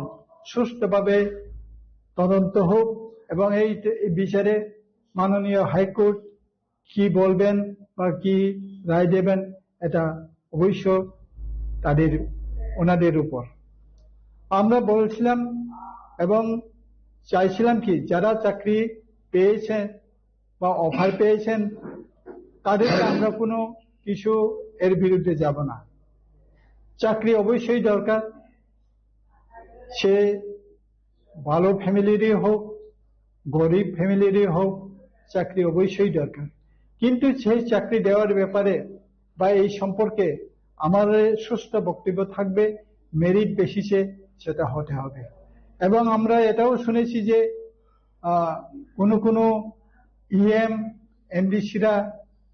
সুষ্ঠুভাবে তদন্ত হোক এবং এই, এই বিচারে মাননীয় হাইকোর্ট কি বলবেন বা কি রায় দেবেন, এটা অবশ্য তাদের, ওনাদের উপর। আমরা বলছিলাম এবং চাইছিলাম কি, যারা চাকরি পেয়েছেন বা অফার পেয়েছেন, তাদেরকে আমরা কোনো কিছু এর বিরুদ্ধে যাব না। চাকরি অবশ্যই দরকার, সে ভালো ফ্যামিলিরই হোক, গরিব ফ্যামিলিরই হোক, চাকরি অবশ্যই দরকার। কিন্তু সেই চাকরি দেওয়ার ব্যাপারে বা এই সম্পর্কে আমাদের সুস্থ বক্তব্য থাকবে, মেরিট বেসিসে সেটা হতে হবে। এবং আমরা এটাও শুনেছি যে, আহ, কোনো কোনো ইএম, এমডিসিরা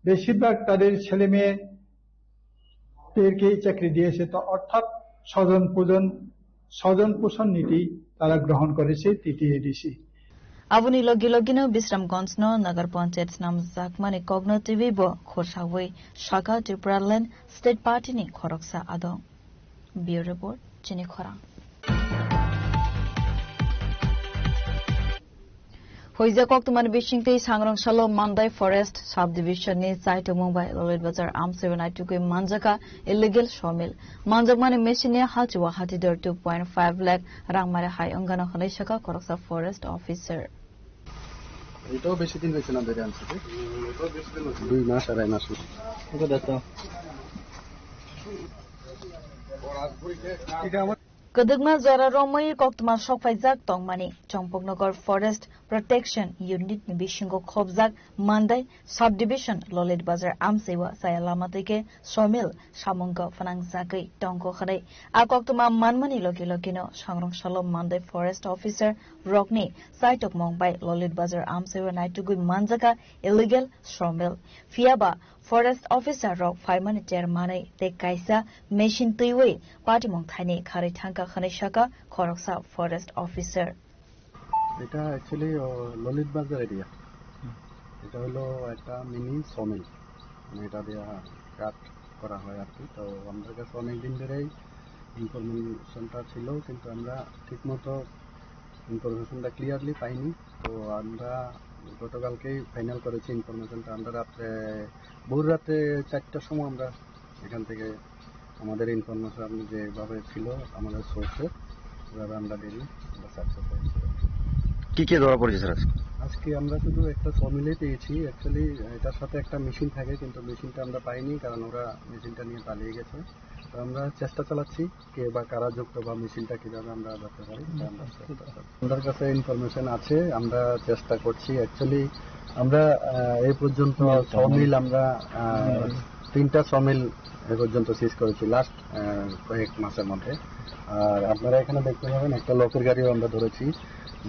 বেশিরভাগ তাদের ছেলে মেয়েদেরকেই চাকরি দিয়েছে, তো অর্থাৎ স্বজন পূজন, স্বজন পোষণ নীতি তারা গ্রহণ করেছে TTADC. Aboni logi logino Bisramganjno Nagar Panchayat swnamjakmani kokno twiwi bo khorsawi saka Tipraland State Party ni khoroksa adong. Bureau Report, Chini Khorang. Huijak koktwmani bisingtwi sangrong salo Mandai Forest Subdivision ni chaitumung bai Lolit Bazar amchaibo naitugwi manjaka illegal sawmill. Manjakmani machine ni halchiwa hatidor two point five lakh rang mare hai wngano hwnwi swkha khoroksa forest officer. এটাও বেশি দিন হয়েছে না ধরে আনছে, দুই মাস আড়াই মাস হয়েছে। এটা দেখো। Kwdwkma jora romwi koktwma sokphaijak tongmani Chongpoknogor Forest Protection Unit ni bisingo khobjak Mandai Subdivision Lolit Bazar amchaiwa chaya lama twi khe somil samungo phwnangjagwi tongkho hwnwi a koktwma manmani logi logino sangrong salo Mandai Forest Officer rokni chaitokmung bai Lolit Bazar amchaiwa naitugwi manjaka illegal somil. Phiyaba Forest Officer rok phaimani ter manwi tei kaisa machine twiwi patimung thaini kharwi thangkha hwnwi sakha khoroksa Forest Officer. এটা অ্যাকচুয়ালি ললিত বাজার এরিয়া। এটা হলো একটা mini sawmill, মানে এটা দিয়ে কাট করা হয় আর কি। তো আমাদের কাছে অনেক দিন ধরেই ইনফরমেশনটা ছিল, কিন্তু আমরা ঠিকমতো ইনফরমেশনটা ক্লিয়ারলি পাইনি। তো আমরা গতকালকেই ফাইনাল করেছি ইনফরমেশনটা। আমরা রাত্রে, ভোর রাতে চারটার সময় আমরা এখান থেকে আমাদের ইনফরমেশন যেভাবে ছিল, আমাদের সোর্সে, ওভাবে আমরা ডেলি আমরা সাকসেস হয়েছি। কি কি ধরা পড়েছে স্যার আজকে? আজকে আমরা শুধু একটা সমিলে পেয়েছি। অ্যাকচুয়ালি এটার সাথে একটা মেশিন থাকে, কিন্তু মেশিনটা আমরা পাইনি, কারণ ওরা মেশিনটা নিয়ে পালিয়ে গেছে। তো আমরা চেষ্টা চালাচ্ছি কে বা কারা যুক্ত বা মেশিনটা কিভাবে আমরা ধরতে পারি, সেটা আমরা চেষ্টা চালাচ্ছি। আমাদের কাছে ইনফরমেশন আছে, আমরা চেষ্টা করছি। অ্যাকচুয়ালি আমরা আহ, এই পর্যন্ত সমিল আমরা আহ, তিনটা সমিল এ পর্যন্ত সিজ করেছি লাস্ট কয়েক মাসের মধ্যে। আর আপনারা এখানে দেখতে পাবেন একটা লোকের গাড়িও আমরা ধরেছি,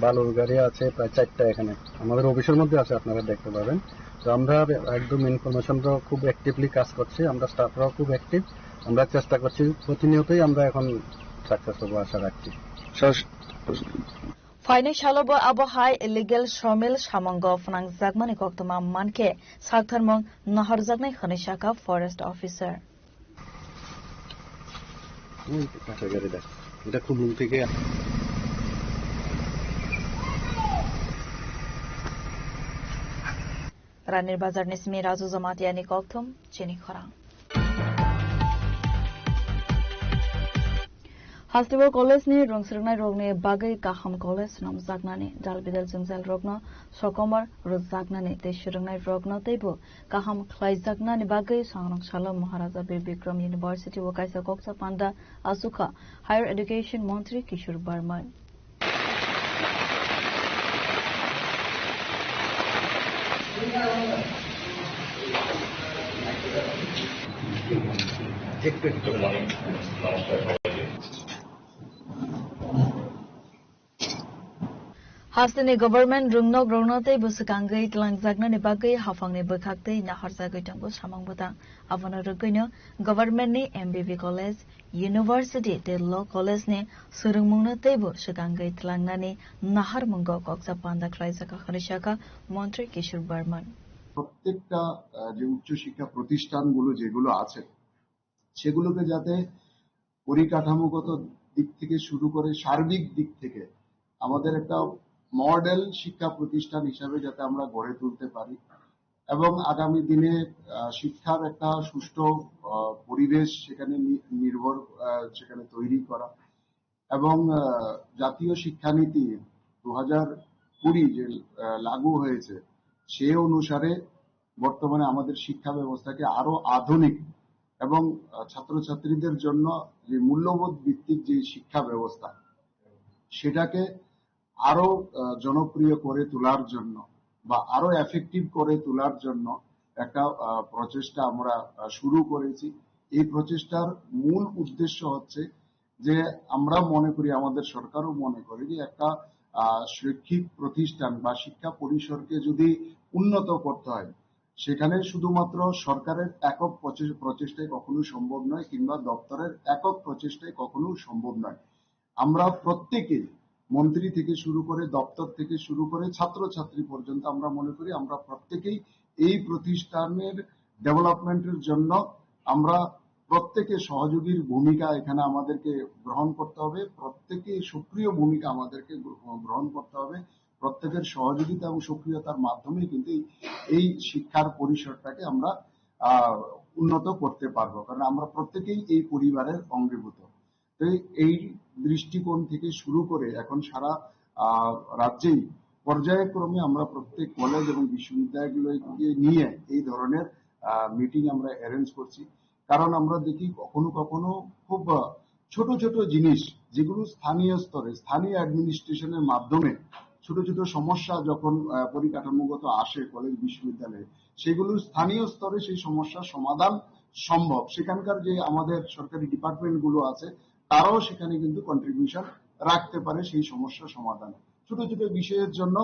বালুর গাড়ি আছে প্রায় চারটা এখানে আমাদের অফিসের মধ্যে আছে, আপনারা দেখতে পাবেন। তো আমরা একদম ইনফরমেশনটা খুব অ্যাক্টিভলি কাজ করছি, আমরা স্টাফরাও খুব অ্যাক্টিভ। আমরা চেষ্টা করছি, প্রতিনিয়তই আমরা এখন সাকসেস হবো আশা রাখছি। Sir, Phainai salo bo abo hai illegal somil samungo phwnangjakmani koktwma mankhe saktharmung naharjaknai hwnwi sakha Forest Officer. ওই পাশে গাড়ি দেখ, এটা খুব দূর থেকে। Ranir Bazar ni simi Raju Jamatia ni kokthum chini khorang. Hasteo college ni rwngsrwngnai rokni bagwi kaham college swnamjaknani, dal bidal jwngjal rokno sokomor rwjaknani tei swrwngnai rokno teibo kaham khlaijaknani bagwi sangrong salo Maharaja Bir Bikram University o kaisa koksa panda achukha Higher Education Montri Kishore Barman. Hasteni government rwngnok rokno teibo swkangwi twlangjaknani bagwi haphangni bwkhak tei naharjagwi tongo samung bwtang. Abono rwgwino government ni M B B college, university tei law college ni swrwngmungno teibo swkangwi twlangnani naharmungo koksa panda khlaijak hwnwi sakha Montri Kishore Barman. প্রত্যেকটা আহ, যে উচ্চশিক্ষা প্রতিষ্ঠানগুলো যেগুলো আছে, সেগুলোকে যাতে পরিকাঠামোগত দিক থেকে শুরু করে সার্বিক দিক থেকে আমাদের একটা মডেল শিক্ষা প্রতিষ্ঠান হিসাবে যাতে আমরা গড়ে তুলতে পারি এবং আগামী দিনে আহ, শিক্ষার একটা সুষ্ঠু আহ, পরিবেশ সেখানে নি- নির্ভর আহ, সেখানে তৈরি করা এবং আহ, জাতীয় শিক্ষানীতি দু হাজার কুড়ি যে আহ, লাগু হয়েছে, সে অনুসারে বর্তমানে আমাদের শিক্ষা ব্যবস্থাকে আরো আধুনিক এবং আহ, ছাত্রছাত্রীদের জন্য যে মূল্যবোধ ভিত্তিক যে শিক্ষা ব্যবস্থা, সেটাকে আরো আহ, জনপ্রিয় করে তোলার জন্য বা আরো এফেক্টিভ করে তোলার জন্য একটা আহ, প্রচেষ্টা আমরা আহ, শুরু করেছি। এই প্রচেষ্টার মূল উদ্দেশ্য হচ্ছে যে আমরা মনে করি, আমাদের সরকারও মনে করে যে একটা আহ, শৈক্ষিক প্রতিষ্ঠান বা শিক্ষা পরিসরকে যদি উন্নত করতে হয়, সেখানে শুধুমাত্র সরকারের একক প্রচে- প্রচেষ্টায় কখনো সম্ভব নয় কিংবা দপ্তরের একক প্রচেষ্টায় কখনো সম্ভব নয়। আমরা প্রত্যেকেই, মন্ত্রী থেকে শুরু করে, দপ্তর থেকে শুরু করে, ছাত্রছাত্রী পর্যন্ত, আমরা মনে করি আমরা প্রত্যেকেই এই প্রতিষ্ঠানের ডেভেলপমেন্টের জন্য আমরা প্রত্যেকে সহযোগীর ভূমিকা এখানে আমাদেরকে গ্রহণ করতে হবে, প্রত্যেকে সক্রিয় ভূমিকা আমাদেরকে গ্র- গ্রহণ করতে হবে। প্রত্যেকের সহযোগিতা এবং সক্রিয়তার মাধ্যমে কিন্তু এই, এই শিক্ষার পরিসরটাকে আমরা আহ, উন্নত করতে পারবো, কারণ আমরা প্রত্যেকেই এই পরিবারের অঙ্গীভূত। তো এই, এই দৃষ্টিকোণ থেকে শুরু করে এখন সারা আহ, রাজ্যেই পর্যায়ক্রমে আমরা প্রত্যেক কলেজ এবং বিশ্ববিদ্যালয়গুলোকে নিয়ে এই ধরনের মিটিং আমরা অ্যারেঞ্জ করছি। কারণ আমরা দেখি কখনো কখনো খুব আহ, ছোট ছোট জিনিস যেগুলো স্থানীয় স্তরে, স্থানীয় অ্যাডমিনিস্ট্রেশনের মাধ্যমে ছোট ছোট সমস্যা যখন, আহ, পরিকাঠামোগত আসে কলেজ বিশ্ববিদ্যালয়ে, সেগুলো স্থানীয় স্তরে সেই সমস্যার সমাধান সম্ভব। সেখানকার যে আমাদের সরকারি ডিপার্টমেন্ট গুলো আছে, তারাও সেখানে কিন্তু কন্ট্রিবিউশন রাখতে পারে সেই সমস্যা সমাধানে। ছোট ছোট বিষয়ের জন্য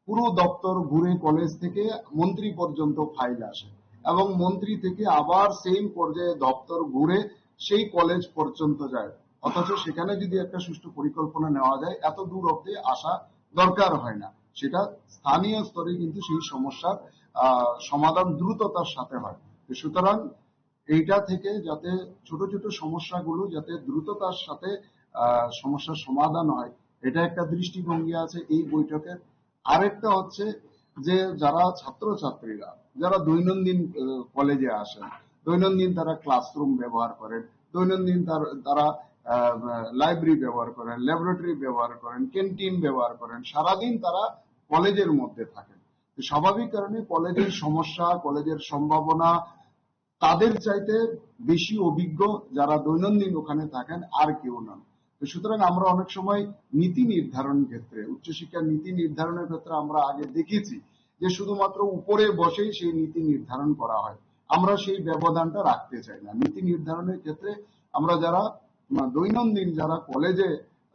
পুরো দপ্তর ঘুরে কলেজ থেকে মন্ত্রী পর্যন্ত ফাইল আসে এবং মন্ত্রী থেকে আবার সেম পর্যায়ে দপ্তর ঘুরে সেই কলেজ পর্যন্ত যায়। অথচ সেখানে যদি একটা সুষ্ঠু পরিকল্পনা নেওয়া যায়, এত দূর অব্দি আসা দরকার হয় না। সেটা স্থানীয় স্তরে কিন্তু সেই সমস্যার, আহ, সমাধান দ্রুততার সাথে হয়। তো সুতরাং এইটা থেকে যাতে ছোট ছোট সমস্যাগুলো যাতে দ্রুততার সাথে, আহ, সমস্যার সমাধান হয়, এটা একটা দৃষ্টিভঙ্গি আছে এই বৈঠকের। আরেকটা হচ্ছে যে যারা ছাত্রছাত্রীরা যারা দৈনন্দিন, আহ, কলেজে আসেন, দৈনন্দিন তারা ক্লাসরুম ব্যবহার করেন, দৈনন্দিন তার-, তারা, আহ, লাইব্রেরি ব্যবহার করেন, ল্যাবরেটরি ব্যবহার করেন, ক্যান্টিন ব্যবহার করেন, সারাদিন তারা কলেজের মধ্যে থাকেন। তো স্বাভাবিক কারণে কলেজের সমস্যা, কলেজের সম্ভাবনা, তাদের চাইতে বেশি অভিজ্ঞ যারা দৈনন্দিন ওখানে থাকেন আর কেউ নন। তো সুতরাং আমরা অনেক সময় নীতি নির্ধারণ ক্ষেত্রে, উচ্চশিক্ষার নীতি নির্ধারণের ক্ষেত্রে আমরা আগে দেখেছি যে শুধুমাত্র উপরে বসেই সেই নীতি নির্ধারণ করা হয়। আমরা সেই ব্যবধানটা রাখতে চাই না। নীতি নির্ধারণের ক্ষেত্রে আমরা যারা, আহ, দৈনন্দিন যারা কলেজে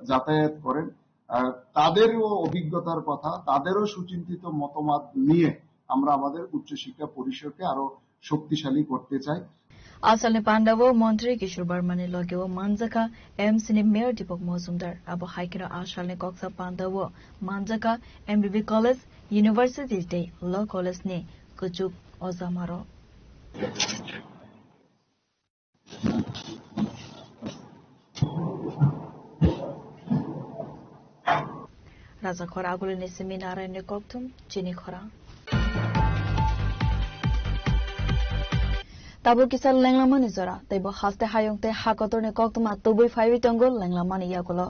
যাতায়াত করেন, আহ, তাদেরও অভিজ্ঞতার কথা, তাদেরও সুচিন্তিত মতামত নিয়ে আমরা আমাদের উচ্চশিক্ষা পরিষদকে আরো শক্তিশালী করতে চাই। Asalni pandao montri Kishore Barmani logeo manjakha M C ni mayor Deepak Mojumdar. Abo hai kheno asalni koksa pandao manjakha M B B College, University tei Law College ni kuchuk ojamarok. Raja Khor Agulini simi Narayanni kokthum chini khorang. Tabuk kisa lenglamani jora, teibo haste hayung tei hakotorni koktwma tubui phaiwi tongo lenglamani yagulo.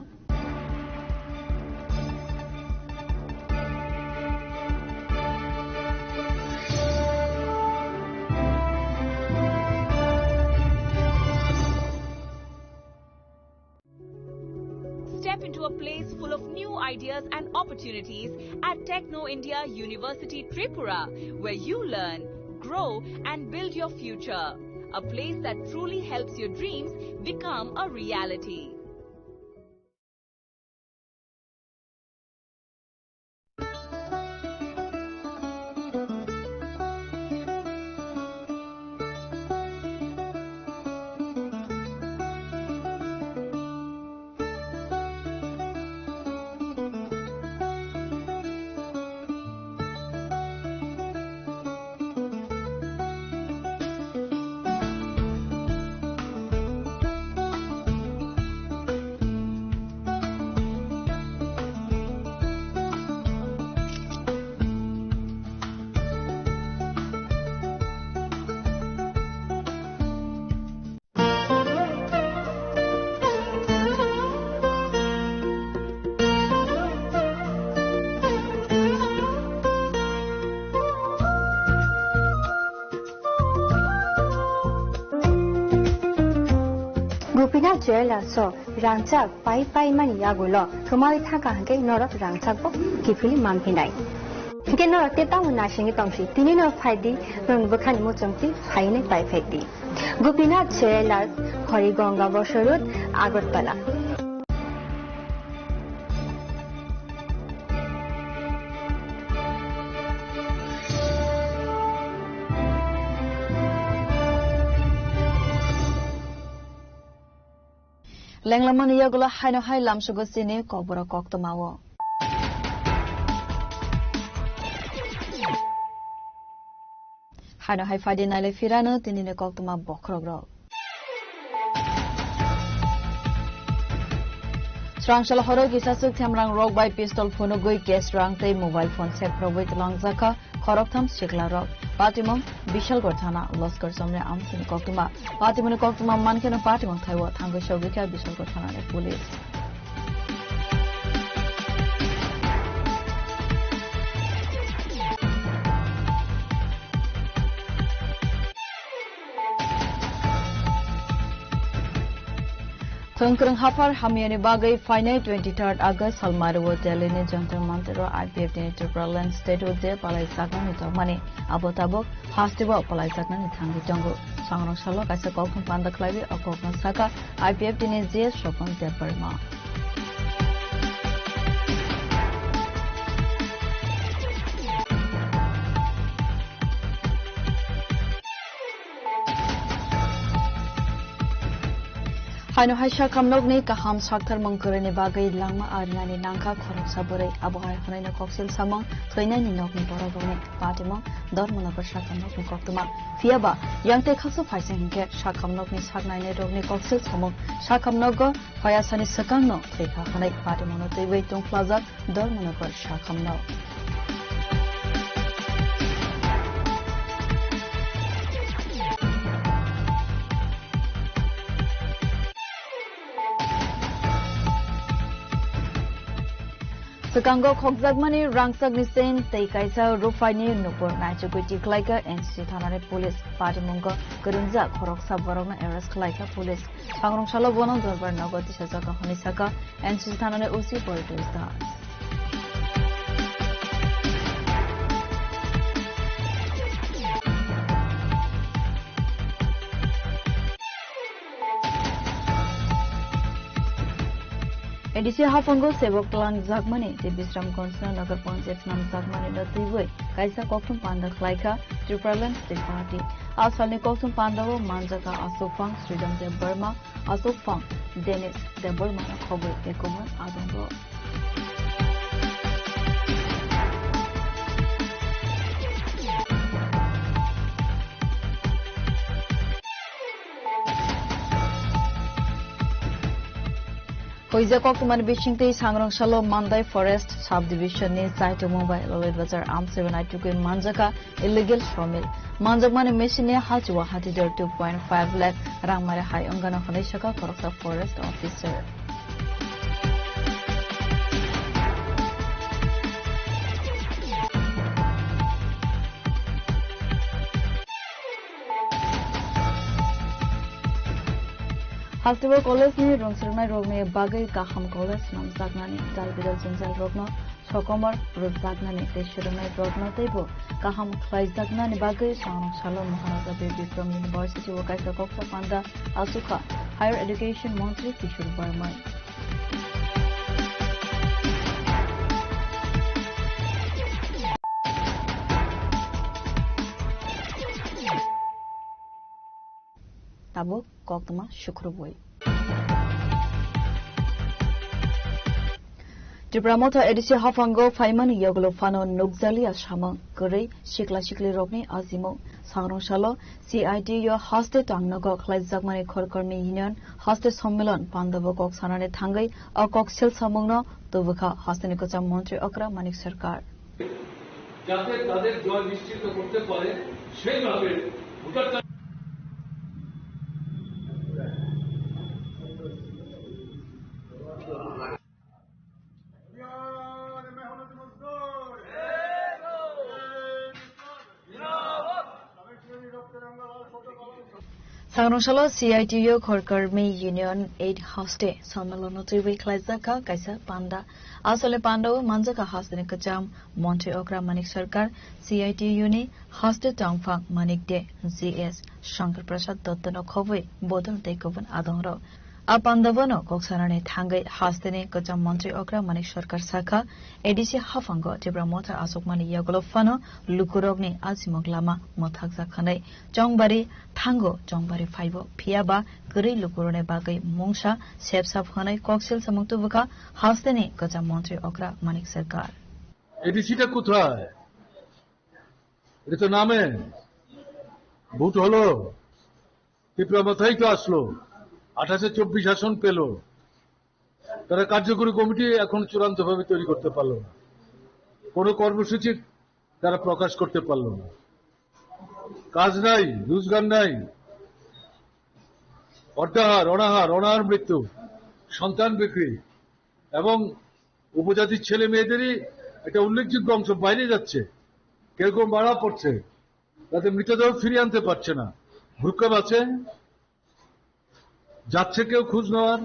Step into a place full of new ideas and opportunities at Techno India University Tripura, where you learn, grow, and build your future. A place that truly helps your dreams become a reality. Gopinath Jewellers o rangchak pai pai mani yagulo thumai thaka hwnkhe norok rangchak bo kiphilwi manphinai. Hwnkhe norok tei tamo naisingwi tongsi, tini no phaidi, norokni bwkhani muchungtwi phainai pai phaidi. Gopinath Jewellers, Horigonga Bosoi Road, Agartala. Lenglamani yagulo haino hai lamsugo chini kokborok koktwmao. Haino hai phaidi naile phirano tinini koktwma bokhorokrok. Srangsal horo kisa swk themrang rok bai pistol phunugwi cash rang tei mobile phone sekphurogwi twlangjakha khoroktham sikla rok. Patimung Bishalgarh thana Loskar Chomni amchini koktwma. Patimungni koktwma mankheno patimung thaibo thangwi sogwikha Bishalgarh thanani police. Tongkwrwng haphar hamyani bagwi phainai twenty-third August salmari o Delhi ni Jantar Mantar o I P F T ni Tripura Land State o je palai saknani tongmani abo tabuk haste o palai saknani thangwi tongo. Sangrong salo kaisa kokthum panda khlaiwi o kokno saka I P F T ni G S Sopon Debbarma. Haino hai sakhamnokni kaham sakthar mung kwrwini bagwi langma arinani nangkha khoroksa bwrwi. Abo hai hwnwi no koksil samung thwinani nokni borok rokni patimung Dharmanagar sakhamnokni koktwma. Phiya ba yang tei khaksa phaisa hinkhe sakhamnokni saknainai rokni koksil samung sakhamnogo phayasani swkangno thwikha hwnwi patimungno twiwi tungphlajak Dharmanagar sakhamno. Swkango khokjakmani rangchakni chain tei kaisa rupaini nukphur naichugwi tikhlaikha N C C thanani police. Patimungo kwrwngjak khoroksa borokno arrest khlaikha police. Sangrong salo bono dorbar nogo tisajak hwnwi saka N C C thanani O C Portus Das. A D C haphango sebok twlangjakmani tei Bisramganj Nagar Panchayat swnamjakmani no twiwi kaisa kokthum panda khlaikha Tipraland State Party. A salni kokthum pandao manjakha Aswkphang Sridham Debbarma, Aswkphang Dennis Debbarmano khobwi ekoman adongo. Huijak koktwmani bisingtwi Sangrong salo Mandai Forest Subdivision ni chaitumung bai Laloibazar Amsaibai naitugwi manjakha illegal sawmill. Manjakmani machine ni hachua hatidor two point five lakh rang mare hai wngano hwnwi sakha khoroksa forest officer. Hasteo college ni rwngsrwngnai rokni bagwi kaham college swnamjaknani, dal bidal jwngjal rokno sokomor rwjaknani tei swrwngnai rokno teibo kaham khlaijaknani bagwi Sangrong salo Maharaja Bir Bikram University o kaisa koksa panda achukha Higher Education Montri Kishore Barmai. Tabuk koktwma sukrubwi. Tipra Motha A D C haphango phaimani yagulo phano nukjaliya samung kwrwi sikla sikli rokni ajimung. Sangrong salo C I T U haste tangnogo khlaijakmani Khorkormi Union haste sommilon pandabo kok sanani thangwi o kok sil samungno tubukha hasteni kwcham montri okra Manik Sarkar. যাতে তাদের জয় নিশ্চিত করতে পারে, সেইভাবে ভোটার তালিকা Sangrong salo C I T U Khorkormi Union eight House Day Sonnalono twiwi khlaijak kha kaisa panda. Asole panda o manjak kha hasteni kwcham montri okra Manik Sarkar, C I T U ni haste tongphang Manik De, G S Shankar Prasad Dotto no khobwi bodol tei kubun adongrok. A pandabano kok sanani thangwi hasteni kwcham montri okra Manik Sarkar sakha, A D C haphango Tipra Motha achukmani yagulo phano lukurokni achimok lama mwthakjak hwnwi. Chongbari thango, chongbari phaibo, phiyaba kwrwi lukurokni bagwi mungsa sepsap hwnwi koksil samung tubukha hasteni kwcham montri okra Manik Sarkar. এডিসিটা কোথায়? এটা তো নামে। ভোট হলো, ত্রিপুরা মাথায় তো আসলো, আঠাশে চব্বিশ আসন পেল। তারা কার্যকরী কমিটি এখন চূড়ান্তভাবে তৈরি করতে পারলো না, কোনো কর্মসূচি তারা প্রকাশ করতে পারলো না। কাজ নাই, রোজগার নাই, অর্ধাহার, অনাহার, অনাহার মৃত্যু, সন্তান বিক্রি এবং উপজাতির ছেলে মেয়েদেরই একটা উল্লেখযোগ্য অংশ বাইরে যাচ্ছে, কেউ কেউ মারা পড়ছে, তাদের মৃতদেহ ফিরিয়ে আনতে পারছে না, ভ্রুক্ষেপ আছে, যাচ্ছে কেউ খোঁজ নেওয়ার,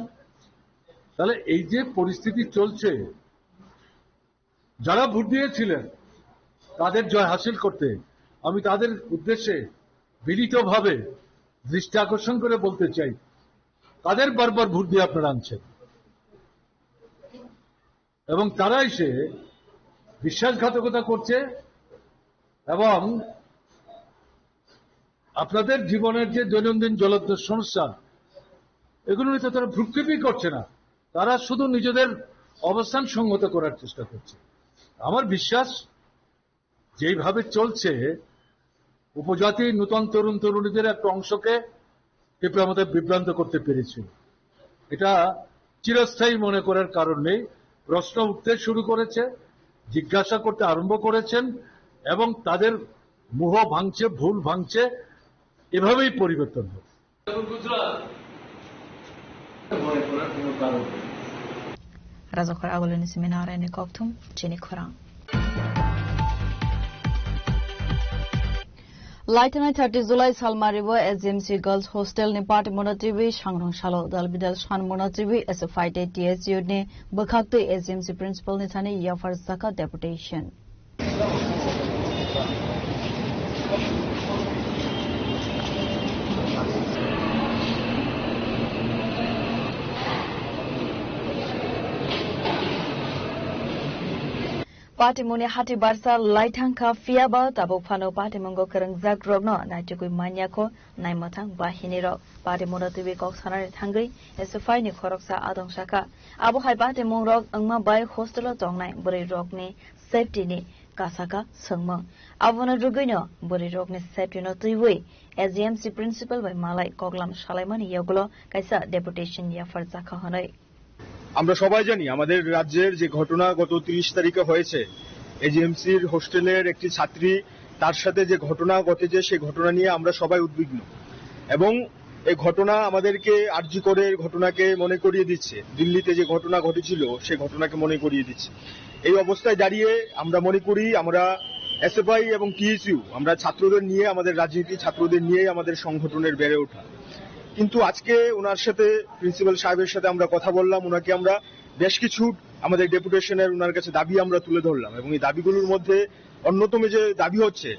তাহলে এই যে পরিস্থিতি চলছে, যারা ভোট দিয়েছিলেন, তাদের জয় হাসিল করতে আমি তাদের উদ্দেশ্যে বিনীতভাবে দৃষ্টি আকর্ষণ করে বলতে চাই, তাদের বারবার ভোট দিয়ে আপনারা আনছেন এবং তারা এসে বিশ্বাসঘাতকতা করছে এবং আপনাদের জীবনের যে দৈনন্দিন জ্বলন্ত সমস্যা, এগুলো নিয়ে তো তারা ভ্রুক্ষেপই করছে না। তারা শুধু নিজেদের অবস্থান সংহত করার চেষ্টা করছে। আমার বিশ্বাস, যেইভাবে চলছে, উপজাতি নূতন তরুণ তরুণীদের একটা অংশকে তীব্র মতে বিভ্রান্ত করতে পেরেছে। এটা চিরস্থায়ী মনে করার কারণ নেই। প্রশ্ন উঠতে শুরু করেছে, জিজ্ঞাসা করতে আরম্ভ করেছেন এবং তাদের মোহ ভাঙছে, ভুল ভাঙছে, এভাবেই পরিবর্তন হবে। Rajakhor agulini simi narani kokthum chini khorang. Laithanai thirty July salmari bo S G M C Girls Hostel ni party mona twi sangrong salo dal bidal san mona twi S F I tei T S U ni bwkhak twi S G M C principal ni thani yaphar jaka deputation. Patimungni hati barsa lai thangkha, phiya ba tabuk phano patimungo kwrwngjak rokno naitugwi manya kho naimwthang bahini rok. Patimungno twiwi kok sanani thangwi S F I ni khoroksa adong sakha. Abo hai patimung rok wngma bai hostel o tongnai bwrwi rokni safety ni kasaka swngmung. Abono rwgwino bwrwi rokni safety no twiwi S G M C principal bai malai koklam salaimani yagulo kaisa deputation yaphar jakha hwnwi. আমরা সবাই জানি আমাদের রাজ্যের যে ঘটনা গত তিরিশ তারিখে হয়েছে, এজিএমসির হোস্টেলের একটি ছাত্রী, তার সাথে যে ঘটনা ঘটেছে, সেই ঘটনা নিয়ে আমরা সবাই উদ্বিগ্ন। এবং এই ঘটনা আমাদেরকে আরজি করের ঘটনাকে মনে করিয়ে দিচ্ছে, দিল্লিতে যে ঘটনা ঘটেছিল, সে ঘটনাকে মনে করিয়ে দিচ্ছে। এই অবস্থায় দাঁড়িয়ে আমরা মনে করি, আমরা এসএফআই এবং টিএসইউ, আমরা ছাত্রদের নিয়ে, আমাদের রাজনীতি ছাত্রদের নিয়েই আমাদের সংগঠনের বেড়ে ওঠা। কিন্তু আজকে ওনার সাথে, প্রিন্সিপাল সাহেবের সাথে আমরা কথা বললাম, ওনাকে আমরা বেশ কিছু আমাদের ডেপুটেশনের ওনার কাছে দাবি আমরা তুলে ধরলাম এবং এই দাবিগুলোর মধ্যে অন্যতম যে দাবি হচ্ছে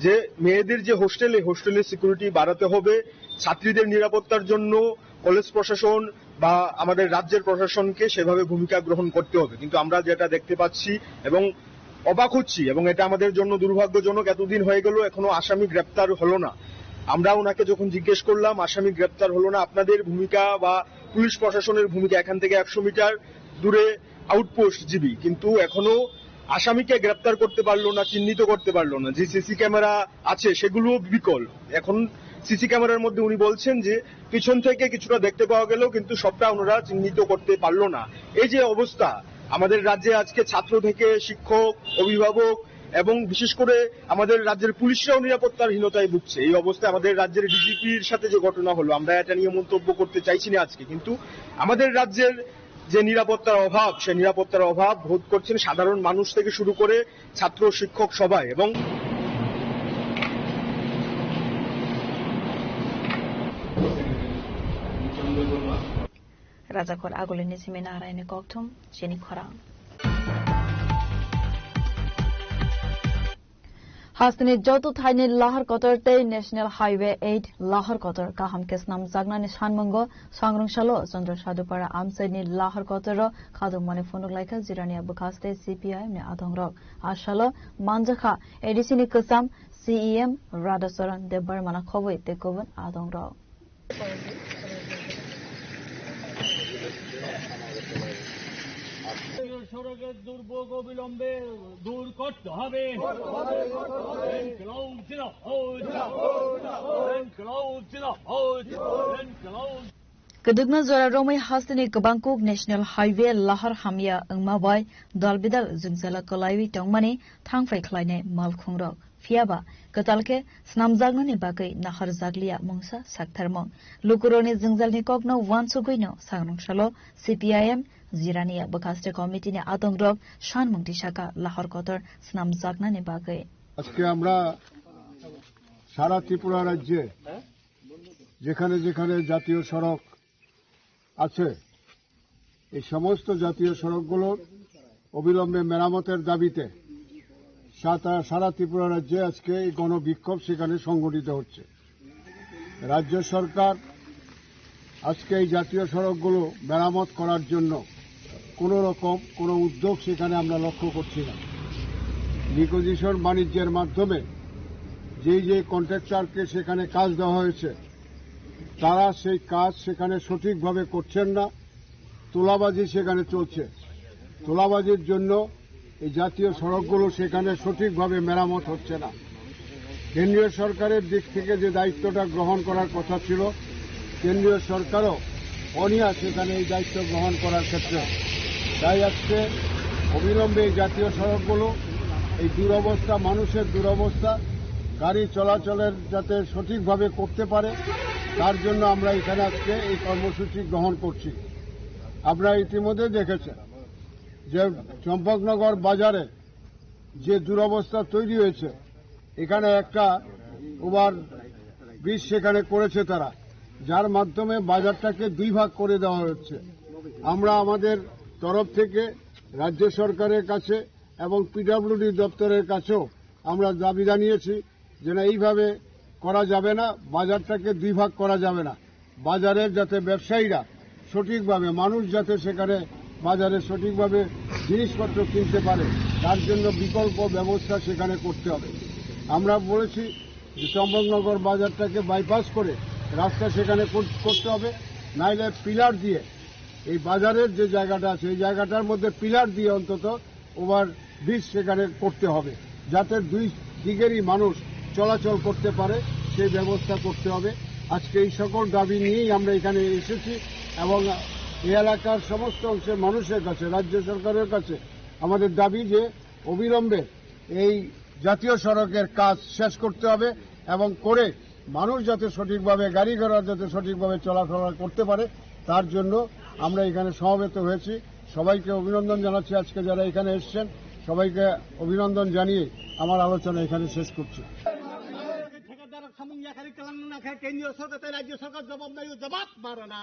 যে মেয়েদের যে হোস্টেল, এই হোস্টেলের সিকিউরিটি বাড়াতে হবে, ছাত্রীদের নিরাপত্তার জন্য কলেজ প্রশাসন বা আমাদের রাজ্যের প্রশাসনকে সেভাবে ভূমিকা গ্রহণ করতে হবে। কিন্তু আমরা যেটা দেখতে পাচ্ছি এবং অবাক হচ্ছি এবং এটা আমাদের জন্য দুর্ভাগ্যজনক, এতদিন হয়ে গেল এখনো আসামি গ্রেপ্তার হলো না। আমরা ওনাকে যখন জিজ্ঞেস করলাম আসামি গ্রেপ্তার হলো না, আপনাদের ভূমিকা বা পুলিশ প্রশাসনের ভূমিকা এখান থেকে একশো মিটার দূরে আউটপোস্ট জিবি, কিন্তু এখনো আসামিকে গ্রেপ্তার করতে পারলো না, চিহ্নিত করতে পারলো না। যে সিসি ক্যামেরা আছে সেগুলোও বিকল। এখন সিসি ক্যামেরার মধ্যে উনি বলছেন যে পিছন থেকে কিছুটা দেখতে পাওয়া গেল, কিন্তু সবটা ওনারা চিহ্নিত করতে পারলো না। এই যে অবস্থা, আমাদের রাজ্যে আজকে ছাত্র থেকে শিক্ষক, অভিভাবক এবং বিশেষ করে আমাদের রাজ্যের পুলিশরাও নিরাপত্তার হীনতায় ভুগছে। এই অবস্থায় আমাদের রাজ্যের ডিজিপির সাথে যে ঘটনা হলো, আমরা এটা নিয়ে মন্তব্য করতে চাইছি না আজকে, কিন্তু আমাদের রাজ্যের যে নিরাপত্তার অভাব, সেই নিরাপত্তার অভাব বোধ করছেন সাধারণ মানুষ থেকে শুরু করে ছাত্র শিক্ষক সবাই। এবং Rajakhor agulini simi narani kokthum chini khorang. Hasteni joto thaini lahar kotor tei National Highway eight lahar kotor kaham khe snamjaknani sanmungo sangrong salo Chandra Sadhupara amchaini lahar kotoro khadokmani phunuk laikha Jirania bwkhaste C P I M ni adongrok. A salo manjakha A D C ni kwcham C E M Radhacharan Debbarmana khobwi tei kubun adongrok. সড়কের দুর্ভোগ অবিলম্বে দূর করতে হবে। ইনকিলাব জিন্দাবাদ। ইনকিলাব জিন্দাবাদ। ইনকিলাব। Kwdwkno jora romwi hasteni kwbang kuk National Highway lahar hamya wngma bai dal bidal jwngjala kwlaiwi tongmani thangphai khlainai malkhungrok. Phiya ba kwtal khe snamjaknani bagwi naharjakliya mungsa saktharmung. Lukurokni jwngjalni kokno uansugwino sangrong salo C P I M Jirania bwkhaste committee ni adongrok sanmung tisaka lahar kotor snamjaknani bagwi. আজকে আমরা সারা ত্রিপুরা রাজ্যে যেখানে যেখানে জাতীয় সড়ক আছে, এই সমস্ত জাতীয় সড়কগুলোর অবিলম্বে মেরামতের দাবিতে সাতা-, সারা ত্রিপুরা রাজ্যে আজকে এই গণবিক্ষোভ সেখানে সংগঠিত হচ্ছে। রাজ্য সরকার আজকে এই জাতীয় সড়কগুলো মেরামত করার জন্য কোনো রকম কোনো উদ্যোগ সেখানে আমরা লক্ষ্য করছি না। নিকোজিশন বাণিজ্যের মাধ্যমে যেই যে কন্ট্রাক্টরকে সেখানে কাজ দেওয়া হয়েছে, তারা সেই কাজ সেখানে সঠিকভাবে করছেন না, তোলাবাজি সেখানে চলছে। তোলাবাজির জন্য এই জাতীয় সড়কগুলো সেখানে সঠিকভাবে মেরামত হচ্ছে না। কেন্দ্রীয় সরকারের দিক থেকে যে দায়িত্বটা গ্রহণ করার কথা ছিল, কেন্দ্রীয় সরকারও অনীহা সেখানে এই দায়িত্ব গ্রহণ করার ক্ষেত্রে। তাই আজকে অবিলম্বে এই জাতীয় সড়কগুলো, এই দুরবস্থা, মানুষের দুরবস্থা, গাড়ি চলাচলের যাতে সঠিকভাবে করতে পারে, তার জন্য আমরা এখানে আজকে এই কর্মসূচি গ্রহণ করছি। আপনারা ইতিমধ্যে দেখেছেন যে চম্পকনগর বাজারে যে দুরবস্থা তৈরি হয়েছে, এখানে একটা ওভার ব্রিজ সেখানে করেছে তারা, যার মাধ্যমে বাজারটাকে দুই ভাগ করে দেওয়া হচ্ছে। আমরা আমাদের তরফ থেকে রাজ্য সরকারের কাছে এবং পিডব্লিউডি দপ্তরের কাছেও আমরা দাবি জানিয়েছি যে না, এইভাবে করা যাবে না, বাজারটাকে দুই ভাগ করা যাবে না। বাজারের যাতে ব্যবসায়ীরা সঠিকভাবে, মানুষ যাতে সেখানে বাজারে সঠিকভাবে জিনিসপত্র কিনতে পারে, তার জন্য বিকল্প ব্যবস্থা সেখানে করতে হবে। আমরা বলেছি যে চম্পকনগর বাজারটাকে বাইপাস করে রাস্তা সেখানে কর-, করতে হবে, নাইলে পিলার দিয়ে এই বাজারের যে জায়গাটা আছে, এই জায়গাটার মধ্যে পিলার দিয়ে অন্তত ওভার ব্রিজ সেখানে করতে হবে, যাতে দুই দিকেরই মানুষ চলাচল করতে পারে, সেই ব্যবস্থা করতে হবে। আজকে এই সকল দাবি নিয়েই আমরা এখানে এসেছি এবং এই এলাকার সমস্ত অংশের মানুষের কাছে, রাজ্য সরকারের কাছে আমাদের দাবি যে অবিলম্বে এই জাতীয় সড়কের কাজ শেষ করতে হবে এবং করে মানুষ যাতে সঠিকভাবে, গাড়ি ঘোড়া যাতে সঠিকভাবে চলাফেরা করতে পারে, তার জন্য আমরা এখানে সমবেত হয়েছি। সবাইকে অভিনন্দন জানাচ্ছি, আজকে যারা এখানে এসেছেন সবাইকে অভিনন্দন জানিয়ে আমার আলোচনা এখানে শেষ করছি। ঠিকাদার সামুং ইয়াকারি কালাং না খায়, কেন্দ্রীয় সরকার, রাজ্য সরকার জবাব নাই, জবাব মারো না।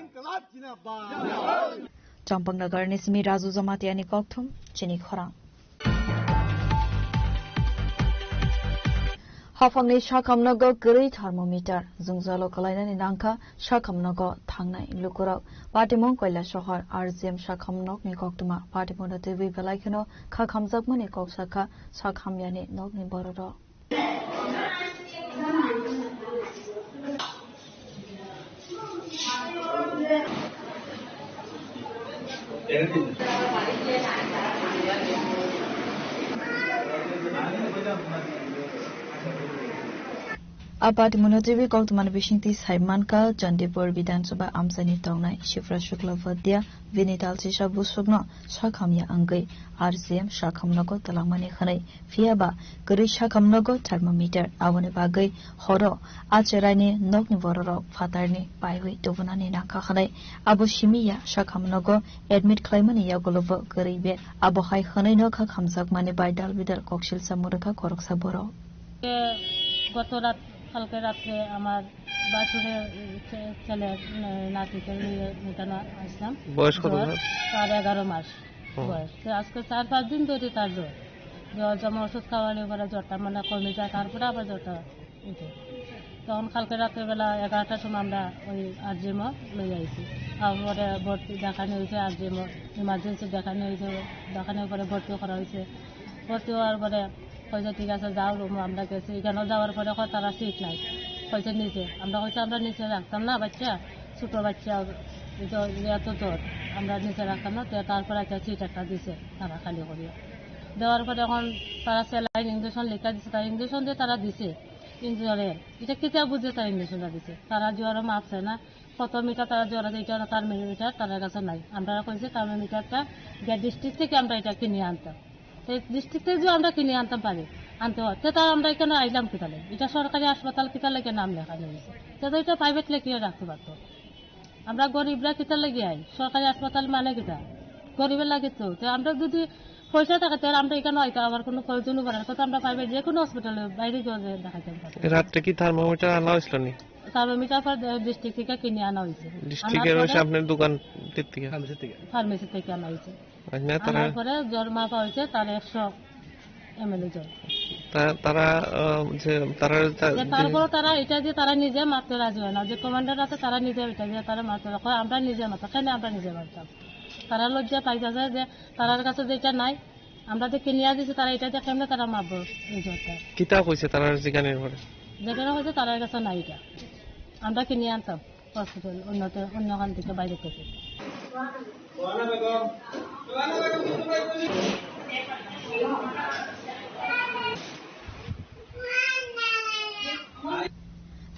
ইনকলাব জিন্দাবাদ। Champaknagar ni simi Raju Jamatia ni kokthum chini khorang. Haphangni sakhamnogo kwrwi thermometer, jwngjalo kwlainani nangkha sakhamnogo thangnai lukurok. Patimung Koilasohor R G M sakhamnokni koktwma Patimungno twiwi belai kheno kha khamjakmani kok sakha sakhamyani nokni bororok. Apat Munotwi koktwmani bisingtwi sai mankha, Chandipur Bidhan Sabha amchaini tongnai Shivra Shukla Vadia bini talchisa busukno sakhamya wngwi R C M sakhamnogo twlangmani hwnwi. Phiya ba kwrwi sakhamnogo thermometer, aboni bagwi horo acheraini nokni bororok phatarni paiwi tubunani nangkha hwnwi. Abo simi ya sakhamnogo admit khlaimani yagulobo kwrwi be. Abo hai hwnwino kha khamjakmani bai dal bidal koksilsa mwrwkha khoroksa borok. গত রাত, কালকে রাত্রে আমার বাছুরের, উম, ছে-, ছেলের, উম, নাতিকে নিয়ে এখানে আসলাম। বয়স কত জ্বর, তার? তার এগারো মাস হুম। বয়স। তো আজকে চার পাঁচ দিন ধরে তার জ্বর। জ্বর যেমন ওষুধ খাওয়ালে পরে জ্বরটা মানে কমে যায়, তারপরে আবার জ্বরটা উঠে। তখন কালকে রাত্রেবেলা এগারোটার সময় আমরা ওই আরজিএমও লই আইছি। তারপরে ভর্তি দেখানো হয়েছে আরজিএমও, ইমার্জেন্সি দেখানো হয়েছে, দেখানোর পরে ভর্তি করা হয়েছে। ভর্তি হওয়ার পরে কইছে, "ঠিক আছে, যাও রুমো।" আমরা গেছি, এখানেও যাওয়ার পরে কয়, "তারা সিট নাই।" কইছে, "নিচে।" আমরা কইছি, "আমরা নিচে রাখতাম না বাচ্চা, ছোট বাচ্চা, এই তো, এত জ্বর, আমরা নিচে রাখতাম না।" তো তারপরে একটা সিট একটা দিছে তারা খালি করিয়া। দেওয়ার পরে এখন তারা স্যালাইন, ইঞ্জেকশন লেখা দিছে, তারা ইঞ্জেকশন দিয়ে তারা দিছে, ইঞ্জুরের। এটা কিতা বুঝে তারা ইঞ্জেকশনটা দিছে? তারা জোয়ারও মাপছে না, কত মিটার তারা জোয়ার আছে, এটা তার মিটার তার কাছে নাই। আমরা কইছি, "তার মিটারটা গিয়া ডিস্ট্রিক্ট থেকে আমরা এটা কিনে আনতাম।" তো ডিস্ট্রিক্ট থেকে যদি আমরা কিনে আনতাম পারি, আনতে হয়, তো তা আমরা এখানে আইলাম কিতালে? এটা সরকারি হাসপাতাল, কিতার লেগে নাম লেখানো হয়েছে? তো, তো এটা প্রাইভেট লেখিয়ে রাখতে পারতো। আমরা গরিবরা কিতার লেগে আই? সরকারি হাসপাতাল মানে কিতা? গরিবের লাগে তো। তো আমরা যদি পয়সা থাকে, তাহলে আমরা এখানে হয়তো আবার কোনো প্রয়োজনও পড়ে না। তো আমরা প্রাইভেট যে কোনো হসপিটালে বাইরে গিয়ে দেখাইতাম পারি। রাত্রে কি থার্মোমিটার আনা হয়েছিল নি? তারপর মিঠাপাড়া ডিস্ট্রিক্ট থেকে কিনে আনা হয়েছে। ডিস্ট্রিক্টের আনার হচ্ছে পরে আপনার দোকান থেকে? ফার্মেসি থেকে। ফার্মেসি থেকে আনা হয়েছে। আচ্ছা, তারা আনার পরে জ্বর মাপা হয়েছে, তার একশো এমএলএ জ্বর। তা-, তারা, আহ, যে তারা তা-, যে যে তারপরে তারা এটা যে তারা নিজে মাপতে রাজি হয় না, যে কমান্ডার আছে তারা নিজে এটা দিয়ে তারা মাপতে রাখে, আমরা নিজে মাপতাম, কেন আমরা নিজে মাপতাম? তারা লজ্জা পাইতেছে যে তারার কাছে যেটা নাই, আমরা যে কিনিয়া দিছি, তারা এটা দিয়ে কেমনে তারা মাপবো এই জ্বরটা? কিতা কইছে তারার জিগানির পরে? যেখানে হয়েছে তারার কাছে নাই এটা, আমরা কিনে আনতাম হসপিটাল অন্য, অন্য খান থেকে বাইরে থেকে।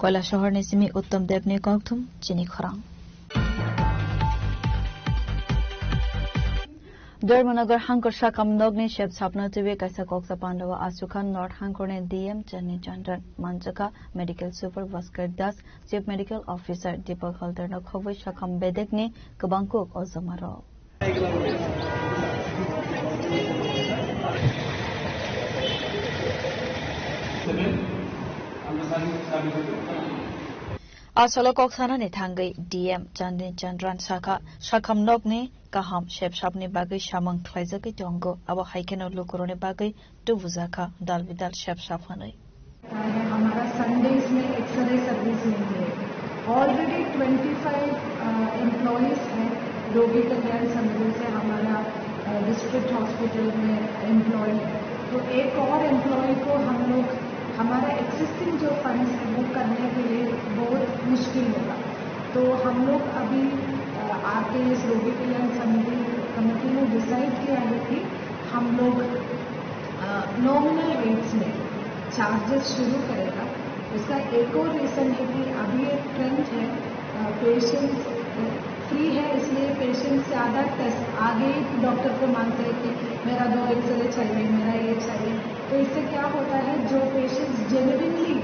Koilashahar ni simi Uttam Deb ni kokthum chini khorang. Dharmanagar hangkor sakam nokni sep sapna twiwi kaisa koksa pandao asukha North hangkorni D M Channi Chandran manjakha Medical Super Bhaskar Das, Chief Medical Officer Deepak Haldarno khobwi sakam bedekni kwbang kuk o joma rok. Asolo kok sanani thangwi D M Chandni Chandran sakha, sakam nokni kaham sepsapni bagwi samung khlaijagwi tongo, abo hai kheno lukurokni bagwi tubujakha dal bidal sepsap hwnwi. है, हमारा संडेज में x ray service नहीं है। Already twenty five employees हैं रोगी कल्याण समिति से हमारा डिस्ट्रिक्ट हॉस्पिटल में एम्प्लॉय। तो एक और एम्प्लॉय को हम लोग हमारा एग्जिस्टिंग जो फंड्स है वो करने के लिए बहुत मुश्किल होगा। तो हम लोग अभी आरकेएस रोगी कल्याण समिति कमेटी ने डिसाइड किया है कि हम लोग नॉमिनल रेट्स में चार्जेस शुरू करेगा। इसका एक और रीजन है कि अभी एक ट्रेंड है, पेशेंट्स फ्री है, इसलिए पेशेंट्स ज़्यादा टेस्ट आगे ही डॉक्टर को मांगते हैं कि मेरा दो एक्सरे चाहिए, मेरा ये चाहिए। तो इससे क्या होता है, जो पेशेंट्स जेन्युइनली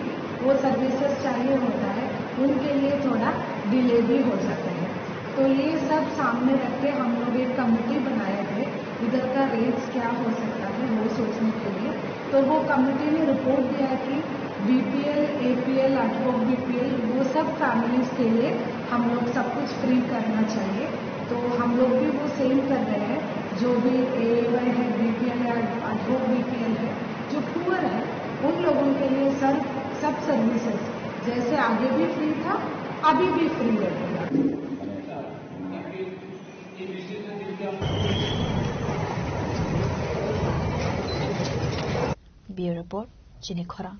वो सर्विसेज चाहिए होता है, उनके लिए थोड़ा डिले भी हो जाता है। तो ये सब सामने रख के हम लोग एक कमेटी बनाए थे, इधर का रेट्स क्या हो सकता है वो सोचने के लिए। तो वो कमेटी ने रिपोर्ट दिया कि बीपीएल, एपीएल, एडहॉक बीपीएल, वो सब फैमिलीज के लिए हम लोग सब कुछ फ्री करना चाहिए। तो हम लोग भी वो सेम कर रहे हैं, जो भी एएवाई है, बीपीएल या एडहॉक बीपीएल है, जो पुअर है, उन लोगों के लिए सर सब सर्विसेज जैसे आगे भी फ्री था, अभी भी फ्री रहेगा। Bureau Report, Chini Khorang.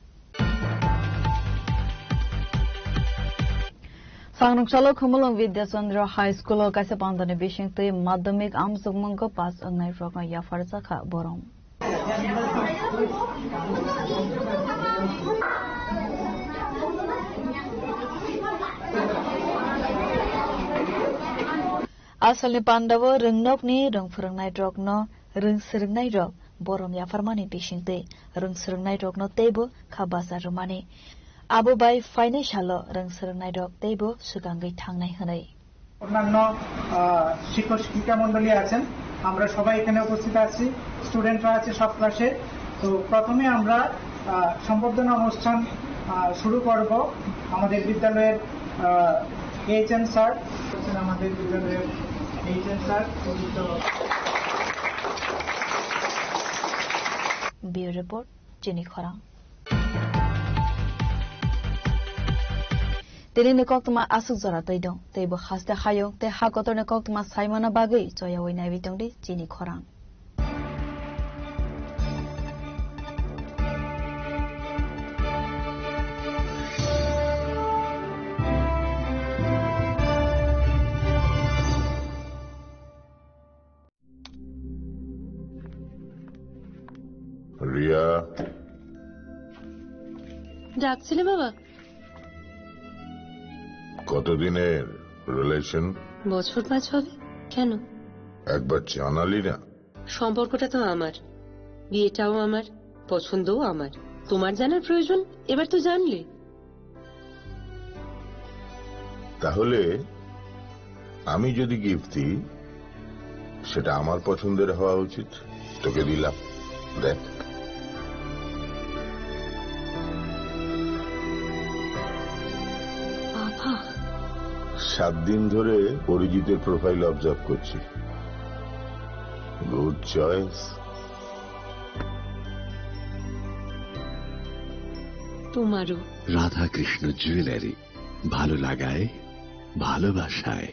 Sangrwngsalo Khumulwng Vidya Chandra High School o kaisa pandani bisingtwi madhyamik amjokmungo pass wngnai rokno yapharjakha borom. Asalni pandao rwngnokni rwng phwrwngnairokno rwng swrwngnairok borom yapharmani bisingtwi rwng swrwngnairokno teibo kha bacha rwmani. Abo bai phainai salo rwng swrwngnairok teibo swkangwi thangnai hwnwi. অন্যান্য, আহ, শিক্ষক শিক্ষিকা মণ্ডলী আছেন, আমরা সবাই এখানে উপস্থিত আছি, স্টুডেন্টরা আছে সব ক্লাসে। তো প্রথমে আমরা, আহ, সম্বর্ধনা অনুষ্ঠান, আহ, শুরু করব। আমাদের বিদ্যালয়ের, আহ, এইচএম স্যার, হচ্ছেন আমাদের বিদ্যালয়ের এইচএম স্যার, পবিত্র। Bureau Report, Chini Khorang. Tini ni koktwma aswk jora twi dong, teibo haste hayung tei ha kotor ni koktwma saimano bagwi choyawi naiwi tongdi chini khorang. Riya. ডাকছিলে বাবা? কতদিনের রিলেশন? বছর পাঁচ হবে। কেন? একবার জানালি না। সম্পর্কটা তো আমার, বিয়েটাও আমার, পছন্দও আমার। তোমার জানার প্রয়োজন? এবার তো জানলে। তাহলে আমি যদি গিফট দিই, সেটা আমার পছন্দের হওয়া উচিত। তোকে দিলাম, দেখ। সাত দিন ধরে অরিজিতের প্রোফাইল অবজার্ভ করছি। Good choice. তোমারও। রাধাকৃষ্ণ জুয়েলারি, ভালো লাগায়, ভালোবাসায়।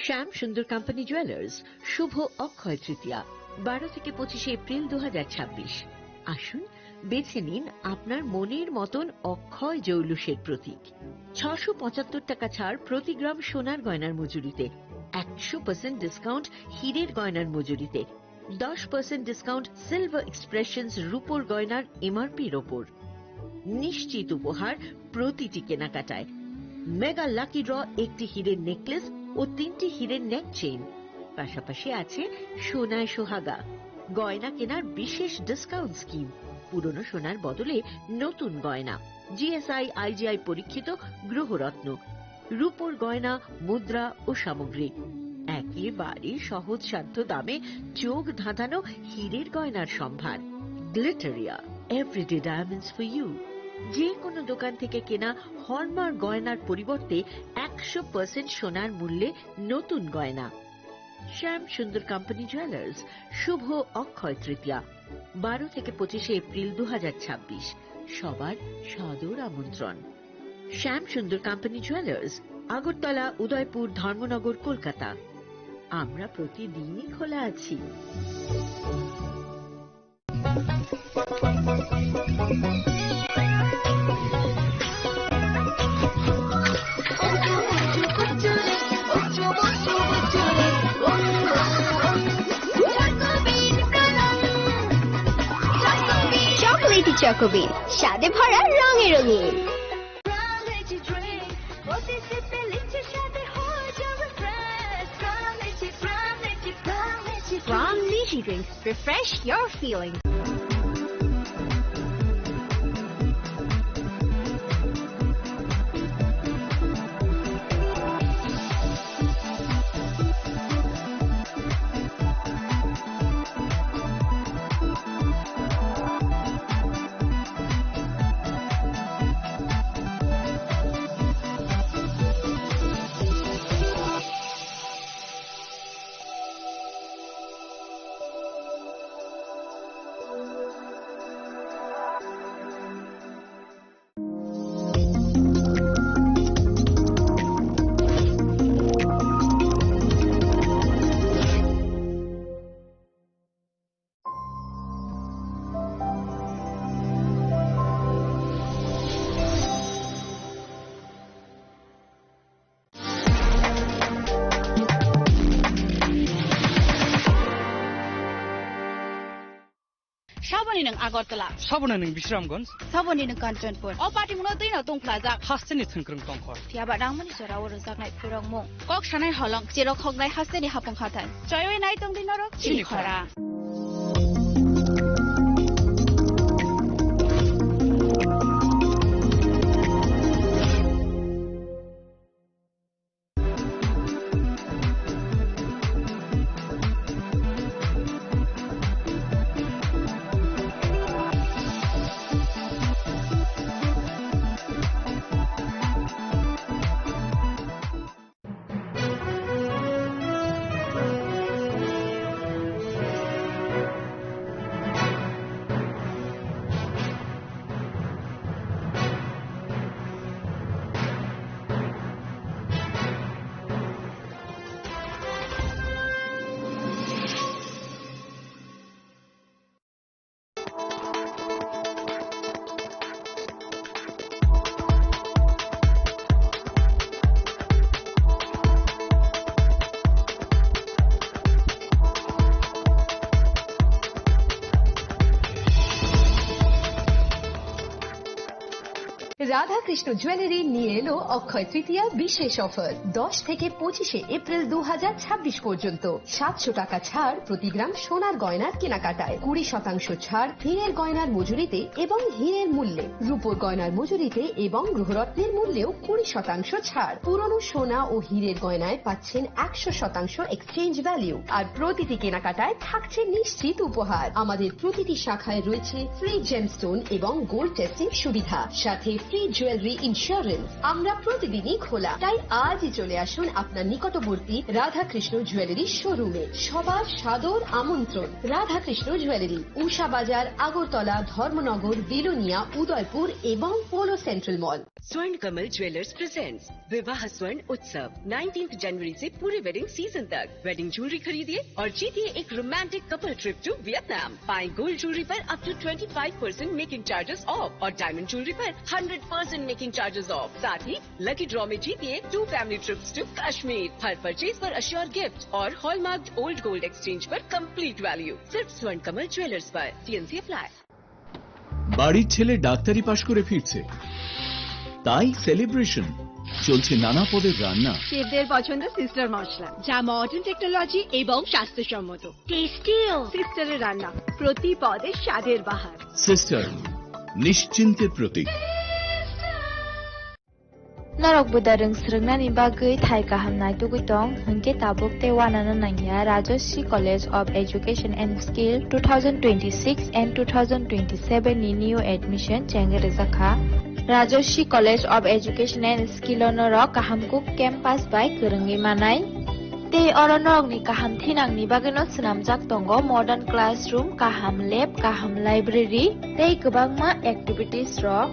শ্যাম সুন্দর কোম্পানি জুয়েলার্স, শুভ অক্ষয় তৃতীয়া, বারো থেকে পঁচিশে এপ্রিল দু হাজার ছাব্বিশ। আসুন, বেছে নিন আপনার মনের মতন অক্ষয় জৌলুসের প্রতীক। ছশো পঁচাত্তর টাকা ছাড় প্রতি গ্রাম সোনার গয়নার মজুরিতে, একশো পার্সেন্ট ডিসকাউন্ট হীরের গয়নার মজুরিতে, দশ পার্সেন্ট ডিসকাউন্ট সিলভার এক্সপ্রেশনস রূপোর গয়নার এমআরপির ওপর। নিশ্চিত উপহার প্রতিটি কেনাকাটায়। মেগা লাকি ড্র, একটি হীরের নেকলেস ও তিনটি হীরের নেক চেইন। পাশাপাশি আছে সোনায় সোহাগা, গয়না কেনার বিশেষ ডিসকাউন্ট স্কিম, পুরনো সোনার বদলে নতুন গয়না, জিএসআই আইজিআই পরীক্ষিত গ্রহরত্ন, রূপোর গয়না, মুদ্রা ও সামগ্রী। একেবারে সহজসাধ্য দামে চোখ ধাঁধানো হীরের গয়নার সম্ভার। Glitteria, everyday diamonds for you. যে কোনো দোকান থেকে কেনা হলমার্ক গয়নার পরিবর্তে একশো পার্সেন্ট সোনার মূল্যে নতুন গয়না। শ্যাম সুন্দর কোম্পানি জুয়েলার্স, শুভ অক্ষয় তৃতীয়া, বারো থেকে পঁচিশে এপ্রিল দু হাজার ছাব্বিশ। সবার সাদর আমন্ত্রণ। শ্যাম সুন্দর কোম্পানি জুয়েলার্স, আগরতলা, উদয়পুর, ধর্মনগর, কলকাতা। আমরা প্রতিদিনই খোলা আছি। চকোলেটি চকোবিন, স্বাদে ভরা, রঙে রঙিন। Prime Lychee Drinks. Refresh your feelings. Saboni nwng Agartala. Saboni nwng Bisramganj. Saboni nwng Kanchanpur. O party mungno twi no tongphlajak. Hasteni thwngkwrwng tongkhor. Phiya ba nangmani jora o rwjaknai phwrwngmung. Kok sanai holong, cherok hoknai hasteni hapung hathai. Choiwi nai tongdi norok chini khora. Radhakrishna jewellery নিয়ে এলো অক্ষয় তৃতীয়া বিশেষ অফার। দশ থেকে পঁচিশে এপ্রিল দু হাজার ছাব্বিশ পর্যন্ত সাতশো টাকা ছাড় প্রতি গ্রাম সোনার গয়নার কেনাকাটায়, কুড়ি শতাংশ ছাড় হীরের গয়নার মজুরিতে এবং হীরের মূল্যে, রূপোর গয়নার মজুরিতে এবং গ্রহরত্নের মূল্যেও কুড়ি শতাংশ ছাড়। পুরনো সোনা ও হীরের গয়নায় পাচ্ছেন একশো শতাংশ এক্সচেঞ্জ ভ্যালু, আর প্রতিটি কেনাকাটায় থাকছে নিশ্চিত উপহার। আমাদের প্রতিটি শাখায় রয়েছে ফ্রি জেমস্টোন এবং গোল্ড টেস্টিং সুবিধা, সাথে ফ্রি জুয়েলারি ইন্স্যুরেন্স। আমরা প্রতিদিনই খোলা, তাই আজই চলে আসুন আপনার নিকটবর্তী রাধাকৃষ্ণ জুয়েলারি শোরুমে। সবার সাদর আমন্ত্রণ। রাধাকৃষ্ণ জুয়েলারি, উষা বাজার, আগরতলা, ধর্মনগর, বিলোনিয়া, উদয়পুর এবং পোলো সেন্ট্রাল মল। स्वर्ण कमल ज्वेलर्स प्रेजेंट्स विवाह स्वर्ण उत्सव। नाइनटीन्थ जनवरी से पूरे वेडिंग सीजन तक वेडिंग ज्वेलरी खरीदिए और जीतिए एक romantic couple trip to Vietnam. पाएं गोल्ड ज्वेलरी पर up to twenty five percent making charges off और डायमंड ज्वेलरी पर hundred percent making charges off. साथ ही लकी ड्रॉ में जीतिए two family trips to Kashmir. हर परचेज पर अश्योर गिफ्ट और हॉलमार्क्ड ओल्ड गोल्ड एक्सचेंज पर कंप्लीट वैल्यू। सिर्फ स्वर्ण कमल ज्वेलर्स पर। TNC apply. বাড়ির ছেলে ডাক্তারি পাশ করে ফিরছে, তাই সেলিব্রেশন। চলছে নানা পদের রান্না। শেফদের পছন্দ সিস্টার মশলা, যা মডার্ন টেকনোলজি এবং স্বাস্থ্যসম্মত। টেস্টিও। সিস্টারের রান্না, প্রতি পদে স্বাদের বাহার। সিস্টার, নিশ্চিন্তের প্রতীক। Norok buda rwng swrwngnani bagwi thai kaham naitugwi tong, hwnkhe tabuk tei uanano nangya Rajashree College of Education and Skill two thousand twenty-six and two thousand twenty-seven ni new admission chengwi rwjakha. Rajashree College of Education and Skill o norok kaham kuk campus bai kwrwngwi manai. Tei oro norokni kaham thinangni bagwino swnamjak tongo modern classroom, kaham lab, kaham library tei kwbangma activities rok.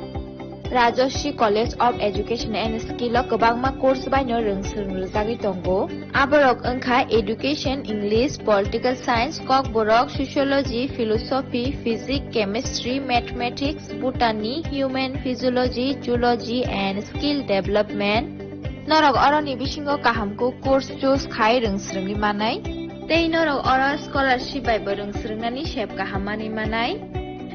Rajashree College of Education and Skill o kwbangma course baino rwng swrwng rwjagwi tongo. Aborok wngkha Education, English, Political Science, Kokborok, Sociology, Philosophy, Physics, Chemistry, Mathematics, Botany, Human Physiology, Zoology and Skill Development. Norok oroni bisingo kaham kuk course choose khai rwng swrwngwi manai. Tei norok oro scholarship bai bo rwng swrwngnani sep kaham manwi manai.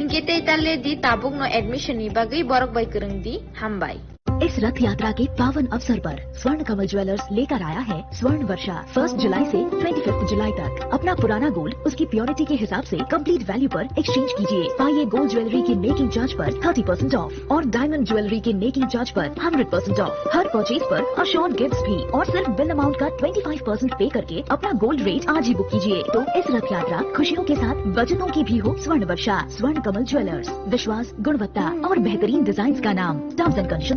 Hinkhe tei ta le di, tabukno admission ni bagwi borok bai kwrwng di. Hambai. इस रथ यात्रा के पावन अवसर पर स्वर्ण कमल ज्वेलर्स लेकर आया है स्वर्ण वर्षा। फर्स्ट जुलाई से ट्वेंटी फिफ्थ जुलाई तक अपना पुराना गोल्ड उसकी प्योरिटी के हिसाब से कंप्लीट वैल्यू पर एक्सचेंज कीजिए। पाइए गोल्ड ज्वेलरी की मेकिंग चार्ज पर थर्टी परसेंट ऑफ और डायमंड ज्वेलरी की मेकिंग चार्ज पर hundred percent of. Her purchase पर अश्योर्ड गिफ्ट्स भी और सिर्फ बिल अमाउंट का ट्वेंटी फ़ाइव परसेंट पे करके अपना गोल्ड रेट आज ही बुक कीजिए। तो इस रथ यात्रा खुशियों के साथ बचतों की भी हो। स्वर्ण वर्षा, स्वर्ण कमल ज्वेलर्स, विश्वास, गुणवत्ता और बेहतरीन डिजाइन का नाम। Terms and condition.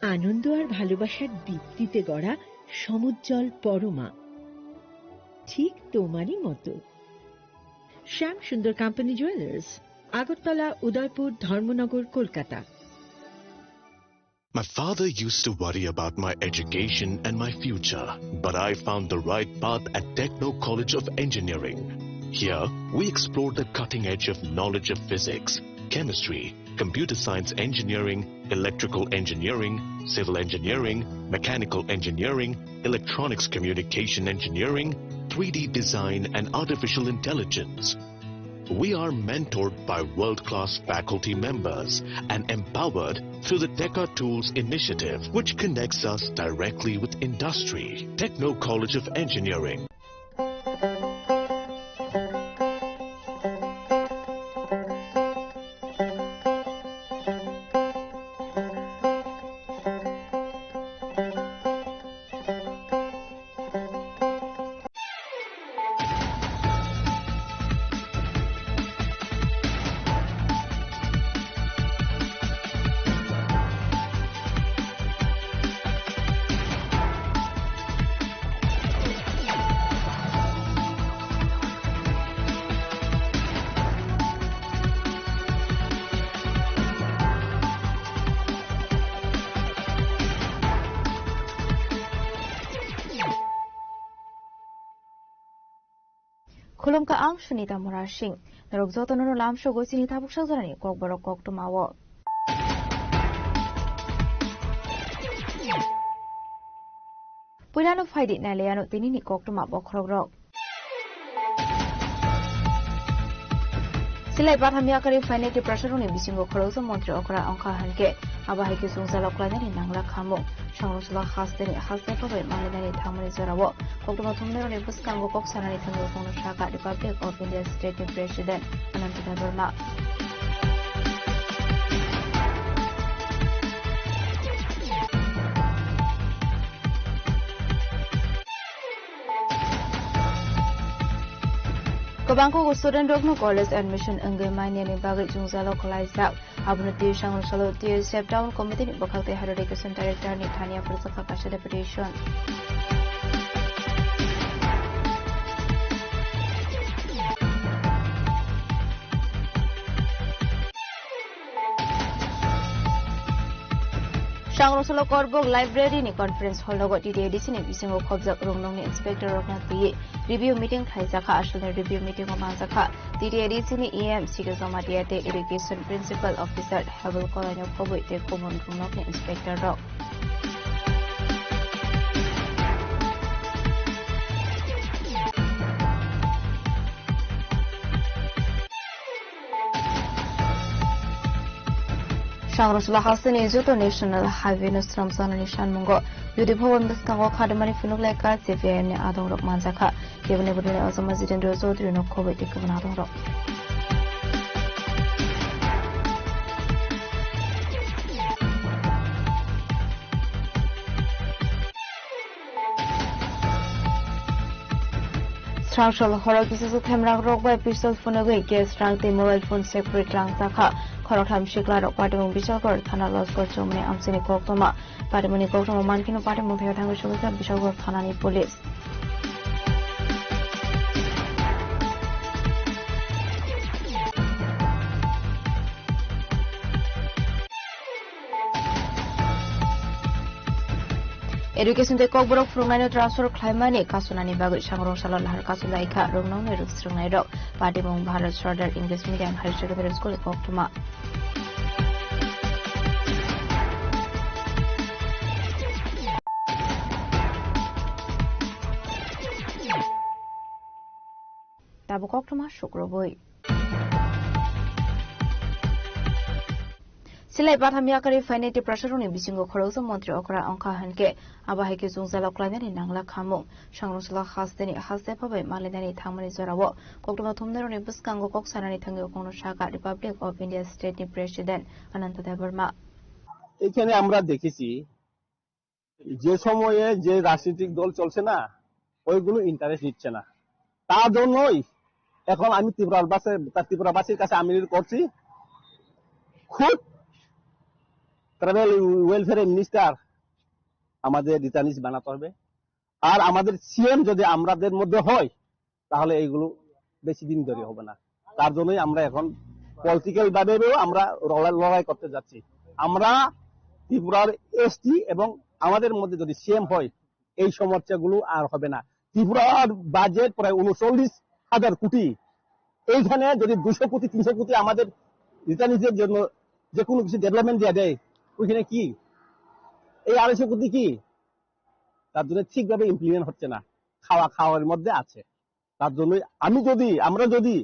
আনন্দ আর ভালোবাসার দীপ্তিতে গড়া সমুজ্জ্বল পরমা, ঠিক তোমারই মতো। শ্যাম সুন্দর কোম্পানি জুয়েলার্স, আগরতলা, উদয়পুর, ধর্মনগর, Kolkata. My father used to worry about my education and my future, but I found the right path at Techno College of Engineering. Here, we explore the cutting edge of knowledge of physics, chemistry, computer science engineering, electrical engineering, civil engineering, mechanical engineering, electronics communication engineering, three D design, and artificial intelligence. We are mentored by world-class faculty members and empowered through the Teka Tools initiative, which connects us directly with industry. Techno College of Engineering. Khulumkha, ang Sunita Murasing. Norok jotono no lamsogo chini tabuk sajorani kokborok koktwmao. Puilano phaidi nailaiano tinini koktwma bokhorokrok. Silai batham yakarwi phainai Tiprasarokni bisingo khoroksa montri okra wngkha hinkhe abo hai khe chwngsalok klainani nangla khamung. Sangrwngsalo hasteni haste phabai malainani thangmani jorao koktwma thumnairokni bwskango kok sanani thangwi khoroksa sakha Republic of India State ni President Ananta Debbarma. Kwbangkuk student rokno college admission wngwi manyani bagwi jwngjalo kwlaijak. Abono twi sangrwngsalo T S F Town Committee ni bwkhak tei Higher Education Director ni thani yapharjak kha kaisa deputation. Sangrwngsalo Korbok Library ni conference hall nogo T T A D C ni bisingo khobjak rwngnokni inspector rokno twiwi review meeting khlaijakha. Aswkni review meeting o manjakha T T A D C ni E M Sikhe Jamatia tei Education Principal Officer Hevel Kolaino khobwi tei kubun rwngnokni inspector rok. Sangrwngsalo hasteni joto National Highway no sramjaknani sanmungo U D P bwskango khadimani phunuk lai kha C P I M ni adongrok manjakha. Keboni bodolni Ojama Jitendra Chaudhary no khobwi tei kubun adongrok. Srangsul horo kisasa themrangrok bai pistol phunugwi gas rang tei mobile phone separate langjakha. Khoroktham siklarok patimung Bichalgor thana Loskor Chowmani amchaini koktwma. Patimungni koktwma mankheno patimung thaiwi thangwi sogwikha Bichalgor thanani police. Education tei kokborok phwrwngnaino transfer khlaimani kasunani bagwi sangrwngsalo lahar kasu laikha rwngnokni rwsrwngnairok. Patimung Bharat Sardar English Medium Higher Secondary School ni koktwma. Tabuk koktwma sukrubwi. Silai batham yakarwi phainai Tiprasarokni bisingo khoroksa montri okra wngkha hinkhe abo hai khe chwngsalok klainani nangla khamung. Sangrwngsalo hasteni haste phabai malainani thangmani jorao koktwma thumnairokni bwskango kok sanani thangwi khoroksa sakha Republic of India State ni President Ananta Debbarma. এখানে আমরা দেখেছি যে সময়ে যে রাজনৈতিক দল চলছে না, ওইগুলো ইন্টারেস্ট নিচ্ছে না। তার জন্যই এখন আমি ত্রিপুরার বাসে-, তা ত্রিপুরাবাসীর কাছে আমি রিট করছি, খুব ট্রাইবাল ওয়েলফেয়ার মিনিস্টার আমাদের রিটার্নিস বানাতে হবে। আর আমাদের সিএম যদি আমাদের মধ্যে হয়, তাহলে এইগুলো বেশি দিন ধরে হবে না। তার জন্যই আমরা এখন পলিটিক্যাল ভাবেও আমরা লড়াই, লড়াই করতে যাচ্ছি। আমরা ত্রিপুরার এসটি এবং আমাদের মধ্যে যদি সিএম হয়, এই সমস্যাগুলো আর হবে না। ত্রিপুরার বাজেট প্রায় ঊনচল্লিশ হাজার কোটি, এইখানে যদি দুশো কোটি, তিনশো কোটি আমাদের রিটার্নিসের জন্য যে কোনো কিছু ডেভেলপমেন্ট দেওয়া দেয়, ওইখানে কি এই আড়াইশো কোটি কি? তার জন্য ঠিকভাবে ইমপ্লিমেন্ট হচ্ছে না, খাওয়া খাওয়ার মধ্যে আছে। তার জন্যই আমি যদি, আমরা যদি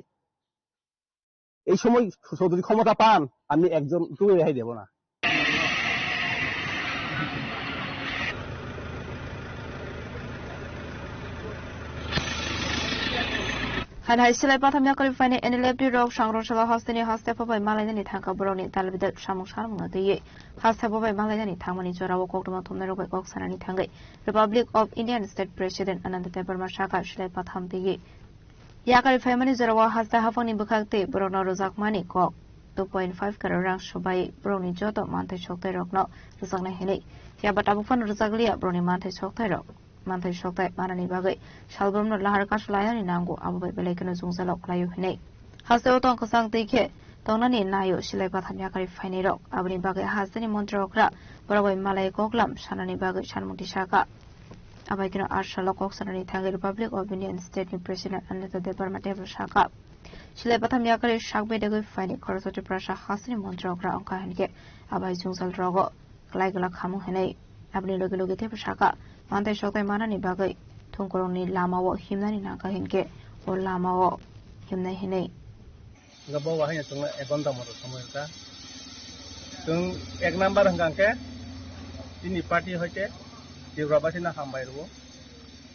এই সময় যদি ক্ষমতা পান, আমি একজনকেও রেহাই দেব না। Hai hai silai patham yakarwi phainai N L F T rok sangrwngsalo hasteni haste phabai malainani thangkha borokni dalbidak samung sanmungno twiwi. Haste phabai malainani thangmani jorao koktwma thumnairok bai kok sanani thangwi Republic of Indian State President Ananta Debbarma sakha silai patham twiwi. Yakarwi phaimani jorao haste haphangni bwkhak tei borokno rwjakmani kok two point five crore rang swbai borokni joto manthai soktairokno rwjaknai hinwi. Phiya ba tabuk phano rwjakliya borokni manthai soktairok. Manthai soktai manani bagwi salbrumno lahar kasu lainani nango, abo bai belai kheno jwngjalo khlaio hinwi. Hasteo tong kwchang twi khe tongnani naio silai patham yakarwi phainairok. Aboni bagwi hasteni montri okra borok bai malai koklam sanani bagwi sanmungti sakha. Abai kheno arsalo kok sanani thangwi Republic of Indian State ni President Ananta Debbarma teibo sakha. Silai patham yakarwi sak bedegwi phaini khoroksa Tiprasa hasteni montri okra wngkha hinkhe abai jwngjal rogo kwlai gwlak khamung hinwi. Aboni logi logi teibo sakha, manthai soktai manani bagwi thongkorongni lamao himnani nangkha hinkhe o lamao himnai hinwi. Hingke bo wahai no chwngno ek ghonta moto somoi rwkha. Chwng ek number hwnkha hwnkhe chini party hoite Tripura basino hambai rwo,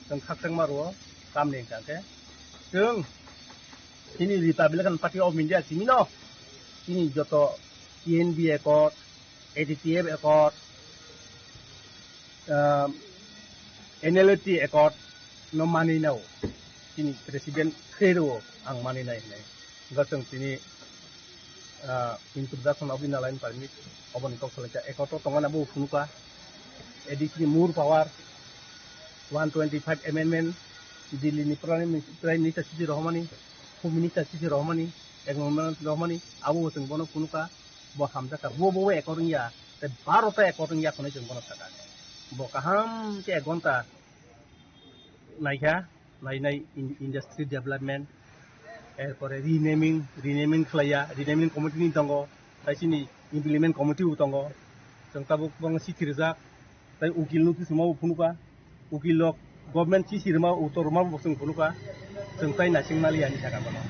chwng khakchangma rwo, tamni hwnkha hwnkhe chwng chini Republican Party of India simino chini joto T N B accord, A D T F accord, ah, N L T accord no manwi nao. Chini president khe rwo ang manwi nai hinwi. Hwnkhe chwng chini, ah, introduction of inner line permit oboni kok salaikha. Accord o tongmani abo phunukha. A D C ni more power, one twenty five amendment, Delhi ni Prime Minister, Prime Minister sisi rohormani, Home Minister sisi rohormani, Agriculture Minister rohormani, abo bo chwng bono phunukha. Bo hamjakha, bo, bo, bo accord wngya, tei baro ta accord wngya hwnwi chwng bono sakha. Bo kaham khe ek ghonta naikha, nainai in-, industry development, erpore renaming, renaming khlaiya, renaming committee ni tongo, tei chini implement committee bo tongo, chwng tabuk bono chithi rijak, tei ukil no kisima bo phunukha. Ukil rok government chithi rwma uttor rwma bo chwng phunukha, chwng tai naising maliya hinwi sakha bono,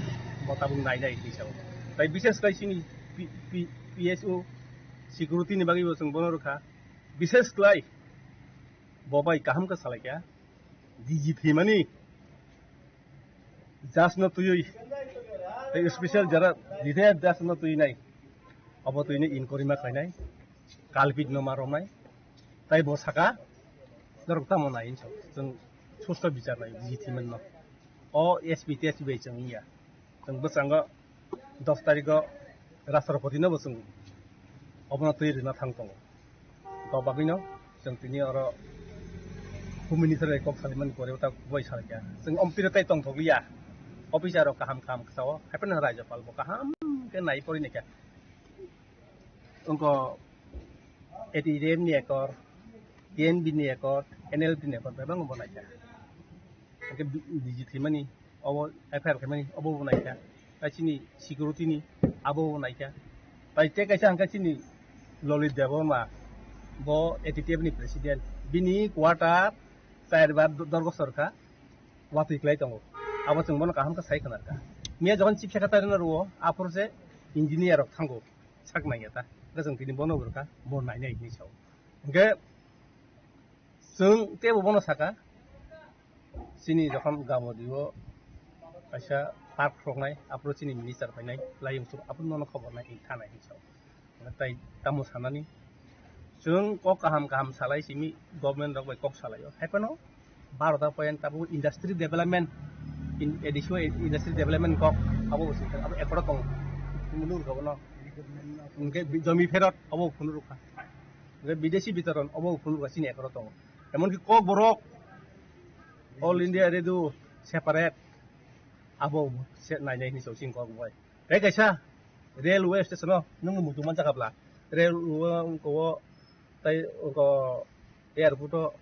bo tabuk nainai hinwi sao. Tai bishes khlai chini P-, P-, P S O security ni bagwi bo chwng bono rwkha, bishes khlai bo bai kaham khe salaikha, D G thwimani judge no twiwi, tei special jara retired judge no twinai, obo twinai inquiry ma khlainai, culprit no ma romnai, tai bo saka, norok tamo nai hinwi sao, chwng susto bichar nai, D G thwimani no. O S P T S P bai chwng wngya, chwng bwskango dos tarikh o Rashtrapati no bo chwng obono twi rwna thang tongo. Tok bagwi no chwng tini oro Home Minister bai kok salimani pore ta kubui salai kha. Chwng omtwi rw tai tongthok liya. Officer rok kaham kaham sao, hai phano Rajyapal bo kaham khe nai pori nai kha. Wngkha A T T F ni accord, T N B ni accord, N L T ni accord bebak bo nai kha. Hwnkhe D G thwimani, obo F I R khaimani, obo bo naikha. Tai chini security ni, abo bo naikha. Tai tei kaisa hwnkhe chini Lalit Debbarma, bo A T T F ni president. Bini quarter char bar do-, dorgo sorkha, watwi klai tongo. Abo chwng bono kaham khe sai khna rwkha. Miya jokhon chief secretary no rwo, aphuru se engineer rok thango, sak naiya ta. Hwnkhe chwng tini bono bo rwkha, bo nainai hinwi sao. Hwnkhe chwng teibo bono saka, chini jokhon Gamadio kaisa park roknai, aphuru chini minister phainai, layung suk aphuru nono khobor nai, thanai hinwi sao. Tai tamo sanani, chwng kok kaham kaham salai simi, government rok bai kok salaio. Hai phano barota point tabuk industry development, in, additional industry development kok abo bo singkha, abo ekoro tongo. Phunukha bono. Hwnkhe bi-, jomi pherot abo phunukha. Hwnkhe bidesi bitoron abo phunukha chini ekoro tongo. Emonki Kokborok All India Radio separate abo se nainai hinwi sao chini Kokborok bai. Tei kaisa railway station o nwng muchung manjakha bla? Railway o wngkha o tei wngkha airport o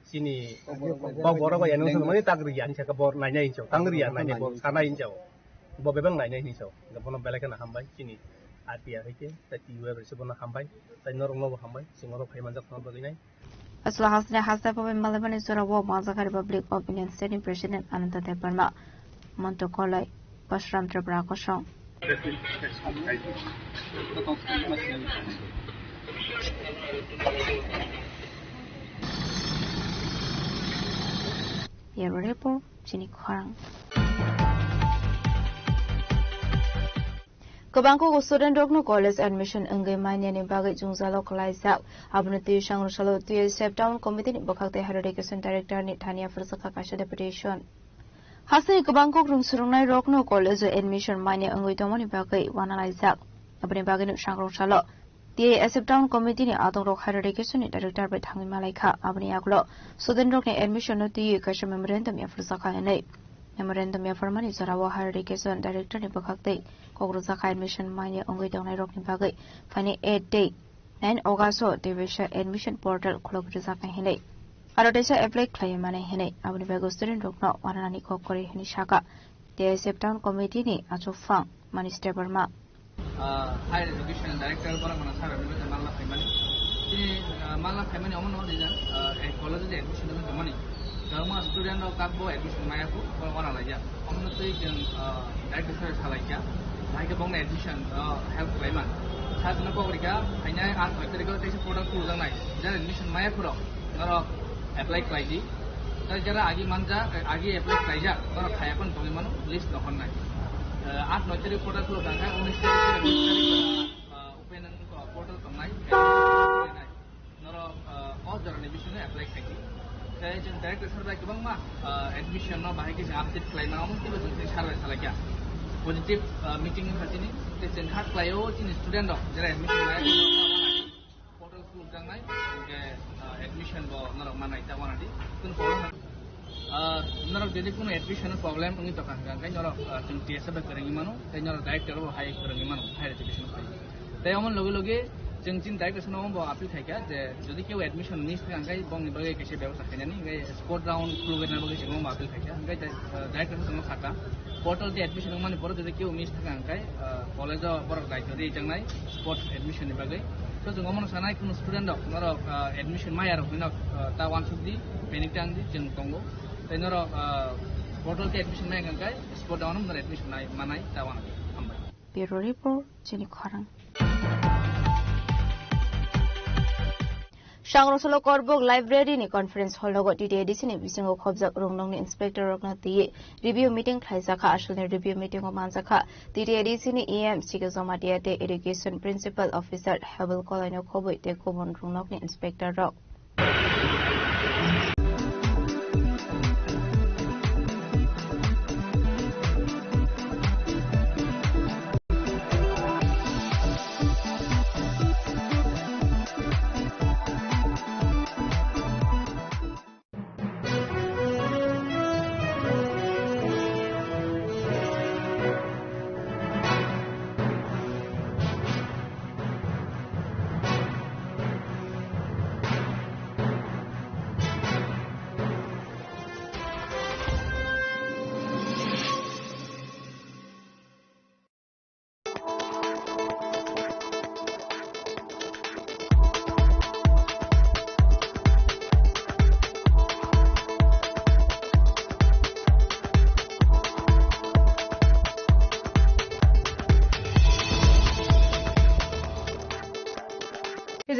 chini Kokborok bai announce mani tak riya hinwi sakha bo nainai hinwi sao, tang riya nainai bo sanai hinwi sao. Bo bebak nainai hinwi sao. Bono belai kheno hambai chini R T R hai khe tei T U F rwse bono hambai tei norokno bo hambai chwng oro phai manjak phano bagwi nai. Aswk hasni haste pobai malaimani jorao manjakha Republic of Indian State ni President Ananta Debbarma. Monto Koloi, Pasram Tripura Kosong. Bureau Report, chini khorang. Kwbangkuk student rokno college admission wngwi manya ni bagwi jwngjalo kwlaijak. Aboni twi sangrwngsalo T S F Town Committee ni bwkhak tei Higher Education Director ni thani yapharjakha kaisa deputation. Hasteni kwbangkuk rwng swrwngnai rokno college o admission manya wngwi tongmani bagwi uanalaijak. Aboni bagwino sangrwngsalo T A S F Town Committee ni adongrok Higher Education ni Director bai thangwi malaikha. Aboni yagulo student rokni admission no twiwi kaisa memorandum yapharjakha hinwi. Memorandum yapharmani jorao Higher Education Director ni bwkhak tei kok rwjakha admission manya wngwi tongnai rokni bagwi phaini eight tei nine August o teisa admission portal khulok rwjaknai hinwi. Aro teisa apply khlaiwi manai hinwi. Aboni bagwi student rokno uananani kok kwrwi hinwi sakha T S F Town Committee ni achukphang Manish Debbarma. Ah, Higher Education Director borok mano sir ni bwtwi manla phaimani. Chini, ah, manla phaimani omo no rijak, ah, eh, college o admission wngwi tongmani. Kwbangma student rok tabuk admission maya kho, borok wana laijak. Omo no twi chwng, ah, director sir salaijak. Hai khe bongni admission, uh, help khlaima. Sa chwngno kok rikha, hainai aat noi tarikh o teisa portal khuljaknai. Jara admission maya phuru norok apply khlai di. Tai jara agi manja, agi apply khlaijak, norok khaya phano tongwi mano, list no honnai. Uh, aat noi tarikh portal khuluk jang khe unis tarikh, uh, open portal tongnai, khlainai. Norok, uh, o jorani bisingo apply khaidi. Tei chwng director sir bai kwbangma, uh, admission no bahai khe chwng update khlaima, omo twibo chwng chini sir bai salaikha. Positive, uh, meeting wngkha chini, tei chwng kha khlaio chini student rok jera admission lai portal khulukjaknai, hwnkhe, uh, admission bo norok manai ta wanadi. Kunu problem Ah, norok jodi kuno admission problem wngwi tongkha hwnkha, hwnkhe norok, ah, chwng T S F bai kwrwngwi mano, tei norok director bo hai kwrwngwi mano, higher education bai. Tei omo loge loge chwng chini director no bo appeal khaikha je jodi keu admission miss thangkha hwnkhe bongni bagwi kaisa bebostha khainani, hwnkhe spot round khulugwi rwna bagwi chwng omo appeal khaikha, hwnkhe, ah, director no chwngno sakha portal tei admission wngmani borok jodi keu miss thangkha hwnkhe, ah, college o borok daityo rijaknai spot admission ni bagwi. So chwng omono sanai kuno student rok norok, ah, admission maya rok hinok, ah, ta wansuk di, panic tang di, chwng tongo. Tei norok, ah, portal tei admission nai hwnkha khe spot down norok admission nai manai ta wana. Hambai. Bureau Report, chini khorang. Sangrong salo Korbok Library ni conference hall nogo T T A D C ni bisingo khobjak rwngnokni inspector rokno twiwi review meeting khlaijakha. Asalni review meeting o manjakha T T A D C ni E M Sikhe Jamatia tei Education Principal Officer Hebel Kolai no khobwi tei kubun rwngnokni inspector rok.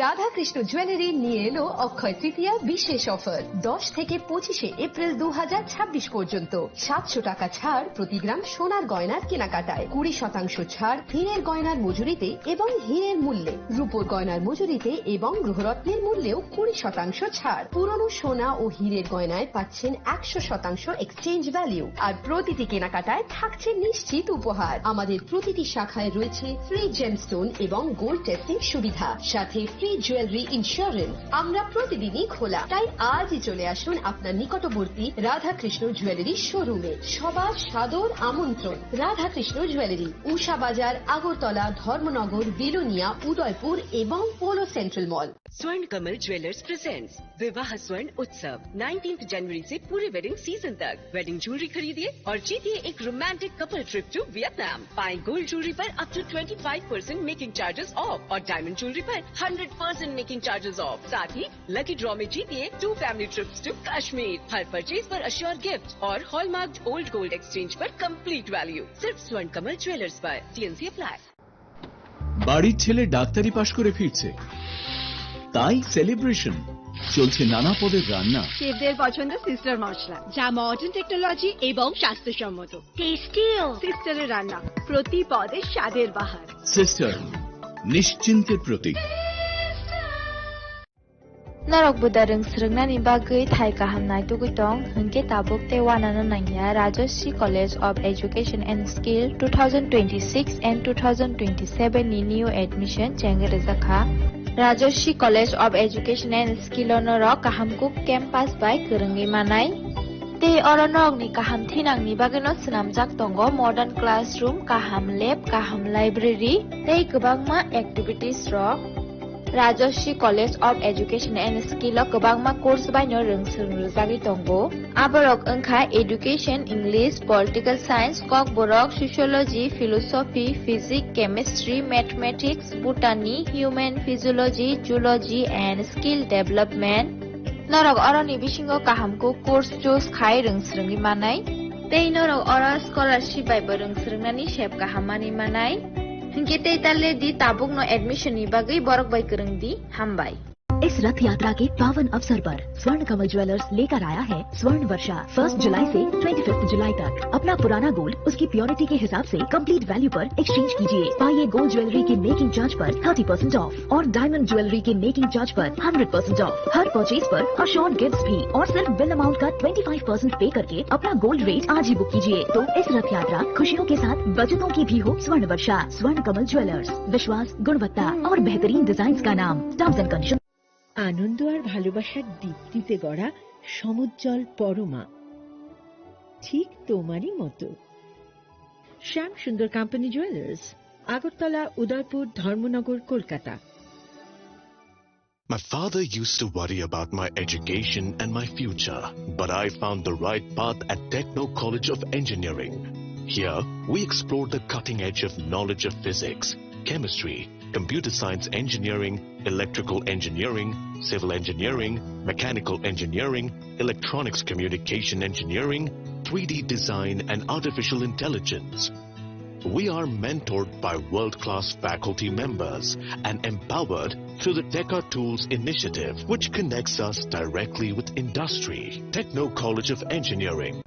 Radhakrishna jewellery নিয়ে এলো অক্ষয় তৃতীয়া বিশেষ অফার। দশ থেকে পঁচিশে এপ্রিল দু হাজার ছাব্বিশ পর্যন্ত সাতশো টাকা ছাড় প্রতি গ্রাম সোনার গয়নার কেনাকাটায়, কুড়ি শতাংশ ছাড় হীরের গয়নার মজুরিতে এবং হীরের মূল্যে, রূপোর গয়নার মজুরিতে এবং গ্রহরত্নের মূল্যেও কুড়ি শতাংশ ছাড়। পুরনো সোনা ও হীরের গয়নায় পাচ্ছেন একশো শতাংশ এক্সচেঞ্জ ভ্যালু, আর প্রতিটি কেনাকাটায় থাকছে নিশ্চিত উপহার। আমাদের প্রতিটি শাখায় রয়েছে ফ্রি জেমস্টোন এবং গোল্ড টেস্টিং সুবিধা, সাথে ফ্রি জুয়েলারি ইন্স্যুরেন্স। আমরা প্রতিদিনই খোলা, তাই আজই চলে আসুন আপনার নিকটবর্তী রাধাকৃষ্ণ জুয়েলারি শোরুমে। সবার সাদর আমন্ত্রণ। রাধাকৃষ্ণ জুয়েলারি, উষা বাজার, আগরতলা, ধর্মনগর, বিলোনিয়া, উদয়পুর এবং পোলো সেন্ট্রাল মল। स्वर्ण कमल ज्वेलर्स प्रेजेंट्स विवाह स्वर्ण उत्सव, नाइनटीन्थ जनवरी से पूरे वेडिंग सीजन तक। वेडिंग ज्वेलरी खरीदिए और जीतिए एक romantic couple trip to Vietnam. पाएं गोल्ड ज्वेलरी पर up to twenty five percent making charges off और डायमंड ज्वेलरी पर hundred percent making charges off. साथ ही लकी ड्रॉ में जीतिए two family trips to Kashmir. हर परचेज पर अश्योर गिफ्ट और हॉलमार्क्ड ओल्ड गोल्ड एक्सचेंज पर कंप्लीट वैल्यू। सिर्फ स्वर्ण कमल ज्वेलर्स पर। TNC apply. বাড়ির ছেলে ডাক্তারি পাশ করে ফিরছে, তাই সেলিব্রেশন। চলছে নানা পদের রান্না। শেফদের পছন্দ সিস্টার মশলা, যা মডার্ন টেকনোলজি এবং স্বাস্থ্যসম্মত। টেস্টিও। সিস্টারের রান্না, প্রতি পদে স্বাদের বাহার। সিস্টার, নিশ্চিন্তের প্রতীক। Norok buda rwng swrwngnani bagwi thai kaham naitugwi tong, hwnkhe tabuk tei uanano nangya Rajashree College of Education and Skill two thousand twenty-six and two thousand twenty-seven ni new admission chengwi rwjakha. Rajashree College of Education and Skill o norok kaham kuk campus bai kwrwngwi manai. Tei oro norokni kaham thinangni bagwino swnamjak tongo modern classroom, kaham lab, kaham library tei kwbangma activities rok. Rajashree College of Education and Skill o kwbangma course bai no rwng swrwng rwjagwi tongo. Aborok wngkha Education, English, Political Science, Kokborok, Sociology, Philosophy, Physics, Chemistry, Mathematics, Botany, Human Physiology, Zoology and Skill Development. Norok oroni bisingo kaham kuk course choose khai rwng swrwngwi manai. Tei norok oro scholarship bai bo rwng swrwngnani sep kaham manwi manai. Hinkhe tei ta le di, tabukno admission ni bagwi borok bai kwrwng di. Hambai. इस रथ यात्रा के पावन अवसर पर स्वर्ण कमल ज्वेलर्स लेकर आया है स्वर्ण वर्षा। फर्स्ट जुलाई से ट्वेंटी फिफ्थ जुलाई तक अपना पुराना गोल्ड उसकी प्योरिटी के हिसाब से कंप्लीट वैल्यू पर एक्सचेंज कीजिए। पाइए गोल्ड ज्वेलरी के मेकिंग चार्ज पर थर्टी परसेंट ऑफ और डायमंड ज्वेलरी के मेकिंग चार्ज पर hundred percent of. Her purchase पर अश्योर्ड गिफ्ट्स भी और सिर्फ बिल अमाउंट का ट्वेंटी फ़ाइव परसेंट पे करके अपना गोल्ड रेट आज ही बुक कीजिए। तो इस रथ यात्रा खुशियों के साथ बचतों की भी हो स्वर्ण वर्षा। स्वर्ण कमल ज्वेलर्स, विश्वास, गुणवत्ता और बेहतरीन डिजाइन का नाम। Terms and condition. আনন্দ আর ভালোবাসার দীপ্তিতে গড়া সমুজ্জ্বল পরমা, ঠিক তোমারই মতো। শ্যাম সুন্দর কোম্পানি জুয়েলার্স, আগরতলা, উদয়পুর, ধর্মনগর, Kolkata. My father used to worry about my education and my future, but I found the right path at Techno College of Engineering. Here, we explore the cutting edge of knowledge of physics, chemistry, computer science engineering, electrical engineering, civil engineering, mechanical engineering, electronics communication engineering, three D design, and artificial intelligence. We are mentored by world-class faculty members and empowered through the Teka Tools initiative, which connects us directly with industry. Techno College of Engineering.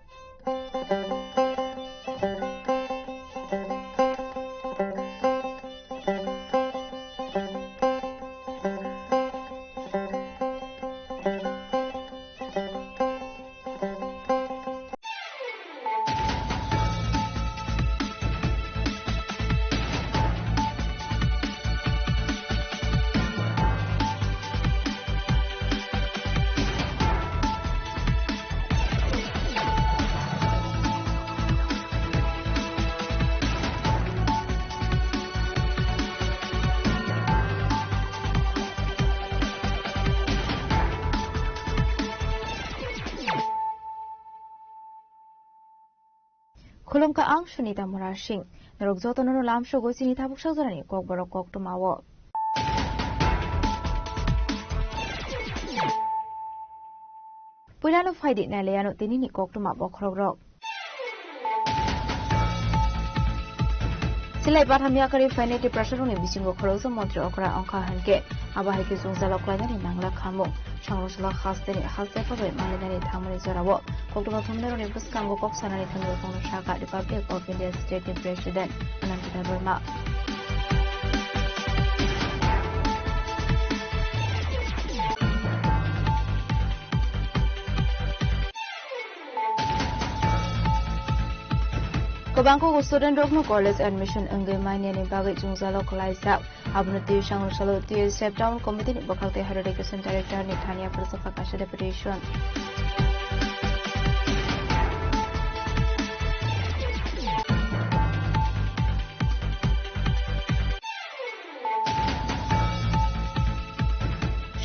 Khulumkha, ang Sunita Murasing. Norok jotono no lamsogo chini tabuk sajorani kokborok koktwmao. Puilano phaidi nailaiano tinini koktwma bokhorokrok. Silai batham yakarwi phainai Tiprasarokni bisingo khoroksa montri okra wngkha hinkhe, abo hai khe chwngsalok klainani nangla khamung. Songwrwngsalok hasteni haste pabai manlinani thangmani jorao koktwma thumnairokni bwskango kok sanani thumnairokno sakha Republic of India State ni President Ananta Debbarma. Kwbangkuk student rokno college admission wngwi manyani bagwi chwngsalok klaijak. Abono twi songwrwngsalok T S F Town Committee ni bwkhak tei Higher Education Director ni thani yapharjak kaisa deputation.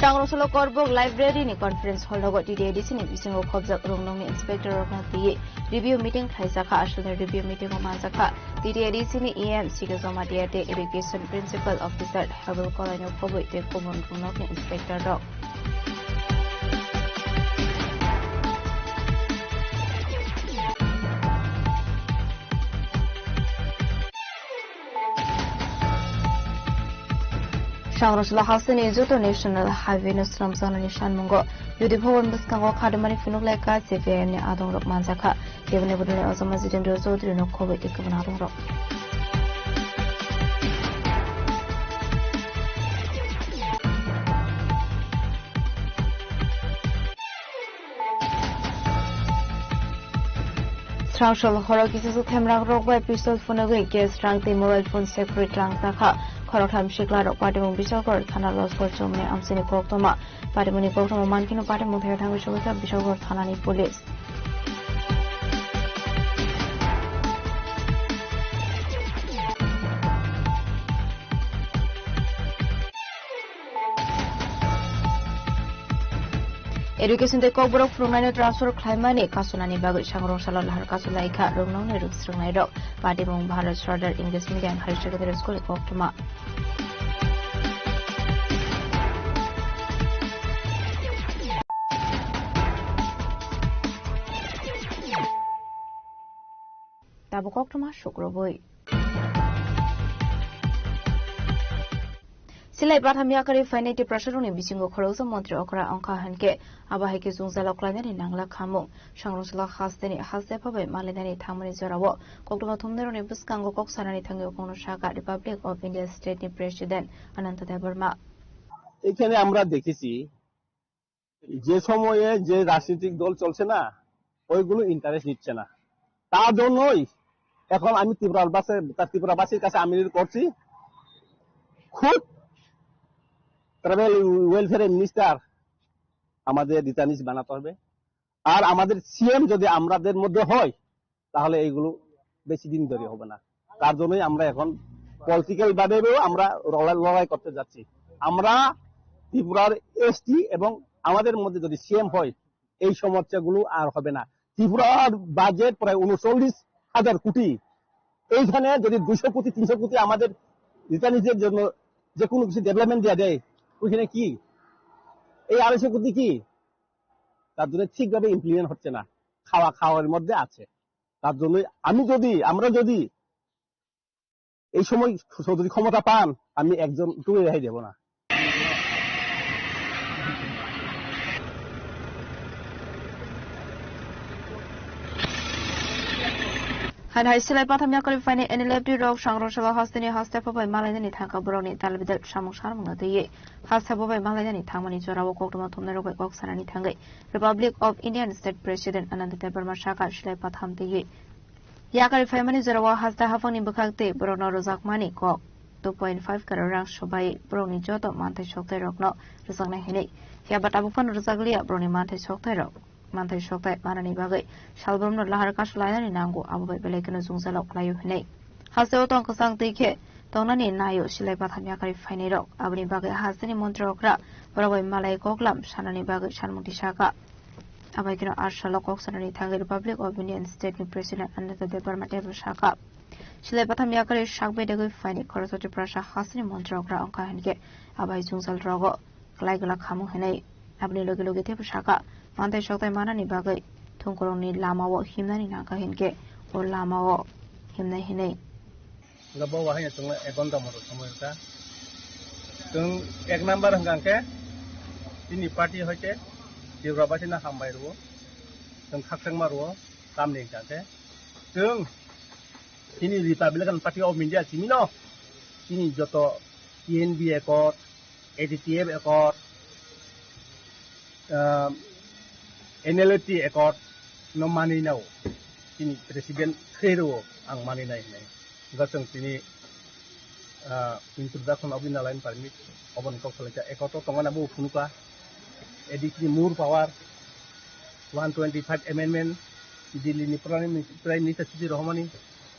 Songwrwngsalok Korbuk Library ni conference hall rogo T T A D C ni bisingo khobjak rwngnokni inspector rokno twiwi review meeting khlaijakha. Aswkni review meeting o manjakha T T A D C ni E M Sikhe Jamatia tei Education Principal Officer Herbal Kolaino khobwi tei kubun rwngnokni inspector rok. Songwrwngsalok hasteni joto National Highway no swnamjaknani sanmungo U D Bhawan bwskango khadimani phunuk lai kha C P I M ni adongrok manjakha. Keboni bodolni Ojama Jitendra Chaudhary no khobwi tei kubun adongrok. Srangso horo kisa themrak rok bai pistol phunugwi gas rang tei mobile phone sekhorwi twlangjakha. Khoroktham sikla rok patimung Bishalgarh thana Loskor chomni amchaini koktwma. Patimungni koktwma mankheno patimung thaiwi thangwi sogwi kha Bishalgarh thanani police. Education tei kokborok phwrwngnaino transfer khlaimani kasunani bagwi Sangwrwngsalok lahar kasu laikha rwngnokni rwngsrwngnairok. Patimung Bharat Sardar English Medium Higher Secondary School ni koktwma. Abo koktwma sukrubwi. Silai batham yakarwi phainai Tiprasarokni bisingo khoroksa montri okra wngkha hinkhe, abo hai khe chwngsalok klainani nangla khamung. Sangrwngsalo hasteni haste phabai malainani thangmani jorao koktwma thumnairokni bwskango kok sanani thangwi kongno sakha Republic of India State ni President Ananta Debbarma. এখানে আমরা দেখেছি যে সময়ে যে রাজনৈতিক দল চলছে না, ওইগুলো ইন্টারেস্ট নিচ্ছে না। তার জন্যই এখন আমি ত্রিপুরাবাসী, ত্রিপুরাবাসীর কাছে আমি করছি, খুব ট্রাইবাল ওয়েলফেয়ার মিনিস্টার আমাদের রিটার্নিস বানাতে হবে। আর আমাদের সিএম যদি আমাদের মধ্যে হয়, তাহলে এইগুলো বেশি দিন ধরে হবে না। তার জন্যই আমরা এখন পলিটিক্যাল ভাবেও আমরা লড়াই, লড়াই করতে যাচ্ছি। আমরা ত্রিপুরার এসটি এবং আমাদের মধ্যে যদি সিএম হয়, এই সমস্যাগুলো আর হবে না। ত্রিপুরার বাজেট প্রায় ঊনচল্লিশ হাজার কোটি। এইখানে যদি দুইশো কোটি, তিনশো কোটি আমাদের রিটার্নিসের জন্য যে কোনো কিছু ডেভেলপমেন্ট দেওয়া যায়, ওইখানে কি এই আড়াইশো কোটি কি? তার জন্য ঠিকভাবে ইমপ্লিমেন্ট হচ্ছে না, খাওয়া খাওয়ার মধ্যে আছে। তার জন্য আমি যদি, আমরা যদি এই সময় যদি ক্ষমতা পান, আমি একজন টুকু রেহাই দেব না। Hai hai silai patham yakarwi phainai N L F T rok Sangrwngsalo hasteni haste phabai malainani thangkha borokni dalbidal samung sarmungno twiwi. Haste phabai malainani thangmani jorao koktwma thumnairok bai kok sanani thangwi Republic of Indian State President Ananta Debbarma sakha silai patham twiwi. Yakarwi phaimani jorao haste haphangni bwkhak tei borokno rwjakmani kok two point five crore rang sobai borokni joto manthai soktairokno rwjaknai hinwi. Phiya ba tabuk phano rwjakliya borokni manthai soktairok. Manthai soktai manani bagwi salbrumno lahar kasu lainani nango, abo bai belai kheno jwngjalo khlaio hinwi. Hasteo tong kwchang twi khe tongnani naio silai patham yakarwi phainairok. Aboni bagwi hasteni montri okra borok bai malai koklam sanani bagwi sanmungti sakha. Abai kheno arsalo kok sanani thangwi Republic of Indian State ni President Ananta Debbarma teibo sakha. Silai patham yakarwi sak bedegwi phaini khoroksa Tiprasa hasteni montri okra wngkha hinkhe abai jwngjal rogo. Klai glak khamung hinwi. Aboni logi logi teibo sakha, manthai soktai manani bagwi thungkurungni lamao himnani nangkha hinkhe o lamao himnai hinwi. Hwnkhe bo wahai chwngno ek ghonta moto somoi rwkha. Chwng ek number hwnkha hwnkhe chini party hoite Tripura basino hambai rwo, chwng khakchangma rwo, tamni hwnkha hwnkhe chwng chini Republican Party of India simino chini joto T N B accord, A D T F accord, ah, N L T accord no manwi nao. Chini president khe rwo ang manwi nai hinwi. Hwnkhe chwng tini, ah, introduction of inner line permit, oboni kok salaikha accord o tongmani abo phunukha. A D C ni more power, one twenty five amendment, Delhi ni Prime Minister, Prime Minister chithi rohormani,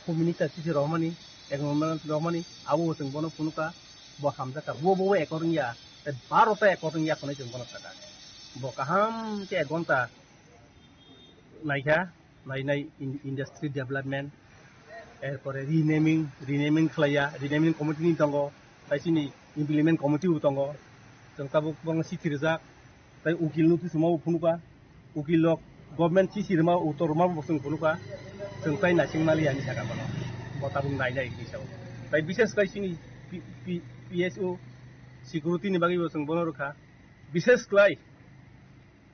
Home Minister chithi rohormani, Acknowledgement rohormani, abo chwng bono phunukha. Bo hamjakha, bo, bo, bo accord wngya, tei baro ta accord wngya hwnwi chwng bono sakha. Bo kaham khe ek ghonta naikha, nainai in-, industry development, erpore renaming, renaming khlaiya, renaming committee ni tongo, tei chini implement committee bo tongo, chwng tabuk bono chithi rijak. Tai ukil no kisima bo phunukha, ukil rok government chithi rwma uttor rwma bo chwng phunukha, chwng tai naising mali ani saka bono, bo tabuk nai nai hinwi sao. Tai bishes khai chini P-, P-, P S O security ni bagwi bo chwng bono rwkha, bishes khlai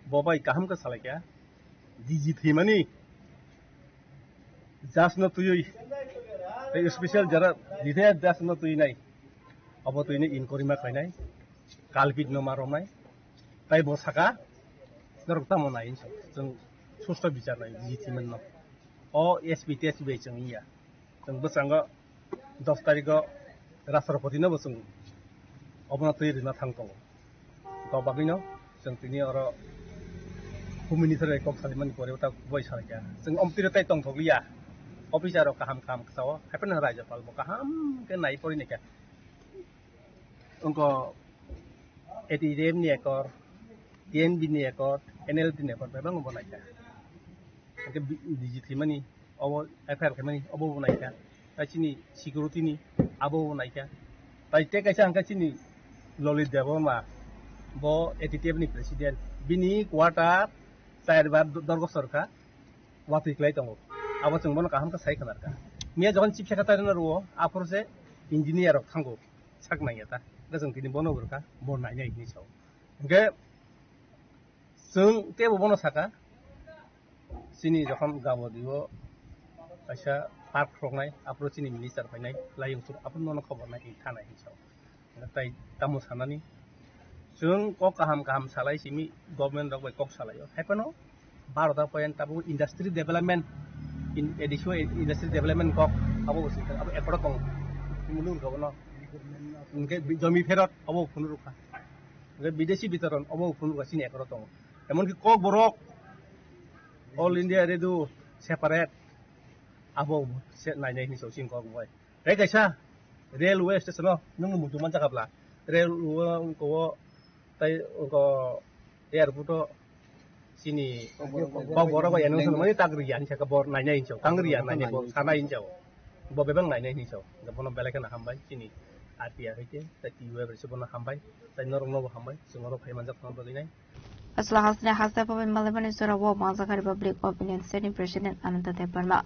bo bai kaham khe salaikha, D G thwimani judge no twiwi, tei special jara retired judge no twi nai, obo twi nai inquiry ma khlainai, culprit no ma romnai, tai bo saka, norok tamo nai hinwi sa, chwng susto bichar nai, jiti manno. O S P T S P bai chwng ya, chwng bwskango dos tarikh o Rashtrapati no bo chwng obono twi rwna thang tongo. Kok bagwino chwng tini oro Home Minister bai kok salimani pore ta boi salai kha. Chwng omtwi rw tai tongthok liya. Officer rok kaham kaham kwchao. Hai phano Rajyapal bo kaham khe nai pori naikha. Wngkha A T F ni accord, T N B ni accord, N L T ni accord bai bangma bo naikha. Hwnkhe bi-, D G thwimani, obo F I R khaimani, obo bo naikha. Tai chini security ni, abo bo naikha. Tai tei kaisa hwnkhe chini Lalit Debbarma, bo A T T F ni president. Bini quarter char bar do-, dorgo sorkha, watwi klai tongo. Abo chwng bono kaham khe sai khna rwkha. Miya jokhon chief secretary no rwo, aphuru se engineer rok thango sak nangya ta. Hwnkhe chwng tini bono bo rwkha, bo nainai hinwi sao. Hwnkhe chwng teibo bono saka, chini jokhon Gabodi o kaisa park roknai, aphuru chini minister phainai, layung sur aphuru nono khobor nai thanai hinwi sao. Tai tamo sanani. Chwng kok kaham kaham salai simi government rok bai kok salaio. Hai phano Bharat o poyan tabuk industry development in, A D C o industry development kok abo bo singkha, abo ekoro tong. Mulu rok no. Hwnkhe bi-, jomi pherot abo phunuk rwkha. Hwnkhe bidesi bitoron abo phunuk rwkha chini ekoro tong. Emonki kok borok All India Radio separate abo se nainai hinwi chwng kok bai. Tei kaisa railway station o nwng muchung manjakha bla? Railway o wngkha o tei wngkha airport o chini kok borok bai announce mani tak rwya hinwi sakha, bor nainai hinwi sao, tang rwya nainai, bo sanai hinwi sao, bo bebak nainai hinwi sao. Bono belai kheno hambai chini R T I hai khe tei T U F rwse bono hambai tei norok nobo hambai, chwng oro phai manjak phano bagwi nai. Asla hasne haste pabai malebani jora wo manjak Republic of Indian State ni President Ananta Debbarma.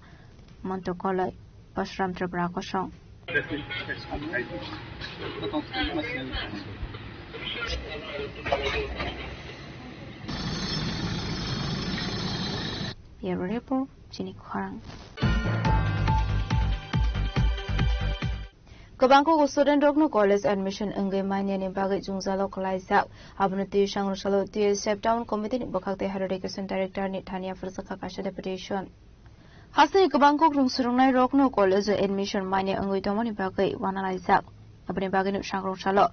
Monto Koloi, Pasram Tripura Kosong. Bureau Report, chini khorang. Kwbangkuk student rokno college admission wngwi manyani bagwi jwngjalo kwlaijak. Abono twi sangrwsalo T S F Town Committee ni bwkhak tei Higher Education Director ni thani yapharjakha kaisa deputation. Hasteni kwbangkuk rwng swrwngnai rokno college o admission manya wngwi tongmani bagwi uanalaijak. Aboni bagwino sangrwsalo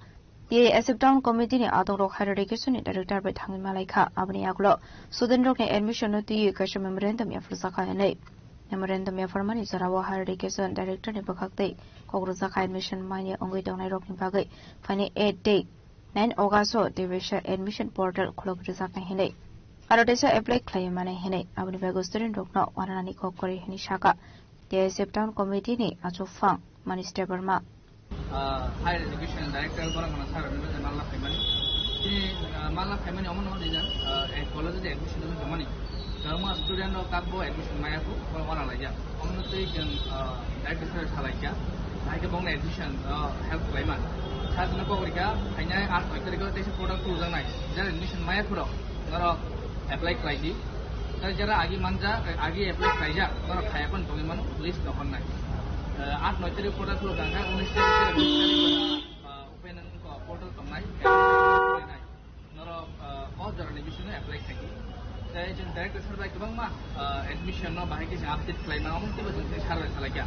T S F Town Committee ni adongrok Higher Education ni Director bai thangwi malaikha. Aboni yagulo student rokni admission no twiwi kaisa memorandum yapharjakha hinwi. Memorandum yapharmani jorao Higher Education Director ni bwkhak tei kok rwjakha admission manya wngwi tongnai rokni bagwi phaini eight day nine August o Devesa admission portal khulok rwjaknai hinwi. Aro teisa apply khlaiwi manai hinwi. Aboni bagwi student rokno uananani kok kwrwi hinwi sakha T S F Town Committee ni achukphang Manish Debbarma. Ah, Higher Education Director borok no sir ni bagwi mala phaimani. Chini, ah, mala phaimani omo no reason, ah, eh, college o admission wngwi tongmani. Kwbangma student rok kakbo admission maya kho, borok wana laijak. Omo no twi chwng, ah, director sir salaikha. Hai khe bongni admission, ah, help khlaiman. Sir no kok rikha, phainai aat noi tarikh o teisa portal khuljaknai. Jara admission maya phuru norok apply khlai di. Tei jara agi manja, agi apply khlaijak, norok khaya phano tongwi mano, list no honnai. Eh, aat noi tarikh portal khuluk kha, unis tarikh, eh, open wngkha portal tongnai, norok, eh, o jorani bisingo apply khlai di. Tei chwng director sir bai kwbangma, eh, admission no bahai khe chwng update khlai mano, omo teibo chwng sir bai salaikha.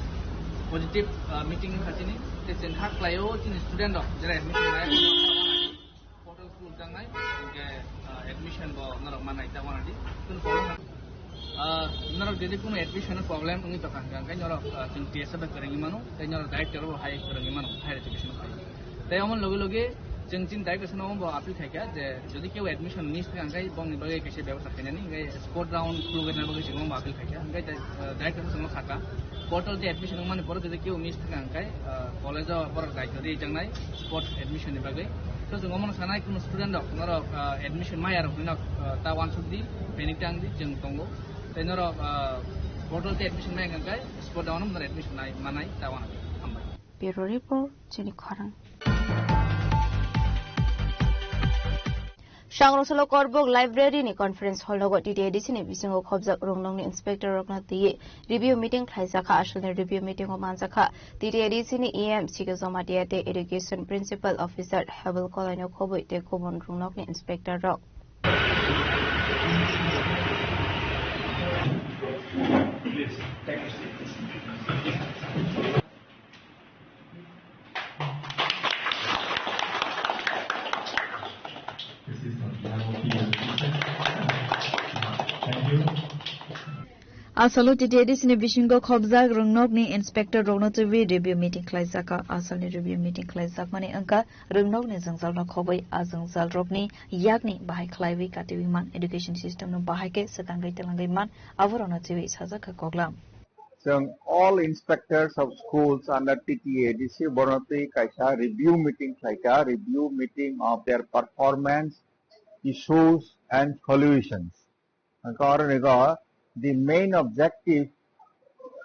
Positive, eh, meeting wngkha chini, tei chwng kha khlaio chini student rok, jera admission laia. Portal khulukjaknai, hinkhe, ah, admission bo norok manai ta wanadi. Kunu problem, ah, norok jodi kunu admission problem wngwi tongkha, hinkhe norok, ah, chwng T S F bai kwrwngwi mano, tei norok director bo hai kwrwngwi mano, higher education bai. Tei omo loge loge chwng chini director no bo appeal khaikha je jodi keu admission miss thangkha, hinkhe bongni bagwi kaisa bebosta khainani, hinkhe sport round khulugwi bagwi chwng bo appeal khaikha, hinkhe, ah, director no sakha. Portal de admission wngmani pore jodi keu miss thangkha, hinkhe, ah, college o borok daityo rijaknai sports admission ni bagwi. So, chwng omono sanai, kunu student rok norok, ah, admission maya rok hinwi nok, ah, ta wansuk di, panic tang di, chwng tongo. Tei norok, ah, portal de admission maya hinkhe sport down norok admission nai manai ta wana. Hambai. Bureau Report, chini khorang. Sangrosalo Korbok Library ni Conference Hall nogo T T A D C ni bisingo khobjak rwngnokni inspector rokno twiwi review meeting khlaijakha. Asalni review meeting o manjakha T T A D C ni E M Sikhe Jamatia tei Education Principal Officer Hebel Kolaino khobwi tei kubun rwngnokni inspector rok. Asalo T T A D C ni bisingo khobjak rwngnokni inspector rokno twiwi review meeting khlaijakha. Asalni review meeting khlaijakmani wngkha rwngnokni jwngjalno khobwi a jwngjalrokni yakni bahai khlaiwi katiwi man, education system no bahai khe swkangwi twlangwi man, aborokno twiwi sajakha koklam. Chwng all inspectors of schools under T T A D C borno twi kaisa review meeting khlaikha, review meeting of their performance, issues and solutions. Hwnkhe oro ni go the main objective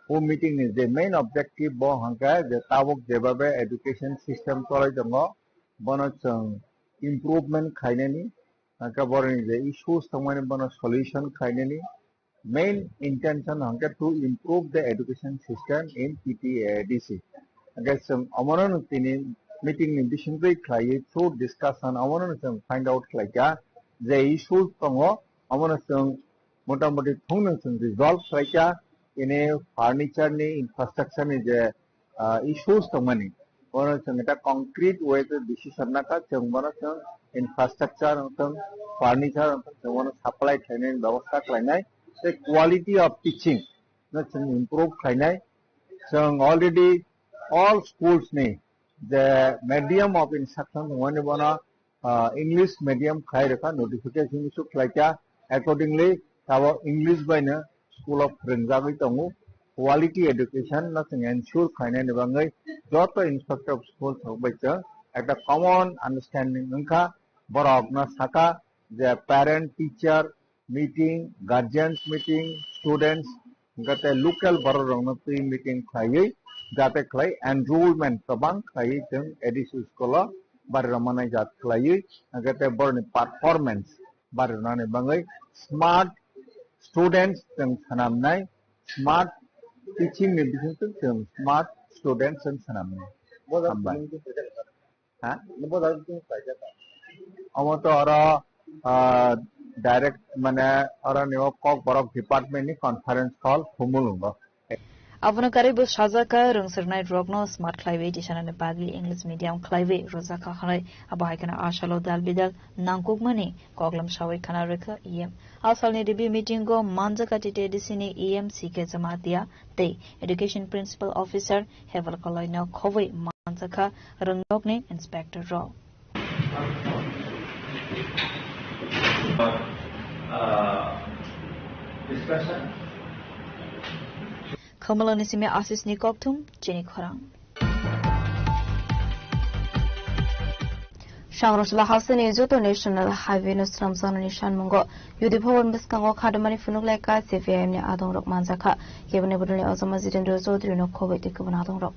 O meeting ni je main objective bo hwnkhe je tabuk jebabe education system cholai tongo, bono chwng improvement khlainani, hwnkhe boroni je issues tongmani bono solution khlainani, main intention hwnkhe to improve the education system in T T A A D C. Hwnkhe chwng omono tini meeting ni bisingtwi khlaiwi through discussion omono chwng find out khlaikha je issues tongo, omono chwng motamoti thungno chwng resolve khlaikha. Tini furniture ni infrastructure ni je ah, issues tongmani, bono chwng ta concrete way to decision nakha, chwng bono chwng infrastructure wngthung, furniture wngthung, chwng bono supply khlainai, bebosta khlainai, tei quality of teaching no chwng improve khlainai. Chwng already all schools ni je medium of instruction tongmani bono ah, English medium khlai rwkha, notification issue khlaikha. Accordingly, tabuk English baino school o phwrwngjagwi tongo. Quality education no chwng ensure khlainani bagwi joto inspector of school thok bai chwng ekta common understanding wngkha. Borok no sakha je parent, teacher, meeting, guardians meeting, students, hwnkhe tei local borok rokno twi meeting khlaiwi, jate khlai enrollment kwbang khlaiwi chwng A D C school o bari rwmani jat khlaiwi, hwnkhe tei borokni performance bari rwnani bagwi smart students chwng swnamnai, smart teaching ni bisingtwi chwng smart students chwng swnamnai. Hambai. Ha? Omo to oro, ah, direct mane oro ni o Kokborok department ni conference call Khumulwngo. Abono karwi bo sajak kha, rwngsirnai rokno smart khlaiwi tisanani bagwi English medium khlaiwi rwjak kha hwnwi. Abo hai kheno a salo dal bidal nangkukmani koklam sawi khna rwkha E M. A salni review meeting o manjak kha T T A D C ni E M C K Jamatia tei Education Principal Officer Heval Koloino khobwi manjakha rwngnokni inspector rok. Khamalani simi Ashish ni kokthum chini khorang. Sangrosla hasteni joto National Highway no swnamjaknani sanmungo U D Bhawan bwskango khadumani phunuk laikha C P I M ni adongrok manjakha. Keboni bodolni Ojama Jitendra Chaudhary no khobwi tei keboni adongrok.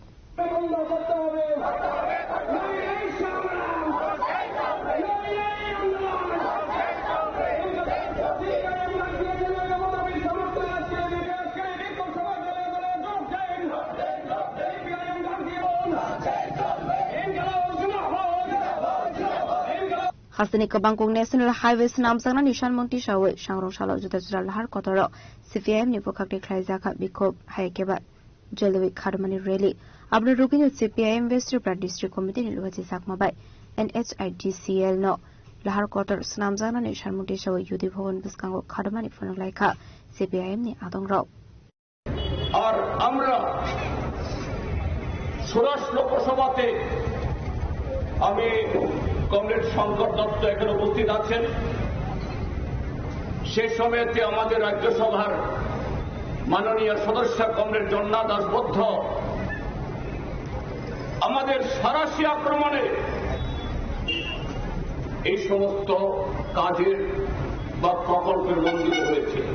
Hasteni kwbangkuk National Highway swnamjaknani sanmung tisawi sangrong salo juda juda lahar kotoro C P I M ni bwkhakni khlaijakha bikhub hai khe ba Jolwi khadumani rally. Aboni rwgwino C P I M West Tripura District Committee ni Luhaji Chakma bai N H I D C L no lahar kotor swnamjaknani sanmung tisawi U D Bhawan bwskango khadumani phunuk laikha C P I M ni adongrok. আর আমরা ষোড়শ লোকসভাতে আমি কমরেড শঙ্কর দত্ত এখানে উপস্থিত আছেন। সে সময়তে আমাদের রাজ্যসভার মাননীয় সদস্য কমরেড জন্না দাসবদ্ধ আমাদের সারাশি আক্রমণে এই সমস্ত কাজের বা প্রকল্পের মঞ্জুরি হয়েছিল।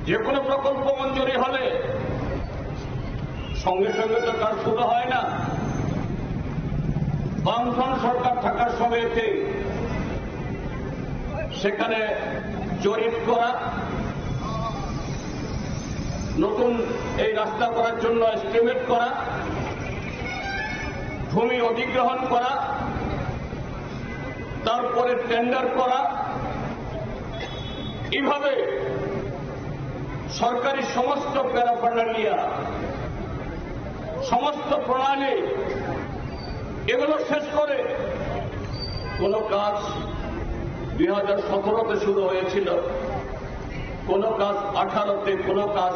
যে কোনো প্রকল্প মঞ্জুরি হলে সঙ্গে সঙ্গে তো কাজ শুরু হয় না। বামফ্রন্ট সরকার থাকার সময়তে সেখানে জরিপ করা, নতুন এই রাস্তা করার জন্য এস্টিমেট করা, ভূমি অধিগ্রহণ করা, তারপরে টেন্ডার করা, এইভাবে সরকারি সমস্ত প্যারাফার্নালিয়া, সমস্ত প্রণালী, এগুলো শেষ করে কোনো কাজ দুই হাজার সতেরোতে শুরু হয়েছিল, কোনো কাজ আঠারোতে, কোনো কাজ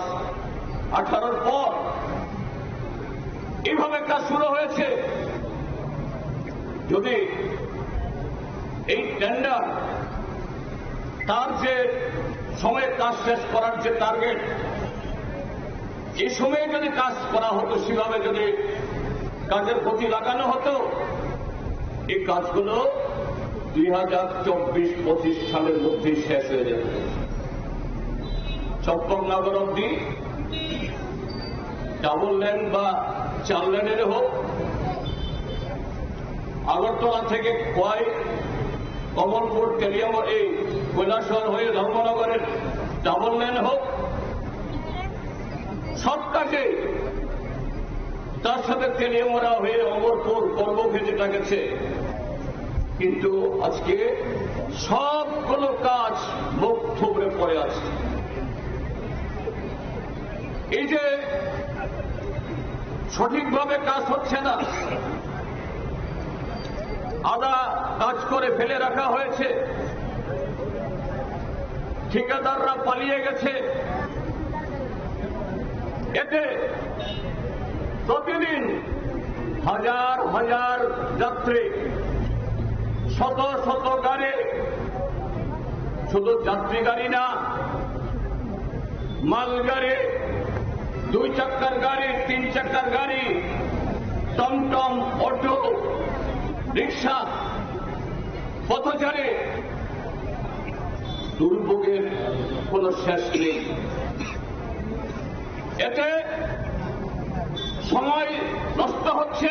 আঠারোর পর, এইভাবে কাজ শুরু হয়েছে। যদি এই টেন্ডার, তার যে সময়ে কাজ শেষ করার যে টার্গেট, এই সময়ে যদি কাজ করা হতো, সেভাবে যদি কাজের গতি লাগানো হতো, এই কাজগুলো দুই হাজার চব্বিশ পঁচিশ সালের মধ্যেই শেষ হয়ে যেত। চম্পকনগর অব্দি ডাবল লেন বা চার লেনের হোক, আগরতলা থেকে খোয়াই, কমলপুর, তেলিয়ামুড়া, এই কৈলাসহর হয়ে ধর্মনগরের ডাবল লেন হোক, সব কাজে তার সাথে তেলিয়ামুড়া হয়ে অমরপুর, কর্মভূমি যেটা গেছে, কিন্তু আজকে সবগুলো কাজ মুখ থুবড়ে পড়ে আছে। এই যে সঠিকভাবে কাজ হচ্ছে না, আধা কাজ করে ফেলে রাখা হয়েছে, ঠিকাদাররা পালিয়ে গেছে। এতে প্রতিদিন হাজার হাজার যাত্রী, শত শত গাড়ি, শুধু যাত্রী গাড়ি না, মালগাড়ি, দুই চাকার গাড়ি, তিন চাকার গাড়ি, টমটম, অটো, রিক্সা, পথচারী, দুর্ভোগের কোনো শেষ নেই। এতে সময় নষ্ট হচ্ছে,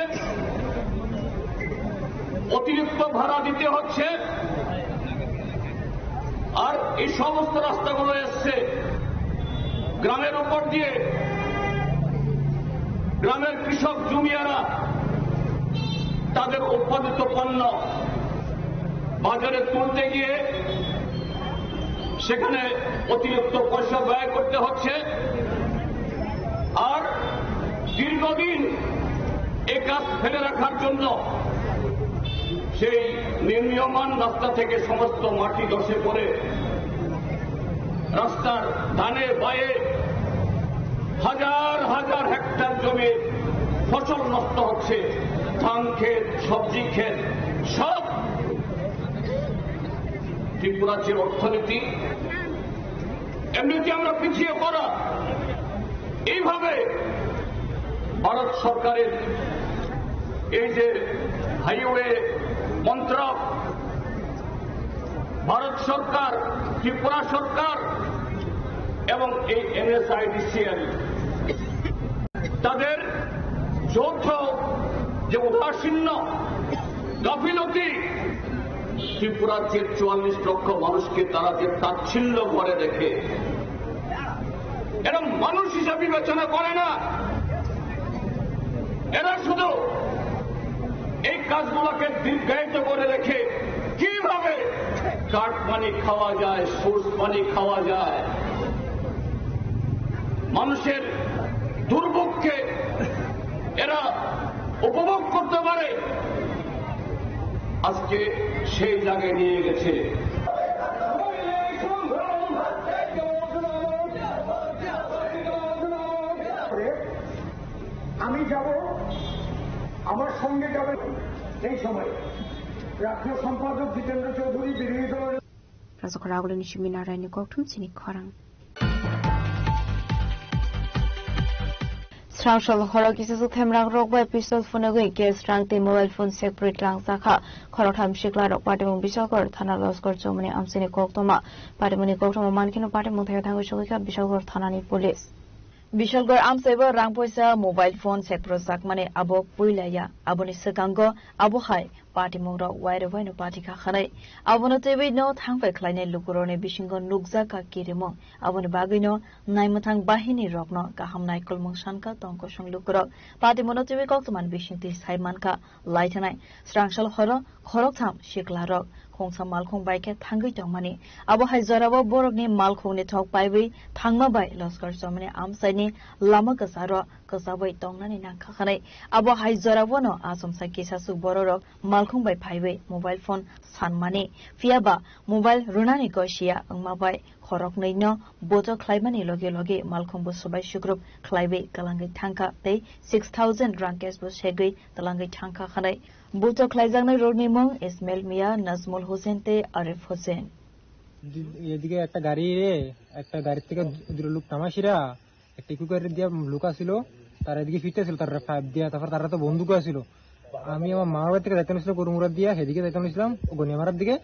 অতিরিক্ত ভাড়া দিতে হচ্ছে। আর এই সমস্ত রাস্তাগুলো এসছে গ্রামের উপর দিয়ে, গ্রামের কৃষক জমিয়ারা তাদের উৎপাদিত পণ্য বাজারে তুলতে গিয়ে সেখানে অতিরিক্ত পয়সা ব্যয় করতে হচ্ছে। আর দীর্ঘদিন এই কাজ ফেলে রাখার জন্য সেই নির্মীয়মান রাস্তা থেকে সমস্ত মাটি ধসে পড়ে রাস্তার ডানে বাঁয়ে হাজার হাজার হেক্টর জমির ফসল নষ্ট হচ্ছে, ধান ক্ষেত, সবজি ক্ষেত, সব। ত্রিপুরার যে অর্থনীতি, এমনিতে আমরা পিছিয়ে পড়া, এইভাবে ভারত সরকারের এই যে হাইওয়ে মন্ত্রক, ভারত সরকার, ত্রিপুরা সরকার এবং এই এনএসআইডিসিএল তাদের যৌথ যে উদাসীন্য গাফিলতি, ত্রিপুরার যে চুয়াল্লিশ লক্ষ মানুষকে তারা যে তাচ্ছিল্য করে দেখে, এরা মানুষ হিসাবে বিবেচনা করে না। এরা শুধু এই কাজগুলোকে দীর্ঘায়িত করে রেখে কিভাবে কাঠ পানি খাওয়া যায়, সোর্স পানি খাওয়া যায়, মানুষের দুর্ভোগকে এরা উপভোগ করতে পারে, আজকে সেই জায়গায় নিয়ে গেছে। আমি যাব, আমার সঙ্গে যাবে। সেই সময় রাজ্য সম্পাদক জিতেন্দ্র চৌধুরী বিরোধী দলের Rajakhor agulini simi Narayanni kokthum chini khorang. Srangshal horo kisa suk themrang rok bai pistol phunugwi cash rang tei mobile phone sekbrwi tlangjak kha. Khoroktham sikla rok patimung Bisalgor thana Loskor chomani amchaini koktwma. Patimungni koktwma mankheno patimung thaya thangwi sogwi kha Bisalgor thanani police. Bisalgor amchaibo rang poisa mobile phone sekbrojak mani abo puila ya. Aboni swkango abo hai patimungrok wairwi waino pati kha khanai. Abono twiwi no thangpai khlainai lukurokni bisingo nukjak kha kirimung. Aboni bagwino naimwthang bahini rokno kaham naikolmung sankha tongkosong lukurok. Patimungno twiwi koktwmani bisingtwi sai mankha. Laithanai srangsal horo khoroktham siklarok khongsa malkhung bai khe thangwi tongmani. Abo hai jorao borokni malkhungni thok paiwi thangma bai Loskor chomani amchaini lama kwcharo kwchabwi tongnani nangkha khanai. Abo hai jorao no achomsa kisa suk bororok malkhung bai phaiwi mobile phone sanmani. Phiya ba mobile rwnani gosia wngma bai khoroknwi no bochok khlaimani loge loge malkhung bo swbai sukrup khlaiwi kwlangwi thangkha tei six thousand rang cash bo segwi twlangwi thangkha khanai. Buchok khlaijaknai rokni mung Ismail Mia, Najmul Hussein tei Arif Hussein. এদিকে একটা গাড়ি রে, একটা গাড়ির থেকে দুটো লোক নামাইছিরা, একটা ইকো গাড়ি দিয়া লোক আসিল, তারা এদিকে ফিরতেছিল, তারা ফাইভ দিয়া, তারপর তারা তো বন্দুক আসিল। আমি আমার মামার বাড়ি থেকে যাইতে নিয়েছিল গরুমুড়া দিয়া, সেদিকে যাইতে নিয়েছিলাম গনিয়ামারার দিকে।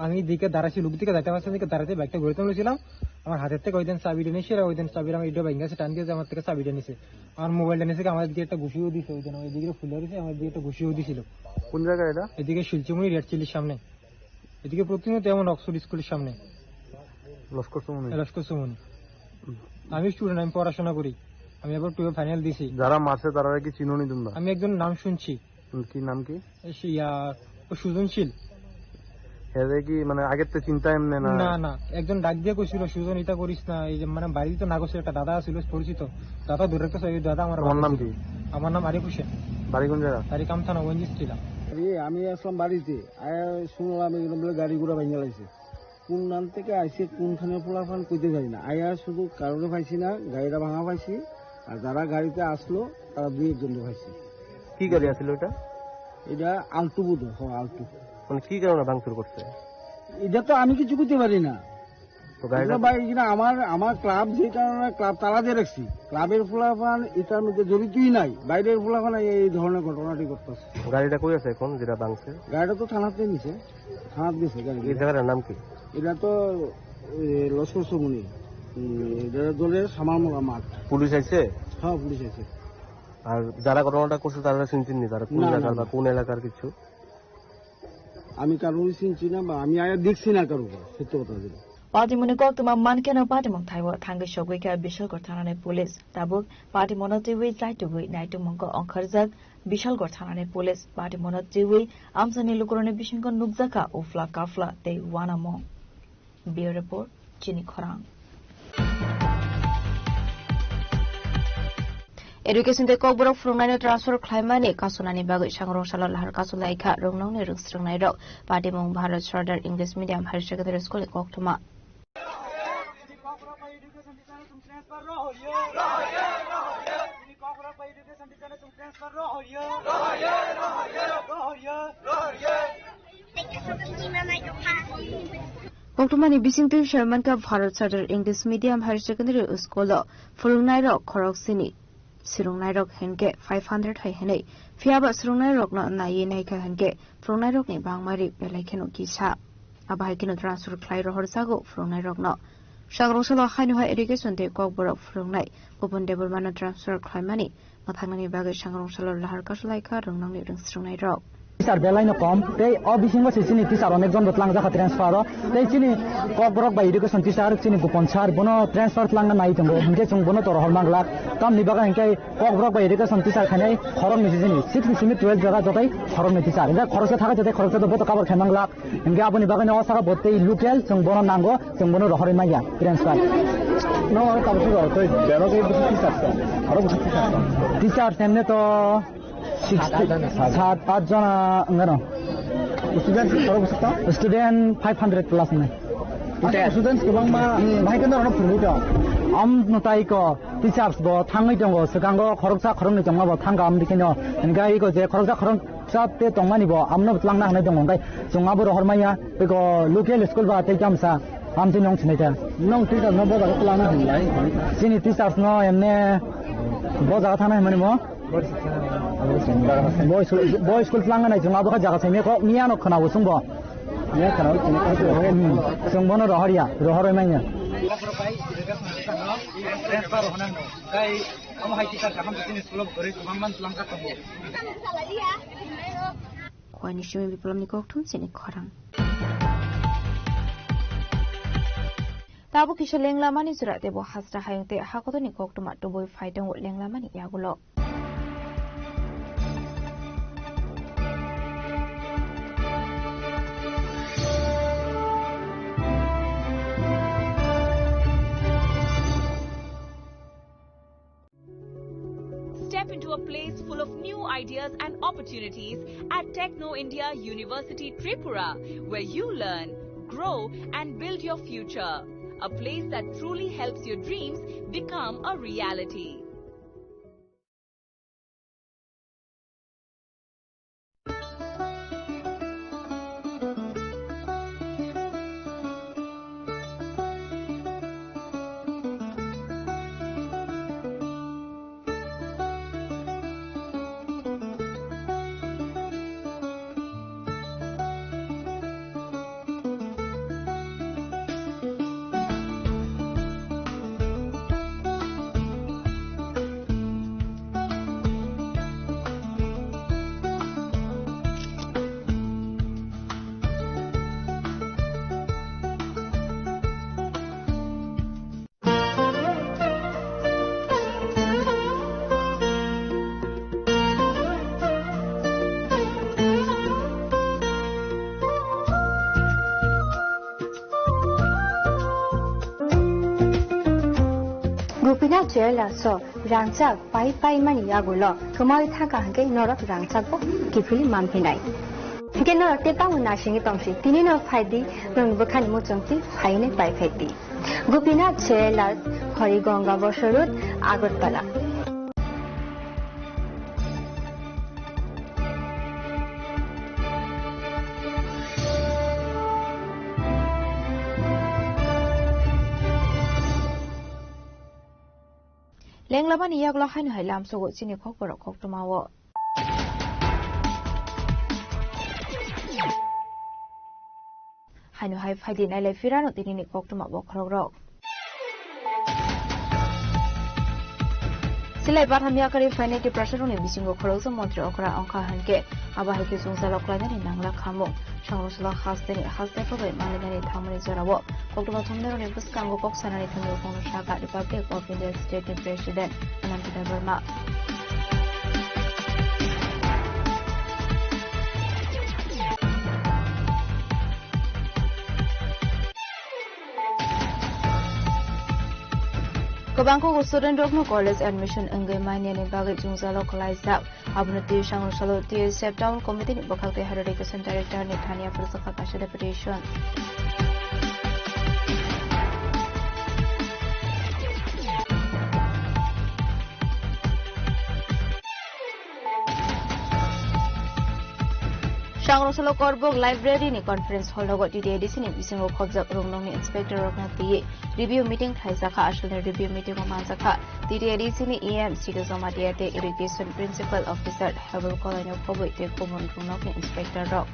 আমি দিকে দাঁড়াইছি, লোক দিকে যাইতে পারছি, দিকে দাঁড়াইতে বাইকটা ঘুরাইতে নিয়েছিলাম। আমার হাতের থেকে ওই দিন চাবিটা নিয়ে সেরা, ওই দিন চাবিটা আমার ইডো ভাঙে গেছে, টান দিয়ে আমার থেকে চাবিটা নিছে। আমার মোবাইলটা নিছে, আমার এদিকে একটা ঘুষিও দিছে, ওই দিন আমার এদিকে ফুলে দিছে, আমার এদিকে একটা ঘুষিও দিছিল। কোন জায়গা এটা? এদিকে শিলচুমুড়ি রেড চিলির সামনে। এদিকে প্রতিনিয়ত এমন অক্সফোর্ড স্কুলের সামনে। লস্কর সুমনি। লস্কর সুমনি। আমি স্টুডেন্ট, আমি পড়াশোনা করি। আমি এবার টুয়েলভ ফাইনাল দিছি। যারা মারছে তারা কি চিনো নি তোমরা? আমি একজন নাম শুনছি। হুম, কি নাম কি? এই সে ইয়া, ও সুজনশীল। এরে কি মানে আগের তো চিন্তা এমনি না? না, না, একজন ডাক দিয়ে কইছিল, "সুজন, এটা করিস না।" এই যে মানে বাড়িতে তো না করছিল, একটা দাদা ছিল পরিচিত, দাদা ধরে রাখতে চাই, ওই দাদা আমার তোমার নাম কি? আমার নাম আরিফ হোসেন। বাড়ি কোন জায়গা? বাড়ি কামথানা, ওএনজিসি টিলা। আরে, আমি আসলাম বাড়িতে, আয়া শুনলাম এগুলো বলে গাড়ি ঘোড়া ভেঙে লাইছে। কোন নাম থেকে আইছে, কোনখানে পোলাপান কইতে পারি না। আয়া শুধু কারোরে পাইছি না, গাড়িটা ভাঙা পাইছি। আর যারা গাড়িতে আসলো, তারা দুই একজনকে পাইছি। কি গাড়ি আছিল ওটা? এটা আল্টো বোধ হয়, হ, আল্টো। মানে কি কারণে ভাঙচুর করছে? এটা তো আমি কিছু করতে পারি না। তো গাড়িটা এগুলো ভাই, এগুলো আমার, আমার ক্লাব যে কারণে ক্লাব তালা দিয়ে রাখছি। ক্লাবের পোলাপান এটার মধ্যে জড়িতই নাই। বাইরের পোলাপান এই ধরনের ঘটনাটি ঘটতেছে। গাড়িটা কই আছে এখন যেটা ভাঙছে? গাড়িটা তো থানাতে নিছে। থানাত গেছে গাড়ি। এই জায়গাটার নাম কি? এটা তো, এ, লস্কর সুমনি। উম, এটা দলের সামারমোড়া মাঠ। পুলিশ আইছে? হ্যাঁ, পুলিশ আইছে। আর যারা ঘটনাটা করছে তারা চিনছেন নি? তারা কোন না, না, জায়গার বা না। কোন এলাকার কিছু? আমি কারোরই চিনছি না বা আমি আয়া দেখছি না কারোর, সত্য কথা যেটা। Patimungni koktwma mankheno patimung thaibo thangwi sogwi kha Bishalgarh thanani police. Tabuk patimungno twiwi chaitugwi naitukmungo ongkharjak Bishalgarh thanani police. Patimungno twiwi amchaini lukurokni bisingo nukjakha uphla kaphla tei uanamung. Bureau Report, Chini Khorang. Education tei kokborok phwrwngnaino transfer khlaimani kasonani bagwi sangrong salo lahar kasu laikha rwngnokni rwngsrwngnairok. Patimung Bharat Sardar English Medium Higher Secondary School ni koktwma. Koktwmani bisingtwi saimankha Bharat Sardar English Medium Higher Secondary School o phwrwngnairok khoroksini swrwngnairok hinkhe five hundred hai hwnwi, phiyaba swrwngnairokno naiwi naikha hinkhe phwrwngnairokni bangmari belai kheno kisa. Abo hai kheno transfer khlai rohorjago phwrwngnairokno. Sangrong salo haino hai education tei kokborok phwrwngnai Bhupen Debbarmano transfer khlaimani mwthangnani bagwi sangrong salo lahar kasu laikha rwngnokni rwngsrwngnairok. Teacher belaino kom, tei o bisingo se chini teacher onekjon bo twlangjakha transfer o, tei chini kokborok bai education teacher chini Bhupen sir bono transfer twlangna nai tongo, hinkhe chwng bono to rohor manglak. Tamni bagwi hinkhe kokborok bai education teacher khainai khoroknwi se chini six ni simi twelve jora jotai khoroknwi teacher, hinkhe khoroksa thakai jotai khoroksa to bo to cover khai manglak. Hinkhe aboni bagwino o saka bo tei local chwng bono nango, chwng bono rohorwi manya transfer. No, aro tabuk ro, tei bebak ei bwswk teacher sa, aro bwswk teacher sa. Teacher hemne to six, sat, at jona wngano. Student oro bwswk ta? Student five hundred plus ni. Student kwbangma bahai kheno oro phurwi tong. Am no tai ko, teachers bo thangwi tongo, swkango khoroksa khoroknwi tongma bo thangkha amni kheno. Hinkhe iko je khoroksa khorok Chap te tongmani bo, amno twlangna hinwi tongo, hwnkhe chwng abo rohor manya, eko local school ba tei tamsa, amtwi nong sinai ta. Nong teacher no bo jaga twlangna hinlai? Chini teachers no emne bo jaga thangna hinmani mo? Boys, boys school, boys school twlangna nai chwng abo kha jaga saimya kok miya no khwna bo chwng bo. Miya khwna bo chwng bo. Hmm. Chwng bono rohor ya, rohor oi manya. Omo hai teacher kaham chini school o kwrwi kwbangma twlangkha tongo. Khwani simi biplamni kokthum chini khorang. Tabuk kisa lenglamani jora tei bo hasra hayung tei hakotorni koktwma tubui phai tongo lenglamani yagulo. Step into a place full of new ideas and opportunities at Techno India University Tripura, where you learn, grow, and build your future. A place that truly helps your dreams become a reality. Chela so rangchak pai pai mani yagulo kwmawi thangkha hwnkhe norok rangchak bo kiphilwi manphinai. Hwnkhe norok tei tamo naisingwi tongsi, tini no phai di, nokni bwkhani muchungtwi phainai pai phai di. Gopinath Chela, Harigonga Bosor Road, Agartala. Lenglamani yagulo haino hai lamsogo chini khokborok koktwmao. Haino hai phaidi nailai phirano tinini koktwma bokhorokrok. Silai batham yakarwi phainai Tiprasarokni bisingo khoroksa montri okra wngkha hwnkhe, abo hai khe chwngsairok klainani nangla khamung. Sangrwngsalo hasteni haste kwbai manlinani thangmani jorao koktwma thumnairokni bwskango kok sanani thumwi phano sakha Republic of India State ni President Ananta Debbarma. Kwbangkuk student rokno college admission wngwi manyani bagwi chwngsairok klaijak. Abono twi Sangrwngsalo T S F Town Committee ni bwkhak tei Higher Education Director ni thani aphuru swkha kaisa deputation. Sangrwngsalo Korbok Library ni conference hall rogo T T A D C ni bisingo khobjak rwngnokni inspector rokno twiwi review meeting khlaijakha. Aswkni review meeting o manjakha T T A D C ni E M Sidu Jamatia tei Education Principal Officer Hebel Kolaino khobwi tei kubun rwngnokni inspector rok.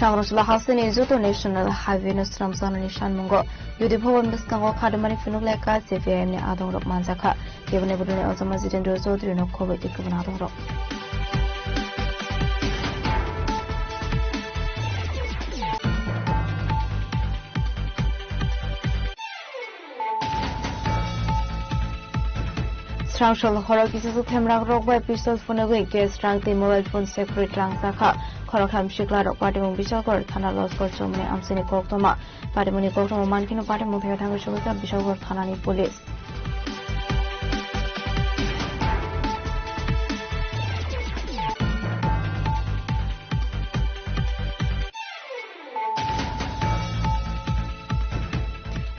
Sangrwngsalo hasteni joto National Highway no swnamjaknani sanmungo U D Bhawan bwskango khadimani phunuk lai ka C P I M ni adongrok manjakha. Keboni bodolni Ojama Jitendra Chaudhary no khobwi tei kubun adongrok. Srangshol horo kisa su themrak rok bai pistol phunugwi gas rang tei mobile phone sekhorwi tlangjak kha. Khoroktham sikla rok patimung Bisalgor thana Loskor chomni amchaini koktwma. Patimungni koktwma mankheno patimung thaiha thangwi sugwi kha Bisalgor thanani police.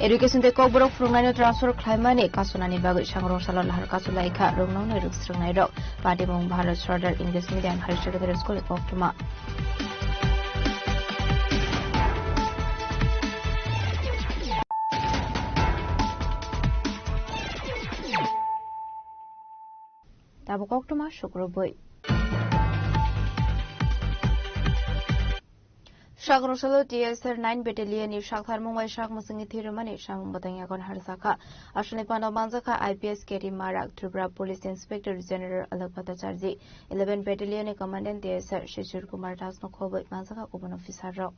Education tei kokborok phwrwngnaino transfer khlaimani kasunani bagwi Sangrwngsalo nahar kasu laikha rwngnokni rwngsrwngnairok. Patimung Bharat Sardar English Medium Higher Secondary School ni koktwma. Tabuk koktwma sukrubwi. Sangrwngsalo T S R nine Battalion ni saktharmung bai sak mwswngwi thwi rwmani samung bwtang yagon harjakha. Aswkni pano manjakha I P S K T Marak, Tripura Police Inspector General Alok Bhattacharjee, eleven Battalion ni Commandant T S R Shishir Kumar Das no khobwi manjakha kubun officer rok.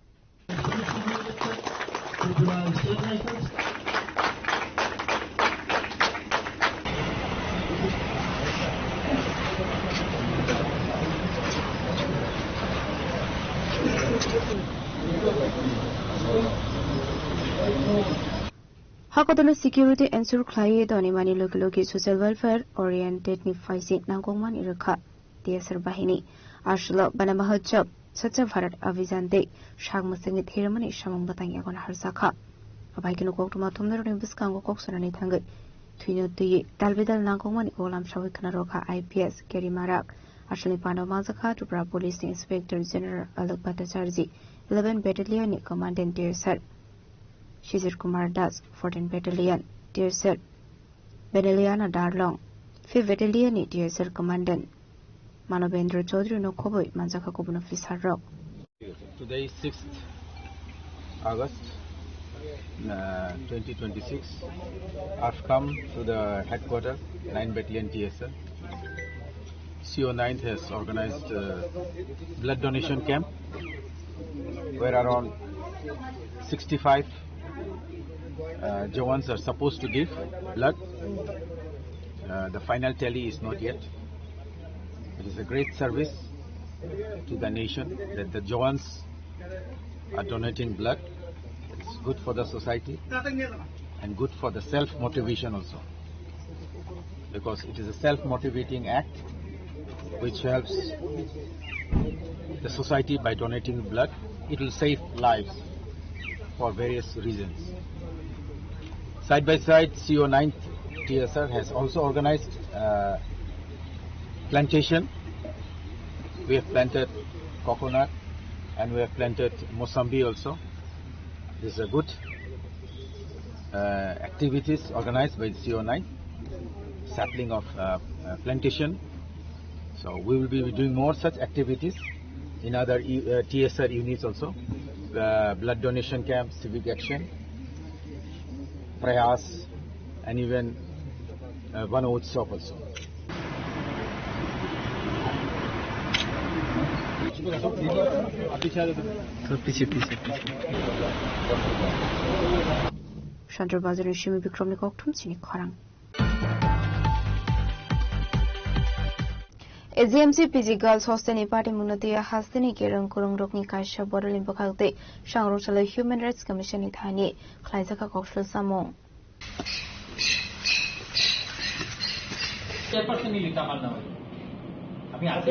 Hakotorno security ensure khlaiwi tonwi mani logi logi social welfare oriented ni phaising nangkukmani rwkha. T S R bahini. Aswkno Bana Mahotsav, Swachh Bharat Abhiyan tei sak mwswngwi thwi rwmani samung bwtang yagon harjakha. Abai kheno koktwma thumnairokni bwskango kok sanani thangwi thwino twiwi dalbidal nangkukmani kok lamsawi khna rwkha I P S K T Marak. Aswkni pano manjakha Tripura Police ni Inspector General Alok Bhattacharjee, eleven Battalion ni Commandant T S R Shishir Kumar Das, fourteen Battalion T S R Beneliana Darlong, fifth Battalion ni T S R Commandant Manobendra Chaudhary no khobwi manjakha kubun officer rok. Today is sixth August, uh, twenty twenty-six. I've come to the headquarter, nine Battalion T S R. C O nine has organized a blood donation camp where around sixty-five uh, Jawans are supposed to give blood. Uh, the final tally is not yet. It's a great service to the nation that the Johans are donating blood. It's good for the society and good for the self-motivation also, because it is a self-motivating act which helps the society by donating blood. It will save lives for various reasons. Side by side, C O nine T S R has also organized uh, plantation. We have planted coconut and we have planted mosambi also. This is a good uh, activities organized by the C O nine, sapling of uh, uh, plantation. So we will be doing more such activities in other uh, T S R units also. Uh, blood donation camp, civic action, prayas, and even uh, Van Utsav also. Sir, piche, piche, piche. Chandra Bazar ni Simi Bikramni kokthum chini khorang. A G M C P G Girls Hostel ni party mungno twiwi hasteni kereng kurung rokni kaisa bodol ni bwkhak tei Sangrong Salo Human Rights Commission ni thani khlaijak kha koksul samung. Chairperson নিলে তো আমার না হয়। আমি আছি।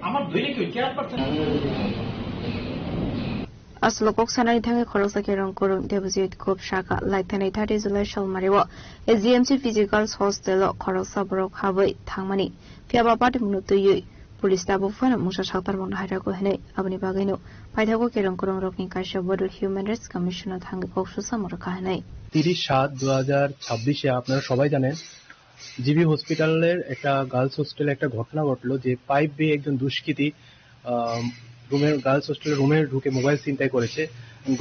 আমার ধরে কেউ chairperson. Aswk kok sanani thangwi khoroksa kereng kurung Debojit Gop saka, laithani thirty July salmario A G M C P G Girls Hostel o khoroksa borok habwi thangmani, phiyaba party mungno twiwi police tabuk phano mungsa saktarmung hai rwkha hinwi. Aboni bagwino paithago kereng kurung rokni kaisa bodol Human Rights Commission o thangwi kok susamung rwkha hinwi. তিরিশ সাত দুই হাজার ছাব্বিশে আপনারা সবাই জানেন, জিবি হসপিটালের একটা গার্লস হোস্টেলে একটা ঘটনা ঘটলো যে পাইপ বেয়ে একজন দুষ্কৃতী, আহ, রুমের, গার্লস হোস্টেলের রুমে ঢুকে মোবাইল ছিনতাই করেছে।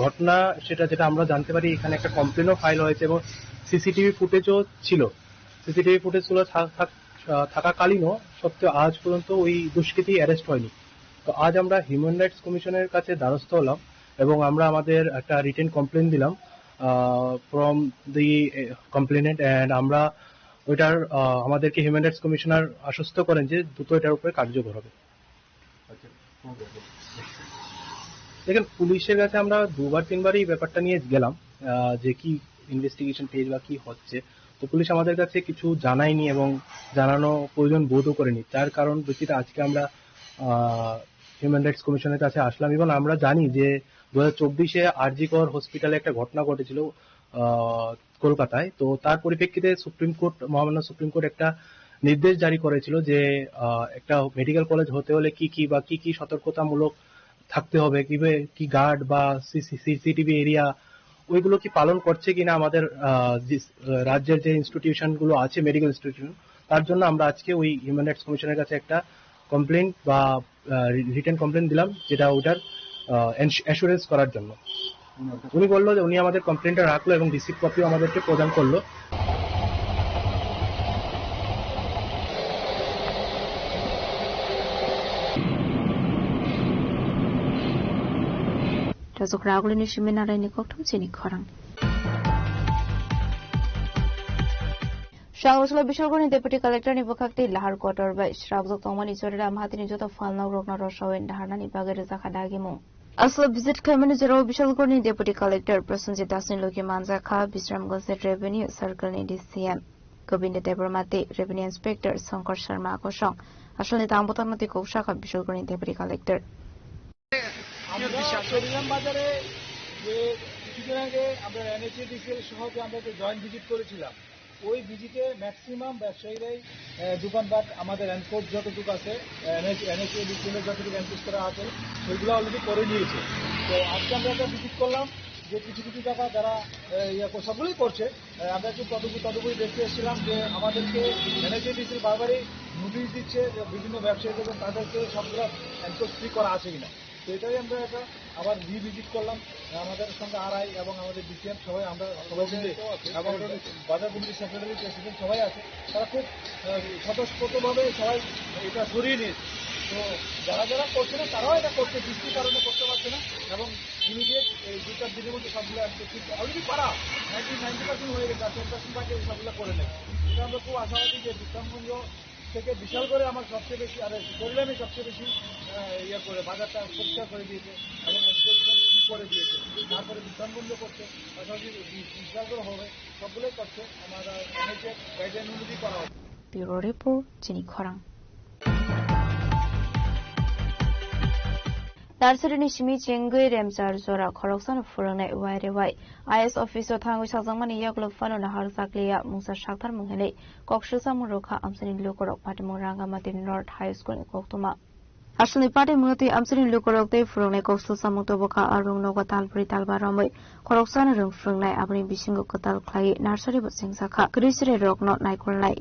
ঘটনা সেটা যেটা আমরা জানতে পারি, এখানে একটা কমপ্লেনও ফাইল হয়েছে এবং সিসিটিভি ফুটেজও ছিল। সিসিটিভি ফুটেজগুলো থা-, থাক-, আহ, থাকাকালীনও সত্ত্বেও আজ পর্যন্ত ওই দুষ্কৃতী অ্যারেস্ট হয়নি। তো আজ আমরা হিউম্যান রাইটস কমিশনের কাছে দ্বারস্থ হলাম এবং আমরা আমাদের একটা রিটেন কমপ্লেন দিলাম, আহ, from the, ah, complainant, and আমরা ওইটার, আহ, আমাদেরকে হিউম্যান রাইটস কমিশনার আশ্বস্ত করেন যে দ্রুত এটার উপরে কার্যকর হবে। আচ্ছা, কোন ব্যাপার? দেখেন, পুলিশের কাছে আমরা দুবার তিনবারই ব্যাপারটা নিয়ে গেলাম, আহ, যে কি ইনভেস্টিগেশন পেজ বা কি হচ্ছে। তো পুলিশ আমাদের কাছে কিছু জানায়নি এবং জানানো প্রয়োজন বোধও করেনি। তার কারণ ভিত্তিতে আজকে আমরা, আহ, হিউম্যান রাইটস কমিশনের কাছে আসলাম এবং আমরা জানি যে দু হাজার চব্বিশে আরজি কর হসপিটালে একটা ঘটনা ঘটেছিল, আহ, কলকাতায়। তো তার পরিপ্রেক্ষিতে সুপ্রিম কোর্ট, মহামান্য সুপ্রিম কোর্ট একটা নির্দেশ জারি করেছিল যে, আহ, একটা মেডিকেল কলেজ হতে হলে কি কি বা কি কি সতর্কতামূলক থাকতে হবে, কিভাবে কি গার্ড বা সিসি, সিসিটিভি এরিয়া ওইগুলো কি পালন করছে কিনা আমাদের, আহ, যে, আহ, রাজ্যের যে ইনস্টিটিউশন গুলো আছে, মেডিকেল ইনস্টিটিউশন, তার জন্য আমরা আজকে ওই হিউম্যান রাইটস কমিশনের কাছে একটা কমপ্লেন বা, আহ, রি-, রিটেন কমপ্লেন দিলাম, যেটা ওটার, আহ, অ্যাস-, অ্যাসুরেন্স করার জন্য। উনি বললো যে উনি আমাদের কমপ্লেনটা রাখলো এবং রিসিভ কপিও আমাদেরকে প্রদান করলো। Rajok Raguli ni simi narai ni kokthum chini khorang. Sangrong Salo Bishalgarh ni Deputy Collector ni bwkhak tei Lahar Kotor bai srabjak tongmani Choriram hatini joto phalnok rokno rwsawi naharnani bagwi rwjakha dagimung. Aswk visit khlaimani jorao Bishalgarh ni Deputy Collector Prosenjit Das ni logi manjakha Bisramganj Revenue Circle ni D C M Govinda Debbarma tei Revenue Inspector Shankar Sharma kosong. Aswkni tang bwtangno tei kok sakha Bishalgarh ni Deputy Collector. আমরা চরিরাম বাজারে যে কিছুদিন আগে আমরা এনএইচএডিসিএল সহ যে আমরা যে জয়েন্ট ভিজিট করেছিলাম, ওই ভিজিটে ম্যাক্সিমাম ব্যবসায়ীরাই, আহ, দোকানপাট আমাদের এনক্রোচ যতটুকু আছে, এনএইচএডিসিএল এর যতটুকু এনক্রোচ করা আছে, সেগুলো অলরেডি করে নিয়েছে। তো আজকে আমরা একটা ভিজিট করলাম যে কিছু কিছু জায়গা যারা, আহ, ইয়ে কর-, সবগুলোই করছে। আহ, আমরা একটু তদুপরি তদুপরি দেখতে এসেছিলাম যে আমাদেরকে এনএইচএডিসিএল বারবারই নোটিশ দিচ্ছে যে বিভিন্ন ব্যবসায়ীদের, তাদেরকে সবগুলো এনক্রোচ ফ্রি করা আছে কিনা। তো এটাই আমরা একটা আবার রিভিজিট করলাম। আমাদের সঙ্গে আরআই এবং আমাদের ডিসিএম সবাই, আমরা সবাই মিলে এবং বাজার কমিটির সেক্রেটারি, প্রেসিডেন্ট সবাই আছে। তারা খুব, আহ, স্বতঃস্ফূর্তভাবে সবাই এটা সরিয়ে নিয়েছে। তো যারা যারা করছে না, তারাও এটা করছে, বৃষ্টির কারণে করতে পারছে না। এবং ইমিডিয়েট এই দুই চার দিনের মধ্যে সবগুলো একটু ঠিক অলরেডি করা নাইনটি, নাইনটি পার্সেন্ট হয়ে গেছে, আর টেন পার্সেন্ট বাকি ওই সবগুলো করে নেবে। এটা আমরা খুব আশাবাদী যে বিশ্রামগঞ্জ থেকে বিশাল করে আমার সবচেয়ে বেশি, আর শরীরে আমি সবচেয়ে বেশি, আহ, ইয়ে করে, বাজারটা পরিষ্কার করে দিয়েছে এবং ইন্সপেকশন ফ্রি করে দিয়েছে। তারপরে বিভ্রান্ত করছে, পাশাপাশি বি-, বিশাল করে হবে, সবগুলোই করছে। আমার, আহ, অনেকে গাইডলাইন অনুযায়ী করা হবে। Bureau Report, Chini Khorang. Nursery ni simi chengwi remchar jora khoroksano phwrwngnai wai re wai I A S office o thangwi sajakmani yagulo phano nahar jakliya mungsa sakthar mung hinwi kok silsamung rwkha amchaini lukurok Patimung Rangamati North High School ni koktwma. Aswkni patimungno twi amchaini lukurok tei phwrwngnai kok silsamung tubukha a rung nogo talbrwi talba romwi khoroksano rwng phwrwngnai aboni bisingo kwtal khlaiwi nursery bo chengjakha kwrwi chwrai rokno naikolnai.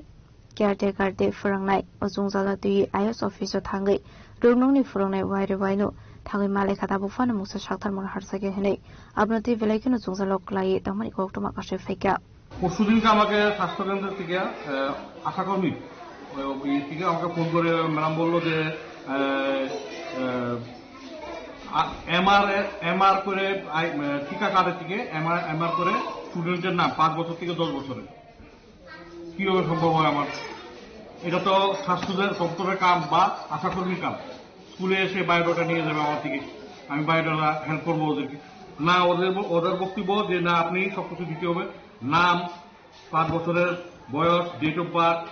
Caretaker tei phwrwngnai o chwngjalo twiwi I A S office o thangwi rwngnokni phwrwngnai wai re waino thangwi malai kha tabuk phano mungsa sakthar mung harjakya hinwi abono twi belai kheno chwngjalo kwlaiwi tongmani koktwma kasui phaikha. পরশুদিনকে আমাকে স্বাস্থ্যকেন্দ্র থেকে, আহ, আশাকর্মী, আহ, ওই থেকে আমাকে ফোন করে ম্যাডাম বললো যে, আহ, আহ, আ-, এমআর, এমআর করে আই-, আহ, টিকা কার্ডের থেকে এমআর, এমআর করে স্টুডেন্টের নাম পাঁচ বছর থেকে দশ বছরের। কিভাবে সম্ভব হয় আমার? এটা তো স্বাস্থ্য দপ্তরের কাম বা আশাকর্মীর কাম। স্কুলে এসে বায়োডাটা নিয়ে যাবে আমার থেকে, আমি বায়োডাটা হেল্প করবো ওদেরকে। না, ওদের ব-, ওদের বক্তব্য যে না, আপনি সবকিছু দিতে হবে, নাম, পাঁচ বছরের বয়স, date of birth,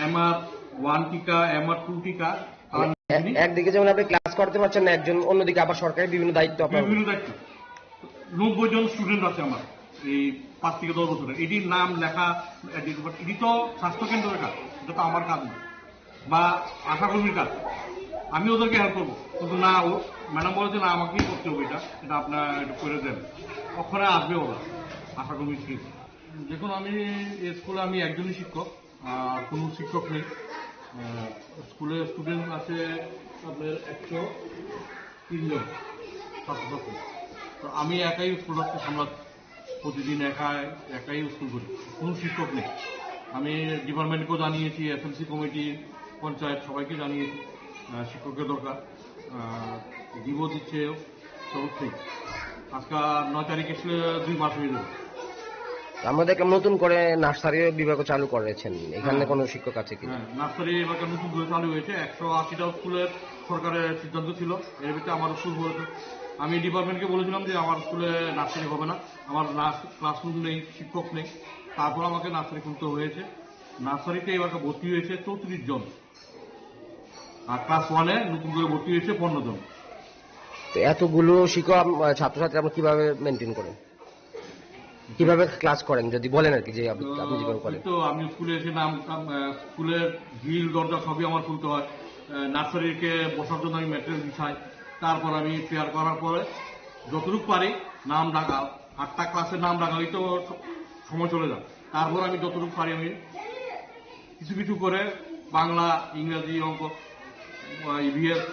MR one টিকা, এমআর টু টিকা, তারা মানে এক-, একদিকে যেমন আপনি ক্লাস করতে পারছেন না, একজন অন্যদিকে আবার সরকারি বিভিন্ন দায়িত্ব আপনার। বিভিন্ন দায়িত্ব। নব্বই জন স্টুডেন্ট আছে আমার এই পাঁচ থেকে দশ বছরের। এটির নাম লেখা, এটি, এটি তো স্বাস্থ্য কেন্দ্রের কাজ, এটা তো আমার কাজ না, বা আশাকর্মীর কাজ। আমি ওদেরকে হেল্প করবো, কিন্তু না, ও ম্যাডাম বলেছে, "না, আমাকেই করতে হবে এটা, এটা আপনারা একটু করে দেন।" ওখানে আসবে ওরা, আশাকর্মী স্কুল। দেখুন, আমি এই স্কুলে আমি একজনই শিক্ষক, আর কোনো শিক্ষক নেই। আহ, স্কুলে স্টুডেন্ট আছে আপনার একশো তিন জন ছাত্রছাত্রী। তো আমি একাই স্কুলটাকে সামলাচ্ছি, প্রতিদিন একাই, একাই স্কুল করি, কোনো শিক্ষক নেই। আমি ডিপার্টমেন্টকেও জানিয়েছি, এসএমসি কমিটি, পঞ্চায়েত সবাইকে জানিয়েছি, আহ, শিক্ষকের দরকার। আহ, দিব দিচ্ছে, চলছে। আজকে নয় তারিখ এসে দুই মাস হয়ে যাবে। আমরা দেখলাম নতুন করে নার্সারি বিভাগও চালু করেছেন, এখানে হ্যাঁ। কোনো শিক্ষক আছে কি? হ্যাঁ, নার্সারি এবার নতুন করে চালু হয়েছে। একশো আশিটা স্কুলের সরকারের সিদ্ধান্ত ছিল, এর ভিতরে আমার স্কুল পড়েছে। আমি ডিপার্টমেন্টকে বলেছিলাম যে আমার স্কুলে নার্সারি হবে না, আমার নার্স-, ক্লাসরুম নেই, শিক্ষক নেই। তারপর আমাকে নার্সারি খুলতে হয়েছে। নার্সারিতে এবার ভর্তি হয়েছে চৌত্রিশ জন। আর ক্লাস ওয়ানে নতুন করে ভর্তি হয়েছে পনেরো জন। তো এতগুলো শিক্ষক আপ-, ছাত্রছাত্রী আপনি কিভাবে মেনটেন করেন? কিভাবে ক্লাস করেন যদি বলেন আর কি, যে আপ-, আপনি যেভাবে করেন? তো আমি স্কুলে এসে নাম, আহ, স্কুলের গ্রিল দরজা সবই আমার খুলতে হয়। আহ, নার্সারিকে বসার জন্য আমি ম্যাটেরিয়াল বিছাই, তারপর আমি প্রেয়ার করার পরে যতটুকু পারি নাম ডাকা, আটটা ক্লাসের নাম ডাকা, ওই তো স-, সময় চলে যায়। তারপর আমি যতটুকু পারি আমি কিছু কিছু করে বাংলা, ইংরাজি, অঙ্ক, আহ, ইভিএস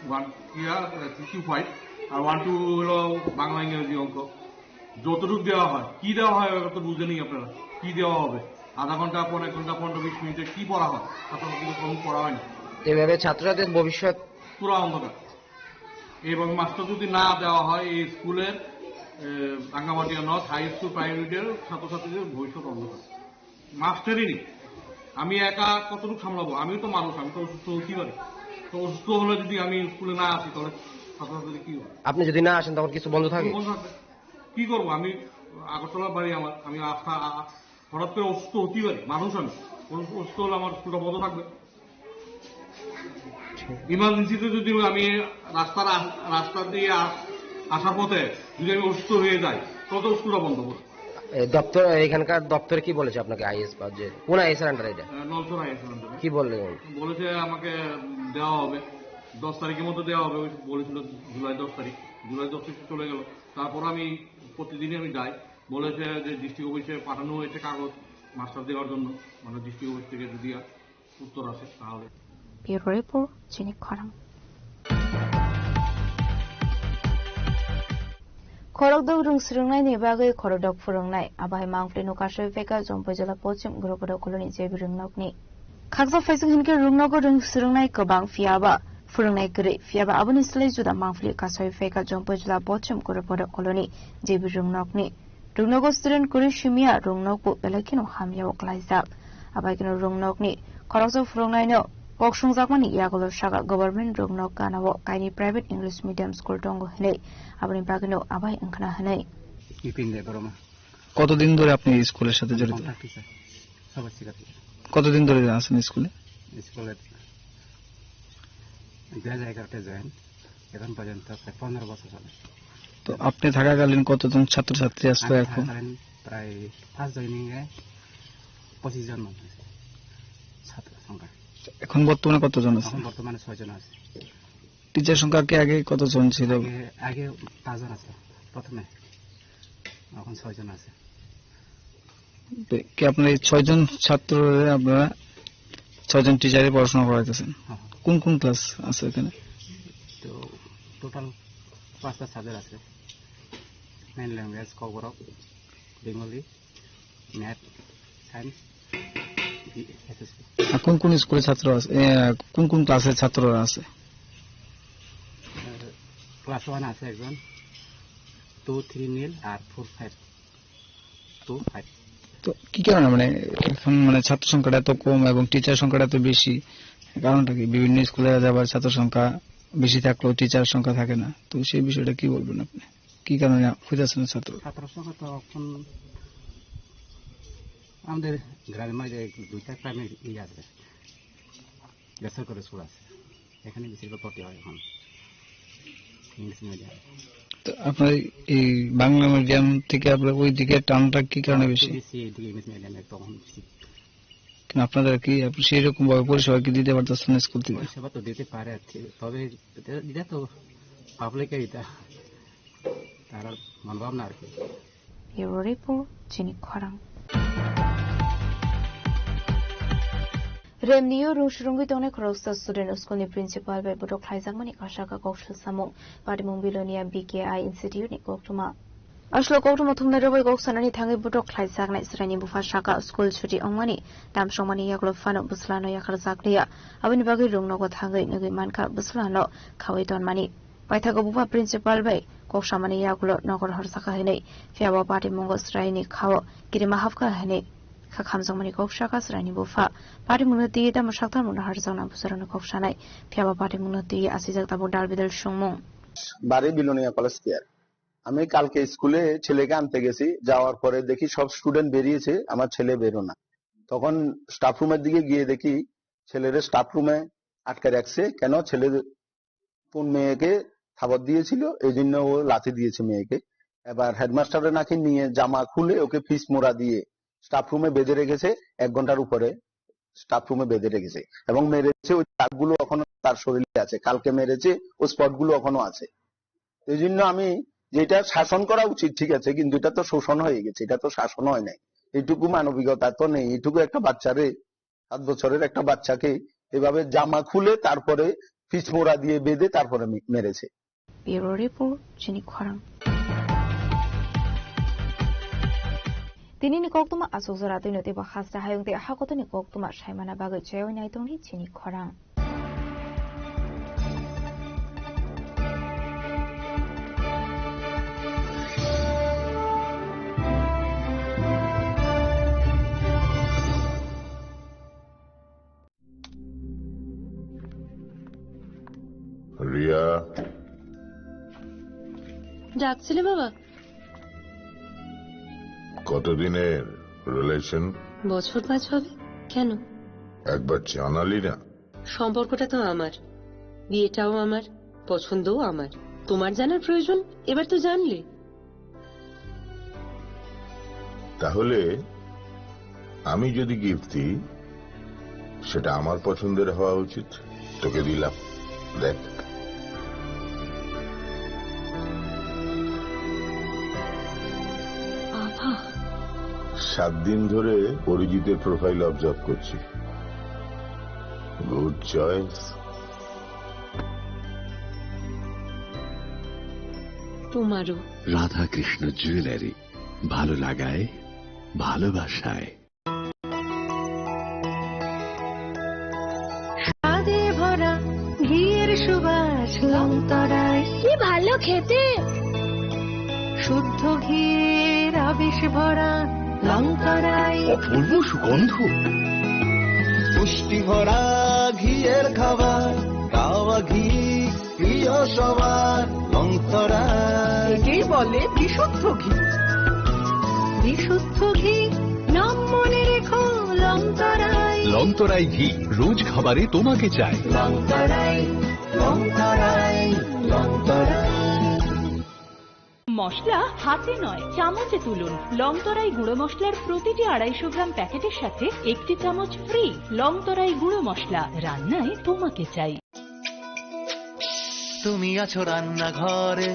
ওয়ান, ইয়া, থ্রি টু ফাইভ, আর ওয়ান টু হলো বাংলা, ইংরাজি, অঙ্ক। যতটুকু দেওয়া হয়, কি দেওয়া হয় ওটা তো বুঝে নেই আপনারা, কি দেওয়া হবে, আধা ঘন্টা, পনেরো ঘন্টা, পনেরো বিশ মিনিটে কি পড়া হয়, ছাত্রছাত্রীদের কোনো পড়া হয় না। এভাবে ছাত্রছাত্রীর ভবিষ্যৎ পুরা অন্ধকার। এইভাবে মাস্টার যদি না দেওয়া হয়, এই স্কুলের, এ, রাঙ্গামাটিয়া নর্থ হাই স্কুল প্রাইমারির ছাত্রছাত্রীদের ভবিষ্যৎ অন্ধকার। মাস্টারই নেই। আমি একা কতটুকু সামলাবো? আমিও তো মানুষ, আমি তো অসুস্থ হতেই পারি। তো অসুস্থ হলে যদি আমি স্কুলে না আসি, তাহলে ছাত্রছাত্রীদের কি হবে? আপনি যদি না আসেন, তখন কিছু বন্ধ থাকে? বন্ধ থাকবে। কি করবো? আমি আগরতলা বাড়ি আমার, আমি আস্থা, আ-, আ-, হঠাৎ করে অসুস্থ হতেই পারি, মানুষ আমি। অসু-, অসুস্থ হলে আমার স্কুলটা বন্ধ থাকবে। ইমার্জেন্সিতে যদি আমি রাস্তার আ-, রাস্তা দিয়ে আ-, আসার পথে যদি আমি অসুস্থ হয়ে যাই, তত স্কুলটা বন্ধ করবো। এ, দপ্তর, এখানকার দপ্তরে কি বলেছে আপনাকে, আইএস বা যে কোন আইএস এর আন্ডারে এটা? আহ, নলছড়া আইএস এর আন্ডারে। কি বললেন? বলেছে আমাকে দেওয়া হবে, দশ তারিখের মধ্যে দেওয়া হবে, ওই বলেছিল জুলাই দশ তারিখ। জুলাই দশ তারিখ চলে গেল। তারপর আমি প্রতিদিনই আমি যাই, বলেছে যে ডিস্ট্রিক্ট অফিসে পাঠানো হয়েছে কাগজ মাস্টার দেওয়ার জন্য, মানে ডিস্ট্রিক্ট অফিস থেকে যদি উত্তর আসে তাহলে। Bureau Report, Chini Khorang. Khorokdok rwng swrwngnaini bagwi khorokdok phwrwngnai, abo hai mangpli no kasui phaikha Jompui jila Pochim Gurupada Colony J B Rwngnokni. Khaksa phaising hinkhe rwngnogo rwng swrwngnai kwbang, phiyaba phwrwngnai kwrwi, phiyaba aboni slai juda mangpli kasui phaikha Jompui jila Pochim Gurupada Colony J B Rwngnokni. Rwngnogo student kwrwi simiya rwngnokbo belai kheno hamyao klaijak. Abai kheno rwngnokni Khoroksa phwrwngnaino kok swngjakmani yagulo saka government rokno ganao kainwi private English medium school tongo hwnwi, aboni bagwino abai wngkhna hwnwi. Bipin Debbarma। কতদিন ধরে আপনি এই স্কুলের সাথে আমি জড়িত? Contract teacher, সবার শিক্ষার্থী। কতদিন ধরে আছেন স্কুলে? স্কুলে দুই হাজার এগারোতে জয়েন, এখন পর্যন্ত প্রায় পনেরো বছর চলে। তো আপনি থাকাকালীন কতজন ছাত্রছাত্রী আসতো আমি এখন? থাকাকালীন প্রায় ফার্স্ট জয়েনিং এ পঁচিশ জন মতো আছে ছাত্র সংখ্যা। এখন বর্তমানে কতজন আছে? এখন বর্তমানে ছয় জন আছে। টিচার সংখ্যা কি আগে কতজন ছিল? আগে, আগে পাঁচজন আছে প্রথমে, এখন ছয়জন আছে। তো কি আপনার এই ছয়জন ছাত্ররে আপনারা ছয়জন টিচারে পড়াশোনা করাইতেছেন? হ্যাঁ, হ্যাঁ। কোন কোন ক্লাস আছে এখানে? তো টোটাল পাঁচটা সাবজেক্ট আছে, main language, Kokborok, Bengali, math, science, SSC. আর কোন কোন স্কুলের ছাত্র আছে, এ, কোন কোন ক্লাসের ছাত্ররা আছে? ক্লাস ওয়ান আছে একজন, টু, থ্রি, নীল আর ফোর, ফাইভ, টু, ফাইভ। তো কি কারণে, মানে, এখন, মানে, ছাত্র সংখ্যাটা এত কম এবং টিচার সংখ্যাটা এত বেশি, কারণটা কি? বিভিন্ন স্কুলে যাবার ছাত্র সংখ্যা বেশি থাকলেও টিচার সংখ্যা থাকে না, তো সেই বিষয়টা কি বলবেন আপনি? কি কারণে হইতেছে না ছাত্র? ছাত্র সংখ্যা তো এখন আমাদের গ্রামের মাঝে দুইটা গ্রামে ইয়ে আছে, বেসরকারি স্কুল আছে, এখানে বেশিরভাগ ভর্তি হয় এখন ইংলিশ মিডিয়াম। তো আপনার এই বাংলা মিডিয়াম থেকে আপনার ওই দিকে টানটা কি কারণে বেশি? বেশি এইদিকে ইংলিশ মিডিয়ামে তখন বেশি। কিন্তু আপনারা কি, আপনি সেই রকম ভাবে পরিষেবা কি দিতে পারতেছেন না স্কুল থেকে? পরিষেবা তো দিতে পারে, ঠিক, তবে এটা, এটা তো পাবলিকের এটা, তারা মনোভাবনা আর কি। Bureau Report, Chini Khorang. Remnio rung surungwi tongnai khoroksa student school ni principal bai botok khlaijakmani kasa ka kok salsamung. Patimung Bilonia B K I Institute ni koktwma. Aslo koktwma thumnai rwbai kok sanani thangwi botok khlaijaknai chwraini bupha saka school chuti wngmani, tamsokmani yagulo phano bwslano yakharjak liya. Aboni bagwi rung nogo thangwi nugwi mankha bwslano khawi tonmani. Paithago bupha principal bai kok samani yagulo nokol horsakha hinwi, phiya bo patimungo chwraini khao kirima hapkha hinwi kha khamjakmani kok saka chwraini bupha. Patimungno twiwi tamo sakthar mungno harjakna bwsarokno kok sanai, phiya bo patimungno twiwi asijak tabuk dal bidal songmung. বাড়ি Belonia college square. আমি কালকে স্কুলে ছেলেকে আনতে গেছি, যাওয়ার পরে দেখি সব স্টুডেন্ট বেরিয়েছে, আমার ছেলে বেরো না। তখন স্টাফ রুমের দিকে গিয়ে দেখি ছেলেরে স্টাফ রুমে আটকে রাখছে। কেন? ছেলে কোন মেয়েকে থাবড় দিয়েছিল, এই জন্য ও লাথি দিয়েছে মেয়েকে। এবার হেডমাস্টারে নাকি নিয়ে জামা খুলে ওকে ফিস মোড়া দিয়ে স্টাফ রুমে বেঁধে রেখেছে, এক ঘন্টার উপরে স্টাফ রুমে বেঁধে রেখেছে এবং মেরেছে। ওই দাগগুলো এখনো তার শরীরে আছে, কালকে মেরেছে, ওই স্পটগুলো এখনো আছে। এই জন্য আমি, যেটা শাসন করা উচিত ঠিক আছে, কিন্তু এটা তো শোষণ হয়ে গেছে, এটা তো শাসন হয় নাই। এইটুকু মানবিকতা তো নেই। এইটুকু একটা বাচ্চারে, সাত বছরের একটা বাচ্চাকে এভাবে জামা খুলে তারপরে ফিস মোড়া দিয়ে বেঁধে তারপরে মে-, মেরেছে। Bureau Report, Chini Khorang. Tinini koktwma aswk jora twino teibo hasta hayung tei hakotoni koktwma saimana bagwi chaywi naitongdi Chini Khorang. Riya. ডাকছিলে বাবা? কতদিনের রিলেশন? বছর পাঁচ হবে। কেন? একবার জানালি না। সম্পর্কটা তো আমার, বিয়েটাও আমার, পছন্দও আমার। তোমার জানার প্রয়োজন, এবার তো জানলে। তাহলে আমি যদি গিফট দিই, সেটা আমার পছন্দের হওয়া উচিত। তোকে দিলাম, দেখ। বাবা। সাত দিন ধরে অরিজিতের প্রোফাইল অবজার্ভ করছি। Good choice. তোমারও। রাধাকৃষ্ণ জুয়েলারি, ভালো লাগায়, ভালোবাসায়। স্বাদে ভরা ঘিয়ের সুবাস লংতরায়। কি ভালো খেতে। শুদ্ধ ঘিয়ের আবেশ ভরা লংতরায়। অপূর্ব সুগন্ধ। পুষ্টি ভরা ঘিয়ের খাবার, গাওয়া ঘি প্রিয় সবার, লং তরাই। একেই বলে বিশুদ্ধ ঘি। বিশুদ্ধ ঘি, নাম মনে রেখো, লং তরাই। লং তরাই ঘি, রোজ খাবারে তোমাকে চাই। লং তরাই, লং তরাই, লং তরাই। মশলা হাতে নয়, চামচে তুলুন। লং তরাই গুঁড়ো মশলার প্রতিটি আড়াইশো গ্রাম প্যাকেটের সাথে একটি চামচ ফ্রি। লং তরাই গুঁড়ো মশলা, রান্নায় তোমাকে চাই। তুমি আছো রান্নাঘরে,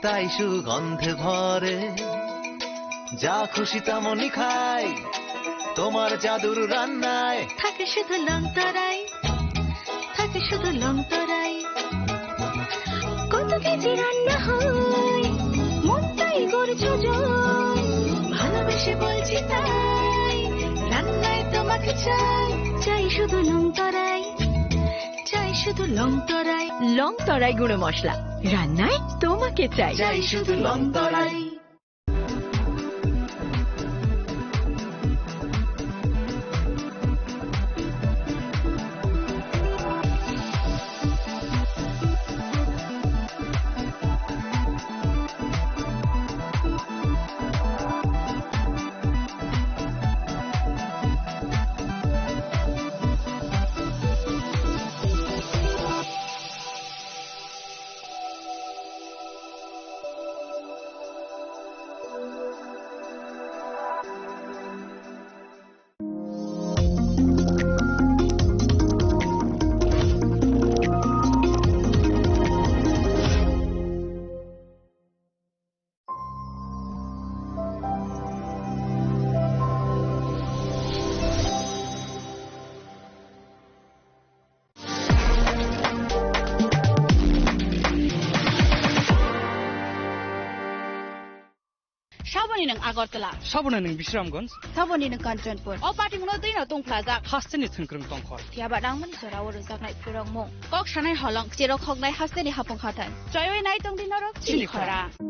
তাই সুগন্ধে ভরে। যা খুশি তেমনই খাই, তোমার জাদুর রান্নায়। থাকে শুধু লং তরাই, থাকে শুধু লং তরাই। কত কেজি রান্না হয়, মনটাই গড়ে জয়। ভালোবেসে বলছি তাই, রান্নায় তোমাকে চাই। চাই শুধু লং তরাই, চাই শুধু লং তরাই। লং তরাই গুঁড়ো মশলা, রান্নায় তোমাকে চাই। চাই শুধু লং তরাই। Saboni nwng Agartala. Saboni nwng Bisramganj. Saboni nwng Kanchanpur. O party mungno twi no tongphlajak. Hasteni thwngkwrwng tongkhor. Phiya ba nangmani jora o rwjaknai phwrwngmung. Kok sanai holong, cherok hoknai hasteni hapung hathai. Choiwi nai tongdi norok chini chini khora. Khora.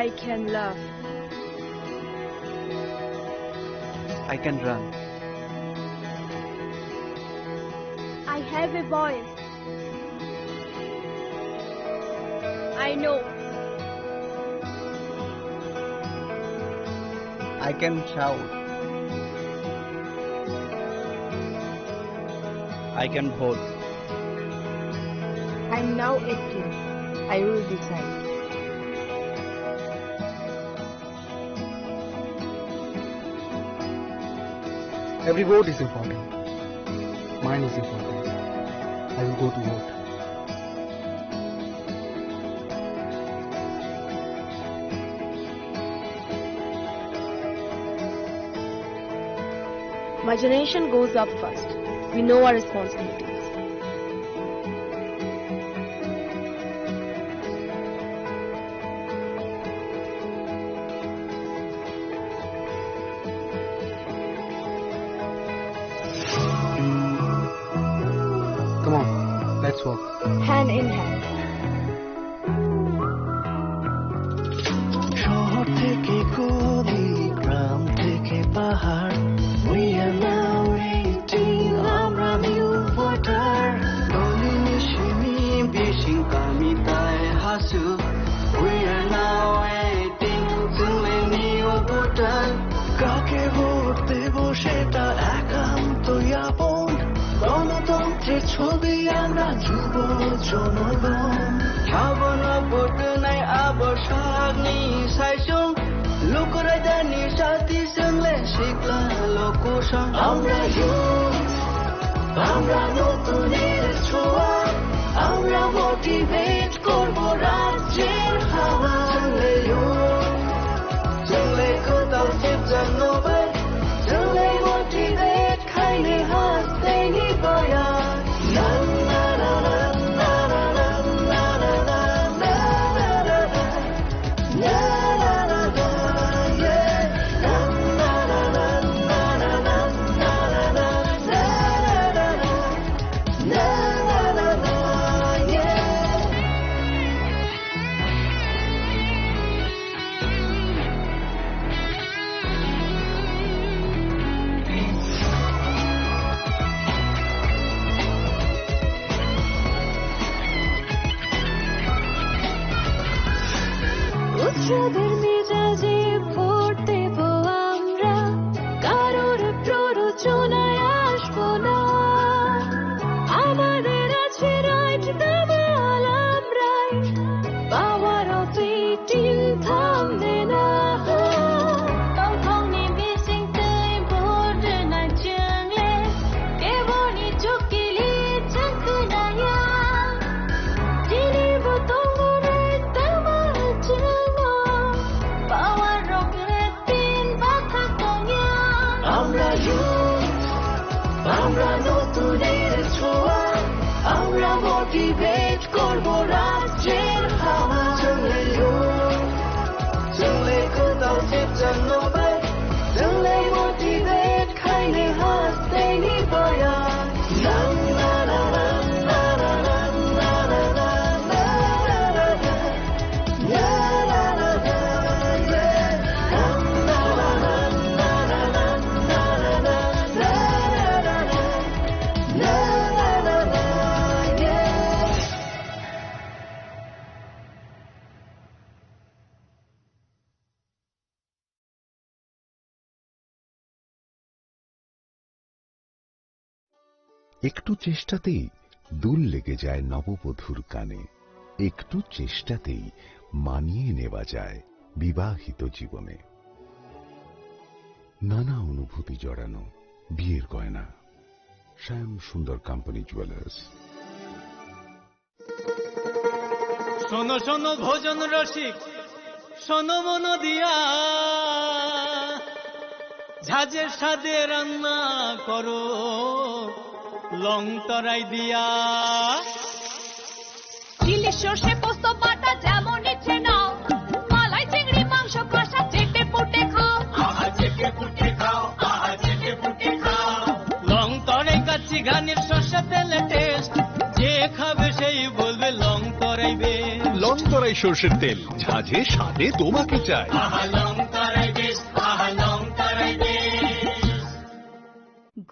I can laugh. I can run. I have a voice. I know. I can shout. I can vote. I'm now eighteen. I will decide. Every vote is important. Mine is important. I will go to vote. My generation goes up first. We know our responsibilities. Come on, let's walk. Hand in hand. শহর থেকে গলি We are now eighteen, chwng le new voter. কাকে ভোট দেব সেটা একান্ত আপন। গণতন্ত্রের ছবি আমরা যুব জনগণ। Habano vote nai abo sakni saisung. Lukuradani sati chwng le sikla lokusong. আমরা youth, আমরা নতুনের ছোঁয়া, আমরা motivate করবো রাজ্যের হাওয়া। Chwng le youth, chwng le kwtal sipjak no bai, chwng le motivate khaini hasteni boya. উৎসবের মেজাজে ভোট দেব আমরা, কারোর প্ররোচনায় আসবো না। আমাদের আছে রাইট, দাবাল আমরাই। Power of eighteen থামবে না। Tongthokni bising twi bhor rwna chwng le keboni chukili chwng khwnaya. Tini bo tongo rwtama chwngno power rok tin bathak tongya. আমরা youth, আমরা নতুনের ছোঁয়া, আমরা motivate করবো রাজ্যের হাওয়া। Chwng le youth, chwng le kwtal sipjak no bai, chwng le motivate khaini hasteni boya. একটু চেষ্টাতেই দুল লেগে যায় নববধূর কানে। একটু চেষ্টাতেই মানিয়ে নেওয়া যায় বিবাহিত জীবনে। নানা অনুভূতি জড়ানো বিয়ের গয়না। শ্যাম সুন্দর কোম্পানি জুয়েলার্স। শোনো শোনো ভোজন রসিক, শোনো মন দিয়া, ঝাঁঝের স্বাদে রান্না করো লং তরাই দিয়া। ইলিশ সর্ষে পোস্ত বাটা যেমন ইচ্ছে নাও, মালাই চিংড়ি মাংস কষা চেটে পুটে খাও। আহা, চেটে পুটে খাও, আহা, চেটে পুটে খাও। লং তরাই কাচ্চি ঘানির সর্ষে তেলে টেস্ট, যে খাবে সেই বলবে লং তরাই বেশ। লং তরাই সর্ষের তেল, ঝাঁঝে স্বাদে তোমাকে চাই। আহা, লং তরাই বেশ, আহা, লং তরাই বেশ।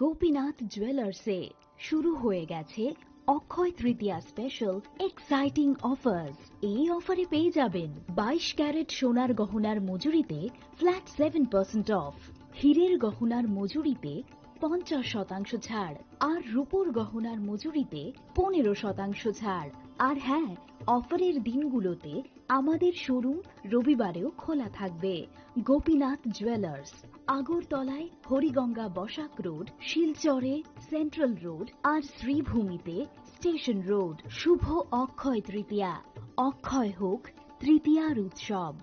গোপীনাথ জুয়েলার্সে শুরু হয়ে গেছে অক্ষয় তৃতীয়া স্পেশাল এক্সাইটিং অফার্স। এই অফারে পেয়ে যাবেন বাইশ ক্যারেট সোনার গহনার মজুরিতে ফ্ল্যাট সেভেন পার্সেন্ট অফ, হীরের গহনার মজুরিতে পঞ্চাশ শতাংশ ছাড়, আর রূপোর গহনার মজুরিতে পনেরো শতাংশ ছাড়। আর হ্যাঁ, অফারের দিনগুলোতে আমাদের শোরুম রবিবারেও খোলা থাকবে। গোপীনাথ জুয়েলার্স, আগরতলায় হরিগঙ্গা বসাক রোড, শিলচরে সেন্ট্রাল রোড, আর শ্রীভূমিতে স্টেশন রোড। শুভ অক্ষয় তৃতীয়া, অক্ষয় হোক তৃতীয়ার উৎসব।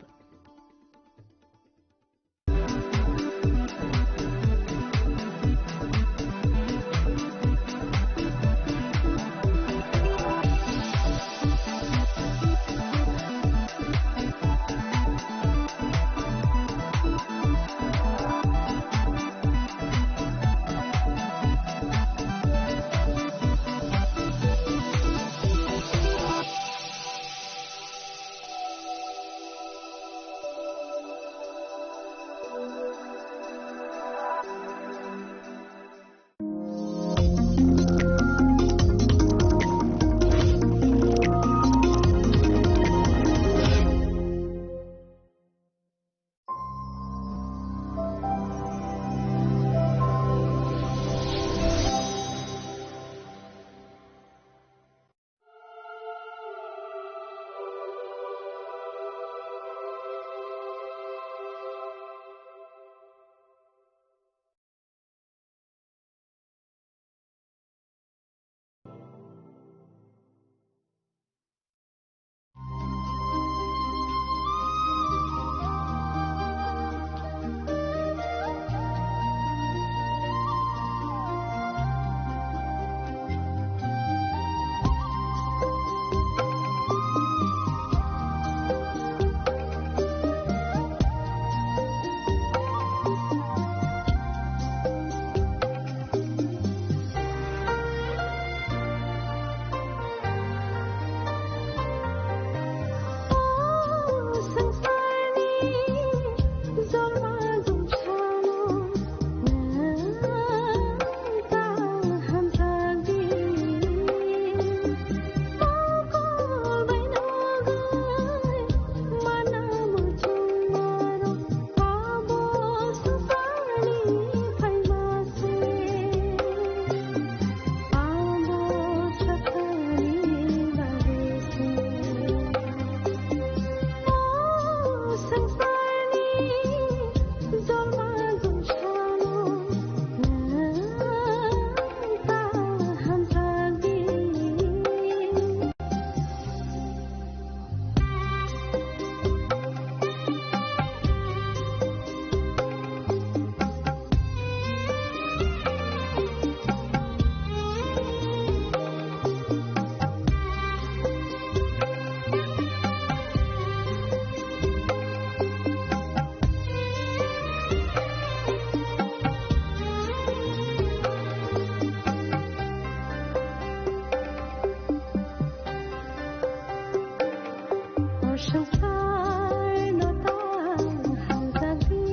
Swngcharno tang hamjakdi,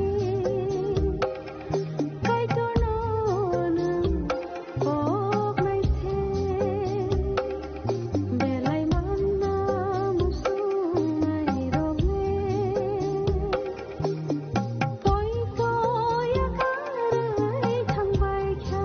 Kaitorno nwng kok nai se, belai manna muchungnairokni poito yakarwi thangbai kha.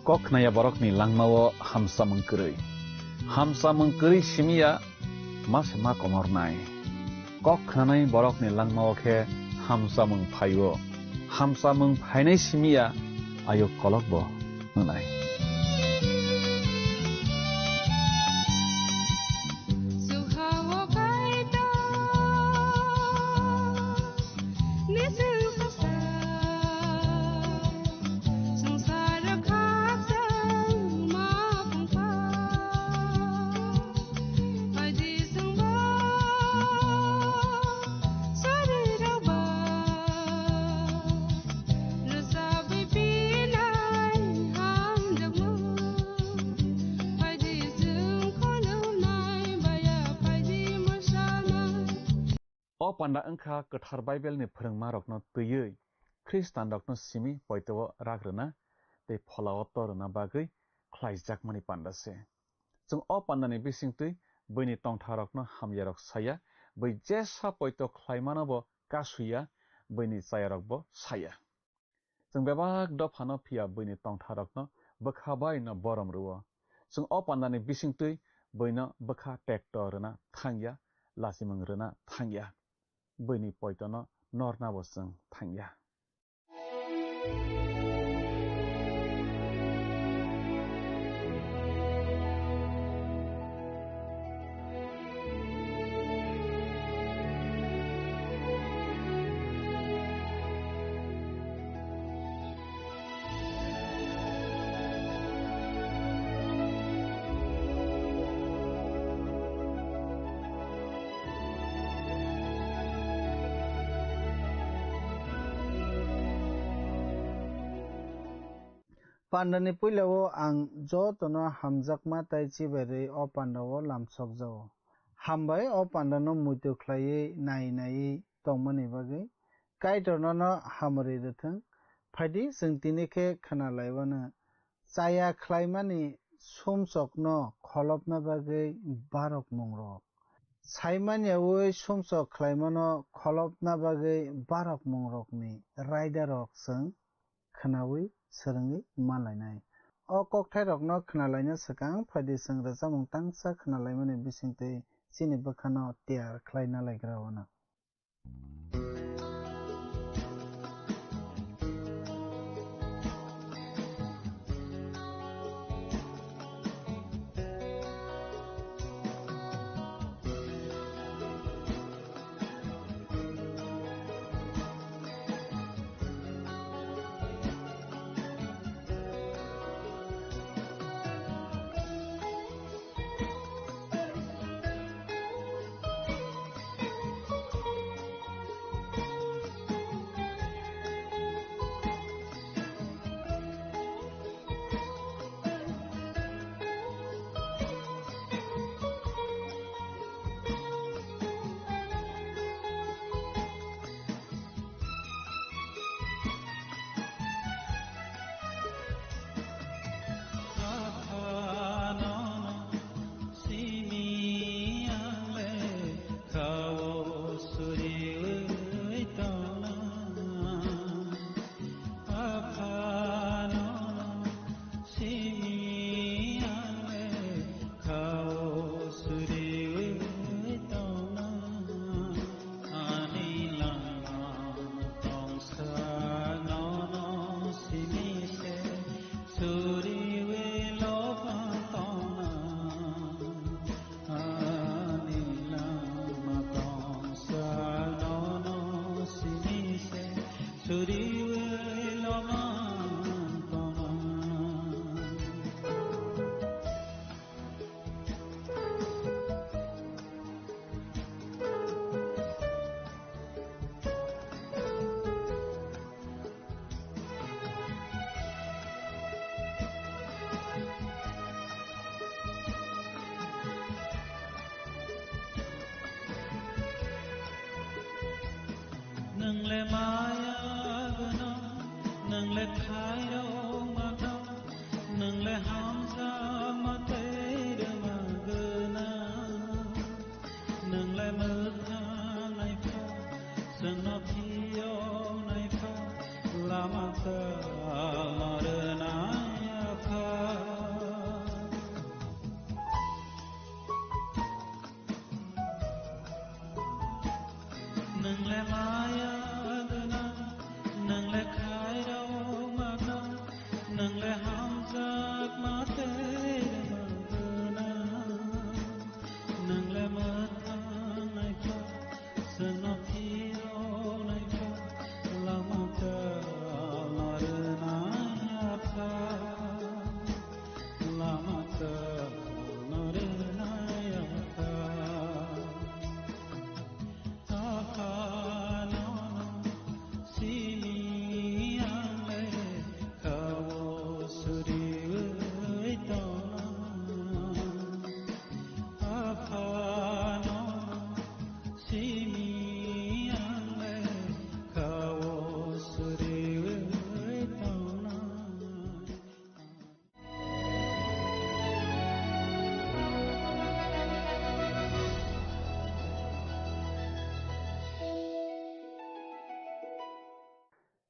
Kok khnaya borokni langmao hamsamung kwrwi. Hamsamung kwrwi simi ya ma se ma komornai. Kok khnanai borokni langmao khe hamsamung phaio. Hamsamung phainai simi ya ayuk kolok bo wngnai. O panda wngkha kwthar Bible ni phwrwngmarokno twiwi Khristanrokno simi poito-o rak rwna tei phola-o to rwna bagwi khlaijakmani panda se. Chwng o pandani bisingtwi buini tongtharokno hamyarok saya, bui jesa poito khlaimano bo kasuya, buini chayarokbo saya. Chwng bebak dophano phiya buini tongtharokno bwkha bai no borom rwo. Chwng o pandani bisingtwi buino bwkha tekto rwna thangya, lachimung rwna thangya. Buini poitono nornabo chwng thangya. Pandani puila-o ang jotono hamjakma tei chibai rwi o panda-o lamsokjago. Hambai o pandano muitu khlaiwi nai naiwi tongmani bagwi. Kaitor nono hamari rwthwng. Phaidi, chwng tini khe khna laiwano. Chaya khlaimani sumsokno kholopna bagwi barok mungrok. Saimanya wi sumsok khlaimano kholopna bagwi barok mungrokni raidarok chwng khnaui swrwngwi manlainai. O kokthairokno khnalaina swkang phaidi chwng rwchapmung tangsa khnalaimani bisingtwi chini bwkhano tiyar khlaina laigra wano. Nang le hamjakma tei rwma gwnang, nang le mwthang naikha, chwngno phirok naikha, lama kwtal no rwnai apha, lama kwtal no rwnai apha. Aphano simi ang le kao suriwi tongna. Aphano simi ang le kao suriwi tongna.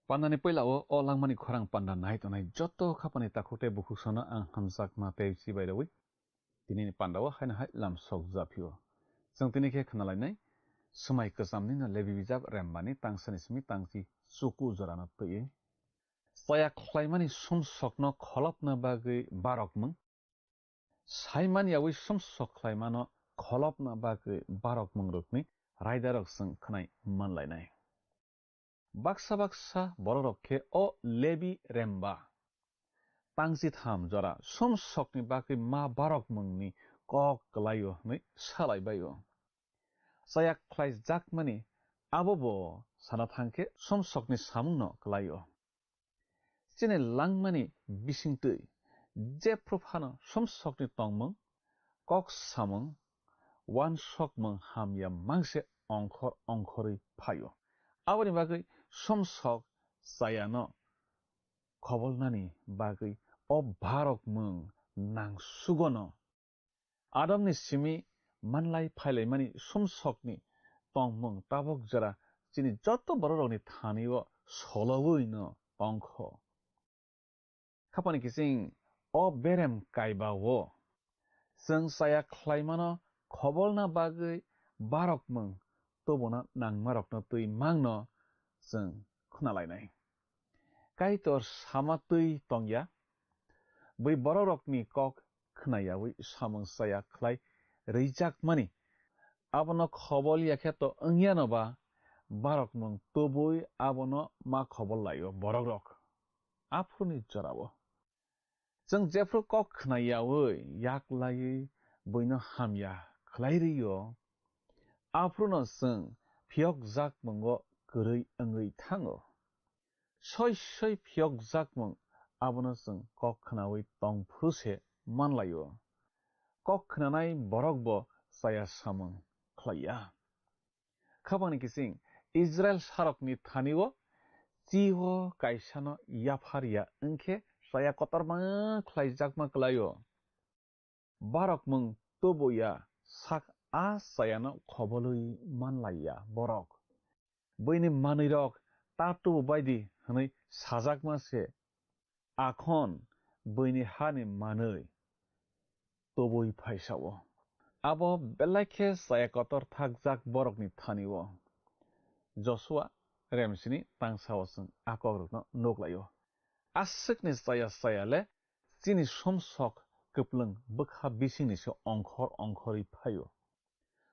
Pandani puila o, o langmani khorang panda nai tongnai joto khapani takhuk tei bukhuk sono ang hamjakma tei chibai rwi. Tinini panda o haino hai lam sok japhio. Chwng tini khe khna lainai, swmai kwchamni no Lebi bijap rembani tangsani simi tangchi chuku jorano twiwi. Chaya khlaimani sumsokno kholopna bagwi barokmung. Saimani yawi sumsok khlaimano kholopna bagwi barokmungrokni raidarok chwng khnai manlainai. Baksa baksa borokrok khe o Lebi remba tangchi tham jora sumsokni bagwi ma barokmungni kok kwlaio hwnwi salaibaio. Chaya khlaijakmani abo bo sana thangkhe sumsokni samungno kwlaio. Chini langmani bisingtwi jephru phano sumsokni tongmung, kok samung, uansukmung hamya mangse ongkhor ongkhorwi phaio. Aboni bagwi sumsok chayano khobolnani bagwi o barokmung nangsugono. Adamni simi manlai phailaimani sumsokni tongmung tabok jora chini joto borokrokni thani-o solowino tongkho. Khapani kiching o berem kaiba-o chwng chaya khlaimano khobolna bagwi barokmung tubuna nangmarokno twi mangno chwng khwnalainai. Kaitor sama twi tongya, bui borokrokni kok khnayawi samung chaya khlai rwjakmani. Abono khobol ya khe to wngyano ba, barokmung tubui abono ma khobol laio borokrok. Aphuruni jorao. Chwng jephru kok khna yaui, yak laiwi buino hamya khlai rw-o, aphruno chwng phiyokjakmungo kwrwi wngwi thango. Soi soi phiyokjakmung abono chwng kok khnaui tong phuru se man lai-o. Kok khnanai borok bo chaya samung khlai ya. Khapangni kiching Israil sarokni thani-o chi-o kaisano yaphar ya wng khe chaya kotorma khlaijakma kwlai-o. Barokmung tubu ya sak a chayano khobolwi man lai ya borok. Buini manwirok ta tubu bai di hwnwi sajakma se, akhon buini hani manwi tubui phaisa-o. Abo belai khe chaya kotor thakjak borokni thani-o. Josua remsini tangsa-o chwng a kokrokno nuk lai-o. Aswkni chaya chaya le chini sumsok kwplwng bwkha bisingni se ongkhor ongkhorwi phai-o.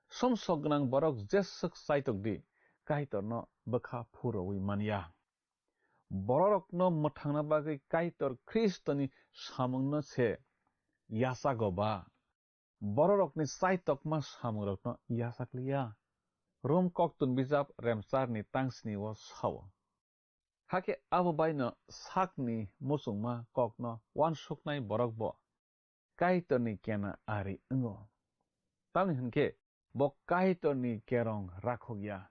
Sumsok gwnang borok jeswk chaitok di, Kaitorno bwkha phurowi man ya. Bororokno mwthangna bagwi Kaitor Khristoni samungno se yachago ba? Bororokni chaitokma samungrokno yachak li ya. Rom koktun bijap remcharni tangsni-o sao. Hakhe abo baino sakni muchungma kokno uansuknai borok bo Kaitorni kena ari wngo. Tamni hwn khe bo Kaitorni kerong rakhok ya.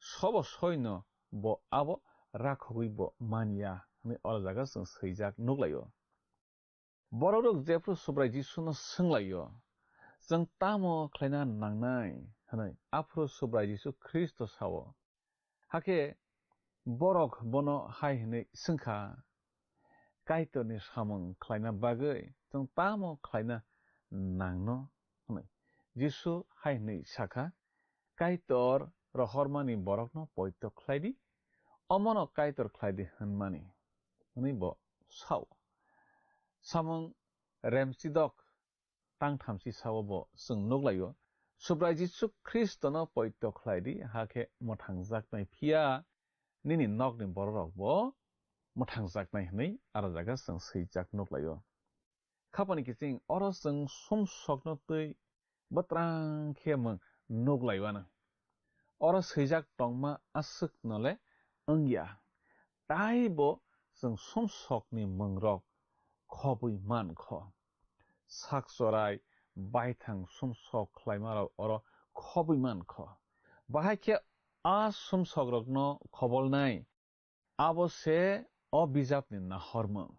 Sobo soino bo abo rakhogwi bo man ya hwnwi o jaga chwng swijak nuk lai-o. Bororok jephru Subrai Jisuno swng lai-o, "Chwng tamo khlaina nangnai?" hwnwi. Aphuru Subrai Jisu Khristo sao, Hakhe borok bono hai hwnwi swng kha, "Kaitorni samung khlaina bagwi chwng tamo khlaina nangno?" hwnwi. Jisu hai hwnwi sa kha, "Kaitor rohormani borokno poito khlai di, omono Kaitor khlai di hwnmani," hwnwi bo sao. Samung remchidok tangthamchi sao bo chwng nuklaio, Subrai Jisu Khristono poito khlai di, hakhe mwthangjaknai, phiya nini nokni bororok bo mwthangjaknai hwnwi aro jaga chwng swijak nuklaio. Khapani kiching oro chwng sumsokno twi bwtrang khe mwng nuklaiwano. Oro swijak tongma aswkno le wngya, taibo chwng sumsokni mwngrok khobwi mankho. Sak chorai baithang sumsok khlaimarok oro khobwi mankho. Bahai khe a sumsokrokno khobolnai, abo se o bijapni nahormung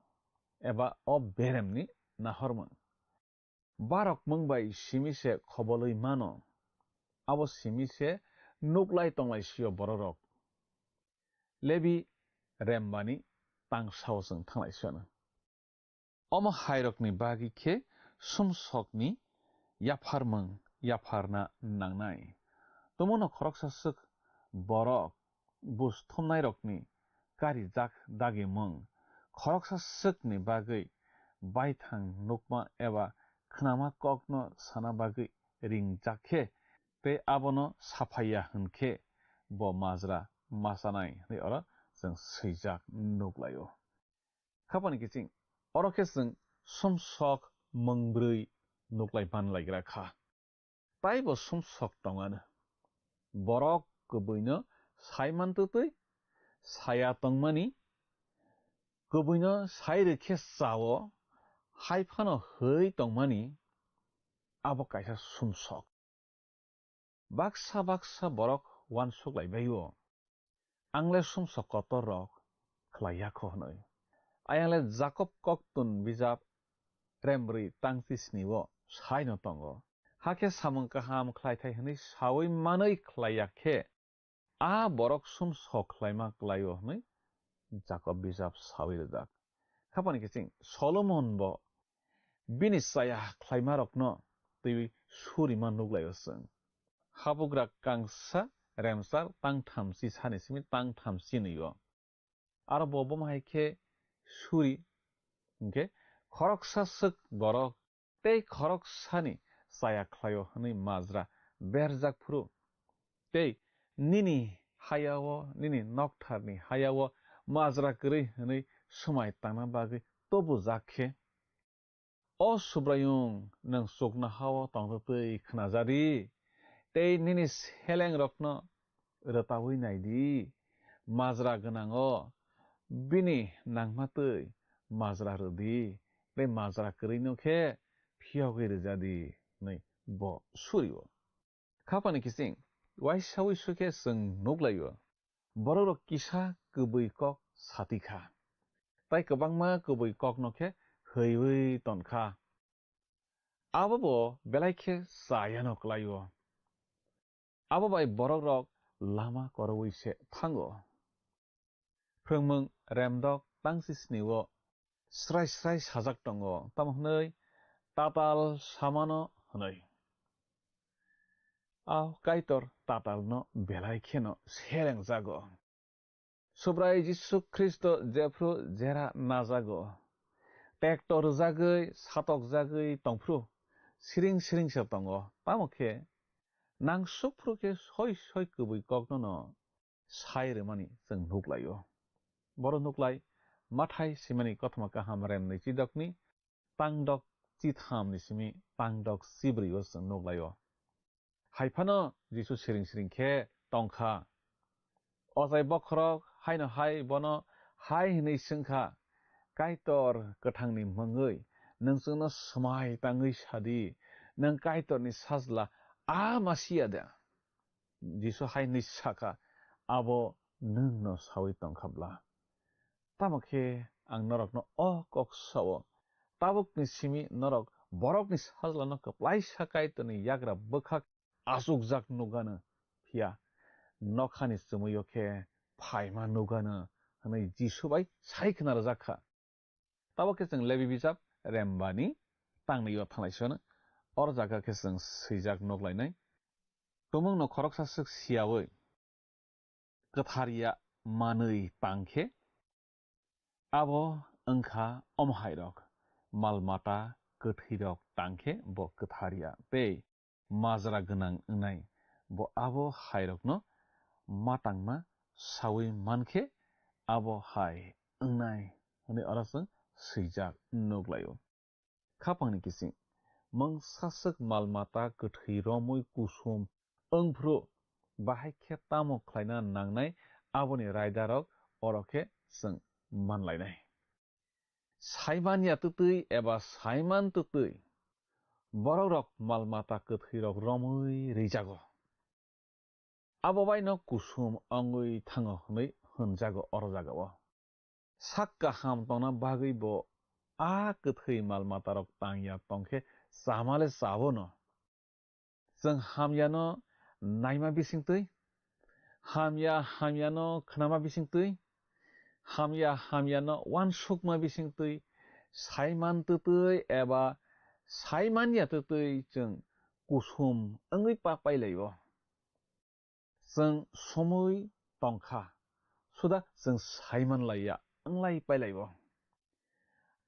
eba o beremni nahormung. Barokmung bai simi se khobolwi mano, abo simi se nuklai tonglaisio bororok. Lebi rembani tangsao chwng thanglaisio. Omo hairokni bagwi khe sumsokni yapharmung yapharna nangnai. Tomono khoroksa swk borok bus thumnairokni karijak dagimung, khoroksa swkni bagwi baithang nukma eba khnama kokno sana bagwi ringjak khe, tei abono saphaiya hwn khe bo majra ma chanai hwnwi oro chwng swijak nuklaio. Khapani kiching, oro khe chwng sumsok mungbrwi nuklai manlaigra kha. Taibo sumsok tongano. Borok kwbwino sai mantwtwi, saya tongmani, kwbwino sai rwkhe chao, hai phano hwi tongmani, abo kaisa sumsok. Baksa baksa borok uansuk lai bai-o, "Ang le sumsok kotor rok khlai ya kho," hwnwi. Ayang le Jakob koktun bijap rembrwi tangchi sni-o sai no tongo. Hakhe samung kaham khlai thai hwnwi saui manwi khlai ya khe, a borok sumsok khlaima klai-o hwnwi Jakob bijap saui rijak. Khapani kiching Solomon bo bini chaya khlaimarokno twiwi surima nuklaio chwng. Habugra kangsa remsar tangtham chisani simi tangtham chinwi-o. Aro bo bomo hai khe suri, hwnkhe khoroksa swk borok tei khoroksani chaya khlaio hwnwi majra berjak phuru, tei nini hayao, nini noktharni hayao majra kwrwi hwnwi swmai tangna bagwi tobujak khe, O Subraiyung, nwng chuknohao tongtwtwi khnajadi, tei nini selengrokno rwtaui naidi. Majra gwnango bini nangma twi majra rwdi, tei majra kwrwino khe phiyogwi rwjadi, hwnwi bo suri-o. Khapani kiching, uaisa uisu khe chwng nuklaio, borokrok kisa kwbwi kok sati kha, tai kwbangma kwbwi kokno khe hwiwi ton kha. Abo bo belai khe chayano klaio. Abo bai borokrok lama koroui se thango. Phrwngmung remdok tangchi sni-o srai srai sajak tongo, tamo hwnwi tatal samano hwnwi. A Kaitor tatalno belai kheno selengjago. Subrai Jisu Khristo jephru jera najago, tekto rwjagwi, satokjagwi tongphru siring siring se tongo. Tamo khe nangsukphru khe soi soi kwbwi koknono sai rwmani chwng nuklaio. Boro nuklai Mathai simani kothoma kaham rem nwi chidokni tangdok chithamni simi tangdok chibrwi-o chwng nuklaio. Hai phano Jisu siring siring khe tongkha. Ochai bokhorok haino hai bono hai hwnwi swngkha, "Kaitor kwthangni mungwi nwng chwngno swmai tangwi sadi, nwng Kaitorni sajla a Masia da?" Jisu hai hwnwi sakha, "Abo nwngno saui tongkha bla." Tamo khe ang norokno o kok sao, tabukni simi norok borokni sajlano kwplaisa Kaitorni yagra bwkhak achukjak nukgano, phiya nokhani chumui-o khe phaima nukgano, hwnwi Jisu bai sai khna rwjak kha. Tabuk khe chwng Lebi bijap rembani tangnwi-o thanglaisono, or jaga khe chwng swijak nuklainai. Tumungno khoroksa swk siyaui kwthar ya manwi tang khe, abo wng kha omo hairok: mal mata kwthwirok tang khe bo kwthar ya tei majra gwnang wngnai, bo abo hairokno ma tangma saui man khe abo hai wngnai hwnwi oro chwng swijak nuk lai-o. Khapangni kiching, mwng saswk mal mata kwthwi romwi kusum wng phuru, bahai khe tamo khlaina nangnai, aboni raidarok oro khe chwng man lainai. Saiman ya twtwi eba saiman twtwi, borokrok mal mata kwthwirok romwi rwijago. Abo bai no kusum wngwi thango hwnwi hwnjago oro jagao. Sak kaham tongna bagwi bo a kwthwi mal matarok tang ya tong khe chama le chabo no. Chwng hamya no naima bising twi, hamya hamya no khnama bising twi, hamya hamya no uansukma bising twi, saiman twtwi eba saiman ya twtwi chwng kusum wngwi pa pailai-o. Chwng somoi tong kha, suda chwng saiman lai ya, wnglai pailai-o.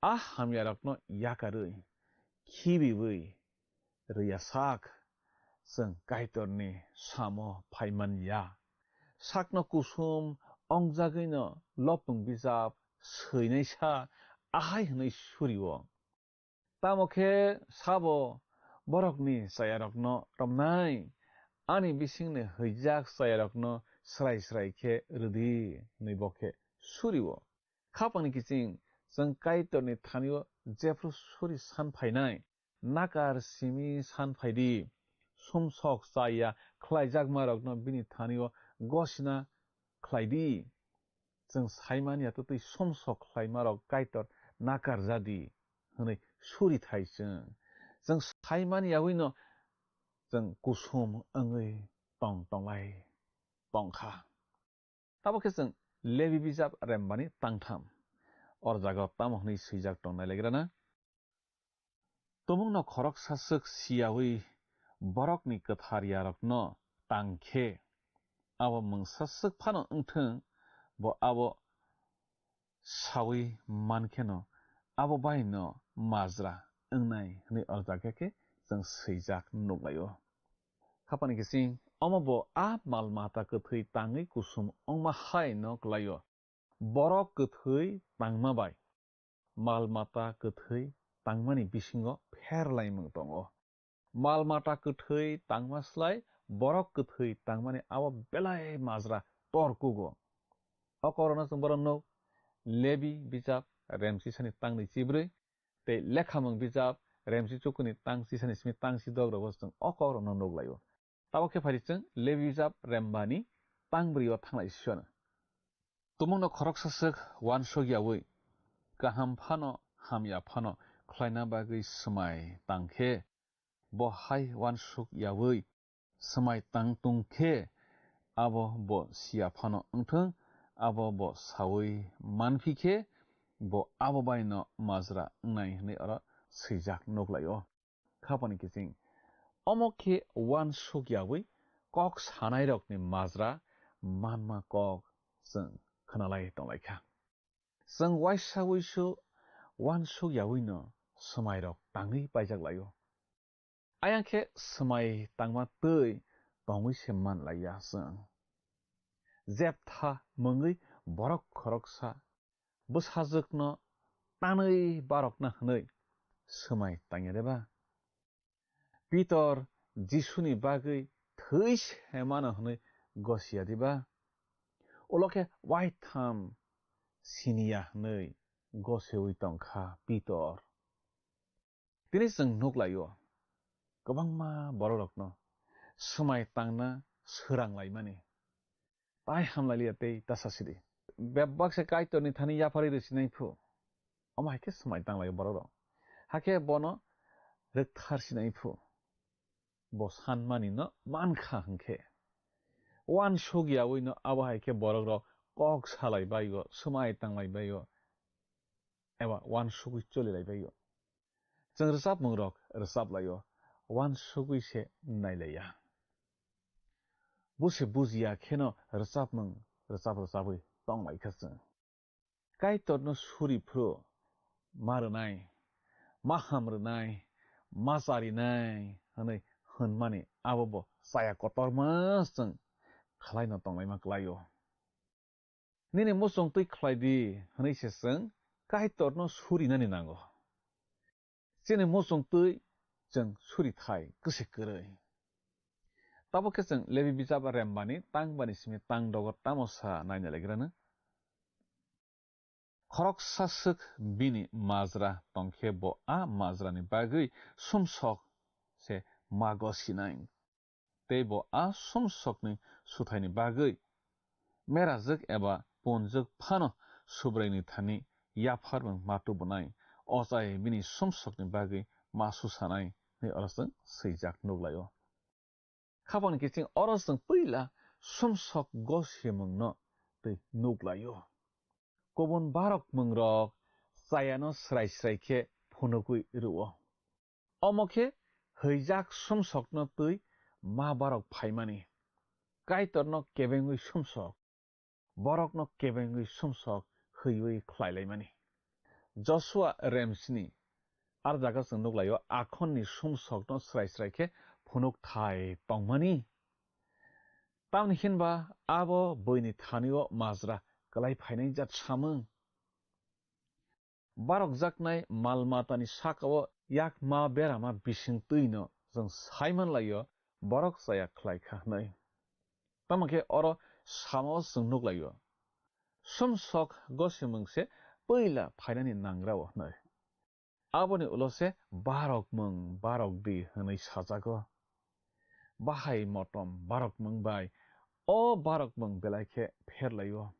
A hamyarokno yakarwi, khibiwi rwya sak, chwng Kaitorni samo phaiman ya. Sakno kusum ongjagwino lopung bijap swinai sa ahai hwnwi suri-o. Tamo khe sabo borokni chayarokno romnai, ani bisingni hwijak chayarokno srai srai khe rwdi hwnwi bo khe suri-o. Khapangni kiching, chwng Kaitorni thani-o jephru suri san phainai, nakar simi san phaidi, sumsok chaya khlaijakmarokno bini thani-o gosina khlaidi. Chwng saiman ya twtwi sumsok khlaimarok Kaitor nakar jadi hwnwi suri thai chwng. Chwng saiman yaui no chwng kusum wngwi tong tonglai tong kha. Tabo khe chwng Lebi bijap rembani tangtham. Or jagao tamo hwnwi swijak tong nai legrana? Tumungno khoroksa swk siyaui borokni kwthar yarokno tang khe, abo mungsa swk phano wng thung, bo abo saui man kheno abo bai no majra wngnai hwnwi o jaga khe chwng swijak nuk lai-o. Khapani kiching, omo bo a mal mata kwthwi tangwi kusum wngma hai no klai-o. Borok kwthwi tangma bai mal mata kwthwi tangmani bisingo pher laimung tongo. Mal mata kwthwi tangma slai borok kwthwi tangmani abo belai majra tor kugo. O korokno chwng borok nuk, Lebi bijap remsisani tangni chibrwi tei Lekhamung bijap remsi chukuni tang sisani simi tang sidok rogo chwng o kokrokno nuk lai-o. Tabok khe phai di chwng Lebi bijap rembani tang bwrwi o thanglai sio no. Tumungno khoroksa swk uansuk yaui, kaham phano hamya phano khlaina bagwi swmai tang khe, bo hai uansuk yaui swmai tang tung khe, abo bo siya phano wng thung, abo bo saui man phi khe, bo abo bai no majra wngnai hwnwi oro swijak nuk lai-o. Khapani kiching. Omo khe uansuk yaui kok sanairokni majra manma kok chwng khwnalai tong lai kha. Chwng uaisa uisu uansuk yaui no swmairok tangwi paijak lai-o. Ayang khe swmai tangma twi tongwi se man lai ya chwng. Jeptha mungwi borok khoroksa bwsajwkno tanwi barokna hwnwi swmai tangya de ba? Pitor Jisuni bagwi thwi se mano hwnwi gosiya di ba? Ulo khe waitham siniya hwnwi goseui tong kha Pitor. Tini chwng nuk lai-o, kwbangma borokrokno swmai tangna swrang laimani. Tai hamlailiya tei ta sasidi. Bebak se Kaitorni thani yapharwi rwsinai phu. Omo hai khe swmai tang lai-o borokrok. Hakhe bono rwkthar sinai phu. Bo sanmani no man kha hwnkhe. Uansuk yaui no abo hai khe borokrok kok salai bai-o, swmai tang lai bai-o, eba uansugwi choli lai bai-o. Chwng rwchapmung rok rwchap lai-o, uansugwi se nai lai ya. Bo se bujiya kheno rwchapmung rwchap rwchapwi tong lai kha chwng. Kaitorno suri phuru ma rwnai, ma ham rwnai, ma charinai hwnwi hwnmani abo bo chaya kotorma chwng khlaino tonglaima kwlaio. Nini muchung twi khlai di hwnwi se chwng Kaitorno surinani nango. Chini muchung twi chwng suri thai kwswi kwrwi. Tabuk khe chwng Lebi bijap rembani tang bani simi tang dogo tamo sa naina legrano. Khoroksa swk bini majra tongkhe bo a majrani bagwi sumsok se mago sinai. Tei bo a sumsokni suthaini bagwi merajwk eba punjwk phano Subraini thani yapharmung ma tubunai, ochai bini sumsokni bagwi ma susanai, hwnwi oro chwng swijak nukhlaio. Khapangni kiching oro chwng puila sumsok gosimungno twi nukhlaio. Kubun barokmungrok chayano srai srai khe phunugwi rwo. Omo khe hwijak sumsokno twi ma barok phaimani. Kaitorno kebengwi sumsok, borokno kebengwi sumsok hwiwi khlailaimani. Joshua remsni ar jaga chwng nukhlaio akhonni sumsokno srai srai khe phunuk thai tongmani. Tamni hinba abo buini thanio majra kwlai phainai jat samung. Barokjaknai mal matani sakao yak ma berama bising twino chwng saiman laio borok chaya khlai kha hwnwi. Tamo khe oro samo chwng nuk laio. Sumsok gosimung se puila phainani nangrao hwnwi. Aboni ulo se barokmung barok di hwnwi sajago. Bahai motom barokmung bai o barokmung belai khe pherlaio.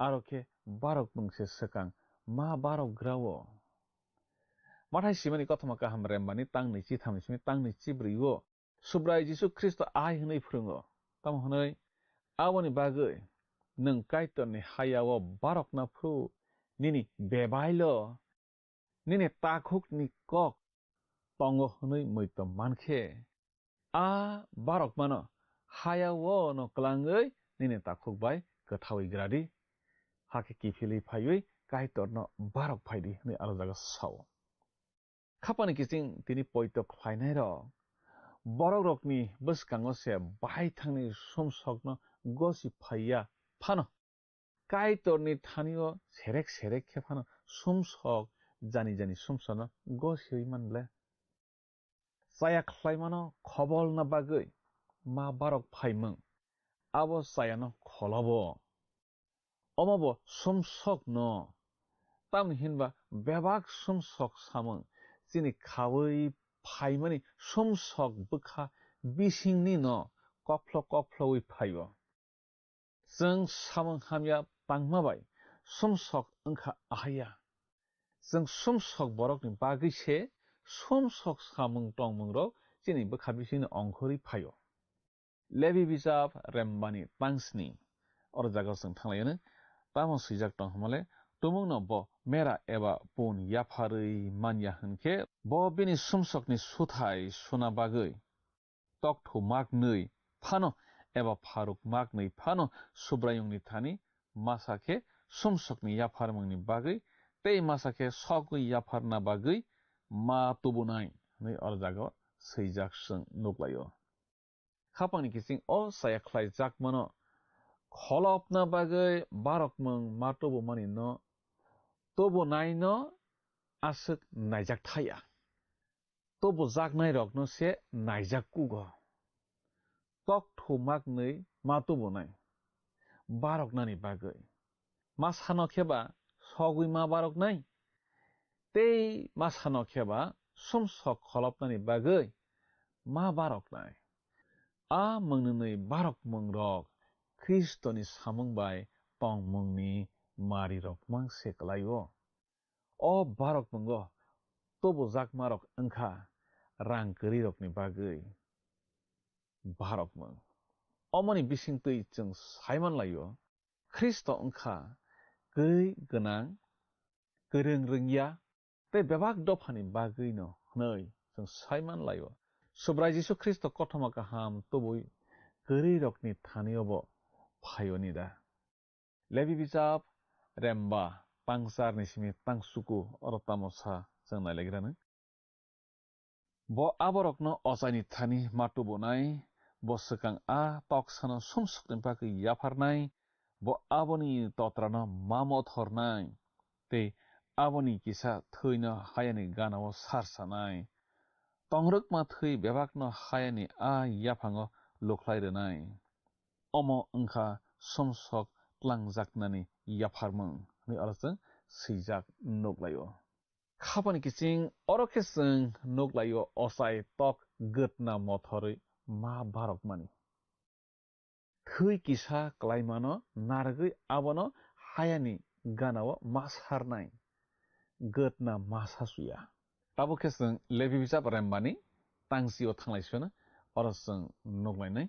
Aro khe barokmung se swkang ma barok grao. Mathai simani kothoma kaham rembani tang nwichi thamni simi tang nwichi brwi o Subrai Jisu Khristo ai hwnwi phwrwngo. Tamo hwnwi aboni bagwi nwng Kaitorni hayao barokna phuru nini bebailo nini takhukni kok tongo hwnwi muitom mankhe, a barokmano hayao no kwlangwi nini takhuk bai kwthaui gradi, hakhe kiphilwi phaiwi Kaitorno barok phaidi hwnwi aro jaga sao. Khapani kiching tini poito khlainairok, borokrokni bwskango se bahaithangni sumsokno gosi phaiya phano, Kaitorni thanio serek serek khe phano sumsok jani jani sumsokno gosiwi man le. Chaya khlaimano khobolna bagwi ma barok phaimung, abo chayano kholobo. Omo bo sumsokno, tamni hinba bebak sumsok samung chini khaui phaimani sumsok bwkha bisingni no kophlo kophloui phaio. Chwng samung hamya tangma bai sumsok wngkha ahaiya. Chwng sumsok borokni bagwi se sumsok samung tongmungrok chini bwkha bisingni ongkhorwi phaio. Lebi bijap rembani tangsni. Oro jaga chwng thanglaiyano tamo swijak tong hwnmale, tumungno bo mera eba pun yapharwi manya hwnkhe, bo bini sumsokni suthai suna bagwi tokthu maknwi phano eba pharuk maknwi phano Subraiyungni thani masa khe sumsokni yapharmungni bagwi tei masa khe sogwi yapharna bagwi ma tubunai hwnwi oro jaga swijak chwng nuklaio. Khapangni kiching o chaya khlaijakmano kholopna bagwi barokmung ma tubumani no tubunaino aswk naijak thaya. Tubujaknairokno se naijak kugo. Tokthu maknwi ma tubunai baroknani bagwi. Ma sano khe ba sogwi ma baroknai, tei ma sano khe ba sumsok kholopnani bagwi ma baroknai. A mwngnwnwi barokmungrok Khristoni samung bai tongmungni marirok mang se kwlaio. O barokmungo tubujakmarok wngkha rang kwrwirokni bagwi barokmung. Omoni bisingtwi chwng saiman laio, Khristo wngkha kwrwi gwnang, kwrwng rwngya, tei bebak dophani bagwino hwnwi chwng saiman laio. Subrai Jisu Khristo kothoma kaham tubui kwrwirokni thanio bo phaio ni da? Lebi bijap remba tangcharni simi tangsuku oro tamo sa chwng nailaigwrani. Bo aborokno ochaini thani ma tubunai, bo swkang a toksano sumsokni bagwi yapharnai, bo aboni totrano ma mothornai, tei aboni kisa thwino hayani ganao sarsanai. Tongrwkma thwi bebakno hayani a yaphango lukhlai rwnai. Omo wngkha sumsok tlangjaknani yapharmung, hwnwi oro chwng swijak nuklaio. Khapani kiching oro khe chwng nuklaio ochai tok gwtna mothorwi ma barokmani. Thwi kisa klaimano narwgwi abono hayani ganao ma sarnai, gwtna ma sasuya. Tabuk khe chwng Lebi bijap rembani tangsio thanglai sino, oro chwng nuklainai.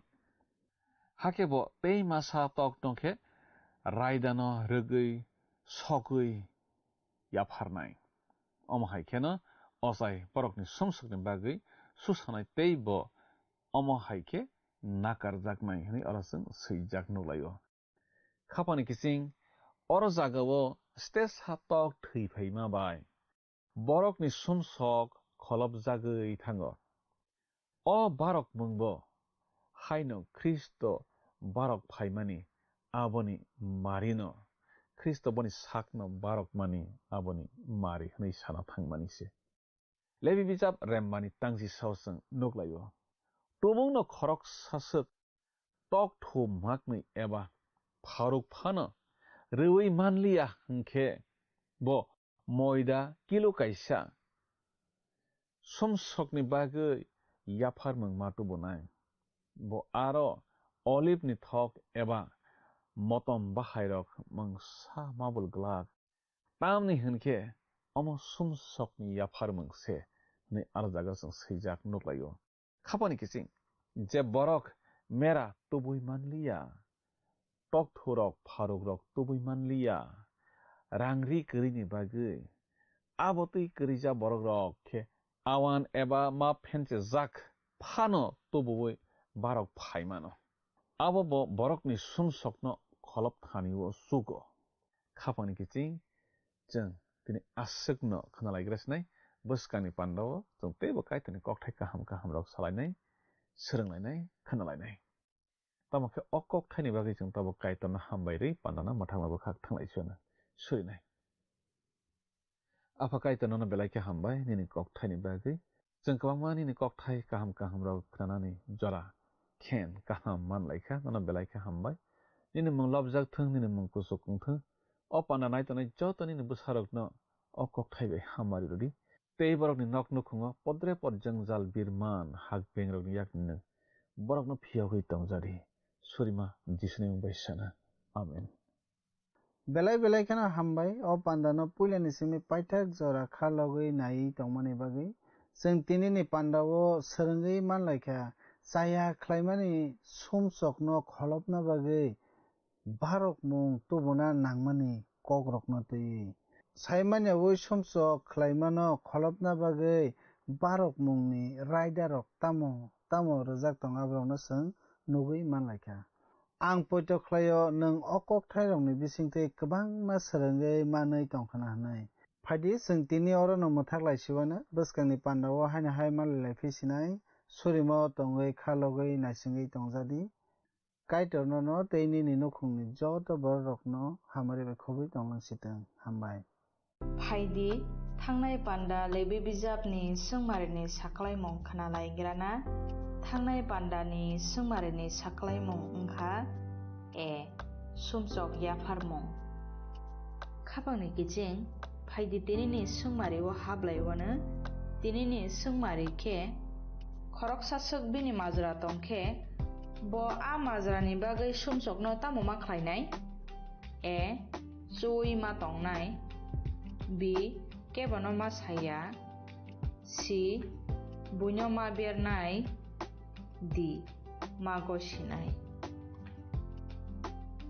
Hakhe bo tei masa tok tong khe raidano rwgwi sogwi yapharnai. Omo hai kheno ochai borokni sumsokni bagwi susanai tei bo omo hai khe nakarjaknai hwnwi oro chwng swijak nuklaio. Khapani kiching oro jagao stage ha tok thwi phaima bai borokni sumsok kholopjagwi thango. O barokmungbo haino Khristo barok phaimani aboni marino, Khristo boni sakno barokmani aboni mari hwnwi sana thangmani se. Lebi bijap rembani tangsi sao chwng nuklaio. Tumungno khoroksa swk tok thu maknwi eba pharuk phano rwui manliya hwnkhe bo moida kilo kaisa sumsokni bagwi yapharmung ma tubunai. Bo aro olibni thok eba motom bahairok mungsa mabul glak. Tamni hwnkhe omo sumsokni yapharmung se hwnwi aro jaga chwng swijak nuklaio. Khapani kiching, je borok mera tubui manliya, tokthurok pharukrok tubui manliya, rang ri kwrwini bagwi, abo twi kwrwija borokrok khe awan eba ma phenchejak phano tubuwi barok phai mano. Abo bo borokni sumsokno kholop thani-o chugo. Khapangni kiching chwng tini aswkno khwnalaigra sinai, bwskangni pandao chwng teibo Kaitorni kokthai kaham kahamrok salainai, swrwnglainai, khwnalainai. Tamo khe o kokthaini bagwi chwng tabuk Kaitorno hambai rwi pandano mwthangma bwkhak thanglai siyano surinai. Apha Kaitor, nono belai khe hambai nini kokthaini bagwi. Chwng kwbangma nini kokthai kaham kahamrok khnanani jora khen kaham man lai kha, nono belai khe hambai. Nini mung lobjak thung, nini mung kuchuk wng thung. O panda nai tongnai joto nini bwsarokno o kokthai bai hamari rwdi. Tei borokni nok nukhungo podre pod jwngjal birman hak bengrokni yakni nwng borokno phiyogwi tongjadi. Surima Jisuni mung bai sana. Amen. Belai belai kheno hambai o pandano puilani simi paithak jora kha logwi naiwi tongmani bagwi. Chwng tinini pandao swrwngwi manlaikha, chaya khlaimani sumsokno kholopna bagwi barokmung tubuna nangmani kokrokno twiwi. Saimanya wi sumsok khlaimano kholopna bagwi barokmungni raidarok tamo tamo rwjak tongo, aborokno chwng nugwi manlaikha. Ang poito khlaio, nwng o kokthairokni bisingtwi kwbangma swrwngwi manwi tongkhwna hwnwi. Phaidi, chwng tini orono mwthak laisiwano bwskangni pandao haino hai manlai lai phi sinai, surima-o tongwi kha logwi naisingwi tongjadi. Kaitor nono tei nini nukhungni joto bororokno hamari bai khobwi tonglang sitwng. Hambai. Phaidi, thangnai panda Lebi bijapni swngmarini saklaimung khwnalaigrana. Thangnai pandani swngmarini saklaimung wngkha: A. Sumsok yapharmung. Khapangni kiching, phaidi tinini swngmari-o hablaiwano. Tinini swngmari khe khoroksa swk bini majra tong khe, bo a majrani bagwi sumsokno tamo ma khlainai? A. Chuwi ma tongnai. B. Kebono ma saya. C. Buino ma bernai. D. Ma gosinai.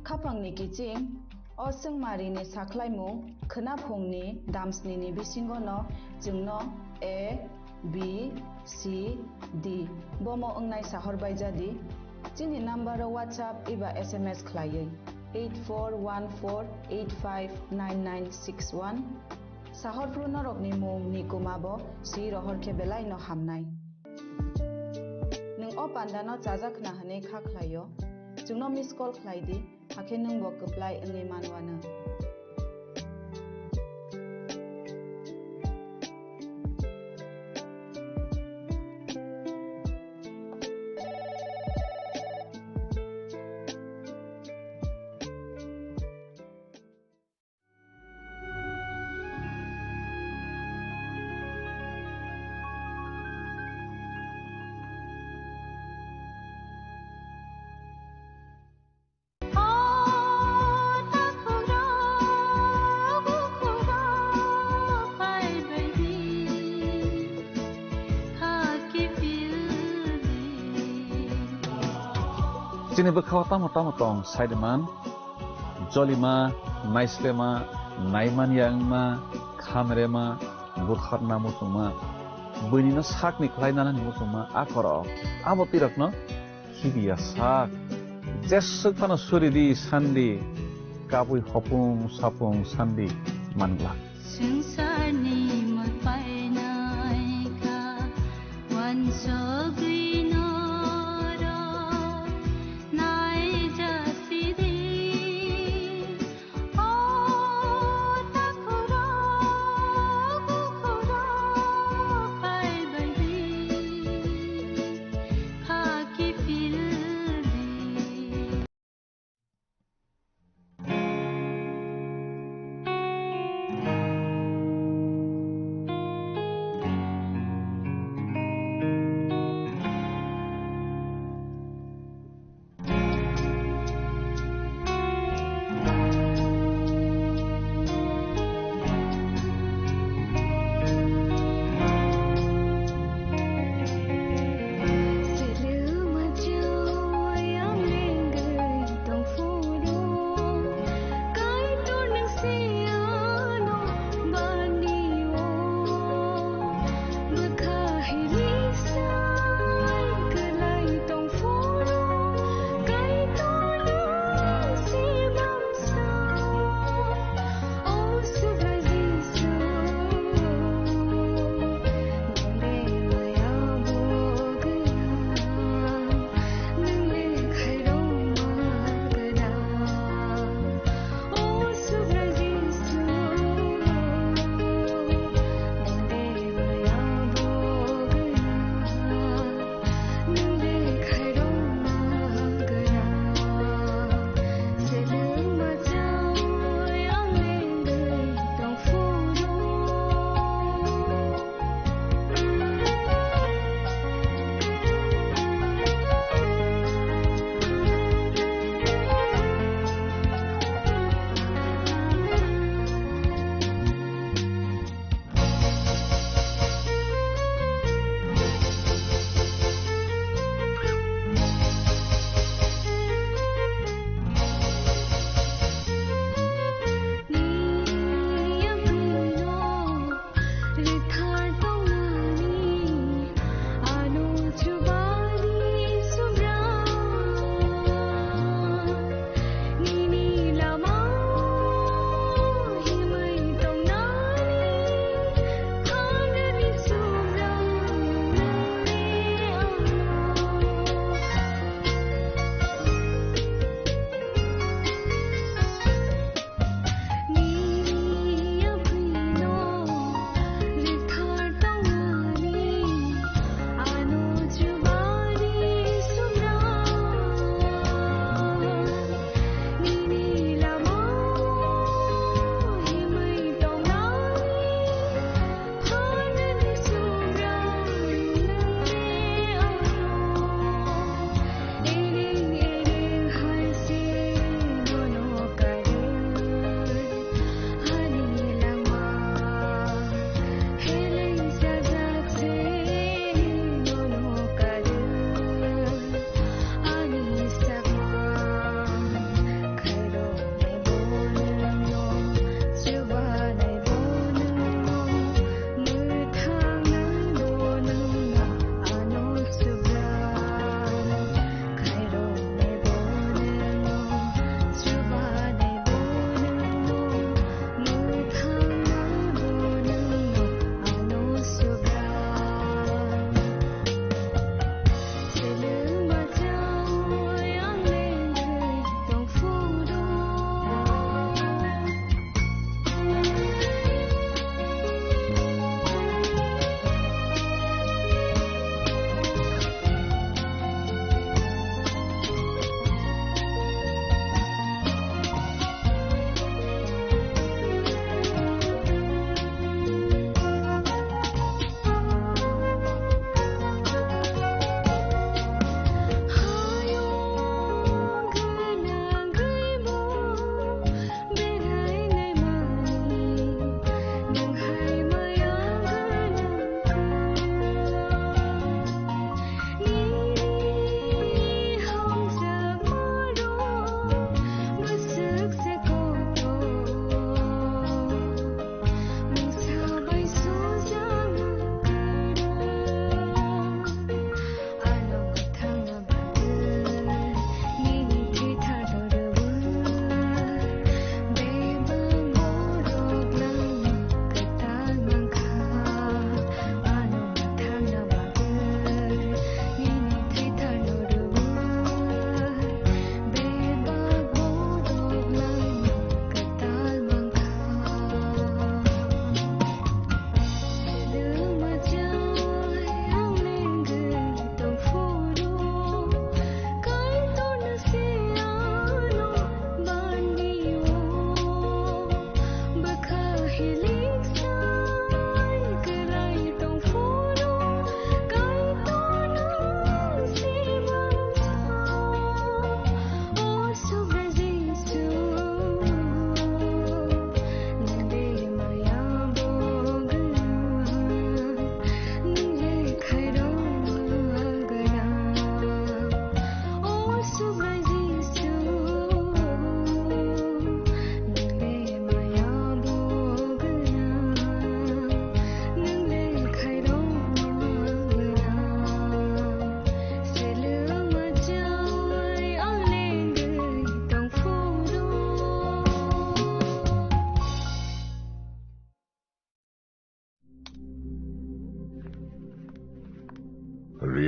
Khapangni kiching, o swngmarini saklaimung khwnaphungni damsnini bisingono chwngno A, B, C, D bomo wngnai sahor baijadi. Chini number o WhatsApp eba S M S khlaiwi eight four one four eight five nine nine six one. Sahorphru norokni mung ni kuma bo si rohor khe belai no hamnai. Nwng o panda no chajak khna hwnwi kha khlaio, chwngno miss call khlai di, hakhe nwng bo kwplai wngwi manwano. Chini bwkhao tamo tamo tong, saidiman, jolima, naislema, naimanya wngma, khamrema, butharna muchungma, buinino sakni khlai nanani muchungma, a khorok, abo twirakno khibiya sak. Jeswk phano suri di sandi, kabui hopung sapung sandi manglak. Swngcharni mol painai kha, uansugwi norok naijasidi. O takhurok, bukhurok phaibaidi, kha kiphildi.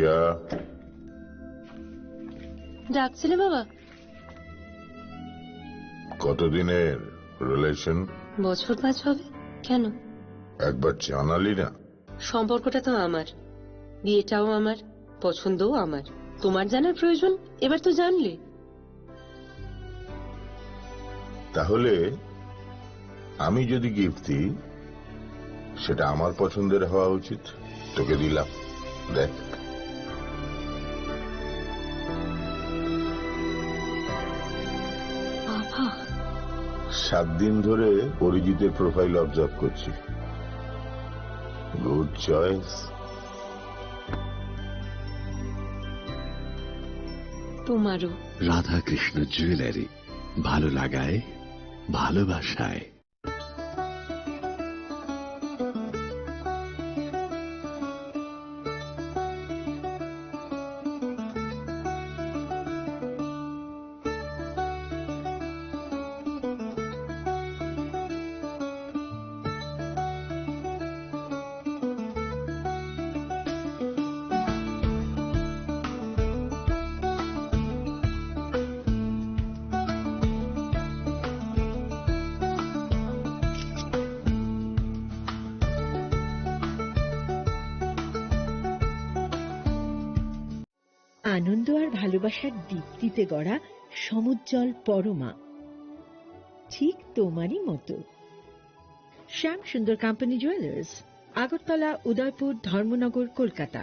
ইয়া। ডাকছিলে বাবা? কতদিনের রিলেশন? বছর পাঁচ হবে। কেন? একবার জানালি না। সম্পর্কটা তো আমার, বিয়েটাও আমার, পছন্দও আমার। তোমার জানার প্রয়োজন? এবার তো জানলে। তাহলে আমি যদি গিফট দিই, সেটা আমার পছন্দের হওয়া উচিত। তোকে দিলাম, দেখ। বাবা। সাত দিন ধরে অরিজিতের প্রোফাইল অবজার্ভ করছি। Good choice. তোমারও। রাধাকৃষ্ণ জুয়েলারি, ভালো লাগায়, ভালোবাসায়। আনন্দ আর ভালোবাসার দীপ্তিতে গড়া সমুজ্জ্বল পরমা, ঠিক তোমারই মতো। শ্যাম সুন্দর কোম্পানি জুয়েলার্স, আগরতলা, উদয়পুর, ধর্মনগর, Kolkata.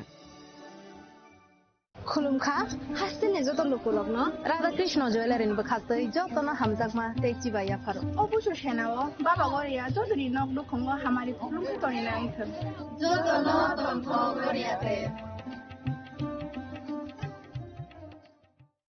Khulumkha, hasteni joto lukurokno Radha Krishna Jewellery ni bwkhaktwi jotono hamjakma tei chibai yapharo. O busu senao Baba Goria jotoni nok nukhungo hamari khulumwi tongwi nai thwng. Jotono tongthok Goria tei.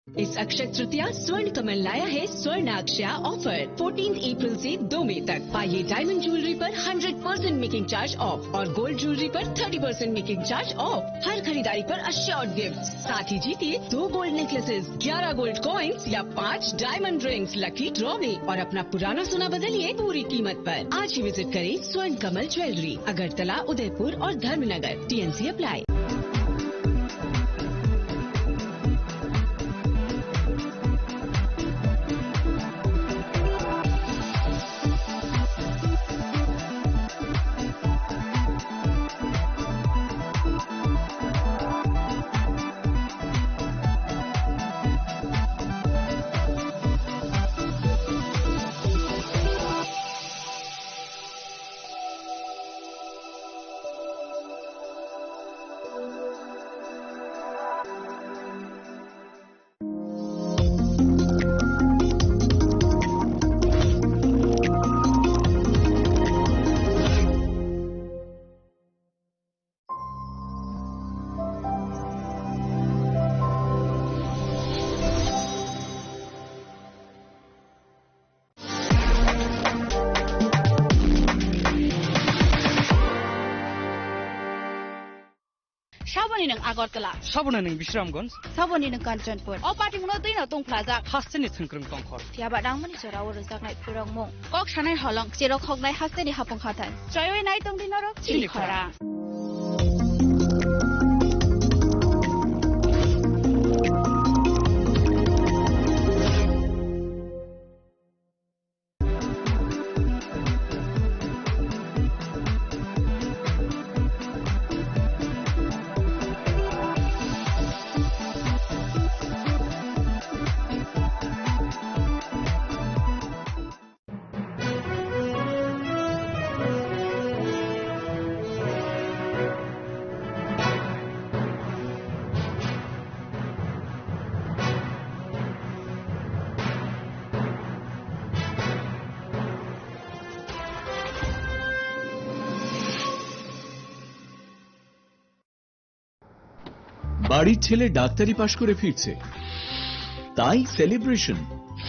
इस अक्षय तृतीया स्वर्ण कमल लाया है स्वर्ण अक्षया offer. Fourteen April से दो मई तक पाइए डायमंड ज्वेलरी पर hundred percent making charge off और गोल्ड ज्वेलरी पर thirty percent making charge off. हर खरीदारी पर अश्योर्ड गिफ्ट, साथ ही जीतिए दो गोल्ड नेकलेसेस, ग्यारह गोल्ड कॉइन्स या पाँच डायमंड रिंग्स लकी ड्रॉ में और अपना पुराना सोना बदलिए पूरी कीमत पर। आज ही विजिट करें स्वर्ण कमल ज्वेलरी, अगरतला, उदयपुर और Dharmanagar. TNC apply. Saboni nwng Agartala. Saboni nwng Bisramganj. Saboni nwng Kanchanpur. O patimungno twino tungphlajak. Hasteni thwngkwrwng tongkhor. Phiya ba nangmani jorao rwjaknai phwrwngmung. Kok sanai holong, cherok hoknai hasteni hapung hathai. Choiwi nai tongdi norok chini chini khorang. বাড়ির ছেলে ডাক্তারি পাশ করে ফিরছে, তাই সেলিব্রেশন।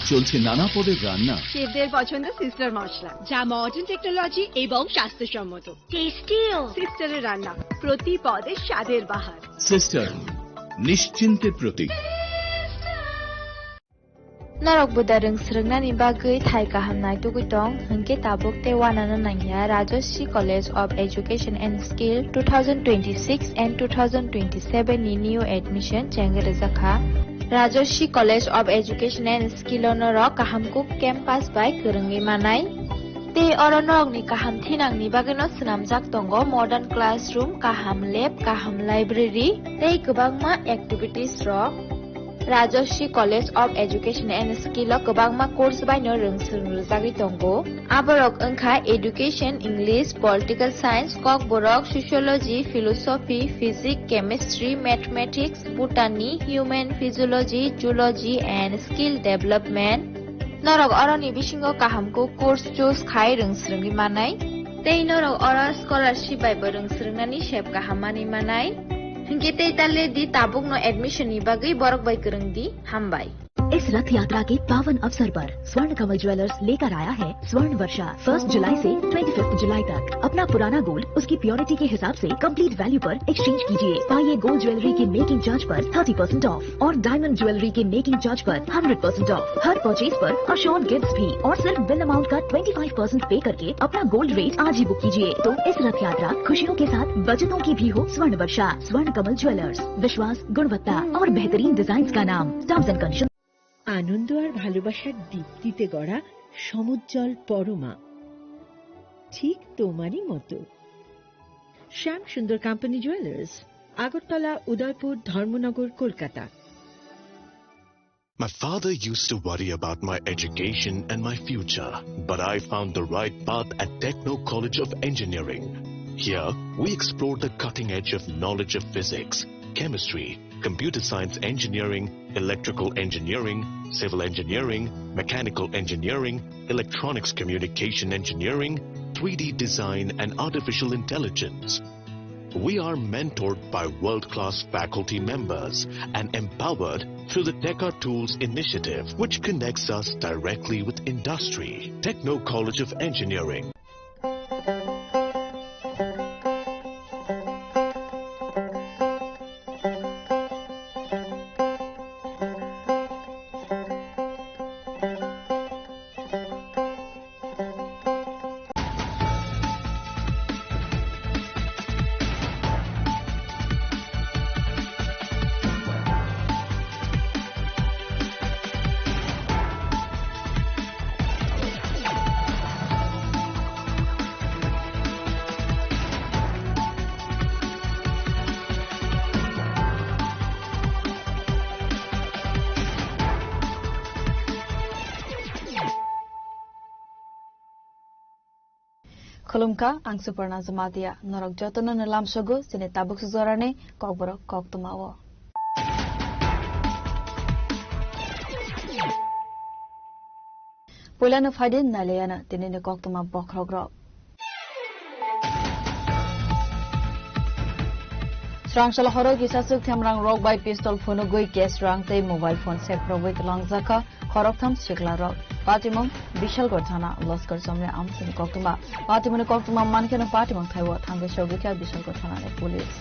চলছে নানা পদের রান্না। শেফদের পছন্দ সিস্টার মশলা, যা মডার্ন টেকনোলজি এবং স্বাস্থ্যসম্মত। টেস্টিও। সিস্টারের রান্না, প্রতি পদে স্বাদের বাহার। সিস্টার, নিশ্চিন্তের প্রতীক। Norok buda rwng swrwngnani bagwi thai kaham naitugwi tong, hwnkhe tabuk tei uanano nangya Rajashree College of Education and Skill two thousand twenty-six and two thousand twenty-seven ni new admission chengwi rwjakha. Rajashree College of Education and Skill o norok kaham kuk campus bai kwrwngwi manai. Tei oro norokni kaham thinangni bagwino swnamjak tongo modern classroom, kaham lab, kaham library tei kwbangma activities rok. Rajashree College of Education and Skill o kwbangma course baino rwng swrwng rwjagwi tongo. Aborok wngkha Education, English, Political Science, Kokborok, Sociology, Philosophy, Physics, Chemistry, Mathematics, Botany, Human Physiology, Zoology and Skill Development. Norok oroni bisingo kaham kuk course choose khai rwng swrwngwi manai. Tei norok oro scholarship bai bo rwng swrwngnani sep kaham manwi manai. Hinkhe tei ta le di, tabukno admission ni bagwi borok bai kwrwng di. Hambai. इस रथ यात्रा के पावन अवसर पर स्वर्ण कमल ज्वेलर्स लेकर आया है स्वर्ण वर्षा। फर्स्ट जुलाई से ट्वेंटी फिफ्थ जुलाई तक अपना पुराना गोल्ड उसकी प्योरिटी के हिसाब से कंप्लीट वैल्यू पर एक्सचेंज कीजिए। पाइए गोल्ड ज्वेलरी की मेकिंग चार्ज पर थर्टी परसेंट ऑफ और डायमंड ज्वेलरी के मेकिंग चार्ज पर hundred percent of. Her purchase पर अश्योर्ड गिफ्ट्स भी और सिर्फ बिल अमाउंट का ट्वेंटी फ़ाइव परसेंट पे करके अपना गोल्ड रेट आज ही बुक कीजिए। तो इस रथ यात्रा खुशियों के साथ बचतों की भी हो स्वर्ण वर्षा। स्वर्ण कमल ज्वेलर्स, विश्वास, गुणवत्ता और बेहतरीन डिजाइन का नाम। Terms and condition. আনন্দ আর ভালোবাসার দীপ্তিতে গড়া সমুজ্জ্বল পরমা, ঠিক তোমারই মতো। শ্যাম সুন্দর কোম্পানি জুয়েলার্স, আগরতলা, উদয়পুর, ধর্মনগর, Kolkata. My father used to worry about my education and my future, but I found the right path at Techno College of Engineering. Here, we explore the cutting edge of knowledge of physics, chemistry, computer science engineering, electrical engineering, civil engineering, mechanical engineering, electronics communication engineering, three D design, and artificial intelligence. We are mentored by world-class faculty members and empowered through the Teka Tools initiative, which connects us directly with industry. Techno College of Engineering. Khulumkha, ang Suparna Jamatia. Norok jotono no lamsogo chini tabuk sujorani kokborok koktwmao. Puilano phaidi nailaiano tinini koktwma bokhorokrok. Srangsalo horo kisa swk themrang rok bai pistol phunugwi cash rang tei mobile phone seprogwi twlangjakha. Khoroktham siklarok. Patimung Bishalgarh thana, Laskar Chomya amsini koktwma. Patimungni koktwma mankheno patimung thaibo thangwi sogwikha Bishalgarh thanani police.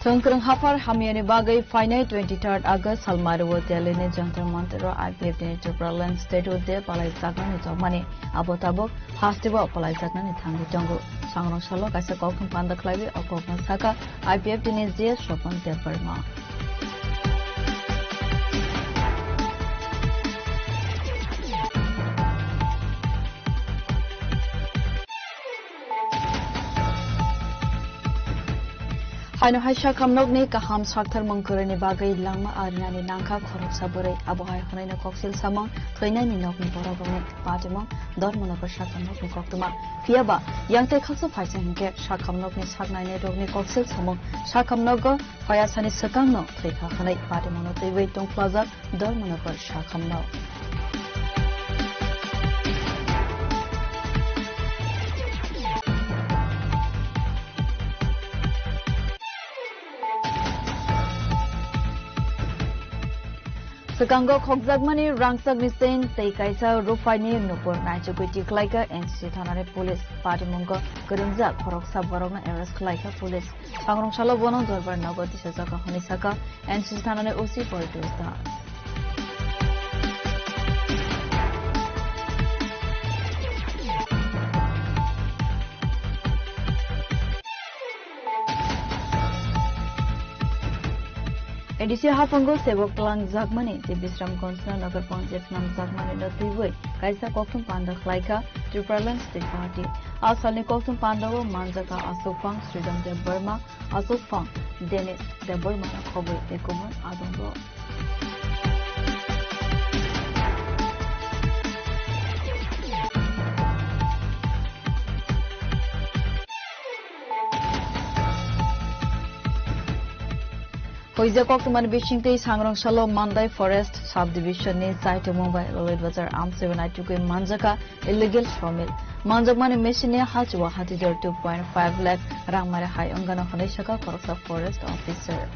Thwngkwrwng haphar hamyani bagwi phainai twenty-third August salmario Delhi ni Jantar Mantar o I P F T ni Tipraland Statue Day palaijaknani tongmani. Abo tabuk hasteo palaijaknani thangwi tongo. Sangrong salo kaisa kokthum panda khlaiwi o kokno sakha I P F T ni G S Swapan Debbarma. Haino hai sakhamnokni kaham sakthar mung kwrwini bagwi langma arinani nangkha khoroksa bwrwi. Abohai hwnwi koksil samung thwinaini nokni borok rokni patimung Dharmanagar sakhamnokni koktwma. Phiyaba yang tei khaksa phaisa hinkhe sakhamnokni saknaini rokni koksil samung sakhamnogo phaya sani swkangno thwikha hwnwi patimungno twiwi tongphlajak Dharmanagar sakhamno. Swkango khokjakmani rangchakni chain tei kaisa ruphaini nupur naichugwi tikhlaikha N C C thanani police. Patimungo kwrwngjak khoroksa borokno arrest khlaikha police. Sangrong salo bono dorbar nogo tisajak hwnwi sakha N C C thanani O C Paritosh Das. A D C haphango sebok twlangjakmani tei Bisramganjno Nagar Panchayat swnamjakmani no twiwi kaisa kokthum panda khlaikha Tipraland State Party. A salni kokthum pandao manjakha Asokphang Sridham Debbarma, Asokphang Denis Debbarma no khobwi tei kubun adongrok. Hoijak koktwmani bisingtwi sangrong salo Mandai Forest Subdivision ni chaitumung bai Laloit Bazar amchaibo naitukwi manjakha illegal sawmill. Manjakmani machine ni hachua hatidor two point five lakh rang mare hai wngkha hwnwi sakha khoroksa forest officer.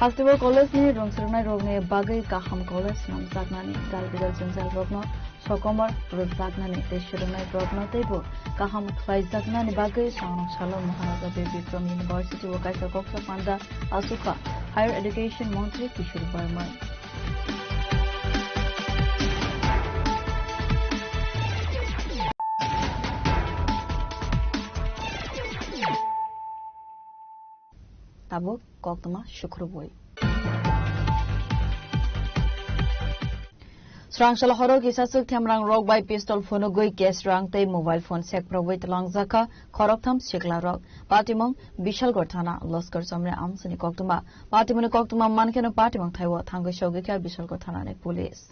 Hasteo college ni rwngsrwknai rokni bagwi kaham college swnamjaknani dal bidal jwngjal rokno sokomor rwjaknani tei swrwngnai rokno teibo kaham khlaijaknani bagwi sangrong salo Maharaja Bir Bikram University o kaisa koksa panda achukha Higher Education Montri Kishore Barma. Tabuk koktwma sukrubwi. Srangsal horo kisa swk themrang rok bai pistol phunugwi cash rang tei mobile phone sekprobwi twlangjakha khoroktham sikla rok. Patimung Bishalgarh thana Loskar Chomni amchini koktwma. Patimungni koktwma mankheno patimung thaibo thangwi sogwikha Bishalgarh thanani police.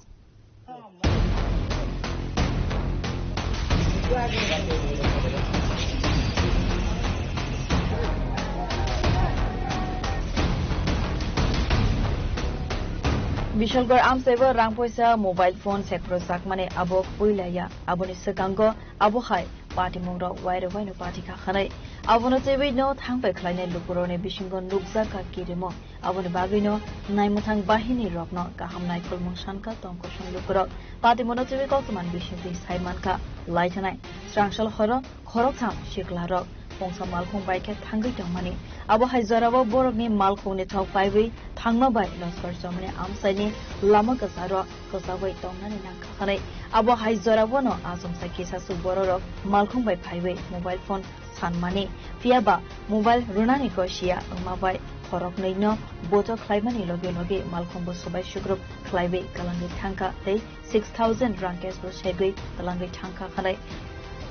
Bishalgarh amchaibo rang poisa mobile phone sekprojak mani abo puila ya. Aboni swkango abo hai patimung rok wairok waino patikha khanai. Abono twiwi no thangpai khlainai lukurokni bisingo nukjakha kirimung. Aboni bagwino naimwthang bahini rokno kaham naikolmung sankha tongkosong lukurok. Patimono twiwi koktwmani bisingtwi sai mankha laithanai srangsal horo khoroktham sikla rok pungsa malkhung bai khe thangwi tongmani. Abo hai jorao borokni malkhungni thok paiwi thangma bai Loskar Chomni amchaini lama kwcharo kwchagwi tongnani nangkha hwnwi. Abo hai jorao no achomsa kisa swk bororok malkhung bai phaiwi mobile phone sanmani. Phiya ba mobile rwnani gosia wngma bai khoroknwi no bochok khlaimani loge loge malkhungbo swbai sukrup khlaiwi kwlangwi thangkha tei six thousand rang cash bo segwi kwlangwi thangkha khanai.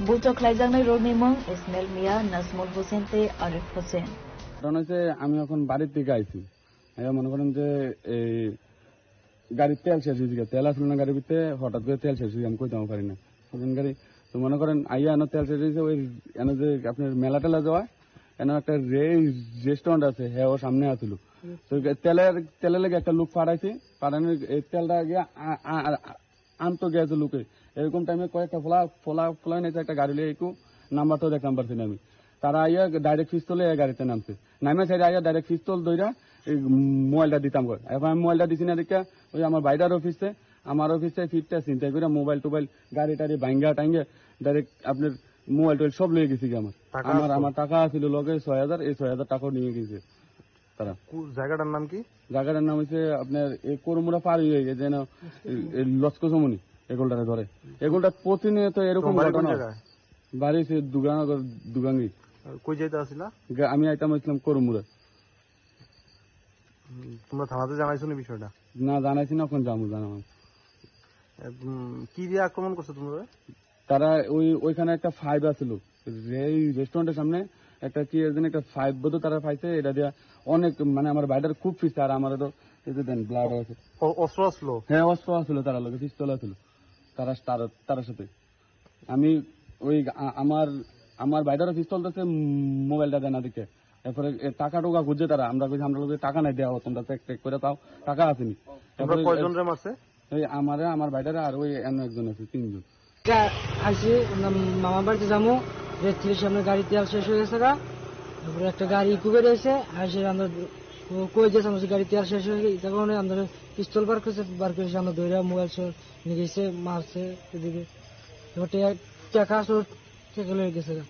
Bochok khlaijaknai rokni mung Ismail Mia, Nazmul Hussein tei Arif Hussein. ঘটনা হচ্ছে আমি এখন বাড়ির থেকে আইছি। এ মনে করেন যে এই গাড়ির তেল শেষ হয়ে গেছে, তেল আসলো না গাড়ির ভিতরে, হঠাৎ করে তেল শেষ হয়ে আমি কইতাম পারি না। তখন গাড়ি তো মনে করেন আইয়া এনে তেল শেষ হয়েছে, ওই এনে যে আপনার মেলা টেলা যাওয়া, এনে একটা রে-, রেস্টুরেন্ট আছে, হ্যাঁ, ও সামনে আসলো। তো তেলের, তেলের লেগে একটা লোক পাঠাইছে, পাঠানোর এই তেলটা গিয়ে আ-, আ-, আ-, আনতো গেছে লোকে। এরকম টাইমে কয়েকটা ফোলা, ফোলা, ফোলা নিয়েছে একটা গাড়ি লিয়ে একটু নাম্বার তো দেখতাম পারছি না আমি। তারা আইয়া ডাইরেক্ট পিস্তলে এই গাড়িতে নামছে। নামে সাইডে আইয়া ডাইরেক্ট পিস্তল ধইরা এই মোবাইলটা দিতাম কয়। এখন আমি মোবাইলটা দিছি না দেখে ওই আমার ভাইটার অফিসে, আমার অফিসে ফিরতে চিন্তা করে মোবাইল টোবাইল গাড়ি টাড়ি ভাঙ্গা টাঙ্গে ডাইরেক্ট আপনার মোবাইল টোবাইল সব লয়ে গেছি গিয়ে আমার। টাকা আমার, আছে? আমার টাকা আছিল লগে ছয় হাজার, এই ছয় হাজার টাকাও নিয়ে গেছে তারা। কু-, জায়গাটার নাম কি? জায়গাটার নাম হচ্ছে আপনার এই করমুরা পার হয়ে গেছে যেন এই, এই লস্কো সমনি এগুলটারে ধরে। এগুলটা প্রতিনিয়ত এরকম তোমার বাড়ি কোন ঘটনা। জায়গায়? বাড়ি হচ্ছে দুর্গানগর, দুর্গাঙ্গি। আর কই যাইতে আসিলা? গা-, আমি আইতাম হইছিলাম করমুরা। হুম, তোমরা থানাতে জানাইছো নি বিষয়টা? না, জানাইছি না, এখন যাবো জানাবো। উম, কি দিয়ে আক্রমণ করছে তোমরা? তারা ওই, ওইখানে একটা পাইপ আছিল, এই রেস্টুরেন্টের সামনে একটা কি যেন একটা পাইপ বোধহয় তারা পাইছে, এটা দিয়ে অনেক, মানে, আমার ভাইটার খুব পিছে, আর আমারও তো এই যে দেন ব্লাড আছে। অ-, অস্ত্র আসলো? হ্যাঁ, অস্ত্র আসলো, তারা লোকে পিস্তল আসলো, তারা, তারা, তার সাথে। আমি ওই আ-, আমার, আমার ভাইটারও পিস্তল দিছে, উম, মোবাইলটা দেয় না দেখে। এরপরে এ, টাকা টোকা খুঁজছে তারা, আমরা কইছি, "আমরা লোকে টাকা নাই, দেওয়া হতো, আমরা চেক টেক করে তাও টাকা আসেনি।" তোমরা এরপরে কয়জন রে মারছে? এই আমারে, আমার ভাইটারে আর ওই অন্য একজন আছে, তিনজন। গা-, আইসি, আমরা মামার বাড়িতে যাবো, রেড চিলির সামনে গাড়ির তেল শেষ হয়ে গেছে গা। তারপরে একটা গাড়ি ইকো গাড়ি আছে, আইসে আমরা ও কই যে সমস্ত গাড়ি তেল শেষ হয়ে গেছে, এই কারণে আমরা পিস্তল বার করছে, বার করেছে, আমরা ধরে মোবাইল সহ নিয়ে গেছে, মারছে এদিকে। তো টেকা, টেকা সহ টেকা লয়ে গেছে গা।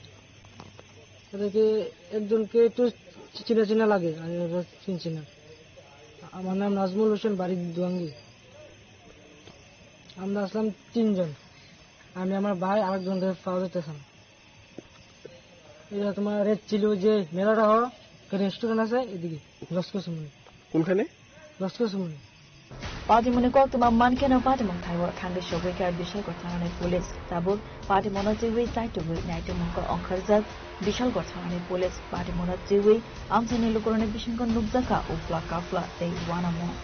এদিকে একজনকে একটু চিনা চিনা লাগে, আর ওরা চিনছি না। আমার নাম নাজমুল হোসেন, বাড়ি দুয়াঙ্গি। আমরা আসলাম তিনজন, আমি, আমার ভাই, আরেকজন পাওয়া যাইতেছে না। এটা তোমার রেড চিলি যে মেলাটা হয়, রেস্টুরেন্ট আছে এদিকে, লস্কর সুমনি। কোনখানে? লস্কর সুমনি। Party muni kok tuma mankeno party mung thaibo thangwi sogwi kha Bishalgarh thanani police. Tabuk party mono twiwi chaitugwi naitu mungko ongkharjak Bishalgarh thanani police. Party mono twiwi amchaini lukurokni bisingo nukjakha uphla kaphla tei uanamung.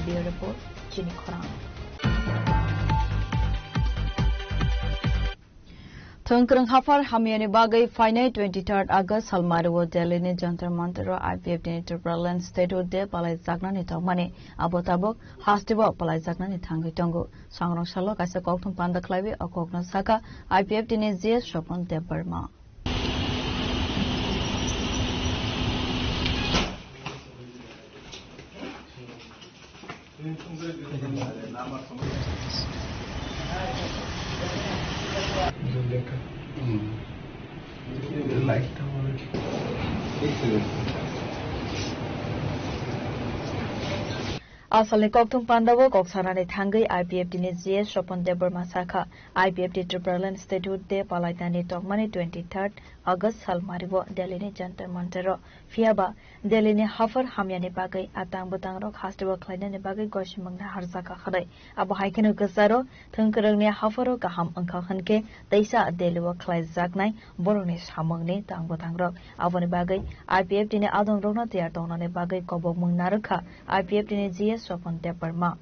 Bureau Report, Chini Khorang. Thwngkwrwng haphar hamyani bagwi phainai twenty-third August salmario Delhi ni Jantar Mantar o I P F T ni Tipraland Statehood Day palaijaknani tongmani abo tabuk hasteo palaijaknani thangwi tongo. Sangrong salo kaisa kokthum panda khlaiwi o kokno sakha I P F T ni G S Swapan Debbarma. Asalni kokthum pandao kok sanani thangwi I P F T ni G S Swapan Debbarma sakha, I P F T Tipraland Statehood Day palainani tongmani twenty-third August salmario Delhi ni Jantar Mantar o. Phiya ba Delhi ni haphar hamyani bagwi a tang bwtangrok hasteo khlainani bagwi gosimung naharjakha hwnwi. Abo hai kheno kwcharo thwngkwrwngni hapharo kaham wngkha hwnkhe teisa Delhi o khlaijaknai borokni samungni tang bwtangrok. Aboni bagwi I P F T ni adongrokno tiyar tongnani bagwi kobokmung narwkha I P F T ni G S Swapan Debbarma.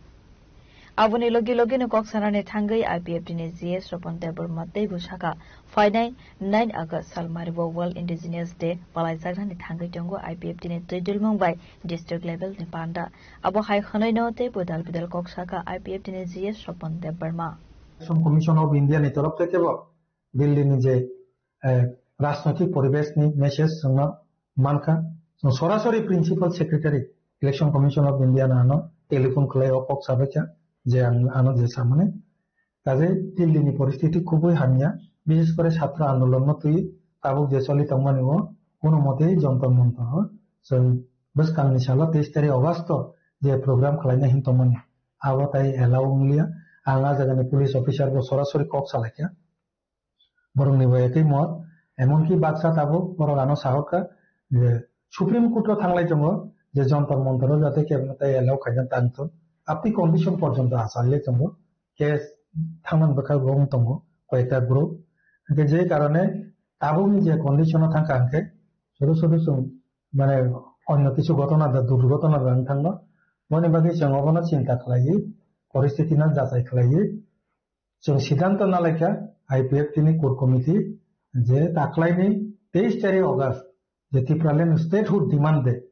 Aboni logi logino kok sanani thangwi I P F T ni G S Swapan Debbarma teibo sakha, phainai nine August salmario World Indigenous Day palaijaknani thangwi tongo I P F T ni twidulmung bai district level ni panda. Abo hai hwnwino teibo dal bidal kok sakha I P F T ni G S Swapan Debbarma. Election Commission of India ni torof theke bo Delhi ni je, eh, rajnoitik poribesh ni message chwngno mankha. Chwng sorasori Principal Secretary Election Commission of India no ano telephone khlai o kok sabaikha je ang ano je samani. Kaje Delhi ni poristiti khubui hamya, bishesh kore chhatra andolon no twi tabuk je choli tongmani o kono motei Jantar Mantar o chwng bwskang ni salo teis tarik August o je program khlaina hin tongmani abo tai allow wngliya. Ang a jaga ni police officer bo sorasori kok salaikha. Borokni bo ekoi mot, emonki baksa tabuk borok ano sahokkha je Supreme Court o thanglai tongo je Jantar Mantar o jate kebono tai allow khaina tang thung. Apni condition porjonto achai le tongo, case thangmani bwkha bo wng tongo koyekta group. Hwnkhe je karone tabukni je condition o thangkha hwnkhe sodo sodo chwng mane onyo kisu gotona da durgotona da wng thangno. Boni bagwi chwng obono chinta khlaiwi, poristiti no jachai khlaiwi, chwng siddhanto nalaikha I P F T ni core committee je taklaini teis tarik August je Tipraland Statehood Demand Day,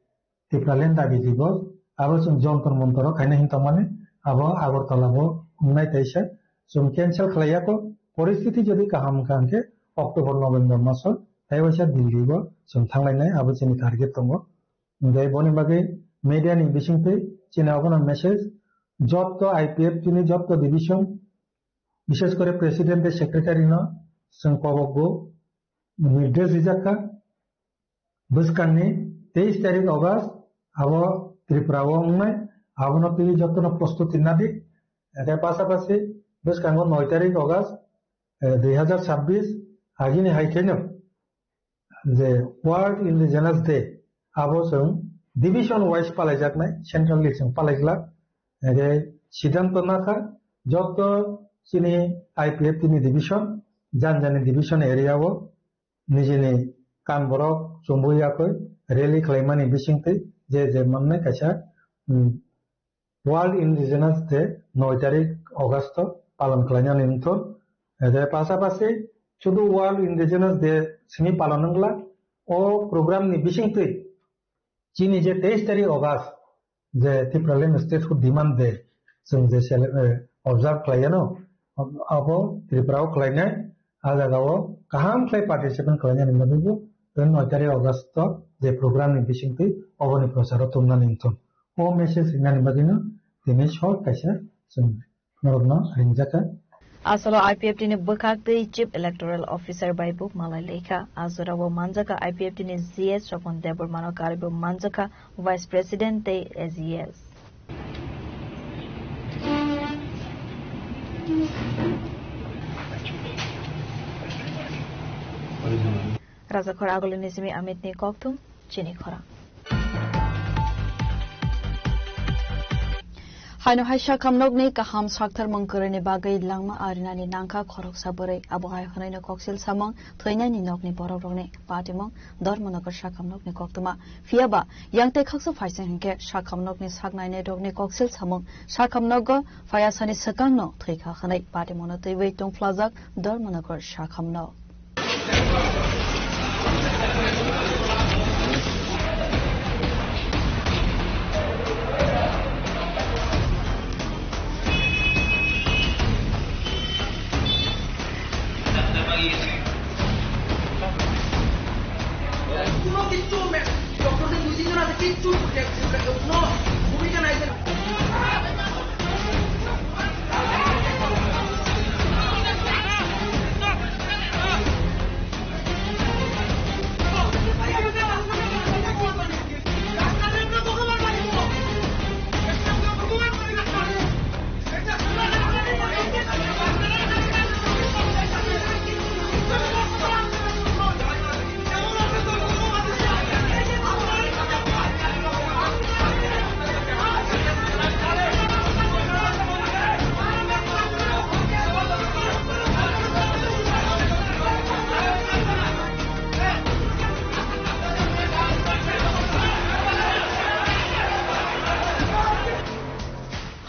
Tipraland dabi dibos, abo chwng Jantar Mantar o khaina hin tongmani abo Agartala bo wngnai taisa chwng cancel khlaiya kho. Poristiti jodi kaham wngkha hwnkhe October November maso taiwaisa Delhi bo chwng thanglainai abo chini target tongo. Hwnkhe boni bagwi media ni bisingtwi chini abono message jotto I P F T ni jotto division, bishesh kore president tei secretary no chwng kobokgo nirdesh rijak kha, bwskangni teis tarik August abo Tripura o wngnai, abono twiwi jotono prostuti nadik. Hwnkhe pasapasi bwskango noi tarik August, eh, dui hazar chabbish agini hai kheno je World Indigenous Day, abo chwng division wise palaijaknai, centrally chwng palaiglak. Hwnkhe siddhanto nakha, joto chini I P F T ni division, jani jani division area o nijini kan borok chumui yakwi rally khlaimani bisingtwi je je mannai kaisa, um, World Indigenous Day noi tarik August o palon khlainani wngthun. Hwnkhe pasapasi Sudu World Indigenous Day simi palon wngla. O program ni bisingtwi chini je teis tarik August je Tipraland Statehood Demand Day chwng je cele-, eh, observe khlaiyano, abo Tripura o khlainai, a jaga o kaham khlai participate khlainani bagwi bo noi tarik August o je program ni bisingtwi oboni prochar o tumnani wngthun. O message rinani bagwino tini short kaisa chwng norokno ringjak kha. Asolo I P F T ni bwkhak tei Chief Electoral Officer bai bo malai lekha. A jorao manjakha I P F T ni G S Sopon Debbarmano karwi bo manjakha Vice President tei A G S. Rajakhor Agulini simi Amit ni kokthum chini khorang. Haino hai sakhamnokni kaham sakthar mung kwrwini bagwi langma arinani nangkha khoroksa bwrwi. Abo hai hwnwino koksil samung thwinaini nokni borokrokni patimung Dharmanagar sakhamnokni koktwma. Phiyaba yang tei khaksa phaising hinkhe sakhamnokni saknainairokni koksil samung sakhamnogo phayasani swkangno thwikha hwnwi patimungno twiwi tungphlajak Dharmanagar sakhamnok. কোনো কিছু মে-, ডক্টরদের দুই তিনজন আছে, কিচ্ছু কোনো ভূমিকা নাই যে।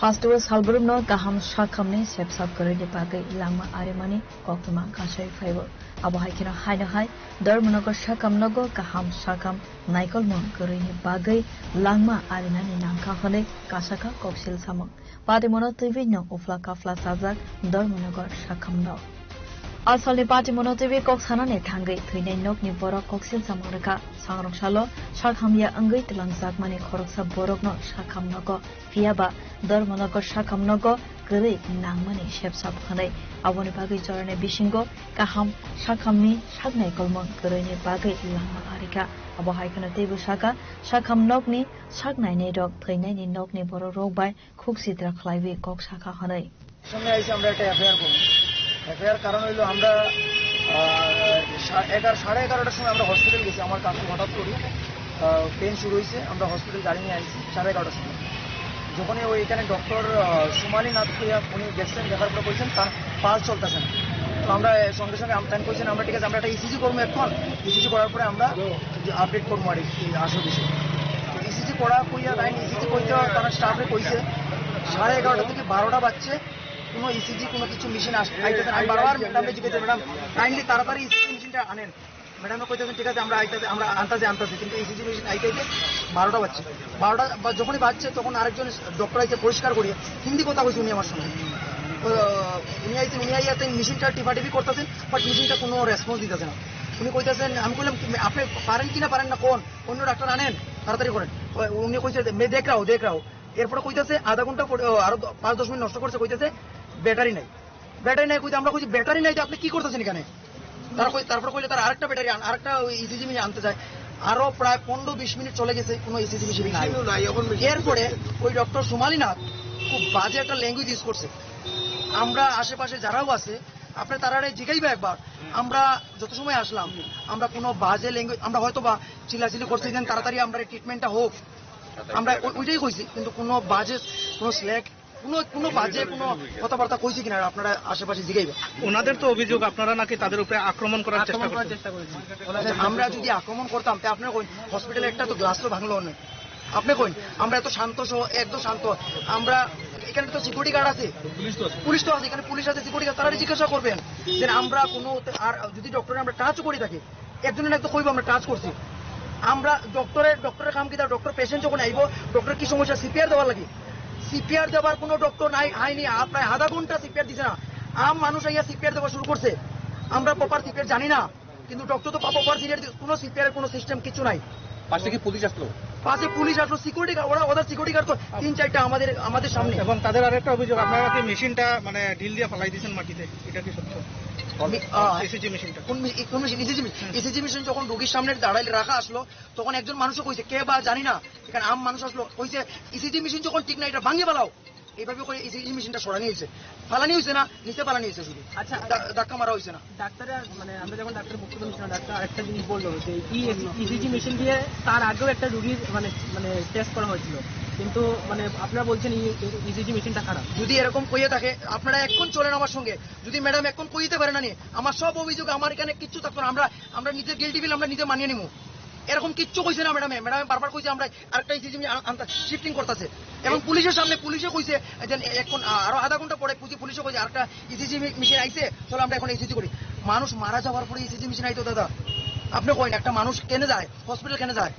Hasteo salbrumno kaham sakhamni sepsap kwrwini bagwi langma arimani koktwma kasai phaibo. Abo hai kheno haino hai Dharmanagar sakhamnogo kaham sakham naikolmung kwrwini bagwi langma arinani nangkha hwnwi kasakha koksil samung. Patimungno twiwi nwng uphla kaphla chajak Dharmanagar sakhamno. Asalni patimungno twiwi kok sanani thangwi thwinai nokni borok koksil samung rwkha. Sangrok salo sak hamya wngwi twlangjakmani khoroksa borokno sakhamnogo, phiyaba Dharmanagar sakhamnogo kwrwi nangmani sepsap hwnwi. Aboni bagwi jorani bisingo kaham sakhamni sak naikolmung kwrwini bagwi langma arikha. Abo hai kheno teibo sakha, sakhamnokni sak nainairok thwinaini nokni borokrok bai khuk sitra khlaiwi kok sakha hwnwi. সঙ্গে এসে আমরা একটা এফআইআর করবো। এফআইআর কারণ হইলো আমরা, আহ, সা-, এগারো, সাড়ে এগারোটার সময় আমরা হসপিটাল গেছি, আমার কাকু হঠাৎ করে, আহ, পেন শুরু হয়েছে, আমরা হসপিটাল গাড়ি নিয়ে আইছি সাড়ে এগারোটার সময়। যখনই ওই এখানে ডক্টর, আহ, সুমালি নাথ ভাইয়া উনি দেখছেন, দেখার পরে বলছেন তার পালস চলতেছে না। তো আমরা সঙ্গে সঙ্গে আম-, তাই বলছেন, "আমরা ঠিক আছে, আমরা একটা ইসিজি করবো এখন, ইসিজি করার পরে আমরা আপডেট করবো আর কি আসল বিষয়।" তো ইসিজি করা কইয়া তাই ইসিজি কইতে তারা স্টাফে কইছে সাড়ে এগারোটা থেকে বারোটা বাজছে, কোনো ইসিজি কোনো কিছু মেশিন আস-, আইতেছে না। আমি বারবার ম্যাডামকে জিজ্ঞেস করি, "ম্যাডাম, কাইন্ডলি তাড়াতাড়ি ইসিজি মেশিনটা আনেন।" ম্যাডামে কইতেছেন, "ঠিক আছে, আমরা আইতাছে, আমরা আনতাছি, আনতাছি।" কিন্তু ইসিজি মেশিন আইতে আইতে বারোটা বাজছে। বারোটা বা যখনই বাজছে, তখন আরেকজন ডক্টর আইসে পরিষ্কার করিয়া হিন্দি কথা কইছে উনি আমার সঙ্গে। তো উনি আইসে, উনি আইয়া তাই মেশিনটা টিপাটিপি করতেছেন, বাট মেশিনটা কোনো রেসপন্স দিতেছে না। উনি কইতেছেন, আমি কইলাম, "আপনি পারেন কি না পারেন না কোন, অন্য ডাক্তার আনেন, তাড়াতাড়ি করেন।" ও-, উনি কইছে, "मैं देख रहा हूँ, देख रहा हूँ।" এরপরে কইতেছে আধা ঘন্টা পরে, ও, আরো দ-, পাঁচ দশ মিনিট নষ্ট করছে, কইতেছে ব্যাটারি নাই। ব্যাটারি নাই কইতে আমরা কইছি, "ব্যাটারি নাই তো আপনি কি করতেছেন এখানে?" তারা কই, তারপরে কইলে তারা আরেকটা ব্যাটারি আন-, আরেকটা ওই ইসিজি মেশিন আনতে যায়। আরো প্রায় পনেরো বিশ মিনিট চলে গেছে, কোনো ইসিজি মেশিন নাই। মেশিনও নাই, এখন মেশিন এরপরে ওই ডক্টর সুমালিনাথ খুব বাজে একটা ল্যাঙ্গুয়েজ ইউজ করছে। আমরা আশেপাশে যারাও আছে, আপনি তারারে জিগাইবা একবার। আমরা যত সময় আসলাম, আমরা কোনো বাজে ল্যাঙ্গুয়েজ, আমরা হয়তো বা চিল্লাচিল্লি করছি, যেন তাড়াতাড়ি আমরা ট্রিটমেন্টটা হোক, আমরা ওই-, ওইটাই কইছি, কিন্তু কোনো বাজে, কোনো স্ল্যাক, কোনো, কোনো বাজে কোনো কথাবার্তা কইছি কিনা আপনারা আশেপাশে জিগাইবা। ওনাদের তো অভিযোগ আপনারা নাকি তাদের উপরে আক্রমণ করার চেষ্টা আক্রমণ করার করছেন। চেষ্টা করেছি। আচ্ছা, আমরা যদি আক্রমণ করতাম, তে আপনারা কই হসপিটালে একটা তো গ্লাসও ভাঙলো না। আপনি কই আমরা এত শান্ত সহ, একদম শান্ত, আমরা এখানে তো সিকিউরিটি গার্ড আছে, পুলিশ তো আছে। পুলিশ তো আছে, এখানে পুলিশ আছে, সিকিউরিটি গার্ড, তারা জিজ্ঞাসা করবেন যে আমরা কোনো, আর যদি ডক্টরে আমরা টাচ করে থাকি, একজনের তো কইবো আমরা টাচ করছি। আমরা ডক্টরের, ডক্টরের কাম কি? তার ডক্টর পেশেন্ট যখন আইবো, ডক্টর কি সমস্যা, সিপিআর দেওয়ার লাগে। সিপিআর দেওয়ার কোনো ডক্টর নাই, আইনি আ-, প্রায় আধা ঘন্টা সিপিআর দিছে না। আম মানুষ আইয়া সিপিআর দেওয়া শুরু করছে। আমরা প্রপার সিপিআর জানি না, কিন্তু ডক্টর তো প্রপার সিপিআর, কোনো সিপিআর এর কোনো সিস্টেম কিছু নাই। পাশে কি পুলিশ আসলো? পাশে পুলিশ আসলো, সিকিউরিটি গার্ড, ওরা, ওদের সিকিউরিটি গার্ড তো তিন চারটা আমাদের, আমাদের সামনে। এবং তাদের আরেকটা অভিযোগ, আপনারা কি মেশিনটা মানে ঢিল দিয়ে ফালাই দিয়েছেন মাটিতে, এটা কি সত্য? মি-, আহ, ইসিজি মেশিনটা। কোন মি-, কোন machine? ECG machine. ECG machine যখন রোগীর সামনে দাঁড়াইলে রাখা আসলো, তখন একজন মানুষও কইছে, কে বা জানি না, এখানে আম মানুষ আসলো, কইছে, "ইসিজি মেশিন যখন ঠিক না, এটা ভাঙিয়ে ফালাও।" এইভাবে করে ইসিজি মেশিনটা সরানি হয়েছে, ফালানি হয়েছে না, নিচে ফালানি হয়েছে শুধু। আচ্ছা। ধা-, ধাক্কা মারা হয়েছে না। ডাক্তারের, মানে, আমরা যখন ডাক্তারের বক্তব্য নিচ্ছিলাম, ডাক্তার আরেকটা জিনিস বললো যে ই-, ইসিজি মেশিন দিয়ে তার আগেও একটা রুগীর, মানে, মানে, টেস্ট করা হয়েছিল, কিন্তু, মানে, আপনারা বলছেন ই-, ইসিজি মেশিনটা খারাপ। যদি এরকম কইয়ে থাকে, আপনারা এখন চলেন আমার সঙ্গে। যদি ম্যাডাম এখন কইতে পারে না নি, আমার সব অভিযোগ, আমার এখানে কিচ্ছু থাকতো না। আমরা, আমরা নিজে গিল্টি ফিল আমরা নিজে মানিয়ে নিবো। এরকম কিচ্ছু কইছে না ম্যাডামে। ম্যাডামে বারবার কইছে আমরা আরেকটা ইসিজি মেশিন আন-, আনতে শিফটিং করতেছে। এবং পুলিশের সামনে পুলিশে কইছে যে এখন আ-, আরো আধা ঘন্টা পরে পুলিশে, পুলিশে কইছে আরেকটা ইসিজি মে-, মেশিন আইছে, চলো আমরা এখন ইসিজি করি। মানুষ মারা যাওয়ার পরে ইসিজি মেশিন আইতো দাদা? আপনি কইন, একটা মানুষ কেনে যায়, হসপিটাল কেনে যায়?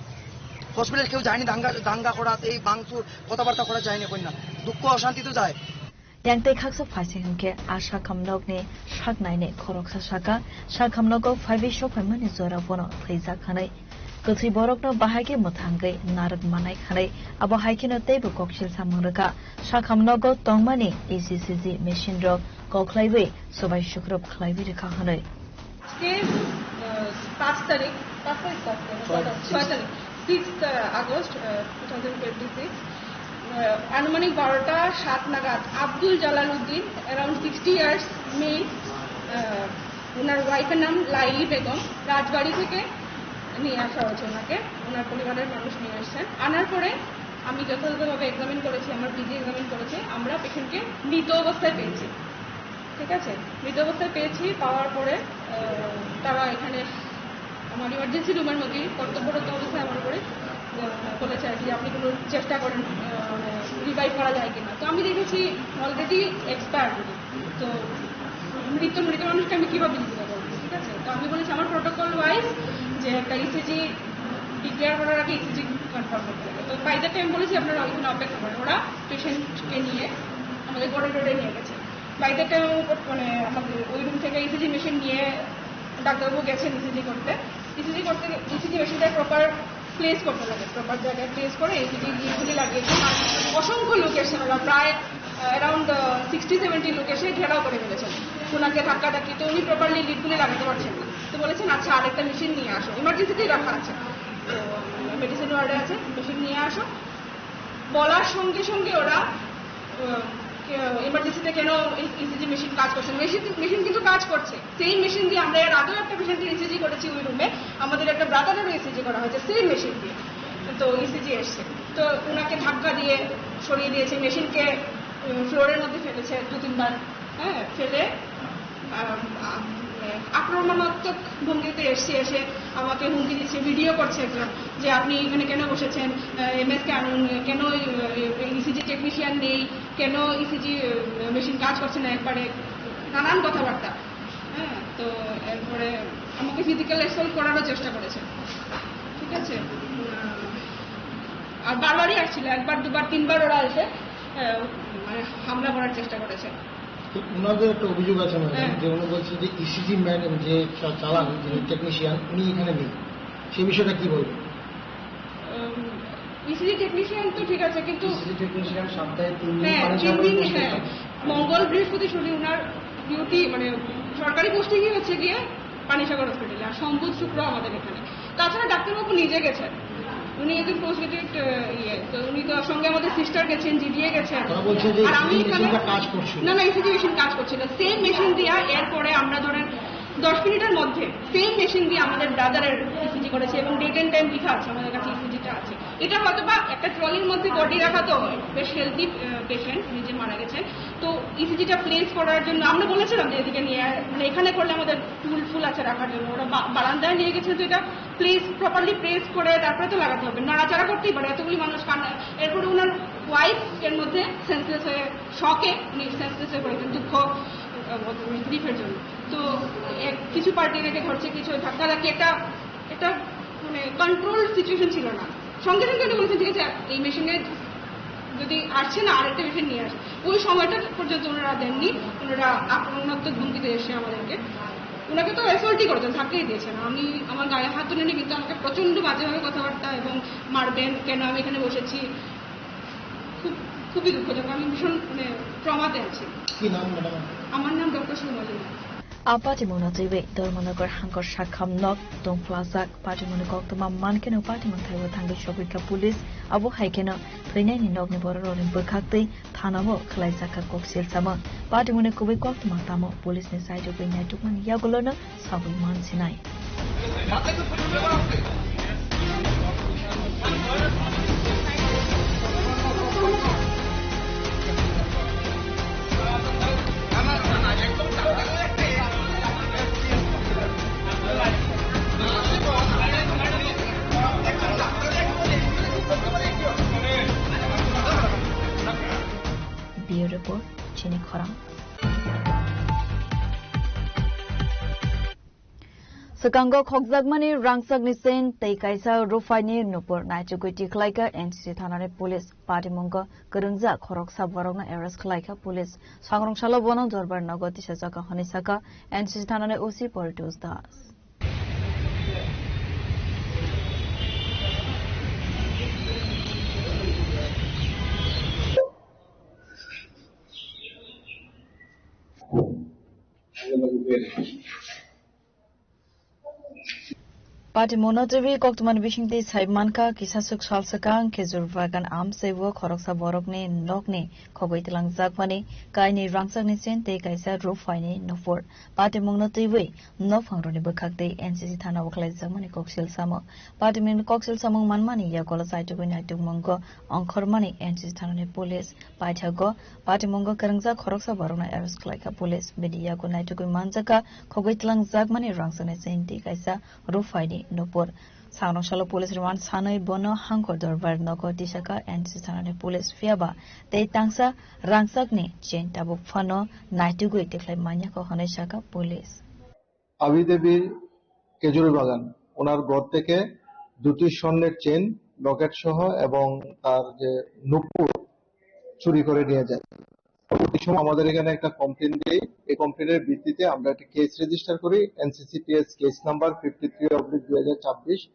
হসপিটাল কেউ যায়নি দাঙ্গা, দাঙ্গা করা, এই ভাঙচুর, কথাবার্তা করা যায়নি, কইন না। দুঃখ অশান্তি তো যায়। Yang tei khaksa phaising hwnkhe a sakhamnokni sak nainai khoroksa saka, sakhamnogo phaiwi sokphaimani jora bono thwijak hwnwi. Kwthwi borokno bahai khe mwthangwi narwk manai hwnwi, abo hai kheno teibo koksil samung rwkha. Sakhamnogo tongmani E C C G machine rok koklaiwi swbai sukrub khlaiwi rwkha hwnwi. আজকে, আহ, পাঁচ তারিখ, পাঁচ তারিখ তো আজকে, ছয়। কত? ছয় তারিখ, sixth August, ah, two thousand twenty six. Ah, আনুমানিক বারোটা সাত নাগাদ Abdul Jalal Uddin, around sixty years, male, ah, ওনার ওয়াইফের নাম লাইলি বেগম, রাজবাড়ি থেকে নিয়ে আসা হয়েছে ওনাকে, ওনার পরিবারের মানুষ নিয়ে এসেছেন। আনার পরে আমি যথাযথভাবে এক্সামিন করেছি, আমার পিজি এক্সামিন করেছে, আমরা পেশেন্টকে মৃত অবস্থায় পেয়েছি। ঠিক আছে, মৃত অবস্থায় পেয়েছি। পাওয়ার পরে, আহ, তারা এখানে আমার ইমার্জেন্সি রুমের মধ্যে কর্তব্যরত অবস্থায় আমার উপরে, আহ, বলেছে আর কি, আপনি কোনো চেষ্টা করেন, আহ, মানে, রিভাইভ করা যায় কিনা। তো আমি দেখেছি অলরেডি এক্সপায়ার্ড, তো মৃত, মৃত মানুষকে আমি কীভাবে জীবিত করবো? ঠিক আছে, তো আমি বলেছি আমার প্রোটোকল ওয়াইজ যে একটা ইসিজি ডিক্লেয়ার করার আগে ইসিজি কনফার্ম করতে হবে। তো বাই দ্য টাইম বলেছি আপনারা ওইখানে অপেক্ষা করেন, ওরা পেশেন্টকে নিয়ে আমাদের করিডোরে নিয়ে গেছে। বাই দ্য টাইম, মানে, আমাদের ওই রুম থেকে ইসিজি মেশিন নিয়ে ডাক্তারবাবু গেছেন ইসিজি করতে। ইসিজি করতে, ইসিজি মেশিনটা প্রপার প্লেস করতে লাগে, প্রপার জায়গায় প্লেস করে ইসিজি লিডগুলি লাগিয়েছে। অসংখ্য লোক এসেছেন, ওরা প্রায়, আহ, অ্যারাউন্ড, আহ, সিক্সটি সেভেন্টি লোক এসে ঘেরাও করে ফেলেছেন ওনাকে, ধাক্কাধাক্কি। তো উনি প্রপারলি লিডগুলি লাগাতে পারছেন না। তো বলেছেন, "আচ্ছা, আরেকটা মেশিন নিয়ে আসো, ইমার্জেন্সিতেই রাখা আছে।" তো মেডিসিন ওয়ার্ডে আছে, মেশিন নিয়ে আসো। বলার সঙ্গে সঙ্গে ওরা, আহ, কে-, ইমার্জেন্সিতে কেন ইসিজি মেশিন কাজ করছে, মেশিন, মেশিন কিন্তু কাজ করছে, সেই মেশিন দিয়ে আমরা এর আগেও একটা পেশেন্টের ইসিজি করেছি ওই রুমে, আমাদের একটা ব্রাদারেরও ইসিজি করা হয়েছে সেম মেশিন দিয়ে। তো ইসিজি এসছে, তো ওনাকে ধাক্কা দিয়ে সরিয়ে দিয়েছে, মেশিনকে, উম, ফ্লোরের মধ্যে ফেলেছে দু তিনবার, হ্যাঁ, ফেলে, আম, আম, আক্রমণাত্মক ভঙ্গিতে এসছে, এসে আমাকে হুমকি দিচ্ছে, ভিডিও করছে একজন, যে, "আপনি এখানে কেন বসেছেন? আহ, এমএস কে আনুন, কেন, আহ, ইসিজি টেকনিশিয়ান নেই, কেন ইসিজি, আহ, মেশিন কাজ করছে না একবারে?" নানান কথাবার্তা। হ্যাঁ, তো এরপরে আমাকে ফিজিক্যাল অ্যাসল্ট করারও চেষ্টা করেছে, ঠিক আছে? আহ, আর বারবারই আসছিল, একবার, দুবার, তিনবার ওরা এসে, আহ, মানে, হামলা করার চেষ্টা করেছে। তো ওনাদের একটা অভিযোগ আছে, ম্যাডাম, হ্যাঁ। যে উনি বলছেন যে ইসিজি ম্যাডাম যে চা-, চালান, যিনি টেকনিশিয়ান, উনি এখানে নেই, সে বিষয়টা কি বলবেন? ইসিজি টেকনিশিয়ান তো ঠিক আছে, কিন্তু ইসিজি টেকনিশিয়ান সপ্তাহে তিন দিন হ্যাঁ, পানি তিন সাগর দিন, পোস্টে হ্যাঁ। থাকে। মঙ্গল, বৃহস্পতি, শনি ওনার ডিউটি, মানে, সরকারি পোস্টিংই হচ্ছে গিয়ে পানিসাগর হসপিটালে, আর সম্বুধ শুক্র আমাদের এখানে। তাছাড়া ডাক্তারবাবু নিজে গেছেন, উনি একজন পোস্ট গ্রাজুয়েট, আহ, ইয়ে, তো উনি তো সঙ্গে আমাদের সিস্টার গেছেন, জিডিএ গেছেন। তারা বলছেন যে আর আমি ইসিজি এখানে মেশিনটা কাজ করছিল। না, না, ইসিজি মেশিন কাজ করছিল, সেম মেশিন দিয়া। এরপরে আমরা ধরেন দশ মিনিটের মধ্যে সেম মেশিন দিয়ে আমাদের ব্রাদারের ইসিজি করেছে এবং ডেট এন্ড টাইম লেখা আছে, আমাদের কাছে ইসিজিটা আছে। এটা হয়তো বা একটা ট্রলির মধ্যে বডি রাখা, তো বেশ হেলদি পেশেন্ট, উনি যে মারা গেছেন। তো ইসিজিটা প্লেস করার জন্য আমরা বলেছিলাম যে এদিকে নিয়ে আয়, মানে এখানে করলে আমাদের টুল ফুল আছে রাখার জন্য, ওরা বা- বারান্দায় নিয়ে গেছে, তো এটা প্লেস, প্রপারলি প্লেস করে তারপরে তো লাগাতে হবে, নাড়াচাড়া করতেই পারে, এতগুলি মানুষ কান্না। এরপরে ওনার ওয়াইফ এর মধ্যে সেন্সলেস হয়ে, শকে উনি সেন্সলেস হয়ে পড়েছেন, দুঃখ, আহ, গ্রিফের জন্য। তো এক- কিছু পার্টি এটাকে ধরছে, কিছু ধাক্কাধাক্কি, একটা একটা মানে কন্ট্রোল সিচুয়েশন ছিল না। সঙ্গে সঙ্গে উনি বলেছেন, "ঠিক আছে, এই মেশিনে যদি আসছে না, আরেকটা মেশিন নিয়ে আসে।" ওই সময়টা পর্যন্ত ওনারা দেননি। ওনারা আক্রমণাত্মক ধমকি দিয়ে এসে আমাদেরকে, ওনাকে তো অ্যাসল্টই করেছেন, ধাক্কাই দিয়েছেন। আমি আমার গায়ে হাত তুলেনি, কিন্তু আমাকে প্রচণ্ড বাজেভাবে কথাবার্তা এবং মারবেন, কেন আমি এখানে বসেছি, খুব, খুবই দুঃখজনক। আমি ভীষণ, মানে, ট্রমাতে আছি। কি নাম ম্যাডাম? আমার নাম ডক্টর সুমলিনা। A patimungno twiwi Dharmanagar hangkor sakham nok tongphlajak. Patimungni koktwma mankhe no patimung thaibo thangwi sogwikha police. Abo hai kheno thwinaini nokni bororokni bwkhaktwi thanao khwlaijakha koksil samung. Patimungni kubui koktwma tamo police ni side o naitukmani yagulono sagwi mansinai. Bureau Report, Chini Khorang. Swkango khokjakmani rangchakni chain tei kaisa rupaini nupur naichugwi tikhlaikha N C C thanani police. Patimungo kwrwngjak khoroksa borokno arrest khlaikha police. Sangrong salo bono Dorbar nogo tisajak hwnwi sakha N C C thanani O C Poritos Das. Patimungno twiwi koktwmani bisingtwi sai mankha, kisaswk sal swkang Khejur Bagan amchaibo khoroksa borokni nokni khogwi twlangjakmani kainwi rangchakni chain tei kaisa rupaini nupur. Patimungno twiwi nokphangrokni bwkhaktwi N C C thana o khlaijakmani koksil samung. Patimungni koksil samung manmani yagulo chaitugwi naitukmungo ongkhormani N C C thanani police. Paithago patimungo kwrwngjak khoroksa borokno arrest khlaikha police. Bini yago naitugwi manjakha khogwi twlangjakmani rangchakni chain tei kaisa rupaini nupur. Sangrong salo police remand sanwi bono Hangkor Dorbar nogo tisakha N C C thanani police, phiyaba tei tangsa rangchakni chain tabuk phano naitugwi tikhlai manyakho hwnwi sakha police. আবিদেবীর খেজুরি বাগান, ওনার ঘর থেকে দুটি স্বর্ণের চেন, লকেট সহ এবং তার যে নুপুর চুরি করে নিয়ে যায়। পরবর্তী সময় আমাদের এখানে একটা কমপ্লেন দেই, এই কমপ্লেনের ভিত্তিতে আমরা একটা কেস রেজিস্টার করি, NCCPS case number fifty three oblique দুই হাজার ছাব্বিশ,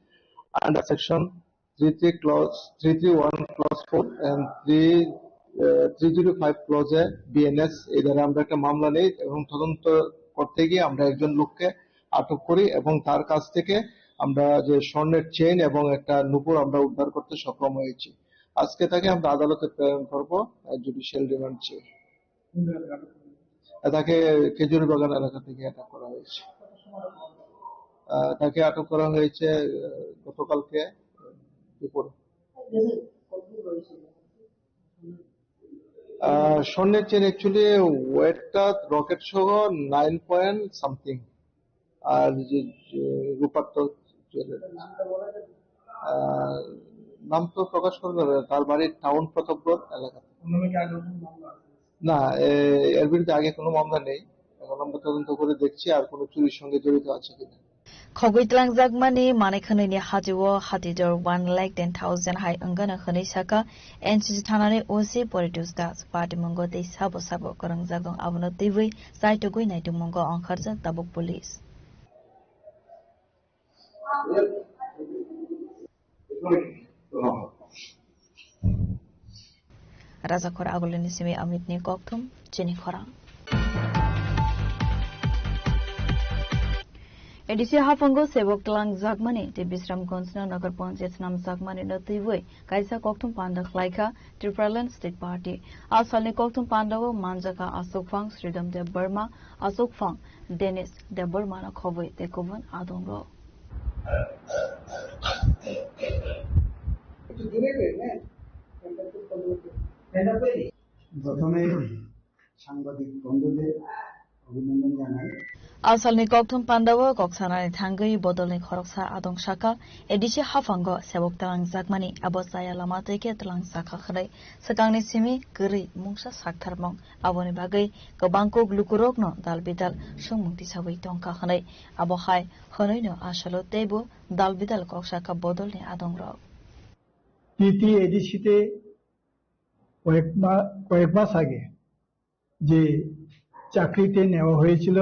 under section three three clause, three three one clause four and three, three zero five ক্লজে বিএনএস এই ধারা আমরা একটা মামলা নেই এবং তদন্ত করতে গিয়ে আমরা একজন লোককে আটক করি এবং তার কাছ থেকে আমরা যে স্বর্ণের চেইন এবং একটা নুপুর আমরা উদ্ধার করতে সক্ষম হয়েছি। আজকে তাকে আমরা আদালতে প্রেরণ করব, আহ, জুডিশিয়াল রিমান্ড চেয়ে। তাকে খেজুরি বাগান এলাকা থেকে অ্যাটাক করা হয়েছে। আহ, তাকে আটক করা হয়েছে, আহ, গতকালকে দুপুরে। আহ, স্বর্ণের চেন অ্যাকচুয়ালি ওয়েটটা রকেট সহ নাইন পয়েন্ট সামথিং। আর যে, যে রূপার তো জুয়েলারি। আহ, নাম তো প্রকাশ করতে পারবে না, তার বাড়ি টাউন প্রতাপগড় এলাকাতে। না, এ-, এর বিরুদ্ধে আগে কোনো মামলা নেই। এখন আমরা তদন্ত করে দেখছি আর কোনো চুরির সঙ্গে জড়িত আছে কিনা। Khogwi twlangjakmani manwi khwnwini hati-o hatidor one lakh ten thousand hai wngano hwnwi sakha N C C thanani O C Poritos Das. Patimungo tei sabo sabo kwrwngjak wng abono twiwi chaitugwi naitukmungo ongkharjak tabuk police. Rajakhor Agulini simi Amitni kokthum chini khorang. A D C haphango sebok twlang jakmani tei Bisramganjno Nagar Panchayat snam jakmani no twiwi kaisa kokthum panda khlaikha Tipraland State Party. A salni kokthum pandao manjakha Asokphang Sridham Debbarma, Asokphang Denish Debbarma no khobwi tei kubun adongrok. প্রথমে সাংবাদিক বন্ধুদের অভিনন্দন জানাই। Asalni kokthum pandao kok sanani thangwi bodolni khoroksa adong saka, A D C haphango sebok twlang jakmani abo chaya lama tei khe twlang jakha hwnwi swkangni simi kwrwi mungsa saktharmung. Aboni bagwi kwbang kok lukurokno dal bidal swngmung tisawi tongkha hwnwi abo hai hwnwino asalo teibo dal bidal kok saka bodolni adongrok. টিটিএডিসিতে কয়েক মা-, কয়েক মাস আগে যে চাকরিতে নেওয়া হয়েছিল,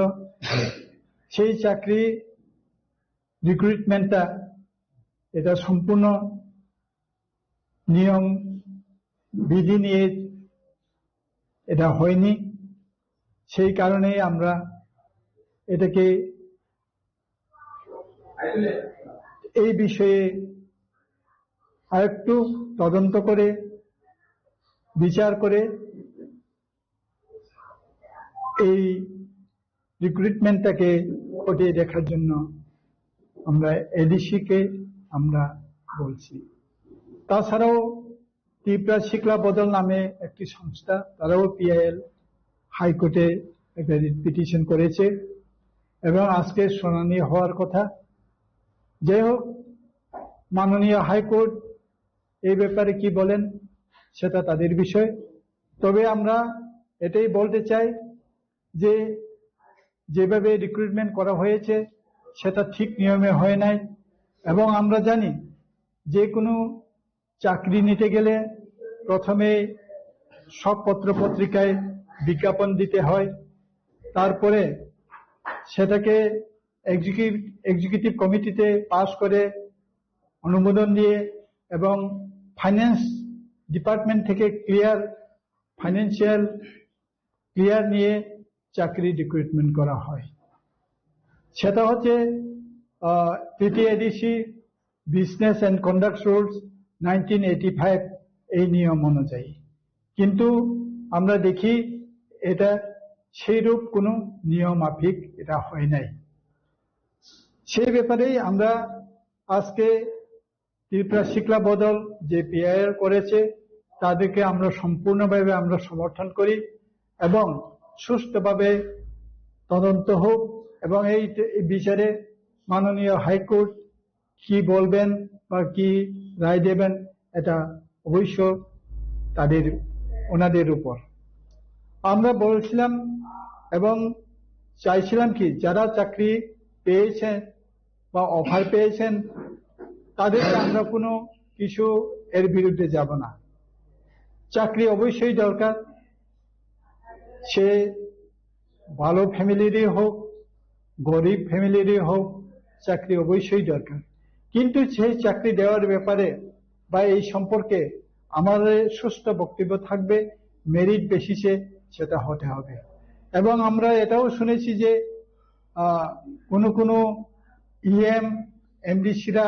সেই চাকরি রিক্রুটমেন্টটা এটা সম্পূর্ণ নিয়ম বিধি নিয়ে এটা হয়নি। সেই কারণেই আমরা এটাকে এই বিষয়ে আরেকটু তদন্ত করে, বিচার করে এই রিক্রুটমেন্টটাকে খতিয়ে দেখার জন্য আমরা এডিসি কে আমরা বলছি। তাছাড়াও ত্রিপুরা শিক্ষা বদল নামে একটি সংস্থা, তারাও পিআইএল হাইকোর্টে একটা রিট পিটিশন করেছে এবং আজকে শুনানি হওয়ার কথা। যাই হোক, মাননীয় হাইকোর্ট এই ব্যাপারে কি বলেন, সেটা তাদের বিষয়। তবে আমরা এটাই বলতে চাই যে যেভাবে রিক্রুটমেন্ট করা হয়েছে, সেটা ঠিক নিয়মে হয় নাই। এবং আমরা জানি, যে কোনো চাকরি নিতে গেলে প্রথমে সব পত্র পত্রিকায় বিজ্ঞাপন দিতে হয়, তারপরে সেটাকে এক্সিকিউটিভ, এক্সিকিউটিভ কমিটিতে পাস করে অনুমোদন দিয়ে এবং ফাইন্যান্স ডিপার্টমেন্ট থেকে ক্লিয়ার, ফাইন্যান্সিয়াল ক্লিয়ার নিয়ে চাকরি রিক্রুটমেন্ট করা হয়। সেটা হচ্ছে TTADC business and conduct rules nineteen eighty five, এই নিয়ম অনুযায়ী। কিন্তু আমরা দেখি এটা সেইরূপ কোনো নিয়ম মাফিক এটা হয় নাই। সেই ব্যাপারেই আমরা আজকে ত্রিপুরা শিক্ষা বদল যে পিআইএল করেছে, তাদেরকে আমরা সম্পূর্ণভাবে আমরা সমর্থন করি এবং সুষ্ঠুভাবে তদন্ত হোক এবং এই তে-, এই বিচারে মাননীয় হাইকোর্ট কি বলবেন বা কি রায় দেবেন, এটা অবশ্য তাদের, ওনাদের উপর। আমরা বলছিলাম এবং চাইছিলাম কি, যারা চাকরি পেয়েছেন বা অফার পেয়েছেন, তাদেরকে আমরা কোনো কিছু এর বিরুদ্ধে যাব না। চাকরি অবশ্যই দরকার, সে ভালো ফ্যামিলিরই হোক, গরিব ফ্যামিলিরই হোক, চাকরি অবশ্যই দরকার। কিন্তু সেই চাকরি দেওয়ার ব্যাপারে বা এই সম্পর্কে আমাদের সুস্থ বক্তব্য থাকবে, মেরিট বেসিসে সেটা হতে হবে। এবং আমরা এটাও শুনেছি যে, আহ, কোনো কোনো ইএম, এমডিসিরা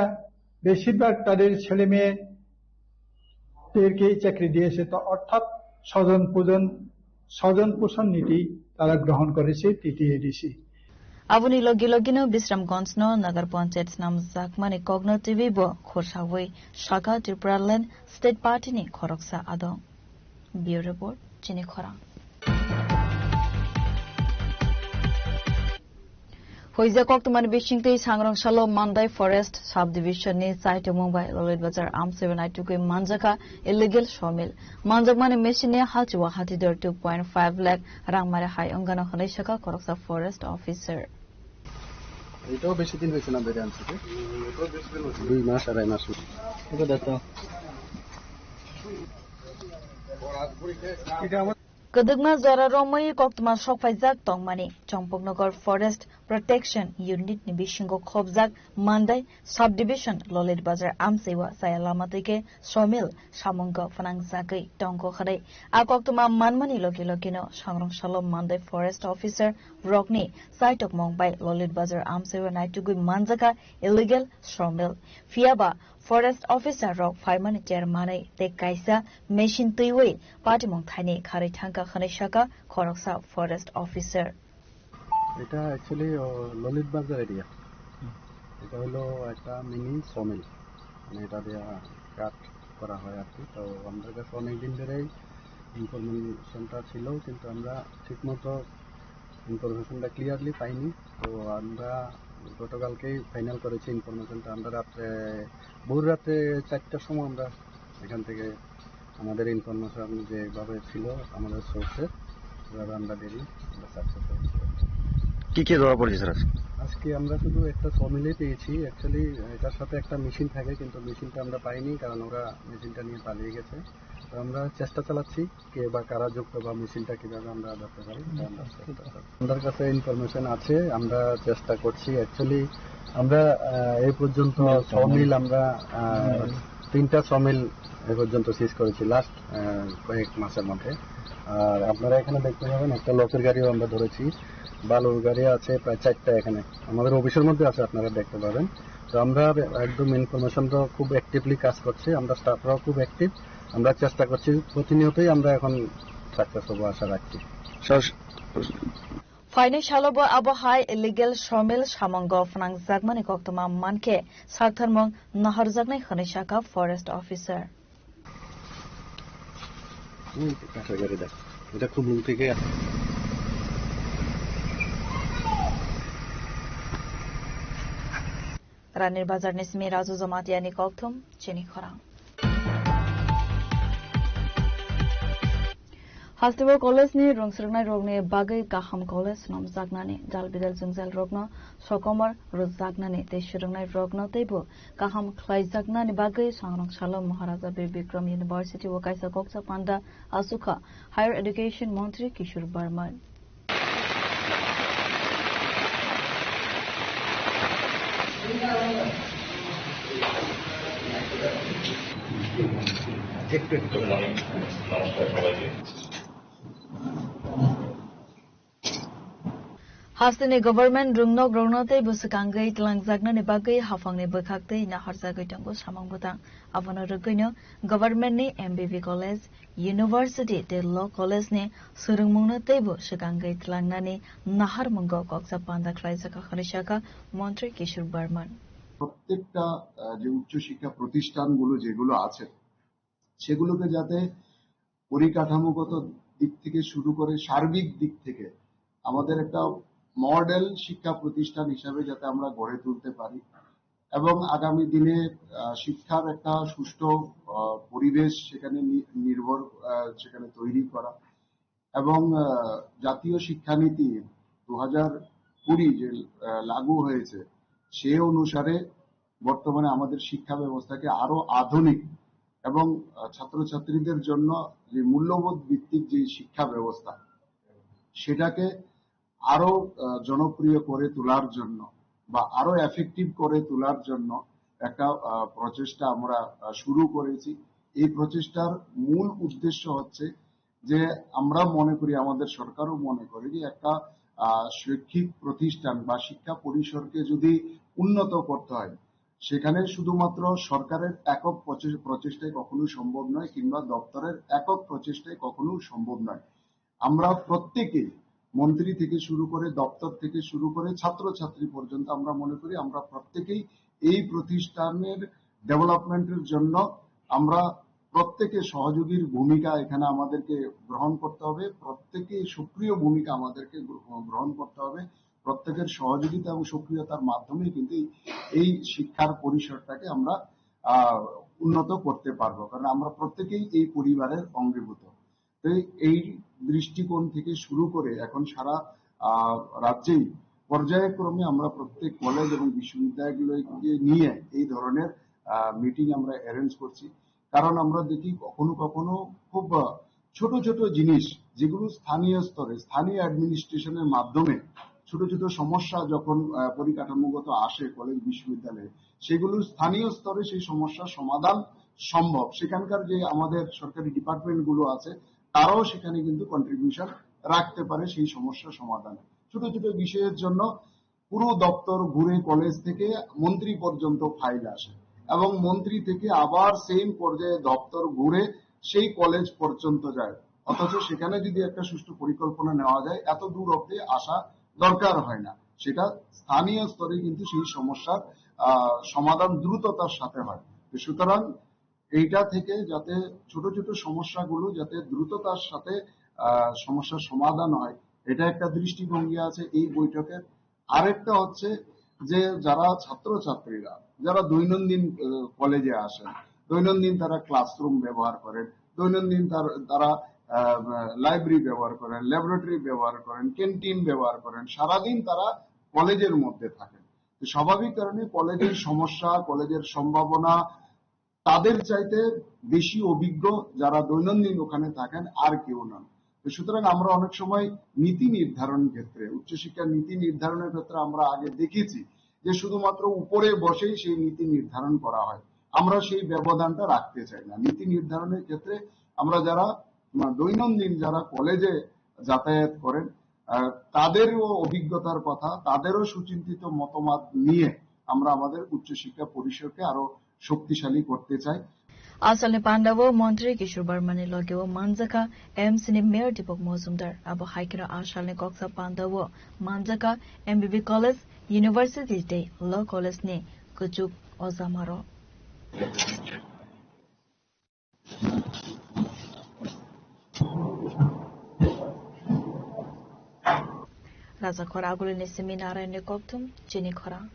বেশিরভাগ তাদের ছেলে মেয়েদেরকেই চাকরি দিয়েছে, তো অর্থাৎ স্বজন পূজন, স্বজন পোষণ নীতি তারা গ্রহণ করেছে TTADC. Aboni logi logino Bisramganjno Nagar Panchayat snamjakmani kokno twiwi bo khorsawi saka Tipraland State Partyni khoroksa adong. Bureau Report, Chini Khorang. Huijak koktwmani bisingtwi Sangrong salo Mandai Forest Subdivision ni chaitumung bai Lolit Bazar amsaibai naitugwi manjakha illegal sawmill. Manjakmani machine ni halchua hatidor two point five lakh rang mare hai wngano hwnwi sakha khoroksa forest officer. এটাও বেশি দিন হয়েছে না বেড়ে আনছে কি? দুই মাস, আড়াই মাস হয়েছে। এটা দেখো। Kwdwkma jora romwi koktwma sokphaijak tongmani Chongpoknogor Forest Protection Unit ni bisingo khobjak Mandai Subdivision Lolit Bazar amchaiwa chaya lama twi khe somil samungo phnangjagwi tongo hwnwi a koktwma manmani logi logino sangrong salo Mandai Forest Officer rokni chaitokmung bai Lolit Bazar amchaiwa naitugwi manjakha illegal somil. Phiyaba Forest Officer rok phaimani ter manwi tei kaisa machine twiwi patimung thaini kharwi thangkha hwnwi sakha khoroksa Forest Officer. এটা অ্যাকচুয়ালি ললিত বাজার এরিয়া। এটা হলো একটা mini sawmill, মানে এটা দিয়ে কাট করা হয় আর কি। তো আমাদের কাছে অনেক দিন ধরেই ইনফরমেশনটা ছিল, কিন্তু আমরা ঠিকমতো ইনফরমেশনটা ক্লিয়ারলি পাইনি। তো আমরা গতকালকেই ফাইনাল করেছি ইনফরমেশনটা। আমরা রাত্রে, ভোর রাতে চারটার সময় আমরা এখান থেকে আমাদের ইনফরমেশন যেভাবে ছিল আমাদের সোর্সের, সেভাবে আমরা ডেলি আমরা সাকসেস হয়েছি। কি কি ধরা পড়েছে স্যার আজকে? আজকে আমরা শুধু একটা সমিলে পেয়েছি। অ্যাকচুয়ালি এটার সাথে একটা মেশিন থাকে, কিন্তু মেশিনটা আমরা পাইনি, কারণ ওরা মেশিনটা নিয়ে পালিয়ে গেছে। তো আমরা চেষ্টা চালাচ্ছি কে বা কারা যুক্ত বা মেশিনটা কিভাবে আমরা ধরতে পারি, সেটা আমরা চেষ্টা চালাচ্ছি। আমাদের কাছে ইনফরমেশন আছে, আমরা চেষ্টা করছি। অ্যাকচুয়ালি আমরা আহ, এই পর্যন্ত সমিল আমরা আহ, তিনটা সমিল এ পর্যন্ত সিজ করেছি লাস্ট কয়েক মাসের মধ্যে। আর আপনারা এখানে দেখতে পাবেন একটা লোকের গাড়িও আমরা ধরেছি, বালুর গাড়ি আছে প্রায় চারটা এখানে আমাদের অফিসের মধ্যে আছে, আপনারা দেখতে পাবেন। তো আমরা একদম ইনফরমেশন তো খুব অ্যাক্টিভলি কাজ করছে, আমরা স্টাফরাও খুব অ্যাক্টিভ। আমরা চেষ্টা করছি, প্রতিনিয়তই আমরা এখন সাকসেস হবো আশা রাখছি। Sir, Phainai salo bo abo hai illegal somil samungo phnangjakmani koktwma mankhe saktharmung naharjaknai hwnwi sakha Forest Officer. এই কাঁচা গাড়ি দেখ, এটা খুব দূর থেকে। Ranir Bazar ni simi Raju Jamatia ni kokthum chini khorang. Hasteo college ni rwngsrwknai rokni bagwi kaham college swnamjaknani, dal bidal jwngjal rokno sokomor rwjaknani tei swrwngnai rokno teibo kaham khlaijaknani bagwi sangrong salo Maharaja Bir Bikram University o kaisa kokcha panda achukha Higher Education Montri Kishore Barman. Hasteni government rwngnok rokno tei bwswkangwi twlangjaknani bagwi haphangni bwkhak tei naharjagwi tongo samung bwtang. Abono rwgwino government ni M B B college, university tei law college ni swrwngmungno teibo swkangwi twlangnani naharmungo kokcha panda khlaijak hwnwi sakha Montri Kishore Barman. প্রত্যেকটা আহ, যে উচ্চশিক্ষা প্রতিষ্ঠানগুলো যেগুলো আছে, সেগুলোকে যাতে পরিকাঠামোগত দিক থেকে শুরু করে সার্বিক দিক থেকে আমাদের একটা মডেল শিক্ষা প্রতিষ্ঠান হিসাবে যাতে আমরা গড়ে তুলতে পারি এবং আগামী দিনে আহ, শিক্ষার একটা সুষ্ঠু আহ, পরিবেশ সেখানে নি- নির্ভর আহ, সেখানে তৈরি করা এবং আহ, জাতীয় শিক্ষানীতি দু হাজার কুড়ি যে আহ, লাগু হয়েছে, সে অনুসারে বর্তমানে আমাদের শিক্ষা ব্যবস্থাকে আরো আধুনিক এবং আহ, ছাত্রছাত্রীদের জন্য যে মূল্যবোধ ভিত্তিক যে শিক্ষা ব্যবস্থা, সেটাকে আরো আহ, জনপ্রিয় করে তোলার জন্য বা আরো এফেক্টিভ করে তোলার জন্য একটা আহ, প্রচেষ্টা আমরা আহ, শুরু করেছি। এই প্রচেষ্টার মূল উদ্দেশ্য হচ্ছে যে আমরা মনে করি, আমাদের সরকারও মনে করে যে একটা আহ, শৈক্ষিক প্রতিষ্ঠান বা শিক্ষা পরিসরকে যদি উন্নত করতে হয়, সেখানে শুধুমাত্র সরকারের একক প্রচে- প্রচেষ্টায় কখনোই সম্ভব নয়, কিংবা দপ্তরের একক প্রচেষ্টায় কখনোই সম্ভব নয়। আমরা প্রত্যেকেই, মন্ত্রী থেকে শুরু করে, দপ্তর থেকে শুরু করে, ছাত্রছাত্রী পর্যন্ত, আমরা মনে করি আমরা প্রত্যেকেই এই প্রতিষ্ঠানের ডেভেলপমেন্টের জন্য আমরা প্রত্যেকে সহযোগীর ভূমিকা এখানে আমাদেরকে গ্রহণ করতে হবে, প্রত্যেকে সক্রিয় ভূমিকা আমাদেরকে গ্র- গ্রহণ করতে হবে। প্রত্যেকের সহযোগিতা এবং সক্রিয়তার মাধ্যমেই কিন্তু এই, এই শিক্ষার পরিসরটাকে আমরা আহ, উন্নত করতে পারবো, কারণ আমরা প্রত্যেকেই এই পরিবারের অঙ্গীভূত। তো এই দৃষ্টিকোণ থেকে শুরু করে এখন সারা আহ, রাজ্যেই পর্যায়ক্রমে আমরা প্রত্যেক কলেজ এবং বিশ্ববিদ্যালয়গুলোকে নিয়ে এই ধরনের মিটিং আমরা অ্যারেঞ্জ করছি। কারণ আমরা দেখি কখনো কখনো খুব আহ, ছোট ছোট জিনিস যেগুলো স্থানীয় স্তরে, স্থানীয় অ্যাডমিনিস্ট্রেশনের মাধ্যমে ছোট ছোট সমস্যা যখন, আহ, পরিকাঠামোগত আসে কলেজ বিশ্ববিদ্যালয়ে, সেগুলো স্থানীয় স্তরে সেই সমস্যার সমাধান সম্ভব। সেখানকার যে আমাদের সরকারি ডিপার্টমেন্ট গুলো আছে, তারাও সেখানে কিন্তু কন্ট্রিবিউশন রাখতে পারে সেই সমস্যা সমাধানে। ছোট ছোট বিষয়ের জন্য পুরো দপ্তর ঘুরে কলেজ থেকে মন্ত্রী পর্যন্ত ফাইল আসে এবং মন্ত্রী থেকে আবার সেম পর্যায়ে দপ্তর ঘুরে সেই কলেজ পর্যন্ত যায়। অথচ সেখানে যদি একটা সুষ্ঠু পরিকল্পনা নেওয়া যায়, এত দূর অব্দি আসা দরকার হয় না। সেটা স্থানীয় স্তরে কিন্তু সেই সমস্যার, আহ, সমাধান দ্রুততার সাথে হয়। তো সুতরাং এইটা থেকে যাতে ছোট ছোট সমস্যাগুলো যাতে দ্রুততার সাথে, আহ, সমস্যার সমাধান হয়, এটা একটা দৃষ্টিভঙ্গি আছে এই বৈঠকের। আরেকটা হচ্ছে যে যারা ছাত্রছাত্রীরা যারা দৈনন্দিন, আহ, কলেজে আসেন, দৈনন্দিন তারা ক্লাসরুম ব্যবহার করেন, দৈনন্দিন তার-, তারা, আহ, লাইব্রেরি ব্যবহার করেন, ল্যাবরেটরি ব্যবহার করেন, ক্যান্টিন ব্যবহার করেন, সারাদিন তারা কলেজের মধ্যে থাকেন। তো স্বাভাবিক কারণে কলেজের সমস্যা, কলেজের সম্ভাবনা, তাদের চাইতে বেশি অভিজ্ঞ যারা দৈনন্দিন ওখানে থাকেন আর কেউ নন। তো সুতরাং আমরা অনেক সময় নীতি নির্ধারণ ক্ষেত্রে, উচ্চশিক্ষার নীতি নির্ধারণের ক্ষেত্রে আমরা আগে দেখেছি যে শুধুমাত্র উপরে বসেই সেই নীতি নির্ধারণ করা হয়। আমরা সেই ব্যবধানটা রাখতে চাই না। নীতি নির্ধারণের ক্ষেত্রে আমরা যারা, আহ, দৈনন্দিন যারা কলেজে যাতায়াত করেন, আহ, তাদেরও অভিজ্ঞতার কথা, তাদেরও সুচিন্তিত মতামত নিয়ে আমরা আমাদের উচ্চশিক্ষা পরিষদকে আরো শক্তিশালী করতে চাই। Asalni pandao montri Kishore Barmani logeo manjakha M C ni mayor Deepak Mojumdar. Abo hai kheno asalni koksa pandao manjakha M B B College, University tei Law College ni kuchuk ojamarok. Raja Khor Agulini simi Narayanni kokthum chini khorang.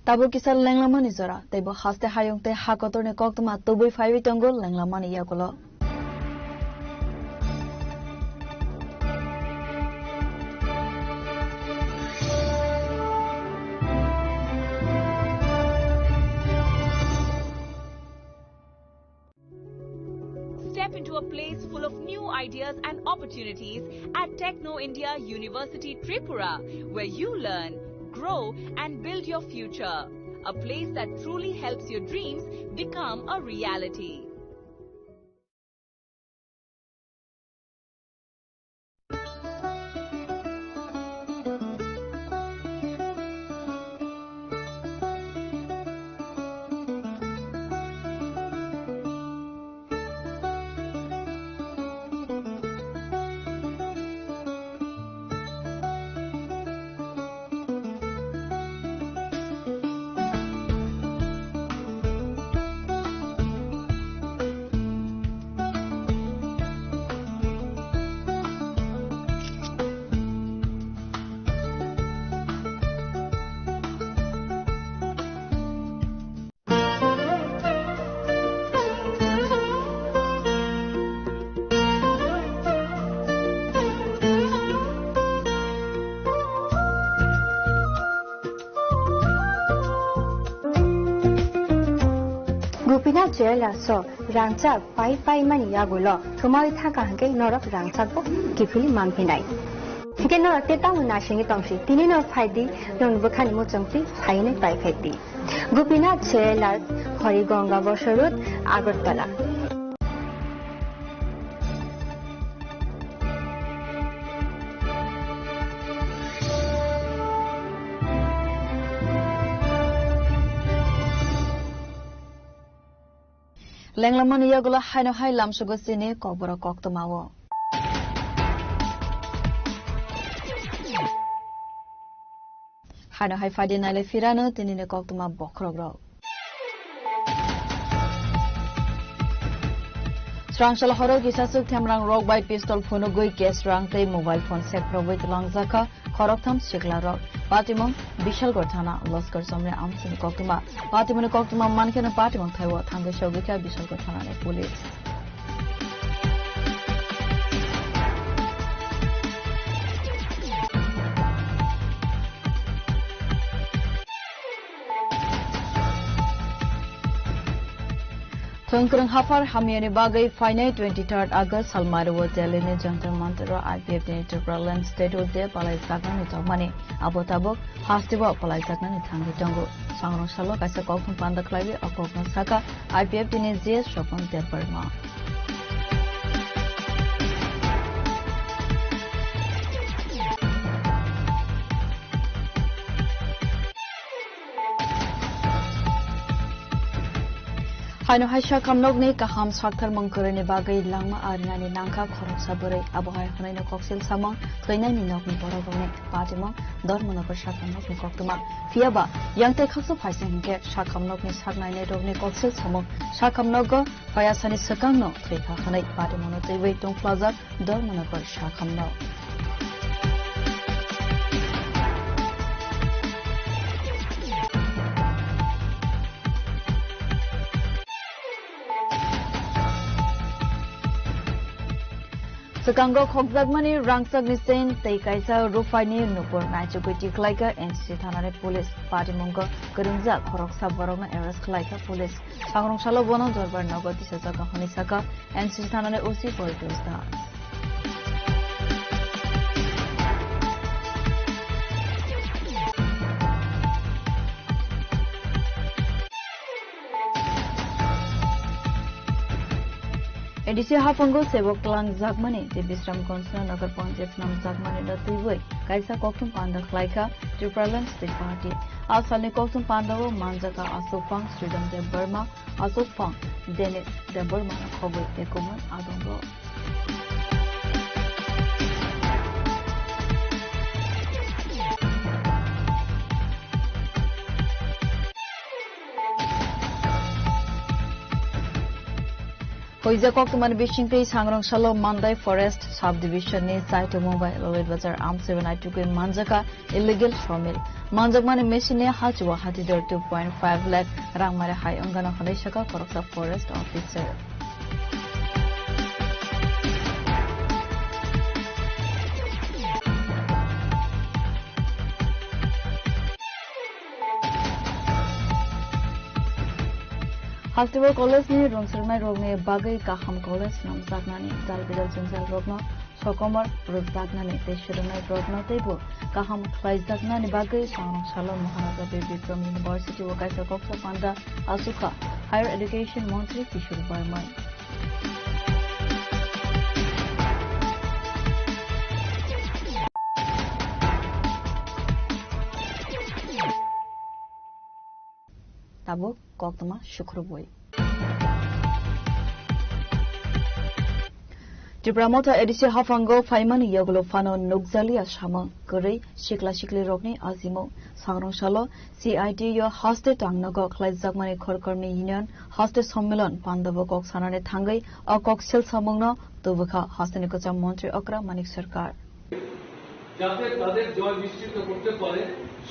Tabuk kisa lenglamani jora, teibo haste hayung tei ha kotorni koktwma tubui phaiwi tongo lenglamani yagulo. Step into a place full of new ideas and opportunities at Techno India University Tripura, where you learn, grow, and build your future. A place that truly helps your dreams become a reality. Gopinath Jewellers o rangchak pai pai mani yagulo thumawi thangkha hwnkhe norok rangchakbo kiphilwi manphinai. Hwnkhe norok tei tamo naisingwi tongsi, tini no phaidi, nokni bwkhani muchungtwi phaiwi nai pai phaidi. Gopinath Jewellers, Harigonga Bosor Road, Agartala. Lenglamani yagulo haino hai lamsogo chini kokborok koktwmao. Haino hai phaidi nailai phirano tinini koktwma bokhorokrok. Srangsal horo kisa swk themrang rok bai pistol phunugwi cash rang tei mobile phone sekphurogwi twlangjakha khoroktham siklarok. Patimung Bishalgarh thana Laskar Somni amchini koktwma. Patimungni koktwma mankheno patimung thaibo thangwi sogwikha Bishalgarh thanani police. Thwngkwrwng haphar hamyani bagwi phainai twenty-third August salmario Delhi ni Jantar Mantar o I P F T ni Tipraland State o je palai saknani tongmani, abo tabuk hasteo palai saknani thangwi tongo. Sangrong salo kaisa kokthum panda khlaiwi o kokno sakha I P F T ni G S Sopon Debbarma. Haino hai sakhamnokni kaham saktharmung kwrwini bagwi langma arinani nangkha khoroksa bwrwi. Abo hai hwnwino koksil samung thwinani nokni borok rokni patimung Dharmanagar sakhamnokni koktwma. Phiyaba yang tei khaksa phaisa hinkhe sakhamnokni saknainai rokni koksil samung sakhamnogo phayasani swkangno thwikha hwnwi patimungno twiwi tongphlajak Dharmanagar sakhamno. Swkango khokjakmani rangchakni chain tei kaisa rupaini nupur naichugwi tikhlaikha N C C thanani police. Patimungo kwrwngjak khoroksa borokno arrest khlaikha police. Sangrong salo bono Dorbar nogo tisajak hwnwi sakha N C C thanani O C Poitus Das. A D C haphango sebok twlangjakmani tei Bisramganj Nagar Panchayat swnamjakmani no twiwi kaisa kokthum panda khlaikha Tipraland State Party. A salni kokthum pandao manjakha Aswkphang Sridham Debbarma, Aswkphang Denis Debbarmano khobwi ekomon adongo. Hoijak koktwmani bisingtwi Sangrong salo Mandai Forest Subdivision ni Chaito Mumbai Lolit Bazar Amseba naitukwi manjakha illegal sawmill. Manjakmani machine ni hachua hatidor two point five lakh rang mare hai wngano hwnwi sakha khoroksa forest officer. Hasteo college ni rwngsrwknai rokni bagwi kaham college swnamjaknani, dal bidal jwngjal rokno sokomor rwjaknani tei swrwngnai rokno teibo kaham khlaijaknani bagwi Sangrong salo Maharaja Bir Bikram University o kaisa koksa panda achukha Higher Education Montri Kishore Barmai. Tabuk koktwma sukrubwi. Tipra Motha A D C haphango phaimani yagulo phano nukjaliya samung kwrwi sikla sikli rokni ajimung. Sangrong salo C I T U haste tangnogo khlaijakmani Khorkormi Union haste sommilon pandabo kok sanani thangwi o kok sil samungno tubukha hasteni kwcham montri Okra Manik Sarkar. যাতে তাদের জয় নিশ্চিত করতে পারে,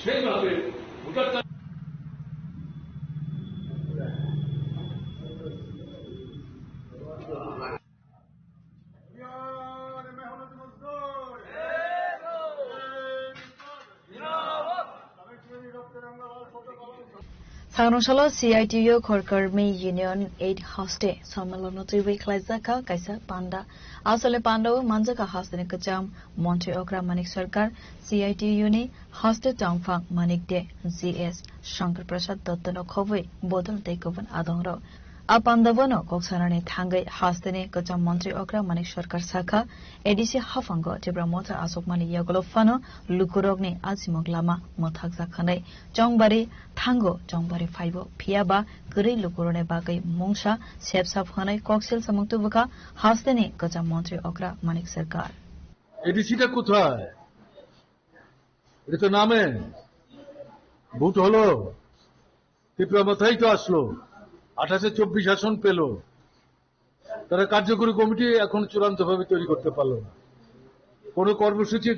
সেইভাবে ভোটার তালিকা Sangrong salo C I T U Khorkormi Union eight Haste Sammelono twiwi khlaijak kha kaisa panda. Asole panda o manjak kha hasteni kwcham montri Okra Manik Sarkar, C I T U ni haste tongphang Manik De, G S Shankar Prasad Dotto no khobwi bodol tei kubun adongrok. A pandabo no kok sanani thangwi hasteni kwcham montri Okra Manik Sarkar sakha, A D C haphango Tipra Motha achukmani yagulo phano lukurokni achimok lama mwthakjak hwnwi chongbari thango, chongbari phaibo, phiyaba kwrwi lukurokni bagwi mungsa sepsap hwnwi koksil samung tubukha hasteni kwcham montri Okra Manik Sarkar. এডিসিটা কোথায়? এটা তো নামে ভোট হলো, ত্রিপুরা মাথায় তো আসলো, আঠাশে চব্বিশ আসন পেল, তারা কার্যকরী কমিটি এখন চূড়ান্তভাবে তৈরি করতে পারলো না, কোনো কর্মসূচি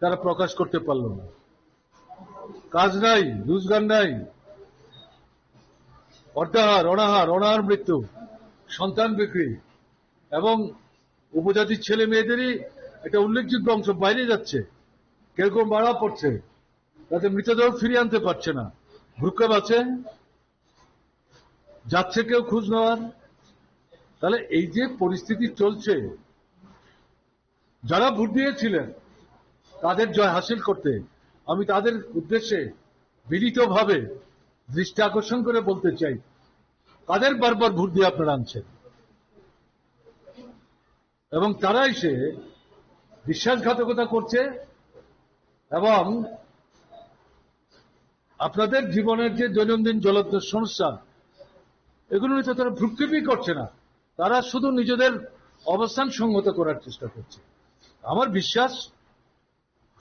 তারা প্রকাশ করতে পারলো না। কাজ নাই, রোজগার নাই, অর্ধাহার, অনাহার, অনাহার মৃত্যু, সন্তান বিক্রি এবং উপজাতির ছেলে মেয়েদেরই একটা উল্লেখযোগ্য অংশ বাইরে যাচ্ছে, কেউ কেউ মারা পড়ছে, তাদের মৃতদেহ ফিরিয়ে আনতে পারছে না, ভ্রুক্ষেপ আছে, যাচ্ছে কেউ খোঁজ নেওয়ার, তাহলে এই যে পরিস্থিতি চলছে, যারা ভোট দিয়েছিলেন, তাদের জয় হাসিল করতে আমি তাদের উদ্দেশ্যে বিনীতভাবে দৃষ্টি আকর্ষণ করে বলতে চাই, তাদের বারবার ভোট দিয়ে আপনারা আনছেন এবং তারা এসে বিশ্বাসঘাতকতা করছে এবং আপনাদের জীবনের যে দৈনন্দিন জ্বলন্ত সমস্যা, এগুলো নিয়ে তো তারা ভ্রুক্ষেপই করছে না। তারা শুধু নিজেদের অবস্থান সংহত করার চেষ্টা করছে। আমার বিশ্বাস,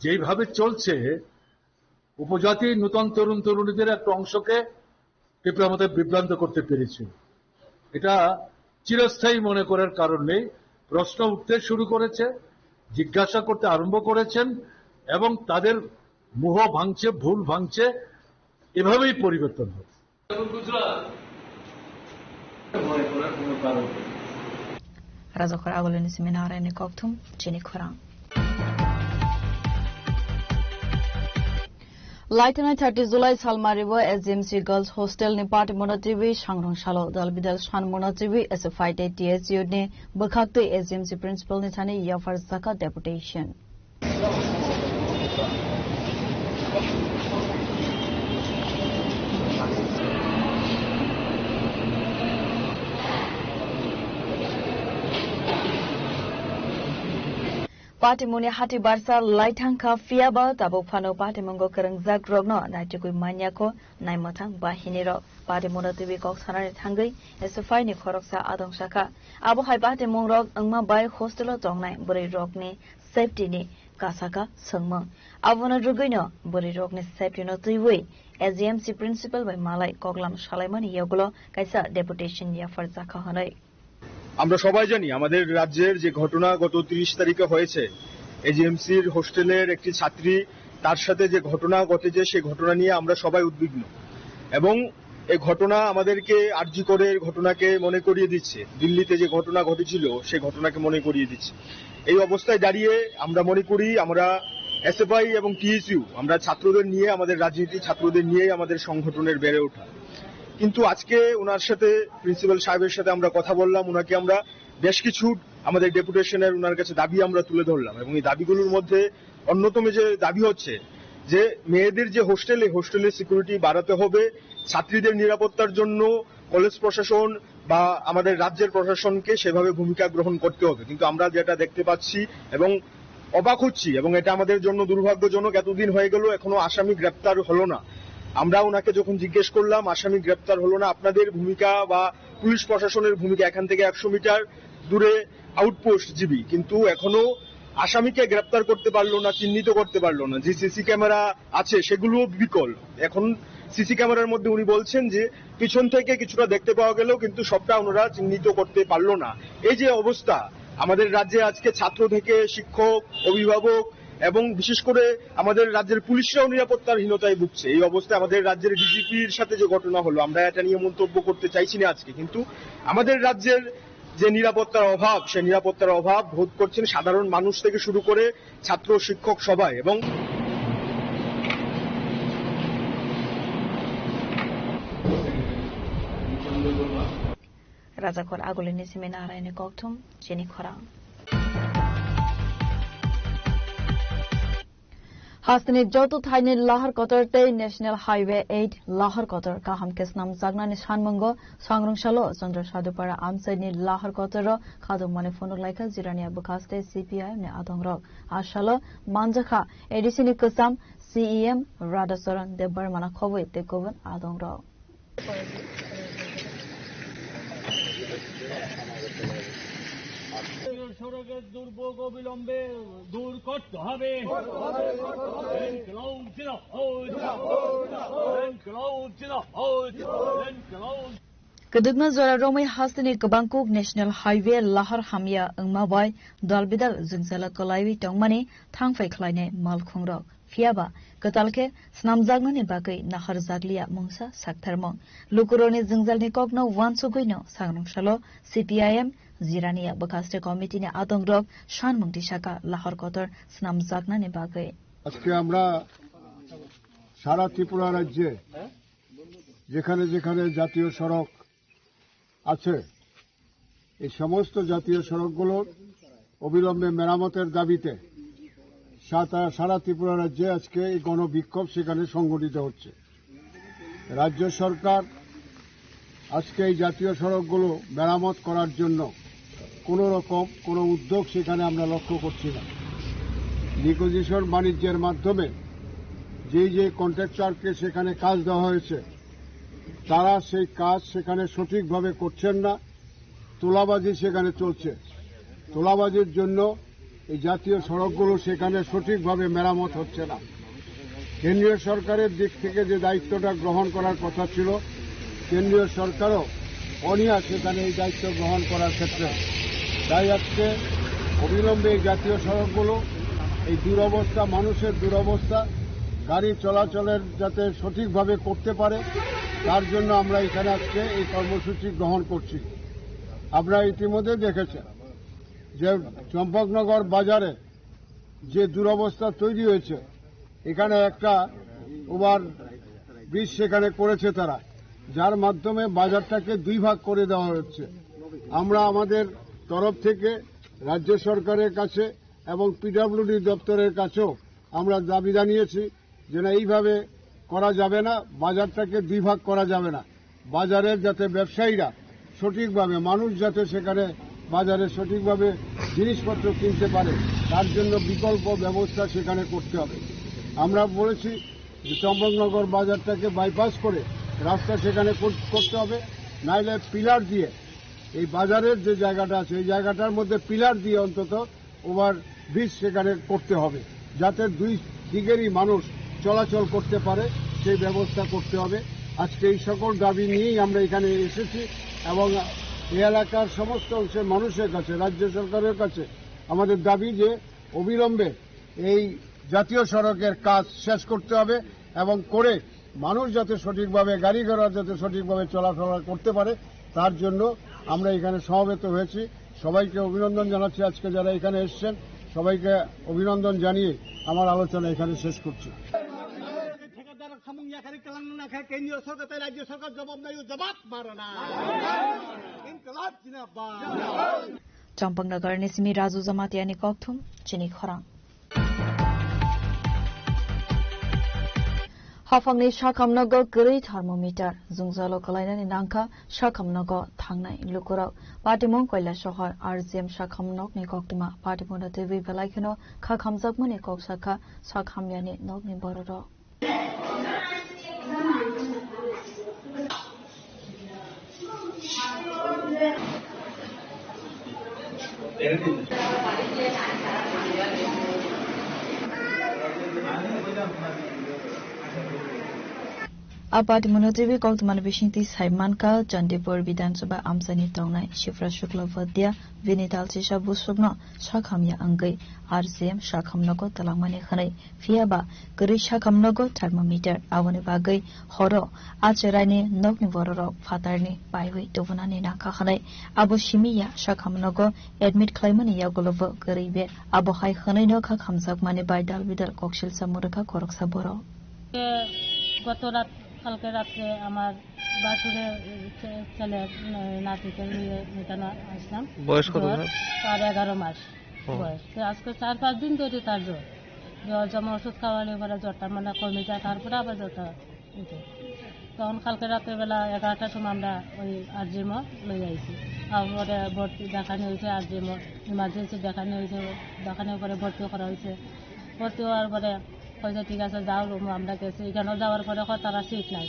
যেইভাবে চলছে, উপজাতি নূতন তরুণ তরুণীদের একটা অংশকে তীব্র মতে বিভ্রান্ত করতে পেরেছে। এটা চিরস্থায়ী মনে করার কারণ নেই। প্রশ্ন উঠতে শুরু করেছে, জিজ্ঞাসা করতে আরম্ভ করেছেন এবং তাদের মোহ ভাঙছে, ভুল ভাঙছে, এভাবেই পরিবর্তন হবে। Rajakhor agulini simi naraini kokthum chini khorang. Laithanai thirty July salmari bo S G M C Girls Hostel ni party mono twi sangrong salo dal bidal san mono twi S F I tei T S U ni bwkhak twi S G M C principal ni thani yaphar jaka deputation. Patimungni hati barsa lai thangkha, phiyaba tabuk phano patimungo kwrwngjak rokno naichugwi manya kho naimwthang bahini rok. Patimungno twiwi kok sanani thangwi S F I ni khoroksa adong sakha. Abo hai patimung rok wngma bai hostel o tongnai bwrwi rokni safety ni kasaka swngmung. Abono rwgwino bwrwi rokni safety no twiwi S G M C principal bai malai koklam salaimani yagulo kaisa deputation yaphar jakha hwnwi. আমরা সবাই জানি আমাদের রাজ্যের যে ঘটনা গত তিরিশ তারিখে হয়েছে, এজিএমসির হোস্টেলের একটি ছাত্রী, তার সাথে যে ঘটনা ঘটেছে, সেই ঘটনা নিয়ে আমরা সবাই উদ্বিগ্ন। এবং এই ঘটনা আমাদেরকে আরজি করের ঘটনাকে মনে করিয়ে দিচ্ছে, দিল্লিতে যে ঘটনা ঘটেছিল, সেই ঘটনাকে মনে করিয়ে দিচ্ছে। এই অবস্থায় দাঁড়িয়ে আমরা মনে করি, আমরা এসএফআই এবং টিএসইউ, আমরা ছাত্রদের নিয়ে, আমাদের রাজনীতি ছাত্রদের নিয়েই আমাদের সংগঠনের বেড়ে ওঠা। কিন্তু আজকে ওনার সাথে, প্রিন্সিপাল সাহেবের সাথে আমরা কথা বললাম, ওনাকে আমরা বেশ কিছু আমাদের ডেপুটেশনের ওনার কাছে দাবি আমরা তুলে ধরলাম এবং এই দাবিগুলোর মধ্যে অন্যতম যে দাবি হচ্ছে যে মেয়েদের যে হোস্টেল, এই হোস্টেলের সিকিউরিটি বাড়াতে হবে, ছাত্রীদের নিরাপত্তার জন্য কলেজ প্রশাসন বা আমাদের রাজ্যের প্রশাসনকে সেভাবে ভূমিকা গ্রহণ করতে হবে। কিন্তু আমরা যেটা দেখতে পাচ্ছি এবং অবাক হচ্ছি এবং এটা আমাদের জন্য দুর্ভাগ্যজনক, এতদিন হয়ে গেল এখনো আসামি গ্রেপ্তার হলো না। আমরা ওনাকে যখন জিজ্ঞেস করলাম আসামি গ্রেপ্তার হলো না, আপনাদের ভূমিকা বা পুলিশ প্রশাসনের ভূমিকা, এখান থেকে একশো মিটার দূরে আউটপোস্ট জিবি, কিন্তু এখনো আসামিকে গ্রেপ্তার করতে পারলো না, চিহ্নিত করতে পারলো না। যে সিসি ক্যামেরা আছে সেগুলোও বিকল। এখন সিসি ক্যামেরার মধ্যে উনি বলছেন যে পিছন থেকে কিছুটা দেখতে পাওয়া গেল, কিন্তু সবটা ওনারা চিহ্নিত করতে পারলো না। এই যে অবস্থা, আমাদের রাজ্যে আজকে ছাত্র থেকে শিক্ষক, অভিভাবক এবং বিশেষ করে আমাদের রাজ্যের পুলিশরাও নিরাপত্তার হীনতায় ভুগছে। এই অবস্থায় আমাদের রাজ্যের ডিজিপির সাথে যে ঘটনা হলো, আমরা এটা নিয়ে মন্তব্য করতে চাইছি না আজকে, কিন্তু আমাদের রাজ্যের যে নিরাপত্তার অভাব, সেই নিরাপত্তার অভাব বোধ করছেন সাধারণ মানুষ থেকে শুরু করে ছাত্র শিক্ষক সবাই। এবং Rajakhor agulini simi naraini kokthum chini khorang. Hasteni joto thaini lahar kotor tei National Highway eight lahar kotor kaham khe snamjaknani sanmungo sangrong salo Chandra Sadhupara amchaini lahar kotoro khadokmani phunuk laikha Jirania bwkhaste C P I M ni adongrok. A salo manjakha A D C ni kwcham C E M Radhacharan Debbarmana khobwi tei kubun adongrok. সড়কের দুর্ভোগ অবিলম্বে দূর করতে হবে। ইনকিলাব জিন্দাবাদ। ইনকিলাব জিন্দাবাদ। ইনকিলাব। Kwdwkma jora romwi hasteni kwbang kuk National Highway lahar hamya wngma bai dal bidal jwngjalo kwlaiwi tongmani thangphai khlainai malkhungrok. Phiya ba, kwtal khe snamjaknani bagwi naharjakliya mungsa saktharmung. Lukurokni jwngjalni kokno uansugwino sangrong salo C P I M Jirania bwkhaste committee ni adongrok sanmung tisaka lahar kotor snamjaknani bagwi. আজকে আমরা সারা ত্রিপুরা রাজ্যে যেখানে যেখানে জাতীয় সড়ক আছে, এই সমস্ত জাতীয় সড়কগুলোর অবিলম্বে মেরামতের দাবিতে সারা সারা ত্রিপুরা রাজ্যে আজকে এই গণবিক্ষোভ সেখানে সংগঠিত হচ্ছে। রাজ্য সরকার আজকে এই জাতীয় সড়কগুলো মেরামত করার জন্য কোনো রকম কোনো উদ্যোগ সেখানে আমরা লক্ষ্য করছি না। নেগোসিয়েশন বাণিজ্যের মাধ্যমে যেই যে কন্ট্রাক্টরকে সেখানে কাজ দেওয়া হয়েছে, তারা সেই কাজ সেখানে সঠিকভাবে করছেন না, তোলাবাজি সেখানে চলছে। তোলাবাজির জন্য এই জাতীয় সড়কগুলো সেখানে সঠিকভাবে মেরামত হচ্ছে না। কেন্দ্রীয় সরকারের দিক থেকে যে দায়িত্বটা গ্রহণ করার কথা ছিল, কেন্দ্রীয় সরকারও অনীহা সেখানে এই দায়িত্ব গ্রহণ করার ক্ষেত্রে। তাই আজকে অবিলম্বে এই জাতীয় সড়কগুলো, এই দুরবস্থা, মানুষের দুরবস্থা, গাড়ি চলাচলের যাতে সঠিকভাবে করতে পারে, তার জন্য আমরা এখানে আজকে এই কর্মসূচি গ্রহণ করছি। আপনারা ইতিমধ্যে দেখেছেন যে চম্পকনগর বাজারে যে দুরবস্থা তৈরি হয়েছে, এখানে একটা ওভার ব্রিজ সেখানে করেছে তারা, যার মাধ্যমে বাজারটাকে দুই ভাগ করে দেওয়া হচ্ছে। আমরা আমাদের তরফ থেকে রাজ্য সরকারের কাছে এবং পিডব্লিউডি দপ্তরের কাছেও আমরা দাবি জানিয়েছি যে না, এইভাবে করা যাবে না, বাজারটাকে দুই ভাগ করা যাবে না। বাজারের যাতে ব্যবসায়ীরা সঠিকভাবে, মানুষ যাতে সেখানে বাজারে সঠিকভাবে জিনিসপত্র কিনতে পারে, তার জন্য বিকল্প ব্যবস্থা সেখানে করতে হবে। আমরা বলেছি যে চম্পকনগর বাজারটাকে বাইপাস করে রাস্তা সেখানে কর-, করতে হবে, নাইলে পিলার দিয়ে এই বাজারের যে জায়গাটা আছে, এই জায়গাটার মধ্যে পিলার দিয়ে অন্তত ওভার ব্রিজ সেখানে করতে হবে, যাতে দুই দিকেরই মানুষ চলাচল করতে পারে, সেই ব্যবস্থা করতে হবে। আজকে এই সকল দাবি নিয়েই আমরা এখানে এসেছি এবং এই এলাকার সমস্ত অংশের মানুষের কাছে, রাজ্য সরকারের কাছে আমাদের দাবি যে অবিলম্বে এই জাতীয় সড়কের কাজ শেষ করতে হবে এবং করে মানুষ যাতে সঠিকভাবে, গাড়ি ঘোড়া যাতে সঠিকভাবে চলাফেরা করতে পারে, তার জন্য আমরা এখানে সমবেত হয়েছি। সবাইকে অভিনন্দন জানাচ্ছি, আজকে যারা এখানে এসেছেন সবাইকে অভিনন্দন জানিয়ে আমার আলোচনা এখানে শেষ করছি। ঠিকাদার খামুং ইয়াকারি কালাং না খায়, কেন্দ্রীয় সরকার তাই রাজ্য সরকার জবাব নাই, জবাব মারো না। ইনকলাব জিন্দাবাদ। Champaknagar ni simi Raju Jamatia ni kokthum chini khorang. Haphangni sakhamnogo kwrwi thermometer, jwngjalo kwlainani nangkha sakhamnogo thangnai lukurok. Patimung Koilasohor R G M sakhamnokni koktwma Patimungno twiwi belai kheno kha khamjakmani kok sakha sakhamyani nokni bororok. Apat Monotwi koktwmani bisingtwi sai mankha, Chandipur Bidhan Sabha amchaini tongnai Shivra Shukla Vadia bini dalchisa busukno sakhamya wngwi R C M sakhamnogo twlangmani hwnwi. Phiya ba kwrwi sakhamnogo thermometer, aboni bagwi horo acheraini nokni bororok phatarni baiwi tubunani nangkha hwnwi. Abo simi ya sakhamnogo admit khlaimani yagulobo kwrwi be. Abo hai hwnwino kha khamjakmani bai dal bidal koksilsa mwrwkha khoroksa borok. গত রাত, কালকে রাত্রে আমার বাছুরের ছে-, ছেলের, উম, নাতিকে নিয়ে এখানে আসলাম। বয়স কত জ্বর, তার? তার এগারো মাস ও। বয়স। তো আজকে চার পাঁচ দিন ধরে তার জ্বর। জ্বর যেমন ওষুধ খাওয়ালে পরে জ্বরটা মানে কমে যায়, তারপরে আবার জ্বরটা উঠে। তখন কালকে রাতের বেলা এগারোটার সময় আমরা ওই আরজিএমও লই আইছি। তারপরে ভর্তি দেখানো হয়েছে আরজিএমও, ইমার্জেন্সি দেখানো হয়েছে, দেখানোর পরে ভর্তি করা হয়েছে। ভর্তি হওয়ার পরে কইছে, "ঠিক আছে, যাও রুমে।" আমরা গেছি, এখানেও যাওয়ার পরে কয়, "তারা সিট নাই।"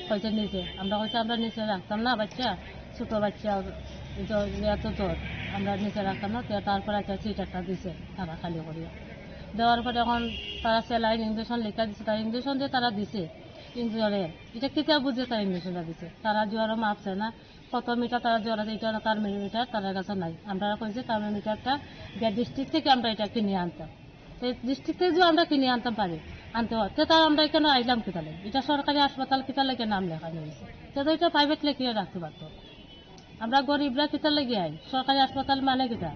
কইছে, "নিচে।" আমরা কইছি, "আমরা নিচে রাখতাম না বাচ্চা, ছোট বাচ্চা, জ-, এত জ্বর, আমরা নিচে রাখতাম না।" তো তারপরে একটা সিট একটা দিছে তারা খালি করিয়া। দেওয়ার পরে এখন তারা স্যালাইন, ইঞ্জেকশন লেখা দিছে, তারা ইঞ্জেকশন দিয়ে তারা দিছে, ইঞ্জেকশনে। এটা কিতা বুঝে তারা ইঞ্জেকশনটা দিছে? তারা জ্বরও মাপছে না, কত মিটার তারা জ্বর আছে, এটা তার মিটার তার কাছে নাই। আমরা কইছি, তার মিটারটা গিয়া ডিস্ট্রিক্ট থেকে আমরা এটা কিনে আনতাম। তো ডিস্ট্রিক্ট থেকে যদি আমরা কিনে আনতাম পারি, আনতে হয়, তো তা আমরা এখানে আইলাম কিতা লাগি? এটা সরকারি হাসপাতাল, কিতা লাগি নাম লেখানো হয়েছে? তো তো এটা প্রাইভেট লেখিয়ে রাখতে পারতো। আমরা গরিবরা কিতা লাগি আই? সরকারি হাসপাতাল মানে কিতা?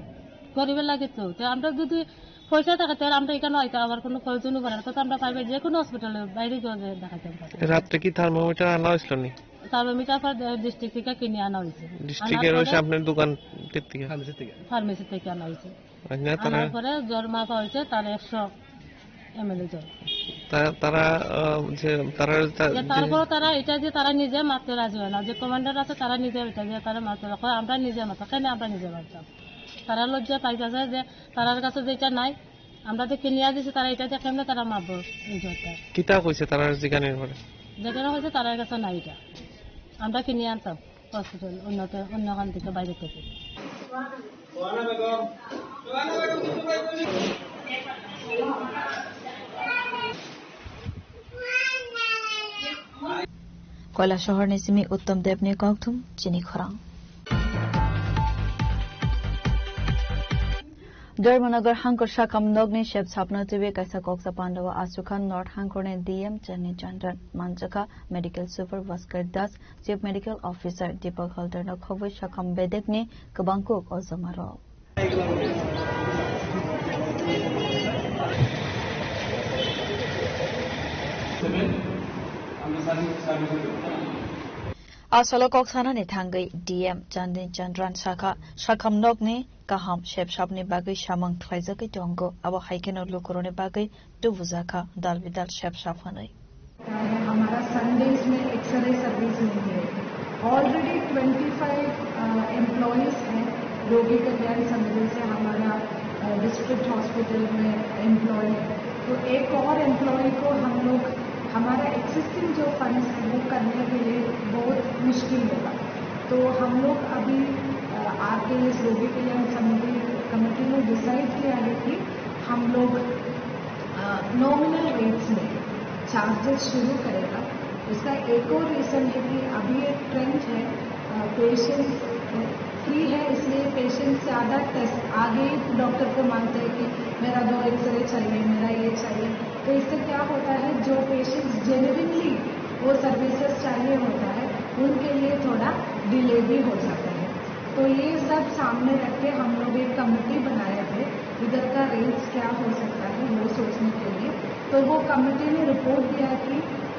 গরিবের লাগে তো। তো আমরা যদি পয়সা থাকে, তাহলে আমরা এখানে আইতে আবার কোনো প্রয়োজনই পড়ে না। তো আমরা প্রাইভেট যে কোনো হসপিটালে বাইরে গিয়ে দেখাইতাম পারি। রাত্রে কি থার্মোমিটার আনা হয়েছিল নি? চারশো মিটার পর ডিস্ট্রিক্ট থেকে কিনে আনা হয়েছে। ডিস্ট্রিক্টের আনার ওই পরে সামনের দোকান থেকে? ফার্মেসি থেকে। ফার্মেসি থেকে আনা হয়েছে। আচ্ছা, তারা আনার পরে জ্বর মাপা হয়েছে তার একশো এমএলএ জ্বর। তা-, তারা, আহ, যে তারা তা-, যে যে তারপরে তারা এটা যে তারা নিজে মাপতে রাজি হয় না, যে কমান্ডার আছে তারা নিজে এটা যে তারা মাপতে রাখো, আমরা নিজে মাপতাম, কেন আমরা নিজে মাপতাম? তারা লজ্জা পাইতেছে যে তারার কাছে যেটা নাই, আমরা যে কিনিয়া দিছি, তারা এটা দেখে না, তারা মাপবো এই জোরটা। কিতা কইছে তারা জিগানির পরে? যেখানে হয়েছে, তারার কাছে নাই এটা। আমরা কিনে আনতাম হসপিটাল, অন্য, অন্য খান থেকে, বাইরে থেকে। Koilasohor ni simi Uttom Deb ni kokthum chini khorang. Dharmanagar hangkor sakam nokni sep sapna twiwi kaisa koksa pandao asukha North hangkorni D M Chani Chandan, manjakha Medical Super Bhaskar Das, Chief Medical Officer Deepak Haldarno khobwi sakam bedekni kwbang kuk o jamarok. A salo kok sanani thangwi D M Chandni Chandran sakha, sakam nokni kaham sep sapni bagwi samung khlaijagwi tongo, abo hai kheno lukurokni bagwi tubujakha dal bidal sep sap hwnwi. है, हमारा संडेज में x ray service नहीं है। Already twenty five employees हैं रोगी कल्याण समिति से, हमारा डिस्ट्रिक्ट हॉस्पिटल में एम्प्लॉय है। तो एक और एम्प्लॉय को हम लोग, हमारा एग्जिस्टिंग जो फंड्स है वो करने के लिए बहुत मुश्किल होगा। तो हम लोग अभी आरकेएस रोगी कल्याण समिति कमेटी ने डिसाइड किया है कि हम लोग नॉमिनल रेट्स में चार्जेस शुरू करेगा। इसका एक और रीज़न है कि अभी एक ट्रेंड है, पेशेंट्स फ्री है, इसलिए पेशेंट्स ज़्यादा टेस्ट, आगे ही डॉक्टर को मांगते हैं कि मेरा दो एक्सरे चाहिए, मेरा ये चाहिए। तो इससे क्या होता है, जो पेशेंट्स जेन्युइनली वो सर्विसेज चाहिए होता है, उनके लिए थोड़ा डिले भी हो जाता है। तो ये सब सामने रख के हम लोग एक कमेटी बनाए थे, इधर का रेंज क्या हो सकता है वो सोचने के लिए। तो वो कमेटी ने रिपोर्ट दिया कि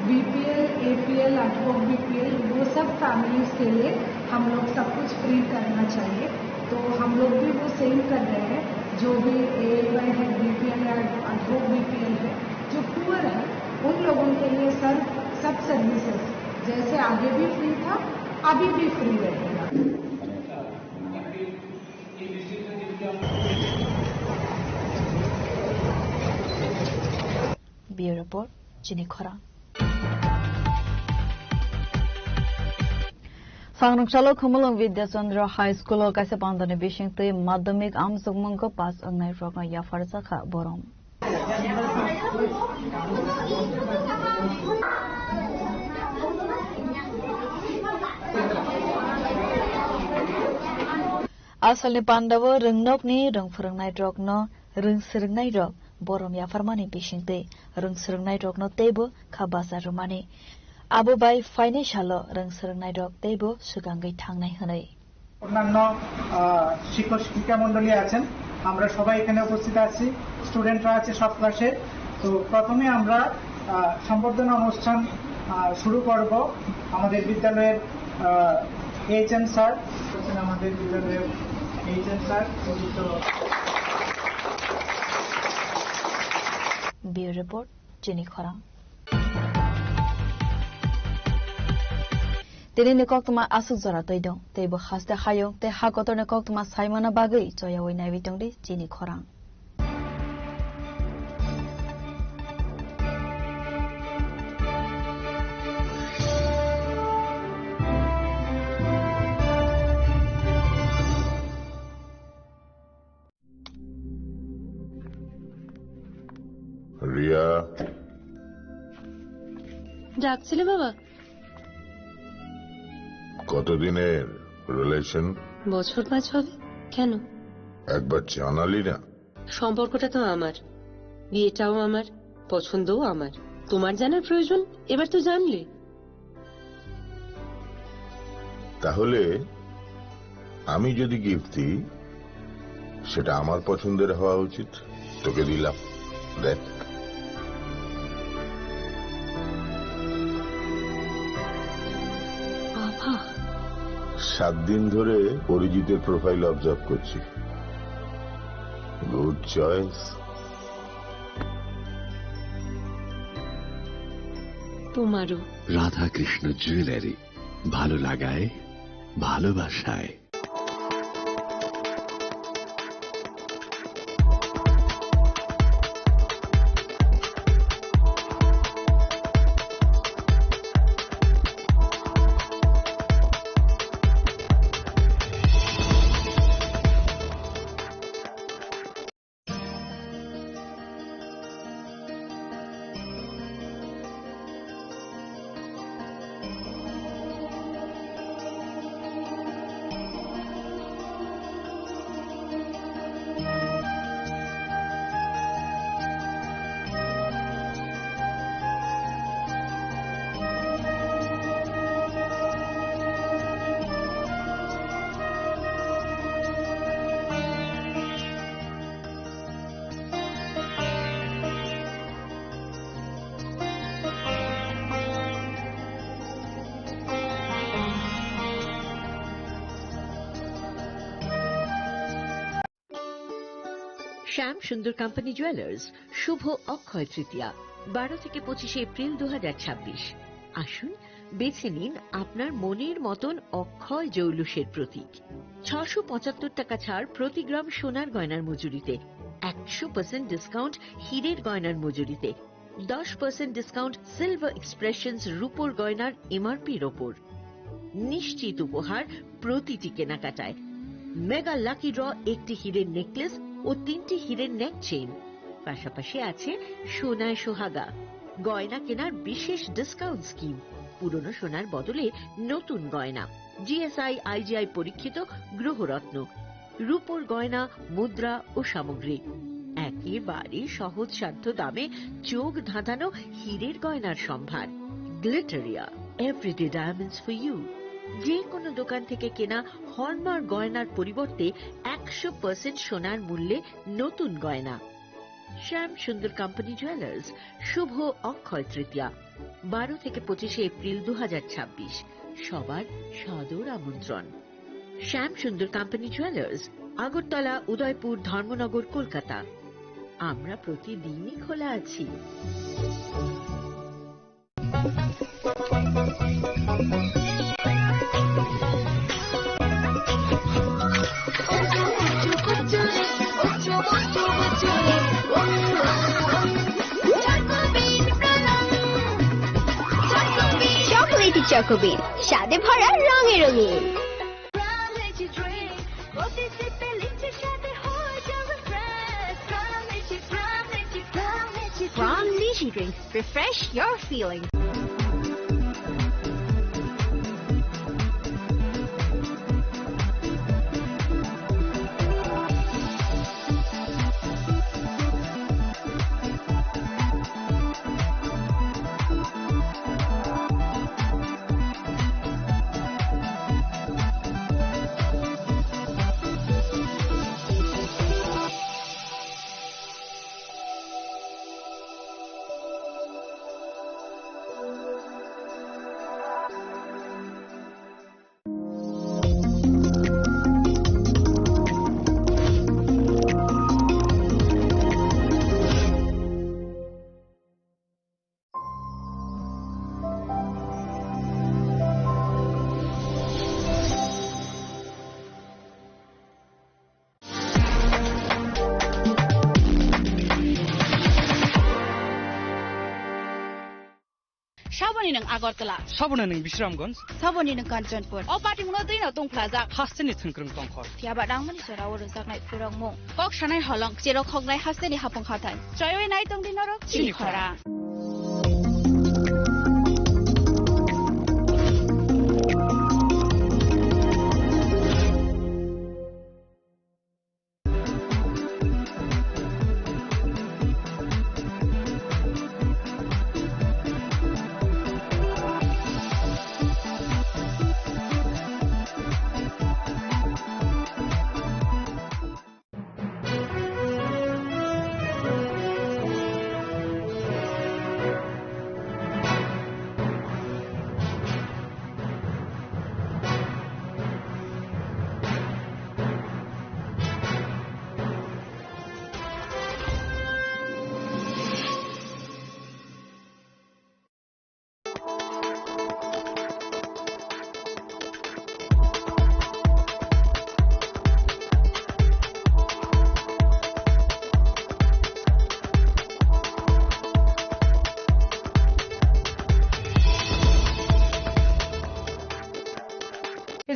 बीपीएल, एपीएल, एडहॉक बीपीएल, वो सब फैमिलीज के लिए हम लोग सब कुछ फ्री करना चाहिए। तो हम लोग भी वो सेम कर रहे हैं, जो भी एएवाई है, बीपीएल या एडहॉक बीपीएल है, जो पुअर है, उन लोगों के लिए सर सब सर्विसेज जैसे आगे भी फ्री था, अभी भी फ्री रहेगा। Bureau Report, Chini Khorang. Sangrwngsalo Khumulwng Vidya Chandra High School o kaisa pandani bisingtwi madhyamik amsukmung pass wngnai rokno yapharjakha borom. Asalni pandao rwngnokni rwng phwrwngnairokno rwng swrwngnairok borom yapharmani bisingtwi rwng swrwngnairokno teibo kha bacha rwmani. Abo bai phainai salo rwng swrwngnairok teibo swkangwi thangnai hwnwi. অন্যান্য, আহ, শিক্ষক শিক্ষিকা মণ্ডলী আছেন, আমরা সবাই এখানে উপস্থিত আছি, স্টুডেন্টরা আছে সব ক্লাসে। তো প্রথমে আমরা, আহ, সম্বর্ধনা অনুষ্ঠান, আহ, শুরু করব। আমাদের বিদ্যালয়ের, আহ, এইচএম স্যার আছেন, আমাদের বিদ্যালয়ের এইচএম স্যার, পবিত্র Bureau Report, Chini Khorang. Tini ni koktwma aswk jora twi dong, teibo haste hayung tei ha kotor ni koktwma saimana bagwi choyawi naiwi tongdi chini khorang. Riya. ডাকছিলে বাবা? কতদিনের রিলেশন? বছর পাঁচ হবে। কেন? একবার জানালি না। সম্পর্কটা তো আমার, বিয়েটাও আমার, পছন্দও আমার। তোমার জানার প্রয়োজন? এবার তো জানলে। তাহলে আমি যদি গিফট দিই, সেটা আমার পছন্দের হওয়া উচিত। তোকে দিলাম, দেখ। সাত দিন ধরে অরিজিতের প্রোফাইল অবজার্ভ করছি। Good choice. তোমারও। রাধাকৃষ্ণ জুয়েলারি, ভালো লাগায়, ভালোবাসায়। শ্যাম সুন্দর কোম্পানি জুয়েলার্স, শুভ অক্ষয় তৃতীয়া, বারো থেকে পঁচিশে এপ্রিল দু হাজার ছাব্বিশ। আসুন, বেছে নিন আপনার মনের মতন অক্ষয় জৌলুসের প্রতীক। ছশো পঁচাত্তর টাকা ছাড় প্রতি গ্রাম সোনার গয়নার মজুরিতে, একশো পার্সেন্ট ডিসকাউন্ট হীরের গয়নার মজুরিতে, দশ পার্সেন্ট ডিসকাউন্ট সিলভার এক্সপ্রেশনস রূপোর গয়নার এমআরপির ওপর। নিশ্চিত উপহার প্রতিটি কেনাকাটায়। মেগা লাকি ড্র, একটি হীরের নেকলেস ও তিনটি হীরের নেক চেইন। পাশাপাশি আছে সোনায় সোহাগা, গয়না কেনার বিশেষ ডিসকাউন্ট স্কিম, পুরনো সোনার বদলে নতুন গয়না, জিএসআই আইজিআই পরীক্ষিত গ্রহরত্ন, রূপোর গয়না, মুদ্রা ও সামগ্রী। একেবারে সহজসাধ্য দামে চোখ ধাঁধানো হীরের গয়নার সম্ভার। Glitteria, everyday diamonds for you. যে কোনো দোকান থেকে কেনা হলমার্ক গয়নার পরিবর্তে একশো পার্সেন্ট সোনার মূল্যে নতুন গয়না। শ্যাম সুন্দর কোম্পানি জুয়েলার্স, শুভ অক্ষয় তৃতীয়া, বারো থেকে পঁচিশে এপ্রিল দু হাজার ছাব্বিশ। সবার সাদর আমন্ত্রণ। শ্যাম সুন্দর কোম্পানি জুয়েলার্স, আগরতলা, উদয়পুর, ধর্মনগর, কলকাতা। আমরা প্রতিদিনই খোলা আছি। চকোলেটি চকোবিন, স্বাদে ভরা, রঙে রঙিন। From Niji Drinks, refresh your feelings. Saboni nwng Agartala. Saboni nwng Bisramganj. Saboni nwng Kanchanpur. O patimungno twino tongphlajak. Hasteni thwngkwrwng tongkhor. Phiya ba nangmani jora o rwjaknai phurokmung. Kok sanai holong, cherok hoknai hasteni hapung hathai. Choiwi nai tongdi norok chini khorang.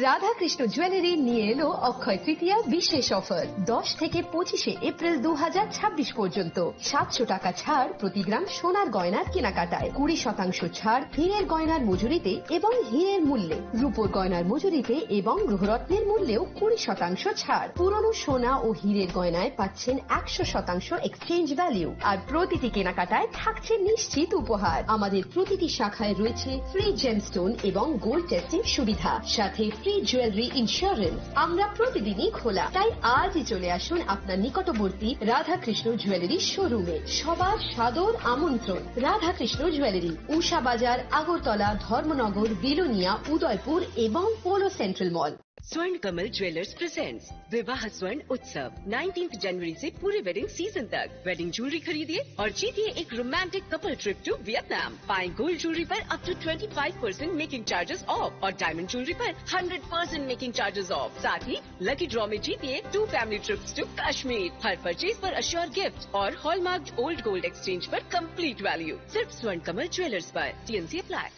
Radhakrishna jewellery নিয়ে এলো অক্ষয় তৃতীয়া বিশেষ অফার। দশ থেকে পঁচিশে এপ্রিল দু হাজার ছাব্বিশ পর্যন্ত সাতশো টাকা ছাড় প্রতি গ্রাম সোনার গয়নার কেনাকাটায়, কুড়ি শতাংশ ছাড় হীরের গয়নার মজুরিতে এবং হীরের মূল্যে, রূপোর গয়নার মজুরিতে এবং গ্রহরত্নের মূল্যেও কুড়ি শতাংশ ছাড়। পুরনো সোনা ও হীরের গয়নায় পাচ্ছেন একশো শতাংশ এক্সচেঞ্জ ভ্যালু, আর প্রতিটি কেনাকাটায় থাকছে নিশ্চিত উপহার। আমাদের প্রতিটি শাখায় রয়েছে ফ্রি জেমস্টোন এবং গোল্ড টেস্টিং সুবিধা, সাথে ফ্রি জুয়েলারি ইন্স্যুরেন্স। আমরা প্রতিদিনই খোলা, তাই আজই চলে আসুন আপনার নিকটবর্তী রাধাকৃষ্ণ জুয়েলারি শোরুমে। সবার সাদর আমন্ত্রণ। রাধাকৃষ্ণ জুয়েলারি, উষা বাজার, আগরতলা, ধর্মনগর, বিলোনিয়া, উদয়পুর এবং পোলো সেন্ট্রাল মল। स्वर्ण कमल ज्वेलर्स प्रेजेंट्स विवाह स्वर्ण उत्सव। नाइनटीन्थ जनवरी से पूरे वेडिंग सीजन तक वेडिंग ज्वेलरी खरीदिए और जीतिए एक romantic couple trip to Vietnam. पाएं गोल्ड ज्वेलरी पर up to twenty five percent making charges off और डायमंड ज्वेलरी पर hundred percent making charges off. साथ ही लकी ड्रॉ में जीतिए two family trips to Kashmir. हर परचेज पर अश्योर गिफ्ट और हॉलमार्क्ड ओल्ड गोल्ड एक्सचेंज पर कंप्लीट वैल्यू। सिर्फ स्वर्ण कमल ज्वेलर्स पर। TNC apply.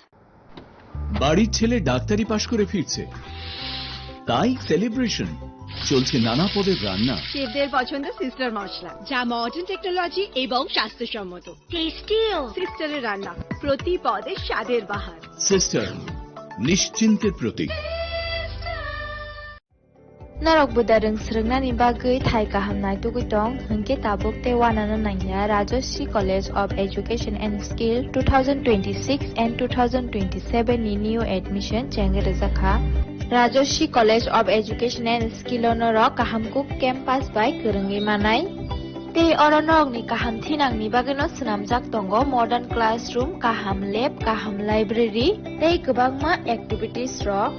বাড়ির ছেলে ডাক্তারি পাশ করে ফিরছে, তাই সেলিব্রেশন। চলছে নানা পদের রান্না। শেফদের পছন্দ সিস্টার মশলা, যা মডার্ন টেকনোলজি এবং স্বাস্থ্যসম্মত। টেস্টিও। সিস্টারের রান্না, প্রতি পদে স্বাদের বাহার। সিস্টার, নিশ্চিন্তের প্রতীক। Norok buda rwng swrwngnani bagwi thai kaham naitugwi tong, hwnkhe tabuk tei uanano nangya Rajashree College of Education and Skill two thousand twenty-six and two thousand twenty-seven ni new admission chengwi rwjakha. Rajashree College of Education and Skill o norok kaham kuk campus bai kwrwngwi manai. Tei oro norokni kaham thinangni bagwino swnamjak tongo modern classroom, kaham lab, kaham library tei kwbangma activities rok.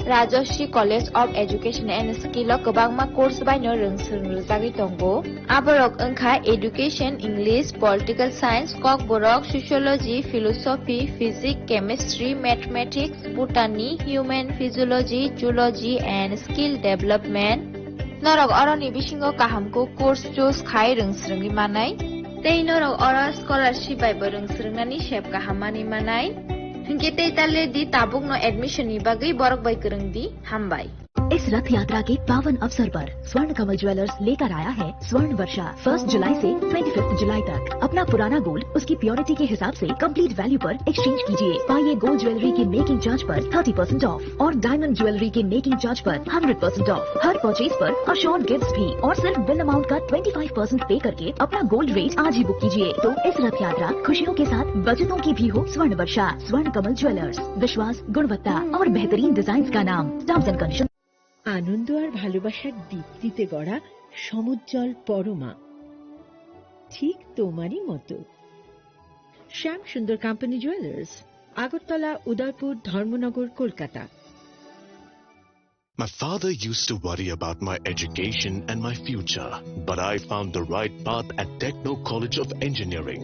Rajashree College of Education and Skill o kwbangma course baino rwng swrwng rwjagwi tongo. Aborok wngkha Education, English, Political Science, Kokborok, Sociology, Philosophy, Physics, Chemistry, Mathematics, Botany, Human Physiology, Zoology and Skill Development. Norok oroni bisingo kaham kuk course choose khai rwng swrwngwi manai. Tei norok oro scholarship bai bo rwng swrwngnani sep kaham manwi manai. Hinkhe tei ta le di, tabukno admission ni bagwi borok bai kwrwng di. Hambai. इस रथ यात्रा के पावन अवसर पर स्वर्ण कमल ज्वेलर्स लेकर आया है स्वर्ण वर्षा। फर्स्ट जुलाई से ट्वेंटी फिफ्थ जुलाई तक अपना पुराना गोल्ड उसकी प्योरिटी के हिसाब से कंप्लीट वैल्यू पर एक्सचेंज कीजिए। पाइए गोल्ड ज्वेलरी की मेकिंग चार्ज पर थर्टी परसेंट ऑफ और डायमंड ज्वेलरी की मेकिंग चार्ज पर hundred percent of. Her purchase पर अश्योर्ड गिफ्ट्स भी और सिर्फ बिल अमाउंट का ट्वेंटी फ़ाइव परसेंट पे करके अपना गोल्ड रेट आज ही बुक कीजिए। तो इस रथ यात्रा खुशियों के साथ बचतों की भी हो। स्वर्ण वर्षा, स्वर्ण कमल ज्वेलर्स, विश्वास, गुणवत्ता और बेहतरीन डिजाइन का नाम। Terms and condition. আনন্দ আর ভালোবাসার দীপ্তিতে গড়া সমুজ্জ্বল পরমা, ঠিক তোমারই মতো। শ্যাম সুন্দর কোম্পানি জুয়েলার্স, আগরতলা, উদয়পুর, ধর্মনগর, Kolkata. My father used to worry about my education and my future, but I found the right path at Techno College of Engineering.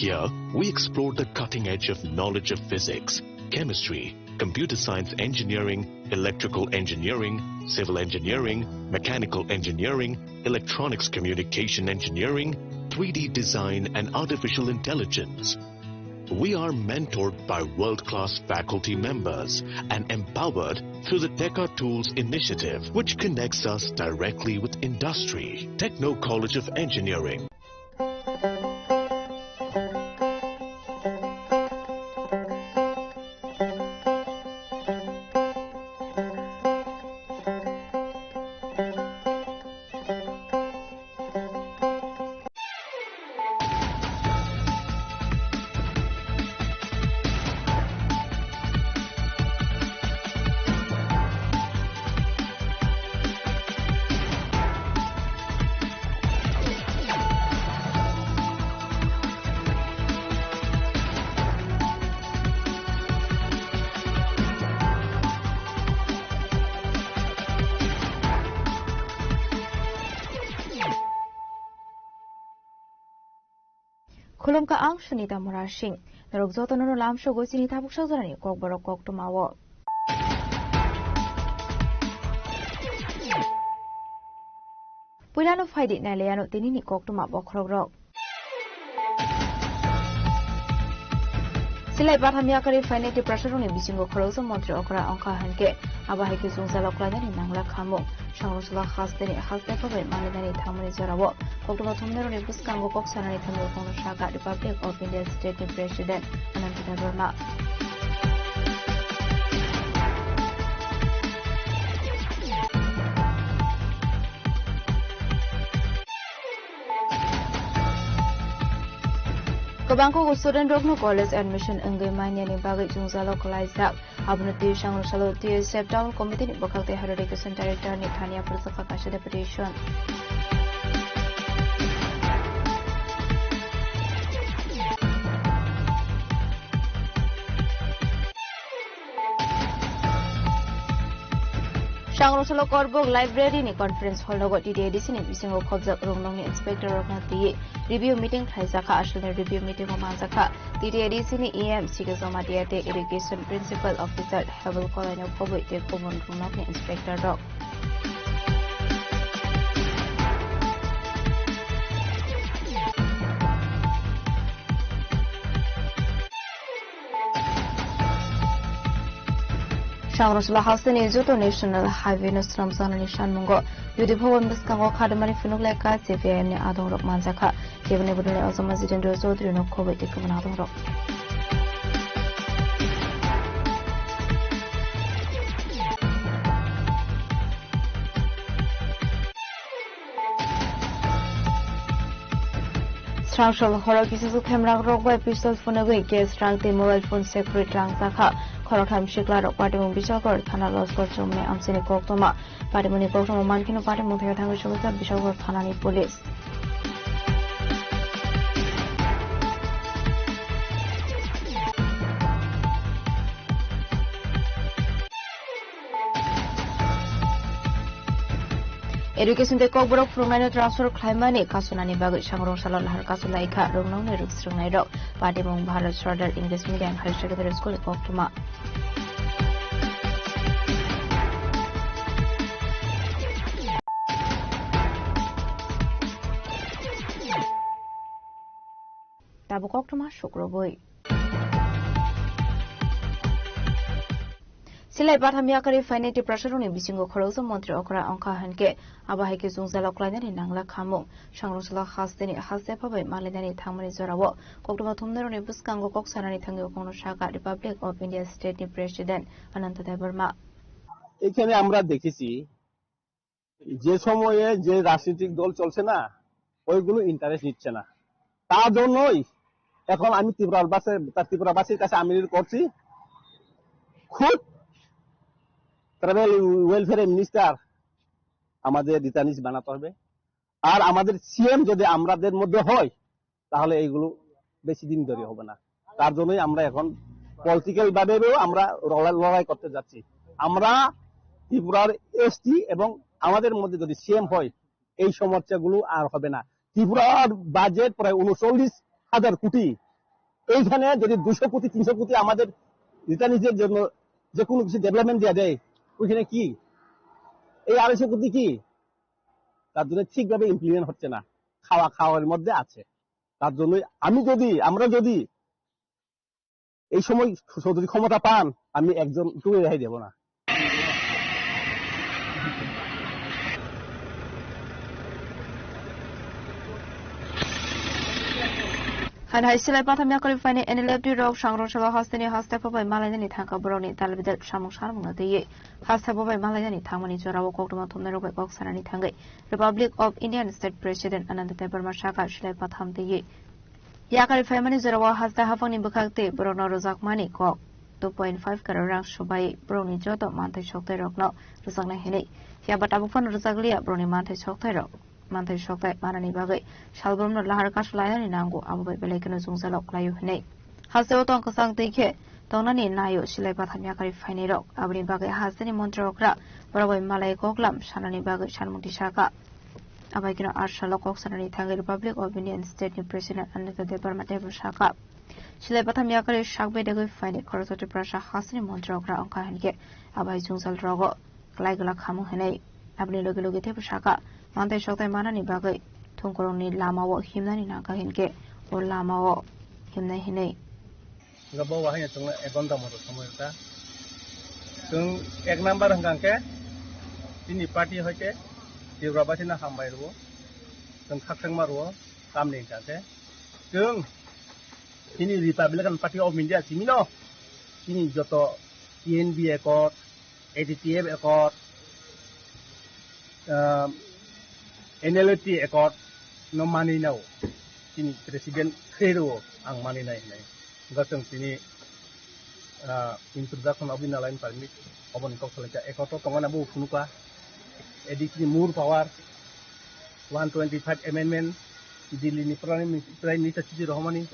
Here, we explore the cutting edge of knowledge of physics, chemistry, computer science engineering, electrical engineering, civil engineering, mechanical engineering, electronics communication engineering, three D design, and artificial intelligence. We are mentored by world-class faculty members and empowered through the Teka Tools initiative, which connects us directly with industry. Techno College of Engineering. Khulumkha ang Sunita Murasing. Norok jotono no lamsogo chini tabuk sajorani kokborok koktwma o. Puilano phaidi nailaiano tinini koktwma bokhorokrok. C Silai batham yakarwi phainai Tiprasarokni bisingo khoroksa montri okra wngkha hinkhe abo hai khe chwngsailo klainani nangla khamung. Sangrwngsalo hasteni haste phabai malainani thangmani jorao koktwma thumnairokni bwskango kok sanani thangwi khoroksa sakha Republic of India State ni President Ananta Debbarma. Kwbangkuk student rokno college admission wngwi manyani bagwi chwngsailo klaijak. Abono twi sangrwngsalo T S F Town Committee ni bwkhak tei Higher Education Director ni thani yapharjakha kaisa deputation. Sangrwngsalo Korbuk Library ni conference hall nogo T T A D C ni bisingo khobjak rwngnokni inspector rokno twiwi review meeting khlaijakha. Aswkni review meeting o manjakha T T A D C ni E M Sikhe Jamatia tei Education Principal Officer Hebel Kolai no khobwi tei kubun rwngnokni inspector rok. Sangrwngsalo hasteni joto national highway no swnamjaknani sanmungo U D P bhaban bwskango khadimani phunuk lekha C P I M ni adongrok manjakha. Keboni bodolni Ojama Jitendra Chaudhary no khobwi tei kubun adongrok. Srangso horo kisa suk khemrang rok bai pistol phunugwi gas rang tei mobile phone separate rang chakha. Khoroktham sikla rok patimung Bijalkor thana Loskor Chowmani amchaini koktwma. Patimungni koktwma mankheno patimung thaiwi thangwi chubajak Bijalkor thanani police. Education tei Kokborok phwrwngnaino transfer khlaimani kasunani bagwi sangrwngsalo lahar kasu laikha rwngnokni rwksrwngnairok. Patimung Bharat Sardar English Medium Higher Secondary School ni koktwma. Tabuk koktwma sukrubwi. Silai batham yakarwi phainai Tiprasarokni bisingo khoroksa montri okra wngkha hinkhe abo hai khe chwngsailo klainani nangla khamung. Sangrwngsalo hasteni haste phabai malainani thangmani jorao koktwma thumnairokni bwskango kok sanani thangwi kokno sakha Republic of India State ni President Ananta Debbarma. এখানে আমরা দেখেছি যে সময়ে যে রাজনৈতিক দল চলছে না, ওইগুলো ইন্টারেস্ট নিচ্ছে না। তার জন্যই এখন আমি ত্রিপুরাবাসী, ত্রিপুরাবাসীর কাছে আমি করছি, খুদ ট্রাইবাল ওয়েলফেয়ার মিনিস্টার আমাদের রিটার্নিস বানাতে হবে। আর আমাদের সিএম যদি আমাদের মধ্যে হয়, তাহলে এইগুলো বেশি দিন ধরে হবে না। তার জন্যই আমরা এখন পলিটিক্যাল ভাবেও আমরা লড়াই, লড়াই করতে যাচ্ছি। আমরা ত্রিপুরার এসটি এবং আমাদের মধ্যে যদি সিএম হয়, এই সমস্যাগুলো আর হবে না। ত্রিপুরার বাজেট প্রায় ঊনচল্লিশ হাজার কোটি, এইখানে যদি দুশো কোটি, তিনশো কোটি আমাদের রিটার্নিসের জন্য যে কোনো কিছু ডেভেলপমেন্ট দেওয়া যায়, ওইখানে কি এই আড়াইশো কোটি কি? তার জন্য ঠিকভাবে ইমপ্লিমেন্ট হচ্ছে না, খাওয়া খাওয়ার মধ্যে আছে। তার জন্যই আমি যদি, আমরা যদি এই সময় যদি ক্ষমতা পান, আমি একজনকেও রেহাই দেব না। Hani hai silai patham yakarwi phainai N L F D rok sangrwngsalo hasteni haste phabai malainani thangkha borokni talbidal samung sanmungno twiwi. Haste phabai malainani thangmani jorao koktwma thumnairok bai kok sanani thangwi Republic of Indian State President Ananta Debbarma sakha silai patham twiwi. Yakarwi phaimani jorao haste haphangni bwkhak tei borokno rwjakmani kok two point five crore rang swbai borokni joto manthai soktairokno rwjaknai hinwi. Phiya ba tabuk phano rwjakliya borokni manthai soktairok. Manthai soktai manani bagwi salbrumno lahar kasu lainani nango, abo bai belai kheno jwngjalo klaio hinwi. Hasteo tong kwchang twi khe tongnani naio silai patham yakarwi phainairok. Aboni bagwi hasteni montri okra borok bai malai koklam sanani bagwi sanmung tisakha. Abai kheno arsalo kok sanani thangwi Republic of Indian State ni President Ananta Debbarma teibo sakha. Silai patham yakarwi sak bedegwi phainai khoroksa Tiprasa hasteni montri okra wngkha hinkhe abai jwngjal rogo klai glak khamu hinwi. Aboni logi logi teibo sakha, manthai soktai manani bagwi thungkurungni lamao himnani nangkha hinkhe o lamao himnai hinwi. Hingke bo wahai chwngno ek ghonta moto somoi rwkha. Chwng ek number hwnkha hwnkhe chini party hoite Tripura basino hambai rwo, chwng khakchangma rwo, tamni hwnkha hwnkhe chwng chini Republican Party of India simino chini joto T N B accord, A D T F accord, ah, N L T accord no manwi nao. Chini president khe rwo ang manwi nai hinai. Hwnkhe chwng chini, ah, introduction of the Nagaland Permit, oboni kok salaikha, accord o tongmani abo phunukha. A D C ni more power, one twenty five amendment, Delhi ni Prime Min-, Prime Minister chithi rohormani,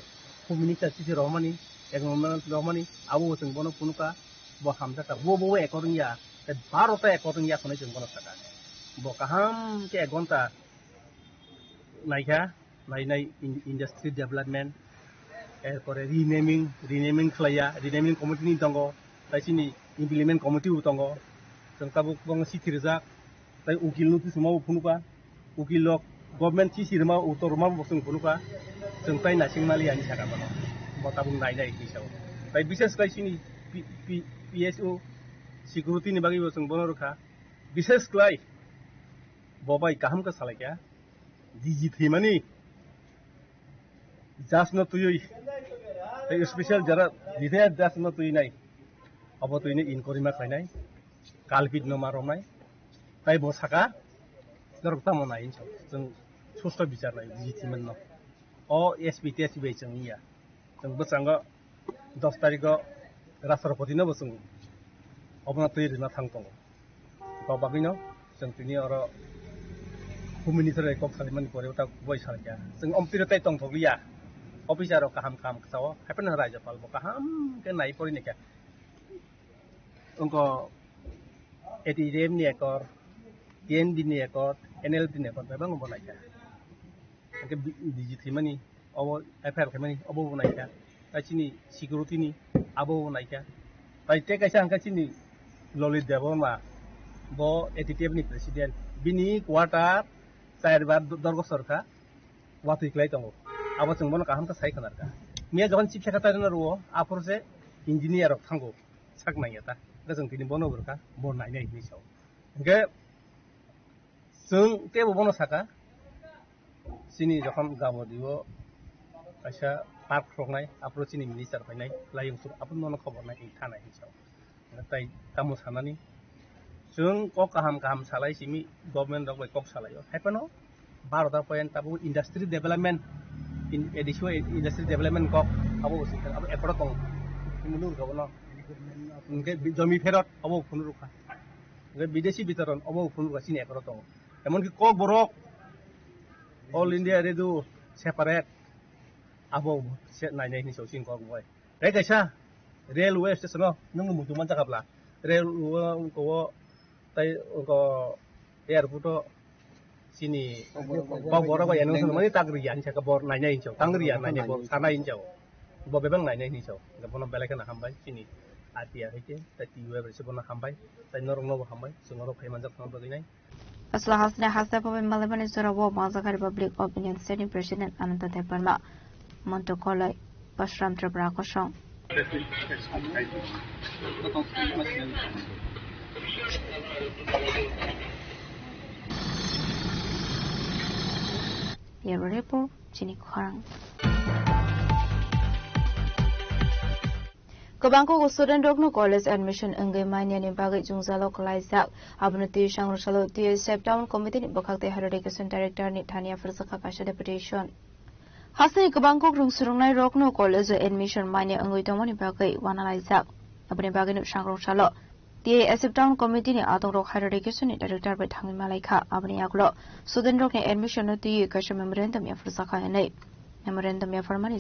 Home Minister chithi rohormani, Acknowledgement rohormani, abo chwng bono phunukha. Bo hamjakha, bo, bo, bo accord wngya, tei baro ta accord wngya hwnwi chwng bono sakha. Bo kaham khe ek ghonta naikha, nainai in-, industry development, erpore renaming, renaming khlaiya, renaming committee ni tongo, tei chini implement committee bo tongo, chwng tabuk bongni chithi rijak, tei ukil no kisima bo phunukha, ukil rok government chithi rwma uttor rwma bo chwng phunukha, chwng tei naising maliya hinwi sakha bono, bo tabuk nainai hinwi sao. Tei bishes khlai chini P-, P-, P S O security ni bagwi bo chwng bono rwkha, bishes khlai bo bai kaham khe salaikha. D G thwimani judge no twiwi, tei special jara retired judge no twinai, abo twini inquiry ma khlainai, culprit no ma romnai, tei bo saka, norok tamo nai hinwi sao, chwng susto bichar nai D G thwimani no. O S P T S P bai chwng wngya. Chwng bwskango dos tarikgo Rashtrapati no bo chwng obono twi rwna thang tongo. Bo bagwino chwng tini oro Home Minister bai kok salaimani pore ta kubui salkha. Chwng omtwi rw tai tongthokliya. Officer rok kaham kaham kwchao, haiphano Rajyapal bo kaham khe nai pore naikha. Wngkha A T J M ni accord, T N B ni accord, N L T ni accord, bebak bo naikha. Hingke bi-, D G thwimani, obo F I R khaimani, obo bo naikha. Tai chini security ni, abo bo naikha. Tai tei kaisa hingke chini Lalit Debbarma, bo A T T F ni president. Bini quarter char bar do-, dorgo sorkha, watwi klai tongo. Abo chwng bono kaham khe sai khwnarkha. Miya jokhon chief secretary no rwo, aphuru se engineer rok thango, sak nangya ta. Hingke chwng tini bono bo rwkha, bo nainai hinwi sao. Hingke chwng teibo bono saka, chini jokhon Gabodi o kaisa park roknai, aphuru chini minister phainai, layung sur aphuru nono khobor nai hinwi thanai hinwi sao. Tai tamo sanani, chwng kok kaham kaham salai simi government rok bai kok salaio. Haiphano baro ta point tabuk industry development, in, A D C o industry development kok abo bo singkha, abo ekoro tongo. Mundur ka bono. Hingke bi-, jomi pherot abo phunukha. Hingke bidesi bitoron abo phunukha chini ekoro tongo. Emonki kok borok All India Radio separate abo se nainai hinwi sao chini kok bai. Tei kaisa railway station o nwng muitu manjakha bla? Railway o wngkha o tei wngkha airport o chini kok borok bai ano mani tak riya hinwi sakha bor nainai hinwi sao, tang riya nainai bor sanai hinwi sao. Bo bebak nainai hinwi sao. Bono belai kheno hambai chini R T I hai khe tei T U F rok se bono hambai tei norok no bo hambai chwng norok phai manjak phano bagwi nai. Asla hasni hasteo bai malaimani jorao manjakha Republic of Indian State ni President Ananta Debbarma. Monto Koloi, Pasram Tripura Kosong. Bureau Report, chini khorang. Kwbangkuk student rokno college admission wngwi manyani bagwi jwngjalo kwlaijak. Abono twi sangrwngsalo T S F Town Committee ni bwkhak tei Higher Education Director ni thani yapharjakha kaisa deputation. Hasteni kwbangkuk rwng swrwngnai rokno college o admission manya wngwi tongmani bagwi wanalaijak. Aboni bagwino sangrwngsalo T S F Town Committee ni adongrok Higher Education ni Director bai thangwi malaikha. Aboni yagulo student rokni admission no twiwi kaisa memorandum yapharjakha hinwi. Memorandum yapharmani